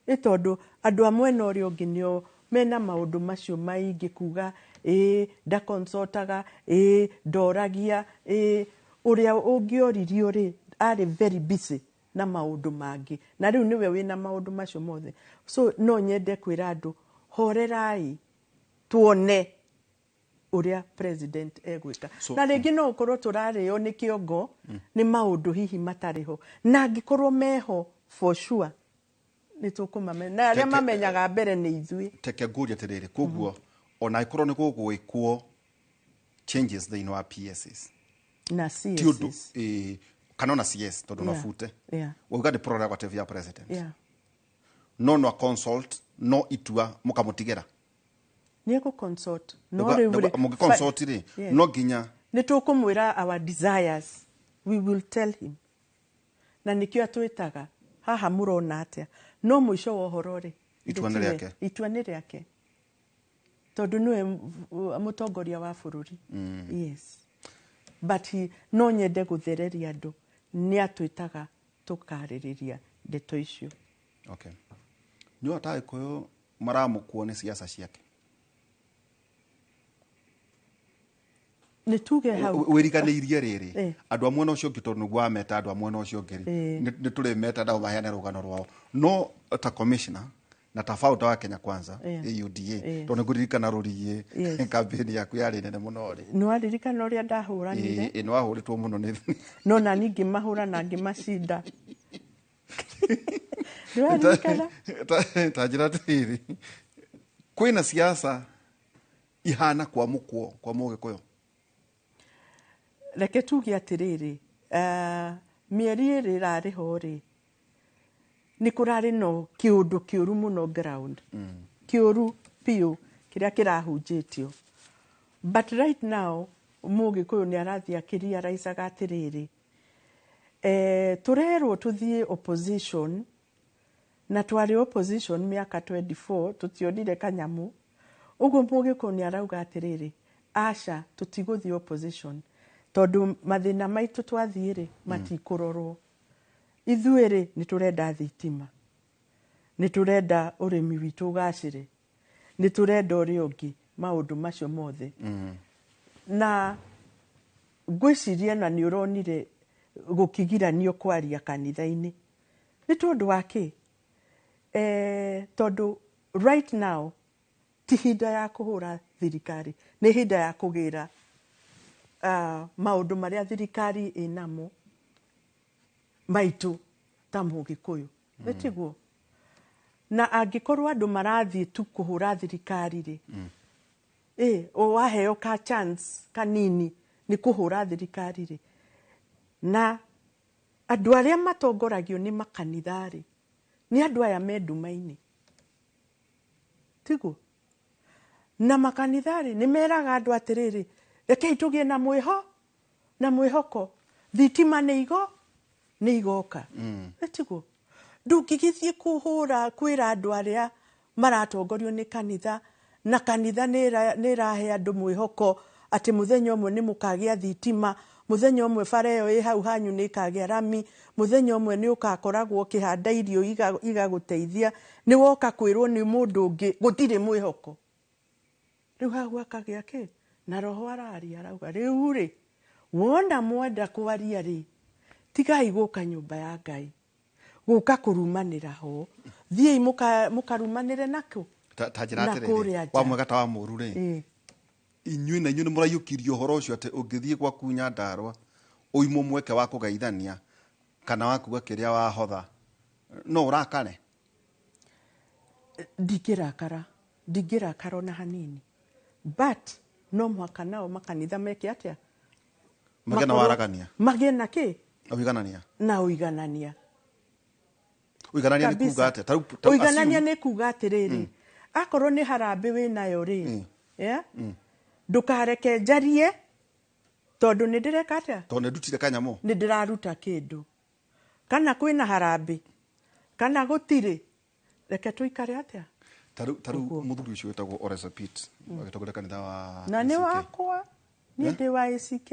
ĩ tondũ andũ a mwena ũrĩa ũngĩ nĩo mena maũndũ macio maingĩ kuga ĩ ndaconsultaga, ĩ ndoragia, ĩ ũrĩa ũngĩoririo rĩ, arĩ very busy na maũndũ mangĩ, na rĩu nĩwe wĩna maũndũ macio mothe. So no nyende kwĩra andũ, horerai tuone ũrĩa president egwĩka. Na rĩngĩ no ũkorwo tũrarĩo nĩ kĩongo nĩ maũndũ hihi matarĩ ho, na angĩkorwo meho, for sure nĩ tũkũmamenya, na arĩa mamenyaga mbere nĩ ithuĩ. Teke ngũrie atĩrĩrĩ, koguo ona ĩkorwo nĩ gũgwĩkwo changes thĩinĩ wa PSs na ti ũndũ CSs. Ĩ, kana ona CS tondũ no bute wauga nĩ prerogative ya president, no consult, no itua mũkamũtigĩra. Nĩ egũ-consult, no rĩu rĩ Mũngĩ-consult rĩ, Yes. no nginya Nĩ tũkũmwĩra our desires, we will tell him, na nĩkĩo atwĩtaga haha mũrona atĩa, no mũico wa ũhoro rĩ, Itua nĩ rĩake. Itua nĩ rĩake, tondũ nĩwe mũtongoria wa bũrũri. Yes, but he, no nyende gũthereria andũ, nĩ atwĩtaga tũkarĩrĩria ndeto icio. Okay, nĩ ta Agĩkũyũ maramũkuo nĩ siasa ciake. Nĩ tuge hau. Wĩriganĩirie rĩrĩ, andũ a mwena ũcio ũngĩ, tondũ nĩguo wameta andũ a mwena ũcio ũngĩ rĩ, nĩ tũrĩmeta nao maheane rũgano rwao, no ta commissioner na ta founder wa Kenya Kwanza, UDA, tondũ nĩngũririkana rũriĩ campaign yaku yarĩ nene mũno rĩ. Nĩ waririkana ũrĩa ndahũranire? Ĩ, nĩ wahũrĩtwo mũno nĩ No nani ngĩmahũra na ngĩmacinda. Nĩ waririkana? Ta njĩra atĩrĩrĩ, kwĩna siasa ihana kwamũkwo kwa mũgĩkũyũ? Reke tuge atĩrĩrĩ, mĩeri 2 ĩrarĩ ho rĩ, nĩ kũrarĩ no kĩũndũ kĩũru mũno ground, kĩũru biũ kĩrĩa kĩrahunjĩtio, but right now mũgĩkũyũ nĩ arathiĩ akĩrealizaga atĩrĩrĩ, tũrerwo tũthiĩ opposition, na twarĩ opposition mĩaka 24 tũtionire kanyamu. Ũguo mũgĩkũyũ nĩ arauga atĩrĩrĩ, aca, tũtigũthiĩ opposition tondũ mathĩna maitũ twathiĩ rĩ matikũrorwo. Ithuĩ rĩ nĩ tũrenda thitima, nĩ tũrenda ũrĩmi witũ ũgacĩre, nĩ tũrenda ũrĩa ũngĩ, maũndũ macio mothe. Na ngwĩciria na nĩ ũronire gũkĩgiranio kwaria kanitha-inĩ nĩ tondũ wa kĩ? Tondũ right now ti hinda ya kũhũra thirikari, nĩ hinda ya kũgĩra maũndũ marĩa thirikari ĩnamo maitũ ta mũgĩkũyũ, nĩ tiguo? Na angĩkorwo andũ marathiĩ tu kũhũra thirikari rĩ, waheo ka chance kanini nĩ kũhũra thirikari rĩ, na andũ arĩa matongoragio nĩ makanitha rĩ, nĩ andũ aya me nduma-inĩ, tiguo? Na makanitha rĩ nĩ meraga andũ atĩrĩrĩ, rekei tũgĩe na mwĩho na mwĩhoko, thitima nĩ igo nĩ igoka, tiguo? Ndũngĩgĩthiĩ kũhũra kwĩra andũ arĩa maratongorio nĩ kanitha, na kanitha nĩ ĩrahe andũ mwĩhoko atĩ mũthenya ũmwe nĩ mũkagĩa thitima, mũthenya ũmwe bara ĩyo ĩ hau hanyu nĩ ĩkagĩa rami, mũthenya ũmwe nĩ ũgakoragwo ũkĩhanda irio igagũteithia, nĩ woka kwĩrwo nĩ mũndũ ũngĩ gũtirĩ mwĩhoko. Rĩu hau hakagĩa kĩ? Na roho araria arauga rĩu rĩ, wona mwenda kwaria rĩ, tigai gũka nyũmba ya Ngai gũka kũrumanĩra ho, thiĩi mũkarumanĩre nakũ Ta njĩra na atĩrĩrĩ, kũrĩa nja. Wa mwega ta wa mũru rĩ, inyuĩ na inyuĩ nĩ mũraiyũkirie ũhoro ũcio atĩ ũngĩthiĩ gwaku Nyandarũa ũimwo mweke wa kũgeithania kana wa kuga kĩrĩa wahotha, no ũrakare? Ndingĩrakara, ndingĩrakara ona hanini, but no mũhaka nao makanitha meke atĩa? Magĩe na waragania. Magĩe na kĩ? Ũiganania. Na ũiganania. Ũiganania nĩ Kabisa. kuga atĩa? Ta rĩu Ũiganania assume nĩ kuga atĩrĩrĩ, akorwo nĩ harambĩ wĩnayo rĩ, yeah? Ndũkareke njarie tondũ nĩ ndĩreka atĩa? Tondũ nĩ ndutire kanyamũ. Nĩ ndĩraruta kĩndũ. Kana kwĩna harambĩ kana gũtirĩ, reke tũikare atĩa? Ta rĩu mũthuri ũcio wĩtagwo Ole Sapit agĩtongoria kanitha wa Na nĩ ACK. wakwa, niĩ ndĩ wa ACK.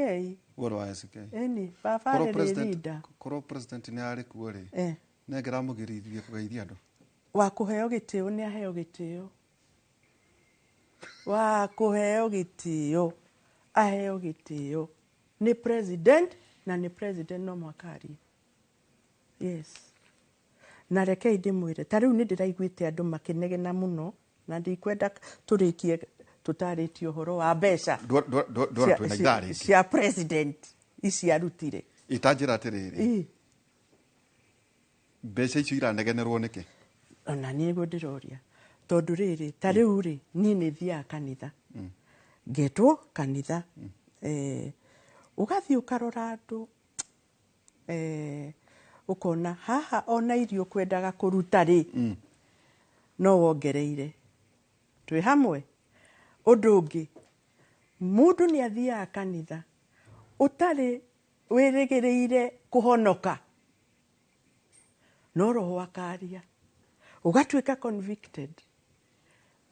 We ũrĩ wa ACK. Ĩni, baba Korwo arĩ leader. Korwo president nĩ arĩ kuo rĩ, nĩ angĩramũgirithia kũgeithia andũ? Wa kũheo gĩtĩo nĩ aheo gĩtĩo, wa kũheo gĩtĩo aheo gĩtĩo nĩ president, na nĩ president no mũhaka arie. Yes. Na rekei ndĩmwĩre, ta rĩu nĩ ndĩraiguĩte andũ makĩnegena mũno, na ndikwenda tũrĩkie tũtarĩtie ũhoro wa mbeca Ndwara twĩna ithaa rĩngĩ. cia president ici arutire. Ĩtanjĩra atĩrĩrĩ, mbeca icio iranegenerwo nĩkĩ? Ona niĩ nĩguo ndĩroria, tondũ rĩrĩ, ta rĩu rĩ, niĩ nĩ thiaga kanitha, ngetwo kanitha, ũgathiĩ ũkarora andũ, ũkona haha ona irio kwendaga kũruta rĩ, no wongereire. Twĩ hamwe. Ũndũ ũngĩ, mũndũ nĩ athiaga kanitha ũtarĩ wĩrĩgĩrĩire kũhonoka, no roho akaria, ũgatuĩka convicted,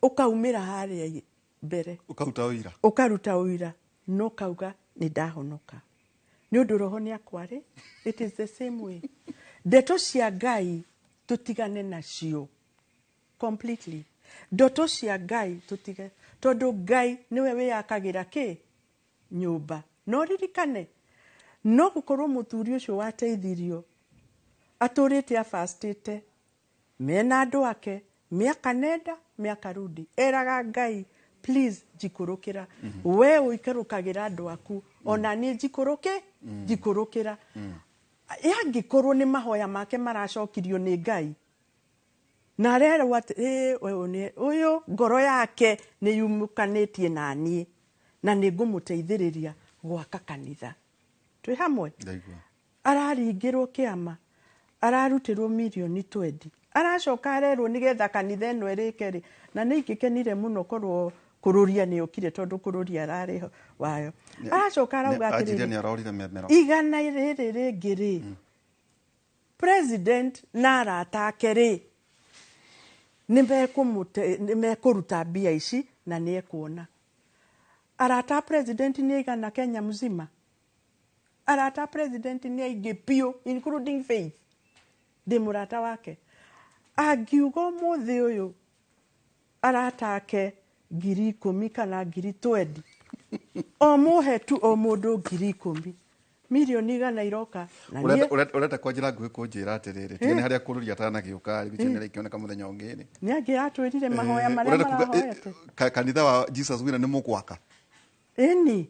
ũkaumĩra harĩa mbere, ũkaruta ũira, ũkaruta ũira, no kauga nĩ ndahonoka nĩ ũndũ roho nĩ akwarĩ. It is the same way. Ndeto cia Ngai tũtigane nacio completely. Ndeto cia Ngai tũtige, tondũ Ngai nĩwe wĩyakagĩra kĩ? Nyũmba no ririkane no gũkorwo mũthuri ũcio wateithirio atũrĩte abacĩte mena andũ ake mĩaka nenda mĩaka rudi, eraga Ngai, please njikũrũkĩra. We ũikũrũkagĩra andũ aku, ona niĩ njikũrũke, njikũrũkĩra. Yangĩkorwo nĩ mahoya make maracokirio nĩ Ngai na arerwo atĩ, "Ĩ, ũyũ ũyũ ngoro yake nĩ yumũkanĩtie na niĩ na nĩ ngũmũteithĩrĩria gwaka kanitha." Twĩ hamwe? Ndaigua. Araringĩrwo kĩama, ararutĩrwo mirioni 20, aracoka arerwo nĩgetha kanitha ĩno ĩrĩke rĩ, na nĩ ingĩkenire mũno korwo kũrũria nĩ okire, tondũ kũrũria ararĩ wayo. Aracoka arauga Anjirie atĩrĩrĩ, nĩ arorire mĩmero. Igana rĩrĩ rĩngĩ rĩ, president na arata ake rĩ, nĩ mekũruta mbia ici na nĩ ekuona. Arata a president nĩ aigana Kenya mzima? Arata a president nĩ aingĩ biũ, including Faith, ndĩ mũrata wake. Angiuga ũmũthĩ ũyũ arata ake 10,000 kana 20,000, o mũhe tu o mũndũ 10,000, mirioni 100 iroka na Ũrenda kwa njĩra nguhĩ kũnjĩra atĩrĩrĩ, tiga nĩ harĩa kũrũria atanagĩũka rĩ, gĩcio nĩ ikĩoneka mũthenya ũngĩ rĩ. Nĩ angĩ atwĩrire mahoya marĩa Ũrenda kuga, marahoete. Kanitha wa Jesus Winner nĩ mũgwaka? Ĩni.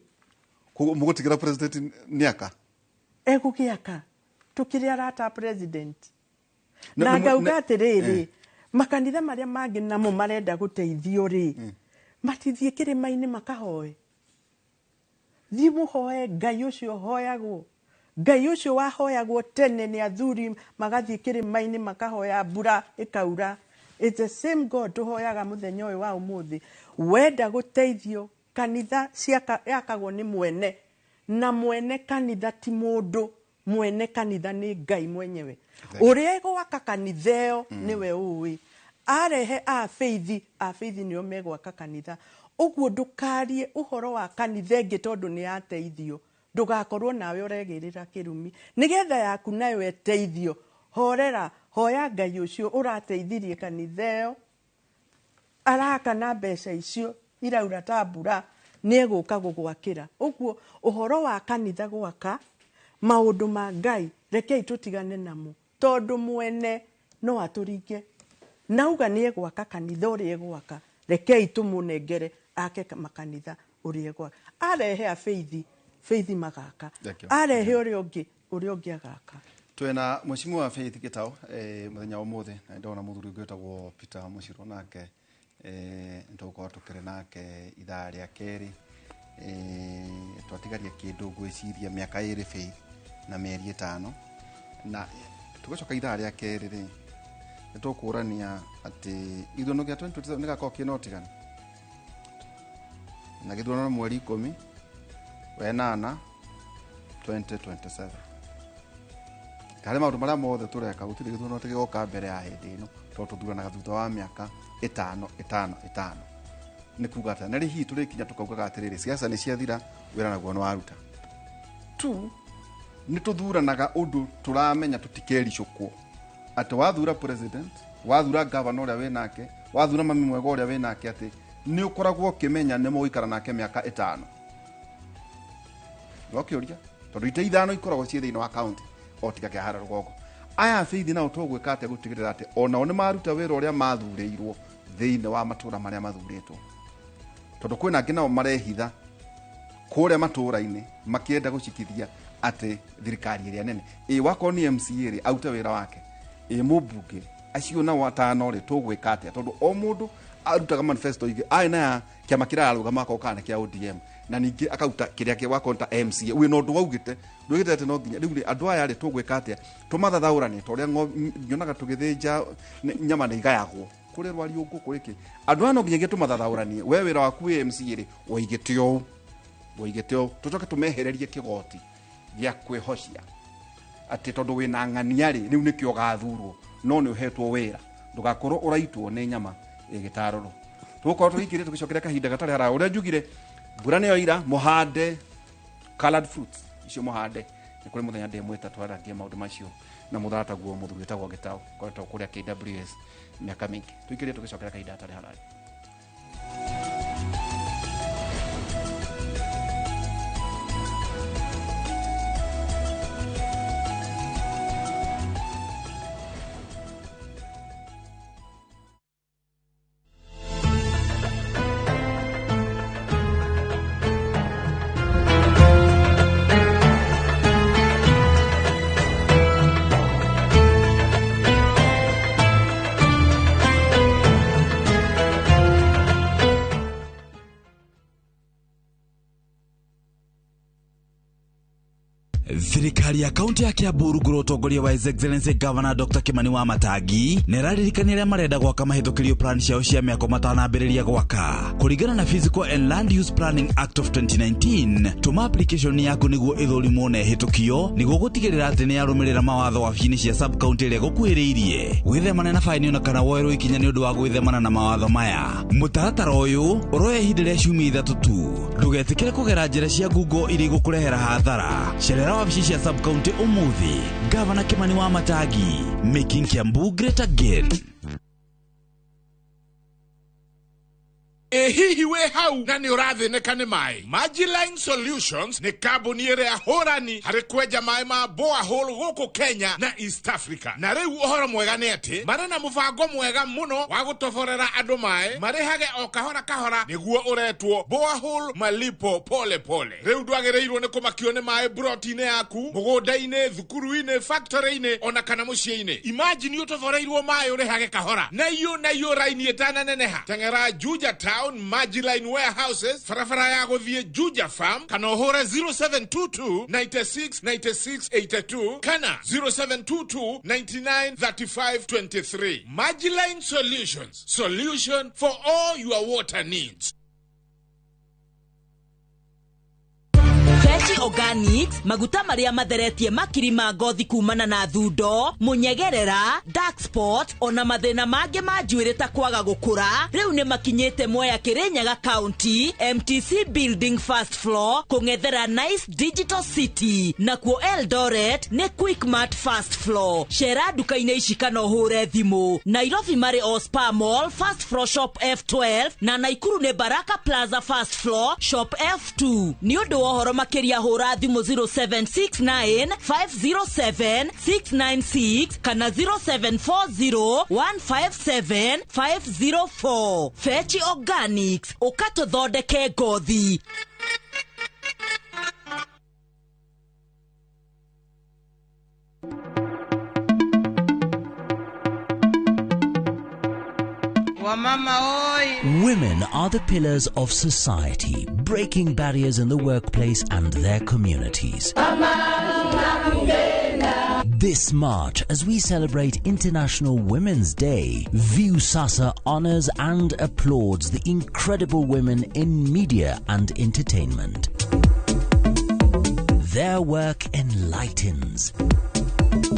Koguo mũgũtigĩra president nĩ aka? Egũgĩaka tũkĩrĩ arata a president na ngauga atĩrĩrĩ, makanitha marĩa mangĩ namo marenda gũteithio rĩ, matithiĩ kĩrĩma-inĩ makahoe? Thiĩ mũhoe Ngai ũcio ũhoyagwo, Ngai ũcio wahoyagwo tene nĩ athuri magathiĩ kĩrĩma-inĩ makahoya mbura ĩkaura. It's the same God tũhoyaga mũthenya ũyũ wa ũmũthĩ. Wenda gũteithio, kanitha yakagwo nĩ mwene, na mwene kanitha ti mũndũ, mwene kanitha nĩ Ngai mwenyewe. Ũrĩa egwaka kanitha ĩyo nĩwe ũĩ. Arehe a feithi, a feithi nĩo megwaka kanitha. Ũguo ndũkarie ũhoro wa kanitha ĩngĩ tondũ nĩ yateithio, ndũgakorwo nawe ũregĩrĩra kĩrumi nĩgetha yaku nayo ĩteithio. Horera, hoya Ngai ũcio ũrateithirie kanitha ĩyo, araka na mbeca icio iraura ta mbura, nĩ egũka gũgwakĩra. Ũguo ũhoro wa kanitha gwaka, maũndũ ma Ngai rekei tũtigane namo, tondũ mwene no atũringe. Nauga nĩ egwaka kanitha ũrĩa egwaka, rekei tũmũnengere ake makanitha ũrĩa egwaka. Arehe a feithi, feithi magaka. Thank you. Arehe ũrĩa ũngĩ, ũrĩa ũngĩ agaka. Twĩna Mheshimiwa Faith Gĩtaũ mũthenya wa ũmũthĩ, na ndona mũthuri ũngĩ wĩtagwo Peter Mũcirũ, nake nĩtũgũkorwo tũkĩrĩ nake ithaa rĩa kerĩ. Twatigaria kĩndũ ngwĩciria mĩaka 2 Faith na mĩeri 5, na tũgĩcoka ithaa rĩa kerĩ rĩ, nĩtũkũrania atĩ gĩthurano kĩa 2027 nĩgakorwo kĩna ũtiganu, na gĩthurano mweri 10 wenana 2027. Harĩ maũndũ marĩa mothe tũreka, gũtirĩ gĩthurano atĩ gĩgoka mbere ya hĩndĩ ĩno, tondũ tũthuranaga thutha wa mĩaka 5 5 5. Nĩ kuga atĩa? Na rĩ hihi tũrĩkinya tũkaugaga atĩrĩrĩ, siasa nĩ ciathira, wĩra naguo nĩ waruta tu? Nĩ tũthuranaga ũndũ tũramenya tũtikericũkwo atĩ wathura president, wathura governor ũrĩa wĩ nake, wathura mami mwega ũrĩa wĩ nake, atĩ nĩ ũkoragwo ũkĩmenya nĩ mũgũikara nake mĩaka 5. No kĩũria, tondũ ite 5 ikoragwo ciĩ thĩinĩ wa county o tiga kĩa harĩa rũgongo. Aya feithi nao tũgwĩka atĩa gũtigĩrĩra atĩ onao nĩ maruta wĩra ũrĩa mathurĩirwo thĩinĩ wa matũra marĩa mathurĩtwo? Tondũ kwĩna angĩ nao marehitha kũrĩa matũra-inĩ makĩenda gũcikithia atĩ thirikari ĩrĩa nene ĩ wakorwo nĩ MCA rĩ, arute wĩra wake, ĩ mũmbunge, acio nao 5 rĩ, tũgwĩka atĩa? Tondũ o mũndũ arutaga manifesto ingĩ arĩ na ya kĩama kĩrĩa ararũgama, akorwo kana kĩa ODM, na ningĩ akauta kĩrĩa kĩ wakorwo ta MCA wĩna ũndũ waugĩte ndwĩgĩte atĩ no nginya rĩu rĩ, andũ aya rĩ, tũgwĩka atĩa tũmathathaũranie ta ũrĩa nyonaga tũgĩthĩnja nyama nĩ igayagwo kũrĩ rwariũngũ kũrĩ kĩ? Andũ aya no nginyagia tũmathathaũranie, we wĩra waku wĩ MCA rĩ, waigĩte ũũ, waigĩte ũũ, tũcoke tũmehererie kĩgoti gĩa kwĩhocia atĩ tondũ wĩna ng'ania rĩ, rĩu nĩkĩo ũgathurwo, no nĩ ũhetwo wĩra, ndũgakorwo ũraitwo nĩ nyama ĩgĩtarũrwo. Tũgũkorwo tũgĩikĩrĩte tũgĩcokera kahinda gatarĩ haraya. Ũrĩa njugire, mbura nĩyo ira, mũhande colored fruits icio, mũhande. Nĩ kũrĩ mũthenya ndĩmwĩta twarangie maũndũ macio na mũthataguo mũthuri wĩtagwo Gĩtaũ, koretwo kũrĩa KWS mĩaka mĩingĩ. Tũikĩrĩte tũgĩcokera kahinda gatarĩ haraya. Thirikari ya kaunti ya Kiambu rungu rwa ũtongoria wa His Excellency Governor Dr. Kimani wa Matangi nĩ ĩraririkania arĩa marenda gwaka mahĩtũkĩrio plan ciao cia mĩako matanambĩrĩria gwaka. Kũringana na Physical and Land Use Planning Act of 2019, tũma application yaku nĩguo ĩthũrimwo na ĩhĩtũkio nĩguo gũtigĩrĩra atĩ nĩ yarũmĩrĩra mawatho wabici-inĩ cia sub county ĩrĩa ĩgũkuhĩrĩirie. Wĩthemane na baini ona kana woerwo ikinya nĩ ũndũ wa gwĩthemana na mawatho maya. Mũtaratara ũyũ ũroya ihinda rĩa ciumia 3 tu. Ndũgetĩkĩre kũgera njĩra cia Google iria igũkũrehera hathara. Cerera wabici cia sub county ũmũthĩ. Gavana Kimani wa Matangi, making Kiambu great again. Ĩ hihi wĩ hau na nĩ ũrathĩnĩka nĩ maĩ? Magiline Solutions nĩ kambuni ĩrĩa hũrani harĩ kwenja maĩ ma borehole gũkũ Kenya na East Africa. Na rĩu ũhoro mwega nĩ atĩ marĩ na mũbango mwega mũno wa gũtoborera andũ maĩ marĩhage o kahora kahora nĩguo ũretwo borehole malipo pole pole. Rĩu ndwagĩrĩirwo nĩ kũmakio nĩ maĩ broti-inĩ yaku, mũgũnda-inĩ, thukuru-inĩ, factory-inĩ ona kana mũciĩ-inĩ. Imagine ũtoboreirwo maĩ ũrĩhage kahora na iyo raini ĩtananeneha. Teng'era Juja Town Magiline Warehouses, barabara ya gũthiĩ Juja Farm, kana ũhũre 0722 96 96 82 kana 0722 99 35 23. Magiline Solutions, solution for all your water needs. Fenty Organics maguta maria matheretie makiri ma ngothi kumana na thundo munyegerera dark spot ona mathina mangi ma njuiri ta kwaga gukura riu ni makinyite Mwea Kirinyaga County MTC Building first floor kung'ethera Nice Digital City nakuo Eldoret ni Quickmart first floor. Cera nduka-inĩ ici kana ũhũre thimũ. Nairobi marĩ o Spa Mall first floor shop F12 na Naikuru ni Baraka Plaza first floor shop F2. Ni ũndũ wa ũhoro makĩria hũra thimũ 0769 507 696 kana 0740 157 504. Fetch Organics ũkatũthondeke ngothi. Women are the pillars of society, breaking barriers in the workplace and their communities. This March, as we celebrate International Women's Day, Viusasa honors and applauds the incredible women in media and entertainment. Their work enlightens,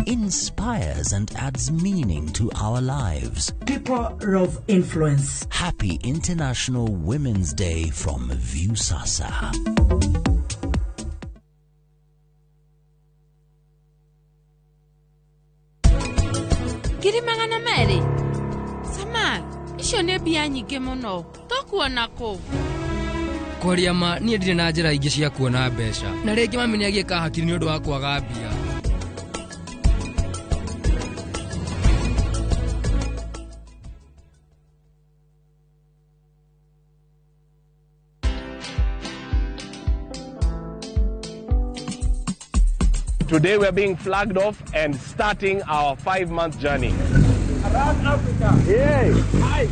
inspires and adds meaning to our lives. People of influence. Happy International Women's Day from Viusasa. 200,000. Samak, icio nĩ mbia nyingĩ mũno. Tũkuona kũ? Kwaria ma niĩ ndirĩ na njĩra ingĩ cia kuona mbeca. Na rĩngĩ mami nĩagĩka hakiri nĩ ũndũ wa kwaga mbia. Today we are being flagged off and starting our 5-month journey. Around Africa. Yeah. Hi.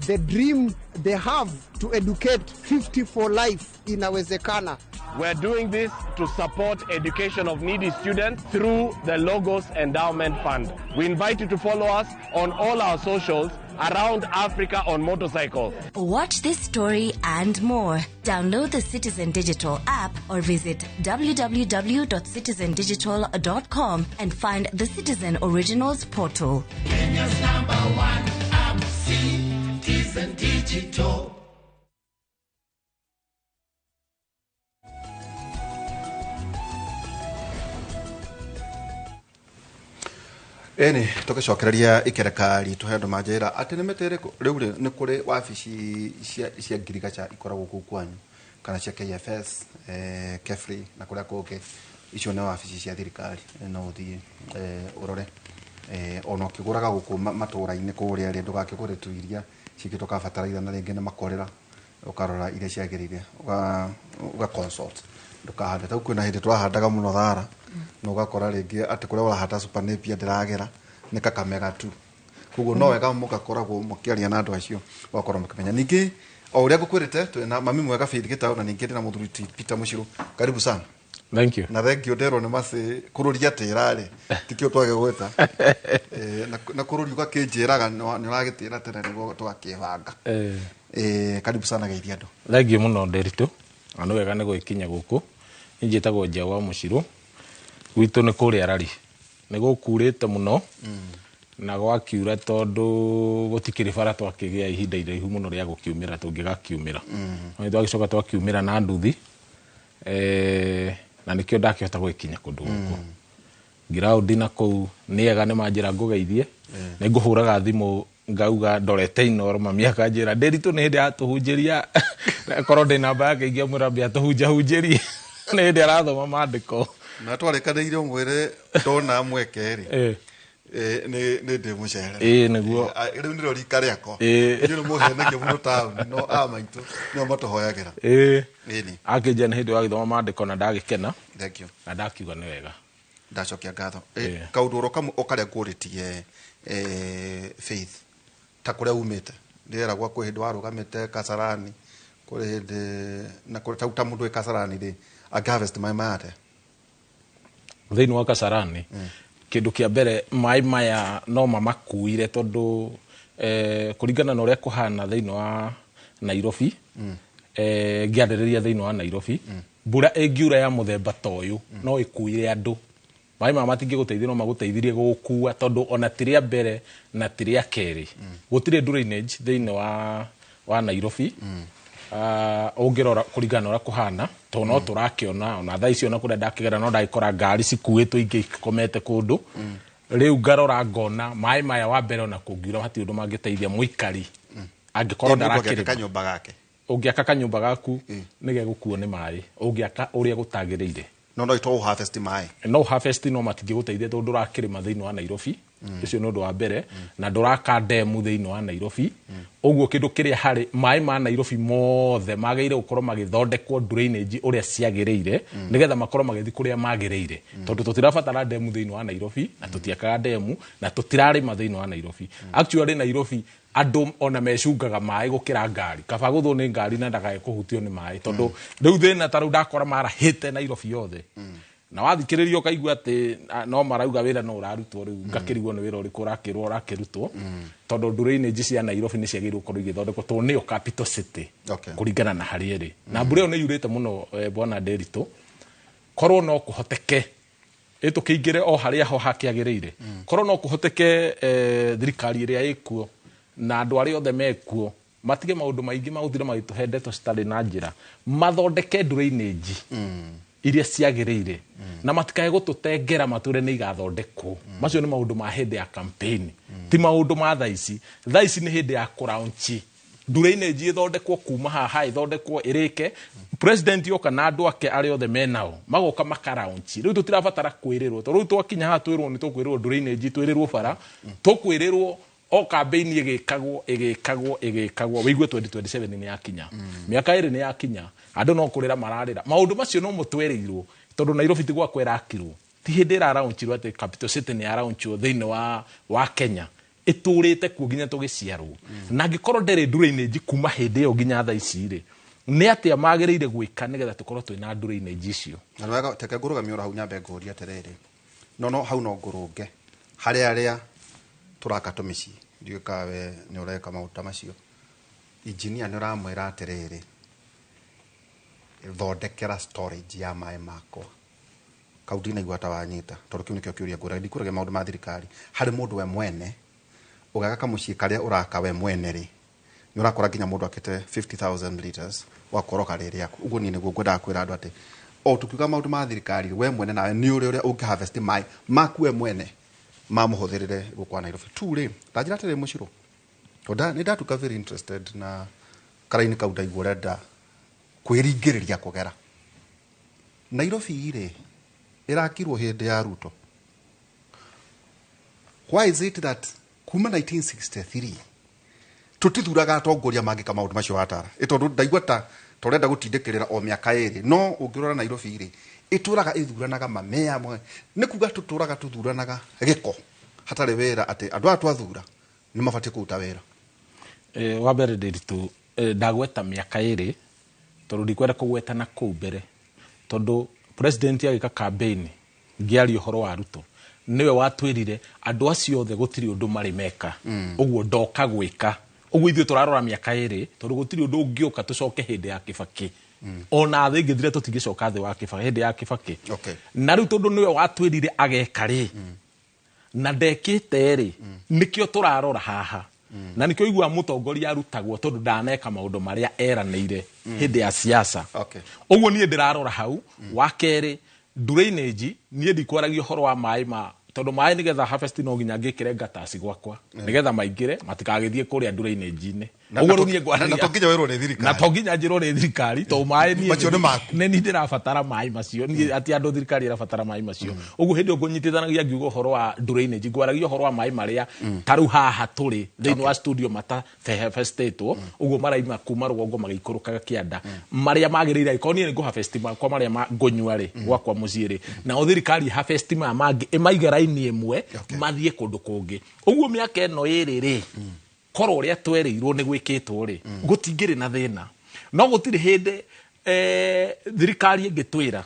The dream they have to educate 50 for life inawezekana. We're doing this to support education of needy students through the Logos Endowment Fund. We invite you to follow us on all our socials around Africa on motorcycles. Watch this story and more. Download the Citizen Digital app or visit www.citizendigital.com and find the Citizen Originals portal. Kenya's number one app, Citizen Digital. Eni tugicokereria ikereka ritu he andu manjira ati ni mĩtĩ ĩrĩkũ rĩu rĩ nĩ kũrĩ wabici cia ngirigaca ikoragwo kũu kwanyu kana cia KFS KEFRI na kũrĩa kũngĩ. Icio nĩ wabici cia thirikari, no ũthiĩ ũrore ona ũkĩgũraga gũkũ matũra-inĩ kũrĩa rĩ ndũgakĩgũre tu iria ciĩkĩtwo kabataraitha na rĩngĩ nĩ makorera, ũkarora iria ciagĩrĩire ũga consult ndũkahande. Tau kwĩna hĩndĩ twahandaga mũno thara na ũgakora rĩngĩ atĩ kũrĩa ũrahanda Super Napier ndĩragera nĩ Kakamega tu. Koguo no wega mũgakoragwo mũkĩaria na andũ acio ũgakorwo mũkĩmenya. Ningĩ O ũrĩa ngũkwĩrĩte, twĩna mami mwega Faith Gĩtaũ, na ningĩ ndĩna mũthuri ti Peter Mũcirũ. Karibu sana. Thank you. Na thank you. Nderwo nĩ macĩ kũrũria tĩra rĩ tikĩo twage gwĩta. Na kũrũria ũgakĩnjĩraga nĩ ũragĩtĩra tene nĩguo tũgakĩbanga. Karibu sana, geithia andũ. Thank you mũno, Nderitu. Na nĩ wega nĩ gwĩkinya gũkũ. Niĩ njĩtagwo Njaũ wa Mũcirũ. Gwitũ nĩ kũrĩa Rari. Nĩ gũkurĩte mũno na gwakiura tondũ gũtikĩrĩ bara, twakĩgĩa ihinda iraihu mũno rĩa gũkiumĩra tũngĩgakiumĩra. No nĩ twagĩcoka twakiumĩra na nduthi, na nĩkĩo ndakĩhota gwĩkinya kũndũ gũkũ. Ngiraũndi na kũu nĩega, nĩ manjĩra ngũgeithie. Nĩ ngũhũraga thimũ ngauga ndorete Inoro, mami akanjĩra Nderitu nĩ hĩndĩ atũhunjĩria, korwo ndĩ namba yake ingĩamwĩra mbia atũhunjahunjĩrie, nĩ hĩndĩ arathoma maandĩko. Na twarĩkanĩire ũmwĩre ndona mweke rĩ, nĩ ndĩ mũcerere. Ĩĩ, nĩguo. Rĩu nĩrĩo rika rĩakwa. Inyuĩ nĩ mũhenagia mũno taũni, no a maitũ nĩo matũhoyagĩra. Ĩni. Akĩnjĩra nĩ hĩndĩ wagĩthoma maandĩko na ndagĩkena. Thank you. Na ndakiuga nĩ wega. Ndacokia ngatho. Kaũndũ oro kamwe o karĩa ngũrĩtie, Faith, ta kũrĩa umĩte, ndĩreragwo kwĩ hĩndĩ warũgamĩte Kasarani, kũrĩ hĩndĩ na kũrĩ ta mũndũ wĩ Kasarani rĩ, angĩ harvest maĩ maya atĩa? Thĩinĩ wa Kasarani, kĩndũ kĩa mbere, maĩ maya no mamakuire tondũ kũringana na ũrĩa kũhana thĩinĩ wa Nairobi, ngĩarĩrĩria thĩinĩ wa Nairobi, mbura ĩngiura ya mũthemba ta ũyũ no ĩkuire andũ. Maĩ maya matingĩgũteithia, no magũteithirie gũgũkua, tondũ ona ti rĩa mbere na ti rĩa kerĩ. Gũtirĩ drainage thĩinĩ wa Nairobi. Ũngĩrora kũringana na ũrĩa kũhana, tondũ no tũrakĩona ona thaa ici, ona kũrĩa ndakĩgera no ndagĩkora ngari cikuĩtwo, ingĩ ikomete kũndũ. Rĩu ngarora ngona maĩ maya, wa mbere, ona kũngiura hatirĩ ũndũ mangĩteithia mũikari angĩkorwo Ĩ, mũndũ angĩaka ndarakĩrĩma. Kanyũmba gake. Ũngĩaka kanyũmba gaku nĩ gegũkuo nĩ maĩ ũngĩaka ũrĩa gũtagĩrĩire. No ito harvest maĩ. No harvest, no matingĩgũteithia tondũ ndũrakĩrĩma thĩinĩ wa Nairobi. Ũcio nĩ ũndũ wa mbere, na ndũraka ndemu thĩinĩ wa Nairobi. Ũguo kĩndũ kĩrĩa harĩ maĩ ma Nairobi mothe magĩrĩire gũkorwo magĩthondekwo drainage ũrĩa ciagĩrĩire, nĩgetha makorwo magĩthiĩ kũrĩa magĩrĩire, tondũ tũtirabatara ndemu thĩinĩ wa Nairobi, na tũtiakaga ndemu, na tũtirarĩma thĩinĩ wa Nairobi. Actually, Nairobi andũ ona mecungaga maĩ gũkĩra ngari. Kaba gũthwo nĩ ngari na ndagae kũhutio nĩ maĩ, tondũ rĩu thĩna ta rĩu ndakora marahĩte Nairobi yothe, na wathikĩrĩria ũkaigua atĩ no marauga wĩra no ũrarutwo. Rĩu ngakĩrigwo nĩ wĩra ũrĩkũ ũrakĩrwo ũrakĩrutwo, tondũ drainage cia Nairobi nĩ ciagĩrĩirwo gũkorwo igĩthondekwo, tondũ nĩyo capital city. Kũringana na harĩa ĩrĩ na mbura ĩyo nĩ yurĩte mũno, bwana Nderitu, korwo no kũhoteke ĩtũkĩingĩre o harĩa ho hakĩagĩrĩire, korwo no kũhoteke, thirikari ĩrĩa ĩkuo na andũ arĩa othe mekuo matige maũndũ maingĩ magũthire magĩtũhe ndeto citarĩ na njĩra, mathondeke drainage iria ciagĩrĩire na matikae gũtũtengera matũre nĩ igathondekwo. Macio nĩ maũndũ ma hĩndĩ ya campaign, ti maũndũ ma thaa ici. Thaa ici nĩ hĩndĩ ya kũraunchi drainage, ĩthondekwo kuma haha, ĩthondekwo ĩrĩke. President yoka na andũ ake arĩa othe menao magoka makaraunchi. Rĩu tũtirabatara kwĩrĩrwo, tondũ rĩu twakinya haha twĩrwo nĩ tũkwĩrĩrwo drainage, twĩrĩrwo bara, tũkwĩrĩrwo o campaign ĩgĩkagwo ĩgĩkagwo ĩgĩkagwo. Wĩigue 2027 nĩ yakinya, mĩaka 2 nĩ yakinya, andũ no kũrĩra mararĩra. Maũndũ macio no mũtwerĩirwo, tondũ Nairobi ti gwakwa ĩrakirwo, ti hĩndĩ ĩraraunchirwo atĩ capital city nĩ yaraunchirwo thĩinĩ wa Kenya. Ĩtũrĩte kuo nginya tũgĩciarwo, na angĩkorwo ndĩrĩ drainage kuma hĩndĩ ĩyo nginya thaa ici rĩ, nĩ atĩa magĩrĩire gwĩka nĩgetha tũkorwo twĩna drainage icio? Na wega, teke ngũrũgamie oro hau, nyambe ngũrie atĩrĩrĩ, no hau no ngũrũnge harĩ arĩa tũraka tũmĩciĩ. Ndiũĩ kana we nĩ ũreka maũndũ ta macio. Engineer nĩ ũramwĩra atĩrĩrĩ, thondekera storage ya maĩ makwa. Kau ndinaigua ta wanyita, tondũ kĩu nĩkĩo kĩũria ngũragia. Ndikũragia maũndũ ma thirikari. Harĩ mũndũ we mwene ũgaka kamũciĩ karĩa ũraka we mwene rĩ, nĩ ũrakora nginya mũndũ akĩte 50,000 liters ũgakorwo karĩ rĩaku. Ũguo niĩ nĩguo ngwendaga kwĩra andũ atĩ o tukiuga maũndũ ma thirikari, we mwene nawe nĩ ũrĩ ũrĩa ũngĩ harvest maĩ maku we mwene mamũhũthĩrĩre gũkũ Nairobi tu rĩ. Ndanjĩra atĩrĩ, Mũcirũ, tondũ nĩ ndatuĩka very interested na karaini kau, ndaigua ũrenda kwĩringĩrĩria kũgera Nairobi rĩ, ĩrakirwo hĩndĩ ya Ruto. Why is it that kuma 1963 tũtithuraga atongoria mangĩka maũndũ macio watara? Ĩ tondũ ndaigua ta tũrenda gũtindĩkĩrĩra o mĩaka 2, no ũngĩrora Nairobi rĩ, ĩtũraga ĩthuranaga mamea mwe. Nĩ kuga tũtũraga tũthuranaga gĩko hatarĩ wĩra, atĩ andũ aya twathura nĩ mabatiĩ kũruta wĩra. Wa mbere, Ndiritu, Ndagweta mĩaka 2 tondũ ndikwenda kũgweta na kũu mbere, tondũ president agĩka campaign ngĩaria ũhoro wa Ruto nĩwe watwĩrire andũ acio othe gũtirĩ ũndũ marĩ meka, ũguo ndoka gwĩka ũguo. Ithuĩ tũrarora mĩaka 2 tondũ gũtirĩ ũndũ ũngĩũka tũcoke hĩndĩ ya Kibaki, ona thĩ ĩngĩthira tũtingĩcoka thĩ wa Kibaki, hĩndĩ ya Kibaki. Na rĩu tondũ nĩwe watwĩrire ageka rĩ, na ndekĩte rĩ, nĩkĩo tũrarora haha, na nĩkĩo iguaga mũtongoria arutagwo tondũ ndaneka maũndũ marĩa eranĩire hĩndĩ ya siasa. Ũguo niĩ ndĩrarora hau. Wa kerĩ, drainage, niĩ ndikwaragia ũhoro wa maĩ ma, tondũ maĩ nĩgetha harvest no nginya ngĩkĩre gutters gwakwa nĩgetha maingĩre matikagĩthiĩ kũrĩa drainage-inĩ. Ũguo rĩu niĩ ngwaragia Na to nginya wĩrwo nĩ thirikari. Na to nginya njĩrwo nĩ thirikari, tondũ maĩ niĩ Macio nĩ maku. Nĩ niĩ ndĩrabatara maĩ macio, niĩ atĩ andũ thirikari ĩrabatara maĩ macio. Ũguo hĩndĩ ĩyo ngũnyitithanagia ngiuga ũhoro wa drainage, ngwaragia ũhoro wa maĩ marĩa ta rĩu haha tũrĩ thĩinĩ wa studio mataharvestĩtwo, ũguo maraima kuma rũgongo magĩikũrũkaga kĩanda, marĩa magĩrĩire angĩkorwo niĩ nĩ ngũharvest makwa marĩa ngũnyua rĩ gwakwa mũciĩ rĩ, nao thirikari harvest maya mangĩ ĩmaige raini ĩmwe mathiĩ kũndũ kũngĩ. Ũguo mĩaka ĩno 2 rĩ, korwo ũrĩa twerĩirwo nĩ gwĩkĩtwo rĩ, gũtingĩrĩ na thĩna. No gũtirĩ hĩndĩ thirikari ĩngĩtwĩra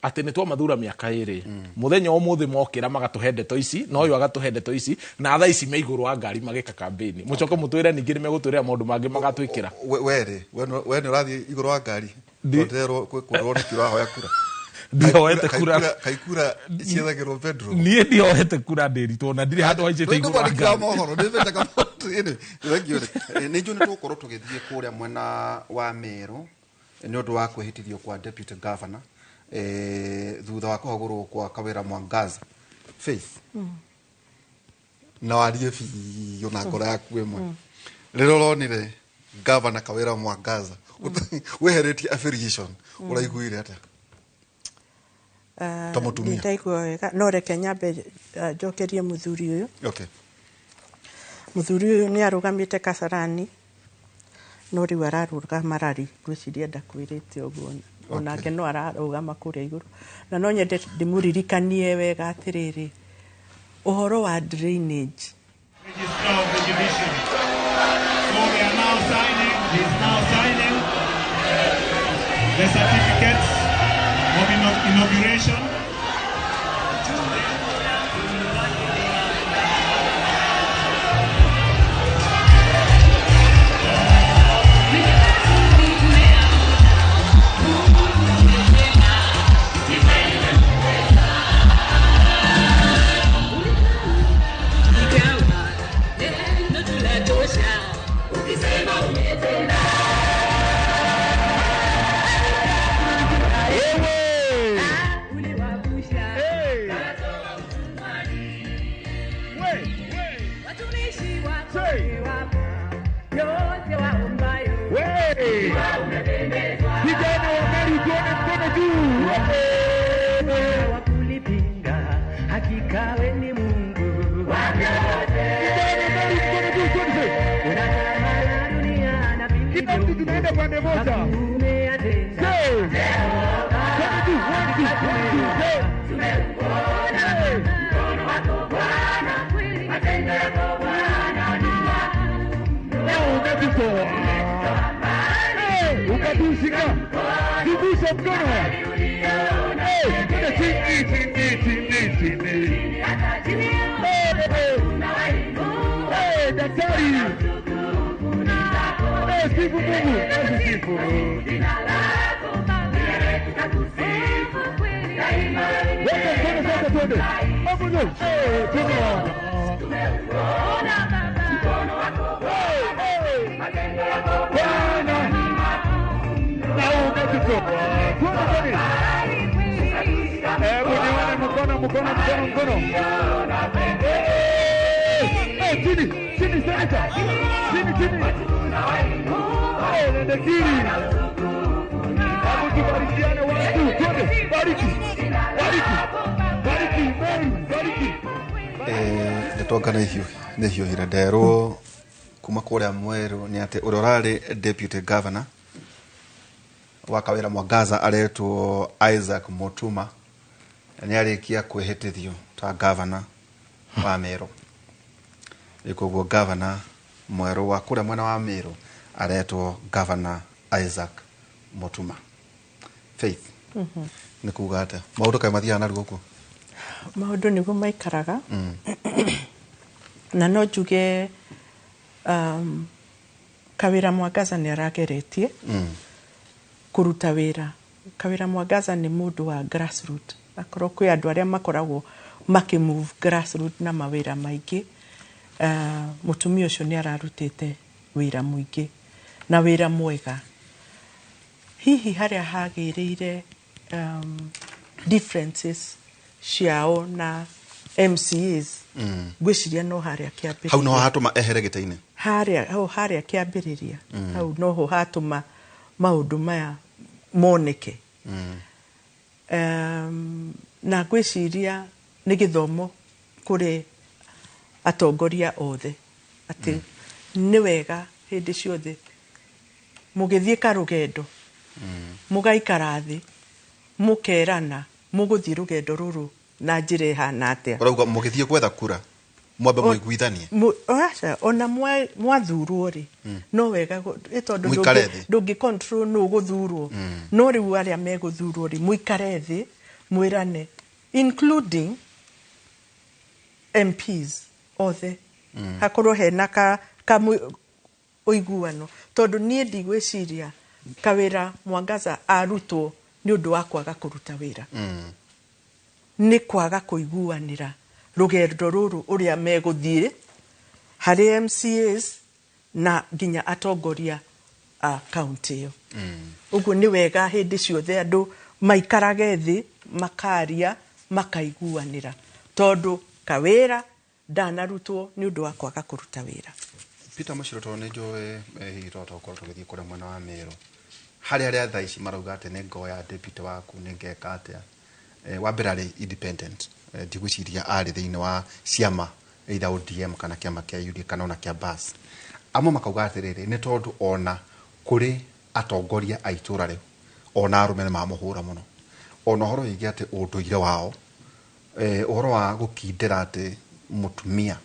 atĩ nĩ twamathura mĩaka 2, mũthenya ũmũthĩ mokĩra magatũhe ndeto ici, na ũyũ agatũhe ndeto ici, na thaa ici me igũrũ wa ngari magĩka campaign, mũcoke mũtwĩre ningĩ nĩ megũtwĩrĩra maũndũ mangĩ magatwĩkĩra. We rĩ, we nĩ ũrathiĩ igũrũ wa ngari? Ndĩrerwo kwĩrwo nĩkĩ ũrahoya kura. Ndihoete kura. Kaikura ciethagĩrwo bedroom. Niĩ ndihoete kura, ndĩritwo na ndirĩ handũ haicĩte igũrũ wa Mwandĩki wa ngari. Mohoro nĩ bendaga thengio. Nĩ njũĩ nĩ tũgũkorwo tũgĩthiĩ kũrĩa mwena wa Meru nĩ ũndũ wa kwĩhĩtithio kwa deputy governor, thutha wa kũhagũrwo kwa Kawĩra Mwangaza. Faith, na warie biũ na ngoro yaku ĩmwe, rĩrĩa ũronire governor Kawĩra Mwangaza weheretie affiliation, ũraiguire atĩa ta mũtumia? Ndaigua wega, no reke nyambe njokerie mũthuri ũyũ. Mũthuri ũyũ nĩ arũgamĩte Kasarani, no rĩu ararũgama rari, ngwĩciria ndakwĩrĩte ũguo, onake no ararũgama kũrĩa igũrũ. Na no nyende ndĩmũririkanie wega atĩrĩrĩ, ũhoro wa drainage. Registrar of the Judiciary. So they are now signing, he's now signing the certificates of inauguration. Vijana wa Meru, tuone mkono juu. Wakulipinga, hakika we ni Mungu. Vijana wa Meru, mkono juu, twende. Unatawala dunia na Kila mtu tunaenda pande moja. Say. Mkono juu, one, two, one, two, say. Hey. Na umetutoa. Hey, ukatushika. Zungusha mkono. Hey, twende chini, chini, chini, chini. Hey, hey. Hey, daktari. Hey, sifu Mungu. Hey, sifu. Weka mkono sasa, twende. Hapo juu. Hey, tumeona. Hey, hey. Bwana. Na umetutoa. Twende, twende. Hebu nione mkono, mkono, mkono, mkono. Hey, hey, chini, chini, senator. Chini, chini. Hey, nenda chini. Hebu tubarikiane, one, two, twende. Bariki, bariki, bariki, Meru, bariki. Ndetonga nĩ hiũhire nderwo kuma kũrĩa Mweru nĩ atĩ ũrĩa ũrarĩ deputy governor wa Kawĩra Mwangaza aretwo Isaac Mutuma nĩ arĩkia kwĩhĩtithio ta governor wa Meru. Rĩu koguo governor mwerũ wa kũrĩa mwena wa Meru Aretwo Governor Isaac Mutuma. Faith, nĩ kuga atĩa maũndũ kaĩ mathiaga narua ũguo? Maũndũ nĩguo maikaraga. Na no njuge Kawĩra Mwangaza nĩ arageretie kũruta wĩra. Kawĩra Mwangaza nĩ mũndũ wa grassroot, akorwo kwĩ andũ arĩa makoragwo makĩmove grassroot na mawĩra maingĩ, mũtumia ũcio nĩ ararutĩte wĩra mũingĩ na wĩra mwega. Hihi harĩa hagĩrĩire differences ciao na MCAs, ngwĩciria no harĩa kĩambĩrĩria. Hau noho hatũma ehere gĩtĩ-inĩ. Harĩa hau, harĩa kĩambĩrĩria, hau noho hatũma maũndũ maya moneke. Na ngwĩciria nĩ gĩthomo kũrĩ atongoria othe atĩ nĩ wega hĩndĩ ciothe mũgĩthiĩ karũgendo, mũgaikara thĩ, mũkerana mũgũthiĩ rũgendo rũrũ na njĩra ĩhana atĩa. Ũrauga mũgĩthiĩ gwetha kura mwambe mũiguithanie? Aca, ona mwathurwo rĩ, no wega tondũ Mũikare thĩ. Ndũngĩ control nũ ũgũthurwo. No rĩu arĩa megũthurwo rĩ, mũikare thĩ mwĩrane, including MPs othe, hakorwo hena ka ũiguano, tondũ niĩ ndigwĩciria Kawĩra Mwangaza arutwo nĩ ũndũ wa kwaga kũruta wĩra. Nĩ kwaga kũiguanĩra rũgendo rũrũ ũrĩa megũthiĩ harĩ MCAs na nginya atongoria a kaunti ĩyo. Ũguo nĩ wega hĩndĩ ciothe andũ maikarage thĩ, makaria, makaiguanĩra, tondũ Kawĩra ndanarutwo nĩ ũndũ wa kwaga kũruta wĩra. Peter Mũciro, tondũ nĩ njũĩ hihi twahota gũkorwo tũgĩthiĩ kũrĩa mwena wa Meru, harĩ arĩa thaa ici marauga atĩ nĩ ngoya deputy waku, nĩ ngeka atĩa. Wa mbere arĩ independent. Ndigwĩciria arĩ thĩinĩ wa ciama either ODM kana kĩama kĩa UDA kana ona kĩa BAS. Amwe makauga atĩrĩrĩ, nĩ tondũ ona kũrĩ atongoria a itũra rĩu ona arũme nĩ mamũhũra mũno, ona ũhoro wĩgiĩ atĩ ũndũire wao, ũhoro wa gũkindĩra atĩ mũtumia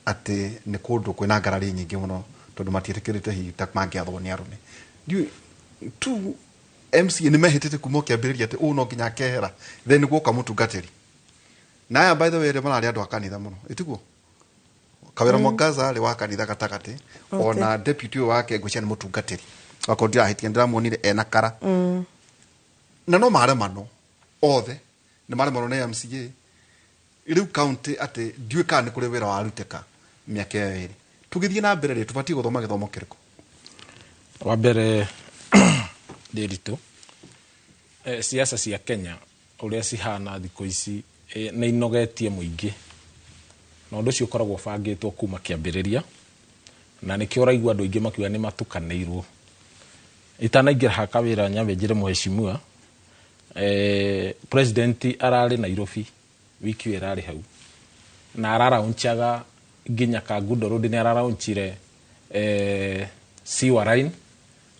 atĩ nĩ kũndũ kwĩna ngarari nyingĩ mũno, tondũ matiĩtĩkĩrĩte hihi ta mangĩathwo nĩ arũme. Ndiũĩ tu MCA nĩ mehĩtĩte kuma kĩambĩrĩria atĩ ũũ no nginya akehera, then guoka mũtungatĩri. Na aya, by the way, mararĩ andũ a kanitha mũno, ĩtiguo? Kawĩra Mwangaza arĩ wa kanitha gatagatĩ. Ona deputy ũyũ wake ngwĩciria nĩ mũtungatĩri, wakorwo ndirahĩtia ndĩramuonire ena kara. Na no maremanwo othe, nĩ maremanwo nĩ MCA rĩu county, atĩ ndiũĩ kana nĩ kũrĩ wĩra warutĩka mĩaka ĩyo 2. Tũgĩthiĩ na mbere rĩ, tũbatiĩ gũthoma gĩthomo kĩrĩkũ? Wa mbere, Ndĩritũ, siasa cia Kenya ũrĩa cihana thikũ ici, nĩ inogetie mũingĩ, na ũndũ ũcio ũkoragwo ũbangĩtwo kuma kĩambĩrĩria, na nĩkĩo ũraigua andũ aingĩ makiuga nĩ matukanĩirwo. Itanaingĩra ha Kawĩra, nyambe njĩre mheshimiwa, president ararĩ Nairobi wiki ĩyo ĩrarĩ hau, na araraunchaga nginya Kangundo Road, nĩ araraunchire sewer line.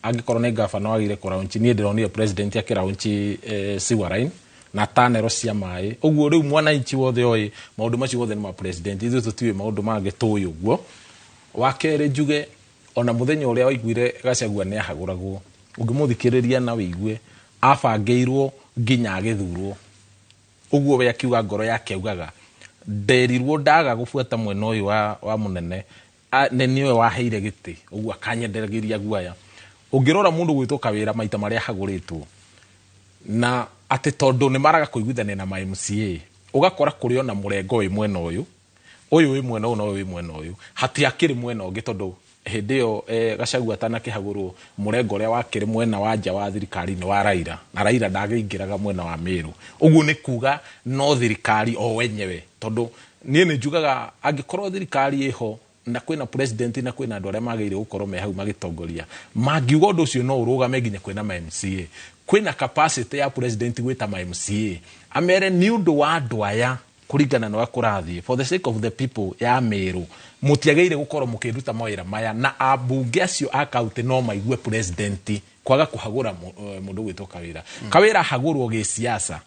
Angĩkorwo nĩ gavana wagĩrĩire kũraunchi, niĩ ndĩronire president akĩraunchi sewer line na tanero cia maĩ. Ũguo rĩu mwananchi wothe oĩ maũndũ macio wothe nĩ ma president, ithuĩ tũtiũĩ maũndũ mangĩ tũĩ ũguo. Wa kerĩ, njuge ona mũthenya ũrĩa waiguire Gachagua nĩ ahagũragwo, ũngĩmũthikĩrĩria na wĩigue abangĩirwo nginya agĩthurwo ũguo, we akiuga ngoro yake augaga nderirwo ndaga gũbuata mwena ũyũ wa mũnene, nĩ nĩwe waheire gĩtĩ, ũguo akanyendereria guaya. Ũngĩrora mũndũ gwĩtwo Kawĩra maita marĩa ahagũrĩtwo, na atĩ tondũ nĩ maraga kũiguithania na ma MCA, ũgakora kũrĩ ona mũrengo wĩ mwena ũyũ, ũyũ wĩ mwena ũyũ na ũyũ wĩ mwena ũyũ, hatiakĩrĩ mwena ũngĩ, tondũ hĩndĩ ĩyo Gachagua atanakĩhagũrwo, mũrengo ũrĩa wakĩrĩ mwena wa nja wa thirikari nĩ wa Raila, na Raila ndagĩingĩraga mwena wa Meru. Ũguo nĩ kuga no thirikari o wenyewe, tondũ niĩ nĩ njugaga angĩkorwo thirikari ĩho na kwĩna president na kwĩna andũ arĩa magĩrĩire gũkorwo me hau magĩtongoria, mangiuga ũndũ ũcio no ũrũgame nginya kwĩna ma MCA, kwĩna capacity ya president gwĩta ma MCA amere nĩ ũndũ wa andũ aya kũringana na ũrĩa kũrathiĩ, for the sake of the people ya Meru, mũtiagĩrĩire gũkorwo mũkĩruta mawĩra maya, na ambunge acio a kaunti no maigue president kwaga kũhagũra mũndũ gwĩtwo Kawĩra. Kawĩra ahagũrwo gĩsiasa.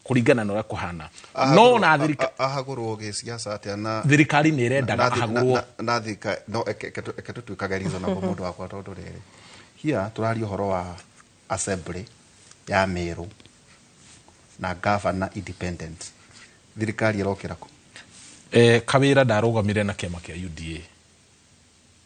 Kũringana na ũrĩa kũhana no na thirikari ahagũrwo gĩciaca atĩa na thirikari nĩ ĩrendaga ahagũrwo na thirikari no eke tũtuĩkage reasonable mũndũ wakwa tondũ rĩrĩ here tũraria ũhoro wa assembly ya Meru na governor independent thirikari ĩrokĩra kũ? Kawĩra ndarũgamire na kĩama kĩa UDA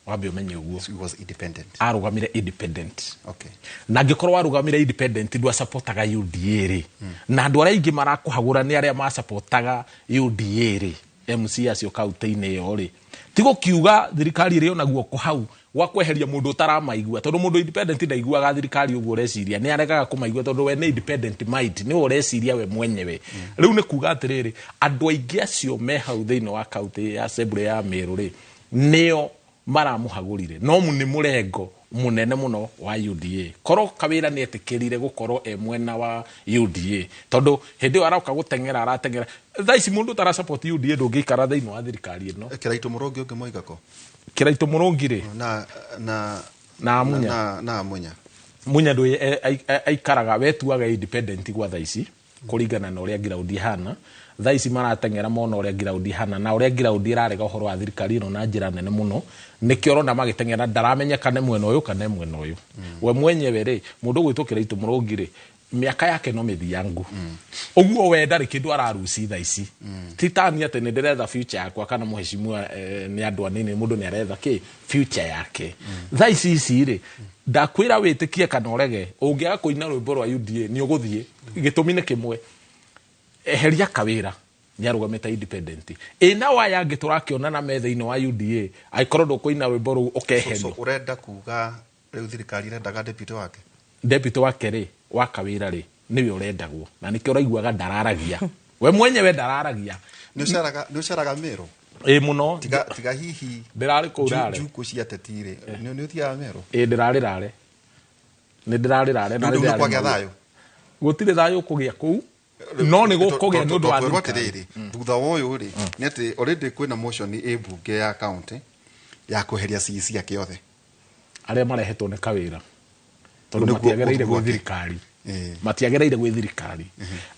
wambe ũmenye ũguo. He was independent. Arũgamire independent. Okay. Na angĩkorwo warũgamire independent ndwasapotaga UDA rĩ, na andũ arĩa aingĩ marakũhagũra nĩ arĩa masapotaga UDA rĩ, MC acio kaunti-inĩ ĩyo rĩ, ti gũkiuga thirikari ĩrĩ ona guoko hau gwa kweheria mũndũ ũtaramaigua tondũ mũndũ independent ndaiguaga thirikari ũguo ũreciria nĩ aregaga kũmaigua tondũ we nĩ independent mind nĩwe ũreciria we mwenyewe. Rĩu nĩ kuga atĩrĩrĩ andũ aingĩ acio me hau thĩinĩ wa kaunti ya assembly ya Meru rĩ nĩo maramuhagũrire no nĩ mũrengo mũnene mũno wa UDA korwo Kawĩra nĩ etĩkĩrire gũkorwo e mwena wa UDA tondũ hĩndĩ ĩyo aroka gũteng'era arateng'era thaa ici mũndũ ũtara support UDA ndũngĩikara thĩinĩ wa thirikari ĩno. Kĩraitũ Mũrũngi ũngĩmũiga kũ? Kĩraitũ Mũrũngi rĩ na Munya na Munya Munya ndũ aikaraga wetuaga independent gwa thaa ici kũringana na ũrĩa ground ihana thaa ici marateng'era mona ũrĩa ground ihana na ũrĩa ground ĩrarega ũhoro wa thirikari ĩno na njĩra nene mũno nĩkĩo ũrona magĩteng'era ndaramenyeka nĩ mwena ũyũ kana mwena ũyũ. We mwenyewe rĩ mũndũ ũgwĩtwo Kĩraitũ Mũrũngi rĩ mĩaka yake no mĩthiangu ũguo we ndarĩ kĩndũ araruci thaa ici ti tani atĩ nĩ ndĩretha future yakwa kana mũheshimiwa nĩ andũ anini mũndũ nĩ aretha kĩ future yake thaa ici ici rĩ ndakwĩra wĩtĩkie kana ũrege ũngĩaga kũina rwĩmbo rwa UDA nĩ ũgũthiĩ gĩtũmi nĩ kĩmwe eheria Kawĩra nĩ arũgamĩte independent ĩna waya angĩ tũrakĩona na me thĩinĩ wa UDA angĩkorwo ndũkũina rwĩmbo rũu ũkeherio. So ũrenda kuga rĩu thirikari ĩrendaga deputy wake? Deputy wake rĩ wa Kawĩra rĩ nĩwe ũrendagwo na nĩkĩo ũraiguaga ndararagia we mwenyewe ndararagia. Nĩ ũceraga Meru? Ĩ mũno tiga hihi ndĩrarĩ kũu rare njukũ cia ateti rĩ nĩ ũthiaga Meru? Ĩ ndĩrarĩ rare nĩ ndĩrarĩ rare na rĩu kwagĩa thayũ gũtirĩ thayũ kũgĩa kũu no nĩ gũkũgĩa nĩ ũndũ wa thirikari thutha wa ũyũ rĩ nĩ atĩ already kwĩna motion ĩ mbunge ya county ya kweheria CEC ake othe arĩa marehetwo nĩ Kawĩra tondũ matiagĩrĩire gwĩ thirikari matiagĩrĩire gwĩ thirikari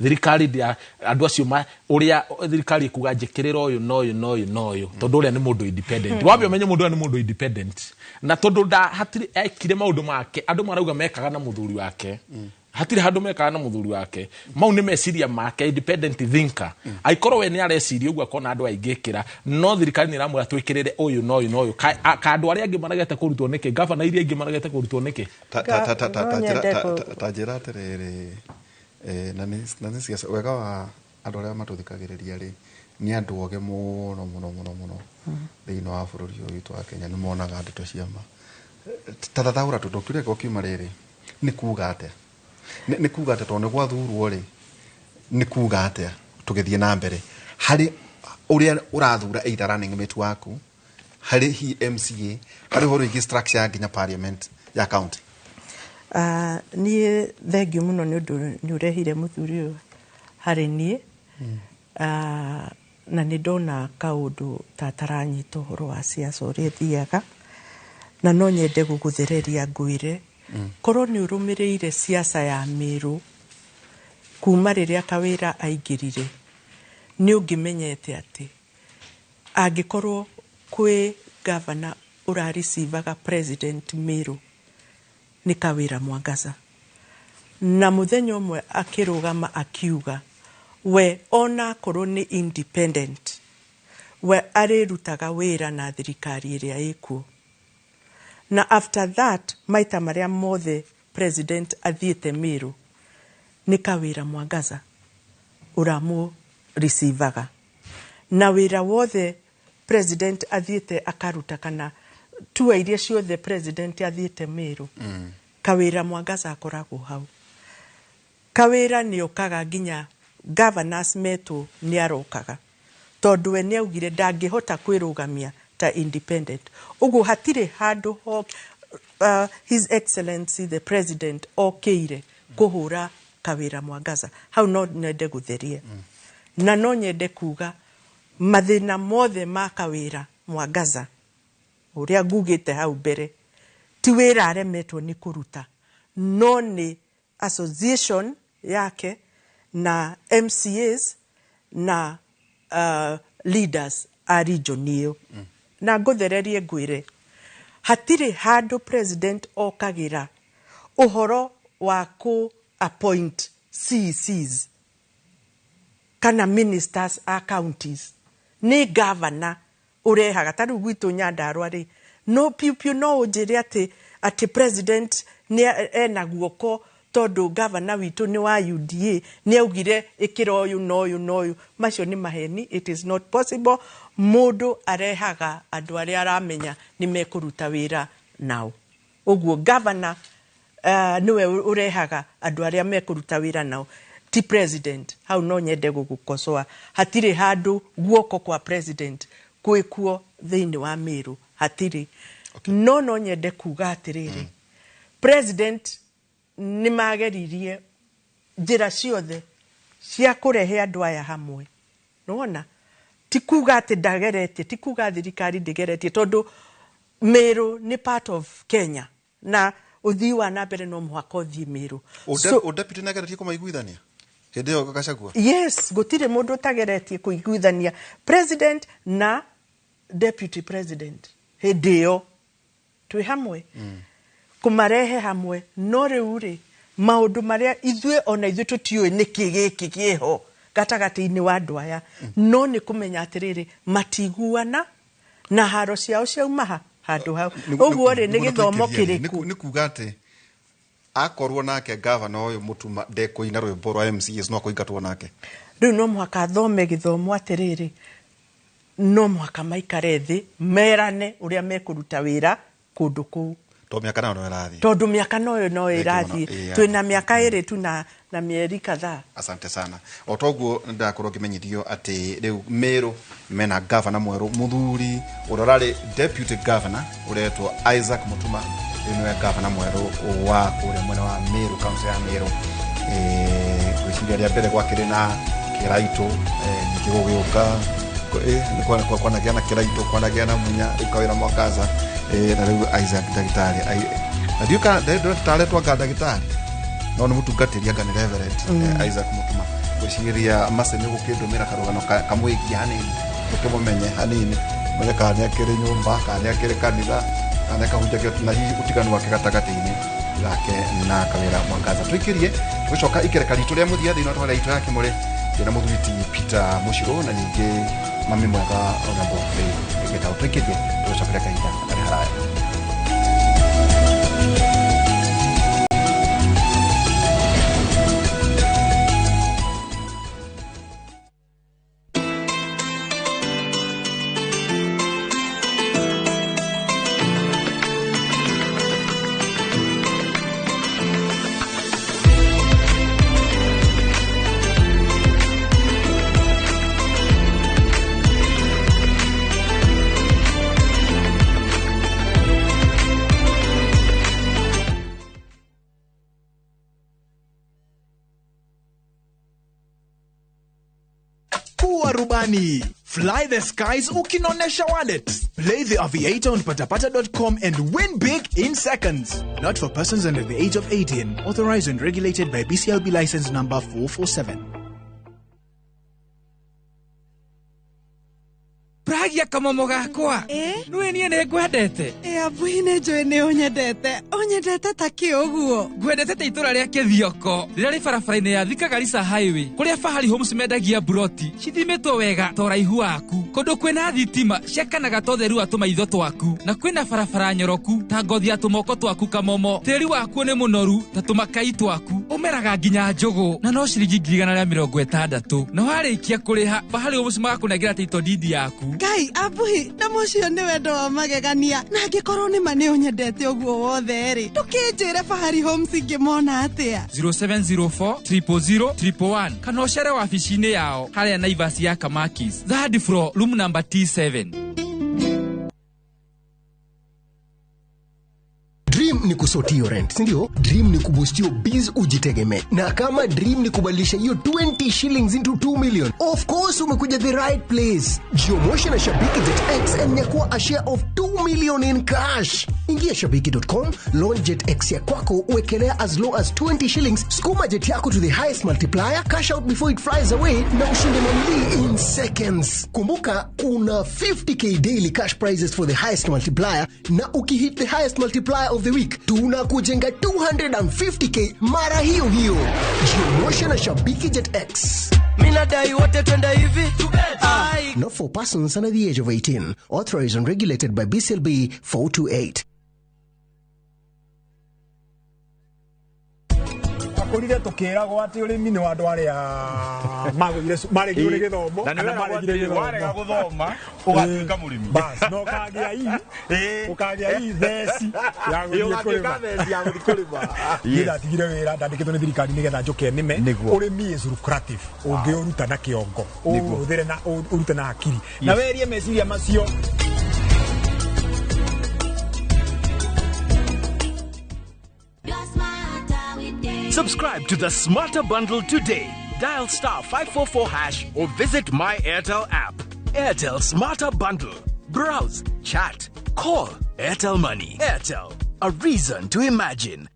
thirikari ndia andũ acio ũrĩa thirikari ĩkuga njĩkĩrĩra ũyũ na ũyũ na ũyũ na ũyũ tondũ ũrĩa nĩ mũndũ independent wambe ũmenye mũndũ ũrĩa nĩ mũndũ independent na tondũ hatirĩ ekire maũndũ make andũ marauga mekaga na mũthuri wake hatirĩ handũ mekaga na mũthuri wake mau nĩ meciria make independent thinker aikorwo we nĩ areciria ũguo akona andũ aingĩ ĩkĩra no thirikari nĩ ĩramwĩra twĩkĩrĩre ũyũ na ũyũ na ũyũ ka andũ arĩa angĩ maregete kũrutwo nĩkĩ gavana iria ingĩ maregete kũrutwo nĩkĩ ta njĩra atĩrĩrĩ na nĩ ciaca wega wa andũ arĩa matũthikagĩrĩria rĩ nĩ andũ oge mũno mũno mũno mũno thĩinĩ wa bũrũri ũyũ witũ wa Kenya nĩ monaga ndeto cia ma ta thathaũra tondũ kĩrĩa kiuma rĩrĩ nĩ kuga atĩa nĩ kuga atĩa tondũ nĩ gwathurwo rĩ nĩ kuga atĩa tũgĩthiĩ na mbere harĩ ũrĩa ũrathura either running mate waku harĩ hi MCA harĩ ũhoro wĩgiĩ structure ya nginya parliament ya county. Niĩ thengiũ mũno nĩ ũndũ nĩ ũrehire mũthuri ũyũ harĩ niĩ na nĩ ndona kaũndũ ta taranyita ũhoro wa siasa ũrĩa ĩthiaga na no nyende gũgũthereria ngwĩre korwo nĩ ũrũmĩrĩire siasa ya Meru kuma rĩrĩa Kawĩra aingĩrire nĩ ũngĩmenyete atĩ angĩkorwo kwĩ gavana ũraricivaga president Meru nĩ Kawĩra Mwangaza na mũthenya ũmwe akĩrũgama akiuga we ona akorwo nĩ independent we arĩrutaga wĩra na thirikari ĩrĩa ĩkuo na after that maita marĩa mothe president athiĩte Meru nĩ Kawĩra Mwangaza ũramũricivaga na wĩra wothe president athiĩte akaruta kana tua iria ciothe president athiĩte Meru Kawĩra Mwangaza akoragwo hau. Kawĩra nĩ okaga nginya governors metwo nĩ arokaga tondũ we nĩ augire ndangĩhota kwĩrũgamia ta independent ũguo hatirĩ handũ ho His Excellency the President okĩire kũhũra Kawĩra Mwangaza hau no nyende gũtheria na no nyende kuga mathĩna mothe ma Kawĩra Mwangaza ũrĩa ngugĩte hau mbere ti wĩra aremetwo nĩ kũruta no nĩ association yake Na MCAs na leaders a region ĩyo. Na ngũthererie ngwĩre, hatirĩ handũ president okagĩra ũhoro wa kũ appoint CECs kana ministers a counties. Nĩ governor ũrehaga. Ta rĩu gwitũ Nyandarua rĩ, no piu piu no ũnjĩre atĩ president nĩ ena guoko tondũ governor witũ nĩ wa UDA, nĩ augire ĩkĩra ũyũ na ũyũ na ũyũ. Macio nĩ maheni, it is not possible. Mũndũ arehaga andũ arĩa aramenya nĩ mekũruta wĩra nao. Ũguo governor nĩwe ũrehaga andũ arĩa mekũruta wĩra nao, ti president. Hau no nyende gũgũkosoa, hatirĩ handũ guoko kwa president kwĩkuo thĩinĩ wa Meru, hatirĩ. No nyende kuga atĩrĩrĩ, president nĩ mageririe njĩra ciothe cia kũrehe andũ aya hamwe. Nĩwona, ti kuga atĩ ndageretie, ti kuga thirikari ndĩgeretie, tondũ Meru nĩ part of Kenya na ũthii wa na mbere no mũhaka ũthiĩ Meru. O deputy nĩageretie kũmaiguithania hĩndĩ ĩyo Gachagua? Yes, gũtirĩ mũndũ ũtageretie kũiguithania president na deputy president hĩndĩ ĩyo twĩ hamwe, kũmarehe hamwe. No rĩu rĩ, maũndũ marĩa ithuĩ ona ithuĩ tũtiũĩ nĩkĩ gĩkĩ kĩho gatagatĩ-inĩ wa andũ aya, no nĩ kũmenya atĩrĩrĩ, matiguana na haro ciao ciauma handũ hau. Ũguo rĩ, nĩ gĩthomo kĩrĩkũ? Nĩ kuga atĩ akorwo nake gavana ũyũ Mũtuma ndekũina rwĩmbo rwa MCAs, no akũingatwo nake. Rĩu no mũhaka athome gĩthomo atĩrĩrĩ, no mũhaka maikare thĩ merane ũrĩa mekũruta wĩra kũndũ kũu. Tondũ mĩaka nayo no ĩrathiĩ. Tondũ mĩaka nayo no ĩrathiĩ. Twĩna mĩaka 2 tu na mĩeri kadhaa. Asante sana. O toguo ndakorwo ngĩmenyithio atĩ rĩu Meru mena gavana mwerũ, mũthuri ũrĩa ũrarĩ deputy governor ũretwo Isaac Mutuma, rĩu nĩwe gavana mwerũ wa kũrĩa mwena wa Meru, kaunti ya Meru. Gwĩciria rĩa mbere gwakĩrĩ na Kĩraitũ, ningĩ gũgĩũka kwanagĩa na Kĩraitũ, kwanagĩa na Munya, rĩu Kawĩra Mwangaza, na rĩu Isaac ndagĩtarĩ. Na ndiũĩ kana ndetaretwo anga ndagĩtarĩ, no nĩ mũtungatĩri anga nĩ reverend Isaac Mutuma. Gwĩciria Mercy nĩ ũgũkĩndũmĩra karũgano kamwĩgiĩ hanini, ũkĩmũmenye hanini, menye kana nĩ akĩrĩ nyũmba, kana nĩ akĩrĩ kanitha, kana nĩ akahunjagia, na hihi ũtiganu wake gatagatĩ-inĩ gake na Kawĩra Mwangaza. Tũikĩrie tũgĩcoka ikereka ritũ rĩa mũthia thĩinĩ wa tabarĩra itũ ya Kĩmũrĩ, ndĩna mũthuri ti Peter Mũcirũ na ningĩ mami mwega Honorable Faith Gĩtaũ. Tũikĩrie tũgĩcokeria kahinda karĩ haraya. Rubani. Fly the skies ukinonesha wallet. Play the Aviator on patapata.com and win big in seconds. Not for persons under the age of 18. Authorized and regulated by BCLB license number 447. Pragia kamomo gakwa. Nĩũĩ niĩ nĩ ngwendete. Abuhi nĩ njũĩ nĩ ũnyendete. Ũnyendete ta kĩ ũguo? Ngwendete ta itũra rĩa Kĩthioko rĩrĩa rĩ barabara-inĩ ya Thika Garissa Highway, kũrĩa Fahari Homes mendagia mburoti cithimĩtwo wega ta ũraihu waku, kũndũ kwĩna thitima ciakanaga ta ũtheru wa tũmaitho twaku, na kwĩna barabara nyoroku ta ngothi ya tũmoko twaku kamomo. Tĩri wakuo nĩ mũnoru ta tũmakai twaku, ũmeraga nginya njũgũ na no ciringi 160,000. Na warĩkia kũrĩha, Fahari Homes magakũnengera title deed yaku. Ngai abuhi, na mũcio nĩ wendo wa magegania, na angĩkorwo nĩ ma nĩ ũnyendete ũguo wothe rĩ, ndũkĩnjĩre Fahari Homes ingĩmona atĩa? 0704 000 111 kana ũcere wabici-inĩ yao harĩa Naivas ya Kamakis, third floor, room number T7. Dream ni kusort hiyo rent, si ndio? Dream ni kuboost your biz ujitegemee. Na kama dream ni kubadilisha hiyo 20 shillings into 2 million, of course umekuja the right place. Jiomoshe na Shabiki Jet X and nyakua a share of 2 million in cash. Ingia shabiki.com, launch Jet X ya kwako, uwekelea as low as 20 shillings, sukuma jet yako to the highest multiplier, cash out before it flies away na ushinde mamili in seconds. Kumbuka kuna 50k daily cash prizes for the highest multiplier, na ukihit the highest multiplier of the week tunakujenga 250k mara hiyo hiyo. Jiomoshe na Shabiki Jet X. Minadai wote twende hivi. Not for persons under the age of 18. Authorized and regulated by BCLB 428. Akorire tukiragwo ati urimi ni wa andu aria magũire maregire nĩ gĩthomo na kana maregire gĩthomo warega gũthoma ũgatuĩka mũrĩmi. Bas no ũkagĩa ii ũkagĩa ii theci ya gũthiĩ kũrĩma. Theci ya gũthiĩ kũrĩma. Niĩ ndatigire wĩra ndandĩkĩtwo nĩ thirikari nĩgetha njũke nĩme. Ũrĩmi is lucrative ũngĩũruta na kĩongo, ũhũthĩre na ũrute na hakiri na werie meciria macio. Subscribe to the Smarter Bundle today. Dial star 544 hash or visit My Airtel app. Airtel Smarter Bundle. Browse, chat, call. Airtel Money. Airtel, a reason to imagine.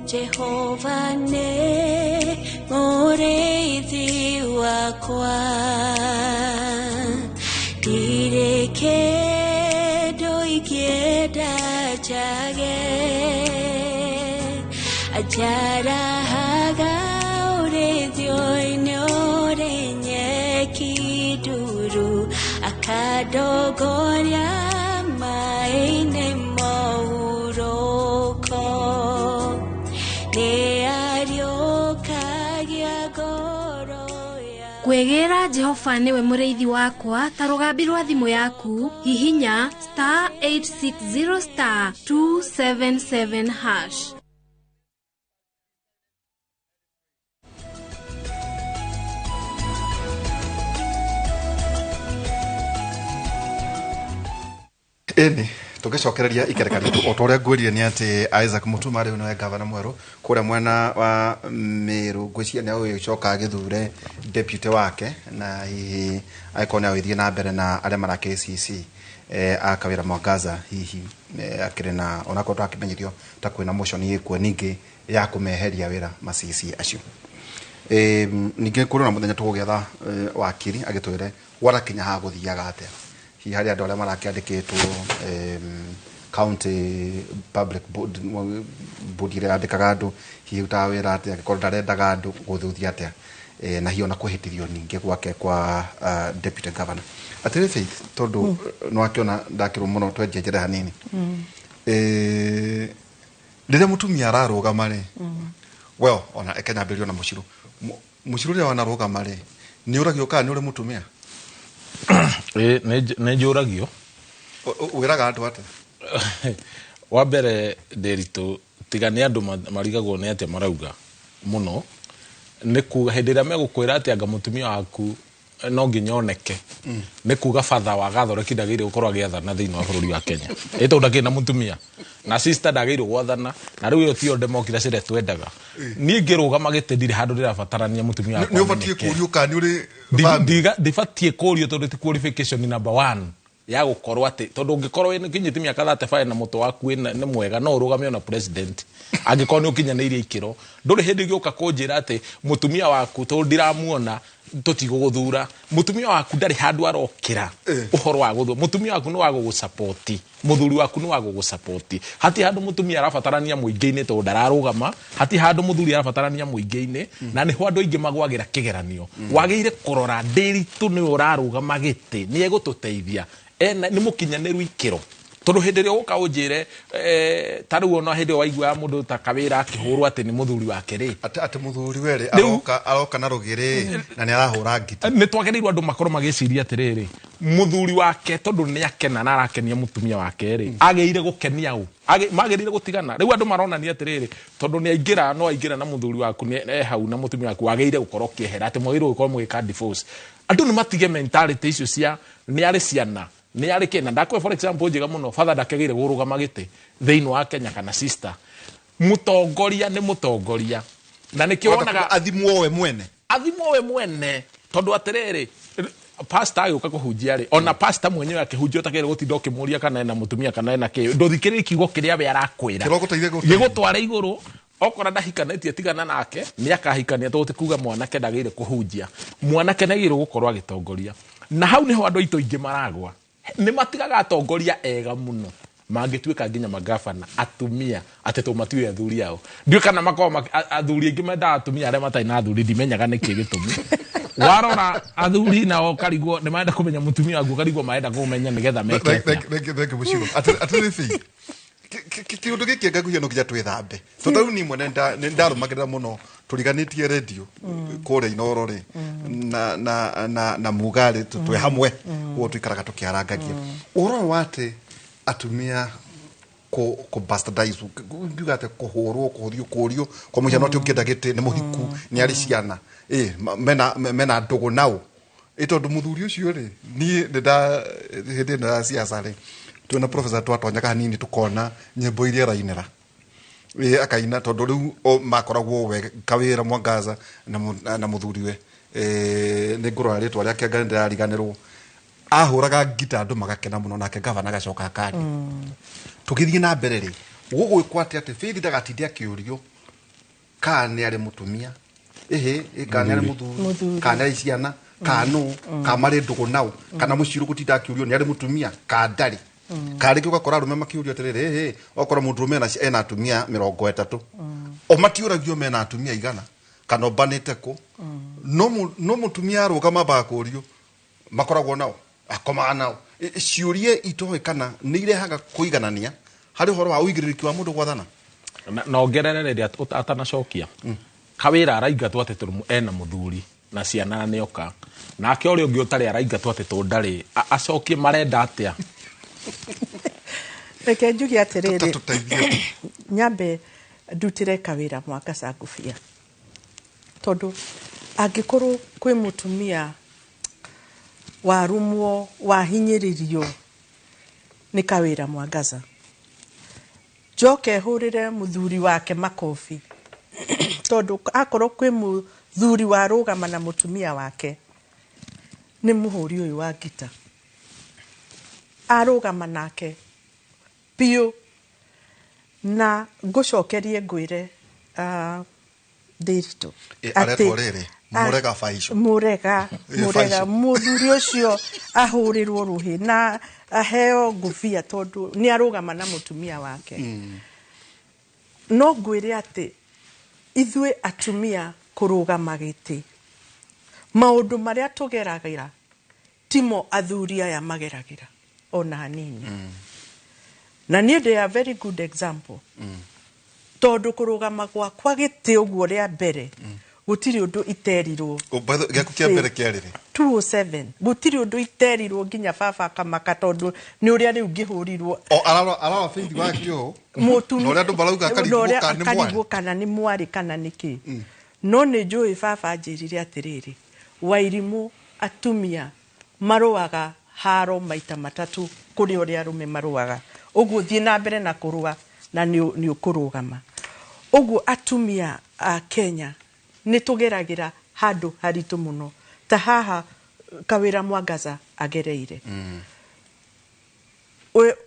Jehovah ne mureithi wakwa ndireke doikienda chage ajarahaga urithio-inĩ ũrĩ nyeki nduru akandongoria maĩ-inĩ mohurũko nĩariũkagia ngoro. Kwĩgĩra Jehova nĩwe mũrĩithi wakwa ta rũgambi rwa thimũ yaku, hihinya star 860 star 277 hash. Ĩni tũgĩcokereria ikereka ritũ o ta ũrĩa ngwĩrire nĩ atĩ Isaac Mutuma rĩu nĩwe gavana mwerũ kũrĩa mwena wa Meru. Ngwĩciria nĩ agũgĩcoka agĩthure deputy wake na hihi angĩkorwo nĩ agũgĩthiĩ na mbere na arĩa mara KCC a Kawĩra Mwangaza hihi akĩrĩ na onakorwo tũrakĩmenyithio ta kwĩna motion ĩkuo ningĩ ya kũmeheria wĩra ma CC acio. Ningĩ kũrĩ na mũthenya tũgũgĩetha wakiri agĩtwĩre gwarakinya ha gũthiaga atĩa hihi harĩ andũ arĩa marakĩandĩkĩtwo county public board board ĩrĩa yandĩkaga andũ hihi ũrutaga wĩra atĩa angĩkorwo ndarendaga andũ gũthuthia atĩa na hihi ona kwĩhĩtithio ningĩ gwake kwa deputy governor. Atĩrĩ Faith, tondũ nĩwakĩona ndakĩrwo mũno twenjenjere hanini. Rĩrĩa mũtumia ararũgama rĩ, well ona eke nyambĩrĩrio na mũcirũ mũcirũ rĩrĩa wanarũgama rĩ nĩ ũragio kana nĩ ũrĩ mũtumia? Nĩ njũragio. Wĩraga andũ atĩa? Wa mbere Ndĩritũ, tiga nĩ andũ marigagwo nĩ atĩa marauga mũno nĩ kuga hĩndĩ ĩrĩa megũkwĩra atĩ anga mũtumia waku no nginya oneke nĩ kuga batha wa Gathoreki ndagĩrĩire gũkorwo agĩathana thĩinĩ wa bũrũri wa Kenya ĩ tondũ ndakĩrĩ na mũtumia na sister ndagĩrĩirwo gwathana na rĩu ĩyo tiyo democracy ĩrĩa twendaga. Niĩ ngĩrũgama gĩtĩ ndirĩ handũ ndĩrabatarania mũtumia wakwa. Nĩ ũbatiĩ kũũrio kana nĩ ũrĩ ndibatiĩ kũũrio tondũ ti qualification number 1 ya gũkorwo atĩ tondũ ũngĩkorwo wĩna kinyĩte mĩaka 35 na mũtwe waku nĩ mwega no ũrũgame ona president angĩkorwo nĩ ũkinyanĩirie ikĩro. Ndũrĩ hĩndĩ ũgĩũka kũnjĩra atĩ mũtumia waku tondũ ndiramuona tũtigũgũthura. Mũtumia waku ndarĩ handũ arokĩra ũhoro wa gũthura. Mũtumia waku nĩ wa gũgũsapoti, mũthuri waku nĩ wa gũgũsapoti. Hatirĩ handũ mũtumia arabatarania mũingĩ-inĩ tondũ ndararũgama, hatirĩ handũ mũthuri arabatarania mũingĩ-inĩ, na nĩho andũ aingĩ magwagĩra kĩgeranio. Wagĩrĩire kũrora Ndĩritũ nĩwe ũrarũgama gĩtĩ, nĩ egũtũteithia, nĩ mũkinyanĩru ikĩro. Tondũ hĩndĩ ĩrĩa ũgũka ũnjĩre ta rĩu ona hĩndĩ ĩyo waiguaga mũndũ ta Kawĩra akĩhũrwo atĩ nĩ mũthuri wake rĩ, atĩ mũthuri we rĩ aroka na rũgĩrĩ na nĩ arahũra ngita. Nĩ twagĩrĩirwo andũ makorwo magĩciria atĩrĩrĩ, mũthuri wake tondũ nĩ akena na arakenia mũtumia wake rĩ, agĩrĩire gũkenia ũ? Magĩrĩire gũtigana. Rĩu andũ maronania atĩrĩrĩ, tondũ nĩ aingĩra no aingĩra na mũthuri waku nĩ e hau na mũtumia waku wagĩrĩire gũkorwo ũkĩehera atĩ mwagĩrĩirwo gũkorwo mũgĩka divorce. Andũ nĩ matige mentality icio cia nĩ arĩ ciana. Nĩ arĩ kĩ na ndakwe for example njega mũno father ndakĩagĩire kũrũgama gĩtĩ thĩinĩ wa Kenya kana sister. Mũtongoria nĩ mũtongoria. Na nĩkĩo wonaga athimwo we mwene. Athimwo we mwene tondũ atĩrĩrĩ pastor agĩũka kũhunjia rĩ ona pastor mwenyewe akĩhunjia ũtagĩrĩire gũtinda ũkĩmũria kana ena mũtumia kana ena kĩ ndũthikĩrĩrie kiugo kĩrĩa we arakwĩra gĩgũtwara igũrũ. Okora ndahikanĩtie tigana nake nĩ akahikania tondũ ti kuga mwanake ndagĩrĩire kũhunjia. Mwanake nĩagĩrĩirwo gũkorwo agĩtongoria. Na hau nĩho andũ aitũ aingĩ maragwa. Nĩ matigaga atongoria ega mũno mangĩtuĩka nginya magavana atumia atĩ tũ matiũĩ athuri ao. Ndiũĩ kana makoragwo athuri aingĩ mendaga atumia arĩa matarĩ na athuri ndimenyaga nĩkĩ gĩtũmi. Warora athuri nao karigwo nĩ marenda kũmenya mũtumia waku karigwo marenda kũmenya nĩgetha meke atĩa. Thank you Mũcirũ. Atĩrĩrĩ Faith, kĩũndũ gĩkĩ ngaguhia no nginya twĩthambe. Tondũ rĩu niĩ mwene nĩ ndarũmagĩrĩra mũno tũriganĩtie redio kũrĩa Inooro rĩ na Muga rĩ twĩ hamwe ũguo tũikaraga tũkĩarangagia. Ũhoro wa atĩ atumia kũ bastardize ngiuga atĩ kũhũrwo kũhũthio kũrio kwa mũhiano atĩ ũngĩenda gĩtĩ nĩ mũhiku nĩ arĩ ciana mena ndũgũ nao tondũ mũthuri ũcio rĩ niĩ hĩndĩ ĩno ya siasa rĩ twĩna professor twatonyaga hanini tũkona nyĩmbo iria arainĩra akaina tondũ rĩu makoragwo we Kawĩra Mwangaza na mũthuriwe nĩ ngũrora rĩtwa rĩake anga nĩndĩrariganĩrwo ahũraga ngita andũ magakena mũno nake gavana agacoka akaria. Tũgĩthiĩ na mbere rĩ gũgwĩkwo atĩ atĩ Faith ndagatinde akĩũrio kana nĩ arĩ mũtumia ĩhĩ kana nĩ arĩ mũthuri kana nĩ arĩ ciana kana nũ kana marĩ ndũgũ nao kana Mũcirũ gũtinda akĩũrio nĩ arĩ mũtumia kana ndarĩ. Kana rĩngĩ ũgakora arũme makĩũrio atĩrĩrĩ ĩhĩ okorwo mũndũrũme ena atumia 30 o matiũragio mena atumia igana kana ombanĩte kũ no mũtumia arũgama ambaga kũũrio makoragwo nao akomaga nao. Ciũria itoĩ kana nĩ irehaga kũiganania harĩ ũhoro wa ũigĩrĩrĩki wa mũndũ gwathana. Na ongerere rĩrĩa atanacokia Kawĩra araingatwo atĩ tondũ ena mũthuri na ciana nĩoka nake ũrĩa ũngĩ ũtarĩ araingatwo atĩ tondũ ndarĩ acokie marenda atĩa. Reke njuge atĩrĩrĩ nyambe ndutĩre Kawĩra Mwangaza ngũbia tondũ angĩkorwo kwĩ mũtumia warumwo wahinyĩrĩrio nĩ Kawĩra Mwangaza njoke hũrĩre mũthuri wake makobi tondũ akorwo kwĩ mũthuri warũgama na mũtumia wake nĩ mũhũri ũyũ wa ngita arũgama nake biũ. Na ngũcokerie ngwĩre Ndĩritũ aretwo rĩrĩ Mũrega Baico Mũrega mũthuri ũcio ahũrĩrwo rũhĩ na aheo ngũbia tondũ nĩ arũgama na mũtumia wake. No ngwĩre atĩ ithuĩ atumia kũrũgama gĩtĩ maũndũ marĩa tũgeragĩra timo athuri aya mageragĩra ona hanini. Na niĩ ndĩ a very good example tondũ kũrũgama gwakwa gĩtĩ ũguo rĩa mbere gũtirĩ ũndũ iterirwo. Gĩaku kĩa mbere kĩarĩ rĩ? 207 gũtirĩ ũndũ iterirwo nginya baba akamaka tondũ nĩ ũrĩa rĩu ngĩhũrirwo. O ararora Faith wake ũũ na ũrĩa andũ marauga akarigwo kana nĩ mwarĩ kana nĩ kĩ. No nĩ njũĩ baba anjĩrire atĩrĩrĩ Wairimũ atumia marũaga haro maita matatũ kũrĩ ũrĩa arũme marũaga ũguo thiĩ na mbere na kũrũa na nĩ ũkũrũgama. Ũguo atumia a Kenya nĩ tũgeragĩra handũ haritũ mũno ta haha Kawĩra Mwangaza agereire.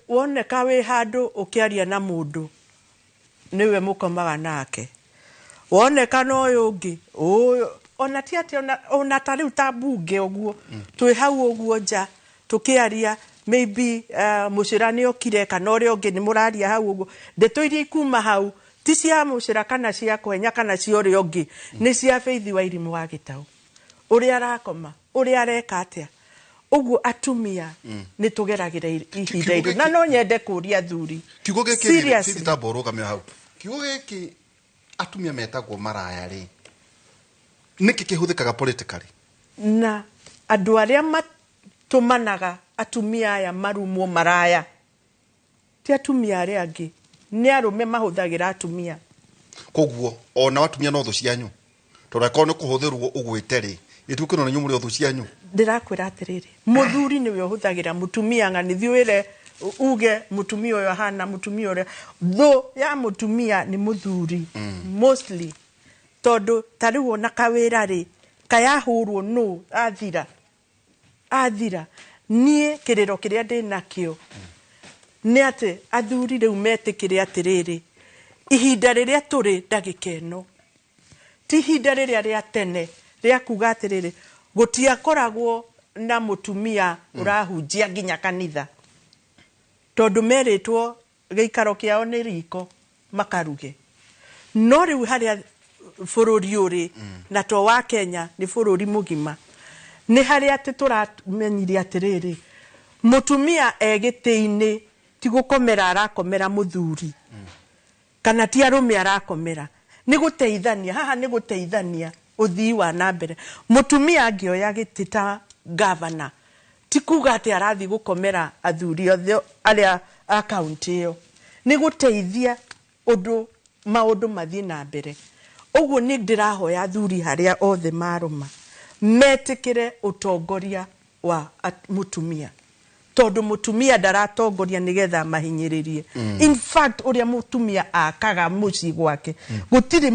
Woneka wĩ handũ ũkĩaria na mũndũ nĩwe mũkomaga nake woneka na ũyũ ũngĩ ona ti atĩ ona ta rĩu ta mbunge ũguo twĩ hau ũguo nja tũkĩaria maybe Mũcĩra nĩ okire kana ũrĩa ũngĩ nĩ mũraria hau ũguo ndeto iria ikuma hau ti cia Mũcĩra kana cia Kũhenya kana cia ũrĩa ũngĩ nĩ cia Faith Wairimũ wa Gĩtaũ ũrĩa arakoma ũrĩa areka atĩa. Ũguo atumia nĩ tũgeragĩra ihinda iritũ na no nyende kũria athuri kiugo gĩkĩ Faith tamba ũrũgame hau kiugo gĩkĩ atumia metagwo maraya rĩ nĩkĩ kĩhũthĩkaga politically na andũ arĩa matũmanaga atumia aya marumwo maraya ti atumia arĩa angĩ nĩ arũme mahũthagĩra atumia. Koguo ona atumia no thũ cianyu tondũ akorwo nĩ kũhũthĩrwo ũgwĩte rĩ ĩtuĩke no nĩ mũrĩ thũ cianyu. Ndĩrakwĩra atĩrĩrĩ, mũthuri nĩwe ũhũthagĩra mũtumia ng'ani thiĩ wĩre uge mũtumia ũyũ ahana mũtumia ũrĩa thũ ya mũtumia nĩ mũthuri mostly, tondũ ta rĩu ona kawĩra rĩ kayahũrwo nũ athira athira. Niĩ kĩrĩro kĩrĩa ndĩ nakĩo nĩ atĩ athuri rĩu metĩkĩre atĩrĩrĩ, ihinda rĩrĩa tũrĩ ndagĩka ĩno ti ihinda rĩrĩa rĩa tene rĩa kuga atĩrĩrĩ gũtiakoragwo na mũtumia ũrahunjia nginya kanitha, tondũ merĩtwo gĩikaro kĩao nĩ riko makaruge. No rĩu harĩa bũrũri ũrĩ na to wa Kenya nĩ bũrũri mũgima, nĩ harĩa atĩ tũramenyire atĩrĩrĩ mũtumia e gĩtĩ-inĩ ti gũkomera arakomera mũthuri kana ti arũme arakomera, nĩ gũteithania. Haha nĩ gũteithania ũthii wa na mbere. Mũtumia angĩoya gĩtĩ ta gavana ti kuga atĩ arathiĩ gũkomera athuri othe arĩa a kaunti ĩyo, nĩ gũteithia ũndũ maũndũ mathiĩ na mbere. Ũguo nĩ ndĩrahoya athuri harĩa othe marũma metĩkĩre ũtongoria wa mũtumia, tondũ mũtumia ndaratongoria nĩgetha mahinyĩrĩrie. In fact ũrĩa mũtumia akaga mũciĩ gwake, gũtirĩ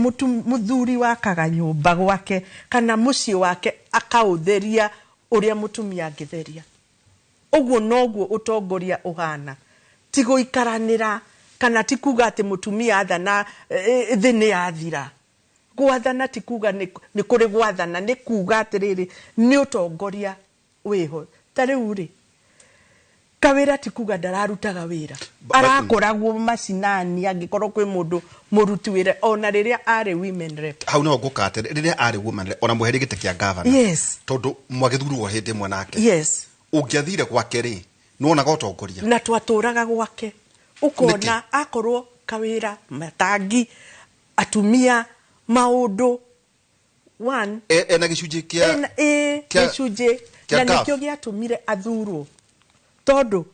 mũthuri wakaga nyũmba gwake kana mũciĩ wake akaũtheria ũrĩa mũtumia angĩtheria. Ũguo noguo ũtongoria ũhana, ti gũikaranĩra kana ti kuga atĩ mũtumia athana thĩ nĩ yathira. Gwathana ti kuga nĩ kũrĩ gwathana, nĩ kuga atĩrĩrĩ nĩ ũtongoria wĩho. Ta rĩu rĩ kawĩra ti kuga ndararutaga wĩra, arakoragwo macinani angĩkorwo kwĩ mũndũ mũruti wĩra ona rĩrĩa arĩ women rep. Hau nĩho ngũka atĩ rĩrĩa arĩ women rep ona mweherie gĩtĩ kĩa gavana. Yes. Tondũ mwagĩthurwo hĩndĩ ĩmwe nake. Yes. Ũngĩathire gwake rĩ nĩwonaga ũtongoria. Na twatũraga gwake ũkona akorwo kawĩra matangi atumia maũndũ one ena gĩcunjĩ kĩa gĩcunjĩ na nĩkĩo gĩatũmire athurwo, tondũ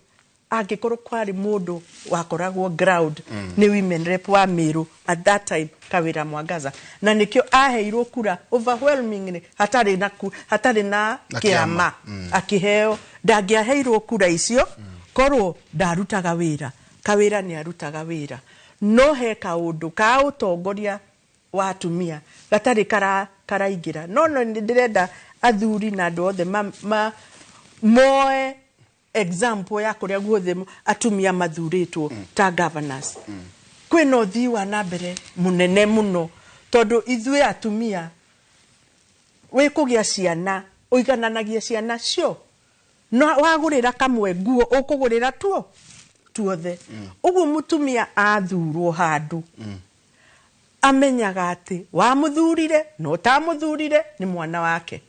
angĩkorwo kwarĩ mũndũ wakoragwo ground nĩ women rep wa Meru at that time Kawĩra Mwangaza, na nĩkĩo aheirwo kura overwhelmingly hatarĩ na kĩama akĩheo. Ndangĩaheirwo kura icio korwo ndarutaga wĩra. Kawĩra nĩ arutaga wĩra, no he kaũndũ ka ũtongoria wa atumia gatarĩ karaingĩra. No nĩ ndĩrenda athuri na andũ othe moe example ya kũrĩa guothe atumia mathurĩtwo ta governors. Kwĩna ũthii wa na mbere mũnene mũno, tondũ ithuĩ atumia wĩ kũgĩa ciana ũigananagia ciana cio, no wagũrĩra kamwe nguo ũkũgũrĩra tuo tuothe. Ũguo mũtumia athurwo handũ amenyaga atĩ wamũthurire na ũtamũthurire nĩ mwana wake.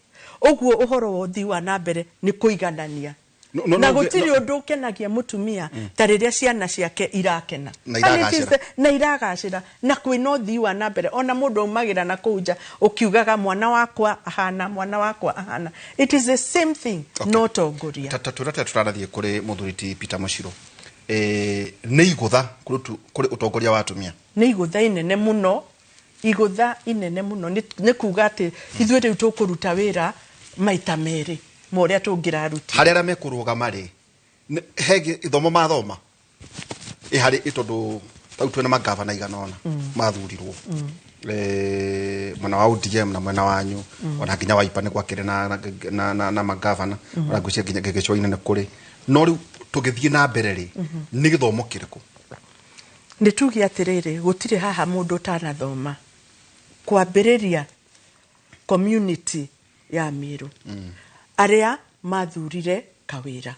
Ũguo ũhoro wa ũthii wa na mbere nĩ kũiganania. Na gũtirĩ ũndũ ũkenagia mũtumia ta rĩrĩa ciana ciake irakena na iragacĩra na kwĩna ũthii wa na mbere. Ona mũndũ aumagĩra na kũu nja ũkiugaga mwana wakwa ahana, mwana wakwa ahana. It is the same thing. No tongoria. Tũrĩa tũrathiĩ kũrĩ mũthuri ti Peter Mũcirũ, nĩ igũtha kũrĩ ũtongoria wa atumia? Nĩ igũtha inene mũno, igũtha inene mũno. Nĩ kuga atĩ ithuĩ rĩu tũkũruta wĩra maita merĩ ma ũrĩa tũngĩraruta. Harĩa arĩa mekũrũgama rĩ he gĩthomo mathoma harĩ tondũ tau twĩna magavana igana ũna mathurirwo mwena wa ODM na mwena wanyu ona nginya Wiper nĩ gwakĩrĩ na magavana ona ngwĩciria nginya gĩcũa-inĩ nĩ kũrĩ. No rĩu tũgĩthiĩ na mbere rĩ nĩ gĩthomo kĩrĩkũ? Nĩ tuge atĩrĩrĩ gũtirĩ haha mũndũ ũtanathoma kwambĩrĩria community ya Meru arĩa mathurire Kawĩra,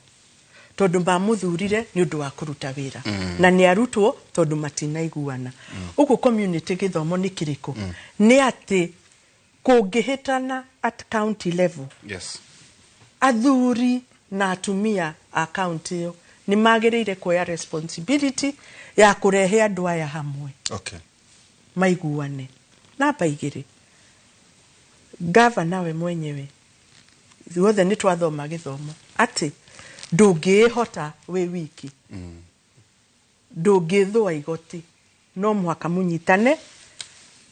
tondũ mamũthurire nĩ ũndũ wa kũruta wĩra na nĩ arutwo tondũ matinaiguana. Ũguo community gĩthomo nĩ kĩrĩkũ? Nĩ atĩ kũngĩhĩtana at county level, yes, athuri na atumia a county ĩyo nĩ magĩrĩire kuoya responsibility ya kũrehe andũ aya hamwe. Okay. Maiguane. Namba igĩrĩ, gavana we mwenyewe ithuothe nĩ twathoma gĩthomo atĩ ndũngĩĩhota wĩ wiki, ndũngĩthũa igoti, no mũhaka mũnyitane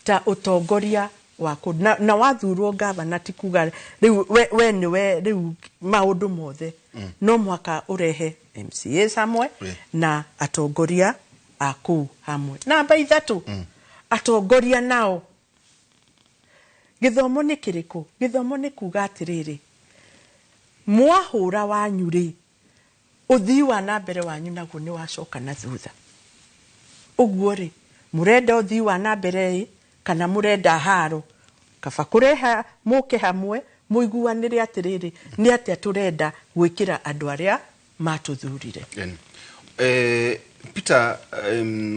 ta ũtongoria Wa kũndũ na wathurwo gavana ti kuga rĩu we nĩwe rĩu maũndũ mothe. No mũhaka ũrehe MCAs hamwe na atongoria a kũu hamwe. Namba 3, atongoria nao gĩthomo nĩ kĩrĩkũ? Gĩthomo nĩ kuga atĩrĩrĩ, mwahũra wanyu rĩ, ũthii wa na mbere wanyu naguo nĩ wacoka na thutha. Ũguo rĩ, mũrenda ũthii wa na mbere ĩ kana mũrenda haro? Kaba kũreha mũke hamwe mũiguanĩre atĩrĩrĩ, nĩ atĩa tũrenda gwĩkĩra andũ arĩa matũthurire. Peter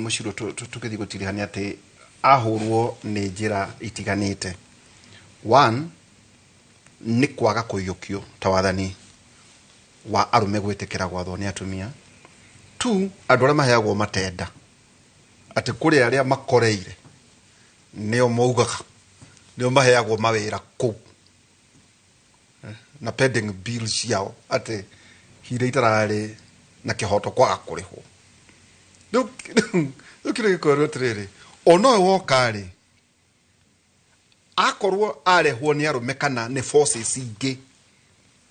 Muciro, tũgĩthiĩ gũtirĩha nĩ atĩ ahũrwo nĩ njĩra itiganĩte. One, nĩ kwaga kũiyũkio ta wathani wa arũme gwĩtĩkĩra gwathwo nĩ atumia. Two, andũ arĩa maheagwo matenda, atĩ kũrĩ arĩa makoreire nĩo maugaga, nĩo maheagwo mawĩra kũu na pending bill ciao, atĩ hire itararĩ na kĩhoto kwaga kũrĩhwo. Rĩu kĩrĩa gĩkorwo atĩrĩrĩ, ona ũyũ woka rĩ, akorwo arehwo nĩ arũme kana nĩ forces ingĩ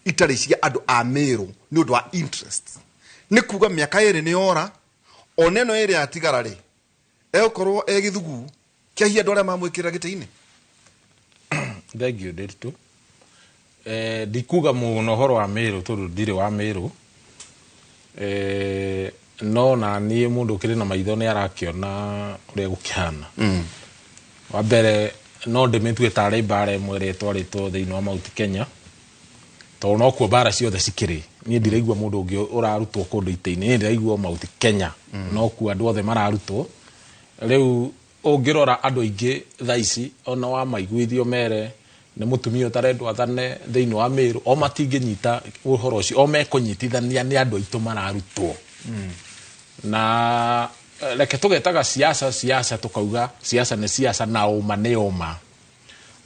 itarĩ cia andũ a Meru nĩ ũndũ wa interest, nĩ kuga mĩaka 2 nĩ yora, ona ĩno 2 yatigara rĩ, egũkorwo e gĩthugu kĩahia andũ arĩa mamwĩkĩrĩra gĩtĩ-inĩ. Thank you, Ndiritu. Ndikuga mũno ũhoro wa Meru tondũ ndirĩ wa Meru. No na niĩ mũndũ ũkĩrĩ na maitho nĩ arakĩona ũrĩa gũkĩhana. Wa mbere no ndĩmĩtue tarĩ mbara ĩmwe ĩrĩa ĩtwarĩtwo thĩinĩ wa Mount Kenya, tondũ nokuo mbara ciothe cikĩrĩ. Niĩ ndiraigua mũndũ ũngĩ ũrarutwo kũndũ itĩ-inĩ, niĩ ndĩraigua Mount Kenya nokuo andũ othe mararutwo. Rĩu ũngĩrora andũ aingĩ thaa ici ona wamaiguithio mere nĩ mũtumia ũtarendwo athane thĩinĩ wa Meru, o matingĩnyita ũhoro ũcio, o mekũnyitithania nĩ andũ aitũ mararutwo. Na reke tũgetaga siasa siasa, tũkauga siasa nĩ siasa na ũma nĩ ũma,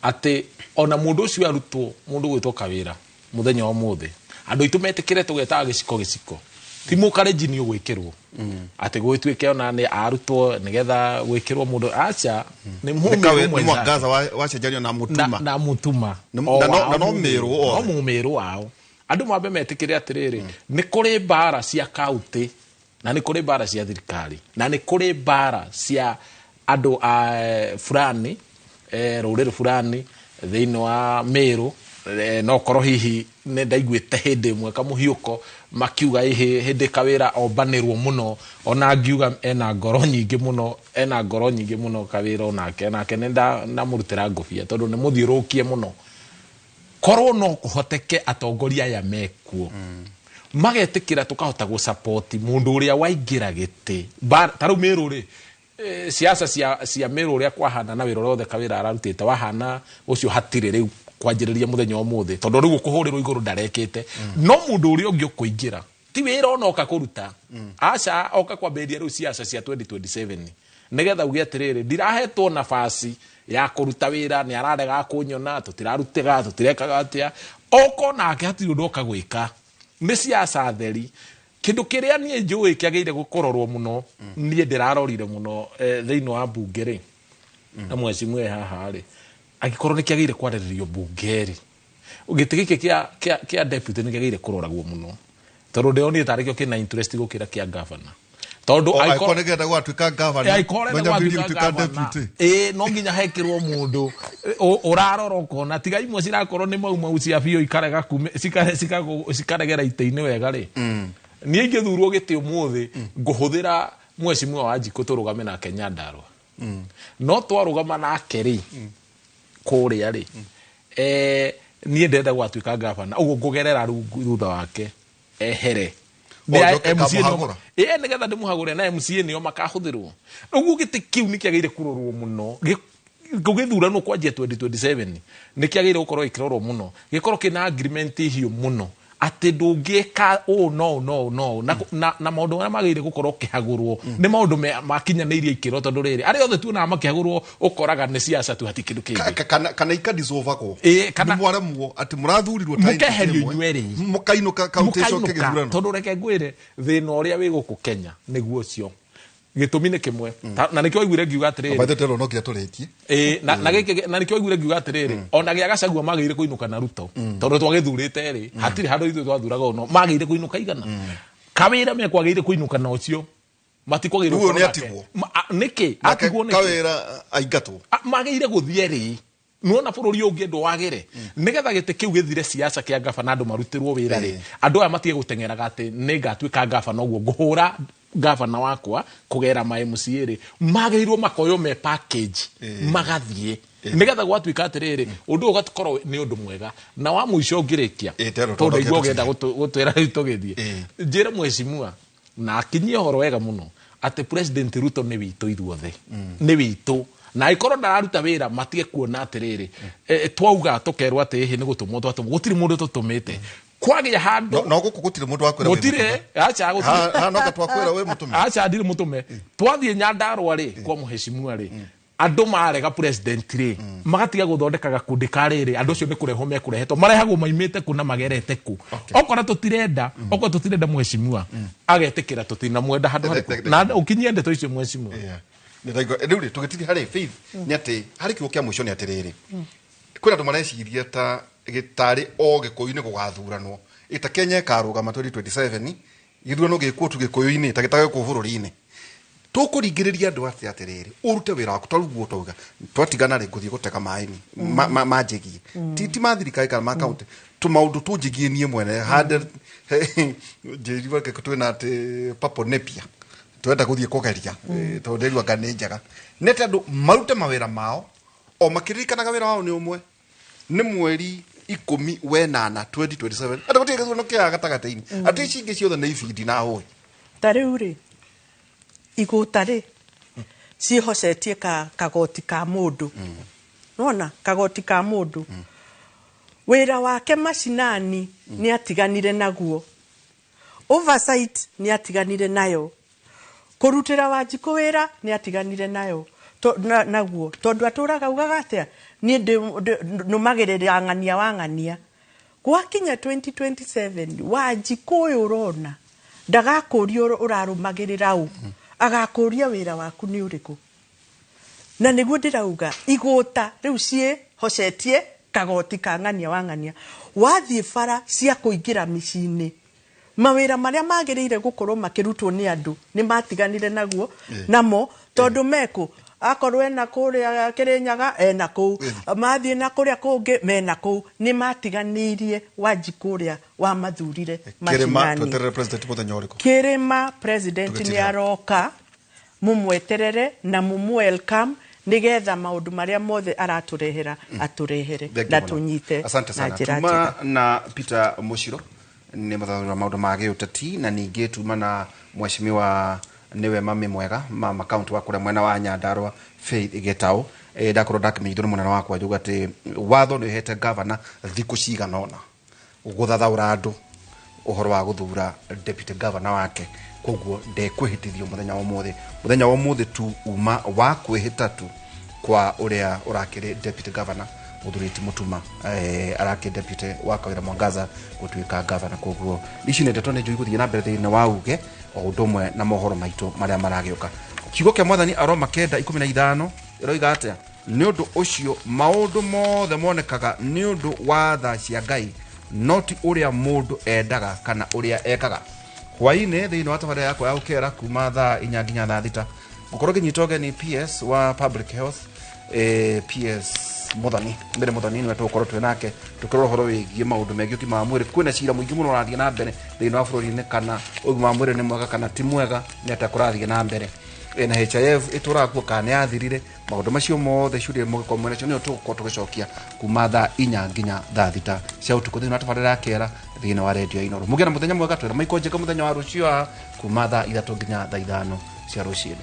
atĩ ona mũndũ ũcio arutwo, mũndũ gwĩtwo Kawĩra mũthenya wa ũmũthĩ, andũ aitũ metĩkĩre tũgetaga gĩciko gĩciko, ti mũkarenjini ũgwĩkĩrwo atĩ gwĩtuĩke ona nĩ arutwo nĩgetha gwĩkĩrwo mũndũ, aca, nĩ mũmĩrũ Nĩ Mwangaza wacenjanio na Mũtuma. Na Mũtuma. Na no Mĩrũ othe. No Mũmĩrũ wao. Andũ mambe metĩkĩre atĩrĩrĩ, nĩ kũrĩ mbara cia kaunti, na nĩ kũrĩ mbara cia thirikari, na nĩ kũrĩ mbara cia andũ a fulani, rũrĩrĩ fulani thĩinĩ wa Meru. No korwo hihi nĩ ndaiguĩte hĩndĩ ĩmwe kamũhiũko makiuga hĩndĩ Kawĩra ombanĩrwo mũno, ona ngiuga ena ngoro nyingĩ mũno, ena ngoro nyingĩ mũno Kawĩra onake, nake nĩ ndamũrutĩra ngũbia tondũ nĩ mũthiũrũrũkie mũno. Korwo no kũhoteke atongoria aya mekuo magetĩkĩra tũkahota gũsupport mũndũ ũrĩa waingĩra gĩtĩ. Ta rĩu Meru rĩ, siasa cia Meru ũrĩa kwahana na wĩra ũrĩa wothe Kawĩra ararutĩte wahana ũcio hatirĩ rĩu kwanjĩrĩria mũthenya wa ũmũthĩ, tondũ rĩu ũkũhũrĩrwo igũrũ ndarekĩte. No mũndũ ũrĩa ũngĩ ũkũingĩra ti wĩra ona oka kũruta, aca, oka kwambĩrĩria rĩu siasa cia 2027 nĩgetha uge atĩrĩrĩ, ndirahetwo nafasi ya kũruta wĩra, nĩ ararega kũnyona, tũtirarutĩga, tũtirekaga atĩa, oko nake hatirĩ ũndũ oka gwĩka. Nĩ siasa theri. Kĩndũ kĩrĩa niĩ njũĩ kĩagĩrĩire gũkũrorwo mũno, niĩ ndĩrarorire mũno thĩinĩ wa mbunge rĩ, na mheshimiwa haha rĩ, angĩkorwo nĩ kĩagĩrĩire kwarĩrĩrio mbunge rĩ, gĩtĩ gĩkĩ kĩa deputy nĩ kĩagĩrĩire kũroragwo mũno, tondũ ndĩronire tarĩ kĩo kĩna interest gũkĩra kĩa governor. Tondũ angĩkorwo nĩkĩenda gwatuĩka governor, angĩkorwo no nĩkĩenda nyambĩrĩrie gwatuĩka gũtuĩka governor, deputy. No nginya hekĩrwo mũndũ ũrarora ũkona tiga imwe cirakorwo nĩ mau mau cia biũ ikarega kume, cikaregera itĩ-inĩ wega rĩ. Niĩ ingĩthurwo gĩtĩ ũmũthĩ, ngũhũthĩra mheshimiwa Wanjikũ tũrũgame nake Nyandarua. No twarũgama nake rĩ, kũrĩa rĩ, niĩ ndĩrenda gwatuĩka gavana, ũguo ngũgerera rungu thutha wake ehere. O, njoke kamũhagũra. Nĩgetha ndĩmũhagũre na MCA nĩo makahũthĩrwo. Ũguo gĩtĩ kĩu nĩ kĩagĩrĩire kũrorwo mũno. Gũgĩthuranwo kwanjia 2027 nĩ kĩagĩrĩire gũkorwo gĩkĩrorwo mũno, gĩkorwo kĩna agreement hiũ mũno atĩ ndũngĩka ũũ no no no na maũndũ marĩa magĩrĩire gũkorwo ũkĩhagũrwo nĩ maũndũ makinyanĩirie ikĩro, tondũ rĩrĩ arĩa othe tuonaga makĩhagũrwo ũkoraga nĩ siasa tu, hatirĩ kĩndũ kĩngĩ. Kana ikadissolvagwo. Kana Nĩ mwaremwo atĩ mũrathurirwo ta mũkeherio ĩmwe. inyuerĩ. Mũkainũka kaunti icoke Mũkainũka, gĩthurano. Tondũ reke ngwĩre thĩna ũrĩa wĩ gũkũ Kenya nĩguo ũcio. Gĩtũmi nĩ kĩmwe. Na nĩkĩo waiguire ngiuga atĩrĩrĩ. By the way, no nginya tũrĩkie. Ĩĩ, na gĩkĩ na nĩkĩo waiguire ngiuga atĩrĩrĩ, ona gĩa Gachagua magĩrĩire kũinũka na Ruto, tondũ twagĩthurĩte rĩ, hatirĩ handũ ithuĩ twathuraga ũno, magĩrĩire kũinũka igana. Kawĩra mekwagĩrĩire kũinũka na ũcio matikwagĩrĩirwo Rĩu ũyũ gũkorwo nĩ nake. atigwo. Nĩkĩ Nake atigwo nĩkĩ? Kawĩra aingatwo. Magĩrĩire gũthiĩ rĩ, nĩwona bũrũri ũyũ ũngĩendwo wagĩre, nĩgetha gĩtĩ kĩu gĩthire siasa kĩa gabana, andũ marutĩrwo wĩra rĩ, andũ aya matige gũteng'eraga atĩ nĩ ngatuĩka gabana, ũguo ngũhũra gabana wakwa kũgera ma MCA rĩ, magĩrĩirwo makoywo me package magathiĩ, nĩgetha gwatuĩka atĩrĩrĩ, ũndũ ũyũ ũgakorwo nĩ ũndũ mwega. Na wa mũico ngĩrĩkia, Tero, tondũ tondũ ndaigua ũngĩenda ũngĩenda gũtwĩra rĩu tũgĩthiĩ, njĩre mheshimiwa na akinyie ũhoro wega mũno atĩ President Ruto nĩ witũ ithuothe, nĩ witũ, na angĩkorwo ndararuta wĩra matige kuona atĩrĩrĩ, twauga tũkerwo atĩ ĩhĩ nĩ gũtũmwo twatũmwo, gũtirĩ mũndũ tũtũmĩte kwagĩa handũ. No gũkũ gũtirĩ mũndũ wakwĩra wĩ Gũtirĩ mũtũme. acha. Gũtirĩ. Ha, no twakwĩra wĩ mũtũme. Acha, ndirĩ mũtũme. Twathiĩ Nyandarũa rĩ, kwa mheshimiwa rĩ, andũ marega president rĩ, magatiga gũthondeka gakundi ka rĩrĩ, andũ acio nĩ kũrehwo mekũrehetwo, marehagwo maimĩte kũ na magerete kũ. Okorwo tũtirenda mheshimiwa agetĩkĩra tũtinamwenda handũ harĩkũ, na ũkinyie ndeto icio mheshimiwa. Nĩ ndaigua. Rĩu rĩ, tũgĩthiĩ harĩ Faith, nĩ atĩ harĩ kiugo kĩa mũico nĩ atĩrĩrĩ, kwĩna andũ mareciria ta gĩtarĩ o gĩkũyũ-inĩ gũgathuranwo, ĩta Kenya ĩkarũgama 2027, gĩthurano gĩkwo tu gĩkũyũ-inĩ ta gĩtagĩkwo bũrũri-inĩ. Tũkũringĩrĩria andũ atĩ atĩrĩrĩ, ũrute wĩra waku tarĩu twauga twatigana rĩ, ngũthiĩ gũtega maĩ manjĩgie, ti ma thirikari kana ma kaunti, tũmaũndũ tũnjĩgie niĩ mwene hande njĩriwa twĩna atĩ purple napier twenda gũthiĩ kũgeria, tondũ ndĩrua anga nĩ njega, nĩ atĩ andũ marute mawĩra mao o makĩririkanaga wĩra wao nĩ ũmwe, nĩ mweri 18 2027, andũ gũtirĩ gĩthurano kĩa gatagatĩ-inĩ, atĩ ici ingĩ ciothe nĩ ibindi na hũĩ. Ta rĩu rĩ, igũta rĩ ciĩhocetie ka kagoti ka mũndũ, nona kagoti ka mũndũ, wĩra wake macinani nĩ atiganire naguo, oversight nĩ atiganire nayo, kũrutĩra Wanjikũ wĩra nĩ atiganire nayo, naguo tondũ atũraga ugaga atĩa, niĩ nũmagĩrĩra ng'ania wa ng'ania. Gwakinya 2027, Wanjikũ ũyũ ũrona ndagakũria ũrarũmagĩrĩra ũ, agakũria wĩra waku nĩ ũrĩkũ. Na nĩguo ndĩrauga igũta rĩu ciĩhocetie kagoti ka ng'ania wa ng'ania, wathiĩ bara cia kũingĩra mĩciĩ-inĩ, mawĩra marĩa magĩrĩire gũkorwo makĩrutwo nĩ andũ nĩ matiganire naguo namo, tondũ mekũ akorwo ena kũrĩa Kĩrĩnyaga, ena kũu mathiĩ na kũrĩa kũngĩ mena kũu, nĩ matiganĩirie Wanjikũ ũrĩa wamathurire Kĩrĩma macinani. Tweterere president mũthenya ũrĩkũ? Kĩrĩma president Tũgĩtiga. nĩ aroka, mũmweterere na mũmũ welcome, nĩgetha maũndũ marĩa mothe aratũrehera atũrehere Thank you na mũno. tũnyite Asante na sana. njĩra Tuma njega. na Peter Mushiro nĩ mũthathaũri wa maũndũ ma gĩũteti, na ningĩ tuma na mheshimiwa nĩwe mami mwega mama kaunti wa kũrĩa mwena wa Nyandarua Faith Gĩtaũ. Ndakorwo ndakĩmenyithio nĩ mũnene wakwa njuga atĩ watho nĩ ũhete gavana thikũ cigana ũna gũthathaũra andũ ũhoro wa gũthura deputy governor wake, koguo ndekwĩhĩtithio mũthenya wa ũmũthĩ. Mũthenya wa ũmũthĩ tu uma wa kwĩhĩta tu kwa ũrĩa ũrakĩrĩ deputy governor mũthuri Mutuma, arakĩ deputy wa Kawĩra Mwangaza gũtuĩka governor. Koguo ici nĩ ndeto nĩ njũĩ gũthiĩ na mbere thĩinĩ wa uge o ũndũ ũmwe na mohoro maitũ marĩa maragĩũka. Kiugo kĩa Mwathani Aroma 9:15 ĩroiga atĩa? Nĩ ũndũ ũcio maũndũ mothe monekaga nĩ ũndũ wa tha cia Ngai, no ti ũrĩa mũndũ endaga kana ũrĩa ekaga. Hwainĩ thĩinĩ wa tabarĩra yakwa ya ũkera kuma thaa 4 nginya thaa 6, ngũkorwo ngĩnyita ũgeni PS wa public health, PS Muthoni mbere. Muthoni nĩwe tũgũkorwo twĩ nake tũkĩrora ũhoro wĩgiĩ maũndũ megiĩ ũgima wa mwĩrĩ. Kwĩna cira mũingĩ mũno ũrathiĩ na mbere thĩinĩ wa bũrũri-inĩ, kana ũgima wa mwĩrĩ nĩ mwega kana ti mwega, nĩ atĩa kũrathiĩ na mbere, na HIV ĩtũraga kuo kana nĩ yathirire. Maũndũ macio mothe ciũria mũgĩkorwo mwĩna cio nĩyo tũgũkorwo tũgĩcokia kuma thaa 4 nginya thaa 6 cia ũtukũ thĩinĩ wa tabarĩra ya kĩera thĩinĩ wa redio ya Inooro. Mũgĩe na mũthenya mwega. Twĩra Maiko Njega mũthenya wa rũciũ haha kuma thaa 3 nginya thaa 5 cia rũciinĩ.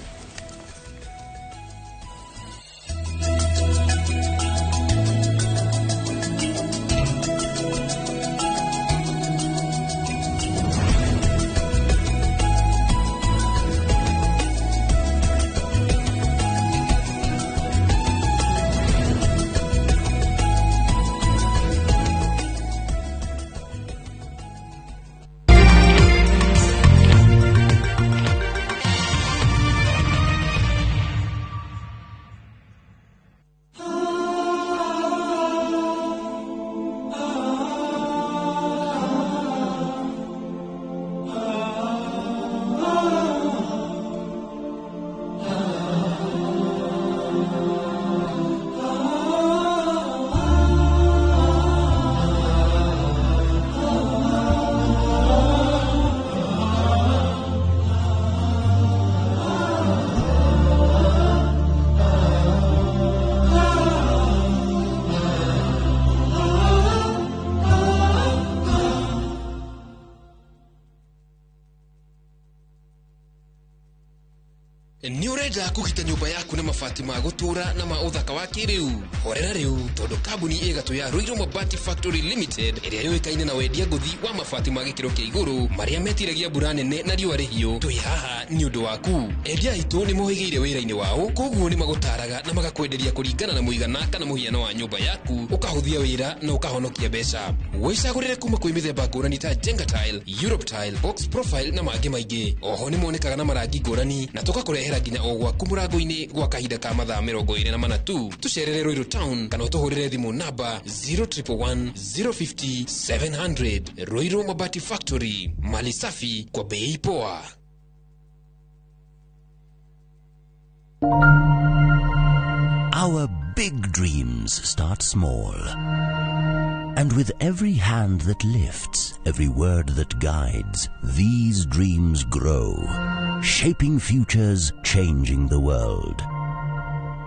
Nĩ ũrenda kũgita nyũmba yaku na mabati ma gũtũũra na ma ũthaka wa kĩrĩu? Horera rĩu, tondũ kambuni ĩ gatũ ya Ruiru Mabati Factory Limited ĩrĩa yũĩkaine na wendia ngũthi wa mabati ma gĩkĩro kĩa igũrũ marĩa metiragia mbura nene na riũa rĩhiũ, twĩ haha nĩ ũndũ waku. Endia aitũ nĩ mohĩgĩire wĩra-inĩ wao, koguo nĩ magũtaraga na magakwenderia kũringana na mũigana kana mũhiano wa nyũmba yaku, ũkahũthia wĩra na ũkahonokia mbeca. Wĩcagũrĩre kuma kwĩ mĩthemba ngũrani ta Jenga Tile, Europe Tile, Box Profile na mangĩ maingĩ. Oho nĩ monekaga na marangi ngũrani na tũgakũrehera nginya o gwaku mũrango-inĩ gwa kahinda ka mathaa 24 tu. Tũcerere Ruiru Town kana ũtũhũrĩre thimũ namba 0111 050 700. Ruiru Mabati Factory, mali safi kwa bei poa. Our big dreams start small. And with every hand that lifts, every word that guides, these dreams grow, shaping futures, changing the world.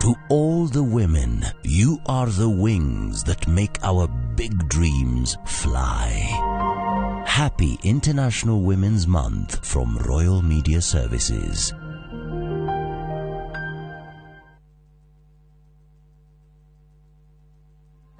To all the women, you are the wings that make our big dreams fly. Happy International Women's Month from Royal Media Services.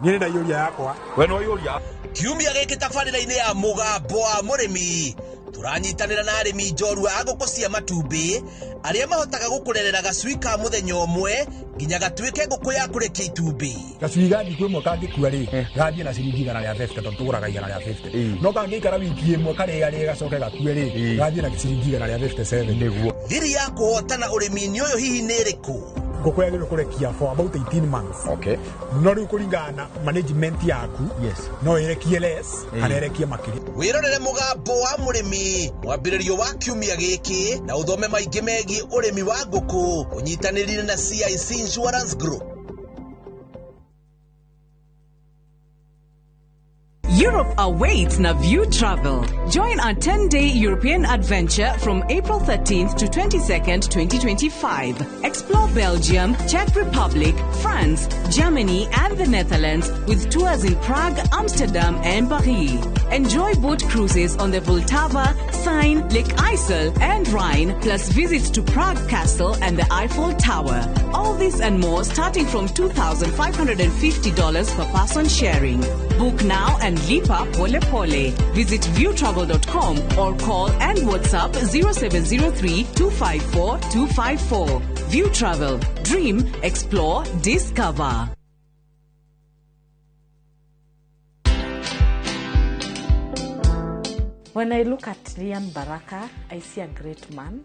Niĩ ndaiyũria yakwa. We no ũiyũria. Kiumia gĩkĩ tabarĩra-inĩ ya Mũgambo wa Mũrĩmi tũranyitanĩra na arĩmi njorua a ngũkũ cia matumbĩ arĩa mahotaga gũkũrerera gacui ka mũthenya ũmwe nginya gatuĩke ngũkũ ya kũrekia itumbĩ. Gacui ga thikũ ĩmwe kangĩkua rĩ, gathiĩ na ciringi 150 tondũ tũgũraga 150. No kangĩikara wiki ĩmwe karĩarĩe gacoke gakue rĩ, gathiĩ na ciringi 157. Nĩguo. Thiri ya kũhotana ũrĩmi-inĩ ũyũ hihi nĩ ĩrĩkũ? Ngũkũ yagĩrĩirwo kũrekia for about 18 months. Okay. No rĩu kũringana na management yaku, yes, no ĩrekie less kana ĩrekie makĩria. Wĩrorere Mũgambo wa Mũrĩmi mwambĩrĩrio wa kiumia gĩkĩ na ũthome maingĩ megiĩ ũrĩmi wa ngũkũ ũnyitanĩrire na CIC Insurance Group. Europe awaits na View Travel. Join our 10-day European adventure from April 13th to 22nd, 2025. Explore Belgium, Czech Republic, France, Germany, and the Netherlands with tours in Prague, Amsterdam, and Paris. Enjoy boat cruises on the Vltava, Seine, Lake Isel, and Rhine, plus visits to Prague Castle and the Eiffel Tower. All this and more starting from $2,550 per person sharing. Book now and lipa pole pole. Visit viewtravel.com or call and WhatsApp 0703 254 254. View Travel. Dream, explore, discover. When I look at Lian Baraka, I see a great man.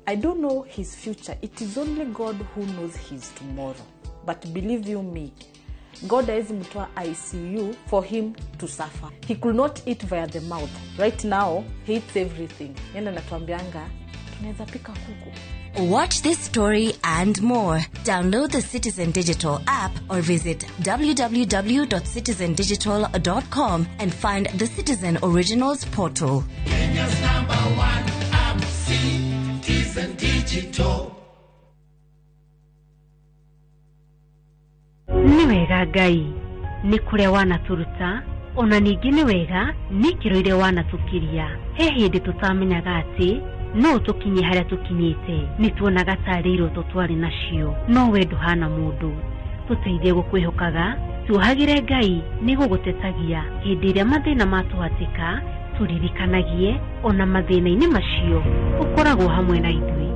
I don't know his future. It is only God who knows his tomorrow. But believe you me, God hawezi mtoa ICU for him to suffer. He could not eat via the mouth. Right now, he eats everything. Yeye anatuambianga tunaweza pika kuku. Watch this story and more. Download the Citizen Digital app or visit www.citizendigital.com and find the Citizen Originals portal. Kenya's number one app, Citizen Digital. Nĩ wega Ngai nĩ kũrĩa wanatũruta ona ningĩ nĩ wega nĩ ikĩro iria wanatũkiria. He hĩndĩ tũtamenyaga atĩ no tũkinye harĩa tũkinyĩte, nĩ tuonaga tarĩ iroto twarĩ nacio, no we ndũhana mũndũ. Tũteithie gũkwĩhokaga, tuohagĩre Ngai nĩ gũgũtetagia hĩndĩ ĩrĩa mathĩna matũhatĩka, tũririkanagie ona mathĩna-inĩ macio ũkoragwo hamwe na ithuĩ.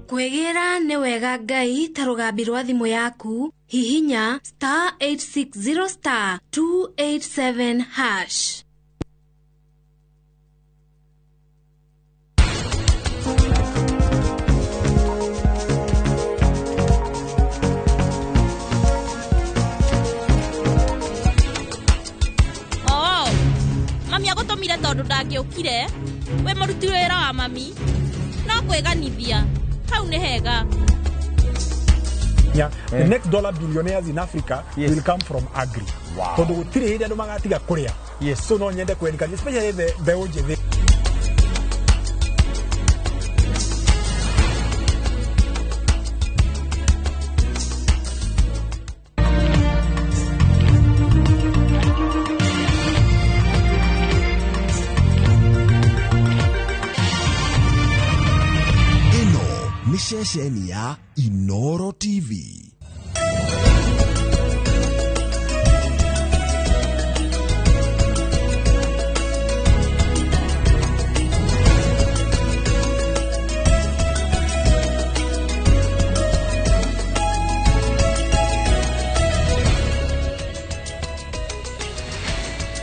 Kwĩgĩra nĩ wega Ngai ta rũgambi rwa thimũ yaku, hihinya star 860 star 287 hash. Oh, mami agũtũmire tondũ ndangĩũkire. We mũruti wĩra wa mami no kwĩganithia hau nĩ hega. The next dollar billionaires in Africa will come from agri. Tondũ gũtirĩ hĩndĩ andũ magatiga kũrĩa. So no nyende kũ encourage especially the mbeũ njĩthĩ. Ĩno nĩ ceceni ya Inoro TV.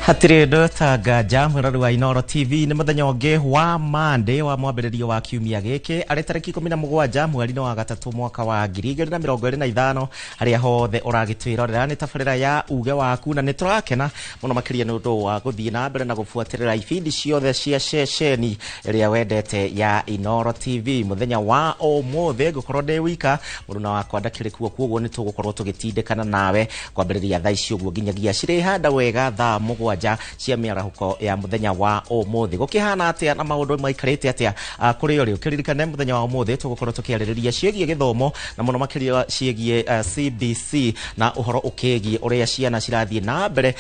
Hatirĩ ũndũ ta nganja mwĩrori wa Inoro TV nĩ mũthenya ũngĩ wa Monday wa mwambĩrĩrio wa kiumia gĩkĩ arĩ tarĩki 17 mweri-inĩ wa gatatũ mwaka wa 2025 harĩa hothe ũragĩtwĩrorera nĩ tabarĩra ya uge waku na nĩ tũrakena mũno makĩria nĩ ũndũ wa gũthiĩ na mbere na gũbuatĩrĩra ibindi ciothe cia ceceni ĩrĩa wendete ya Inoro TV. Mũthenya wa ũmũthĩ ngũkorwo ndĩ wika mũruna wakwa ndakĩrĩ kuo kuoguo nĩ tũgũkorwo tũgĩtindĩkana nawe kwambĩrĩria thaa ici ũguo nginyagia cirĩhanda wega thaa 7 cia mĩarahũko ya mũthenya wa ũmũthĩ. Gũkĩhana atĩa na maũndũ maikarĩte atĩa kũrĩ ũrĩ ũkĩririkane mũthenya wa ũmũthĩ tũgũkorwo tũkĩarĩrĩria ciĩgiĩ gĩthomo na mũno makĩria ciĩgiĩ CBC na ũhoro ũkĩgiĩ ũrĩa ciana cirathiĩ na mbere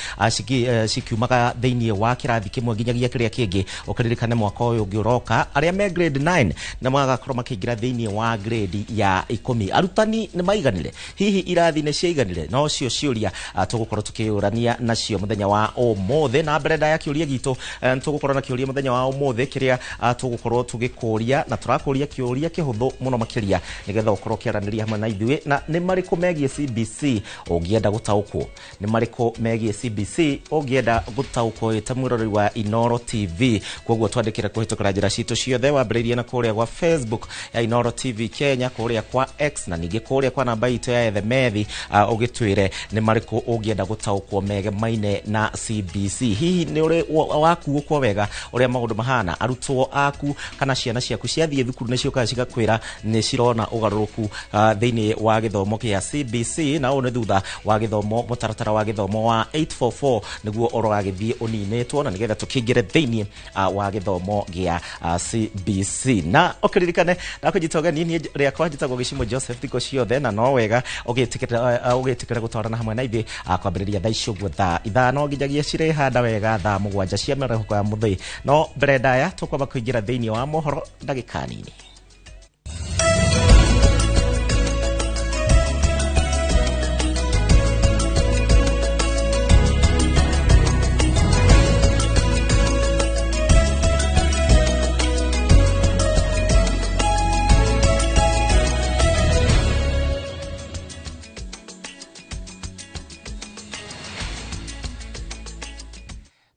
cikiumaga thĩinĩ wa kĩrathi kĩmwe nginyagia kĩrĩa kĩngĩ. Ũkĩririkane mwaka ũyũ ũngĩ ũroka arĩa me grade 9 na magakorwo makĩingĩra thĩinĩ wa grade ya 10. Arutani nĩ maiganire? Hihi irathi nĩ ciaiganire? No cio ciũria tũgũkorwo tũkĩũrania nacio mũthenya wa ũmũthĩ. Na mbere ndaya kĩũria gitũ tũgũkorwo na kĩũria mũthenya wa ũmũthĩ kĩrĩa tũgũkorwo tũgĩkũria na tũrakũria kĩũria kĩhũthũ mũno makĩria nĩgetha ũkorwo ũkĩaranĩria hamwe na ithuĩ. Na nĩ marĩkũ megiĩ CBC ũngĩenda gũtaũkwo? Nĩ marĩkũ megiĩ CBC ũngĩenda gũtaũkwo wĩ ta mwĩroreri wa Inoro TV? Koguo twandĩkĩre kũhĩtũkĩra njĩra citũ ciothe wambĩrĩirie na kũrĩa gwa Facebook ya Inoro TV Kenya, kũrĩa kwa X na ningĩ kũrĩa kwa namba itũ ya ethemethi ũgĩtwĩre nĩ marĩkũ ũngĩenda gũtaũkwo megemaine na CBC. Hihi nĩ ũrĩ wakuũkwo wega ũrĩa maũndũ mahana? Arutwo aku kana ciana ciaku ciathiĩ thukuru nĩ ciũkaga cigakwĩra nĩ cirona ũgarũrũku thĩinĩ wa gĩthomo kĩa CBC, na ũũ nĩ thutha wa gĩthomo mũtaratara wa gĩthomo wa 844 nĩguo ũragĩthiĩ ũninĩtwo na nĩgetha tũkĩingĩre thĩinĩ wa gĩthomo gĩa CBC. Na ũkĩririkane ndakũnyita ũgeni niĩ rĩakwa njĩtagwo Gĩcimo Joseph thikũ ciothe, na no wega ũgĩtĩkĩra gũtwarana hamwe na ithuĩ kwambĩrĩria thaa ici ũguo thaa 5 nginyagia cirĩhanda wega thaa 7 cia mĩarahũko ya mũthĩ. No mbere ndaya tũkwamba kũingĩra thĩinĩ wa mohoro ndagĩka nini.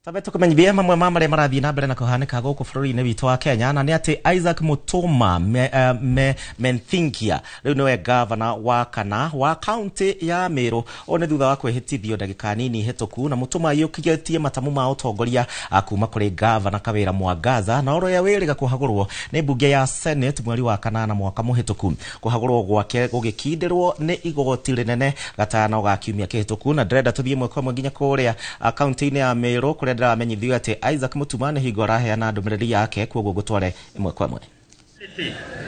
Twambe tũkũmenyithie mamwe ma marĩa marathiĩ na mbere na kũhanĩka gũkũ bũrũri-inĩ witũ wa Kenya, na nĩ atĩ Isaac Mutuma Menthingia rĩu nĩwe gavana wa kana wa kaunti ya Meru. Ũũ nĩ thutha wa kwĩhĩtithio ndagĩka nini hĩtũku, na Mutuma aiyũkĩtie matamu ma ũtongoria kuma kũrĩ gavana Kawĩra Mwangaza, na ũrĩa wĩrĩga kũhagũrwo nĩ mbunge ya Senate mweri wa kanana mwaka mũhĩtũku. Kũhagũrwo gwake gũgĩkindĩrwo nĩ igoti rĩnene gatano ga kiumia kĩhĩtũku, na ndĩrenda tũthiĩ ĩmwe kwa ĩmwe nginya kũrĩa kaunti-inĩ ya Meru kũrĩa ndĩramenyithio atĩ Isaac Mutuma nĩ hingo araheana ndũmĩrĩri yake, koguo ngũtware ĩmwe kwa ĩmwe.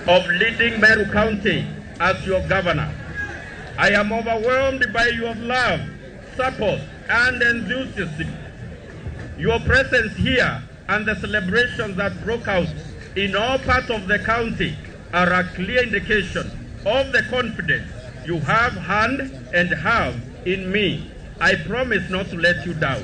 Of leading Meru County as your governor. I am overwhelmed by your love, support, and enthusiasm. Your presence here and the celebrations that broke out in all parts of the county are a clear indication of the confidence you have had and have in me. I promise not to let you down.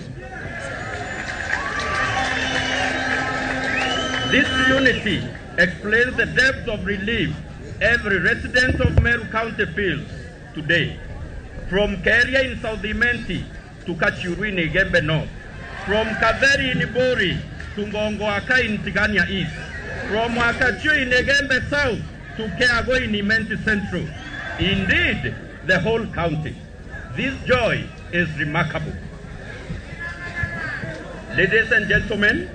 This unity explains the depth of relief every resident of Meru County feels today. From Keria in South Imenti to Kachuru in Igembe North, from Katheri in Ibori to Ngongoaka in Tigania East, from Wakachu in Igembe South to Keago in Imenti Central. Indeed, the whole county. This joy is remarkable. Ladies and gentlemen,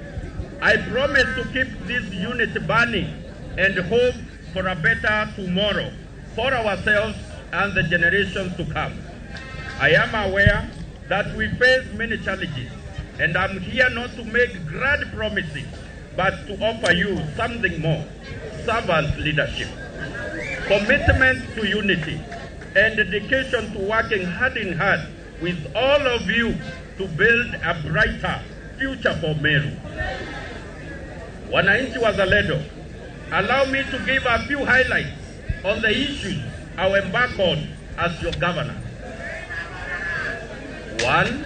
I promise to keep this unity burning and hope for a better tomorrow for ourselves and the generations to come. I am aware that we face many challenges, and I'm here not to make grand promises, but to offer you something more: servant leadership, commitment to unity, and dedication to working hand in hand with all of you to build a brighter future for Meru. Wananchi Wazalendo, allow me to give a few highlights on the issues I will embark on as your governor. 1,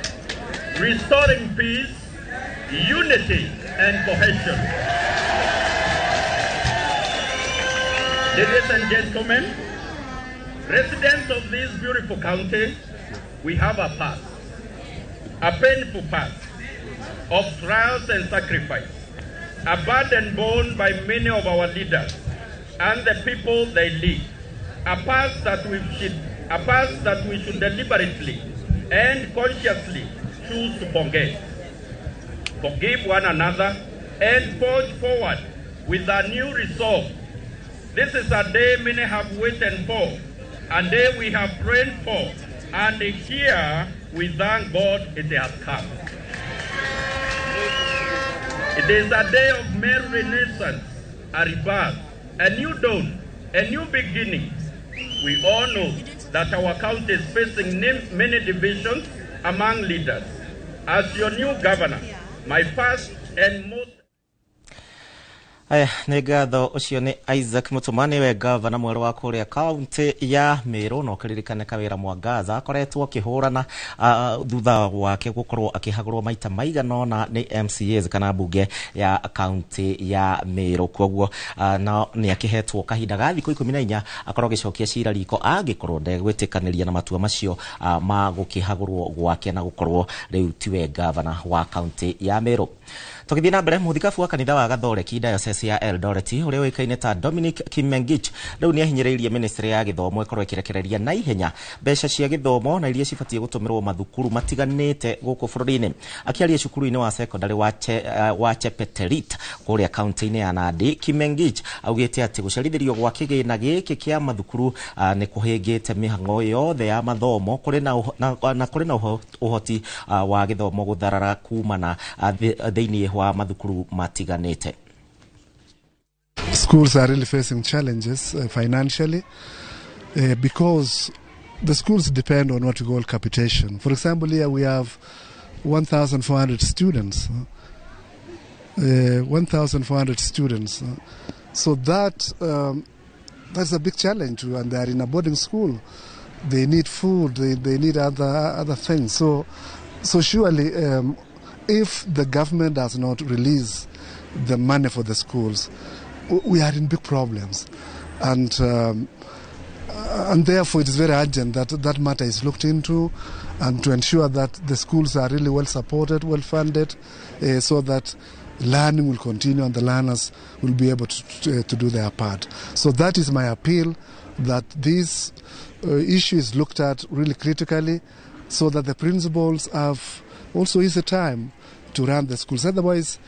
restoring peace, unity, and cohesion. Ladies and gentlemen, residents of this beautiful county, we have a past, a painful past of trials and sacrifice, a burden borne by many of our leaders and the people they lead, a past that we should deliberately and consciously choose to forget, forgive one another, and forge forward with a new resolve. This is a day many have waited for, a day we have prayed for, and here we thank God it has come. It is a day of Meru renaissance, a rebirth, a new dawn, a new beginning. We all know that our county is facing many divisions among leaders. As your new governor, my first and most Aya, nĩ ngatho. Ũcio nĩ Isaac Mũtũma, nĩwe gavana mwerũ wa kũrĩa kaunti ya Meru. Na ũkĩririkane Kawĩra Mwangaza akoretwo akĩhũrana thutha wake gũkorwo akĩhagũrwo maita maigana ũna nĩ MCAs kana mbunge ya kaunti ya Meru. Koguo no nĩ akĩhetwo kahinda ga thikũ 14 akorwo agĩcokia cira riko angĩkorwo ndegwĩtĩkanĩria na matua macio ma gũkĩhagũrwo gwake na gũkorwo rĩu tiwe gavana wa kaunti ya Meru. Tũgĩthiĩ na mbere, mũthikabu wa kanitha wa Gathoreki Diocese ya Eldoret ũrĩa ũĩkaine ta Dominic Kimengich rĩu nĩ ahinyĩrĩirie ministry ya gĩthomo ĩkorwo ĩkĩrekereria na ihenya mbeca cia gĩthomo na iria cibatiĩ gũtũmĩrwo mathukuru matiganĩte gũkũ bũrũri-inĩ. Akĩaria cukuru-inĩ wa secondary wa Chepeterit kũrĩa kaunti-inĩ ya Nandi, Kimengich augĩte atĩ gũcerithĩrio gwa kĩgĩna gĩkĩ kĩa mathukuru nĩ kũhĩngĩte mĩhang'o yothe ya mathomo kũrĩ na kũrĩ na ũhoti wa gĩthomo gũtharara kumana thĩinĩ wa mathukuru matiganĩte. Schools are really facing challenges financially because the schools depend on what we call capitation. For example, here we have 1,400 students. 1,400 students. So that's a big challenge, and they are in a boarding school. They need food. They need other things. So surely, if the government does not release the money for the schools, we are in big problems, and therefore it is very urgent that that matter is looked into, and to ensure that the schools are really well supported, well funded, so that learning will continue and the learners will be able to do their part. So that is my appeal, that this issue is looked at really critically, so that the principals have also easy time to run the schools. Otherwise,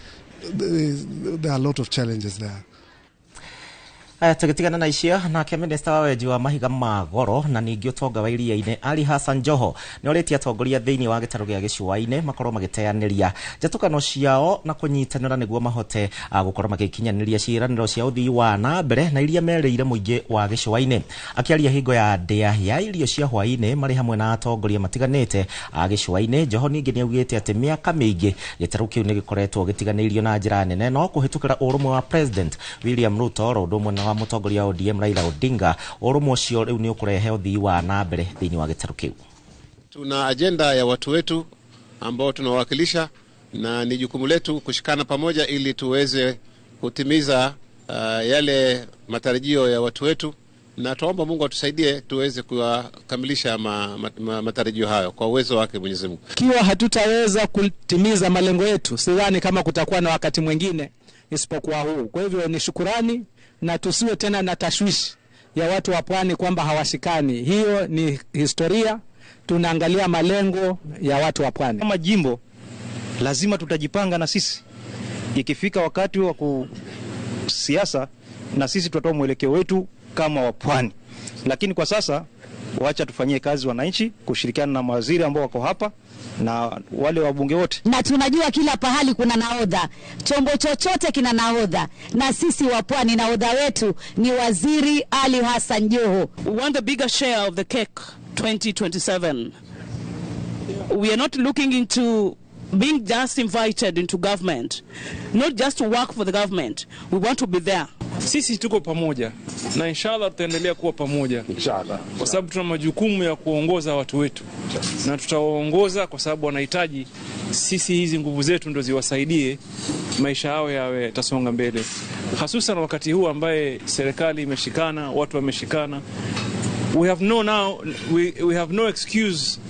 there are a lot of challenges there. Aya, tũgĩtigana na icio, nake minista wa wenji wa mahiga ma goro na ningĩ ũtonga wa iria-inĩ Ali Hassan Joho nĩ orĩtie atongoria thĩinĩ wa gĩtarũ gĩa gĩcũa-inĩ makorwo magĩteanĩria njatũkano ciao na kũnyitanĩra nĩguo mahote gũkorwo magĩkinyanĩria ciĩranĩro cia ũthii wa na mbere na iria merĩire mũingĩ wa gĩcũa-inĩ. Akĩaria hingo ya ndĩa ya irio cia hwaĩ-inĩ marĩ hamwe na atongoria matiganĩte a gĩcũa-inĩ, Joho ningĩ nĩ augĩte atĩ mĩaka mĩingĩ gĩtarũ kĩu nĩ gĩkoretwo gĩtiganĩirio na njĩra nene, no kũhĩtũkĩra ũrũmwe wa President William Ruto oro ũndũ ũmwe na wa mũtongoria wa ODM Raila Odinga, ũrũmwe ũcio rĩu nĩ ũkũrehe ũthii wa na mbere thĩinĩ wa gĩtarũ kĩu. Tuna ajenda ya watu wetu ambao tunawakilisha, na ni jukumu letu kushikana pamoja ili tuweze kutimiza yale matarajio ya watu wetu, na tuomba Mungu atusaidie tuweze kukamilisha matarajio hayo kwa uwezo wake Mwenyezi Mungu. Kiwa hatutaweza kutimiza malengo yetu, sidhani kama kutakuwa na wakati mwingine isipokuwa huu. Kwa hivyo ni shukurani, na tusiwe tena na tashwishi ya watu wa pwani kwamba hawashikani. Hiyo ni historia. Tunaangalia malengo ya watu wa pwani. Kama jimbo lazima tutajipanga na sisi. Ikifika wakati wa siasa na sisi tutatoa mwelekeo wetu kama wa pwani. Lakini kwa sasa Wacha tufanyie kazi wananchi, kushirikiana na mawaziri ambao wako hapa na wale wabunge wote. Na tunajua kila pahali kuna nahodha, chombo chochote kina nahodha, na sisi wa Pwani nahodha wetu ni Waziri Ali Hassan Joho. We want a bigger share of the cake 2027. We are not looking into being just invited into government, not just to work for the government. We want to be there. Sisi tuko pamoja na inshallah tutaendelea kuwa pamoja inshallah, kwa sababu tuna majukumu ya kuongoza watu wetu na tutawaongoza kwa sababu wanahitaji sisi, hizi nguvu zetu ndo ziwasaidie maisha yao yawe tasonga mbele, hususan wakati huu ambaye serikali imeshikana, watu wameshikana. We have no now, we have no excuse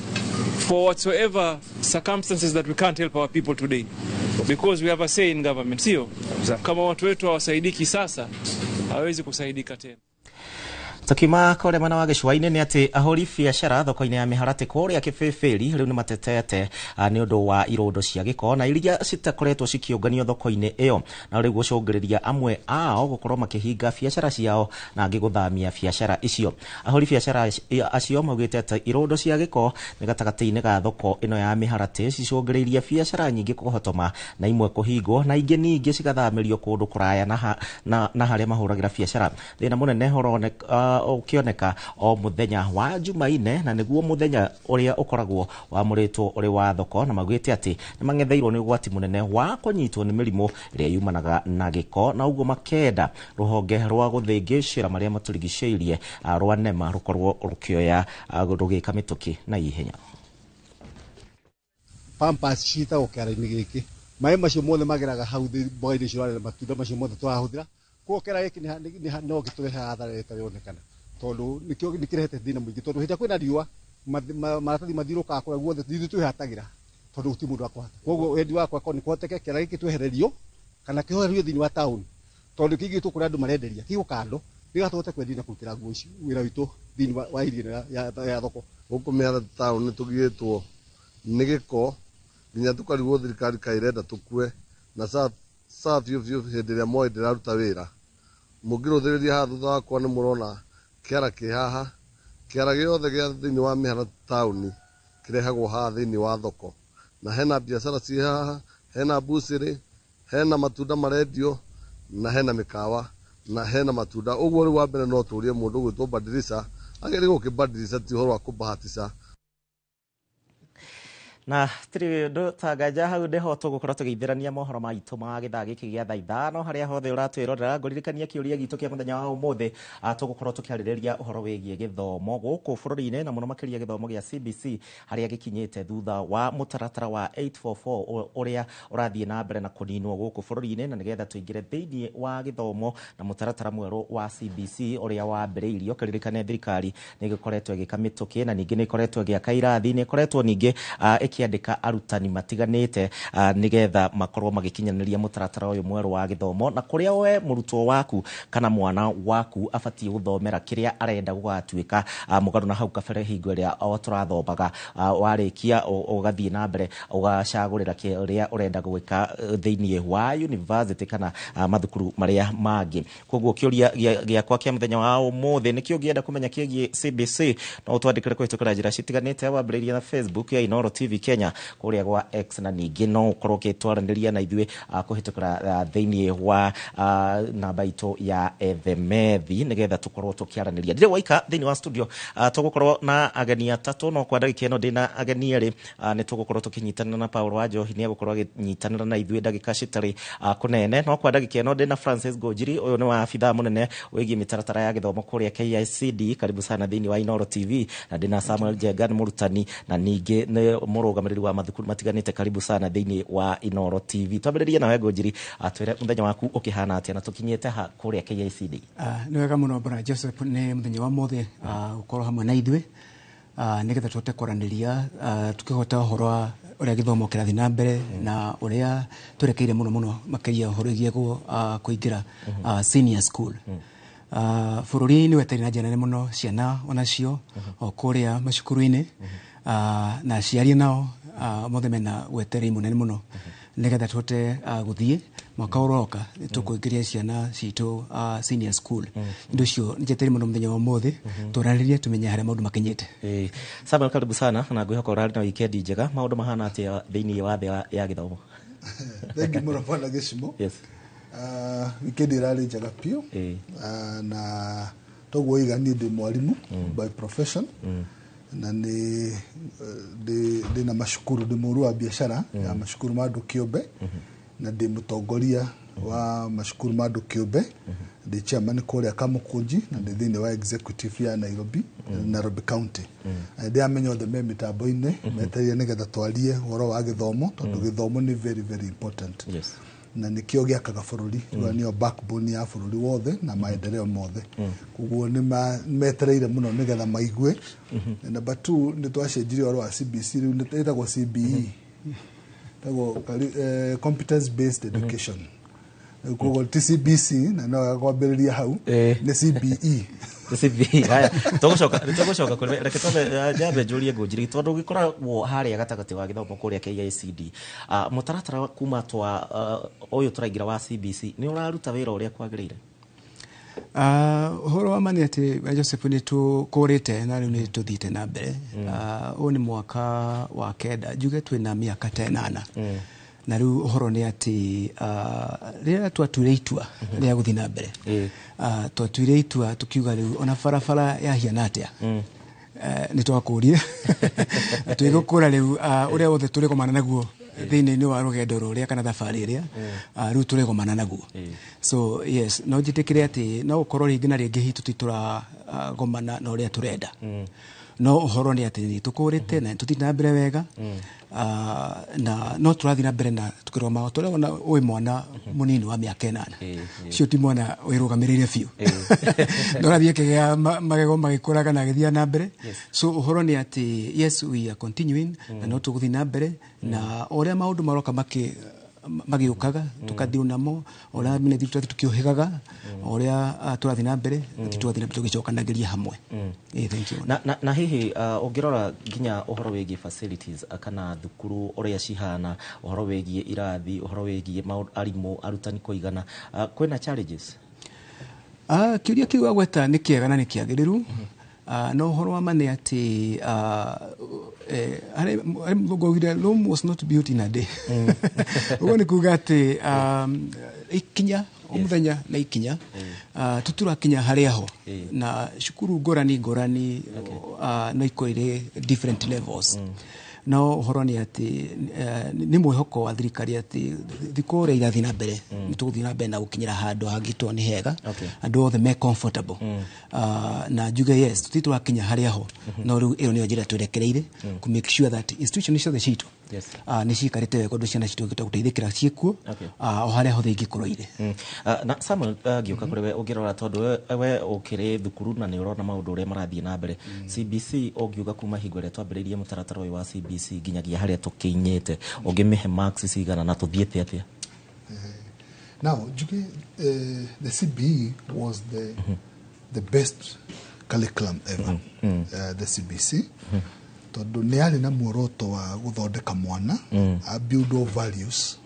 for whatsoever circumstances that we can't help our people today because we have a say in government, sio? Kama watu wetu hawasaidiki sasa, hawezi kusaidika tena. Tukiuma kũrĩa mwena wa gĩcũa-inĩ nĩ atĩ ahũri biacara thoko-inĩ ya mĩharatĩ kũrĩa Kĩbĩbĩri rĩu nĩ matetete nĩ ũndũ wa irũndo cia gĩko na iria citakoretwo cikĩũnganio thoko-inĩ ĩyo, na rĩu gũcũngĩrĩria amwe ao gũkorwo makĩhinga biacara ciao na angĩ gũthamia biacara icio. Ahũri biacara acio maugĩte atĩ irũndo cia gĩko nĩ gatagatĩ-inĩ ga thoko ĩno ya mĩharatĩ cicũngĩrĩirie biacara nyingĩ kũhotoma na imwe kũhingwo na ingĩ ningĩ cigathamĩrio kũndũ kũraya na harĩa mahũragĩra biacara. Thĩna mũnene ũroneka ukioneka o muthenya wa Jumaine, na niguo muthenya uria ukoragwo wamuritwo uri wa thoko, na maugite ati ni mangetheirwo ni ugwati munene wa kunyitwo ni mirimu iria yumanaga na giko, na uguo makenda ruhonge rwa guthingicira maria maturigiceirie rwa NEMA rukorwo rukioya rugika mituki na ihenya. Pampers citagwo kĩara-inĩ gĩkĩ, maĩ macio mothe mageraga hau mboga-inĩ icio matunda macio mothe tũrahũthĩra, koguo kĩara gĩkĩ no gĩtũrehe hathara ĩtarĩ yonekana, tondũ nĩkĩo nĩkĩrehete thĩna mũingĩ, tondũ hĩndĩ ĩrĩa kwĩna riũa maratathi mathiũrũrũkaga kũrĩa guothe, ithuĩ twĩhatagĩra tondũ gũtirĩ mũndũ wa kũhata. Koguo wendi wakwa korwo nĩ kũhoteke kĩara gĩkĩ twehererio kana kĩhorerio thĩinĩ wa taũni, tondũ kĩigĩtwo kũrĩa andũ marenderia kĩigwo kando nĩgetha tũhote kwendia na kũrutĩra nguo ici wĩra witũ thĩinĩ wa irio ĩno ya thoko. Gũkũ mĩharatĩ taũni tũgirĩtwo nĩ gĩko nginya tũkarigwo thirikari kaĩ ĩrenda tũkue na saa biũ biũ hĩndĩ ĩrĩa Moi ndĩraruta wĩra. Mũngĩrũthĩrĩria haha thutha wakwa nĩ mũrona kĩara kĩ haha, kĩara gĩothe gĩa thĩinĩ wa mĩharatĩ taũni kĩrehagwo haha thĩinĩ wa thoko, na hena biacara ciĩ haha, hena mbucĩrĩ, hena matunda marendio, na hena mĩkawa, na hena matunda. Ũguo rĩu wa mbere no tũrie mũndũ ũgwĩtwo Badilisha agĩrĩirwo gũkĩbadilisha, ti ũhoro wa kũbahatisha. Na tiri ndu tangaja hau niho tugukorwo tugithirania mohoro maitũ ma githaa giki gia thaa 5 haria hothe uratwirorera. Nguririkania kiuria gitu kia muthenya wa umuthi, tugukorwo tukiaririria uhoro wigie githomo guku bururi-ini na muno makiria githomo gia CBC haria gikinyite thutha wa mutaratara wa 844 uria urathie na mbere na kuninwo guku bururi-ini, na nigetha tuingire thiini wa githomo na mutaratara mweru wa CBC uria wambiriirio. Kiririkane thirikari ni gikoretwo igika mituki na ningi ni ikoretwo igiaka irathi, ni ikoretwo ningi ikiandika arutani matiganite nigetha makorwo magikinyaniria mutaratara uyu mweru wa githomo, na kuria we murutwo waku kana mwana waku abatie guthomera kiria arenda gugatuika mugaru na hau kabere hingo iria o turathomaga, warikia ugathie na mbere ugacagurira kiria urenda gwika thiini wa university kana mathukuru maria mangi. Koguo kiuria giakwa kia muthenya wa umuthi nikio ngienda kumenya kigie CBC, no utwandikire kuhitukira njira citiganite, wambiriria na Facebook ya Inooro TV Kenya kuria gwa X, na ningi no ukorwo ukitwaraniria na ithuĩ kuhitukira thiini wa namba itu ya ethemethi nigetha tukorwo tukiaraniria. Ndire waika thiini wa studio tugukorwo na ageni atatu, no kwa ndagika ino ndina ageni eri, ni tugukorwo tukinyitanira na Paul Wanjohi, ni agukorwo aginyitanira na ithuĩ ndagika citari kunene. No kwa ndagika ino ndina Francis Ngũnjiri, uyu ni wa abithaa munene wigie mitaratara ya githomo kuria KICD, karibu sana thiini wa Inooro TV, na ndina Samuel Njenga ni murutani na ningi ni murugamiriri wa mathukuru matiganite, karibu sana thiini wa Inooro TV. Twambiririe nawe Ngũnjiri, atwire muthenya waku ukihana atia na tukinyite ha kuria KICD? Nĩ wega mũno Bwana Joseph, nĩ mũthenya wa mothe gũkorwo hamwe na ithuĩ nĩgetha tũhote kwaranĩria tukĩhota ũhoro wa ũrĩa gĩthomo kĩrathiĩ na mbere na ũrĩa twerekeire mũno mũno makĩria ũhoro wĩgiĩ kũingĩra senior school. Bũrũri nĩ wetereire na njĩra nene mũno ciana onacio o kũrĩa macukuru-inĩ, na aciari nao mothe mena wetereri mũnene mũno nĩgetha tũhote gũthiĩ Mwaka ũroka tũkũingĩria ciana citũ senior school. Nĩ ũcio nĩ mũno mũthenya wa ũmũthĩ tũranĩrie tũmenye harĩa maũndũ makinyĩte. Samuel, karibu sana na ngwĩhoka ũrarĩ na wikendi njega. Maũndũ mahana atĩa thĩinĩ wa thĩ ya gĩthomo? Thengi mũno, bwana Gĩcimo. Wikendi ĩrarĩ njega biũ. Na toguo iga niĩ ndĩ mwarimũ by profession na nĩ ndĩ na macukuru, ndĩ mũru wa biacara ya macukuru ma andũ kĩũmbe na ndĩ mũtongoria wa macukuru ma andũ kĩũmbe, ndĩ chairman kũrĩa Kamũkũnji na ndĩ thĩinĩ wa executive ya Nairobi County. Na ndĩramenya othe me mĩtambo-inĩ metereire nĩgetha twarie ũhoro wa gĩthomo tondũ gĩthomo nĩ very very important na nĩkĩo gĩakaga bũrũri. Mm. Nĩyo backbone ya bũrũri wothe na maendeleo mothe. Koguo nĩ metereire mũno nĩgetha maigue. Na number two, nĩ twacenjirie ũhoro wa CBC, rĩu ĩtagwo CBE, ĩtagwo competence based education. Rĩu koguo ti CBC na no kwambĩrĩria hau, nĩ CBE. CBE. Haya, tũgũcoka kũrĩ, reke twambe njambe njũrie Ngũnjiri tondũ gĩkoragwo harĩa gatagatĩ wa gĩthomo kũrĩa KICD. Mũtaratara kuma twa ũyũ tũraingĩra wa CBC nĩ ũraruta wĩra ũrĩa kwagĩrĩire? Ũhoro wa ma nĩ atĩ, Joseph, nĩ tũkũrĩte na rĩu nĩ tũthiĩte na mbere. Ũyũ nĩ mwaka wa 9, njuge twĩna mĩaka ta 8 na rĩu ũhoro nĩ atĩ rĩrĩa twatuire itua rĩa gũthiĩ na mbere, twatuire itua tukiuga rĩu ona barabara yahiana atĩa, nĩ twakũrire twĩgũkũra rĩu ũrĩa wothe tũrĩgomana naguo thĩinĩ-inĩ wa rũgendo rũrĩa kana thabarĩ ĩrĩa rĩu tũrĩgomana naguo. So yes, no njĩtĩkĩre atĩ no gũkorwo rĩngĩ na rĩngĩ hihi tũtitũragomana na ũrĩa tũrenda, no ũhoro nĩ atĩ nĩ tũkũrĩte na tũthiĩte na mbere wega na no tũrathiĩ na mbere na tũkĩrũgama tũrĩa ona ũyũ mwana mũnini wa mĩaka 8 ũcio ti mwana wĩrũgamĩrĩire biũ, no ũrathiĩ akĩgĩa magego magĩkũraga na agĩthiĩ na mbere. So ũhoro nĩ atĩ yes, we are continuing na no tũgũthiĩ na mbere na o ũrĩa maũndũ maroka magĩũkaga tũkathiĩ namo, o ũrĩa mĩnĩthĩ tũrathiĩ tũkĩũhĩgaga, o ũrĩa tũrathiĩ na mbere, tũrathiĩ na mbere tũgĩcokanagĩria hamwe. Thank you. Na hihi ũngĩrora nginya ũhoro wĩgiĩ facilities kana thukuru ũrĩa cihana, ũhoro wĩgiĩ irathi, ũhoro wĩgiĩ arimũ, arutani kũigana, kwĩna challenges? Kĩũria kĩu wagweta nĩ kĩega na nĩ kĩagĩrĩru. No ũhoro wa ma nĩ atĩ harĩ mũthũngũ augire, "Rome was not built in a day." Ũguo nĩ kuga atĩ ikinya o mũthenya na ikinya tũtirakinya harĩa ho na cukuru ngũrani ngũrani no ikorwo irĩ different levels, no ũhoro nĩ atĩ nĩ mwĩhoko wa thirikari atĩ thikũ ũrĩa irathiĩ na mbere nĩ tũgũthiĩ na mbere na gũkinyĩra handũ hangĩtwo nĩ hega, andũ othe me comfortable. Na njuge yes, tũtirĩ tũrakinya harĩa ho, no rĩu ĩyo nĩyo njĩra twerekereire kũ make sure that institution ciothe citũ nĩ ciikarĩte wega ũndũ ciana citũ ingĩhota gũteithĩkĩra ciĩkuo o harĩa hothe ingĩkorwo irĩ. Na Samuel, ngĩũka kũrĩ we, ũngĩrora tondũ we ũkĩrĩ thukuru na nĩ ũrona maũndũ ũrĩa marathiĩ na mbere, CBC ũngiuga kuma hingo ĩrĩa twambĩrĩirie mũtaratara ũyũ wa CBC nginyagia harĩa tũkinyĩte, ũngĩmĩhe marks cigana na tũthiĩte atĩa? Now, njuge, the CBE was the best curriculum ever, the CBC, tondũ nĩ yarĩ na muoroto wa gũthondeka mwana a build of values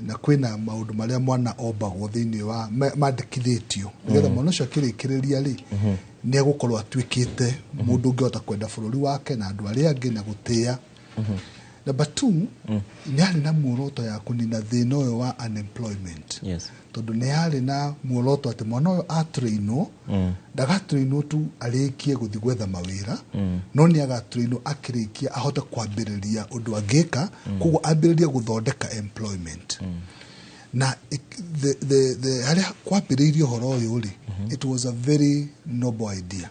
na kwĩna maũndũ marĩa mwana ombagwo thĩinĩ wa mandĩkithĩtio nĩgetha mwana ũcio akĩrĩkĩrĩria rĩ nĩ egũkorwo atuĩkĩte mũndũ ũngĩhota kwenda bũrũri wake na andũ arĩa angĩ na gũtĩĩa. Number two, nĩ yarĩ na muoroto ya kũnina thĩna ũyũ wa unemployment tondũ nĩ yarĩ na muoroto atĩ mwana ũyũ atrainwo ndagatrainwo tu arĩkie gũthiĩ gwetha mawĩra, no nĩ agatrainwo akĩrĩkia ahote kwambĩrĩria ũndũ angĩka, koguo ambĩrĩrie gũthondeka employment. Na the harĩa kwambĩrĩirie ũhoro ũyũ rĩ, it was a very noble idea,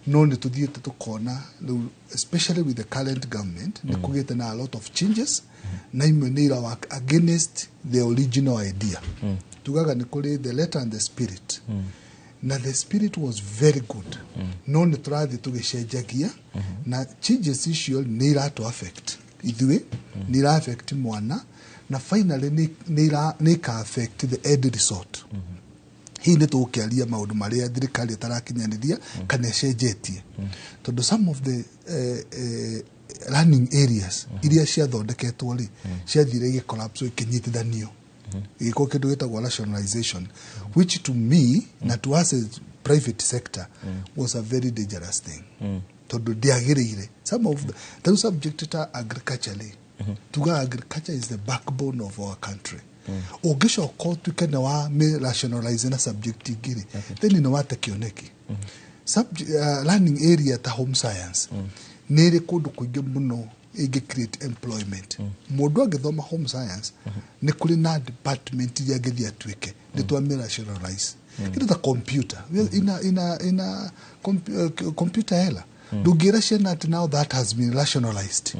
no nĩ tũthiĩte tũkona rĩu, especially with the current government, nĩ kũgĩte na a lot of changes na imwe nĩ ira work against the original idea. Tugaga nĩ kũrĩ the letter and the spirit, na the spirit was very good, no nĩ tũrathiĩ tũgĩcenjagia na changes icio nĩ iratũ affect ithuĩ, nĩ ira affect mwana na finally nĩ ika affect the end result. Hihi nĩ tũgũkĩaria maũndũ marĩa thirikari ĩtarakinyanĩria kana ĩcenjetie, tondũ some of the Learning areas iria ciathondeketwo rĩ, ciathire igĩcollapse, ikĩnyitithanio, igĩkorwo kĩndũ gĩtagwo rationalization, which to me na to us as private sector was a very dangerous thing, tondũ ndĩagĩrĩire. Some of the tarĩu subject ta agriculture rĩ, tuga agriculture is the backbone of our country, ũngĩcoka ũtuĩke nĩ wa rationalize na subject ingĩ rĩ, then nĩ wate kĩoneki. Learning area ta home science nĩ ĩrĩ kũndũ kũingĩ mũno ĩngĩ create employment. Mũndũ angĩthoma home science, nĩ kũrĩ na department iria angĩthiĩ atuĩke. Nĩ twamĩ rationalize. Kĩndũ ta computer, ina computer hela, ndũngĩra ciana atĩ now that has been rationalized,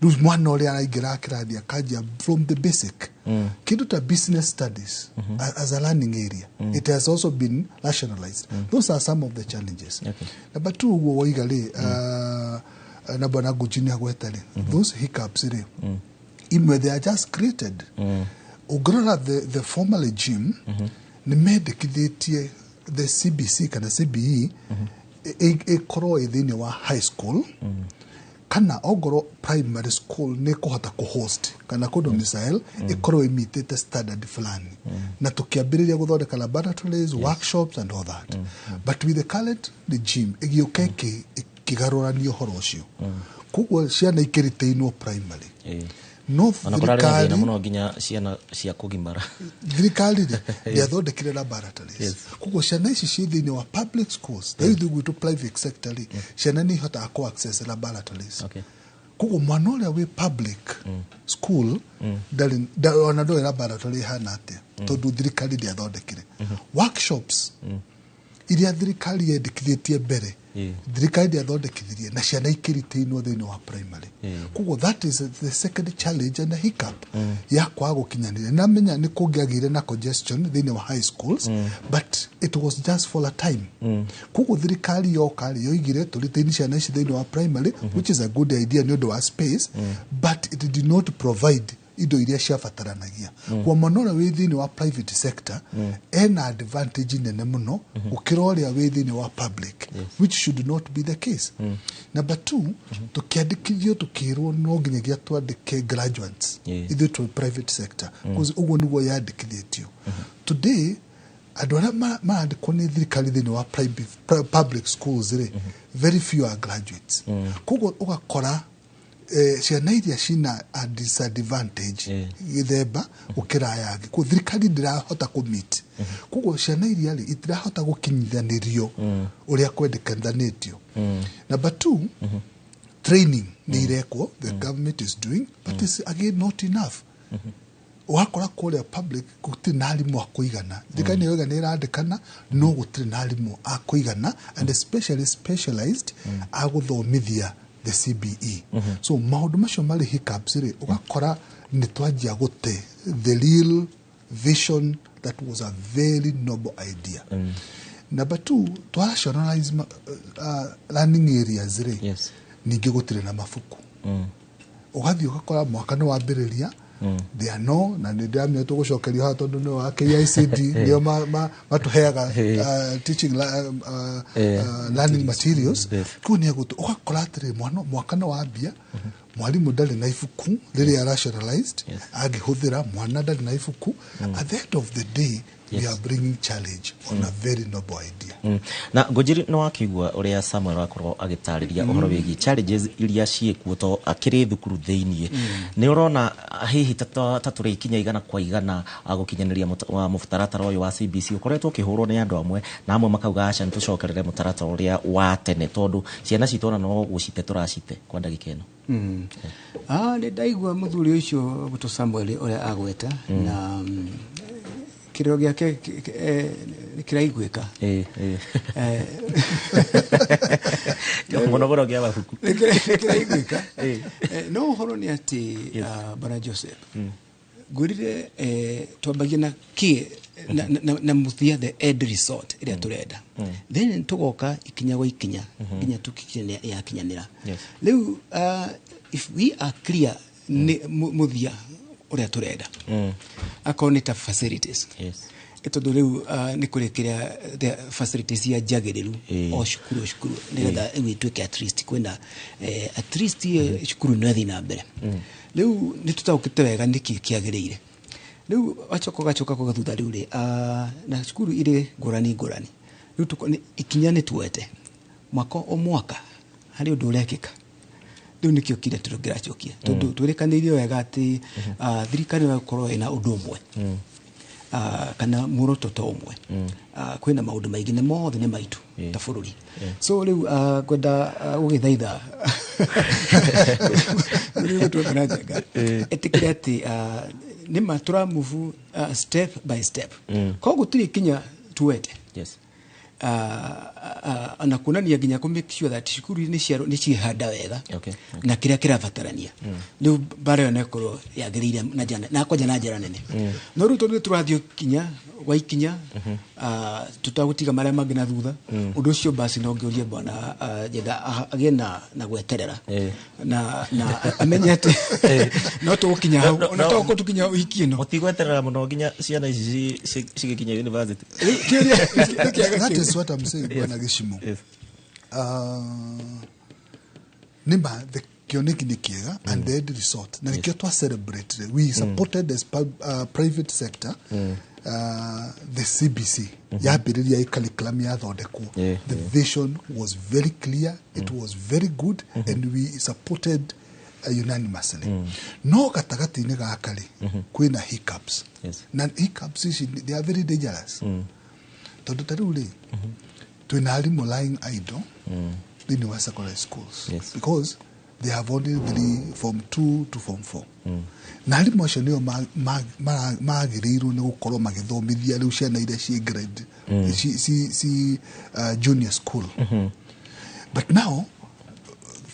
rĩu mwana ũrĩa araingĩra kĩrathi akanjia from the basic. Kĩndũ ta business studies as a learning area, it has also been rationalized. Those are some of the challenges. Number two, ũguo woiga rĩ, na bwana Nguji nĩ agweta rĩ, those hiccups rĩ, imwe they are just created. Ũngĩrora the former regime, nĩ mendekithĩtie the CBC kana CBE ĩkorwo ĩ thĩinĩ wa high school, kana ongorwo primary school nĩ kũhota kũhost kana kũdomicile, ĩkorwo ĩmitĩte standard fulani, na tũkĩambĩrĩria gũthondeka laboratories, workshops and all that. But with the current regime, ĩgĩũka ĩkĩgarũrania ũhoro ũcio, koguo ciana ikĩritainwo primary, no Ona kũrarĩ na thĩna thirikari mũno nginya ciana cia kũgimara. Thirikari rĩ, ndĩathondekire laboratories. Koguo ciana ici ciĩ thĩinĩ wa public schools. Rĩu ithuĩ gwitũ private sector rĩ, ciana nĩ ihotaga kũ access laboratories. Koguo mwana ũrĩa wĩ public school ndarĩ ona ndoĩ laboratory ĩhana atĩa, tondũ thirikari ndĩathondekire workshops iria thirikari yendekithĩtie mbere. Thirikari ndĩathondekithirie na ciana ikĩritainwo thĩinĩ wa primary. Koguo that is the second challenge and a hiccup ya kwaga gũkinyanĩria. Namenya nĩ kũngĩagĩire na congestion thĩinĩ wa high schools, but it was just for a time. Koguo thirikari yoka rĩ, yoigire tũritaini ciana ici thĩinĩ wa primary, which is a good idea nĩ ũndũ wa space, but it did not provide indo iria ciabataranagia. Kwa mwana ũrĩa wĩ thĩinĩ wa private sector ena advantage nene mũno gũkĩra ũrĩa wĩ thĩinĩ wa public, which should not be the case. Number two, tũkĩandĩkithio tũkĩrwo no nginyagia twandĩke graduates ithuĩ twĩ private sector, 'cause ũguo nĩguo yandĩkithĩtio. Today andũ arĩa marandĩkwo nĩ thirikari thĩinĩ wa public schools rĩ, very few are graduates. Koguo ũgakora ciana iria cina a disadvantage gĩthemba gũkĩra aya angĩ. Koguo thirikari ndĩrahota kũ-meet, koguo ciana iria rĩ, itirahota gũkinyithanĩrio ũrĩa kwendekithanĩtio. Number two, training nĩ irekwo, the government is doing, but it's again not enough. Ũgakora kũrĩa public gũtirĩ na arimũ a kũigana. Thirikari nĩ yoiga nĩ ĩrandĩkana, no gũtirĩ na arimũ a kũigana, and especially specialized a gũthomithia the CBE. So maũndũ macio marĩ hiccups rĩ, ũgakora nĩ twanjia gũte the real vision that was a very noble idea. Number two, twarationalize learning areas rĩ, ningĩ gũtirĩ na mabuku. Ũgathiĩ ũgakora mwaka nĩ wambĩrĩria, they are no, na nĩ ndĩramenya tũgũcokerio haha tondũ nĩ wa KICD, nĩo matũheaga teaching learning materials. Kũu nĩ egũtũ ũgakora atĩrĩ, mwana mwaka nĩ wambia, mwarimũ ndarĩ na ibuku rĩrĩa rationalized angĩhũthĩra, mwana ndarĩ na ibuku. At the end of the day, we are bringing challenge on a very noble idea. Na Ngũnjiri, nĩ wakĩigua ũrĩa Samuel akorwo agĩtarĩria ũhoro wĩgiĩ challenges iria ciĩkuo to akĩrĩ thukuru thĩiniĩ. Nĩ ũrona hihi ta tũrĩ ikinya igana kwa igana gũkinyanĩria wa mũtaratara ũyũ wa CBC ũkoretwo ũkĩhũrwo nĩ andũ amwe, na amwe makauga aca, nĩ tũcokerere mũtaratara ũrĩa wa tene, tondũ ciana citũ ona no gũcite tũracite kwa ndagĩka ĩno? Ah, nĩ ndaigua mũthuri ũcio gwĩtwo Samuel ũrĩa agweta, na kĩrĩro gĩake nĩ kĩraiguĩka. Mũno mũno kĩa mabuku. Nĩ kĩraiguĩka. No ũhoro nĩ atĩ bwana Joseph, ngwĩrire twambagie na kĩ na mũthia, the end result ĩrĩa tũrenda, then tũgoka ikinya gwa ikinya nginya tũkinyane yakinyanĩra. Rĩu if we are clear nĩ mũthia ũrĩa tũrenda, akorwo nĩ ta facilities, Tondũ rĩu nĩ kũrĩ kĩrĩa the facilities cia njagĩrĩru o cukuru nĩgetha rĩu ĩtuĩke at least kwĩna at least cukuru no ĩthiĩ na mbere. Rĩu nĩ tũtaũkĩte wega nĩkĩ kĩagĩrĩire. Rĩu wacoka ũgacoka kuga thutha rĩu rĩ na cukuru irĩ ngũrani ngũrani. Rĩu ikinya nĩ tuoete mwaka o mwaka harĩ ũndũ ũrekĩka. Rĩu nĩkĩo kĩrĩa tũngĩracokia, tondũ twĩrĩkanĩirie wega atĩ thirikari no ĩkorwo ĩna ũndũ ũmwe kana muoroto ta ũmwe. Kwĩna maũndũ maingĩ na mothe nĩ maitũ ta bũrũri. So rĩu ngwenda gũgĩthaitha gũtuĩka njenga ĩtĩkĩre atĩ nĩma tũra move step by step. Koguo gũtirĩ ikinya tuete na kuonania nginya kũ make sure that cukuru nĩ ciehanda wega na kĩrĩa kĩrabatarania. Rĩu mbara ĩyo no ĩkorwo yagĩrĩire na njĩra na kwanja na njĩra nene. No rĩu tondũ nĩ tũrathiĩ kinya gwa ikinya, tũtagũtiga marĩa mangĩ na thutha. Ũndũ ũcio basi no ngĩũrie bwana Njenga agĩe na gweterera na amenye atĩ no tũgũkinya hau ona to tũkinya wiki ĩno. Mũtigweterera mũno nginya ciana ici cigĩkinya university? That is what I'm saying, Bwana Gĩcimo. Nĩma the kĩoneki nĩ kĩega and the end result na nĩkĩo twa celebrate, we supported the private sector. The CBC yambĩrĩria, curriculum yathondekwo, the vision was very clear, it was very good and we supported unanimously. No gatagatĩ-inĩ gaka rĩ, kwĩna hiccups na hiccups ici, they are very dangerous, tondũ ta rĩu rĩ, twĩna arimũ lying idle thĩinĩ wa secondary schools because they have only three, form 2 to form 4, na arimũ acio nĩo magĩrĩirwo nĩ gũkorwo magĩthomithia rĩu ciana iria ciĩ grade ci junior school. But now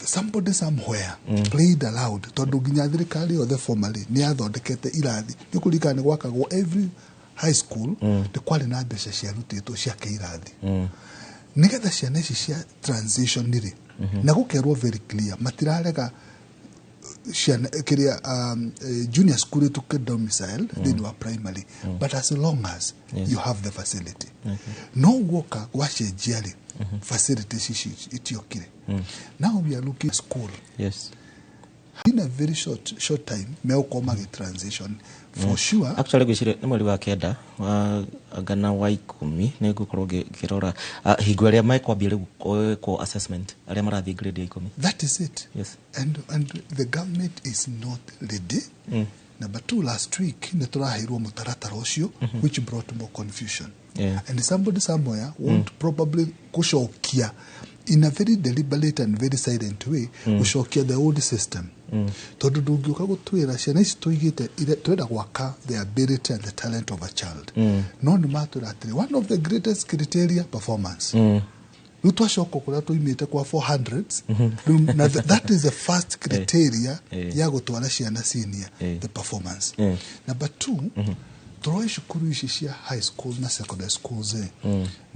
somebody somewhere played aloud, tondũ nginya thirikari yothe formally nĩ yathondekete irathi. Nĩ kũririkana nĩ gwakagwo every high school, nĩ kwarĩ na mbeca ciarutĩtwo ciake irathi nĩgetha ciana ici cia transition rĩ, na gũkerwo very clear matirarega ciana kĩrĩa junior school ĩtuke domicile thĩinĩ wa primary, but as long as you have the facility. No guoka gwacenjia rĩ, facilities ici itiokire. Now we are looking at school in a very short time megũkorwo magĩ transition for sure. Actually ngwĩciria nĩ mweri wa kenda wa ngana wa 10 nĩ ngũkorwo ngĩrora hingo ĩrĩa mekwambia rĩu gwĩkwo assessment arĩa marathiĩ grade ya 10. That is it. And the government is not ready. Number two, last week nĩ tũraheirwo mũtaratara ũcio, which brought more confusion. And somebody somewhere won't probably gũcokia in a very deliberate and very silent way, gũcokia the old system, tondũ ndũngĩũka gũtwĩra ciana ici tũigĩte twenda gwaka the ability and the talent of a child. No nĩ matwĩra atĩrĩ, one of the greatest criteria, performance. Rĩu twacoka kũrĩa tũimĩte kwa 400s rĩu, na that is the first criteria ya gũtwara ciana senior, the performance. Number two, tũroe cukuru ici cia high school na secondary schools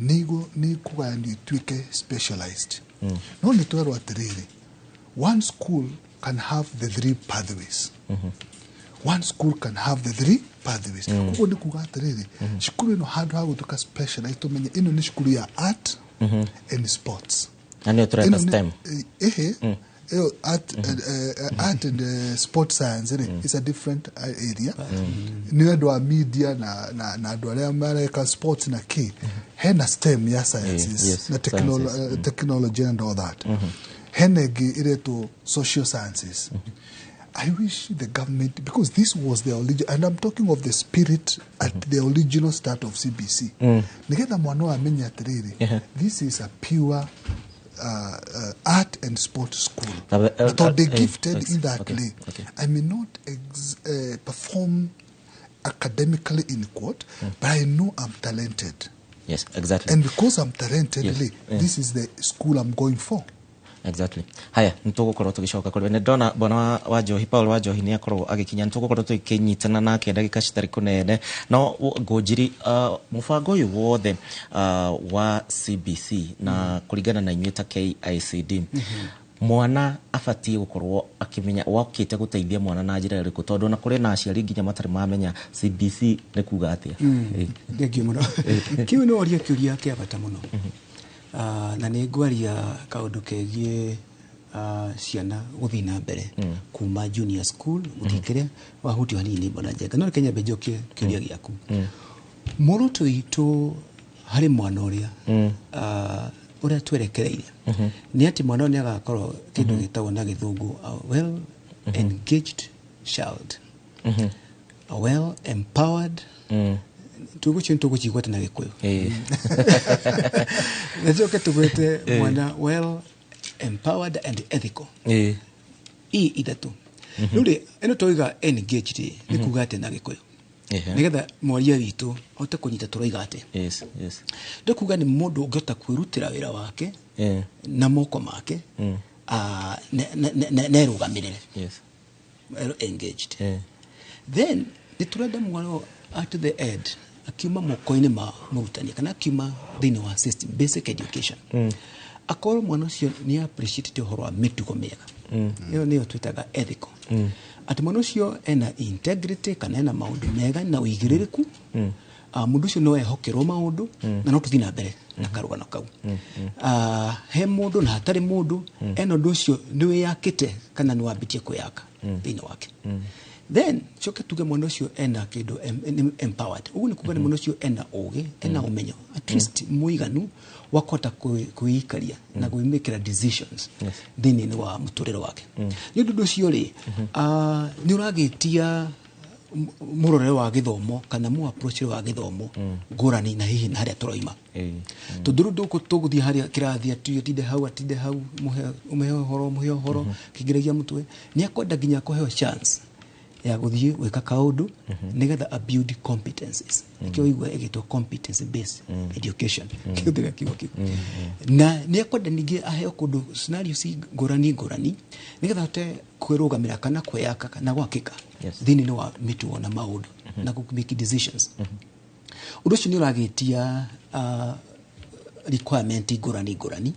nĩ kũgayanio ituĩke specialized. No nĩ twerwo atĩrĩrĩ, one school can have the three pathways. One school can have the three pathways. Koguo nĩ kuga atĩrĩrĩ, cukuru ĩno handũ ha gũtuĩka specialized, tũmenye ĩno nĩ cukuru ya art and sports. Na nĩyo tũreta Ĩno nĩ- STEM. Ehe, ĩyo art and sport science rĩ is a different area. Nĩ andũ a media na andũ arĩa mareka sports na kĩ. Hena STEM ya sciences na sciences. Technology and all that. Hena ĩngĩ ĩretwo social sciences. I wish the government, because this was the origin, and I'm talking of the spirit at the original start of CBC. Nigetha mwana ũyũ amenye atĩrĩrĩ, this is a pure art and sport school. Tondũ they gifted in that way. I may not perform academically in quote, but I know I'm talented. And because I'm talented, this is the school I'm going for. Exactly. Haya, nĩtũgũkorwo tũgĩcoka kũrĩ we. Nĩ ndona bwana wa Njohi, Paul wa Njohi, nĩ akorwo agĩkinya. Nĩ tũgũkorwo tũkĩnyitana nake ndagĩka citarĩ kũnene. No ngũnjiri mũbango ũyũ wothe wa CBC na kũringana na inyuĩ ta KICD, Mwana abatiĩ gũkorwo akĩmenya wokĩte gũteithia mwana na njĩra ĩrĩkũ, tondũ ona kũrĩ na aciari nginya matarĩ mamenya CBC nĩ kuga atĩa. Thengiũ mũno. Kĩu nĩ woria kĩũria kĩa bata mũno. Na nĩ ngwaria kaũndũ kegiĩ ciana gũthiĩ na mbere kuma junior school gũthiĩ kĩrĩa wahutio hanini Bwana Njenga, no reke nyambe njokie kĩũria gĩaku. Muoroto witũ harĩ mwana ũrĩa ũrĩa twerekereire nĩ atĩ mwana ũyũ nĩ agakorwo kĩndũ gĩtagwo na Gĩthũngũ a well engaged child, a well empowered. Tũgũcio nĩ tũgũcigwata na Gĩkũyũ na coke tũgwĩte mwana well empowered and ethical. Ii ithatũ rĩu rĩ, ĩno tũiga engaged rĩ, nĩ kuga atĩa na Gĩkũyũ, nĩgetha mwaria witũ ahote kũnyita tũroiga atĩa? Yes. Nĩ kuga nĩ mũndũ ũngĩhota kwĩrutĩra wĩra wake na moko make nerũgamĩrĩre. Well engaged. Then nĩ tũrenda mwana ũyũ at the end akiuma moko-inĩ ma mũrutani kana akiuma thĩinĩ wa system basic education, akorwo mwana ũcio nĩ appreciate ũhoro wa mĩtugo mĩega. Ĩyo nĩyo twĩtaga ethical, atĩ mwana ũcio ena integrity kana ena maũndũ mega na ũigĩrĩrĩku. Mũndũ ũcio no ehokerwo maũndũ na no tũthiĩ na mbere na karũgano kau. He mũndũ na hatarĩ mũndũ ena ũndũ ũcio nĩ wĩyakĩte kana nĩ wambĩtie kwĩyaka thĩinĩ wake. Then coke tuge mwana ũcio ena kĩndũ empowered. Ũguo nĩ kuga nĩ mwana ũcio ena ũgĩ, ena ũmenyo at least mũiganu wa kũhota kwĩikaria na gwĩmĩkĩra decisions thĩinĩ wa mũtũrĩre wake. Nĩ ũndũ ũcio rĩ, nĩ ũragĩtia mũrorere wa gĩthomo kana mũ approach wa gĩthomo ngũrani na hihi na harĩa tũroima, tondũ rĩu tũgũthiĩ harĩa kĩrathi atĩ atinde hau, atinde hau, ũmũhe ũhoro, ũmũhe ũhoro kĩingĩragia mũtwe. Nĩ akwenda nginya kũheo chance ya gũthiĩ gwĩka kaũndũ nĩgetha a build competencies. Nĩkĩo igua ĩgĩtwo competence based education, kĩhũthĩra kiugo kĩu. Na nĩ akwenda ningĩ aheo kũndũ scenario ci ngũrani ngũrani nĩgetha ahote kwĩrũgamĩra kana kwĩyaka kana gwakĩka thĩinĩ wa mĩtugo na maũndũ na kũ make decisions. Ũndũ ũcio nĩ ũragĩtia requirement ngũrani ngũrani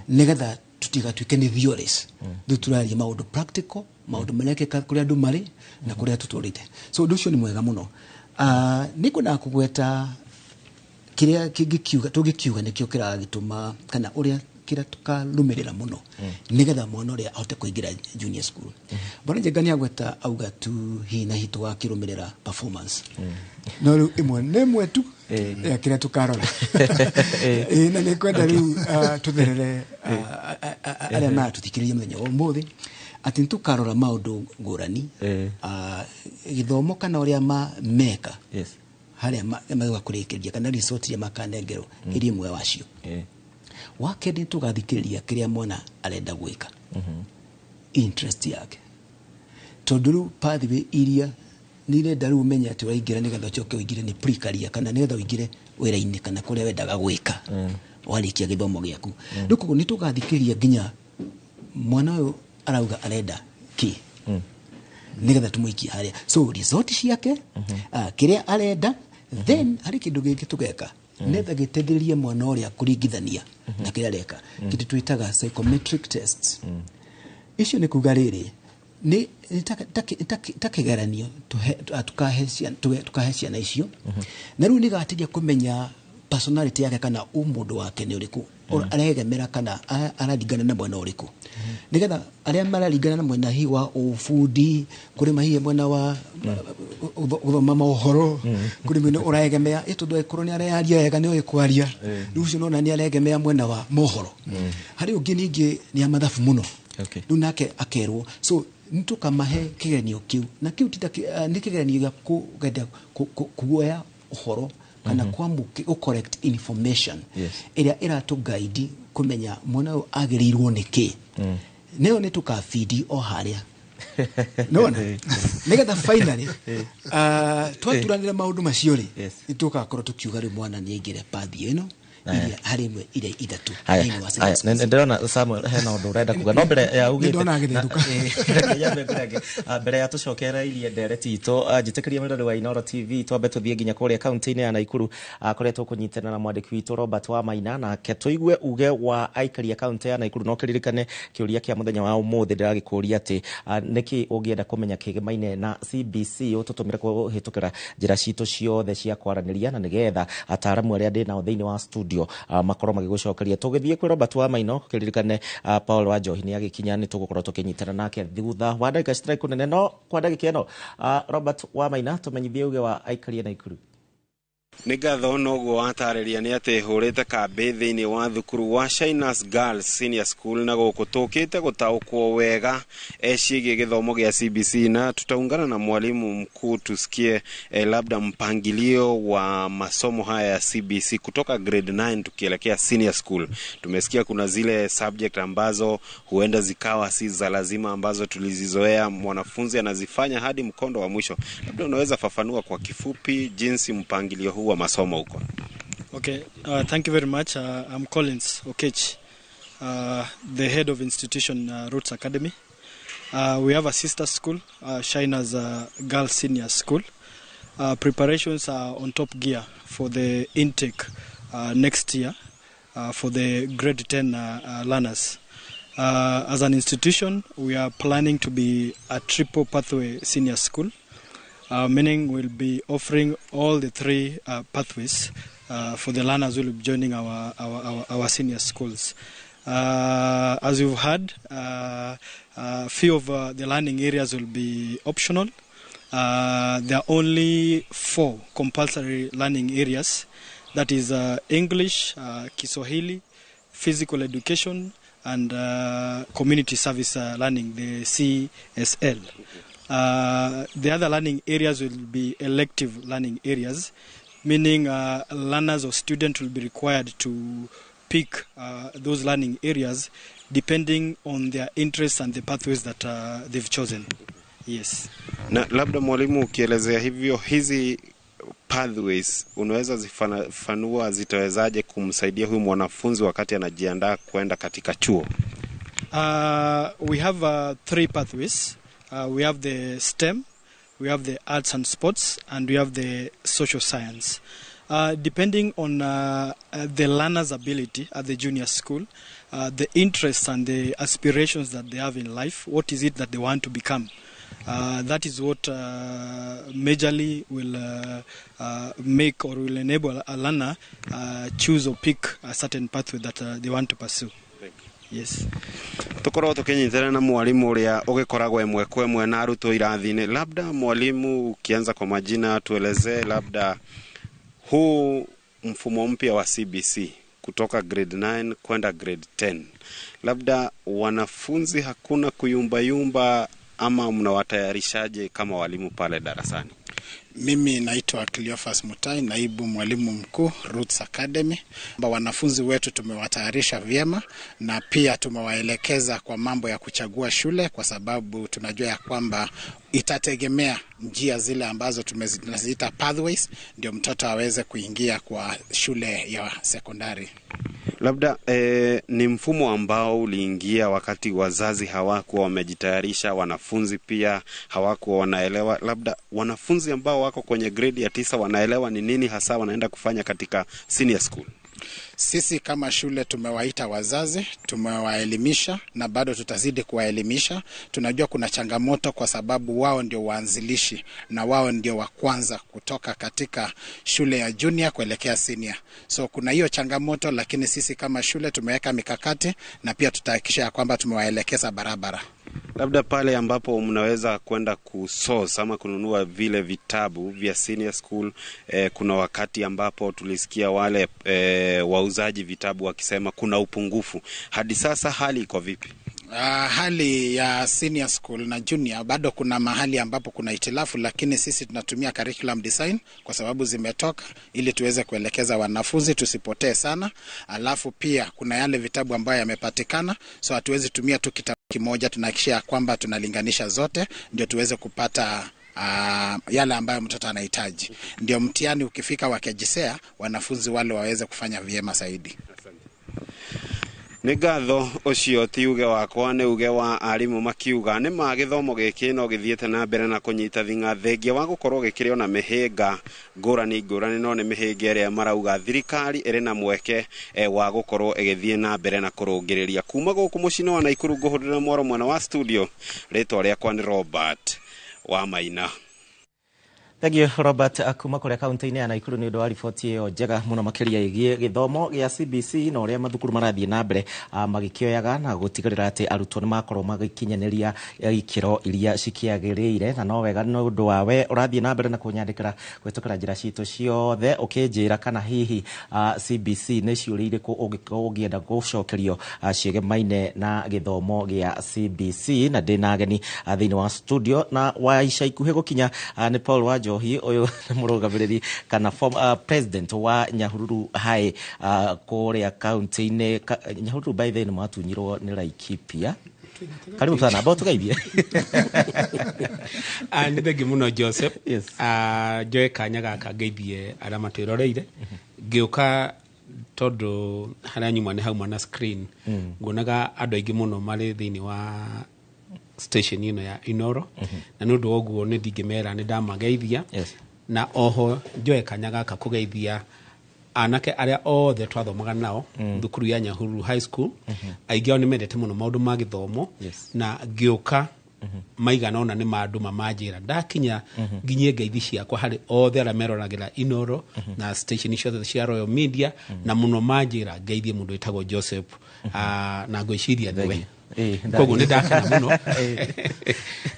nĩgetha tũtigatuĩke nĩ theories. Rĩu tũraria maũndũ practical, maũndũ marekĩka kũrĩa andũ marĩ na kũrĩa tũtũrĩte. So ũndũ ũcio nĩ mwega mũno. Nĩ ngwendaga kũgweta kĩrĩa kĩngĩkiuga tũngĩkiuga nĩkĩo kĩragĩtũma kana ũrĩa kĩrĩa tũkarũmĩrĩra mũno nĩgetha mwana ũrĩa ahote kũingĩra junior school. Bwana Njenga nĩ agweta auga tu hihi na hihi tũgakĩrũmĩrĩra performance, no rĩu ĩmwe nĩ ĩmwe tu ya kĩrĩa tũkarora. Ĩĩ, na nĩ kwenda rĩu tũtherere arĩa maratũthikĩrĩria mũthenya wa ũmũthĩ atĩ nĩ tũkarora maũndũ ngũrani, gĩthomo kana ũrĩa meka harĩa magĩũka kũrĩkĩrĩria kana result iria makanengerwo ĩrĩ ĩmwe wacio. Wa kerĩ, nĩ tũgathikĩrĩria kĩrĩa mwana arenda gwĩka, interest yake, tondũ rĩu pathway iria nĩ irenda rĩu ũmenye atĩ ũraingĩra nĩgetha ũcoke ũingĩre nĩ pre-career kana nĩgetha ũingĩre wĩra-inĩ kana kũrĩa wendaga gwĩka warĩkia gĩthomo gĩaku. Rĩu koguo nĩ tũgathikĩrĩria nginya mwana ũyũ arauga arenda kĩ nĩgetha tũmũikie harĩa. So result ciake, kĩrĩa arenda. Then harĩ kĩndũ gĩngĩ tũgeka nĩgetha gĩteithĩrĩrie mwana ũrĩa kũringithania na kĩrĩa areka, kĩndũ twĩtaga psychometric tests. Icio nĩ kuga rĩrĩ, nĩ ta kĩgeranio tũkahe ciana icio, na rĩu nĩgateithia kũmenya personality yake kana ũmũndũ wake nĩ ũrĩkũ, aregemera kana araringana na mwena ũrĩkũ, nĩgetha arĩa mararingana na mwena hihi wa ũbundi, kũrĩ hihi mwena wa gũthoma mohoro, kũrĩ mwena ũraegemea ĩ tondũ angĩkorwo nĩ arearia wega, nĩ oĩ kwaria, rĩu ũcio nona nĩ aregemea mwena wa mohoro. Harĩ ũngĩ ningĩ nĩ a mathabu mũno, rĩu nake akerwo. So nĩ tũkamahe kĩgeranio kĩu, na kĩu ti ta nĩ kĩgeranio gĩa kũgenda kuoya ũhoro kana kwamũkĩ correct information ĩrĩa ĩratũguide kũmenya mwana ũyũ agĩrĩirwo nĩ kĩ. Nĩyo nĩ tũkabidi o harĩa nona nĩgetha finally twaturanĩra maũndũ macio rĩ, nĩ tũgakorwo tũkiuga rĩu mwana nĩ aingĩre path ĩno iria harĩ imwe iria 3 thĩinĩ wa secondary schools. Ndĩrona Samuel hena ũndũ ũrenda kuga no mbere ya ugĩte Nĩndona agĩthethũka. Mbere ya tũcokereirie ndereti itũ, njĩtĩkĩria mwĩrori wa Inooro TV twambe tũthiĩ nginya kũrĩa kaunti-inĩ ya Naikuru, kũrĩa tũkũnyitana na mwandĩki witũ Robert Wamaina, nake tũigue uge wa aikari a kaunti ya Naikuru. No kĩririkane kĩũria kĩa mũthenya wa ũmũthĩ ndĩragĩkũria atĩ nĩkĩ ũngĩenda kũmenya kĩgemaine na CBC, ũtũtũmĩre kũhĩtũkĩra njĩra citũ ciothe cia kwaranĩria, na nĩgetha ataaramu arĩa ndĩ nao thĩinĩ wa studio makorwo magĩgũcokeria. Tũgĩthiĩ kwĩ Robert Wamaina, kĩririkane Paul Wanjohi nĩ agĩkinya, nĩ tũgũkorwo tũkĩnyitana nake thutha wa ndagĩka citarĩ kũnene. No kwa ndagĩka ĩno, Robert Wamaina, tũmenyithie uge wa aikari a Naikuru. Nĩ ngatho noguo watarĩria nĩ atĩ hũrĩte kambĩ thĩinĩ wa thukuru wa Shiners Girls Senior School, na gũkũ tũkĩte gũtaũkwo wega ciĩgiĩ gĩthomo gĩa CBC, na tutaungana na mwalimu mkuu tusikie labda mpangilio wa masomo haya ya CBC kutoka grade 9 tukielekea senior school. Tumesikia kuna zile subject ambazo huenda zikawa si za lazima ambazo tulizizoea mwanafunzi anazifanya hadi mkondo wa mwisho. Labda unaweza fafanua kwa kifupi jinsi mpangilio huu wa masomo huko. Okay, thank you very much. I'm Collins Okech, the head of institution Roots Academy. We have a sister school, Shiners Girls Senior School. Preparations are on top gear for the intake next year for the grade 10 learners. As an institution, we are planning to be a triple pathway senior school, meaning we'll be offering all the three pathways for the learners who will be joining our senior schools. As you've heard, a few of the learning areas will be optional. There are only 4 compulsory learning areas. That is English, Kiswahili, physical education, and community service learning, the CSL. The other learning areas will be elective learning areas, meaning learners or students will be required to pick those learning areas depending on their interests and the pathways that they've chosen. Yes. Na labda mwalimu, ukielezea hivyo hizi pathways unaweza zifanua zitawezaje kumsaidia huyu mwanafunzi wakati anajiandaa kwenda katika chuo? We have 3 pathways. We have the STEM, we have the arts and sports, and we have the social science. Depending on the learner's ability at the junior school, the interests and the aspirations that they have in life, what is it that they want to become? That is what majorly will make or will enable a learner choose or pick a certain pathway that they want to pursue. Thank you. Yes. Tukorwo tukinyitana na mwalimu uria ugikoragwo ĩmwe kwa ĩmwe na arutwo irathi-inĩ. Labda mwalimu, ukianza kwa majina, tuelezee labda huu mfumo mpya wa CBC kutoka grade 9 kwenda grade 10, labda wanafunzi hakuna kuyumbayumba ama mnawatayarishaje kama walimu pale darasani? Mimi naitwa Cleophas Mutai, naibu mwalimu mkuu Roots Academy. Wanafunzi wetu tumewatayarisha vyema na pia tumewaelekeza kwa mambo ya kuchagua shule, kwa sababu tunajua ya kwamba itategemea njia zile ambazo tumeziita pathways ndio mtoto aweze kuingia kwa shule ya sekondari. Labda ni mfumo ambao uliingia wakati wazazi hawakuwa wamejitayarisha, wanafunzi pia hawakuwa wanaelewa. Labda wanafunzi ambao wako kwenye grade ya 9 wanaelewa ni nini hasa wanaenda kufanya katika senior school? Sisi kama shule tumewaita wazazi, tumewaelimisha na bado tutazidi kuwaelimisha. Tunajua kuna changamoto kwa sababu wao ndio waanzilishi na wao ndio wa kwanza kutoka katika shule ya junior kuelekea senior. So kuna hiyo changamoto, lakini sisi kama shule tumeweka mikakati na pia tutahakikisha kwamba tumewaelekeza barabara. Labda pale ambapo mnaweza kwenda kusource ama kununua vile vitabu vya senior school, kuna wakati ambapo tulisikia wale wauzaji vitabu wakisema kuna upungufu. Hadi sasa hali iko vipi? Hali ya senior school na junior bado kuna mahali ambapo kuna itilafu, lakini sisi tunatumia curriculum design kwa sababu zimetoka ili tuweze kuelekeza wanafunzi tusipotee sana. Alafu pia kuna yale vitabu ambayo yamepatikana, so hatuwezi tumia tu kitabu kimoja, tunahakikisha kwamba tunalinganisha zote ndio tuweze kupata yale ambayo mtoto anahitaji. Ndio mtihani ukifika wa KJSEA, wanafunzi wale waweze kufanya vyema zaidi. Nĩ ngatho. Ũcio ti uge wakwa, nĩ uge wa arimũ makiuga nĩ ma gĩthomo gĩkĩ no gĩthiĩte na mbere na kũnyita thing'a thengia wa gũkorwo gĩkĩrĩ ona mĩhĩnga ngũrani ngũrani, no nĩ mĩhĩnga ĩrĩa marauga thirikari ĩrĩ na mweke wa gũkorwo ĩgĩthiĩ na mbere na kũrũngĩrĩria. Kuma gũkũ mũciĩ wa Naikuru, ngũhũrĩra mwaro mwena wa studio, rĩtwa rĩakwa nĩ Robert wa Maina. Thank you, Robert, kuma kũrĩa kaunti-inĩ ya Naikuru nĩ ũndũ wa riboti ĩyo njega mũno makĩria ĩgiĩ gĩthomo gĩa CBC na ũrĩa mathukuru marathiĩ na mbere magĩkĩoyaga na gũtigĩrĩra atĩ arutwo nĩ makorwo magĩkinyanĩria ikĩro iria cikĩagĩrĩire. Na no wega nĩ ũndũ wa we ũrathiĩ na mbere na kũnyandĩkĩra kũhĩtũkĩra njĩra citũ ciothe ũkĩnjĩra kana hihi CBC nĩ ciũria irĩkũ ũngĩkorwo ũngĩenda gũcokerio ciĩgemaine na gĩthomo gĩa CBC. Na ndĩna ageni thĩinĩ wa studio, na wa ica ikuhĩ gũkinya nĩ Paul wa Njohi. Ũyũ nĩ mũrũgamĩrĩri kana president wa Nyahururu High kũrĩa kaunti-inĩ Nyahururu. By the way, nĩ mwatunyirwo nĩ Laikipia. Karibu sana, ambao tugeithie. Nĩ thengi mũno, Joseph. Njoe kanya gaka ngeithie arĩa matwĩroreire. Ngĩũka, tondũ harĩa nyuma nĩ hauma na screen, nguonaga andũ aingĩ mũno marĩ thĩinĩ wa station ĩno ya Inoro, na nĩ ũndũ wa ũguo nĩ ndingĩmera nĩ ndamageithia. Na oho njoe kanya gaka kũgeithia anake arĩa othe twathomaga nao thukuru ya Nyahururu High School. Aingĩ ao nĩ mendete mũno maũndũ ma gĩthomo, na ngĩũka maigana ona nĩ mandũma manjĩra ndakinya nginyie ngeithi ciakwa harĩ othe arĩa meroragĩra Inoro na station ciothe cia Royal Media, na mũno manjĩra ngeithie mũndũ wĩtagwo Joseph. Na ngwĩciria nĩwe. Koguo nĩ ndakena mũno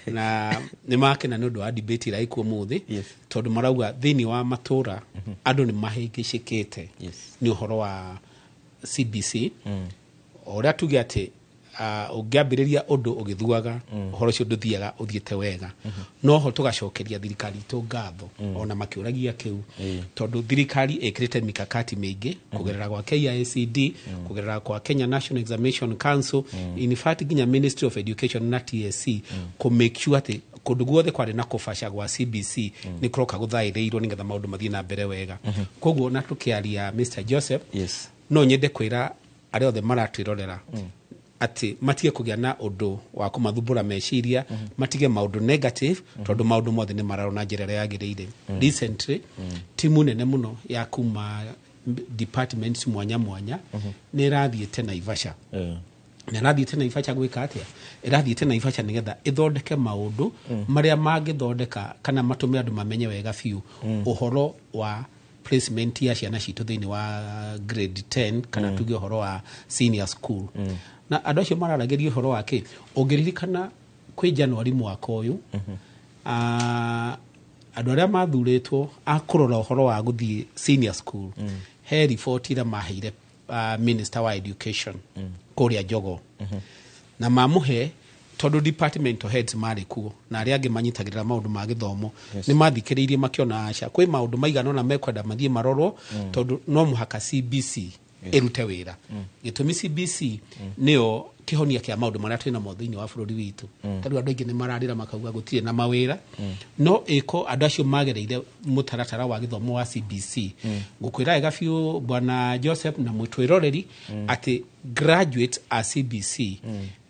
na nĩ makena nĩ ũndũ wa debate ĩrĩa ĩkuo ũmũthĩ, tondũ marauga thĩinĩ wa matũra andũ nĩ mahĩngĩcĩkĩte nĩ ũhoro wa CBC. O ũrĩa tuge atĩ ũngĩambĩrĩria ũndũ ũgĩthuaga, ũhoro ũcio ndũthiaga ũthiĩte wega. No ho tũgacokeria thirikari itũ ngatho ona makĩũragia kĩu, tondũ thirikari ĩkĩrĩte mikakati mĩingĩ kũgerera gwa KICD, kũgerera kwa Kenya National Examination Council, in fact nginya Ministry of Education na TSC, kũ make sure atĩ kũndũ guothe kwarĩ na kũbaca gwa CBC nĩ kũroka gũthaĩrĩirwo nĩgetha maũndũ mathiĩ na mbere wega. Koguo na tũkĩaria, Mr Joseph, no nyende kwĩra arĩa othe maratwĩrorera atĩ matige kũgĩa na ũndũ wa kũmathumbũra meciria, matige maũndũ negative, tondũ maũndũ mothe nĩ mararwo na njĩra ĩrĩa yagĩrĩire. Recently timu nene mũno ya kuma departments mwanya mwanya nĩ ĩrathiĩte Naivasha, na ĩrathiĩte Naivasha gwĩka atĩa? Ĩrathiĩte Naivasha nĩgetha ĩthondeke maũndũ marĩa mangĩthondeka kana matũme andũ mamenye wega biũ ũhoro wa placement ya ciana citũ thĩinĩ wa grade 10, kana tuge ũhoro wa senior school. Na andũ acio mararagĩria ũhoro wa kĩ? Ũngĩririkana kwĩ Januari mwaka ũyũ, andũ arĩa mathurĩtwo a kũrora ũhoro wa gũthiĩ senior school, he riboti ĩrĩa maheire minister wa education kũrĩa Jogoo, na mamũhe, tondũ departmental heads marĩ kuo na arĩa angĩ manyitagĩrĩra maũndũ ma gĩthomo, nĩ mathikĩrĩirie makĩona aca kwĩ maũndũ maigana ũna mekwenda mathiĩ marorwo, tondũ no mũhaka CBC ĩrute wĩra. Gĩtũmi, CBC nĩyo kĩhonia kĩa maũndũ marĩa twĩ namo thĩinĩ wa bũrũri witũ. Tarĩu andũ aingĩ nĩ mararĩra makauga gũtirĩ na mawĩra, no ĩko andũ acio magereire mũtaratara wa gĩthomo wa CBC. Ngũkwĩra wega biũ, bwana Joseph na mwĩtwĩroreri, atĩ graduate a CBC,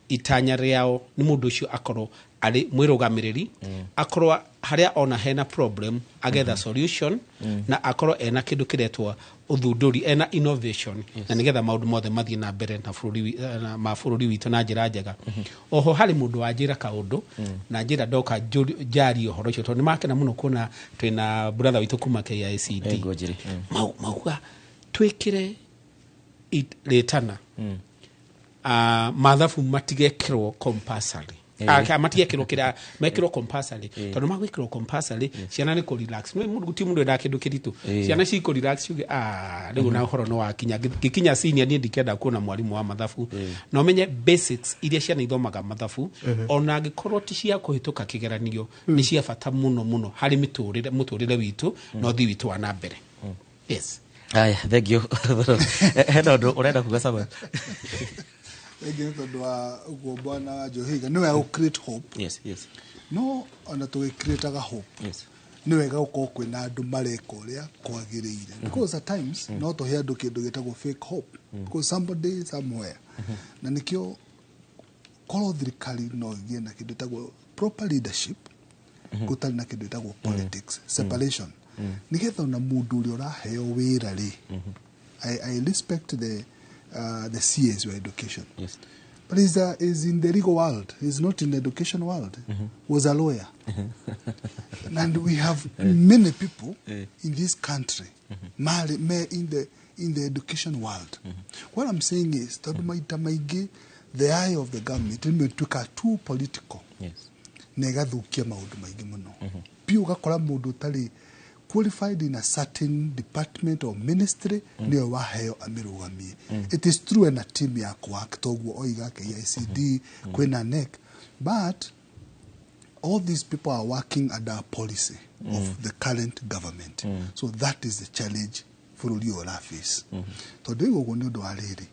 itanya rĩao nĩ mũndũ ũcio akorwo arĩ mwĩrũgamĩrĩri, akorwo harĩa ona hena problem agetha solution, na akorwo ena kĩndũ kĩretwo ũthundũri, ena innovation, na nĩgetha maũndũ mothe mathiĩ na mbere na bũrũri na ma bũrũri witũ na njĩra njega. Oho harĩ mũndũ wanjĩra kaũndũ na njĩra ndoka njarie ũhoro ũcio, tondũ nĩ makena mũno kuona twĩna brother witũ kuma KICD. Ngũnjĩri. Mauga twĩkĩre rĩtana mathabu matigekĩrwo compulsory. Matigekĩrwo kĩrĩa mekĩrwo compulsory, tondũ magwĩkĩrwo compulsory ciana nĩ kũ relax. Nĩ mũndũ, gũtirĩ mũndũ wendaga kĩndũ kĩritũ. Ciana cikũ relax ciuge, "Ah, rĩu na ũhoro nĩ wakinya ngĩkinya senior, niĩ ndikenda kuona mwarimũ wa mathabu." Na ũmenye basics iria ciana ithomaga mathabu, ona angĩkorwo ti cia kũhĩtũka kĩgeranio, nĩ cia bata mũno mũno harĩ mĩtũrĩre, mũtũrĩre witũ na ũthii witũ wa na mbere. Yes. Aya, thank you. Hena ũndũ ũrenda kuga, Samuel? Rĩngĩ nĩ tondũ wa ũguo bwana Njohiga, nĩ wega gũ create hope. Yes. No ona tũgĩcreataga hope, nĩ wega gũkorwo kwĩna andũ mareka ũrĩa kwagĩrĩire, because at times no tũhe andũ kĩndũ gĩtagwo fake hope, because somebody somewhere, na nĩkĩo korwo thirikari no ĩgĩe na kĩndũ gĩtagwo proper leadership, gũtarĩ na kĩndũ gĩtagwo politics separation, nĩgetha ona mũndũ ũrĩa ũraheo wĩra rĩ, I respect the CS wa education, but he's in the legal world. He's not in the education world. Was a lawyer, and we have many people in this country marĩ me in the education world. What I'm saying is, tondũ maita maingĩ the eye of the government rĩmwe ĩtuĩkaga too political na ĩgathũkia maũndũ maingĩ mũno biũ. Ũgakora mũndũ ũtarĩ qualified in a certain department or ministry nĩwe waheo amĩrũgamie. It is true ena team ya kũact toguo oiga KICD, kwĩna NEC, but all these people are working under a policy of the current government. So that is the challenge bũrũri ũyũ ũraface, tondũ ĩgo ũguo nĩ ũndũ wa rĩrĩ,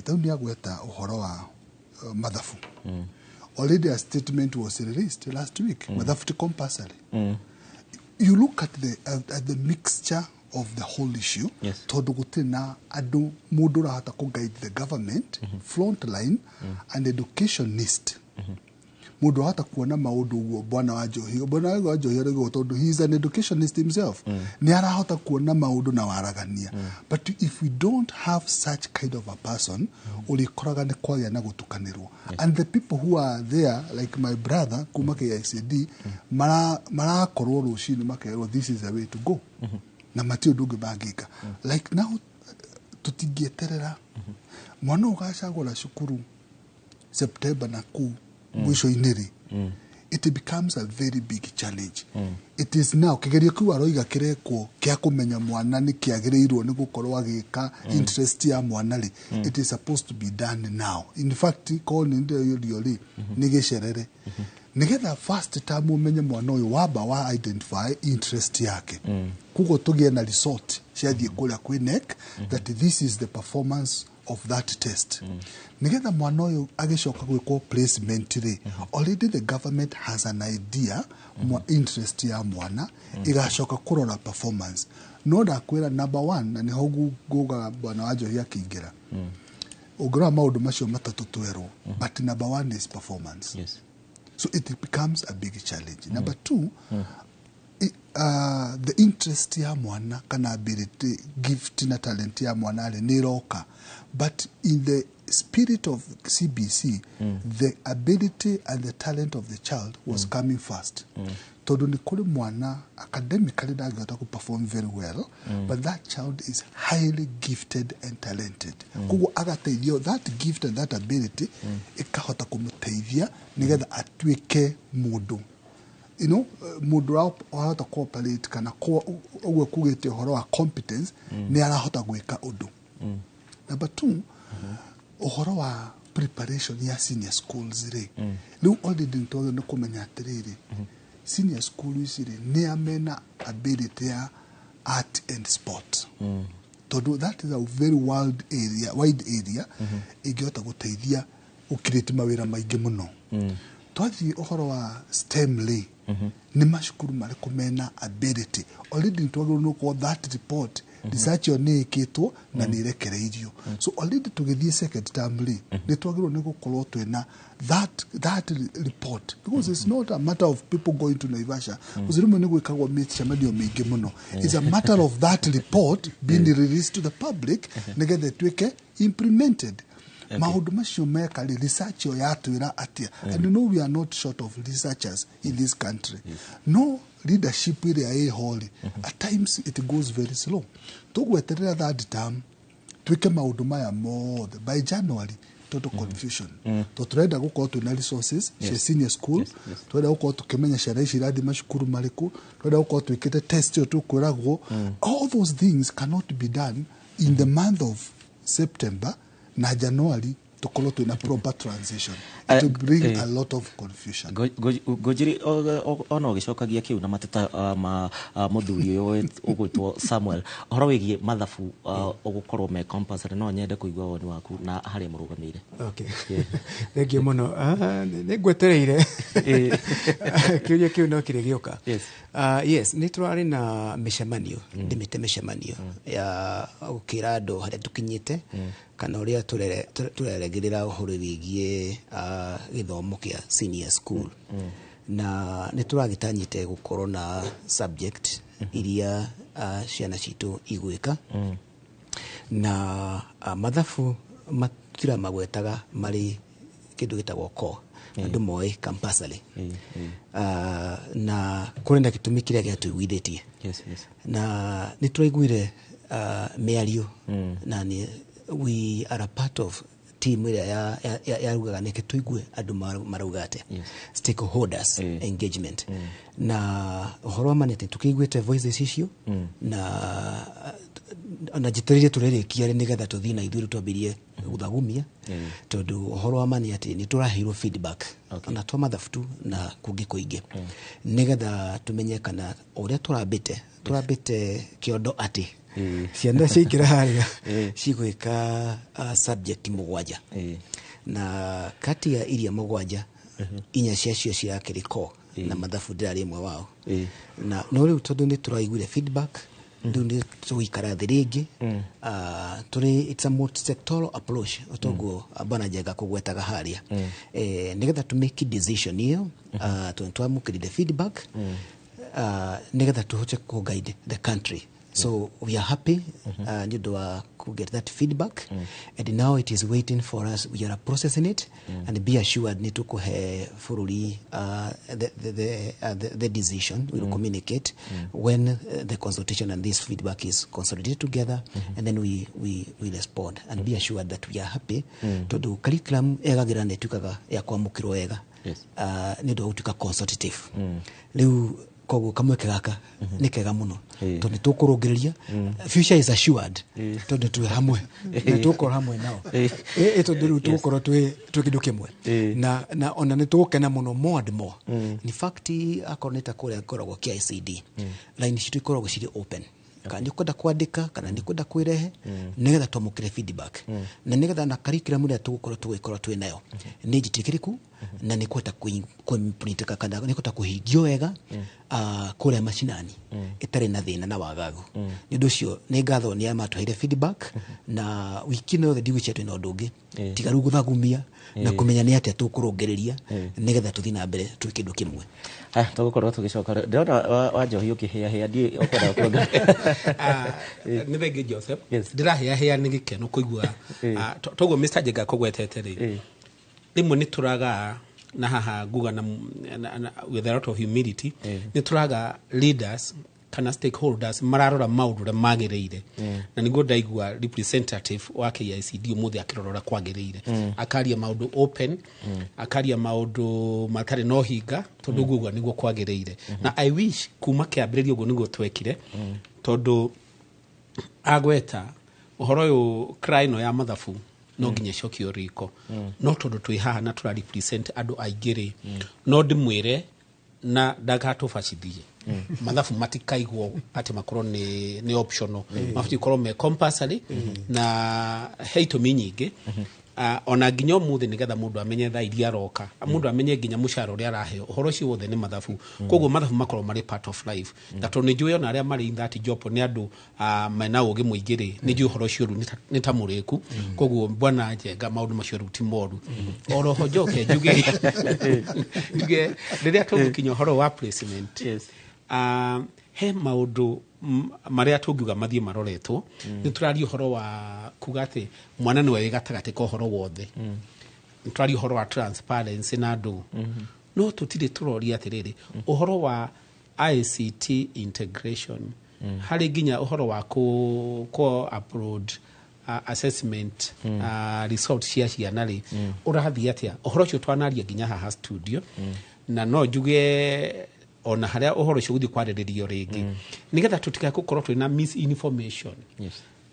tau nĩ agweta ũhoro wa mathabu. Already a statement was released last week, mathabu ti compulsory. You look at the mixture of the whole issue, tondũ gũtirĩ na andũ, mũndũ ũrahota kũ guide the government front line and educationist, mũndũ ũrahota kuona maũndũ ũguo. Bwana wa Njohi, bwana wa Njohi arauga tondũ he is an educationist himself, nĩ arahota kuona maũndũ na waragania. But if we don't have such kind of a person, ũrĩkoraga nĩ kwagĩa na gũtukanĩrwo, and the people who are there, like my brother kuma KICD, marakorwo rũcinĩ makerwo this is the way to go, na mati ũndũ ũngĩ mangĩka. Like now tũtingĩeterera mwana ũgacagũra cukuru September na kuu mwisho-inĩ rĩ, it becomes a very big challenge. It is now kĩgerio kĩu aroiga kĩrekwo kĩa kũmenya mwana nĩ kĩagĩrĩirwo nĩ gũkorwo agĩka interest ya mwana rĩ, it is supposed to be done now. In fact, korwo nĩ ndĩrorio rĩ, nĩ gĩcerere, nĩgetha first term ũmenye mwana ũyũ wamba wa identify interest yake. Koguo tũgĩe na result ciathiĩ kũrĩa kwĩ NEC that this is the performance of that test, nĩgetha mwana ũyũ agĩcoka gwĩkwo placement rĩ, already the government has an idea mwa interest ya mwana, ĩgacoka kũrora performance. No ndakwĩra, number one, na nĩho ngugaga bwana wa Njohi akĩingĩra, ũngĩrora maũndũ macio matatũ twerwo, but number one is performance. So it becomes a big challenge. Number two, the interest ya mwana kana ability, gift na talent ya mwana rĩ, nĩ ĩroka, but in the spirit of CBC, the ability and the talent of the child was coming first, tondũ nĩ kũrĩ mwana academically ndangĩhota kũ perform very well, but that child is highly gifted and talented. Koguo agateithio that gift and that ability ĩkahota kũmũteithia nĩgetha atuĩke mũndũ mũndũ ũrahota cooperate kana ũguo kugĩte ũhoro wa competence, nĩ arahota gwĩka ũndũ. Number two, ũhoro wa preparation ya senior schools rĩ, rĩu already nĩ twagĩrĩirwo nĩ kũmenya atĩrĩrĩ, senior school ici rĩ, nĩ a mena ability ya art and sport, tondũ that is a very wide area, wide area ĩngĩhota gũteithia gũcreate mawĩra maingĩ mũno. Twathiĩ ũhoro wa STEM rĩ, nĩ macukuru marĩkũ mena ability? Already nĩ twagĩrĩirwo nĩ gũkorwo that report, research ĩyo nĩ ĩkĩtwo na nĩ ĩrekereirio. So already tũgĩthiĩ second term rĩ, nĩ twagĩrĩirwo nĩ gũkorwo twĩna that report, because it's not a matter of people going to Naivasha, because rĩmwe nĩ gwĩkagwo mĩcemanio mĩingĩ mũno. It's a matter of that report being released to the public nĩgetha ĩtuĩke implemented. Maũndũ macio meka rĩ, research ĩyo yatwĩra atĩa? And you know we are not short of researchers in this country. No leadership ĩrĩa ĩho rĩ, at times it goes very slow. Tũgweterera third term twĩke maũndũ maya mothe by January, total confusion, tondũ tũrenda gũkorwo twĩna resources cia senior school, tũrenda gũkorwo tũkĩmenya ciana ici irathiĩ macukuru marĩkũ, tũrenda gũkorwo twĩkĩte test ĩyo tũkwĩragwo. All those things cannot be done in the month of September na January. Tũkorwo twĩna proper transition. It will bring a lot of confusion. Ngũnjiri, ona ũgĩcokagia kĩu na mateta ma mũthuri ũyũ ũgwĩtwo Samuel, ũhoro wĩgiĩ mathabu ũgũkorwo me compulsory, no nyende kũigua woni waku na harĩa mũrũgamĩire. Okay. Thank you mũno. Nĩ ngwetereire kĩũria kĩu, no kĩrĩ gĩũka. Yes, nĩ tũrarĩ na mĩcemanio, ndĩmĩte mĩcemanio ya gũkĩra andũ harĩa tũkinyĩte kana ũrĩa tũreregĩrĩra ũhoro wĩgiĩ gĩthomo kĩa senior school, na nĩ tũragĩtanyĩte gũkorwo na subject iria ciana citũ igwĩka, na mathabu matiramagwetaga marĩ kĩndũ gĩtagwo core, andũ moĩ compulsory, na kũrĩ na gĩtũmi kĩrĩa gĩatũiguithĩtie na nĩ tũraiguire mĩario na nĩ we are a part of team ĩrĩa yarugaga nĩkĩ tũigue andũ marauga atĩa, stakeholders engagement, na ũhoro wa ma nĩ atĩ tũkĩiguĩte voices icio na njetereire tũrĩrĩkia rĩ nĩgetha tũthiĩ na ithuĩ twambĩrie gũthagumia, tondũ ũhoro wa ma nĩ atĩ nĩ tũraheirwo feedback ona to mathabu tu na kũngĩ kũingĩ, nĩgetha tũmenye kana ũrĩa tũrambĩte kĩondo atĩ ciana ciaingĩra harĩa cigwĩka subject 7, na kati ya iria 7, 4 ciacio cirakĩrĩ core na mathabu ndĩrarĩ ĩmwe wao. Na no rĩu tondũ nĩ tũraiguire feedback, rĩu nĩ tũgũikara thĩ rĩngĩ, tũrĩ, it's a multi-sectoral approach otoguo bwana Njenga kũgwetaga harĩa, nĩgetha to make decision ĩyo, tondũ twamũkĩrire feedback, nĩgetha tũhote kũ guide the country. So we are happy nĩ ũndũ wa ku get that feedback, and now it is waiting for us. We are processing it, and be assured nĩ tũkũhe bũrũri the decision. We will communicate when the consultation and this feedback is consolidated together, and then we respond, and be assured that we are happy, tondũ curriculum yagagĩra nĩ ĩtuĩkaga ya kwamũkĩrwo wega nĩ ũndũ wa gũtuĩka consultative. Rĩu koguo kamweke gaka nĩ kega mũno, tondũ nĩ tũkũrũngĩrĩria, future is assured, tondũ twĩ hamwe na tũgũkorwo hamwe nao. Tondũ rĩu tũgũkorwo twĩ kĩndũ kĩmwe na ona nĩ tũgũkena mũno more and more. In fact, akorwo nĩ ta kũrĩa ngoragwo KICD, line citũ ikoragwo cirĩ open, kana nĩ ũkwenda kwandĩka kana nĩ ũkwenda kwĩrehe, nĩgetha twamũkĩre feedback na nĩgetha na curriculum ĩrĩa tũgũkorwo tũgĩkorwo twĩ nayo nĩ njĩtĩkĩrĩku na nĩ kũhota kũimplementĩka kana nĩ kũhota kũhingio wega kũrĩa macinani ĩtarĩ na thĩna na wagagu. Nĩ ũndũ ũcio nĩ ngatho nĩ arĩa matũheire feedback, na wiki ĩno yothe ndigwĩciria twĩna ũndũ ũngĩ tiga rĩu gũthagumia na kũmenya nĩ atĩa tũkũrũngĩrĩria nĩgetha tũthiĩ na mbere twĩ kĩndũ kĩmwe. Haya, tũgũkorwo tũgĩcoka. Ndĩrona Wanjohi ũkĩhĩahĩa, ndiĩ ũkwenda kuongerera. Nĩ thengi Joseph, ndĩrahĩahĩa nĩ gĩkeno kũigua toguo Mr. Njenga kũgwetete rĩ, rĩmwe nĩ tũraga na haha nguga na with a lot of humility, nĩ tũraga leaders kana stakeholders mararora maũndũ ũrĩa magĩrĩire, na nĩguo ndaigua representative wa KICD ũmũthĩ akĩrora ũrĩa kwagĩrĩire, akaria maũndũ open, akaria maũndũ matarĩ na ũhinga, tondũ ũguo ũguo nĩguo kwagĩrĩire. Na I wish kuma kĩambĩrĩria ũguo nĩguo twekire, tondũ agweta ũhoro ũyũ cry ĩno ya mathabu no nginya ĩcokio riko, no tondũ twĩ haha na tũra represent andũ aingĩ rĩ, no ndĩmwĩre na ndagatũbacithie, mathabu matikaigwo atĩ makorwo nĩ optional, mabatiĩ gũkorwo me compulsory, na he itũmi nyingĩ. Ona nginya ũmũthĩ nĩgetha mũndũ amenye thaa iria aroka, mũndũ amenye nginya mũcara ũrĩa araheo, ũhoro ũcio wothe nĩ mathabu. Koguo mathabu makorwo marĩ part of life, na tondũ nĩ njũĩ ona arĩa marĩ in that job nĩ andũ mena ũgĩ mũingĩ rĩ, nĩ njũĩ ũhoro ũcio rĩu nĩ ta mũrĩku. Koguo bwana Njenga, maũndũ macio rĩu ti moru. Oroho njoke njuge rĩrĩa tũgũkinya ũhoro wa placement, he maũndũ marĩa tũngiuga mathiĩ maroretwo. Nĩ tũraria ũhoro wa kuga atĩ mwana nĩwe wĩ gatagatĩ ka ũhoro wothe, nĩ tũraria ũhoro wa transparency na andũ, no tũtirĩ tũroria atĩrĩrĩ, ũhoro wa ICT integration harĩ nginya ũhoro wa kũ upload assessment result cia ciana rĩ, ũrathiĩ atĩa ũhoro ũcio? Twanaria nginya haha studio, na no njuge ona harĩa ũhoro ũcio gũthiĩ kwarĩrĩrio rĩngĩ, nĩgetha tũtikae gũkorwo twĩna misinformation.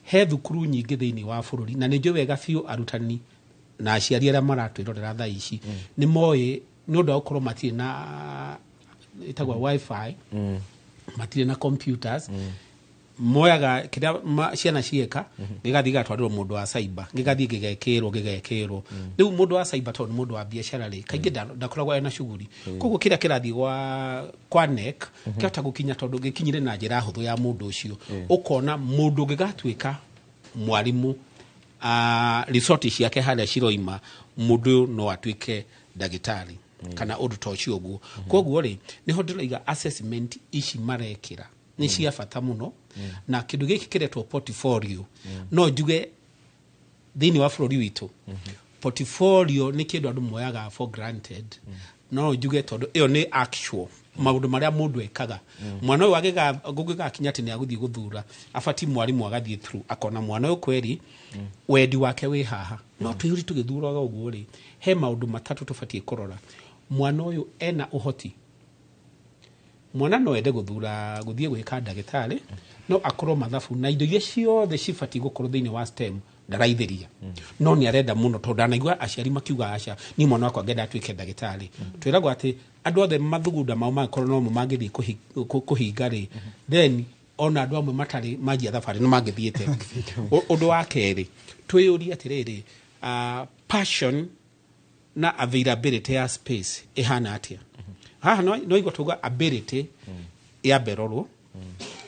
He thukuru nyingĩ thĩinĩ wa bũrũri, na nĩ njũĩ wega biũ arutani Na aciari arĩa maratwĩrorera thaa ici nĩ moĩ, nĩ ũndũ wa gũkorwo matirĩ na ĩtagwo wifi, matirĩ na computers, moyaga kĩrĩa ciana cieka gĩgathiĩ gĩgatwarĩrwo mũndũ wa cyber, gĩgathiĩ gĩgekĩrwo. Rĩu mũndũ wa cyber, tondũ nĩ mũndũ wa biacara rĩ, kaingĩ ndakoragwo ena shughuli. Koguo kĩrĩa kĩrathiĩ kwa KNEC kĩhota gũkinya tondũ gĩkinyire na njĩra hũthũ ya mũndũ ũcio. Ũkona mũndũ ũngĩgatuĩka mwarimũ, resort ciake harĩa ciroima, mũndũ ũyũ no atuĩke ndagĩtarĩ kana ũndũ ta ũcio ũguo. Koguo rĩ, nĩho ndĩroiga assessment ici marekĩra nĩ cia bata mũno, na kĩndũ gĩkĩ kĩretwo portfolio. No njuge thĩinĩ wa bũrũri witũ portfolio nĩ kĩndũ andũ moyaga for granted. No njuge tondũ ĩyo nĩ actual maũndũ marĩa mũndũ ekaga. Mwana ũyũ gũgĩgakinya atĩ nĩ agũthiĩ gũthura, abati mwarimũ agathiĩ through akona mwana ũyũ kweri wendi wake wĩ haha. No twĩyũri tũgĩthuraga ũguo rĩ, he maũndũ matatũ tũbatiĩ kũrora. Mwana ũyũ ena ũhoti. Mwana no ende gũthura gũthiĩ gwĩka ndagĩtarĩ, no akorwo mathabu na indo iria ciothe cibatiĩ gũkorwo thĩinĩ wa STEM ndaraithĩria, no nĩ arenda mũno tondũ ndanaigua aciari makiuga aca, niĩ mwana wakwa ngenda atuĩke ndagĩtarĩ. Twĩragwo atĩ andũ othe mathugunda mao mangĩkorwo nomo mangĩthiĩ kũhinga rĩ, then ona andũ amwe matarĩ manjia thabarĩ nĩ mangĩthiĩte. Ũndũ wa kerĩ twĩyũrie atĩrĩrĩ, passion na availability ya space ĩhana atĩa haha? No igua tuga ability ya mberorwo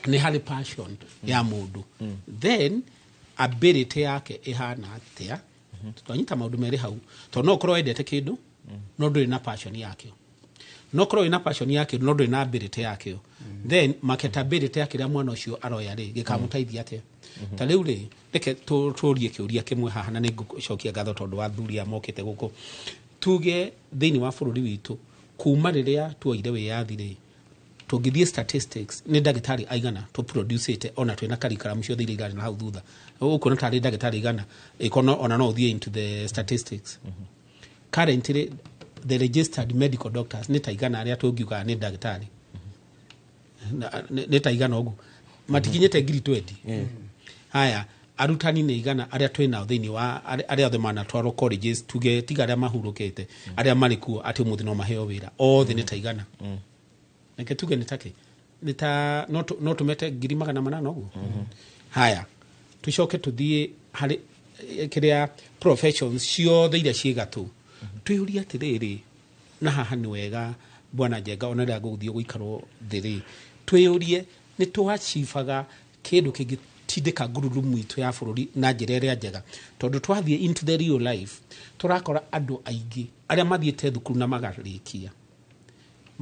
nĩ harĩ passion ya mũndũ, then ability yake ĩhana atĩa? Twanyita maũndũ merĩ hau, tondũ no ũkorwo wendete kĩndũ no ndũrĩ na passion yakĩo, no ũkorwo wĩna passion yakĩo no ndũrĩ na ability yakĩo. Then marketability ya kĩrĩa mwana ũcio aroya rĩ, gĩkamũteithia atĩa? Ta rĩu rĩ, reke tũrie kĩũria kĩmwe haha, na nĩ ngũcokia ngatho tondũ wa athuri aya mokĩte gũkũ. Tuge thĩinĩ wa bũrũri witũ kuma rĩrĩa tuoire wĩyathi rĩ, tũngĩthiĩ statistics, nĩ ndagĩtarĩ aigana tũproducĩte? Ona twĩna curriculum ciothe iria irarĩ na hau thutha, ũkuona tarĩ ndagĩtarĩ igana ĩkorwo ona no ũthiĩ into the statistics. Currently the registered medical doctors nĩ ta igana arĩa tũngiuga nĩ ndagĩtarĩ? Nĩ ta igana ũguo, matikinyĩte 20,000. Haya, arutani nĩ igana arĩa twĩ nao thĩinĩ wa arĩa othe manatwarwo colleges, tuge tiga arĩa mahurũkĩte, arĩa marĩ kuo atĩ ũmũthĩ no maheo wĩra, othe nĩ ta igana? Reke tuge nĩ takĩ, nĩ ta no tũmete 800,000 ũguo. Haya, tũcoke tũthiĩ harĩ kĩrĩa professions ciothe iria ciĩ gatũ. Twĩyũrie atĩrĩrĩ, na haha nĩ wega bwana Njenga, ona rĩrĩa gũgũthiĩ gũikarwo thĩ rĩ, twĩyũrie nĩ twachibaga kĩndũ kĩngĩtindĩka ngurudumu itũ ya bũrũri na njĩra ĩrĩa njega? Tondũ twathiĩ into the real life, tũrakora andũ aingĩ arĩa mathiĩte thukuru na magarĩkia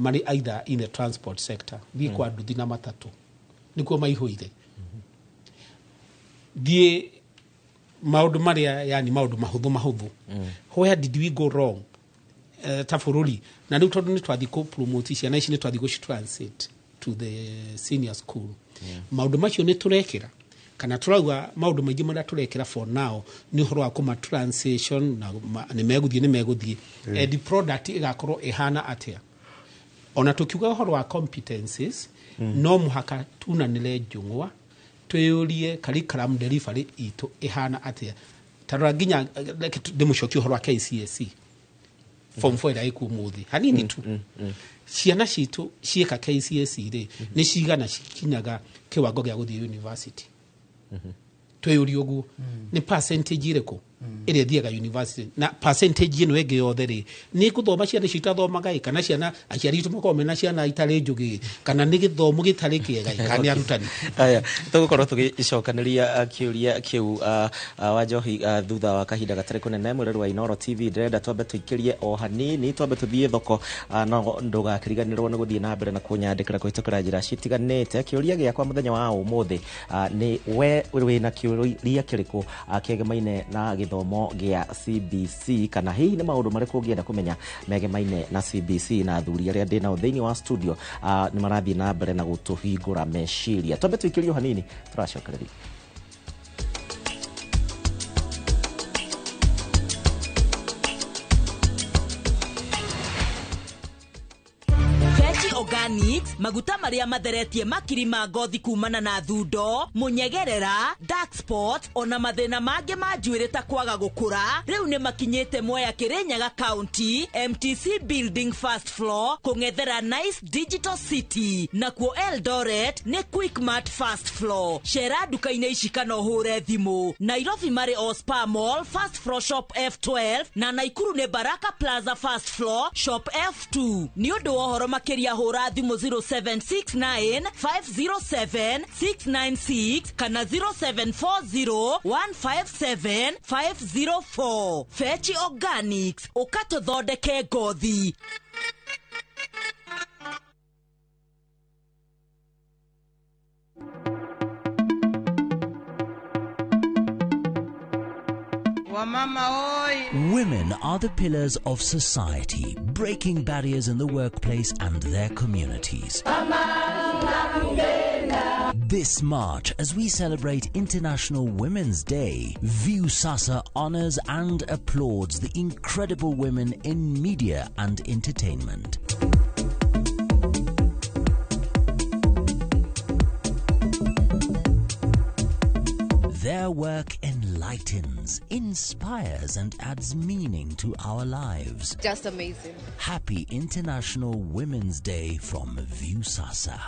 marĩ either in the transport sector, thiĩ kwa nduthi na matatũ nĩkuo maihũire, thiĩ maũndũ marĩa yani maũndũ mahũthũ mahũthũ. Where did we go wrong ta bũrũri? Na rĩu tondũ nĩ twathiĩ kũ promote ciana ici, nĩ twathiĩ gũci transit to the senior school, maũndũ macio nĩ tũrekĩra kana tũrauga maũndũ maingĩ marĩa tũrekĩra for now nĩ ũhoro wa kũma transition na nĩ megũthiĩ end product ĩgakorwo ĩhana atĩa? Ona tũkiuga ũhoro wa competencies, no mũhaka tunanĩre njũng'wa, twĩyũrie curriculum delivery itũ ĩhana atĩa. Tarora nginya reke ndĩmũcokie ũhoro wa KCSE form 4 ĩrĩa ĩkuo ũmũthĩ hanini tu. Ciana citũ ciĩka KCSE rĩ, nĩ cigana cikinyaga kĩwango gĩa gũthiĩ university? Twĩyũrie ũguo, nĩ percentage ĩrĩkũ ĩrĩa ĩthiaga university? Na percentage ĩno ĩngĩ yothe rĩ, nĩ gũthoma ciana icio itathomaga ĩ, kana ciana aciari itũ makoragwo mena ciana itarĩ njũgĩ, kana nĩ gĩthomo gĩtarĩ kĩega ĩ, kana nĩ arutani? Aya, tũgũkorwo tũgĩcokanĩria kĩũria kĩu, Wanjohi, thutha wa kahinda gatarĩ kũnene. Mwĩrori wa Inoro TV, ndĩrenda twambe tũikĩrie o hanini, twambe tũthiĩ thoko, no ndũgakĩriganĩrwo nĩ gũthiĩ na mbere na kũnyandĩkĩra kũhĩtũkĩra njĩra citiganĩte. Kĩũria gĩakwa mũthenya wa ũmũthĩ, nĩ we wĩna kĩũria kĩrĩkũ kĩegemaine na gĩthomo gĩa CBC, kana hihi nĩ maũndũ marĩkũ ũngĩenda kũmenya megemaine na CBC? Na athuri arĩa ndĩ nao thĩinĩ wa studio nĩ marathiĩ na mbere na gũtũhingũra meciria. Twambe tũikĩrie o hanini, tũracokereria. Veggie Organic. Organics, maguta marĩa matheretie makiri ma ngothi kumana na thundo, mũnyegerera, dark spot, ona mathĩna mangĩ ma njuĩrĩ ta kwaga gũkũra, rĩu nĩ makinyĩte Mwea Kĩrĩnyaga County, MTC Building First Floor, kũng'ethera Nice Digital City, nakuo Eldoret nĩ Quickmart First Floor. Cera nduka-inĩ ici kana ũhũre thimũ. Nairobi marĩ Ospa Mall First Floor Shop F12 na Naikuru nĩ Baraka Plaza First Floor Shop F2. Nĩ ũndũ wa ũhoro makĩria hũra thimũ 0769 507 696 kana 0740 157 504. Fechi Organics, ũkatũthondeke ngothi. Women are the pillars of society, breaking barriers in the workplace and their communities. This March, as we celebrate International Women's Day, Viusasa honors and applauds the incredible women in media and entertainment. Their work enlightens, inspires, and adds meaning to our lives. Just amazing. Happy International Women's Day from Viusasa.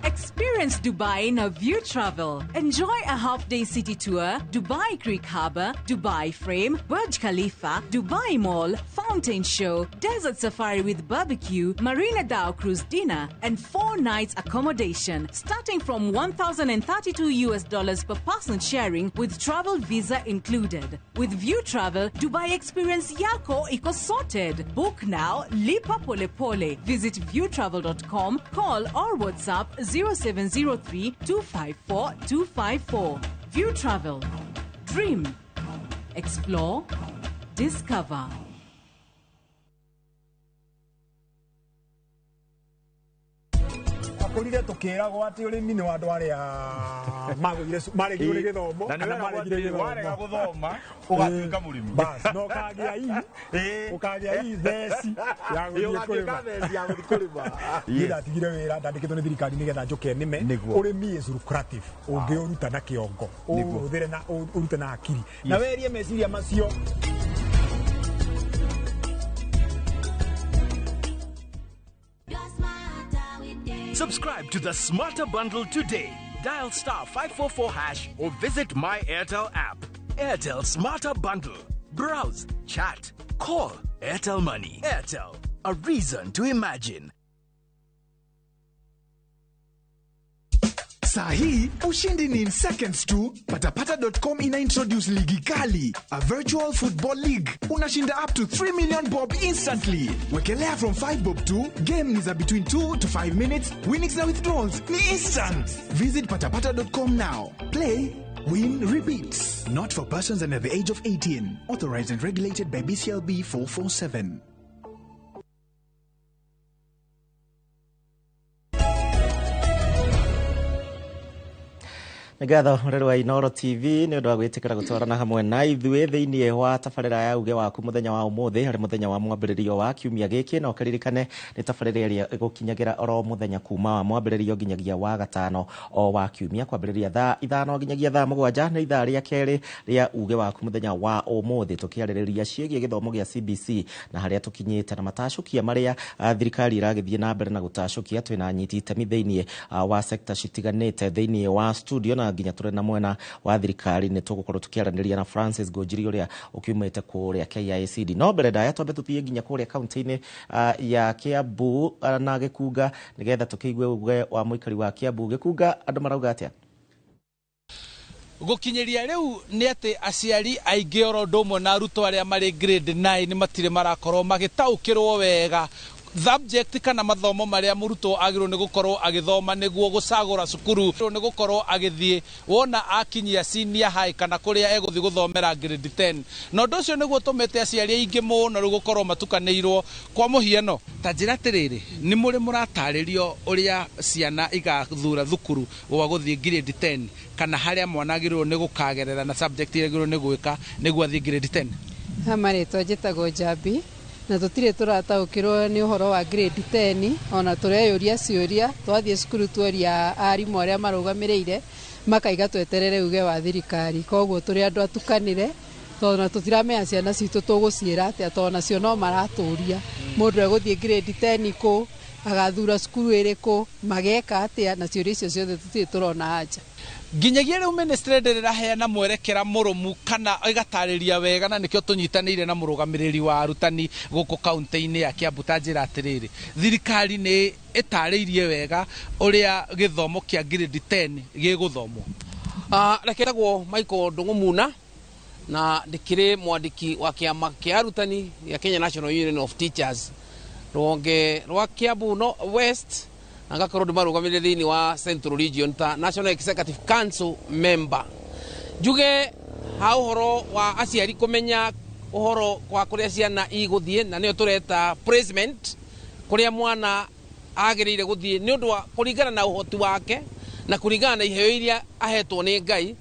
Experience Dubai in a View Travel. Enjoy a half-day city tour, Dubai Creek Harbour, Dubai Frame, Burj Khalifa, Dubai Mall, Fountain Show, Desert Safari with barbecue, Marina Dhow Cruise dinner, and 4 nights accommodation, starting from $1,032 per person sharing with travel visa included. With View Travel, Dubai experience yako iko sorted. Book now, lipa pole pole. Visit viewtravel.com, call or WhatsApp 0703 254 254. View Travel. Dream. Explore. Discover. Akorire tukiragwo ati urimi ni wa andu aria magũire maregire nĩ gĩthomo kana maregire gĩthomo warega gũthoma ũgatuĩka mũrĩmi bas no ũkagĩa i ũkagĩa i theci ya gũthiĩ kũrĩma theci ya gũthiĩ kũrĩma. Niĩ ndatigire wĩra ndandĩkĩtwo nĩ thirikari nĩgetha njũke nĩme. Ũrĩmi is lucrative ũngĩũruta na kĩongo, ũhũthĩre na ũrute na hakiri na werie meciria macio. Subscribe to the Smarter Bundle today. Dial star 544 hash or visit My Airtel app. Airtel Smarter Bundle. Browse, chat, call. Airtel Money. Airtel, a reason to imagine. Sahi, ushindi ni in seconds tu. Patapata.com ina introduce Ligi Kali, a virtual football league. Unashinda up to 3 million bob instantly. Wekelea from 5 bob to game ni za between 2 to 5 minutes. Winnings na withdrawals ni instant. Visit patapata.com now. Play, win, repeat. Not for persons under the age of 18. Authorized and regulated by BCLB 447. Nĩ ngatho mũreri wa Inooro TV nĩ ũndũ wa gwĩtĩkĩra gũtwarana hamwe na ithuĩ thĩinĩ wa tabarĩra ya uge waku mũthenya wa ũmũthĩ harĩ mũthenya wa mwambĩrĩrio wa kiumia gĩkĩ, na ũkĩririkane nĩ tabarĩra ĩrĩa ĩgũkinyagĩra oro mũthenya kuma wa mwambĩrĩrio nginyagia wa gatano o wa kiumia kwambĩrĩria thaa 5 nginyagia thaa 7 nĩ ithaa rĩa kerĩ rĩa uge waku mũthenya wa ũmũthĩ, tũkĩarĩrĩria ciĩgiĩ gĩthomo gĩa CBC na harĩa tũkinyĩte na matacũkia marĩa thirikari ĩragĩthiĩ na mbere na gũtacũkia. Twĩna anyiti itemi thĩinĩ wa sekta citiganĩte thĩinĩ wa studio na nginya tũrĩ na mwena wa thirikari nĩ tũgũkorwo tũkĩaranĩria na Francis Ngũnjiri ũrĩa ũkiumĩte kũrĩa KICD. No mbere ndaya twambe tũthiĩ nginya kũrĩa kaunti-inĩ ya Kiambu na Gĩkunga nĩgetha tũkĩigue uge wa mũikari wa Kiambu. Gĩkunga, andũ marauga atĩa? Gũkinyĩria rĩu nĩ atĩ aciari aingĩ oro ũndũ ũmwe na arutwo arĩa marĩ grade 9 matirĩ marakorwo magĩtaũkĩrwo wega Subject kana mathomo marĩa mũrutwo agĩrĩirwo nĩ gũkorwo agĩthoma nĩguo gũcagũra cukuru nĩ gũkorwo agĩthiĩ wona akinyia senior high kana kũrĩa egũthiĩ gũthomera grade 10. Na ũndũ ũcio nĩguo ũtũmĩte aciari aingĩ mũno rĩu gũkorwo matukanĩirwo. Kwa mũhiano, ta njĩra atĩrĩrĩ, nĩ mũrĩ mũratarĩrio ũrĩa ciana igathura thukuru gwa gũthiĩ grade 10 kana harĩa mwana agĩrĩirwo nĩ gũkagerera na subject ĩrĩa agĩrĩirwo nĩ gwĩka nĩguo athiĩ grade 10? Ha marĩtwa njĩtagwo Njambi, na tũtirĩ tũrataũkĩrwo nĩ ũhoro wa grade 10. Ona tũreyũria ciũria, twathiĩ cukuru tuoria arimũ arĩa marũgamĩrĩire, makaiga tweterere uge wa thirikari. Koguo tũrĩ andũ atukanĩre, tondũ na tũtiramenya ciana citũ tũgũciĩra atĩa, tondũ nacio no maratũria mũndũ egũthiĩ grade 10 kũ, agathura cukuru ĩrĩkũ, mageka atĩa, na ciũria icio ciothe tũtirĩ tũrona anja. Nginyagia rĩu ministry ndĩrĩ ĩraheana mwerekera mũrũmu kana ĩgatarĩria wega, na nĩkĩo tũnyitanĩire na mũrũgamĩrĩri wa arutani gũkũ kaunti-inĩ ya Kiambu. Ta njĩra atĩrĩrĩ, thirikari nĩ ĩtarĩirie wega ũrĩa gĩthomo kĩa grade 10 gĩgũthomwo? Reke tagwo Michael Ndung'u na ndĩkĩrĩ mwandĩki wa kĩama kĩa arutani gĩa Kenya National Union of Teachers, rũhonge rwa Kiambu no West, na ngakorwo ndĩmarũgamĩrĩire thĩinĩ wa Central Region ta National Executive Council member. Njuge ha ũhoro wa aciari kũmenya ũhoro wa kũrĩa ciana igũthiĩ, na nĩyo tũreta placement, kũrĩa mwana agĩrĩire gũthiĩ nĩ ũndũ wa kũringana na ũhoti wake na kũringana na iheo iria ahetwo nĩ Ngai.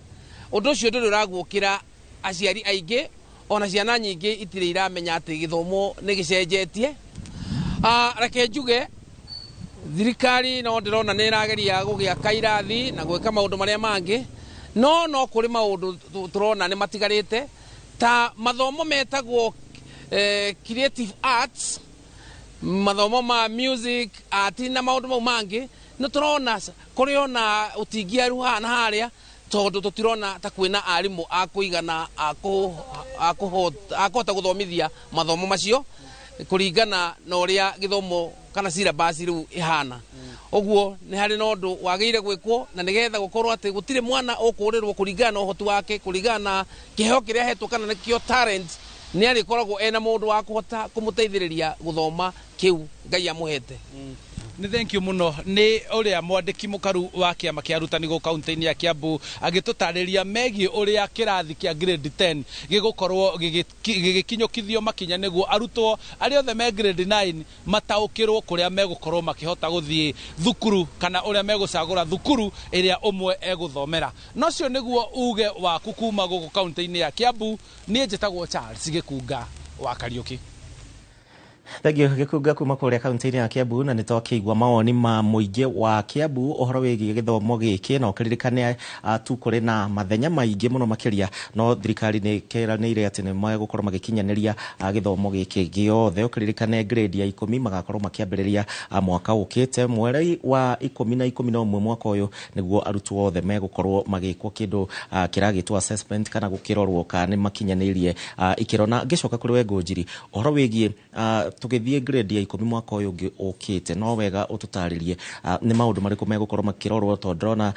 Ũndũ ũcio ndũrĩ ũraguũkĩra aciari aingĩ, ona ciana nyingĩ itirĩ iramenya atĩ gĩthomo nĩ gĩcenjetie. Reke njuge thirikari no ndĩrona nĩ ĩrageria gũgĩaka irathi na gwĩka maũndũ marĩa mangĩ, no kũrĩ maũndũ tũrona nĩ matigarĩte ta mathomo metagwo creative arts, mathomo ma music art na maũndũ mau mangĩ. Nĩ tũrona kũrĩ ona ũtingiaru haha na harĩa, tondũ tũtirona ta kwĩna arimũ a kũigana a kũhota gũthomithia mathomo macio kũringana na ũrĩa gĩthomo kana syllabus rĩu ĩhana. Ũguo nĩ harĩ na ũndũ wagĩrĩire gwĩkwo, na nĩgetha gũkorwo atĩ gũtirĩ mwana ũkũrĩrwo kũringana na ũhoti wake, kũringana na kĩheo kĩrĩa ahetwo kana nĩkĩo talent, nĩ arĩkoragwo ena mũndũ wa kũhota kũmũteithĩrĩria gũthoma kĩu Ngai amũhete. Nĩ thank you mũno. Nĩ ũrĩa mwandĩki mũkaru wa kĩama kĩa arutani gũkũ kaunti-inĩ ya Kiambu agĩtũtarĩria megiĩ ũrĩa kĩrathi kĩa grade 10 gĩgũkorwo gĩgĩkinyũkithio makinya nĩguo arutwo arĩa othe me grade 9 mataũkĩrwo kũrĩa megũkorwo makĩhota gũthiĩ thukuru kana ũrĩa megũcagũra thukuru ĩrĩa ũmwe egũthomera. Na ũcio nĩguo uge waku kuma gũkũ kaunti-inĩ ya Kiambu. Niĩ njĩtagwo Charles Gĩkunga wa Kariũki. Thank you Gĩkunga kuma kũrĩa kaunti-inĩ ya Kiambu, na nĩtwakĩigua mawoni ma mũingĩ wa Kiambu ũhoro wĩgiĩ gĩthomo gĩkĩ. Na ũkĩririkane tu kũrĩ na mathenya maingĩ mũno makĩria, no thirikari nĩ ĩkeranĩire atĩ nĩ megũkorwo magĩkinyanĩria gĩthomo gĩkĩ gĩothe. Ũkĩririkane grade ya 10 magakorwo makĩambĩrĩria mwaka ũkĩte mweri wa 10 na 11 mwaka ũyũ, nĩguo arutwo othe megũkorwo magĩkwo kĩndũ kĩragĩtwo assessment kana gũkĩrorwo kana nĩ makinyanĩirie ikĩro. Na ngĩcoka kũrĩ we Ngũnjiri, ũhoro wĩgiĩ tũgĩthiĩ grade ya 10 mwaka ũyũ ũngĩ ũkĩte, no wega ũtũtarĩrie nĩ maũndũ marĩkũ megũkorwo makĩrorwo, tondũ ndĩrona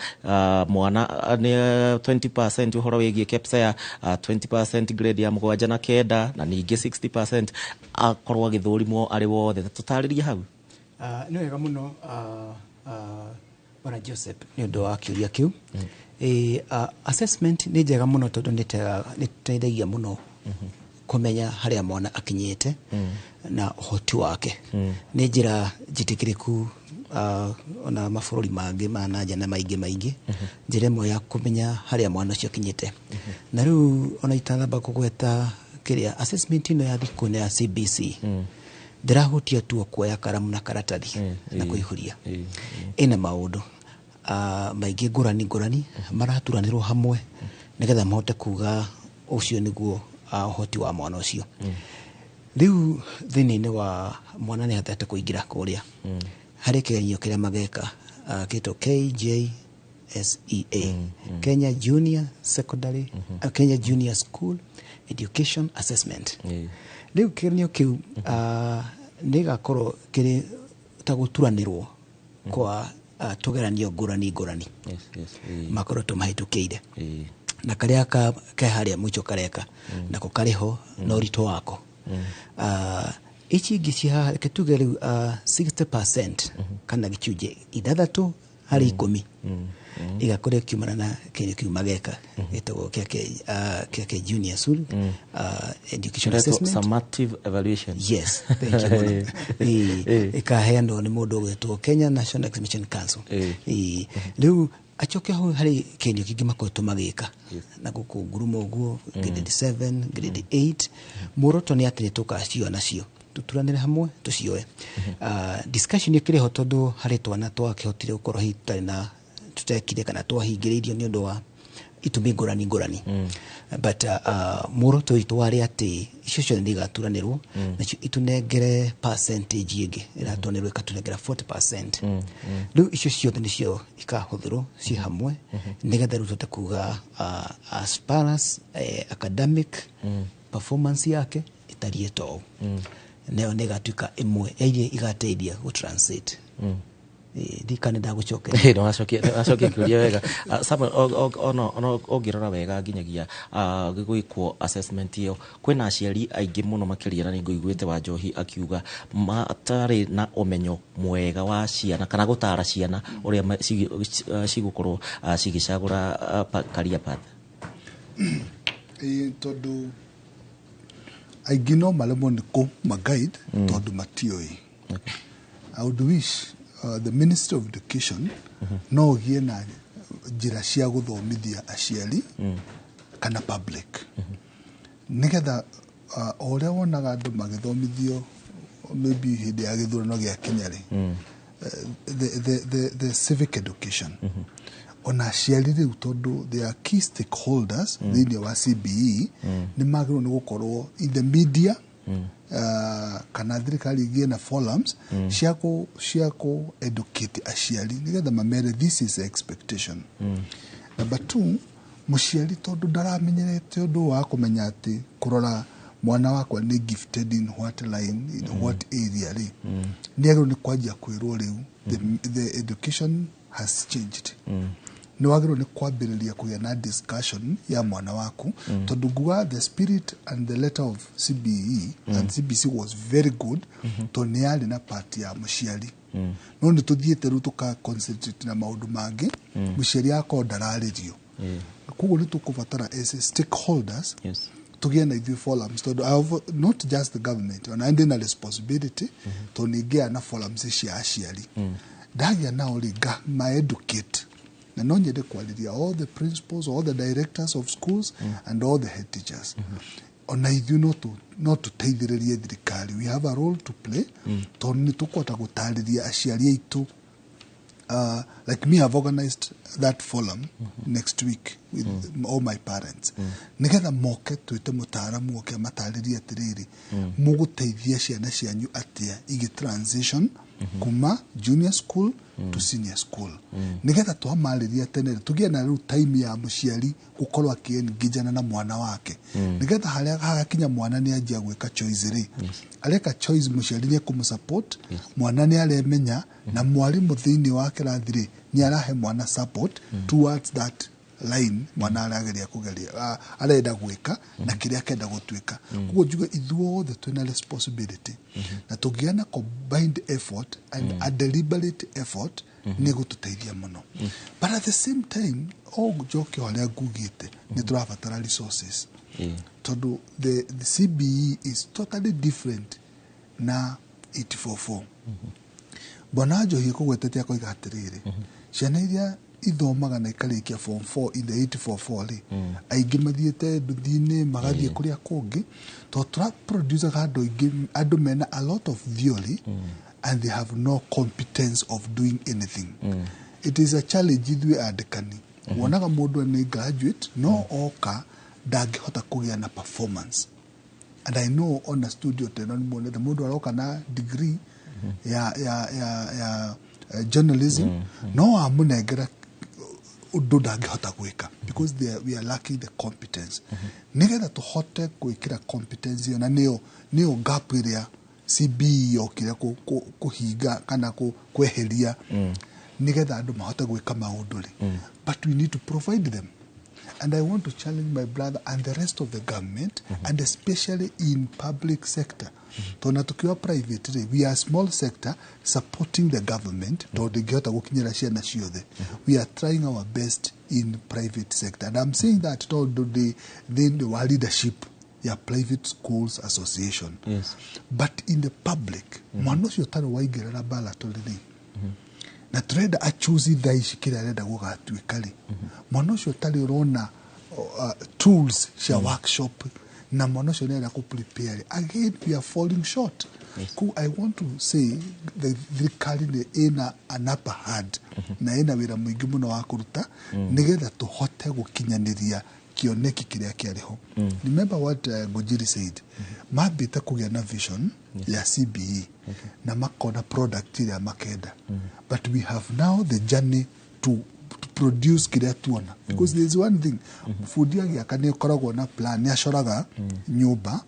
mwana nĩ 20% ũhoro wĩgiĩ KPSEA, 20% grade ya 7 na 9, na ningĩ 60% akorwo agĩthũrimwo arĩ wothe. Tũtarĩrie hau. Nĩ wega mũno, Bwana Joseph, nĩ ũndũ wa kĩũria kĩu. Assessment nĩ njega mũno tondũ nĩ ĩteithagia mũno kũmenya harĩa mwana akinyĩte na ũhoti wake. Nĩ njĩra njĩtĩkĩrĩku ona mabũrũri mangĩ ma na nja na maingĩ maingĩ, njĩra ĩmwe ya kũmenya harĩa mwana ũcio akinyĩte. Na rĩu ona itanamba kũgweta kĩrĩa assessment ĩno ya thikũ ya CBC, ndĩrahutia tu kuoya karamu na karatathi na kũihũria. Ĩna maũndũ maingĩ ngũrani ngũrani maraturanĩrwo hamwe nĩgetha mahote kuga ũcio nĩguo ũhoti wa mwana ũcio. Rĩu thĩinĩ wa mwana nĩ ahotete kũingĩra kũrĩa harĩ kĩgeranio kĩrĩa mageka kĩtwo KJSEA, Kenya Junior Secondary, Kenya Junior School Education Assessment. Rĩu kĩgeranio kĩu nĩ gĩgakorwo kĩrĩ ta gũturanĩrwo kwa tũgeranio ngũrani ngũrani makorwo tũmahĩtũkĩire, na karĩa ke harĩa mũico kareka nako karĩ ho na ũritũ wako. Ici ingĩ ci haha, reke tuge rĩu 60% kana 6 harĩ 10 igakorwo ikiumana na kĩgerio kĩu mageka gĩtagwo kĩa junior school education Kĩretwo assessment. Summative evaluation. Yes, thank you mũno. Ĩkaheanwo nĩ mũndũ ũgwĩtwo Kenya National Examination Council. Rĩu acoke hau harĩ kĩgerio kĩngĩ makoretwo magĩka na gũkũ ngurumo ũguo, grade 7, grade 8. Muoroto nĩ atĩ nĩ tũkacioa nacio tũturanĩre hamwe tũcioe. Discussion ĩkĩrĩ ho tondũ harĩ twana twakĩhotire gũkorwo hihi tũtarĩ na tũtekire kana twahingĩrĩirio nĩ ũndũ wa itũmi ngũrani ngũrani, but muoroto witũ warĩ atĩ icio ciothe nĩ igaturanĩrwo nacio itunengere percentage ĩngĩ ĩratuanĩrwo ĩkatũnengera 40%. Rĩu icio ciothe nĩcio ikahũthĩrwo ciĩ hamwe nĩgetha rĩu tũhote kuga as far as academic performance yake ĩtariĩ ta ũũ, nayo nĩ ĩgatuĩka ĩmwe ya iria igateithia gũ translate. Ndikane ndagũcokeria. Nĩ wacokia kĩũria wega. Samuel, ona ũngĩrora wega nginyagia gĩgwĩkwo assessment ĩyo, kwĩna aciari aingĩ mũno makĩria, na nĩngũiguĩte wa Njohi akiuga matarĩ na ũmenyo mwega wa ciana kana gũtara ciana ũrĩa cigũkorwo cigĩcagũra career path. Ĩĩ, tondũ aingĩ no maremwo nĩ kũmaguide tondũ matiũĩ. I would wish the Ministry of Education no ũgĩe na njĩra cia gũthomithia aciari kana public nĩgetha o ũrĩa wonaga andũ magĩthomithio maybe hĩndĩ ya gĩthurano gĩa Kenya rĩ, the civic education, ona aciari rĩu tondũ they are key stakeholders thĩinĩ wa CBE, nĩ magĩrĩirwo nĩ gũkorwo in the media, kana thirikari igĩe na forums cia kũ educate aciari nĩgetha mamere this is the expectation. Number two, mũciari tondũ ndaramenyerete ũndũ wa kũmenya atĩ kũrora mwana wakwa nĩ gifted in what line, in what area rĩ, nĩ agĩrĩirwo nĩ kwanjia kwĩrwo rĩu the education has changed, nĩ wagĩrĩirwo nĩ kwambĩrĩria kũgĩa na discussion ya mwana waku, tondũ nguga the spirit and the letter of CBE and CBC was very good tondũ nĩ yarĩ na part ya mũciari, no nĩ tũthiĩte rĩu tũka concentrate na maũndũ mangĩ, mũciari akorwo ndararĩrio. Koguo nĩ tũkũbatara as a stakeholders tũgĩe na ithuĩ forums, tondũ not just the government, ona ndĩ na responsibility tondũ nĩ ngĩaga na forums cia aciari, ndagĩa nao rĩ nga ma educate, na no nyende kwarĩria all the principals, all the directors of schools and all the head teachers, ona ithuĩ no tũteithĩrĩrie thirikari. We have a role to play tondũ nĩ tũkũhota gũtarĩria aciari aitũ. Like me, I've organized that forum next week with all my parents nigetha moke twĩte mũtaaramu oke amatarĩrie atĩrĩrĩ, mũgũteithia ciana cianyu atĩa igĩ transition kuma junior school to senior school, nigetha twamarĩria tene rĩ, tũgĩe na rĩu time ya mũciari gũkorwo akĩengijana na mwana wake, nigetha harĩa hagakinya mwana nĩ anjia gwĩka choice rĩ, areka choice, mũciari nĩ ekũmũsupport mwana, nĩ aremenya, na mwarimũ thĩinĩ wa kĩrathi rĩ nĩ arahe mwana support towards that line mwana arageria kũgeria, arenda gwĩka na kĩrĩa akenda gũtuĩka. Koguo njuge ithuothe twĩna responsibility, na tũngĩgĩa na combined effort and a deliberate effort nĩ gũtũteithia mũno. But at the same time, o njoke o harĩa ngugĩte, nĩ tũrabatara resources tondũ the CBE is totally different na 844. Bwana Njohi ekũgwetete akoiga atĩrĩrĩ, ciana iria ithomaga na ikarĩkia form 4 in the 844 rĩ, aingĩ mathiĩte nduthi-inĩ, magathiĩ kũrĩa kũngĩ, tondũ tũraproducaga andũ aingĩ, andũ mena a lot of theory and they have no competence of doing anything. It is a challenge ithuĩ andĩkani wonaga mũndũ nĩ graduate no oka ndangĩhota kũgĩa na performance. And I know ona studio teno nĩ muonete mũndũ aroka na degree ya journalism, no amũnengera ũndũ ndangĩhota gwĩka because we are lacking the competence. Nĩgetha tũhote gwĩkĩra competence ĩyo, na nĩyo gap ĩrĩa CBE yokire kũhinga kana kweheria nĩgetha andũ mahote gwĩka maũndũ rĩ, but we need to provide them. And I want to challenge my brother and the rest of the government, and especially in public sector, tondũ tukiwa private rĩ, we are a small sector supporting the government, tondũ ndĩngĩhota gũkinyĩra ciana ciothe. We are trying our best in private sector, and I'm saying that tondũ ndĩ thĩinĩ wa leadership ya Private Schools Association. But in the public, mwana ũcio ũtarĩ waingĩra laboratory rĩ, na tũrenda achoose thaa ici kĩrĩa arenda gũgatuĩka rĩ, mwana ũcio ũtarĩ ũrona tools cia workshop, na mwana ũcio nĩ arenda kũ prepare, again we are falling short. Ku I want to say the thirikari nĩ ĩna an upper hand na ĩna wĩra mũingĩ mũno wa kũruta nĩgetha tũhote gũkinyanĩria kĩoneki kĩrĩa kĩarĩ ho. Remember what Ngũnjiri said, mambĩte kũgĩa na vision ya CBE na makona product ĩrĩa makenda, but we have now the journey to produce kĩrĩa tuona, because there is one thing, bundi agĩaka nĩ ĩkoragwo na plan, nĩ acoraga nyũmba,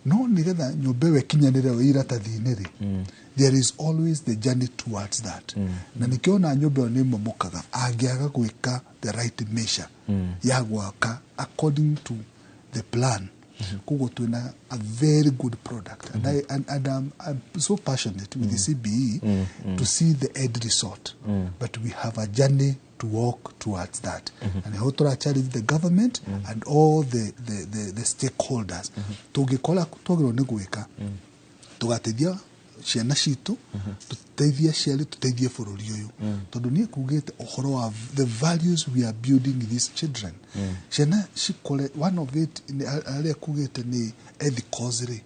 no nĩgetha nyũmba ĩyo ĩkinyanĩre o iratathi-inĩ rĩ, there is always the journey towards that. Na nĩkĩo ona nyũmba ĩyo nĩ ĩmomokaga angĩaga gwĩka the right measure ya gwaka according to the plan. Koguo twĩna a very good product, and, I, and I'm so passionate with the CBE to see the end result, but we have a journey to walk towards that. And nĩho tũra challenge the government and all the stakeholders. Tũngĩkora twagĩrĩirwo nĩ gwĩka, tũgateithia ciana citũ, tũteithie aciari, tũteithie bũrũri ũyũ, tondũ niĩ kugĩte ũhoro wa the values we are building in these children, ciana cikore one of it nĩ- arĩa kugĩte nĩ ethicals rĩ,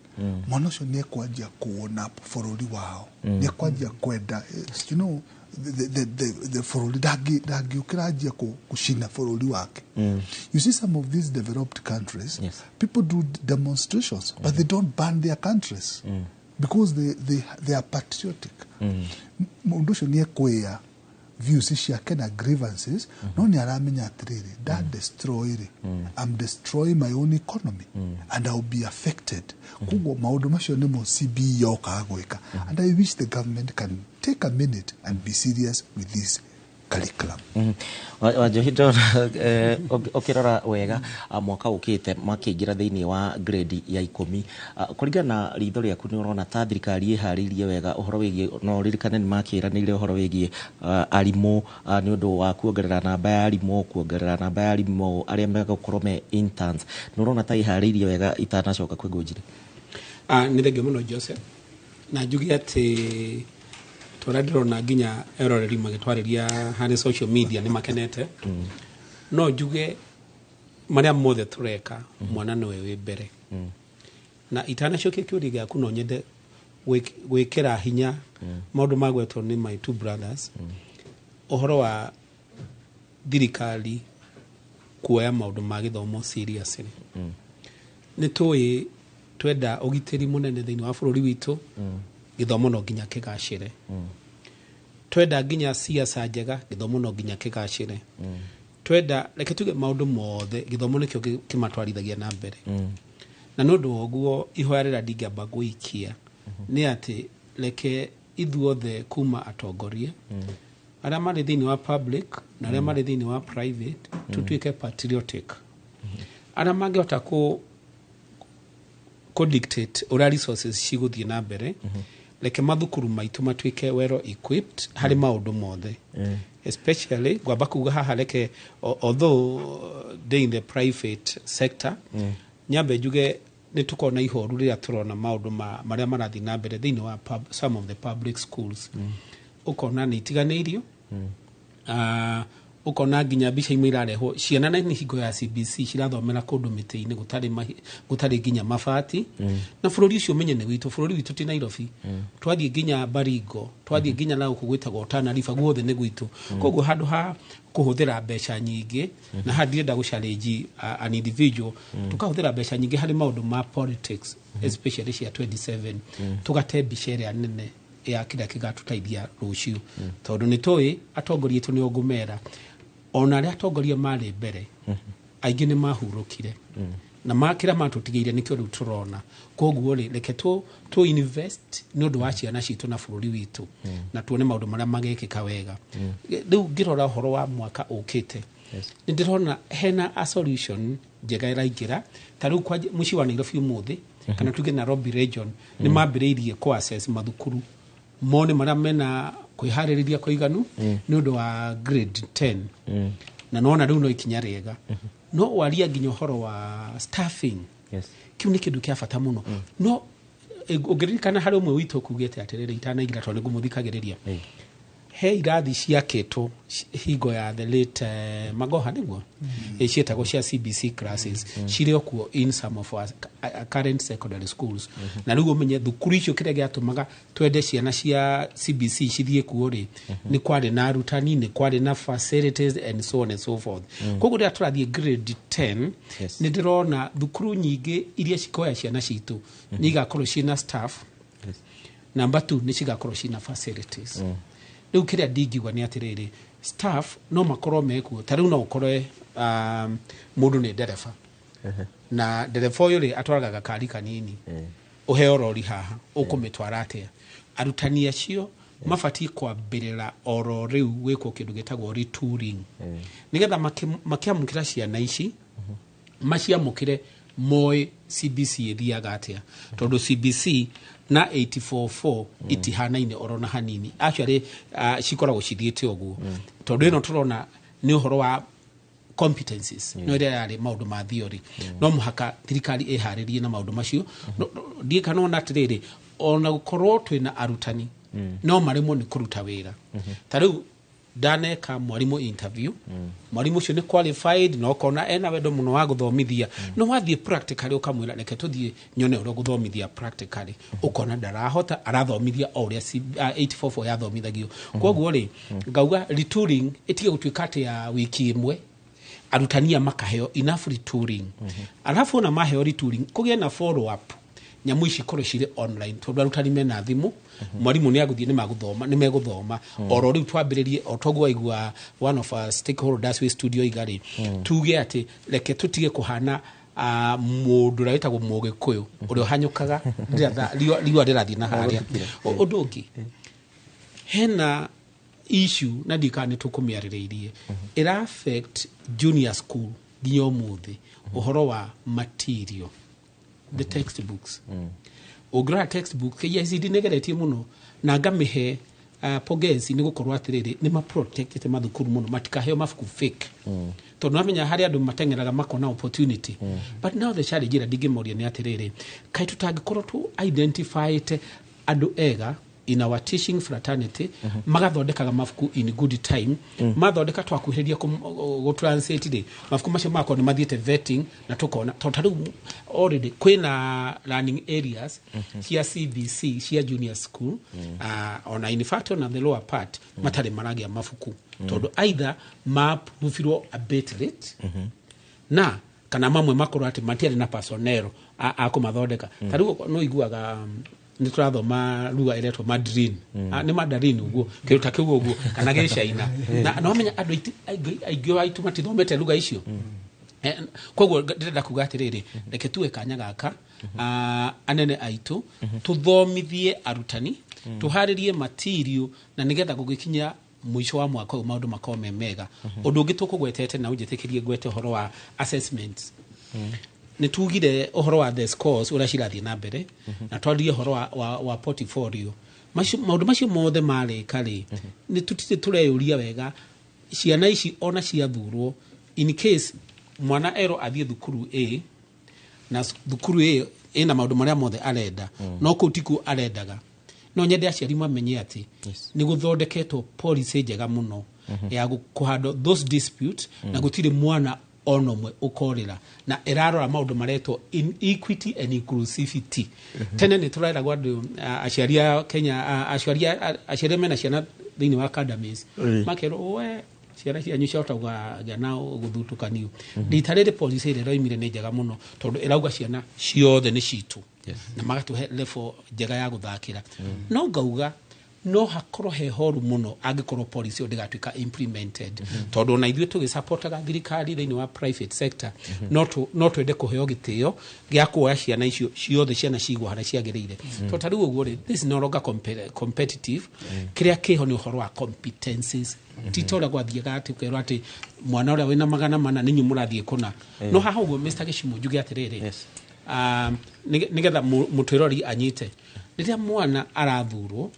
mwana ũcio nĩ ekwanjia kuona bũrũri wao, nĩ ekwanjia kwenda the bũrũri, ndangĩũkĩra anjia gũcina bũrũri wake. You see, some of these developed countries, people do demonstrations, but they don't burn their countries because they are patriotic. Mũndũ ũcio nĩ ekwĩa views ciake na grievances, no nĩ aramenya atĩrĩrĩ, nda destroy rĩ, I'm destroying my own economy and I'll be affected. Koguo maũndũ macio nĩmo CBE yokaga gwĩka, and I wish the government can take a minute and be serious with this curriculum. Wanjohi, ndona ũkĩrora wega, mwaka ũkĩte makĩingĩra thĩinĩ wa grade ya 10. Kũringana na ritho rĩaku, nĩ ũrona ta thirikari ĩharĩirie wega ũhoro wĩgiĩ, no ũririkane nĩ makĩranĩire ũhoro wĩgiĩ arimũ, nĩ ũndũ wa kuongerera namba ya arimũ, kuongerera namba ya arimũ arĩa megũkorwo me interns? Nĩ ũrona ta ĩharĩirie wega itanacoka kwĩ Ngũnjiri? Nĩ thengio mũno, Joseph, na njuge atĩ tũrĩa ndĩrona nginya eroreri magĩtwarĩria harĩ social media nĩ makenete. No njuge marĩa mothe tũreka, mwana nĩwe wĩ mbere. Na itanacokia kĩũria gĩaku, no nyende gwĩkĩra hinya maũndũ magwetwo nĩ my two brothers, ũhoro wa thirikari kuoya maũndũ ma gĩthomo seriously. Nĩ tũĩ twenda ũgitĩri mũnene thĩinĩ wa bũrũri witũ, gĩthomo no nginya kĩgacĩre. Twenda nginya siasa njega, gĩthomo no nginya kĩgacĩre. Twenda, reke tuge, maũndũ mothe, gĩthomo nĩkĩo kĩmatwarithagia na mbere. Na nĩ ũndũ wa ũguo, ihoya rĩrĩa ndingĩamba gũikia nĩ atĩ reke ithuothe, kuma atongoria arĩa marĩ thĩinĩ wa public na arĩa marĩ thĩinĩ wa private, tũtuĩke patriotic, arĩa mangĩhota kũ dictate ũrĩa resources cigũthiĩ na mbere. Reke mathukuru maitũ matuĩke well equipped harĩ maũndũ mothe, especially ngwamba kuga haha, reke although they in the private sector, nyambe njuge nĩ tũkorwo na ihoru rĩrĩa tũrona maũndũ marĩa marathiĩ na mbere thĩinĩ wa some of the public schools. Ũkona nĩ itiganĩirio, ũkona nginya mbica imwe irarehwo ciana na nĩ hingo ya CBC cirathomera kũndũ mĩtĩ-inĩ gũtarĩ nginya mabati. Na bũrũri ũcio ũmenye nĩ witũ, bũrũri witũ ti Nairobi. Twathiĩ nginya Baringo, twathiĩ nginya na gũkũ gwĩtagwo Tana River, guothe nĩ gwitũ. Koguo handũ ha kũhũthĩra mbeca nyingĩ, na haha ndirenda gũ challenge an individual, tukahũthĩra mbeca nyingĩ harĩ maũndũ ma politics, especially cia 27, tũgate mbica ĩrĩa nene ya kĩrĩa kĩgatũteithia rũciũ, tondũ nĩ tũĩ atongoria aitũ nĩ ngũmera, ona arĩa atongoria marĩ mbere aingĩ nĩ mahurũkire na kĩrĩa matũtigĩire nĩkĩo rĩu tũrona. Koguo rĩ, reke tũ invest nĩ ũndũ wa ciana citũ na bũrũri witũ, na tuone maũndũ marĩa magekĩka wega. Rĩu ngĩrora ũhoro wa mwaka ũkĩte, Nĩ ndĩrona hena a solution njega ĩraingĩra. Ta rĩu kwa mũciĩ wa Nairobi ũmũthĩ, kana tuge Nairobi region, nĩ mambĩrĩirie kũ assess mathukuru mone marĩa mena kwĩharĩrĩria kũiganu nĩ ũndũ wa grade 10. Na nona rĩu no ikinya rĩega, no waria nginya ũhoro wa staffing. Kĩu nĩ kĩndũ kĩa bata mũno. No ũngĩririkana harĩ ũmwe witũ kugĩte atĩrĩrĩ, itanaingĩra tondũ nĩngũmũthikagĩrĩria, he irathi ciakĩtwo hingo ya the late Magoha nĩguo, ciĩtagwo cia CBC classes, cirĩ o kuo in some of our current secondary schools. Na rĩu ũmenye thukuru icio, kĩrĩa gĩatũmaga twende ciana cia CBC cithiĩ kuo rĩ, nĩ kwarĩ na arutani, nĩ kwarĩ na facilities and so on and so forth. Koguo rĩrĩa tũrathiĩ grade 10, nĩ ndĩrona thukuru nyingĩ iria cikoya ciana citũ nĩ igakorwo ciĩna staff. Number 2, nĩ cigakorwo ciĩna facilities. Rĩu kĩrĩa ndingiuga nĩ atĩrĩrĩ, staff no makorwo mekuo. Ta rĩu no ũkore mũndũ nĩ ndereba, na ndereba ũyũ rĩ, atwaraga gakari kanini. Ũheo rori haha, ũkũmĩtwara atĩa? Arutani acio mabatiĩ kwambĩrĩra oro rĩu gwĩkwo kĩndũ gĩtagwo retooling, nĩgetha makĩamũkĩra ciana ici, maciamũkĩre moĩ CBC ĩthiaga atĩa, tondũ CBC na 844 itihanaine oro na hanini. Actually, cikoragwo cithiĩte ũguo, tondũ ĩno tũrona nĩ ũhoro wa competencies, no ĩrĩa yarĩ maũndũ ma theory. No mũhaka thirikari ĩharĩrie na maũndũ macio. Ndiĩ kana ona atĩrĩrĩ, ona gũkorwo twĩna arutani, no maremwo nĩ kũruta wĩra. Ta rĩu ndaneka mwarimũ interview, mwarimũ ũcio nĩ qualified na ũkona ena wendo mũno wa gũthomithia, no wathiĩ practically ũkamwĩra, "Reke tũthiĩ nyone ũrĩa ũgũthomithia practically," ũkona ndarahota, arathomithia o ũrĩa 844 yathomithagio. Koguo rĩ, ngauga retooling ĩtige gũtuĩka atĩ ya wiki ĩmwe. Arutani aya makaheo enough retooling, alafu ona maheo retooling, kũgĩe na follow up. Nyamũ ici ikorwo cirĩ online, tondũ arutani mena thimũ, mwarimũ nĩ agũthiĩ, nĩ magũthoma, nĩ megũthoma oro rĩu. Twambĩrĩrie o toguo waigua one of our stakeholders wĩ studio iga rĩ, tuge atĩ reke tũtige kũhana mũndũ ũrĩa wĩtagwo Mũgĩkũyũ ũrĩa ũhanyũkaga rĩrĩa riũa rĩrathiĩ na harĩa. Ũndũ ũngĩ, hena issue na ndikana nĩ tũkũmĩarĩrĩirie, ĩra affect junior school nginya ũmũthĩ, ũhoro wa material, the textbooks. Ũngĩrora textbook, KICD nĩ ĩgeretie mũno na ngamĩhe pongezi nĩ gũkorwo atĩrĩrĩ, nĩ maprotectĩte mathukuru mũno matikaheo mabuku fake, tondũ wamenya harĩ andũ mateng'eraga makona opportunity. But now the challenge ĩrĩa ndingĩmoria nĩ atĩrĩrĩ, kaĩ tũtangĩkorwo tu identifyĩte andũ ega in our teaching fraternity magathondekaga mabuku in good time? Mathondeka, twakuhĩrĩria gũ-translate rĩ, mabuku macio magakorwo nĩ mathiĩte vetting na tũkona, tondũ ta rĩu already kwĩna learning areas cia CBC cia junior school, ona in fact ona the lower part, matarĩ maragĩa mabuku, tondũ either ma-approvirwo a bit late, na kana mamwe makorwo atĩ matiarĩ na personnel a kũmathondeka. Ta rĩu no iguaga nĩ tũrathoma lugha ĩretwo Mandarin. Ah, nĩ Mandarin ũguo, kĩndũ ta kĩu ũguo, kana gĩcaina, na no menya andũ aingĩ aitũ matithomete lugha icio. Koguo ndĩrenda kuga atĩrĩrĩ, reke tuwe kanya gaka, anene aitũ, tũthomithie arutani, tũharĩrie material, na nĩgetha gũgĩkinya mũico wa mwaka ũyũ maũndũ makorwo me mega. Ũndũ ũngĩ tũkũgwetete, na ũnjĩtĩkĩrie ngwete ũhoro wa assessments, nĩ tugire ũhoro wa the scores ũrĩa cirathiĩ na mbere, na twaririe ũhoro wa portfolio. Macio maũndũ macio mothe marĩka rĩ, nĩ tũtirĩ tũreyũria wega ciana ici ona ciathurwo. In case mwana erwo athiĩ thukuru A, na thukuru ĩyo ĩna maũndũ marĩa mothe arenda, no kũu tikuo arendaga, no nyende aciari mamenye atĩ nĩ gũthondeketwo policy njega mũno ya kũhandle those disputes, na gũtirĩ mwana ona ũmwe ũkorĩra, na ĩrarora maũndũ maretwo in equity and inclusivity. Tene nĩ tũreragwo andũ, aciari a Kenya, aciari mena ciana thĩinĩ wa academies, makerwo, "We, ciana cianyu ciahota kũgĩa na gũthutũkanio." Rita rĩrĩ policy ĩrĩa ĩroimire nĩ njega mũno, tondũ ĩrauga ciana ciothe nĩ citũ, na magatũhe level njega ya gũthakĩra. No ngauga No hakorwo he horu muno angikorwo policy ĩyo ndĩgatuĩka implemented, tondũ ona ithuĩ tũgĩsupportaga thirikari thĩinĩ wa private sector, no twende kũheo gĩtĩo gĩa kuoya ciana icio ciothe, ciana cigwo harĩa ciagĩrĩire. Tondũ ta rĩu ũguo rĩ, this is no longer competitive. Kĩrĩa kĩho nĩ ũhoro wa competencies, ti ta ũrĩa gwathiaga atĩ ũkerwo atĩ mwana ũrĩa wĩna 400 nĩ inyuĩ mũrathiĩ kũna. No haha ũguo, Mr. Gĩcimũ, njuge atĩrĩrĩ, nĩgetha mũtwĩrori anyite, rĩrĩa mwana arathurwo,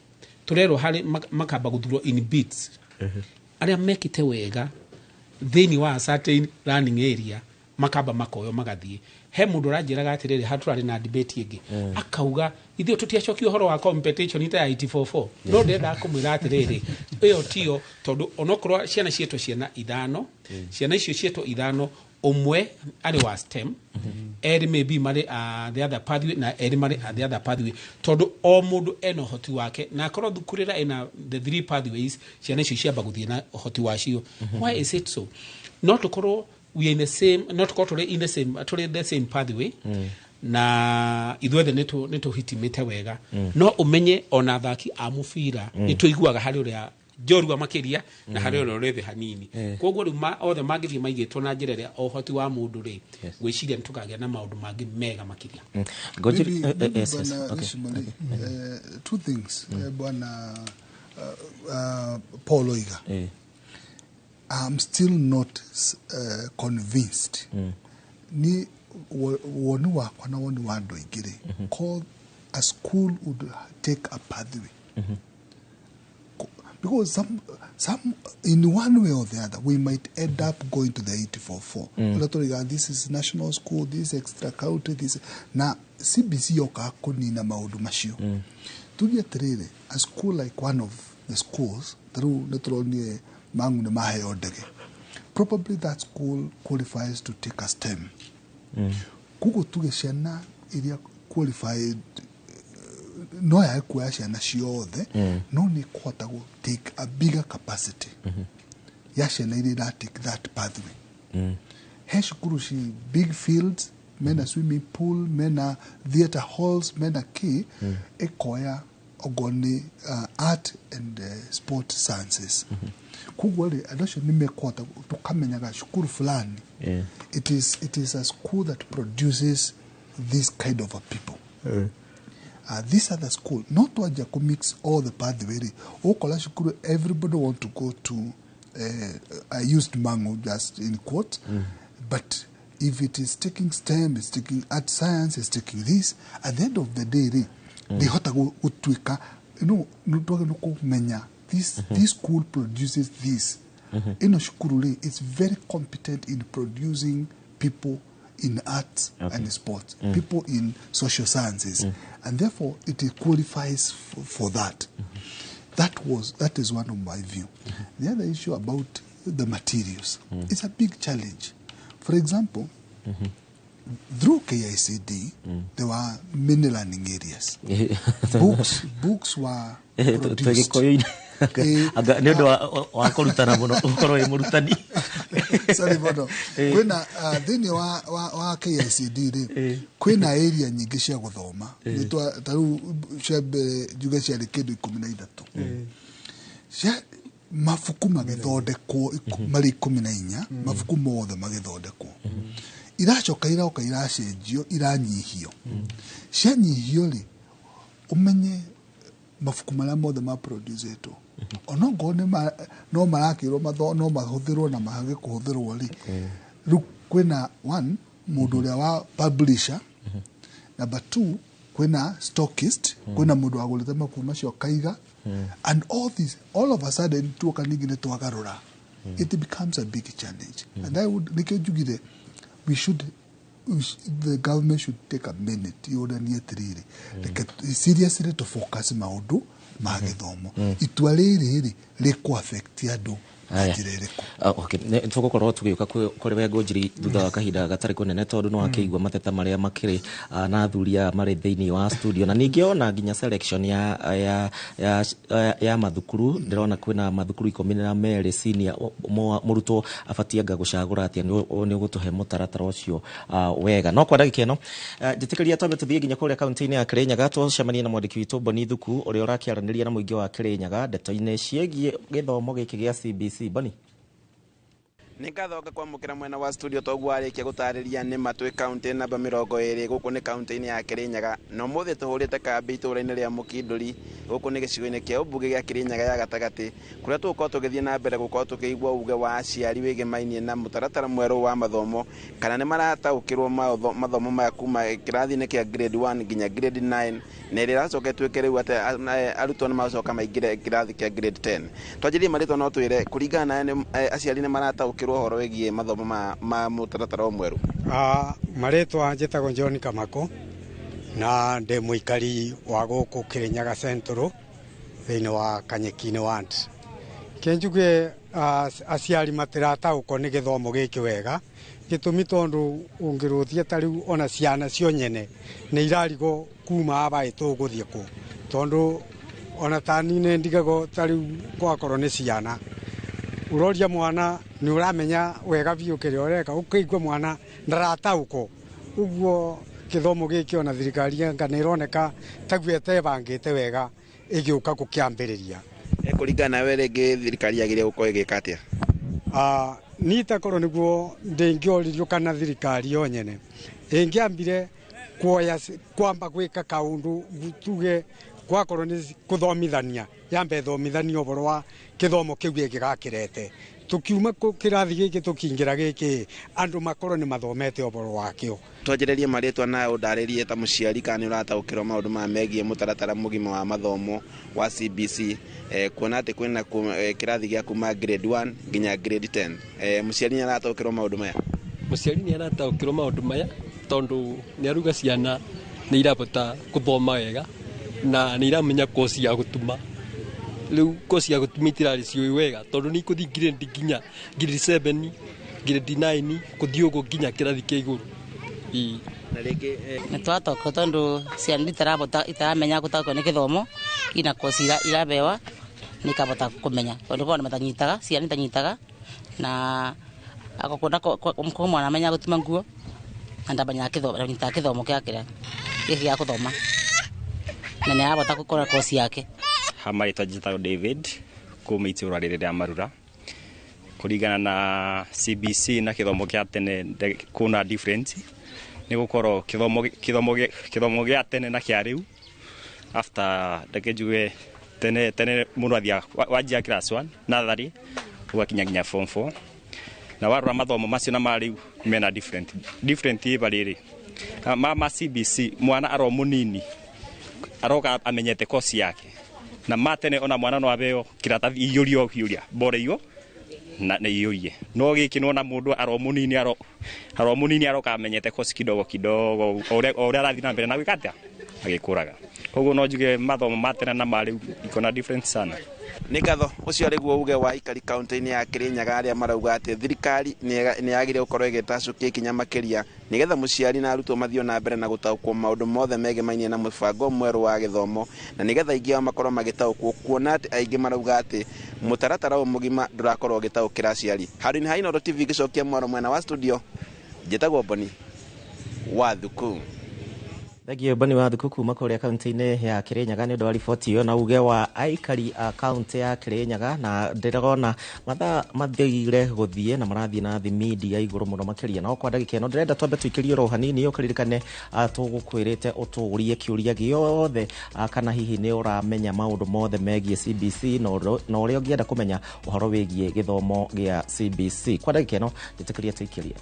tũrerwo harĩ makamba gũthurwo in bits, arĩa mekĩte wega thĩinĩ wa certain learning area makamba makoyo magathiĩ. He mũndũ ũranjĩraga atĩrĩrĩ, ha tũrarĩ na debate ĩngĩ, akauga ithuĩ tũtiacokia ũhoro wa competition ta ya 844, no ndendaga kũmwĩra atĩrĩrĩ, ĩyo tiyo, tondũ onokorwo ciana ciĩtwo ciana ithano, ciana icio ciĩtwo ithano, ũmwe arĩ wa STEM, erĩ maybe marĩ the other pathway, na erĩ marĩ the other pathway, tondũ o mũndũ ena ũhoti wake, na akorwo thukuru ĩrĩa ĩna the three pathways, ciana icio ciamba gũthiĩ na ũhoti wacio. Why is it so? No tũkorwo we are in the same, no tũkorwo tũrĩ in the same, tũrĩ the same pathway, na ithuothe nĩ tũhitimĩte wega, no ũmenye ona athaki a mũbira nĩ tũiguaga harĩ ũrĩa njorua makĩria na harĩ ũrĩa ũrĩ thĩ hanini. Koguo rĩu othe mangĩthiĩ maigĩtwo na njĩra ĩrĩa ũhoti wa mũndũ rĩ, ngwĩciria nĩ tũkagĩa na maũndũ mangĩ mega makĩria. Maybe Bwana Gĩcumari, two things. Bwana Paul Oiga, I'm still not convinced. Ni woni wakwa na woni wa andũ aingĩ rĩ, call a school would take a pathway, because some in one way or the other we might end up going to the 844. Ũrĩa tũrauga, this is national school, this is extra county, this na CBC yokaga kũnina maũndũ macio. Tuge atĩrĩrĩ, a school like one of the schools ta rĩu nĩ tũronire Mangu nĩ maheo ndege, probably that school qualifies to take a STEM. Koguo tuge ciana iria qualified no yage kuoya ciana ciothe, no nĩ kũhota gũ take a bigger capacity ya ciana iria ira take that pathway. He cukuru ci big fields, mena swimming pool, mena theatre halls, mena kĩ, ĩkoya okorwo nĩ art and sport sciences. Koguo rĩ, andũ acio nĩ mekũhota tũkamenyaga cukuru fulani, it is a school that produces this kind of a people. This other school, not twanjia kũ mix all the pathway rĩ, ũgũkora cukuru everybody want to go to, I used Mangu just in quote, but if it is taking STEM, it's taking art science, it's taking this, at the end of the day rĩ, ndĩhota gũtuĩka no nĩ twagĩrĩirwo kũmenya this school produces this. Ĩno cukuru rĩ, it's very competent in producing people in arts and sports, people in social sciences, and therefore it qualifies for that. That is one of my view. The other issue about the materials, it's a big challenge. For example, through KICD, there were many learning areas. Books were produced. Gĩkũyũ-inĩ anga nĩ ũndũ wa kũrutana mũno ũkorwo wĩ mũrutani. Sorry mũno. Kwĩna thĩinĩ wa KICD rĩ, kwĩna area nyingĩ cia gũthoma. Ta rĩu cia mbere njuge ciarĩ kĩndũ 13 cia mabuku magĩthondekwo, marĩ 14, mabuku mothe magĩthondekwo, iracoka iroka iracenjio, iranyihio. Cianyihio rĩ, ũmenye mabuku marĩa mothe maproducetwo, onokorwo no marakĩrwo no mahũthĩrwo na mage kũhũthĩrwo rĩ, rĩu kwĩna one mũndũ ũrĩa wa publisher, number two kwĩna stockist, kwĩna mũndũ wagũrĩte mabuku macio akaiga, and all this, all of a sudden tuoka ningĩ nĩ twagarũra, it becomes a big challenge. And I would, nĩkĩo njugire we the government should take a minute yũranie atĩrĩrĩ, reke seriously to focus maũndũ ma gĩthomo. Itua rĩrĩ rĩ rĩkũ affect andũ Aya. Okay, tũgũkorwo tũgĩũka kũrĩ we Ngũnjiri thutha wa kahinda gatarĩ kũnene tondũ nĩ wakĩigua mateta marĩa makĩrĩ na athuri aya marĩ thĩinĩ wa studio, na ningĩ ona nginya selection ya mathukuru. Ndĩrona kwĩna mathukuru 12 senior, mũrutwo abatiĩ anga gũcagũra atĩa. Nĩ ũgũtũhe mũtaratara ũcio wega. No kwa ndagĩka ĩno, njĩtĩkĩria twambe tũthiĩ nginya kũrĩa kaunti-inĩ ya Kĩrĩnyaga, tũcemanie na mwandĩki witũ Boni Thuku ũrĩa ũrakĩaranĩria na mũingĩ wa Kĩrĩnyaga ndeto-inĩ ciĩgiĩ gĩthomo gĩkĩ gĩa CBC. Boni. Nĩ ngatho kwamũkĩra mwena wa studio. Toguo arĩkia gũtarĩria nĩ matwĩ kaunti namba 20. Gũkũ nĩ kaunti-inĩ ya Kĩrĩnyaga, na ũmũthĩ tũhũrĩte kambĩ itũũra-inĩ rĩa Mũkindũri. Gũkũ nĩ gĩcigo-inĩ kĩa ũmbunge gĩa Kĩrĩnyaga ya gatagatĩ, kũrĩa tũgũkorwo tũgĩthiĩ na mbere gũkorwo tũkĩigua uge wa aciari wĩgĩmainie na mũtaratara mwerũ wa mathomo, kana nĩ marataũkĩrwo mathomo maya kuma kĩrathi-inĩ kĩa grade 1 nginya grade 9, na ĩrĩa ĩracoka ĩtuĩke rĩu atĩ arutwo nĩ macoka maingĩre kĩrathi kĩa grade 10. Twanjĩrĩrie marĩtwa, no twĩre kũringana na aciari nĩ marataũkĩrwo ũhoro wĩgiĩ mathomo ma mũtaratara ũyũ mwerũ? Marĩtwa njĩtagwo John Kamako na ndĩ mũikari wa gũkũ Kĩrĩnyaga Central thĩinĩ wa Kanyeki-inĩ ward. Kĩnjuge aciari matirataũkwo nĩ gĩthomo gĩkĩ wega, gĩtũmi tondũ ũngĩrũthia ta rĩu ona ciana cio nyene nĩ irarigwo kuma aba tũgũthiĩ kũ, tondũ ona tani nĩ ndigagwo ta rĩu gwakorwo nĩ ciana ũroria mwana nĩ ũramenya wega biũ kĩrĩa ũreka, ũkĩigua mwana ndarataũkwo. Ũguo gĩthomo gĩkĩ ona thirikari anga nĩ ĩroneka taguo ĩtebangĩte wega ĩgĩũka gũkĩambĩrĩria. Kũringana nawe rĩngĩ thirikari yagĩrĩire gũkorwo ĩgĩka atĩa? Niĩ takorwo nĩguo ndĩngĩoririo kana thirikari yo nyene ĩngĩambire kuoya kwamba gwĩka kaũndũ, tuge gwakorwo nĩ kũthomithania, yambe ĩthomithanie ũhoro wa gĩthomo kĩu gĩgakĩrete, tukiuma kĩrathi gĩkĩ tũkĩingĩra gĩkĩ, andũ makorwo nĩ mathomete ũhoro wakĩo. Twanjĩrĩrie marĩtwa na ũndarĩrie ta mũciari kana nĩ ũrataũkĩrwo maũndũ maya megiĩ mũtaratara mũgima wa mathomo wa CBC, kuona atĩ kwĩna kĩrathi gĩa kuma grade 1 nginya grade 10. Mũciari nĩ arataũkĩrwo maũndũ maya? Mũciari nĩ arataũkĩrwo maũndũ maya tondũ nĩ aruga ciana nĩ irabota gũthoma wega na nĩ iramenya kosi ya gũtuma. Rĩu kosi ya gũtuma itirarĩ ciũĩ wega tondũ nĩ ikũthiĩ grade nginya grade 7, grade 9, kũthiĩ ũguo nginya kĩrathi kĩa igũrũ. Na rĩngĩ nĩ twatoka tondũ ciana itarabota itaramenya gũtaũkwo nĩ gĩthomo, ina kosi irabewa nĩ ikabota kũmenya tondũ bona matanyitaga ciana itanyitaga na akokona ko mwana amenya gũtuma nguo na ndamenya gĩthomo nyitaga gĩthomo gĩa kĩrĩa gĩkĩ gĩa gũthoma na nĩ arabota gũkora kosi yake. Marĩtwa njĩtagwo David kuma itũũra rĩrĩ rĩa Marura. Kũringana na CBC na gĩthomo kĩa tene kuna difference nĩ gũkorwo gĩthomo gĩa tene na kĩa rĩu. After ndeke njuge tene mũndũ athiaga wanjia class 1 natharĩ ũgakinya nginya form 4, na warora mathomo macio na ma rĩu mena different ĩba rĩrĩ ma CBC mwana aro mũnini aroka amenyete kosi yake, na matene ona mwana no abeo kiratathi iyũrio hiũria bore iyo na iyũrie, no gĩkĩ nona mũndũ aro mũnini aroka amenyete kosi kidogo kidogo o ũrĩa arathiĩ na mbere na gwĩka atĩa agĩkũraga. Koguo no njuge mathomo ma tene na ma rĩu iko na difference sana. Nĩ ngatho. Ũcio arĩguo uge wa aikari kaunti-inĩ ya Kĩrĩnyaga arĩa marauga atĩ thirikari nĩ yagĩrĩire gũkorwo ĩgĩtacũkia ikinya makĩria nĩgetha mũciari na arutwo mathiĩ na mbere na gũtaũkwo maũndũ mothe megemainie na mũbango mwerũ wa gĩthomo, na nĩgetha aingĩ ao makorwo magĩtaũkwo, kuona atĩ aingĩ marauga atĩ mũtaratara ũyũ mũgima ndũrakorwo ũgĩtaũkĩra aciari. Handũ-inĩ ha Inooro TV ngĩcokia mwaro mwena wa studio, njĩtagwo Boni wa Thuku. Thengio Boni wa Thuku kuma kũrĩa kaunti-inĩ ya Kĩrĩnyaga nĩ ũndũ wa riboti ĩyo na uge wa aikari a kaunti ya Kĩrĩnyaga. Na ndĩrona mathaa mathire gũthiĩ na marathiĩ na thimindi ya igũrũ mũno makĩria. No kwa ndagĩka ĩno ndĩrenda twambe tũikĩrie oro hanini, ũkĩririkane tũgũkwĩrĩte ũtũũrie kĩũria gĩothe, kana hihi nĩ ũramenya maũndũ mothe megiĩ CBC na ũrĩa ũngĩenda kũmenya ũhoro wĩgiĩ gĩthomo gĩa CBC. Kwa ndagĩka ĩno njĩtĩkĩria tũikĩrie.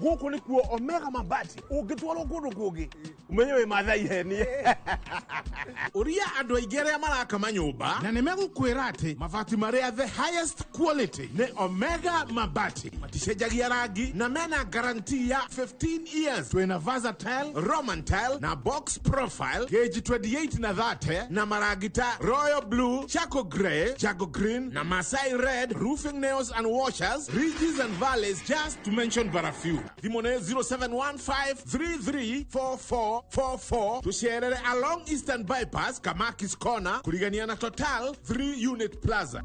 Gũkũ nĩkuo Omega Mabati ũngĩtwarwo kũndũ kũngĩ ũmenye wĩ Maathai henie. Ũria andũ aingĩ arĩa maraka manyũmba na nĩ megũkwĩra atĩ mabati marĩa the highest quality nĩ Omega Mabati, maticenjagia rangi na mena guarantee ya 15 years. Twĩna versatile, Roman tile na box profile, gauge 28 na 30 na marangi ta royal blue, charcoal grey, jago green na Masai red, roofing nails and washers, ridges and valleys, just to mention but a few. Thimũ nĩ 0715334444. Tucerere along Eastern Bypass, Kamakis Corner, kurigania na Total 3 Unit Plaza.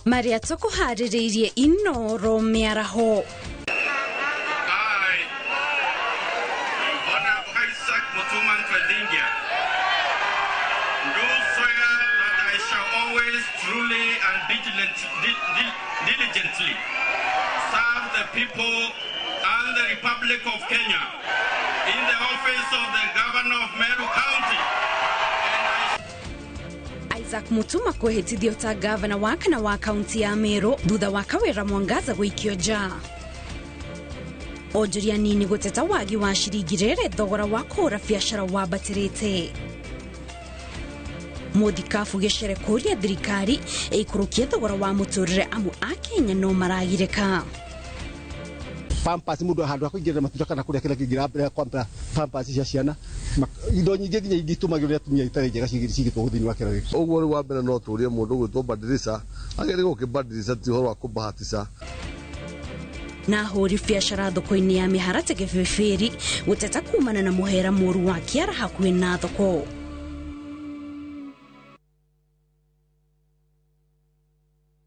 Marĩa tũkũharĩrĩirie Inoro mĩaraho. Isaac Mutuma M'Ethingia, do swear that I shall always truly and diligently serve the people and the Republic of Kenya in the office of the Governor of Meru County. Isaac Mutuma kwĩhĩtithio ta gavana wa kana wa kaunti ya Meru thutha wa Kawira Mwangaza gũikio nja. Onjoria nini gũteta wagi wa ciringi rĩrĩ thogora wa kũhũra biacara wambatĩrĩte. Mũthikabu gĩcere kũria thirikari ĩikũrũkie thogora wa mũtũrĩre amu akenya no maragirĩka. Pampers mundu handu akuingirira matunda kana kuria kira kingira mbere kwambira pampers cia ciana, indo nyingĩ nginya ingĩtũmagĩrwo nĩ atumia itarĩ njega cigĩtwo thĩinĩ wa kĩrathi. Ũguo rĩu wa mbere no tũrie mũndũ ũgwĩtwo Badirisa agerie gũkĩbadirisa, ti ũhoro wa kũbahatisa. Na ahũri biacara thoko-inĩ ya mĩharatĩ Kĩbĩbĩri gũteta kumana na mũhera mũru wa kĩara hakuhĩ na thoko.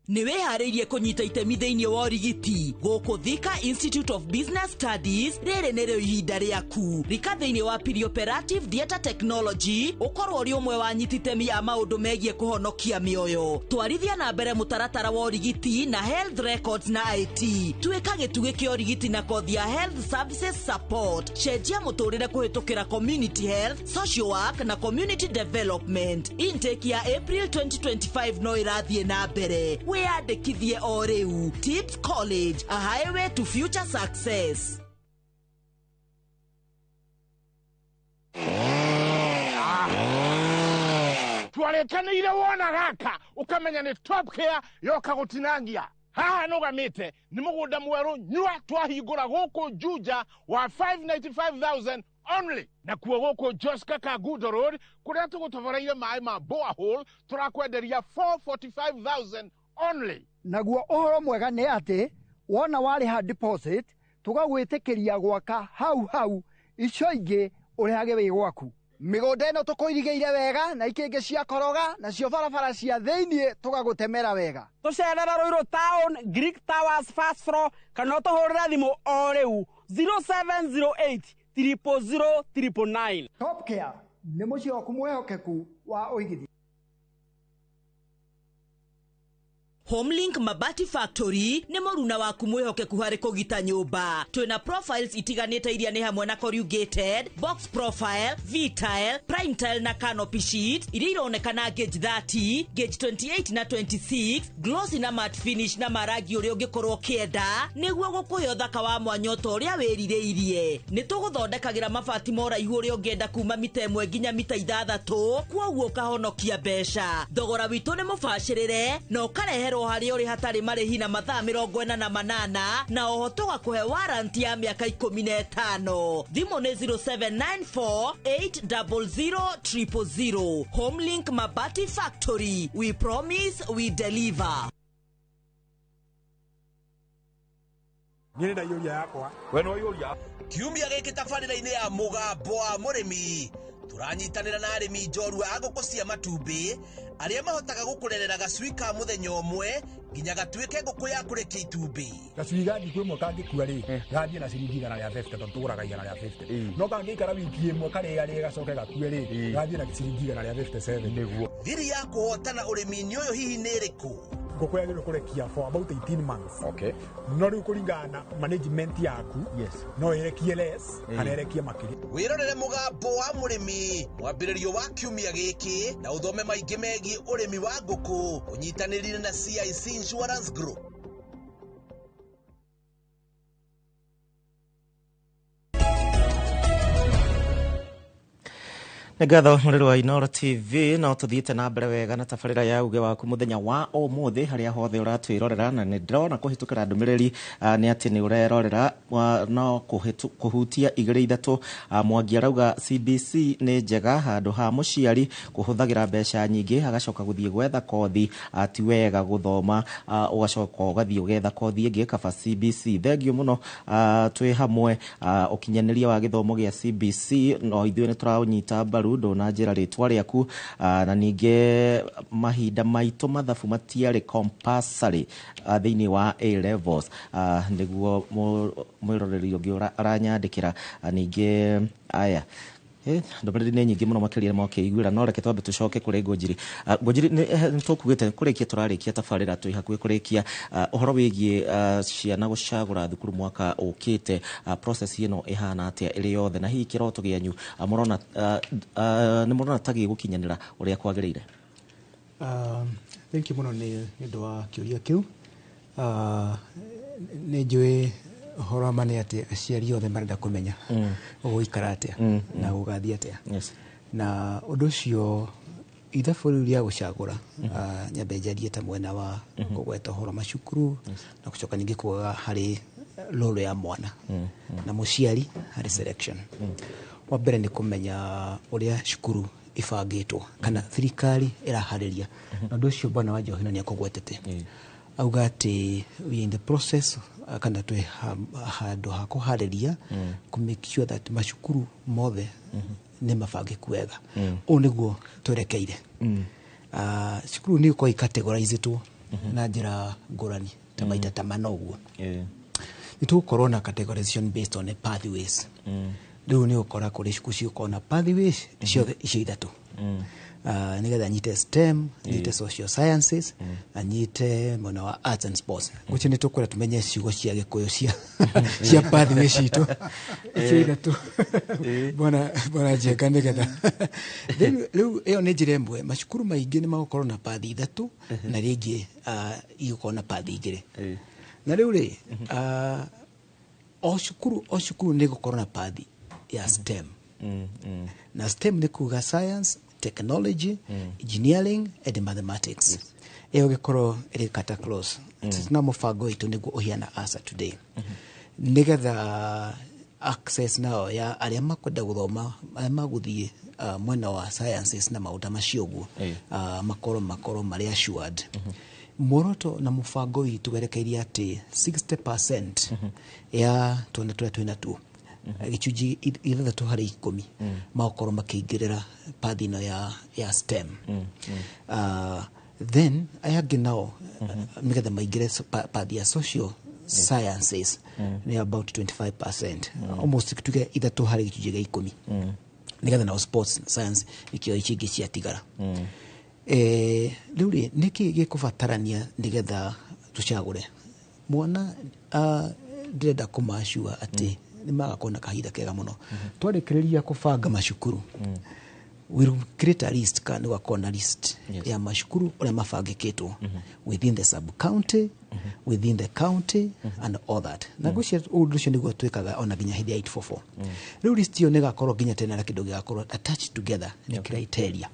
Nĩ wĩharĩirie kũnyita itemi thĩinĩ wa ũrigiti gũkũ Thika Institute of Business Studies? Rĩrĩ nĩrĩo ihinda rĩaku. Rika thĩinĩ wa Perioperative Theatre Technology, ũkorwo ũrĩ ũmwe wa anyiti itemi a maũndũ megiĩ kũhonokia mĩoyo. Twarithia na mbere mũtaratara wa ũrigiti na health records na IT. Tuĩka gĩtugĩ kĩa ũrigiti na kothi ya health services support. Cenjia mũtũrĩre kũhĩtũkĩra community health, social work na community development. Intake ya April 2025 no ĩrathiĩ na mbere. Wĩyandĩkithie o rĩu. Tips College, a highway to future success. Twarĩkanĩire wona gaka ũkamenya nĩ Top Care yoka gũtinangia. Haha nũgamĩte nĩ mũgũnda mwerũ nyua twahingũra gũkũ Juja wa 595,000 only. Nakuo gũkũ Joska Kangundo Road kũrĩa tũgũtoboreire maĩ ma borehole tũrakwenderia 445,000 only. Naguo ũhoro mwega nĩ atĩ wona warĩha deposit tũgagwĩtĩkĩria gwaka hau hau, icio ingĩ ũrĩhage wĩ gwaku. Mĩgũnda ĩno tũkũirigĩire wega na ikĩngĩ cia koroga, nacio barabara cia thĩiniĩ tũgagũtemera wega. Tũcerere Ruiru Town, Greek Towers first floor, kana ũtũhũrĩre thimũ o rĩu 0708 000 999. Top Care nĩ mũciĩ waku mwĩhokeku wa ũigithia. Homelink Mabati Factory nĩ mũruna waku mwĩhokeku harĩ kũgita nyũmba. Twĩna profiles itiganĩte iria nĩ hamwe na corrugated, box profile, V-tile, prime tile na canopy sheet iria ironekana gauge 30, gauge 28 na 26, glossy na matte finish na marangi ũrĩa ũngĩkorwo ũkĩenda nĩguo gũkũhe ũthaka wa mwanya ota ũrĩa wĩrirĩirie. Nĩ tũgũthondekagĩra mabati ma ũraihu ũrĩa ũngĩenda kuma mita 1 nginya mita 6, kwoguo ũkahonokia mbeca. Thogora witũ nĩ mũbacĩrĩre na ũkarehe harĩ ũrĩ hatarĩ marĩhi na mathaa 48 na oho tũgakũhe warranty ya mĩaka 15. Thimũ nĩ 0794 800 000. Homelink Mabati Factory, we promise we deliver. Niĩ ndaiyũria yakwa. We no waiyũria. Kiumia gĩkĩ tabarĩra-inĩ ya Mũgambo wa Mũrĩmi tũranyitanĩra na arĩmi njorua a ngũkũ cia matumbĩ arĩa mahotaga gũkũrerera gacui ka mũthenya ũmwe nginya gatuĩke ngũkũ ya kũrekia itumbĩ. Gacui ga thikũ ĩmwe kangĩkua rĩ, gathiĩ na ciringi 150 tondũ tũgũraga 150. No kangĩikara wiki ĩmwe karĩarĩe gacoke gakue rĩ, gathiĩ na ciringi 157. Nĩguo. Thiri ya kũhotana ũrĩmi-inĩ ũyũ hihi nĩ ĩrĩkũ? Ngũkũ yagĩrĩirwo kũrekia for about 18 months. No rĩu kũringana na management yaku, no ĩrekie less kana ĩrekie makĩria. Wĩrorere Mũgambo wa Mũrĩmi mwambĩrĩrio wa kiumia gĩkĩ na ũthome maingĩ megiĩ ũrĩmi wa ngũkũ ũnyitanĩrire na CIC Insurance Group. Nĩ ngatho mũrĩrĩ wa Inooro TV. No tũthiĩte na mbere wega na tabarĩra ya Uge Waku mũthenya wa ũmũthĩ, harĩa hothe ũratwĩrorera, na nĩ ndĩrona kũhĩtũkĩra ndũmĩrĩri nĩ atĩ nĩ ũrerorera no kũhutia igĩrĩ ithatũ. Mwangi arauga CBC nĩ njega, handũ ha mũciari kũhũthagĩra mbeca nyingĩ agacoka gũthiĩ gwetha kothi, ti wega gũthoma ũgacoka ũgathiĩ ũgetha kothi ĩngĩ, kaba CBC. Thengiũ mũno, twĩ hamwe. Ũkinyanĩria wa gĩthomo gĩa CBC no ithuĩ nĩ tũraũnyita mbaru, ndũnanjĩra rĩtwa rĩaku. Na ningĩ mahinda maitũ mathabu matiarĩ compulsory thĩinĩ wa A levels, nĩguo mwĩroreri ũngĩ aranyandĩkĩra. Ningĩ aya ndũmĩrĩri nĩ nyingĩ mũno makĩria mokĩiguĩra, no reke twambe tũcoke kũrĩ Ngũnjiri. Ngũnjiri, nĩ tũkugĩte kũrĩkia tũrarĩkia tabarĩra, twĩ hakuhĩ kũrĩkia. Ũhoro wĩgiĩ ciana gũcagũra thukuru mwaka ũkĩte, process ĩno ĩhana atĩa ĩrĩ yothe, na hihi kĩroto gĩanyu mũrona nĩ mũrona ta gĩgũkinyanĩra ũrĩa kwagĩrĩire? Thank you mũno nĩ ũndũ wa kĩũria kĩu. Nĩ njũĩ ũhoro wa ma nĩ atĩ aciari othe marenda kũmenya ũgũikara atĩa na gũgathiĩ atĩa. Na ũndũ ũcio ithabu rĩu rĩa gũcagũra, nyambe njarie ta mwena wa kũgweta ũhoro macukuru na gũcoka ningĩ kugaga harĩ role ya mwana na mũciari harĩ selection. Wa mbere nĩ kũmenya ũrĩa cukuru ibangĩtwo kana thirikari ĩraharĩria, na ũndũ ũcio bwana wa Njohi nĩ akũgwetete, auga atĩ we are in the process, kana twĩ handũ ha kũharĩria kũ make sure that macukuru mothe nĩ mabangĩku wega. Ũũ nĩguo twerekeire. Cukuru nĩ gũkorwo icategorizĩtwo na njĩra ngũrani ta maita ta mana ũguo. Nĩ tũgũkorwo na categorization based on pathways. Rĩu nĩ ũgũkora kũrĩ cukuru cigũkorwo na pathways ciothe icio ithatũ, nĩgetha anyite STEM, anyite social sciences, anyite mwena wa arts and sports. Gũcio nĩ tũkwenda tũmenye ciugo cia Gĩkũyũ cia pathway citũ icio ithatũ, bwana Njenga, nĩgetha rĩu ĩyo nĩ njĩra ĩmwe. Macukuru maingĩ nĩ magũkorwo na pathi ithatũ na rĩngĩ igũkorwo na pathi igĩrĩ. Na rĩu rĩ, o cukuru nĩ ĩgũkorwo na pathi ya STEM, na STEM nĩ kuga science, technology, engineering and mathematics. Ĩyo ĩgĩkorwo ĩrĩ kata close na mũbango witũ nĩguo ũhiana asa today, nĩgetha access nao ya arĩa makwenda gũthoma, arĩa magũthiĩ mwena wa sciences na maũndũ macio ũguo, makorwo marĩ assured. Muoroto na mũbango witũ werekeirie atĩ 60% ya twana tũrĩa twĩ natuo, gĩcunjĩ 6 harĩ 10, magakorwo makĩingĩrĩra pathi ĩno ya STEM. Then aya angĩ nao nĩgetha maingĩre pathi ya social sciences nĩ about 25%, almost tuge 3 harĩ gĩcunjĩ gĩa 10, nĩgetha nao sports science ikĩo icio ingĩ ciatigara. Rĩu rĩ, nĩkĩ gĩkũbatarania nĩgetha tũcagũre mwana? Ndĩrenda kũmacua atĩ nĩ magakorwo na kahinda kega mũno. Twarĩkĩrĩria kũbanga macukuru, we'll create a list, kana nĩ gwakorwo na list ya macukuru ũrĩa mabangĩkĩtwo within the sub county, within the county and all that. Na ngwĩciria ũndũ ũcio nĩguo twĩkaga ona nginya hĩndĩ ya 844. Rĩu list ĩyo nĩ ĩgakorwo nginya tena na kĩndũ gĩgakorwo attached together nĩ criteria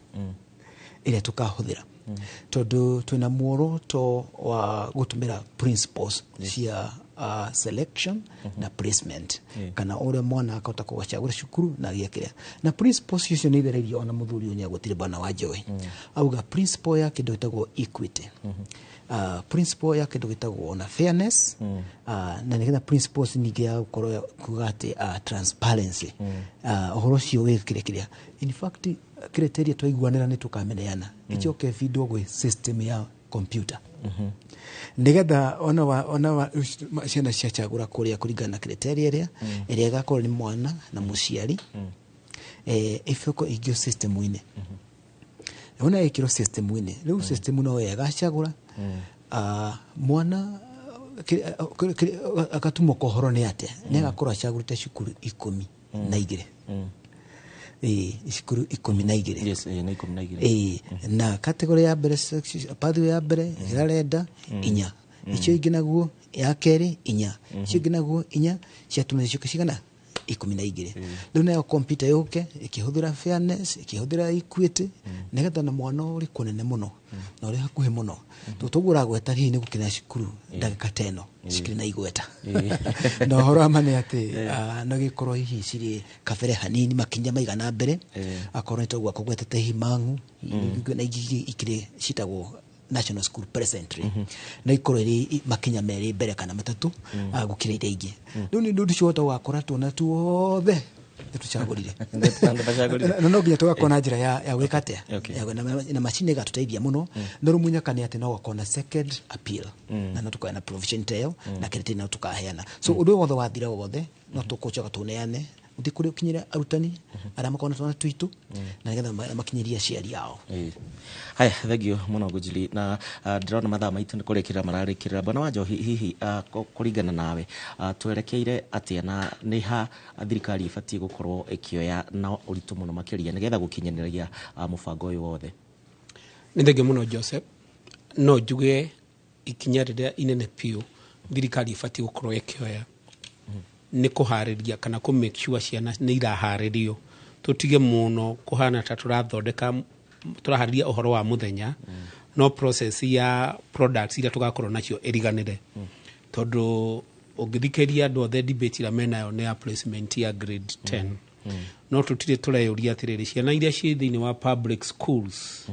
ĩrĩa tũkahũthĩra, tondũ twĩna muoroto wa gũtũmĩra principles cia selection na placement, kana ũrĩa mwana akahota kũgacagũra cukuru na gĩakĩrĩa. Na principles icio nĩ ithereirio, ona mũthuri ũyũ nĩagũtire, bwana wa Joy auga principle ya kĩndũ gĩtagwo equity, principle ya kĩndũ gĩtagwo ona fairness, na nĩgetha principles ningĩ ya gũkorwo kuga atĩ transparency, ũhoro ũcio wĩkĩre kĩrĩa in fact criteria twaiguanĩra nĩ tũkameneana, ĩcoke ĩbindwo gwĩ system ya computer, nigetha ona wa ciana ciacagũra kũrĩa kũringana na criteria ĩrĩa ĩgakorwo nĩ mwana na mũciari, ĩcoke ĩingio system-inĩ. Ona ĩkĩrwo system-inĩ, rĩu system no ĩgacagũra Mwana akatumo kohoro nĩ atĩa, nĩ agakorwo acagũrĩte cukuru 12. Cukuru 12. Yes, nĩ 12. Na category ya mbere, pathway ya mbere ĩrarenda 4, icio ingĩ naguo ya kerĩ 4, icio ingĩ naguo 4, ciatuma cicoke cigana 12. Rĩu nayo kompyuta yũke ĩkĩhũthĩra fairness, ĩkĩhũthĩra equity, nĩgetha na mwana ũrĩ kũnene mũno na ũrĩ hakuhĩ mũno, toguo ũragweta hihi nĩ gũkinya cukuru ndagĩka ta ĩno cikĩrĩ na igweta, na ũhoro wa ma nĩ atĩ no gĩkorwo hihi cirĩ kabere hanini makinya maigana mbere, akorwo nĩ toguo akũgwetete hihi Mang'u na ingĩ ikĩrĩ citagwo national school presently, na ikorwo ĩrĩ makinya 2 mbere kana 3 gũkĩra iria ingĩ. Rĩu nĩ ũndũ ũcio wahota wakora tuona tuothe nĩtũcagũrire, na no nginya tũgakorwo na njĩra ya gwĩka atĩa, na macini ĩgatũteithia mũno. No rĩu mũnyaka nĩ atĩ no gũkorwo na second appeal, na no tũkorwo na provision ta ĩyo, na kĩrĩtĩ no tũkaheana. So ũndũ wothe wathira wothe no tũkũcoka tũneane ũthiĩ kũrĩ ũkinyĩre arutani arĩa makorwo na twana twitũ, na nĩgetha makinyĩrie aciari ao. Haya, thengio mũno Ngũnjiri, na ndĩrona mathaa maitũ nĩ kũrĩkĩrĩra mararĩkĩrĩra. Bwana wa Njohi, hihi kũringana nawe, twerekeire atĩa, na nĩ ha thirikari ĩbatiĩ gũkorwo ĩkĩoya na ũritũ mũno makĩria nĩgetha gũkinyanĩria mũbango ũyũ wothe? Nĩ thengio mũno Joseph. No njuge ikinya rĩrĩa inene biũ thirikari ĩbatiĩ gũkorwo ĩkĩoya nĩ kũharĩria kana kũ make sure ciana nĩ iraharĩrio, tũtige mũno kũhana ta tũrathondeka tũraharĩria ũhoro wa mũthenya, no process ya products iria tũgakorwo nacio ĩriganĩre, tondũ ũngĩthikĩria andũ othe debate ĩrĩa menayo nĩ ya placement ya grade 10, no tũtirĩ tũreyũria atĩrĩrĩ, ciana iria ciĩ thĩinĩ wa public schools,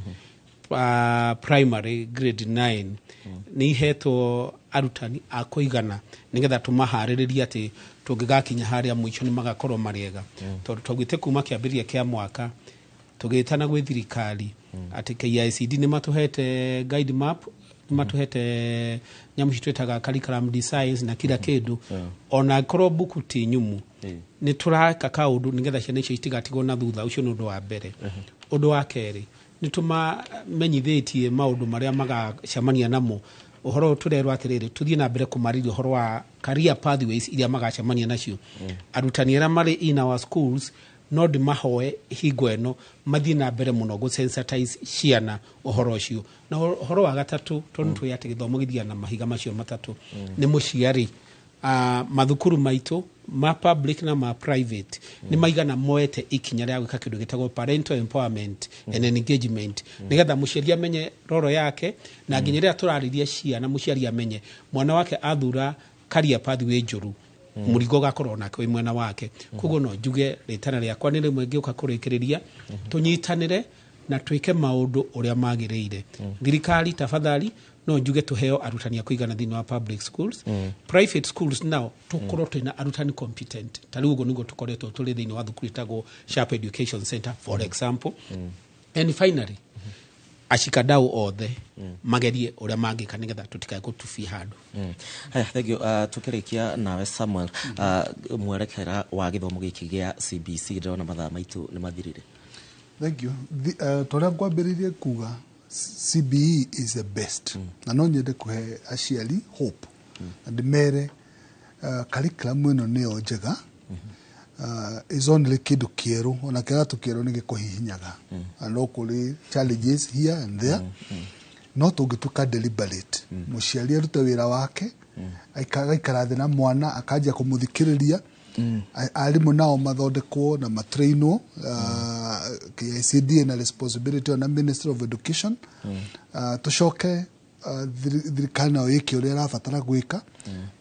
primary grade 9, nĩ ihetwo arutani a kũigana nĩgetha tũmaharĩrĩrie atĩ tũngĩgakinya harĩa mũico nĩ magakorwo marĩ ega? Tondũ twaugĩte kuma kĩambĩrĩria kĩa mwaka tũgĩtana gwĩ thirikari atĩ KICD nĩ matũhete guide map, nĩ matũhete nyamũ ici twĩtaga curriculum designs na kila kĩndũ, ona korwo mbuku ti nyumu, nĩ tũraka kaũndũ nĩgetha ciana icio itigatigwo na thutha. Ũcio nĩ ũndũ wa mbere. Ũndũ wa kerĩ, nĩ tũmamenyithĩtie maũndũ marĩa magacemania namo. Ũhoro ũyũ tũrerwo atĩrĩrĩ, tũthiĩ na mbere kũmarĩria ũhoro wa career pathways iria magacemania nacio. Arutani arĩa marĩ in our schools, no ndĩmahoe hingo ĩno mathiĩ na mbere mũno gũ-sensitize ciana ũhoro ũcio. Na ũhoro wa gatatũ, tondũ nĩtũĩ atĩ gĩthomo gĩthiaga na mahiga macio matatũ, nĩ mũciari. Mathukuru maitũ ma public na ma private nĩ maigana moete ikinya rĩa gwĩka kĩndũ gĩtagwo parental empowerment and engagement, nĩgetha mũciari amenye roro yake, na nginya rĩrĩa tũrarĩria ciana mũciari amenye mwana wake athura career pathway njũru, mũrigo ũgakorwo nake wĩ mwena wake. Koguo no njuge rĩtana rĩakwa nĩ rĩmwe ngĩũka kũrĩkĩrĩria, tũnyitanĩre na twĩke maũndũ ũrĩa magĩrĩire. Thirikari, tafadhali, no njuge tũheo arutani a kũigana thĩinĩ wa public schools. Private schools nao tũkorwo twĩna arutani competent, ta rĩu ũguo nĩguo tũkoretwo tũrĩ thĩinĩ wa thukuru ĩtagwo Sharp Education Center, for example. And finally, ashikadau othe magerie ũrĩa mangĩka nĩgetha tũtikae gũtubia handũ. Haya, thank you. Tukĩrĩkia nawe Samuel, mwerekera wa gĩthomo gĩkĩ gĩa CBC, ndĩrona mathaa maitũ nĩ mathirire. Thank you. Torĩa ngwambĩrĩirie kuga, CBE is the best, na no nyende kũhe aciari hope na ndĩmere curriculum ĩno nĩyo njega. Is only kĩndũ kĩerũ, ona kĩratũ kĩerũ nĩ gĩkũhihinyaga, na no kũrĩ challenges here and there, no tũngĩtuĩka deliberate, mũciari arute wĩra wake, agaikara thĩ na mwana, akanjia kũmũthikĩrĩria, arimũ nao mathondekwo na matrainwo, KICD na responsibility ona Ministry of Education, tũcoke thirikari nayo ĩke ũrĩa ĩrabatara gwĩka,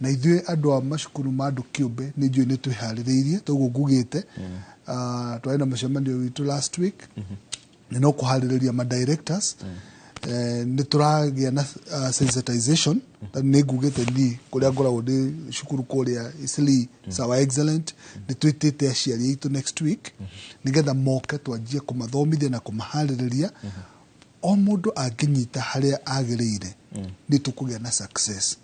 na ithuĩ andũ a macukuru ma andũ kĩũmbe nĩ njũĩ nĩ twĩharĩrĩirie. Toguo ngugĩte, twarĩ na mũcemanio witũ last week na no kũharĩrĩria ma directors, nĩ tũragĩa na sensitization. Nĩ ngugĩte niĩ kũrĩa ngoragwo ndĩ cukuru kũrĩa Eastleigh, Sawa Excellent, nĩ twĩtĩte aciari aitũ next week nĩgetha moke twanjie kũmathomithia na kũmaharĩrĩria. O mũndũ angĩnyita harĩa agĩrĩire, nĩ tũkũgĩa na success,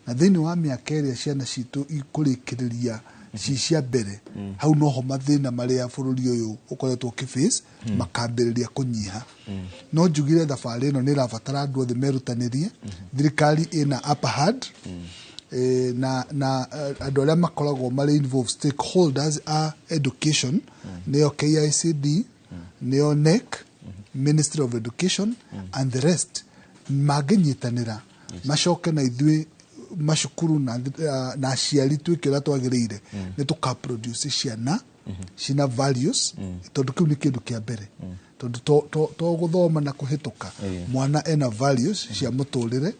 na thĩinĩ wa mĩaka ĩrĩa ciana citũ ikũrĩkĩrĩria ci cia mbere hau noho mathĩna marĩa bũrũri ũyũ ũkoretwo ũkĩface makambĩrĩria kũnyiha. No njugire thabarĩ ĩno nĩ ĩrabatara andũ othe merutanĩrie. Thirikari ĩna upper hand, na andũ arĩa makoragwo marĩ involved, stakeholders a education, nĩo KICD, nĩo NEC, Ministry of Education and the rest, mangĩnyitanĩra macoke na ithuĩ macukuru na aciari twĩke ũrĩa twagĩrĩire, nĩ tũka produce ciana cina values, tondũ kĩu nĩ kĩndũ kĩa mbere, tondũ to gũthoma na kũhĩtũka, mwana ena values cia mũtũrĩre.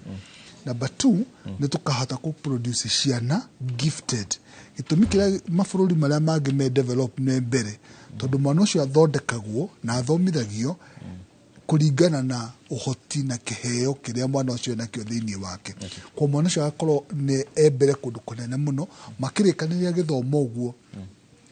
Number 2, nĩ tũkahota kũ produce ciana gifted. Gĩtũmi kĩrĩa mabũrũri marĩa mangĩ me develop me mbere, tondũ mwana ũcio athondekagwo na athomithagio kũringana na ũhoti na kĩheo kĩrĩa mwana ũcio enakĩo thĩinĩ wake. Kwa mwana ũcio agakorwo nĩ e mbere kũndũ kũnene mũno. Makĩrĩkanĩria gĩthomo ũguo,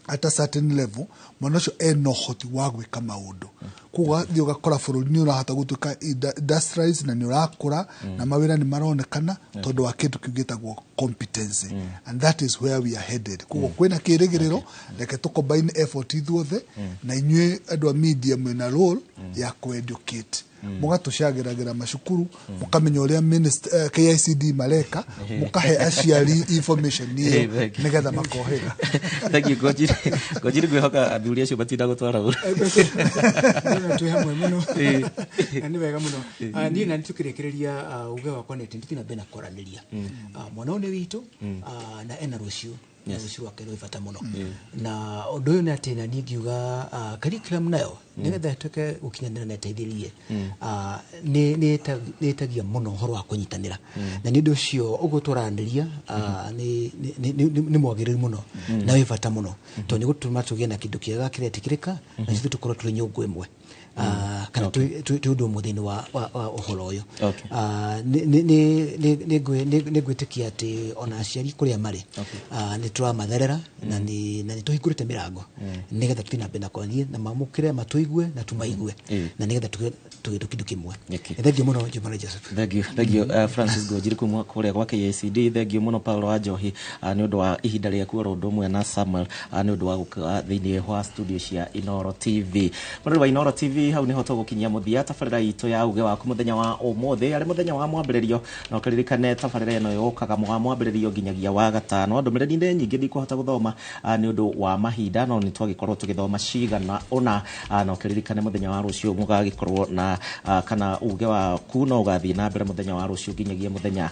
at a certain level mwana ũcio ena ũhoti wa gwĩka maũndũ. Koguo ũgathiĩ ũgakora bũrũri nĩ ũrahota gũtuĩka industrialized na nĩ ũrakũra na mawĩra nĩ maronekana tondũ wa kĩndũ kĩu gĩtagwo competency, and that is where we are headed. Koguo kwĩna kĩrĩgĩrĩro. Reke tũ combine effort ithuothe, na inyuĩ andũ a media mwĩna role ya kũ-educate, mũgatũcagĩragĩra macukuru, mũkamenya ũrĩa KICD mareka, mũkahe aciari information ĩyo nĩgetha makohĩga. Thank you, Ngojiri. Ngojiri, ngwĩhoka athuri acio matinda gũtwara ũru. Twĩ hamwe mũno na nĩ wega mũno. Niĩ na nĩtũkĩrĩkĩrĩria, uge wakwa nĩ atĩ nĩtũthiĩ na mbere na kwaranĩria. Mwana ũyũ nĩ witũ, na ena rũciũ, na rũciũ rwake rwĩ bata mũno. Na ũndũ ũyũ nĩ atĩ na niĩ ngiuga, curriculum nayo nĩgetha ĩtuĩke gũkinyanĩra na ĩteithĩrĩrie, nĩ ĩtagia mũno ũhoro wa kũnyitanĩra, na nĩ ũndũ ũcio ũguo tũranĩria nĩ mwagĩrĩru mũno na wĩ bata mũno, tondũ nĩ gũtũma tũgĩe na kĩndũ kĩega kĩretĩkĩrĩka, na ithuĩ tũkorwo tũrĩ nyũngũ ĩmwe, kana twĩ ũndũ ũmwe thĩinĩ wa ũhoro ũyũ. Nĩ ngwĩtĩkia atĩ ona aciari kũrĩa marĩ nĩ tũramatherera na nĩ tũhingũrĩte mĩrango nĩgetha tũthiĩ na mbere na kwaria na mamũkĩre, matũigue na tũmaigue, na nĩgetha tũgĩe kĩndũ kĩmwe. Thank you mũno, Jumana Joseph. Thank you, thank you, Francis Ngojiri kuma kũrĩa gwa KICD. Thank you mũno, Paulo wa Njohi, nĩ ũndũ wa ihinda rĩaku, oro ũndũ ũmwe na Samuel, nĩ ũndũ wa gũka thĩinĩ wa studio cia Inooro TV. Mũrori wa Inooro TV, hau nĩho tũgũkinyia mũthia tabarĩra itũ ya uge waku mũthenya wa ũmũthĩ, arĩ mũthenya wa mwambĩrĩrio. Na ũkĩririkane tabarĩra ĩno yũkaga wa mwambĩrĩrio nginyagia wa gatano. Ndũmĩrĩri nĩ nyingĩ, ndikũhota gũthoma nĩ ũndũ wa mahinda, no nĩ twagĩkorwo tũgĩthoma cigana ũna. Na ũkĩririkane mũthenya wa rũciũ mũgagĩkorwo na kana uge waku no ũgathiĩ na mbere mũthenya wa rũciũ nginyagia mũthenya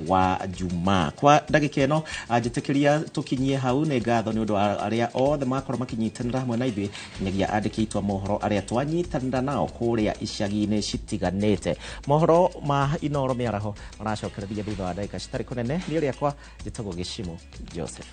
wa Jumaa. Kwa ndagĩka ĩno, njĩtĩkĩria tũkinyie hau. Nĩ ngatho nĩ ũndũ wa arĩa othe makorwo makĩnyitanĩra hamwe na ithuĩ, nginyagia andĩki aitũ a mohoro arĩa twanyitanĩra nao kũrĩa icagi-inĩ citiganĩte. Mohoro ma Inooro mĩaraho maracokereria thutha wa ndagĩka citarĩ kũnene. Niĩ rĩakwa njĩtagwo Gĩcimo Joseph.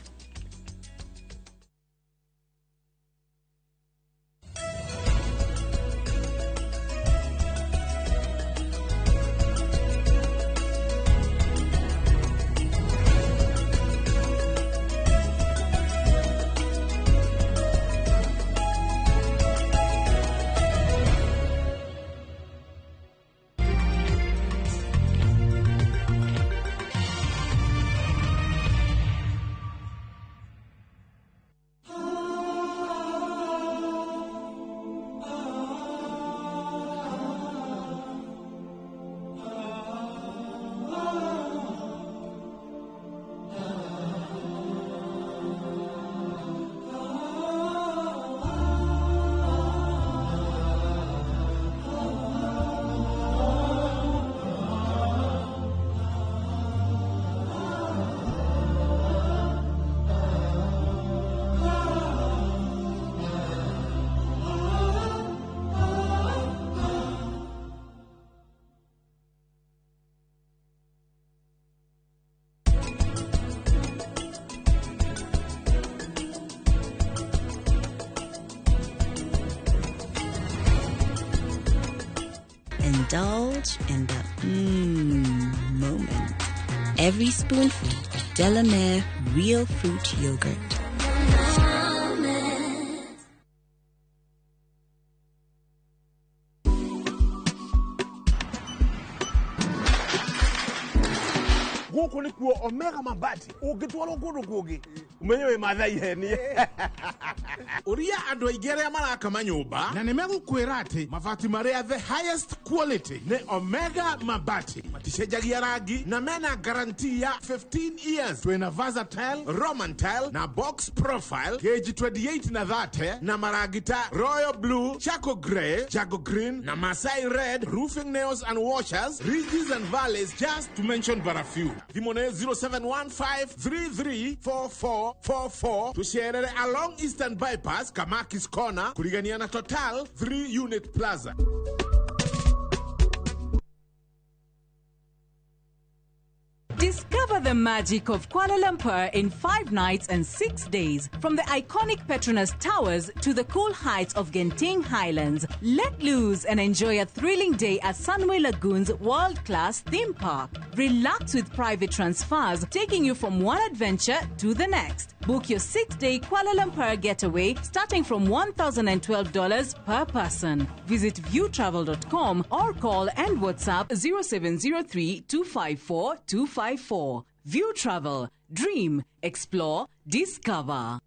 Indulge in the moment. Every spoonful of Delamere Real Fruit Yogurt. Gũkũ nĩkuo Omega Mabati ũngĩtwarwo kũndũ kũngĩ umenye wĩ Mathai henie. Ũria andũ aingĩ arĩa maraka manyũmba na nĩ megũkwĩra atĩ mabati marĩa the highest quality nĩ Omega Mabati, maticenjagia rangi na mena guarantee ya 15 years. Twĩna versatile, Roman tile na box profile gauge 28 na 30 na marangi ta royal blue, charcoal grey, jago green na Masai red, roofing nails and washers, ridges and valleys, just to mention but a few. Thimũ nĩ 0715334444. Tucerere along Eastern Bypass, Kamakis Corner, kurigania na Total 3 Unit Plaza. Discover the magic of Kuala Lumpur in 5 nights and 6 days. From the iconic Petronas Towers to the cool heights of Genting Highlands. Let loose and enjoy a thrilling day at Sunway Lagoon's world-class theme park. Relax with private transfers, taking you from one adventure to the next. Book your 6-day Kuala Lumpur getaway starting from $1,012 per person. Visit viewtravel.com or call and WhatsApp 0703 254 254. View Travel. Dream, explore, discover.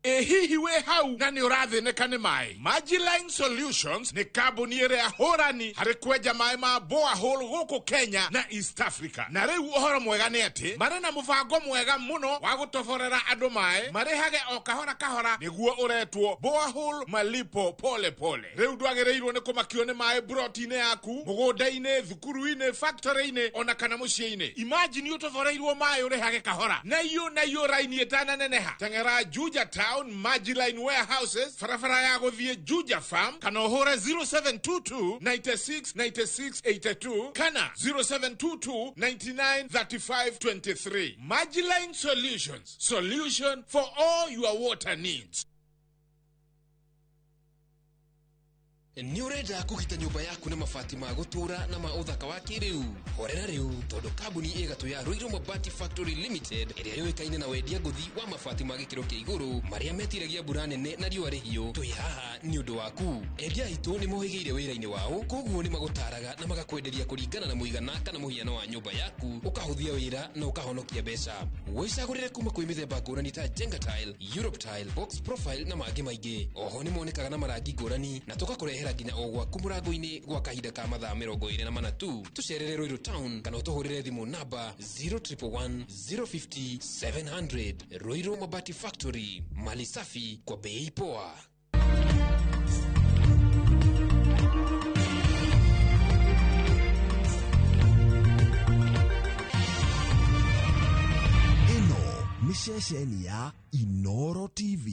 Ĩ hihi wĩ hau na nĩ ũrathĩnĩka nĩ maĩ? Majiline Solutions nĩ kambuni ĩrĩa hũrani harĩ kwenja maĩ ma borehole gũkũ Kenya na East Africa. Na rĩu ũhoro mwega nĩ atĩ marĩ na mũbango mwega mũno wa gũtoborera andũ maĩ marĩhage o kahora kahora, nĩguo ũretwo borehole malipo pole pole. Rĩu ndwagĩrĩirwo nĩ kũmakio nĩ maĩ broti-inĩ yaku, mũgũnda-inĩ, thukuru-inĩ, factory-inĩ ona kana mũciĩ-inĩ. Imagine ũtoboreirwo maĩ ũrĩhage kahora na iyo raini ĩtananeneha. Teng'era Juja Town Majiline Warehouses, barabara ya gũthiĩ Juja Farm, kana ũhũre 0722 96 96 82 kana 0722 99 35 23. Majiline Solutions, solution for all your water needs. Nĩ ũrenda kũgita nyũmba yaku na mabati ma gũtũũra na ma ũthaka wa kĩrĩu? Horera rĩu, tondũ kambuni ĩgatũ ya Ruiru Mabati Factory Limited ĩrĩa yũĩkaine na wendia ngũthi wa mabati ma gĩkĩro kĩa igũrũ marĩa metiragia mbura nene na riũa rĩhiũ, twĩ haha nĩ ũndũ waku. Endia aitũ nĩ mohĩgĩire wĩra-inĩ wao, koguo nĩ magũtaraga na magakwenderia kũringana na mũigana kana mũhiano wa nyũmba yaku, ũkahũthia wĩra na ũkahonokia mbeca. Wĩcagũrĩre kuma kwĩ mĩthemba ngũrani ta Jenga Tile, Europe Tile, Box Profile na mangĩ maingĩ. Oho nĩ monekaga na marangi ngũrani na tũgakũrehera nginya o gwaku mũrango-inĩ gwa kahinda ka mathaa 24 tu. Tũcerere Ruiru Town kana ũtũhũrĩre thimũ namba 0111 050 700. Ruiru Mabati Factory, mali safi kwa bei poa. Ĩno nĩ ceceni ya Inoro TV.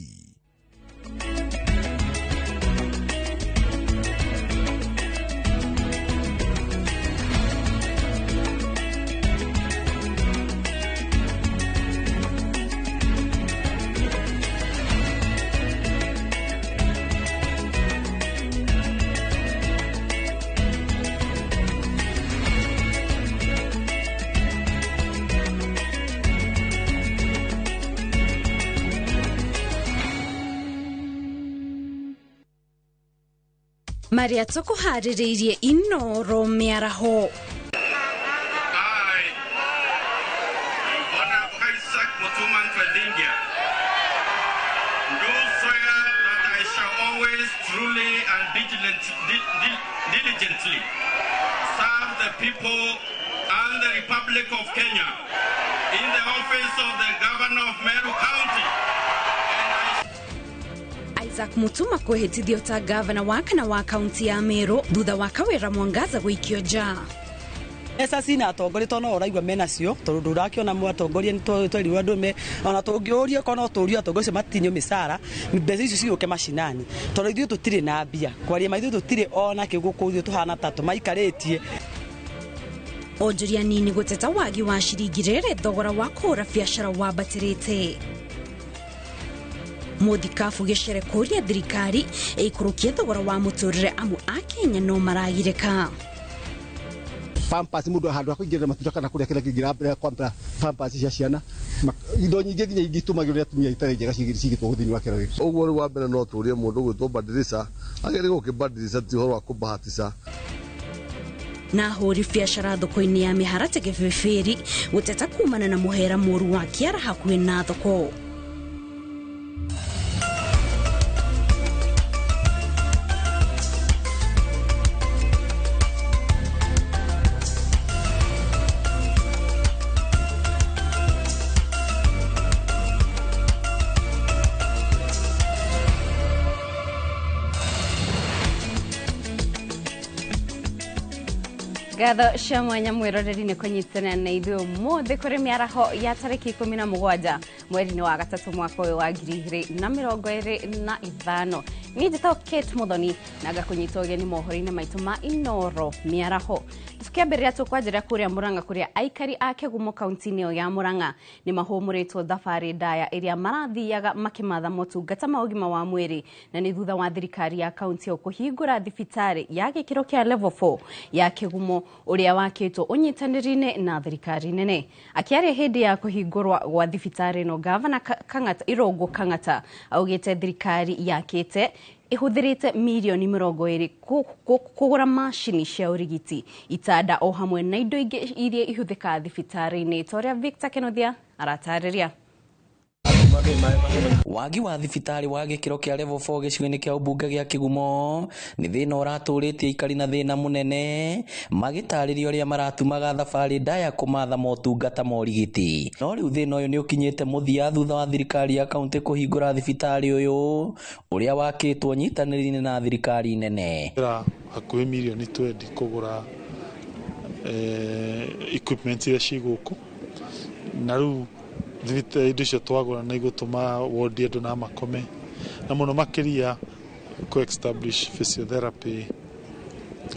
Marĩa tũkũharĩrĩirie Inoro mĩaraho. Isaac Mutuma Nkwevingia, do swear that I shall always truly and diligently serve the people and the Republic of Kenya in the office of the Governor of Meru County. Isaac Mutuma kwĩhĩtithio ta gavana wa kana wa kaunti ya Meru thutha wa Kawira Mwangaza gũikio nja. Mbeca cina atongoria to no ũraigua menacio tondũ ndũrakĩona mwatongoria nĩ twerirwo andũ me ona tũngĩũrio korwo no tũrio atongoria acio matinio mĩcara, mbeca icio cigũke macinani tondũ ithuĩ tũtirĩ na mbia kwaria ma ithuĩ tũtirĩ ona kĩ gũkũ, ithuĩ tũhana ta tũmaikarĩtie. Onjoria nini gũteta wagi wa ciringi rĩrĩ thogora wa kũhũra biacara wambatĩrĩte. Mũthikabu gĩcere kũria thirikari ĩikũrũkie thogora wa mũtũrĩre amu akenya no maragirĩka. Pampers mũndũ handũ ha kũingĩrĩra matunda kana kũrĩa kĩrĩa kĩngĩ mbere kwambĩra pampers cia ciana, indo nyingĩ nginya ingĩtũmagĩrwo nĩ atumia itarĩ njega cigĩtwo gũthĩinĩ wa kĩro gĩkĩ. Ũguo rĩu wa mbere no tũrie mũndũ ũgwĩtwo Badirisa agĩrĩirwo gũkĩbadilisha, ti ũhoro wa kũbahatisha. Na ahũri biacara thoko-inĩ ya mĩharatĩ Kĩbĩbĩri gũteta kumana na mũhera mũru wa kĩara hakuhĩ na thoko. Ngatho cia mwanya mwĩroreri nĩ kũnyitana na ithuĩ ũmũthĩ kũrĩ mĩaraho ya tarĩki 17 mweri-inĩ wa gatatũ mwaka ũyũ wa 2025. Niĩ njĩtagwo Kate Muthoni na ngakũnyita ũgeni mohoro-inĩ maitũ ma Inoro mĩaraho. Tukiambĩrĩria tũkwanjĩrĩria kũrĩa Murang'a kũrĩa aikari a Kĩgumo kaunti-inĩ ĩyo ya Murang'a nĩ mahũmũrĩtwo thabarĩ ndaya ĩrĩa marathiaga makĩmatha motungata ma ũgima wa mwĩrĩ, na nĩ thutha wa thirikari ya kaunti ĩyo kũhingũra thibitarĩ ya gĩkĩro kĩa level 4 ya Kĩgumo ũrĩa wakĩtwo ũnyitanĩri-inĩ na thirikari nene. Akĩaria hĩndĩ ya kũhingũrwa gwa thibitarĩ ĩno, Gavana Kang'ata Irũngũ Kang'ata augĩte thirikari yakĩte ihũthĩrĩte mirioni 20 kũgũra macini cia ũrigiti, itanda o hamwe na indo ingĩ iria ihũthĩkaga thibitarĩ-inĩ, ta ũrĩa Victor Kenothia aratarĩria. Wagi wa thibitarĩ wa gĩkĩro kĩa level 4 gĩcigo-inĩ kĩa ũmbunge gĩa Kĩgumo nĩ thĩna ũratũrĩtie aikari na thĩna mũnene, magĩtarĩria ũrĩa maratumaga thabarĩ ndaya kũmatha motungata ma ũrigiti. No rĩu thĩna ũyũ nĩ ũkinyĩte mũthia thutha wa thirikari ya kaunti kũhingũra thibitarĩ ũyũ ũrĩa wakĩtwo nyitanĩri-inĩ na thirikari nene. Hakuhĩ mirioni 20 kũgũra equipment iria ciĩ gũkũ, na rĩu indo icio twagũra nĩ igũtũma wondi andũ na makome, na mũno makĩria kũ establish physiotherapy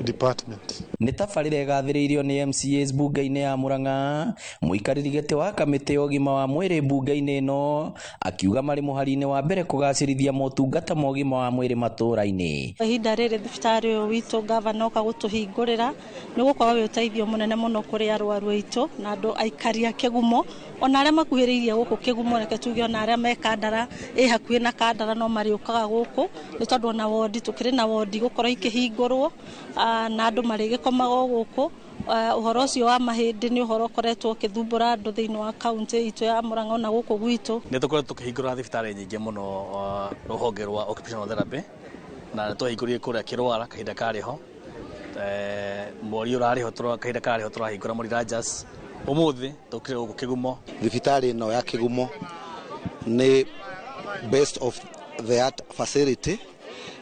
department. Nĩ tabarĩra ĩgathĩrĩirio nĩ MCAs mbunge-inĩ ya Murang'a, mũikarĩri gĩtĩ wa kamĩtĩ ya ũgima wa mwĩrĩ mbunge-inĩ ĩno akiuga marĩ mũhari-inĩ wa mbere kũgacĩrithia motungata ma ũgima wa mwĩrĩ matũũra-inĩ. Ihinda rĩrĩ thibitarĩ ũyũ witũ gavana oka gũtũhingũrĩra nĩ gũkorwo wĩ ũteithio mũnene mũno kũrĩ arwaru aitũ na andũ aikari a Kĩgumo, ona arĩa makuhĩrĩirie gũkũ Kĩgumo, reke tuge ona arĩa me Kandara, ĩ hakuhĩ na Kandara no marĩũkaga gũkũ, nĩ tondũ ona wondi tũkĩrĩ na wondi gũkorwo ikĩhingũrwo na andũ marĩgĩkomaga gũkũ. Ũhoro ũcio wa mahĩndĩ nĩ ũhoro ũkoretwo ũkĩthumbũra andũ thĩinĩ wa kaunti itũ ya Murang'a ona gũkũ gwitũ. Nĩ tũkoretwo tũkĩhingũra thibitarĩ nyingĩ mũno rũhonge rwa occupational therapy, na nĩ twahingũrire kũrĩa Kĩrwara kahinda karĩ ho, mweri ũrarĩ ho, kahinda karĩ ho tũrahingũra Mũrirajas, ũmũthĩ tũkire gũkũ Kĩgumo. Thibitarĩ ĩno ya Kĩgumo nĩ best of the art facility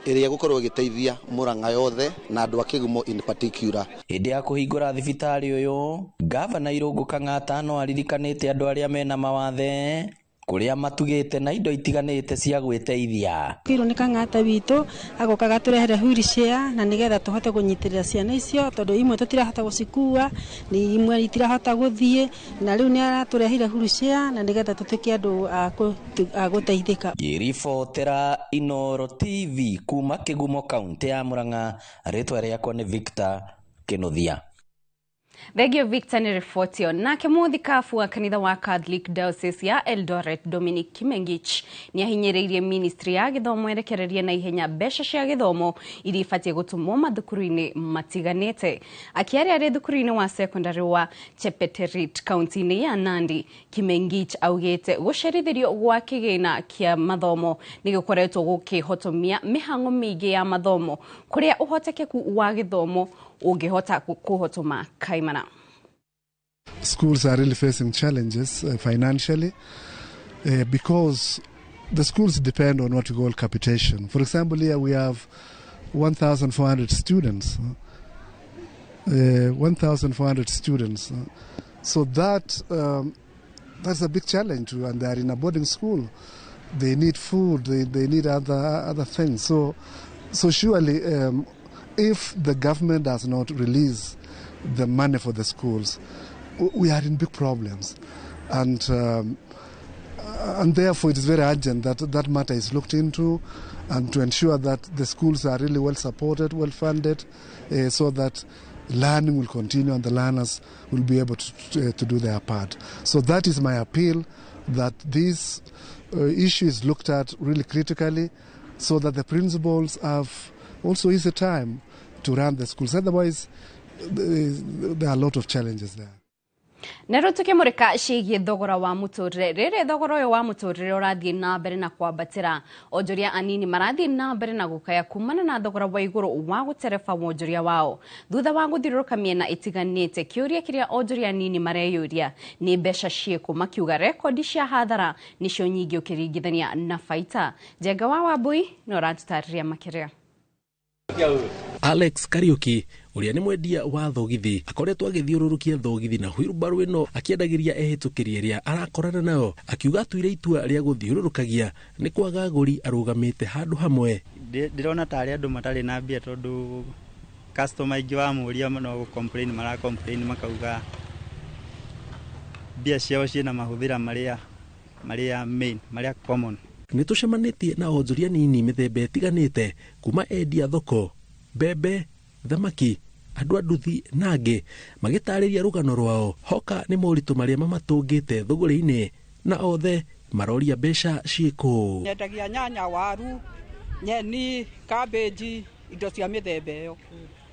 ĩrĩa ĩgũkorwo ĩgĩteithia Murang'a yothe na andũ a Kĩgumo in particular. Hĩndĩ ya kũhingũra thibitarĩ ũyũ, Gavana Irũngũ Kang'ata no aririkanĩte andũ arĩa mena mawathe kũrĩa matugĩte na indo itiganĩte cia gwĩteithia. Kĩirwo nĩ Kang'ata witũ agoka gatũrehere wheelchair na nĩgetha tũhote kũnyitĩrĩra ciana icio, tondũ imwe tũtirahota gũcikua, ni imwe itirahota gũthiĩ, na rĩu nĩ aratũrehire wheelchair na nĩgetha tũtuĩke andũ a gũteithĩka. Ngĩribotera Inoro TV kuma Kĩgumo kaunti ya Murang'a, rĩtwa rĩakwa nĩ Victor Kenothia. Thengio Victor nĩ riboti ĩyo. Nake mũthikabu wa kanitha wa Catholic Diocese ya Eldoret Dominic Kimengich nĩ ahinyĩrĩirie ministry ya gĩthomo ĩrekererie na ihenya mbeca cia gĩthomo iria ibatiĩ gũtũmwo mathukuru-inĩ matiganĩte. Akĩaria arĩ thukuru-inĩ wa secondary wa Chepeterit kaunti-inĩ ya Nandi, Kimengich augĩte gũcerithĩrio gwa kĩgĩna kĩa mathomo nĩ gũkoretwo gũkĩhotomia mĩhang'o mĩingĩ ya mathomo kũrĩa ũhotekeku wa gĩthomo ũngĩhota kũhotoma kaimana. Schools are really facing challenges financially because the schools depend on what we call capitation. For example, here we have 1,400 students. 1,400 students. So that's a big challenge, and they are in a boarding school. They need food. They need other things. So surely, if the government does not release the money for the schools, we are in big problems, and therefore it is very urgent that that matter is looked into, and to ensure that the schools are really well supported, well funded, so that learning will continue and the learners will be able to do their part. So that is my appeal, that this issue is looked at really critically, so that the principals have also easy time to run the schools. Otherwise, There are a lot of challenges there. Na rĩu tũkĩmũrĩka ciĩgiĩ thogora wa mũtũrĩre, rĩrĩ thogora ũyũ wa mũtũrĩre ũrathiĩ na mbere na kwambatĩra, onjoria anini marathiĩ na mbere na gũkaya kumana na thogora wa igũrũ wa gũtereba wonjoria wao thutha wa gũthiũrũrũka mĩena ĩtiganĩte. Kĩũria kĩrĩa onjoria anini mareyũria nĩ mbeca ciĩkũ, makiuga rekondi cia hathara nĩcio nyingĩ ũkĩringithania na baita. Njenga wa Wambui no ũratũtarĩria makĩria. Alex Kariuki ũrĩa nĩ mwendia wa thogithi akoretwo agĩthiũrũrũkia thogithi na wheelbarrow ĩno akĩendagĩria ehĩtũkĩri ĩrĩa arakorana nayo, akiuga atuire itua rĩa gũthiũrũrũkagia nĩ kwaga agũri arũgamĩte handũ hamwe. Ndĩrona tarĩ andũ matarĩ na mbia tondũ customer aingĩ wamũria no gũ complain mara complain makauga mbia ciao ciĩna mahũthĩra marĩa main, marĩa common. Nĩ tũcemanĩtie na onjoria nini mĩthemba ĩtiganĩte kuma endia thoko, mbembe, thamaki, andũ a nduthi na angĩ magĩtarĩria rũgano rwao hoka nĩ moritũ marĩa mamatũngĩte thũgũrĩ-inĩ na othe maroria mbeca ciĩkũ. Nyendagia nyanya, waru, nyeni, cabbage, indo cia mĩthemba ĩyo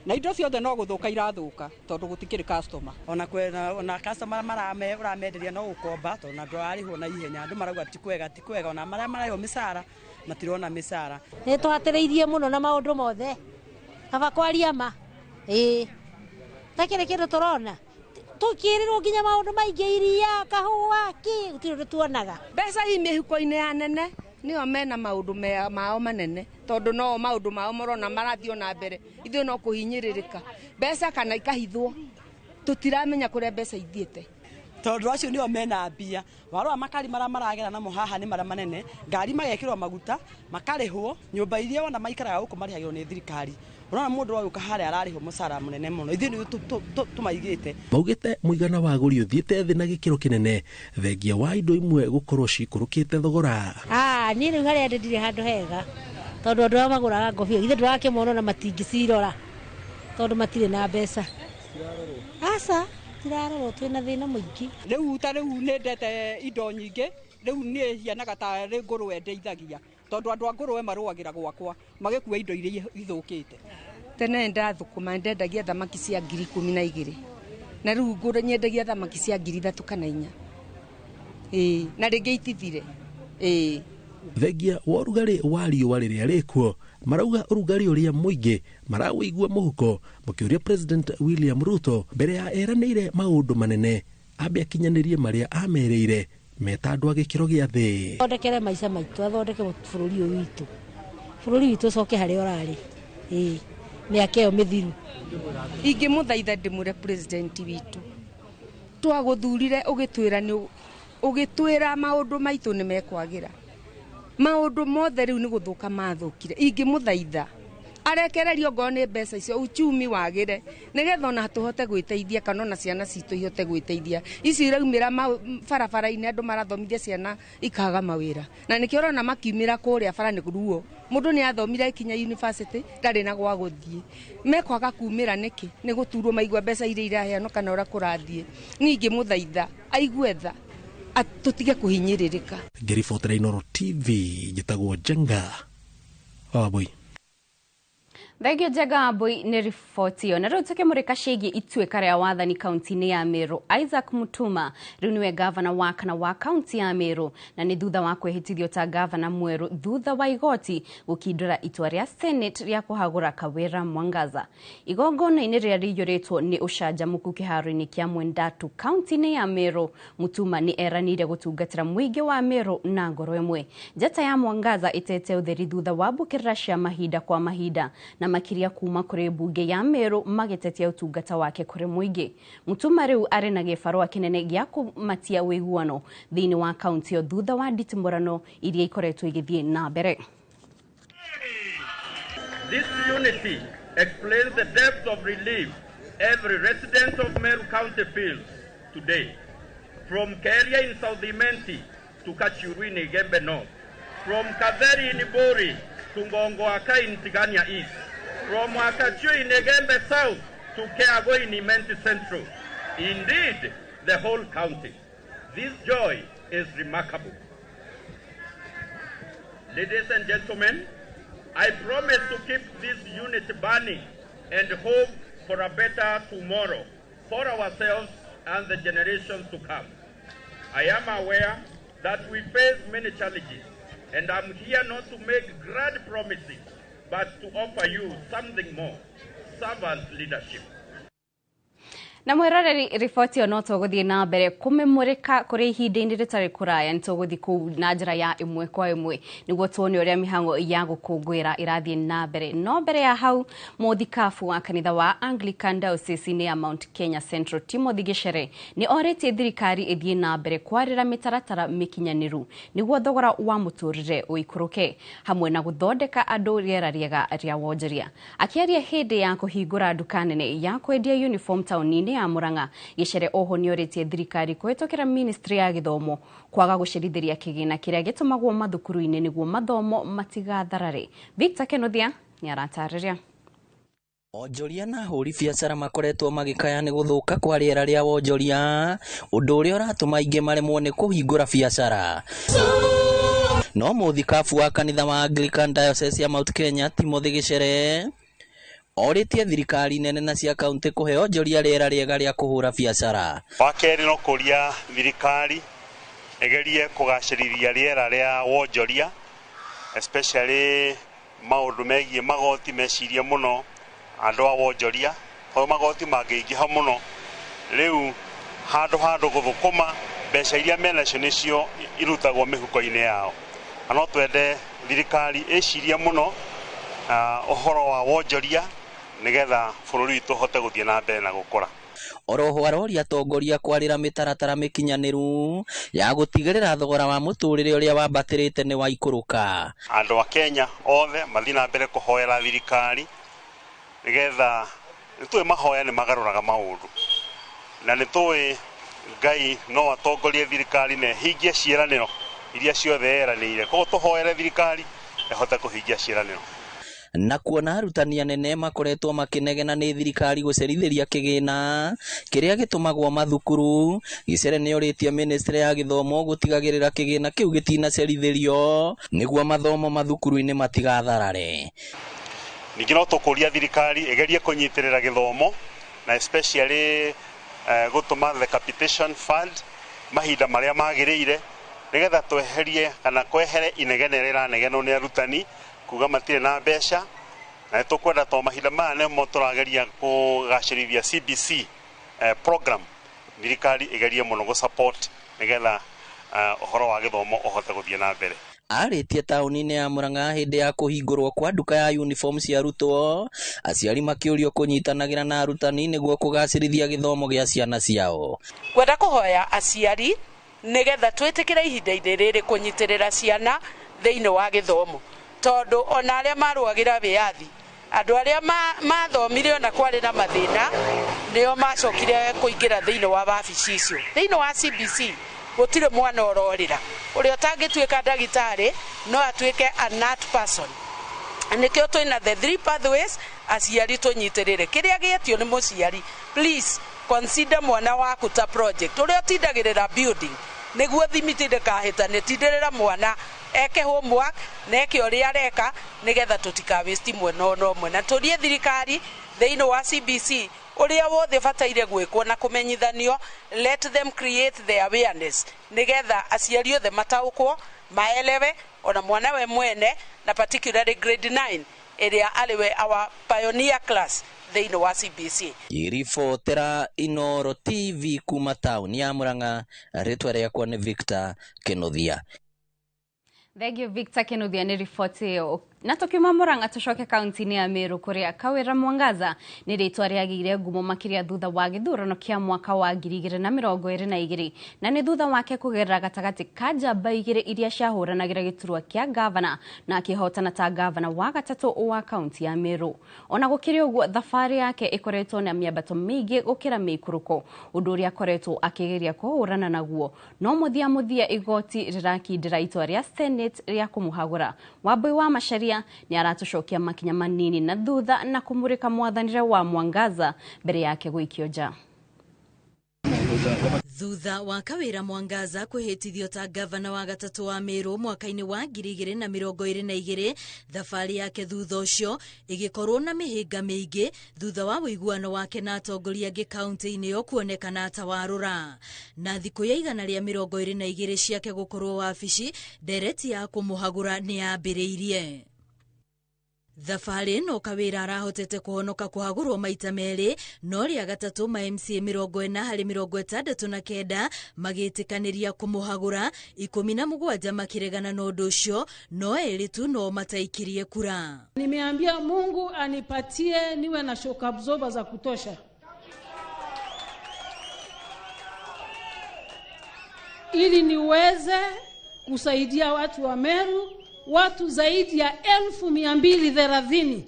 na indo ciothe no gũthũka irathũka tondũ gũtikĩrĩ customer. Ona ona customer ũramenderia no gũkomba tondũ na ndũrarĩhwo na ihenya, andũ marauga ti kwega ti kwega, ona marĩa mararĩhwo mĩcara matirona mĩcara. Nĩ tũhatĩrĩirie mũno na maũndũ mothe, kaba kwaria ma ĩĩ takĩrĩ kĩndũ tũrona tũkĩrĩrwo nginya maũndũ maingĩ, iria, kahũa, kĩ gũtirĩ ũndũ tuonaga. Mbeca i mĩhuko-inĩ ya nene nĩo mena maũndũ mao manene tondũ no maũndũ mao marona marathiĩ na mbere, ithuĩ no kũhinyĩrĩrĩka. Mbeca kana ikahithwo, tũtiramenya kũrĩa mbeca ithiĩte. Tondũ acio nĩo mena mbia, warora makari marĩa maragera namo haha nĩ marĩa manene, ngari magekĩrwo maguta makarĩhwo, nyũmba iria wona maikaraga gũkũ marĩhagĩrwo nĩ thirikari. Ũrona mũndũ agĩũka harĩa ararĩhwo mũcara mũnene mũno, ithuĩ nĩ tũmaigĩte. Maugĩte mũigana wa agũri ũthiĩte thĩ na gĩkĩro kĩnene thengia wa indo imwe gũkorwo cikũrũkĩte thogora. Niĩ rĩu harĩa ndĩ ndirĩ handũ hega tondũ andũ arĩa magũraga ngobia ithuĩ ndũrakĩmona na matingĩcirora tondũ matirĩ na mbeca. Aca tirarorwo, twĩna thĩna mũingĩ. Rĩu ta rĩu nĩ ndete indo nyingĩ, rĩu niĩ hianaga tarĩ ngũrwe ndeithagia tondũ andũ a ngũrwe marũagĩra gwakwa magĩkua indo iria ithũkĩte. Tene ndathũkũma ndendagia thamaki cia 12,000 na rĩu ngũrwe nyendagia thamaki cia 3,000 kana 4. Ĩĩ na rĩngĩ itithire. Ĩĩ thengia wa ũrugarĩ wa riũa rĩrĩa rĩkuo marauga ũrugarĩ ũrĩa mũingĩ marawĩigua mũhuko, makĩũria President William Ruto mbere ya eranĩire maũndũ manene ambe akinyanĩrie marĩa amerĩire meta andũ a gĩkĩro gĩa thĩ. Athondekere maica maitũ, athondeke bũrũri ũyũ witũ, bũrũri witũ ũcoke harĩa ũrarĩ. Ĩĩ mĩaka ĩyo mĩthiru. Ingĩmũthaitha ndĩmũre president witũ, twagũthurire ũgĩtwĩra nĩ ũgĩtwĩra maũndũ maitũ nĩ mekwagĩra, maũndũ mothe rĩu nĩ gũthũka mathũkire. Ingĩmũthaitha arekererio ngorwo nĩ mbeca icio, uchumi wagĩre nĩgetha ona tũhote gwĩteithia kana ona ciana citũ ihote gwĩteithia. Ici iraumĩra barabara-inĩ, andũ marathomithia ciana ikaga mawĩra, na nĩkĩo ũrona makiumĩra kũrĩa bara nĩ ruo. Mũndũ nĩ athomire akinya university ndarĩ na gwa gũthiĩ, mekwaga kumĩra nĩkĩ? Nĩ gũturwo maigua mbeca iria iraheanwo kana ũrĩa kũrathiĩ. Niĩ ingĩmũthaitha aigue tha, tũtige kũhinyĩrĩrĩka. Ngĩribotera Inooro TV njĩtagwo Njenga Wambui. Thengio Njenga Wambui nĩ riboti ĩyo. Na rĩu tũkĩmũrĩka ciĩgiĩ ituĩka rĩa wathani kaunti-inĩ ya Meru, Isaac Mutuma rĩu nĩwe gavana wa kana wa kaunti ya Meru, na nĩ thutha wa kwĩhĩtithio ta gavana mwerũ thutha wa igoti gũkindũra itua rĩa Senate rĩa kũhagũra Kawira Mwangaza. Igongona-inĩ rĩrĩa rĩiyũrĩtwo nĩ ũcanjamũku kĩharo-inĩ kĩa Mwendatu kaunti-inĩ ya Meru, Mutuma nĩ eranĩire gũtungatĩra mũingĩ wa Meru na ngoro ĩmwe. Njata ya Mwangaza ĩtete ũtheri thutha wa mbũkĩrĩra cia mahinda kwa mahinda na makiria kuma kũrĩ mbunge ya Meru magĩtetia ũtungata wake kũrĩ mũingĩ. Mutuma rĩu arĩ na gĩbarũa kĩnene gĩa kũmatia ũiguano thĩinĩ wa kaunti ĩyo thutha wa nditimũrano iria ikoretwo igĩthiĩ na mbere. This unity explains the depth of relief every resident of Meru County feels today. From Keria in South Imenti to Kachuru in Igembe North, from Kaveri in Ibori to Ngongoaka in Tigania East, from Wakachu in Igembe South to Keago in Imenti Central. Indeed, the whole county. This joy is remarkable. Ladies and gentlemen, I promise to keep this unity burning and hope for a better tomorrow for ourselves and the generations to come. I am aware that we face many challenges, and I'm here not to make grand promises, but to offer you something more, servant leadership. Na mwiroreri riboti ĩyo no tũgũthiĩ na mbere kũmĩmũrĩka kũrĩ ihinda-inĩ rĩtarĩ kũraya. Nĩ tũgũthiĩ kũu na njĩra ya ĩmwe kwa ĩmwe nĩguo tuone ũrĩa mĩhang'o ya gũkũngũĩra ĩrathiĩ na mbere. No mbere ya hau, mũthikabu wa kanitha wa Anglican Diocese ya Mount Kenya Central Timothy Gichere nĩ orĩtie thirikari ĩthiĩ na mbere kwarĩra mĩtaratara mĩkinyanĩru nĩguo thogora wa mũtũrĩre ũikũrũke, hamwe na gũthondeka andũ rĩera rĩega rĩa wonjoria. Akĩaria hĩndĩ ya kũhingũra nduka nene ya kwendia uniform taũni-inĩ ya Murang'a, Gichere oho nĩorĩtie thirikari kũhĩtũkĩra ministry ya gĩthomo kwaga gũcerithĩria kĩgĩna kĩrĩa gĩtũmagwo mathukuru-inĩ nĩguo mathomo matigatharare. Victor Kenothia nĩaratarĩria. Onjoria na ahũri biacara makoretwo magĩkaya nĩ gũthũka kwa rĩera rĩa wonjoria, ũndũ ũrĩa ũratũma aingĩ maremwo nĩ kũhingũra biacara. No mũthikabu wa kanitha wa Anglican Diocese ya Mount Kenya Timothy Gichere orĩtie thirikari nene na cia kaunti kũhe onjoria rĩera rĩega rĩa kũhũra biacara. Wa kerĩ no kũria thirikari ĩgerie kũgacĩrithia rĩera rĩa wonjoria, especially maũndũ megiĩ magoti mecirie mũno andũ a wonjoria, tondũ magoti mangĩingĩha mũno rĩu handũ handũ gũthũkũma mbeca iria menacio nĩcio irutagwo mĩhuko-inĩ yao. Na no twende thirikari ĩcirie mũno ũhoro wa wonjoria nĩgetha bũrũri witũ ũhote gũthiĩ na mbere na gũkũra. Oroho aroria atongoria kwarĩra mĩtaratara mĩkinyanĩru ya gũtigĩrĩra thogora wa mũtũrĩre ũrĩa wambatĩrĩte nĩ waikũrũka. Andũ a Kenya othe mathiĩ na mbere kũhoera thirikari nĩgetha nĩtũĩ mahoya nĩ magarũraga maũndũ, na nĩtũĩ Ngai no atongorie thirikari na ĩhingie ciĩranĩro iria ciothe eranĩire. Koguo tũhoere thirikari ĩhote kũhingia ciĩranĩro. Na kuona arutani anene makoretwo makĩnegena nĩ thirikari gũcerithĩria kĩgĩna kĩrĩa gĩtũmagwo mathukuru, Gichere nĩorĩtie ministry ya gĩthomo gũtigagĩrĩra kĩgĩna kĩu gĩtinacerithĩrio nĩguo mathomo mathukuru-inĩ matigatharare. Ningĩ no tũkũria thirikari ĩgerie kũnyitĩrĩra gĩthomo na especially gũtũma the capitation fund mahinda marĩa magĩrĩire nĩgetha tweherie kana kwehere inegene rĩranegenwo nĩ arutani kuga matirĩ na mbeca. Na nĩtũkwenda to mahinda maya nĩmo tũrageria kũgacĩrithia CBC program, thirikari ĩgerie mũno gũ support nĩgetha ũhoro wa gĩthomo ũhote gũthiĩ na mbere. Arĩtie taũni-inĩ ya Murang'a hĩndĩ ya kũhingũrwo kwa nduka ya uniform cia arutwo, aciari makĩũrio kũnyitanagĩra na arutani nĩguo kũgacĩrithia gĩthomo gĩa ciana ciao. Ngwenda kũhoya aciari nĩgetha twĩtĩkĩre ihinda-inĩ rĩrĩ kũnyitĩrĩra ciana thĩinĩ wa gĩthomo, tondũ ona arĩa marũagĩra wĩyathi, andũ arĩa mathomire ona kwarĩ na mathĩna nĩo macokire kũingĩra thĩinĩ wa wabici icio. Thĩinĩ wa CBC gũtirĩ mwana ũrorĩra, ũrĩa ũtangĩtuĩka ndagĩtarĩ no atuĩke a nut person. Nĩkĩo twĩna the three pathways, aciari tũnyitĩrĩre. Kĩrĩa gĩetio nĩ mũciari, please consider mwana waku ta project. Ũrĩa ũtindagĩrĩra building nĩguo thimiti ndĩkahĩtane, tindĩrĩra mwana eke homework na eke ũrĩa areka nĩgetha tũtikawĩsti mwena ona ũmwe. Na tũrie thirikari thĩinĩ wa CBC ũrĩa wothe bataire gwĩkwo na kũmenyithanio, let them create the awareness nĩgetha aciari othe mataũkwo, maelewe, ona mwana we mwene, na particularly grade 9 ĩrĩa arĩ we our pioneer class thĩinĩ wa CBC. Iribotera Inoro TV kuma taũni ya Murang'a, rĩtwa rĩakwa nĩ Victor Kenothia. Thank you Victor Kenothia nĩ riboti ĩyo. Na tukiuma Murang'a tucoke kaunti-inĩ ya Meru kũrĩa Kawĩra Mwangaza nĩ rĩtwa rĩagĩire ngumo makĩria thutha wa gĩthurano kĩa mwaka wa 2022 na nĩ thutha wake kũgerera gatagatĩ ka njamba igĩrĩ iria ciahũranagĩra gĩturwa kĩa gavana na akĩhotana ta gavana wa gatatũ wa kaunti ya Meru. Ona gũkĩrĩ ũguo, thabarĩ yake ĩkoretwo na mĩambato mĩingĩ gũkĩra mĩikũrũko, ũndũ ũrĩa akoretwo akĩgeria kũhũrana naguo, no mũthia mũthia igoti rĩrakindĩra itua rĩa Senate rĩa kũmũhagũra. Wambui wa Macharia nĩ aratũcokia makinya manini na thutha na kũmũrĩka mwathanĩre wa Mwangaza mbere yake gũikio nja. Thutha wa Kawira Mwangaza kwĩhĩtithio ta gavana wa gatatũ wa Meru mwaka-inĩ wa 2022, thabarĩ yake thutha ũcio ĩgĩkorwo na mĩhĩnga mĩingĩ thutha wa ũiguano wake na atongoria angĩ kaunti-inĩ ĩyo kuonekana ta warũra. Na thikũ ya 122 ciake gũkorwo wabici, ndereti ya kũmũhagũra nĩ yambĩrĩirie. Thabarĩ ĩno Kawira arahotete kũhonoka kũhagũrwo maita merĩ, no rĩa gatatũ ma MCA 40 harĩ 69 magĩtĩkanĩria kũmũhagũra, 17 makĩregana na ũndũ ũcio, no erĩ tu no mataikirie kura. Nimeambia Mungu anipatie niwe na shock absorber za kutosha ili niweze kusaidia watu wa Meru, watu zaidi ya 230,000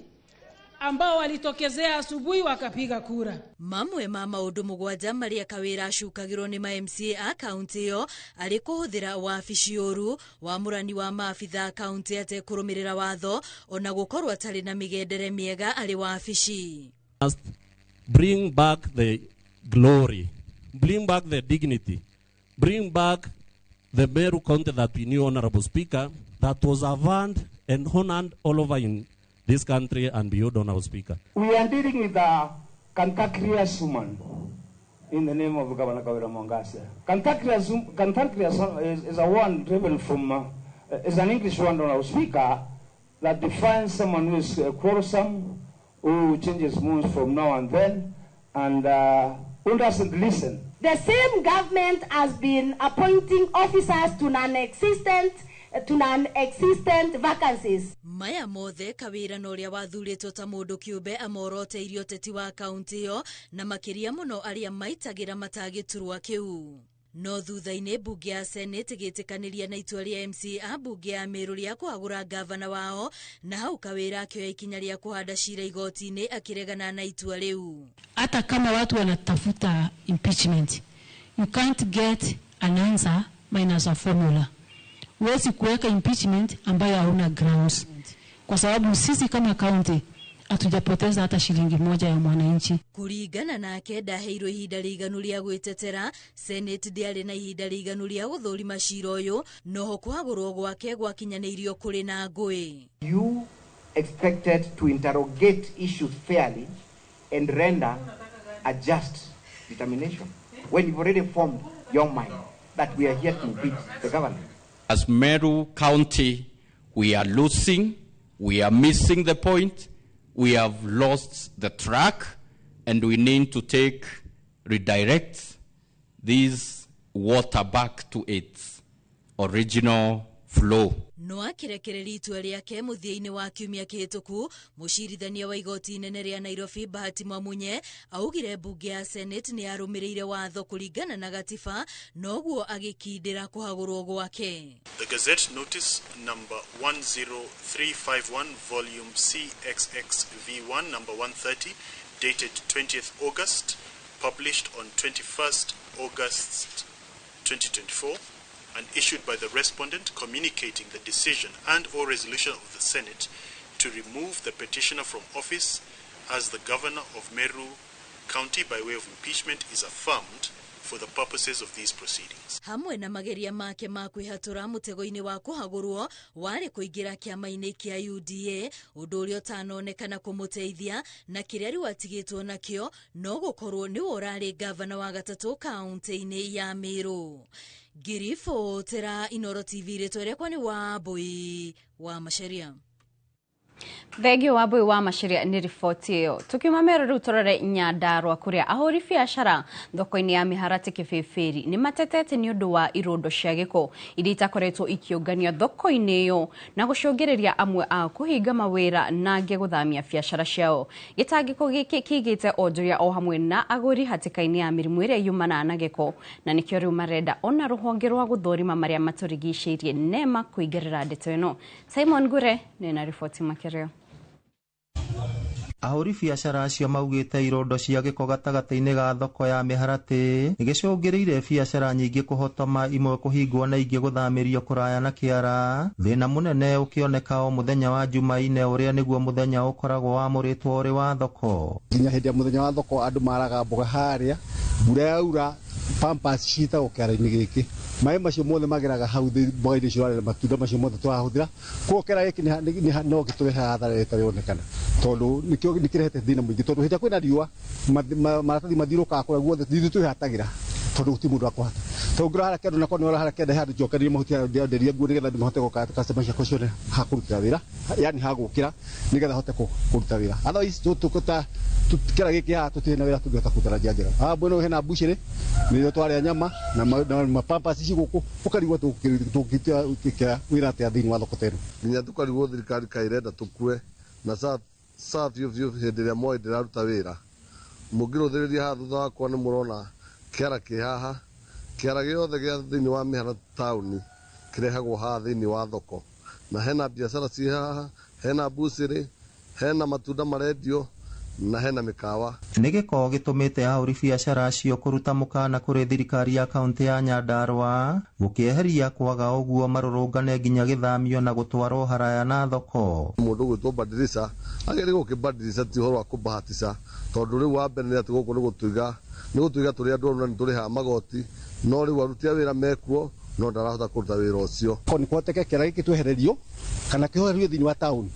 ambao walitokezea asubuhi wakapiga kura. Mamwe ma maũndũ mũgwanja marĩa Kawira acukagĩrwo nĩ ma MCA a kaunti ĩyo arĩ kũhũthĩra wabici ũru, wamũrani wa maabitha a kaunti atekũrũmĩrĩra watho, ona gũkorwo atarĩ na mĩgendere mĩega arĩ wabici. Must bring back the glory, bring back the dignity, bring back the Meru County that we knew, Honorable Speaker, that was avowed and honored all over in this country and beyond, Honorable Speaker. We are dealing with a cantankerous woman in the name of Governor Kawira Mwangaza. Cantankerous is a one driven from, is an English word, Honorable Speaker, that defines someone who is quarrelsome, who changes moods from now and then, and who doesn't listen. The same government has been appointing officers to non-existent vacancies. Maya mothe Kawira na ũrĩa wathurĩtwo ta mũndũ kĩũmbe amoroteirie ũteti wa kaunti ĩyo na makĩria mũno arĩa maitagĩra matagĩturwa kĩu. No thutha-inĩ mbunge ya Senate ĩgĩtĩkanĩria na itua rĩa MCA mbunge ya Meru rĩa kũhagũra gavana wao, na hau Kawira akĩoya ikinya rĩa kũhanda cira igoti-inĩ akĩregana na itua rĩu. Hata kama watu wanatafuta impeachment, you can't get an answer minus a formula. Huwezi kuweka impeachment ambayo hauna grounds, kwa sababu sisi kama county hatujapoteza hata shilingi moja ya mwananchi. Kuringana nake ndaheirwo ihinda rĩiganu rĩa gwĩtetera, Senate ndĩarĩ na ihinda rĩiganu rĩa gũthũrima cira ũyũ, noho kũhagũrwo gwake gwakinyanĩirio kũrĩ na ngũĩ. You expected to interrogate issues fairly and render a just determination when you've already formed your mind that we are here to impeach the governor. As Meru County, we are losing, we are missing the point, we have lost the track, and we need to redirect this water back to its original flow. No akĩrekereria itua rĩake mũthia-inĩ wa kiumia kĩhĩtũku, mũcirithania wa igoti inene rĩa Nairobi Bahati Mwamunye augire mbunge ya Senate nĩ yarũmĩrĩire watho kũringana na gatiba, noguo agĩkindĩra kũhagũrwo gwake. The Gazette Notice number 10351 volume CXXV1 number 130 dated 20th August, published on 21st August 2024, and issued by the respondent communicating the decision and or resolution of the Senate to remove the petitioner from office as the governor of Meru County by way of impeachment is affirmed for the purposes of these proceedings. Hamwe na mageria make ma kwĩhatũra mũtego-inĩ wa kũhagũrwo warĩ kũingĩra kĩama-inĩ kĩa UDA, ũndũ ũrĩa ũtanonekana kũmũteithia, na kĩrĩa rĩu atigĩtwo nakĩo no gũkorwo nĩwe ũrarĩ gavana wa gatatũ kaunti-inĩ ya Meru. Ngiribotera Inoro TV, rĩtwa rĩakwa nĩ Wambui wa Macharia. Thengio Wambui wa Macharia nĩ riboti ĩyo. Tukiuma Meru rĩu tũrore Nyandarua kũrĩa ahũri biacara thoko-inĩ ya Mĩharatĩ Kĩbĩbĩri nĩ matetete nĩ ũndũ wa irũndo cia gĩko iria itakoretwo ikĩũnganio thoko-inĩ ĩyo na gũcũngĩrĩria amwe ao kũhinga mawĩra na angĩ gũthamia biacara ciao. Gĩtangĩko gĩkĩ kĩigĩte onjoria o hamwe na agũri hatĩka-inĩ ya mĩrimũ ĩrĩa yumanaga na gĩko, na nĩkĩo rĩu marenda ona rũhonge rwa gũthũrima marĩa matũrigicĩirie NEMA kũingĩrĩra ndeto ĩno. Simon Ngure nĩ na riboti makĩria. Ahũri biacara acio maugĩte irondo cia gĩko gatagatĩ-inĩ ga thoko ya Mĩharatĩ nĩgĩcũngĩrĩire biacara nyingĩ kũhotoma, imwe kũhingwo na ingĩ gũthamĩrio kũraya na kĩara. Thĩna mũnene ũkĩoneka o mũthenya wa Jumaine ũrĩa nĩguo mũthenya ũkoragwo wamũrĩtwo ũrĩ wa thoko. Nginya hĩndĩ ya mũthenya wa thoko andũ maraga mboga harĩa, mbura yaura Pampers citagwo kĩara-inĩ gĩkĩ. Maĩ macio mothe mageraga hau mboga-inĩ icio ũrarĩa, matunda macio mothe tũrahũthĩra. Koguo kĩara gĩkĩ no gĩtũrehaga hathara ĩrĩa ĩtarĩ yonekana, tondũ nĩkĩo nĩkĩrehete thĩna mũingĩ, tondũ hĩndĩ ĩrĩa kwĩna riũa maratathi mathiũrũrũkaga kũrĩa guothe, ithuĩ twĩhatagĩra tondũ gũtirĩ mũndũ wa kũhata. Tondũ ngĩrora harĩa kĩanda onakorwo nĩ harĩa kĩanda he handũ njokereirie mahuti harĩa ndĩrenderia nguo nĩgetha mahote gũka customer ciakwa cione ha kũrutĩra wĩra, yani ha gũkĩra nĩgetha hote kũruta wĩra. Otherwise tũkũta kĩara gĩkĩ haha tũtirĩ na wĩra tũngĩhota kũruta na njĩra njega. Haha mwena ũyũ hena mbucĩrĩ nĩrĩo twarĩa nyama na mapampers ici gũkũ, ũkarigwo tũngĩruta wĩra atĩa thĩinĩ wa thoko ta ĩno. Nginya tũkarigwo thirikari kaĩ ĩrenda tũkue na saa biũ biũ hĩndĩ ĩrĩa moĩ ndĩraruta wĩra. Mũngĩrũthĩrĩria haha thutha wakwa nĩ mũrona kĩara kĩ haha, kĩara gĩothe gĩa thĩinĩ wa mĩhara taũni kĩrehagwo haha thĩinĩ wa thoko, na hena biacara ciĩ haha, hena mbucĩrĩ, hena matunda marendio na hena mĩkawa. Nĩ gĩko gĩtũmĩte ahũri biacara acio kũruta mũkana kũrĩ thirikari ya kaũntĩ ya Nyandarũa gũkĩeheria kwaga ũguo marũrũngane nginya gĩthamio na gũtwarwo haraya na thoko. Mũndũ ũgwĩtwo Badilisha agĩrĩirwo gũkĩbadilisha, ti ũhoro wa kũbahatisha, tondũ rĩu wa mbere nĩ atĩ gũkũ nĩ gũtũiga tũrĩ andũ oru na nĩ tũrĩhaga magoti, no rĩu aruti a wĩra mekuo no ndarahota kũruta wĩra ũcio. Ko nĩ kũhoteke kĩara gĩkĩ twehererio kana kĩhorerio thĩinĩ wa taũni,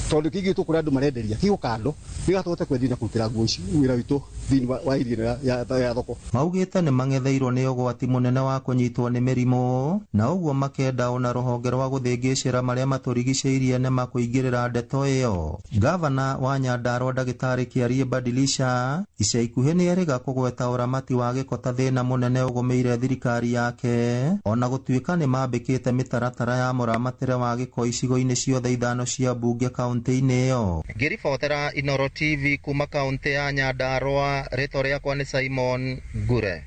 tondũ kĩigĩtwo kũrĩa andũ marenderia kĩigwo kando nĩgetha tũhote kwendia na kũrutĩra nguo ici wĩra witũ thĩinĩ wa iria ya thoko. Maugĩte nĩ mang'etheirwo nĩ ũgwati mũnene wa kũnyitwo nĩ mĩrimũ, na ũguo makenda ona rũhonge rwa gũthĩngĩcĩra marĩa matũrigicĩirie nĩ makũingĩrĩra ndeto ĩyo. Gavana wa Nyandarũa Ndagĩtarĩ Kĩarie Badilisha ica ikuhĩ nĩ erĩga kũgweta ũramati wa gĩko ta thĩna mũnene ũgũmĩire thirikari yake, ona gũtuĩka nĩ mambĩkĩte mĩtaratara ya mũramatĩre wa gĩko icigo-inĩ ciothe ithano cia mbunge kaũntĩ-inĩ ĩyo. Ngĩribotera Inooro TV kuma kaũntĩ ya Nyandarũa, rĩtwa rĩakwa nĩ Simon Ngure.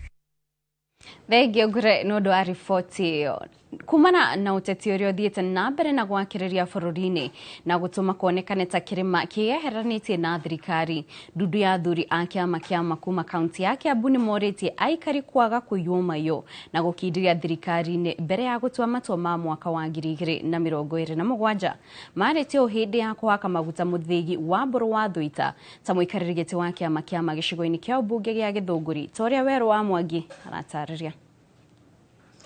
Thengio Ngure nĩ ũndũ wa riboti ĩyo. Kumana na ũteti ũrĩa ũthiĩte na mbere na gwakĩrĩria bũrũri-inĩ na gũtũma kuonekane ta kĩrĩma kĩyeheranĩtie na thirikari, ndundu ya athuri a kĩama kĩa kuma kaunti ya Kiambu nĩ morĩtie aikari kwaga kũiywo maiyo na gũkindĩria thirikari-inĩ mbere ya gũtua matua ma mwaka wa 2027. Marĩtie ũũ hĩndĩ ya kũhaka maguta mũthĩgi wa Mbũrũ wa Thũita ta mũikarĩri gĩtĩ wa kĩama kĩa gĩcigo-inĩ kĩa ũmbunge gĩa Gĩthũngũri, ta ũrĩa Werũ wa Mwangi aratarĩria.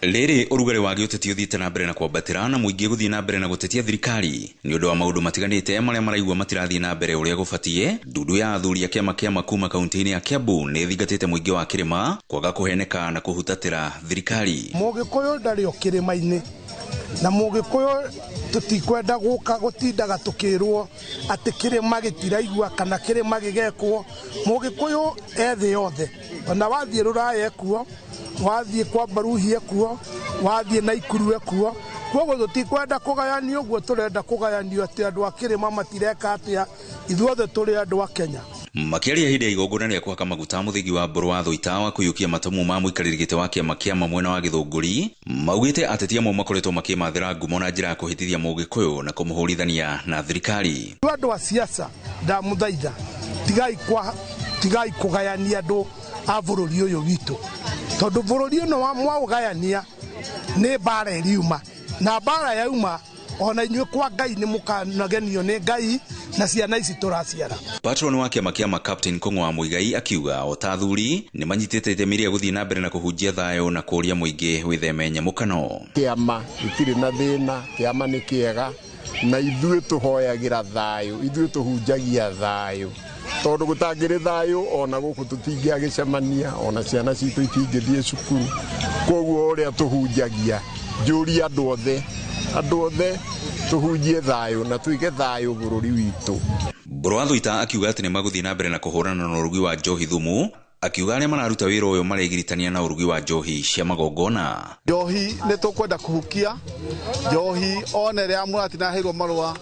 Rĩrĩ ũrugarĩ wa gĩũteti ũthiĩte na mbere na kwambatĩra na mũingĩ gũthiĩ na mbere na gũtetia thirikari nĩ ũndũ wa maũndũ matiganĩte marĩa maraigua matirathiĩ na mbere ũrĩa gũbatiĩ. Ndundu ya athuri a kĩama kĩa kuma kaunti-inĩ ya Kiambu nĩ ĩthingatĩte mũingĩ wa kĩrĩma kwaga kũheneka na kũhutatĩra thirikari. Mũgĩkũyũ ndarĩ o kĩrĩma-inĩ, na mũgĩkũyũ tũtikwenda gũka gũtindaga tũkĩrwo atĩ kĩrĩma gĩtiraigua kana kĩrĩma gĩgekwo. Mũgĩkũyũ e thĩ yothe, ona wathiĩ Rũraya ekuo, wathiĩ kwa Mbaruhi ekuo, wathiĩ Naikuru ekuo. Koguo tũtikwenda kũgayanio ũguo tũrenda kũgayanio atĩ andũ a kĩrĩma matireka atĩa, ithuothe tũrĩ andũ a Kenya. Makĩaria hĩndĩ ya igongona rĩa kũhaka maguta mũthĩgi wa Mbũrũ wa Thũita wa kũiyũkia matamu ma mũikarĩri gĩtĩ wa kĩama kĩa mwena wa Gĩthũngũri, maugĩte ateti amwe makoretwo makĩmathĩra ngumo na njĩra ya kũhĩtithia mũgĩkũyũ na kũmũhũrithania na thirikari. Andũ a siasa ndamũthaitha, tigai kũgayania andũ a bũrũri ũyũ witũ, tondũ bũrũri ũyũ wa mwaũgayania nĩ mbara ĩriuma, na mbara yauma ona inyuĩ kwa Ngai nĩ mũkanagenio nĩ Ngai na ciana ici tũraciara. Patron wa kĩama kĩa Captain Kong'o wa Muigai akiuga o ta athuri nĩ manyitĩte itemi rĩa gũthiĩ na mbere na kũhunjia thayũ na kũũria mũingĩ wĩtheme nyamũkano. Kĩama gĩtirĩ na thĩna, kĩama nĩ kĩega, na ithuĩ tũhoyagĩra thayũ, ithuĩ tũhunjagia thayũ, tondũ gũtangĩrĩ thayũ ona gũkũ tũtingĩagĩcemania, ona ciana citũ itingĩthiĩ cukuru. Koguo ũrĩa tũhunjagia, njũria andũ othe tũhunjie thayũ na tũige thayũ bũrũri witũ. Mbũrũ wa Thũita akiuga atĩ nĩ magũthiĩ na mbere na kũhũrana na ũrugi wa njohi thumu, akiuga arĩa mararuta wĩra ũyũ maregiritania na ũrugi wa njohi cia magongona. Njohi nĩ tũkwenda kũhukia njohi, one rĩa mũratinaheirwo marũa,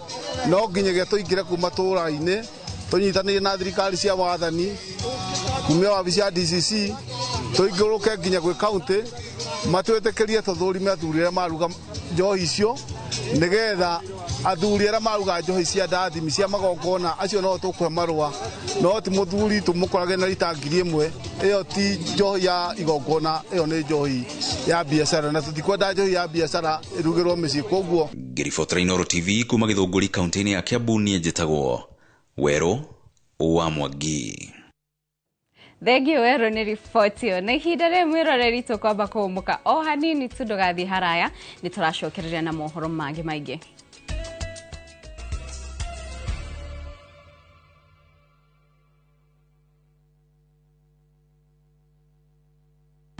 no nginyagia tũingĩre kuma tũra-inĩ tũnyitanĩire na thirikari cia wathani kumia wabici ya DCC tũingĩrũke nginya gwĩ kaunti matwĩtĩkĩrie tũthũrime athuri arĩa maruga njohi icio, nĩgetha athuri arĩa maruga njohi cia ndathimi cia magongona acio no tũkũhe marũa, no ti mũthuri tũmũkorage na rita 1000. Ĩyo ti njohi ya igongona, ĩyo nĩ njohi ya biacara, na tũtikwenda njohi ya biacara ĩrugĩrwo mĩciĩ. Koguo ngĩribotera Inooro TV kuma Gĩthũngũri kaunti-inĩ ya Kiambu, niĩ njĩtagwo Werũ wa Mwangi. Thengio werũ nĩ riboti ĩyo. Na ihinda rĩrĩ mwĩroreri tũkwamba kũhũmũka o hanini tu, ndũgathiĩ haraya, nĩ tũracokereria na mohoro mangĩ maingĩ.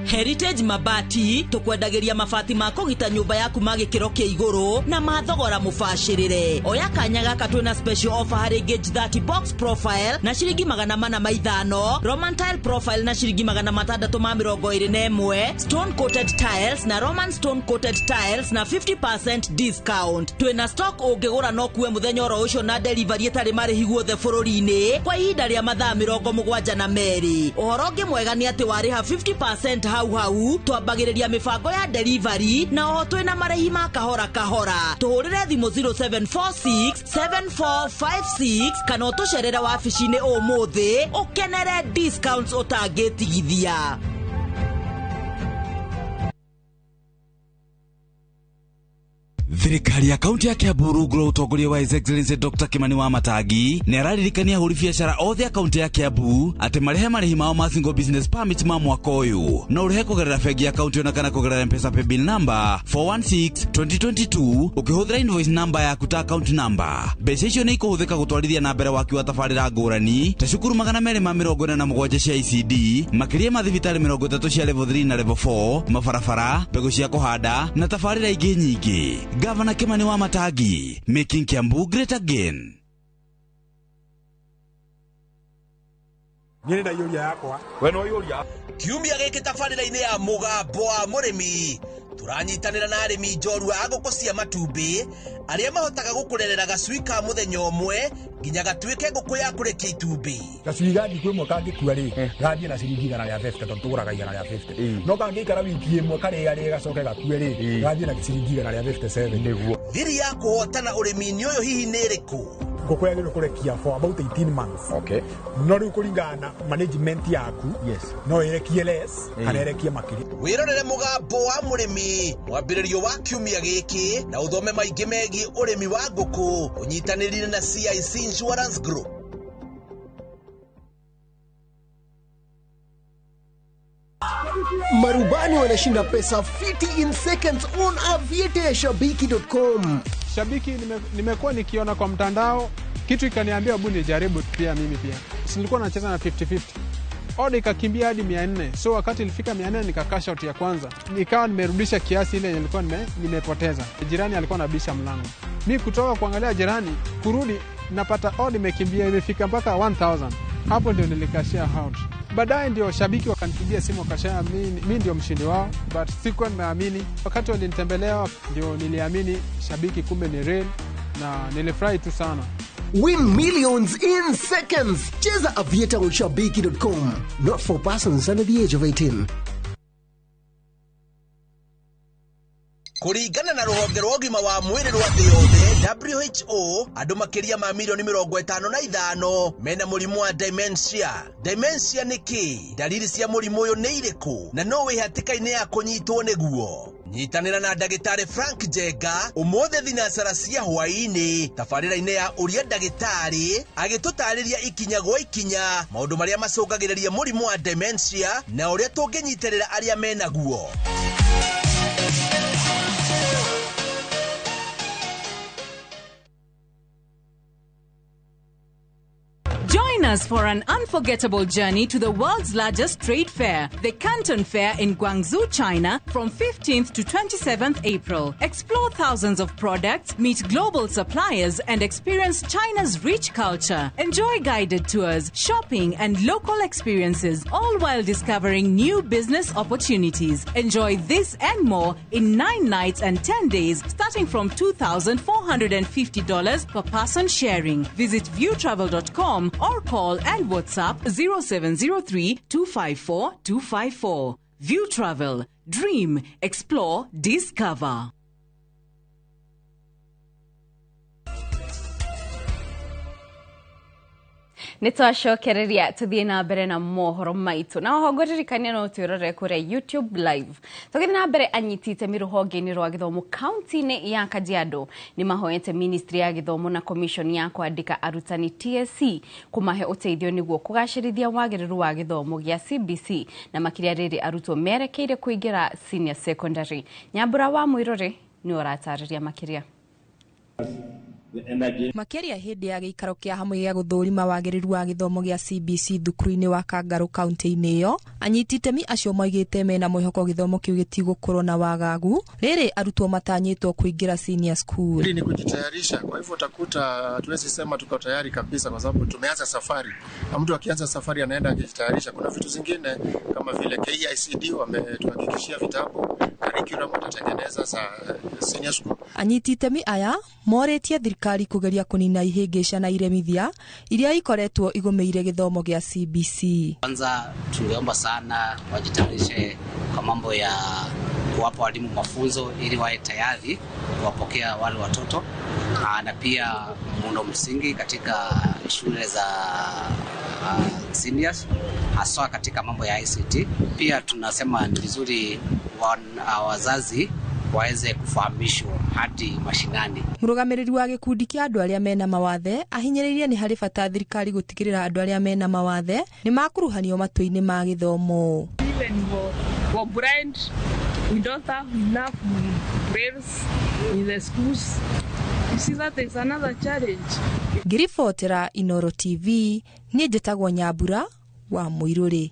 Heritage Mabati tukwendagĩria mabati ma kũgita nyũmba yaku ma gĩkĩro kĩa igũrũ na ma thogora mũbacĩrĩre. Oya kanya gaka twĩna special offer harĩ gauge 30 box profile na ciringi 405, Roman tile profile na ciringi 621, stone coated tiles na Roman stone coated tiles na 50% discount. Twĩna stock ũngĩgũra no kuwe mũthenya oro ũcio na delivery ĩtarĩ marĩhi guothe bũrũri-inĩ kwa ihinda rĩa mathaa 72. Ũhoro ũngĩ mwega nĩ atĩ warĩha 50% hau hau twambagĩrĩria mĩbango ya delivery na oho twĩna marĩhi ma kahora kahora. Tũhũrĩre thimũ 0746 7456 kana ũtũcerere wabici-inĩ ũmũthĩ ũkenere discounts ũtangĩtigithia. Thirikari ya kaunti ya Kiambu rungu rwa ũtongoria wa His Excellency Dr. Kimani wa Matangi nĩ araririkania ahũri biacara othe a kaunti ya Kiambu atĩ marĩhe marĩhi mao ma single business permit ma mwaka ũyũ. No ũrĩhe kũgerera bengi ya kaunti ona kana kũgerera M-Pesa paybill number 416 2022 ũkĩhũthĩra invoice number yaku ta account number. Mbeca icio nĩ ikũhũthĩka gũtwarithia na mbere waki wa tabarĩra ngũrani ta cukuru 247 cia ICD, makĩria ma thibitarĩ 30 cia level 3 na level 4, mabarabara, mbegũ cia kũhanda na tabarĩra ingĩ nyingĩ. Governor Kimani wa Matangi, making Kiambu great again. Nĩ ndaiyũria yakwa. We no iyũria. Kiumia gĩkĩ tabarĩra-inĩ ya Mũgambo wa Mũrĩmi tũranyitanĩra na arĩmi njorua a ngũkũ cia matumbĩ arĩa mahotaga gũkũrerera gacui ka mũthenya ũmwe nginya gatuĩke ngũkũ ya kũrekia itumbĩ. Gacui ga thikũ ĩmwe kangĩkua rĩ, gathiĩ na ciringi 150 tondũ tũgũraga 150. No kangĩikara wiki ĩmwe karĩarĩe gacoke gakue rĩ, gathiĩ na ciringi 157. Nĩguo. Thiri ya kũhotana ũrĩmi-inĩ ũyũ hihi nĩ ĩrĩkũ? Ngũkũ yagĩrĩirwo kũrekia for about 18 months. Okay. No rĩu kũringana na management yaku, yes, no ĩrekie less kana ĩrekie makĩria. Wĩrorere Mũgambo wa Mũrĩmi mwambĩrĩrio wa kiumia gĩkĩ na ũthome maingĩ megiĩ ũrĩmi wa ngũkũ ũnyitanĩrire na CIC Insurance Group. Marubani wanashinda pesa fiti in seconds on aviateashabiki.com. Shabiki nimekuwa nikiona kwa mtandao, kitu ikaniambia hebu nijaribu pia mimi pia. Nilikuwa nacheza na 50-50. Odd ikakimbia hadi 400. So wakati ilifika 400 nika cash out ya kwanza. Nikawa nimerudisha kiasi ile nilikuwa nimepoteza. Jirani alikuwa anabisha mlango. Mimi kutoka kuangalia jirani, kurudi napata odd imekimbia imefika mpaka 1000. Hapo ndio nilikashia out. Baadaye ndio shabiki wakanipigia simu wakasema mimi ndio mshindi wao, but sikuwa nimeamini. Wakati walinitembelea ndio niliamini shabiki kumbe ni real na nilifurahi tu sana. Win millions in seconds. Cheza Aviator on shabiki.com. Not for persons under the age of 18. Kũringana na rũhonge rwa ũgima wa mwĩrĩ rwa thĩ yothe WHO, andũ makĩria ma milioni 55 mena mũrimũ wa dementia. Dementia nĩ kĩ? Dalili cia mũrimũ ũyũ nĩ irĩkũ? Na no wĩ hatĩka-inĩ ya kũnyitwo nĩguo? Nyitanĩra na ndagĩtarĩ Frank Njenga ũmũthĩ thinacara cia hwaĩ-inĩ tabarĩra-inĩ ya Ũria Ndagĩtarĩ agĩtũtarĩria ikinya gwa ikinya maũndũ marĩa macũngagĩrĩria mũrimũ wa dementia na ũrĩa tũngĩnyitĩrĩra arĩa menaguo. Join us for an unforgettable journey to the world's largest trade fair, the Canton Fair in Guangzhou, China, from 15th to 27th April. Explore thousands of products, meet global suppliers, and experience China's rich culture. Enjoy guided tours, shopping, and local experiences, all while discovering new business opportunities. Enjoy this and more in 9 nights and 10 days, starting from $2,450 per person sharing. Visit viewtravel.com or call and WhatsApp 0703 254 254. View Travel. Dream, explore, discover. Nĩ twacokereria tũthiĩ na mbere na mohoro maitũ na oho ngũririkania no twĩrore kũrĩa YouTube live. Tũgĩthiĩ na mbere, anyiti itemi rũhonge-inĩ rwa gĩthomo kaunti-inĩ ya Kajiado nĩ mahoete ministry ya gĩthomo na commission ya kwandĩka arutani TSC kũmahe ũteithio nĩguo kũgacĩrithia wagĩrĩru wa gĩthomo gĩa CBC na makĩria rĩrĩ arutwo merekeire kũingĩra senior secondary. Nyambura wa Mwĩrore nĩ ũratarĩria makĩria. Makĩria hĩndĩ ya gĩikaro kĩa hamwe gĩa gũthũrima wagĩrĩru wa gĩthomo gĩa CBC thukuru-inĩ wa Kangarũ kaunti-inĩ ĩyo, anyiti itemi acio moigĩte mena mwĩhoko gĩthomo kĩu gĩtigũkorwo na wagagu rĩrĩ arutwo matanyĩtwo kũingĩra senior school. Hili ni kujitayarisha, kwa hivyo utakuta hatuwezi sema tuko tayari kabisa, kwa sababu tumeanza safari, na mtu akianza safari anaenda akijitayarisha. Kuna vitu zingine kama vile KICD wametuhakikishia vitabu, curriculum watatengeneza za senior school. Anyiti itemi aya morĩtie thirikari kũgeria kũnina ihĩngĩca na iremithia iria ikoretwo igũmĩire gĩthomo gĩa CBC. Kwanza tungeomba sana wajitayarishe kwa mambo ya kuwapa walimu mafunzo ili wawe tayari kuwapokea wale watoto, na pia muundo msingi katika shule za seniors haswa katika mambo ya ICT. Pia tunasema ni vizuri wazazi waweze kufahamishwa hadi mashinani. Mũrũgamĩrĩri wa gĩkundi kĩa andũ arĩa mena mawathe ahinyĩrĩirie nĩ harĩ bata thirikari gũtigĩrĩra andũ arĩa mena mawathe nĩ makuruhanio matua-inĩ ma gĩthomo. Even for blind, we don't have enough brails in the schools. You see that is another challenge. Ngĩribotera Inoro TV, niĩ njĩtagwo Nyambura wa Mũirũrĩ.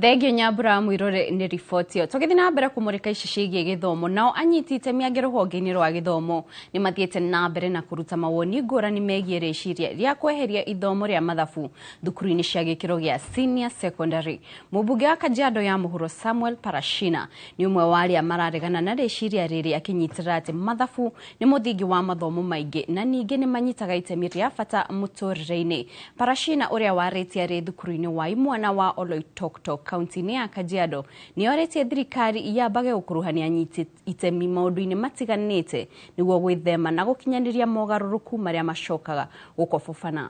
Thengio Nyambura Mwirore nĩ riboti ĩyo. Tũgĩthiĩ na mbere kũmũrĩka ici ciĩgiĩ gĩthomo, nao anyiti itemi angĩ rũhonge-inĩ rwa gĩthomo nĩ mathiĩte na mbere na kũruta mawoni ngũrani megiĩ rĩciria rĩa kweheria ithomo rĩa mathabu thukuru-inĩ cia gĩkĩro gĩa senior secondary. Mũmbunge wa Kajiado ya Mũhuro Samuel Parashina nĩ ũmwe wa arĩa mararegana na rĩciria rĩrĩ, akĩnyitĩrĩra atĩ mathabu nĩ mũthingi wa mathomo maingĩ na ningĩ nĩ manyitaga itemi rĩa bata mũtũrĩre-inĩ. Parashina ũrĩa warĩtie arĩ thukuru-inĩ wa imwana wa Oloitoktok kaunti-inĩ ya Kajiado nĩ orĩtie thirikari yambage gũkuruhania anyiti itemi maũndũ-inĩ matiganĩte nĩguo gwĩthema na gũkinyanĩria mogarũrũku marĩa macokaga gũkobobana.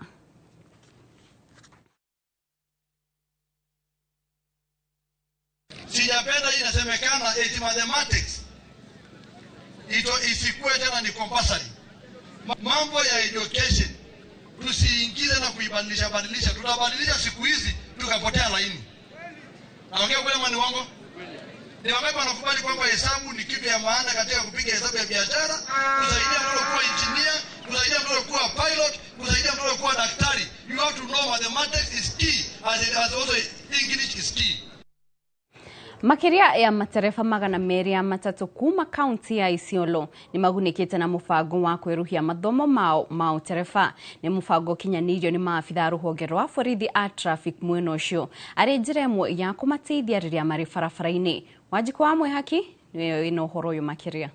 Sijapenda hii inasemekana eti mathematics ito isikuwe tena ni compulsory. Mambo ya education tusiingize na kuibadilisha badilisha, tutabadilisha siku hizi tukapotea laini. Naongea kweli ama ni uongo? Ni wangapi wanakubali kwamba hesabu ni kitu ya maana katika kupiga hesabu ya biashara, kusaidia mtoto kuwa engineer, kusaidia mtoto kuwa pilot, kusaidia mtoto kuwa daktari? You have to know mathematics is key as also English is key. Makiria ya matereba 203 kuma kaunti ya Isiolo ni magunĩkĩte na mũbango wa kwĩruhia mathomo mao ma ũtereba. Nĩ mũbango ũkinyanĩirio nĩ maabitha rũhonge rwa borithi a traffic mwena ũcio arĩ njĩra ĩmwe ya kũmateithia rĩrĩa marĩ barabara-inĩ. Wanjikũ wa Mwĩhaki nĩwe wĩna ũhoro ũyũ makĩria.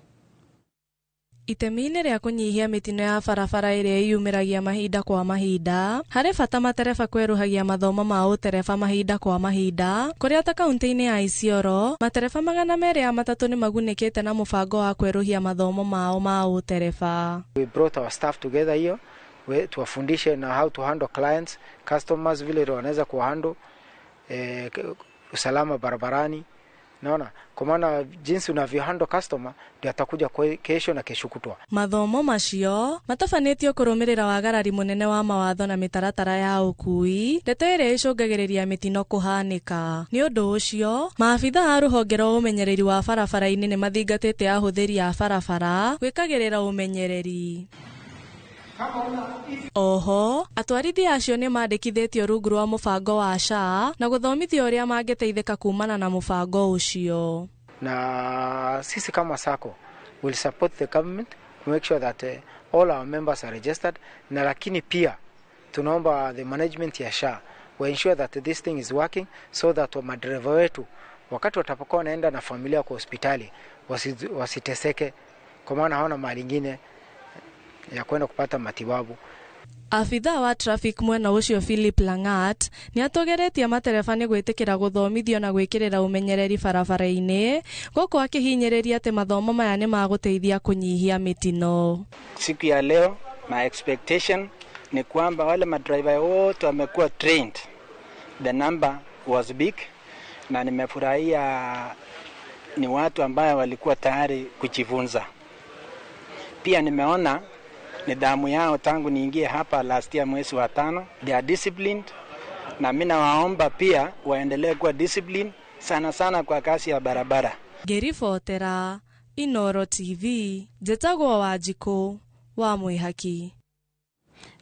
Itemi-inĩ rĩa kũnyihia mĩtino ya barabara ĩrĩa ĩyumĩragia mahinda kwa mahinda, harĩ bata matereba kwerũhagia mathomo ma ũtereba mahinda kwa mahinda, kũrĩa ta kaunti-inĩ ya Isiolo, matereba 203 nĩ magunĩkĩte na mũbango wa kwerũhia mathomo mao ma ũtereba. We brought our staff together here, tuwafundishe na how to handle clients, customers vile wanaweza kuhandle usalama barabarani. Naona kwa maana jinsi unavyohandle customer ndio atakuja kesho na kesho kutwa. Mathomo macio matabanĩtio kũrũmĩrĩra wagarari mũnene wa mawatho na mĩtaratara ya ũkui, ndeto ĩrĩa ĩcũngagĩrĩria mĩtino kũhanĩka. Nĩ ũndũ ũcio, maabitha a rũhonge rwa ũmenyereri wa barabara-inĩ nĩ mathingatĩte ahũthĩri a barabara gwĩkagĩrĩra ũmenyereri. Oho, atwarithia acio nĩ mandĩkithĩtio rungu rwa mũbango wa SHA na gũthomithio ũrĩa mangĩteithĩka kumana na mũbango ũcio. Na sisi kama SACCO will support the government to make sure that all our members are registered, na lakini pia tunaomba the management ya SHA we ensure that this thing is working so that madereva wetu wakati watapokuwa wanaenda na familia kwa hospitali wasiteseke, kwa maana hawana mahali ingine ya kwenda kupata matibabu. Abitha wa traffic mwena ũcio Philip Langat nĩ atũgeretie matereba nĩ gwĩtĩkĩra gũthomithio na gwĩkĩrĩra ũmenyereri barabara-inĩ, gũkũ akĩhinyĩrĩria atĩ mathomo maya nĩ magũteithia kũnyihia mĩtino. Siku ya leo my expectation ni kwamba wale madriver wote wamekuwa trained, the number was big, na nimefurahia ni watu ambayo walikuwa tayari kujifunza. Pia nimeona nidhamu yao tangu niingie hapa last year mwezi wa 5, they are disciplined, na mimi nawaomba pia waendelee kuwa disciplined sana sana kwa kasi ya barabara. Ngĩribotera Inoro TV, njĩtagwo Wanjikũ wa Mwĩhaki.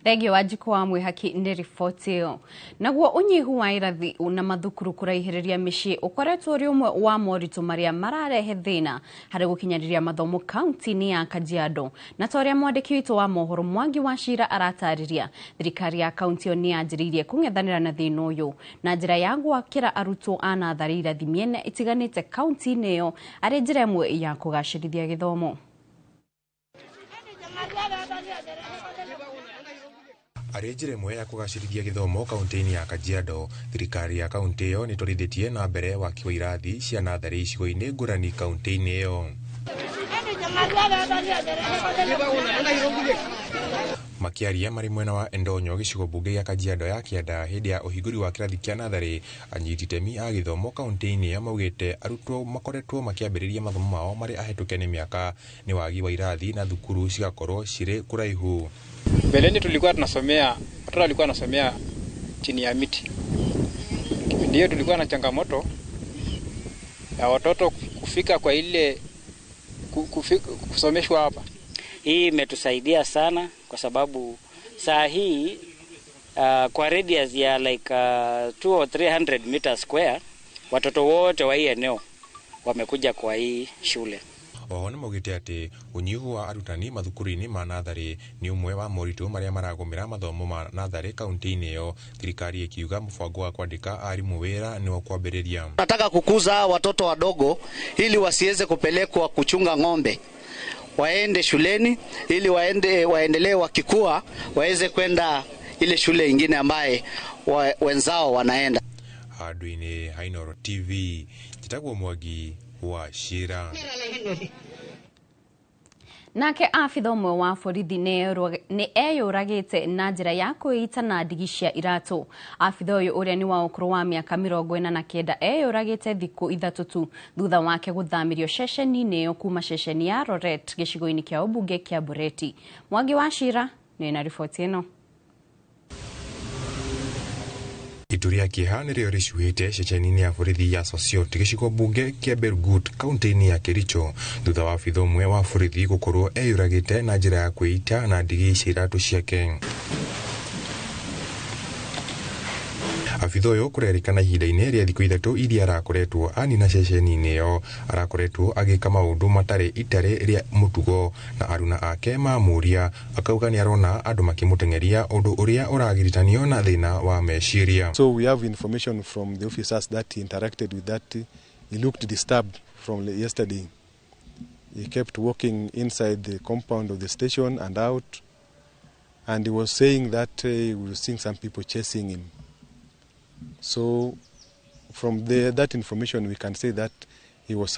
Thengio Wanjikũ wa Mwĩhaki nĩ riboti ĩyo. Naguo ũnyihu wa irathi na mathukuru kũraihĩrĩria mĩciĩ ũkoretwo ũrĩ ũmwe wa moritũ marĩa mararehe thĩna harĩ gũkinyanĩria mathomo kaunti-inĩ ya Kajiado. Na ta ũrĩa mwandĩki witũ wa mohoro Mwangi wa Cira aratarĩria, thirikari ya kaunti ĩyo nĩ yanjĩrĩirie kũng'ethanĩra na thĩna ũyũ na njĩra ya gwakĩra arutwo a natharĩ irathi mĩena ĩtiganĩte kaunti-inĩ ĩyo arĩ njĩra ĩmwe ya kũgacĩrithia gĩthomo. Arĩ njĩra ĩmwe ya kũgacĩrithia gĩthomo kaunti-inĩ ya Kajiado, thirikari ya kaunti ĩyo nĩ ĩtwarithĩtie na mbere waki wa irathi cia natharĩ icigo-inĩ ngũrani kaunti-inĩ ĩyo. Makĩaria marĩ mwena wa Endonyo gĩcigo mbunge gĩa Kajiado ya Kĩanda hĩndĩ ya ũhingũri wa kĩrathi kĩa natharĩ, anyiti itemi a gĩthomo kaunti-inĩ ĩyo maugĩte arutwo makoretwo makĩambĩrĩria mathomo mao marĩ ahĩtũke nĩ mĩaka nĩ wagi wa irathi na thukuru cigakorwo cirĩ kũraihu. Mbeleni tulikuwa tunasomea, watoto walikuwa wanasomea chini ya miti. Kipindi hiyo tulikuwa na changamoto ya watoto kufika kwa ile kusomeshwa hapa. Hii imetusaidia sana kwa sababu saa hii kwa radius ya like 2 or 300 meters square watoto wote wa hii eneo wamekuja kwa hii shule. Oho nĩ maugĩte atĩ ũnyihu wa arutani mathukuru-inĩ ma natharĩ nĩ ũmwe wa moritũ marĩa maragũmĩra mathomo ma natharĩ kaunti-inĩ ĩyo, thirikari ĩkiuga mũbango wa kwandĩka arimũ wĩra nĩ wa kwambĩrĩria. Nataka kukuza watoto wadogo ili wasiweze kupelekwa kuchunga ng'ombe, waende shuleni ili waendelee wakikua waweze kwenda ile shule ingine ambaye wenzao wanaenda. Handũ-inĩ ha Inooro TV, njĩtagwo Mwangi wa Cira. Nake abitha ũmwe wa borithi nĩ eyũragĩte na njĩra ya kwĩita na ndigi cia iratũ. Abitha ũyũ ũrĩa nĩ wa ũkũrũ wa mĩaka 49 eyũragĩte thikũ 3 tu thutha wake gũthamĩrio ceceni-inĩ ĩyo kuma ceceni ya Roret gĩcigo-inĩ kĩa ũmbunge kĩa Bureti. Mwangi wa Cira nĩ na riboti ĩno. Itu rĩa kĩeha nĩrĩo rĩcuhĩte ceceni-inĩ ya borithi ya Sosiot gĩcigo mbunge kĩa Belgut kaunti-inĩ ya Kericho thutha wa abitha ũmwe wa borithi gũkorwo eyũragĩte na njĩra ya kwĩita na ndigi cia iratũ ciake. Abitha ũyũ kũrerĩkana ihinda-inĩ rĩa thikũ 3 iria arakoretwo anina ceceni-inĩ ĩyo arakoretwo agĩka maũndũ matarĩ itarĩ rĩa mũtugo na aruna ake mamũria akauga nĩ arona andũ makĩmũteng'eria ũndũ ũrĩa ũragiritanio na thĩna wa meciria. So we have information from the officers that he interacted with, that he looked disturbed from yesterday. He kept walking inside the compound of the station and out, and he was saying that he was seeing some people chasing him. So from that information we can say that he was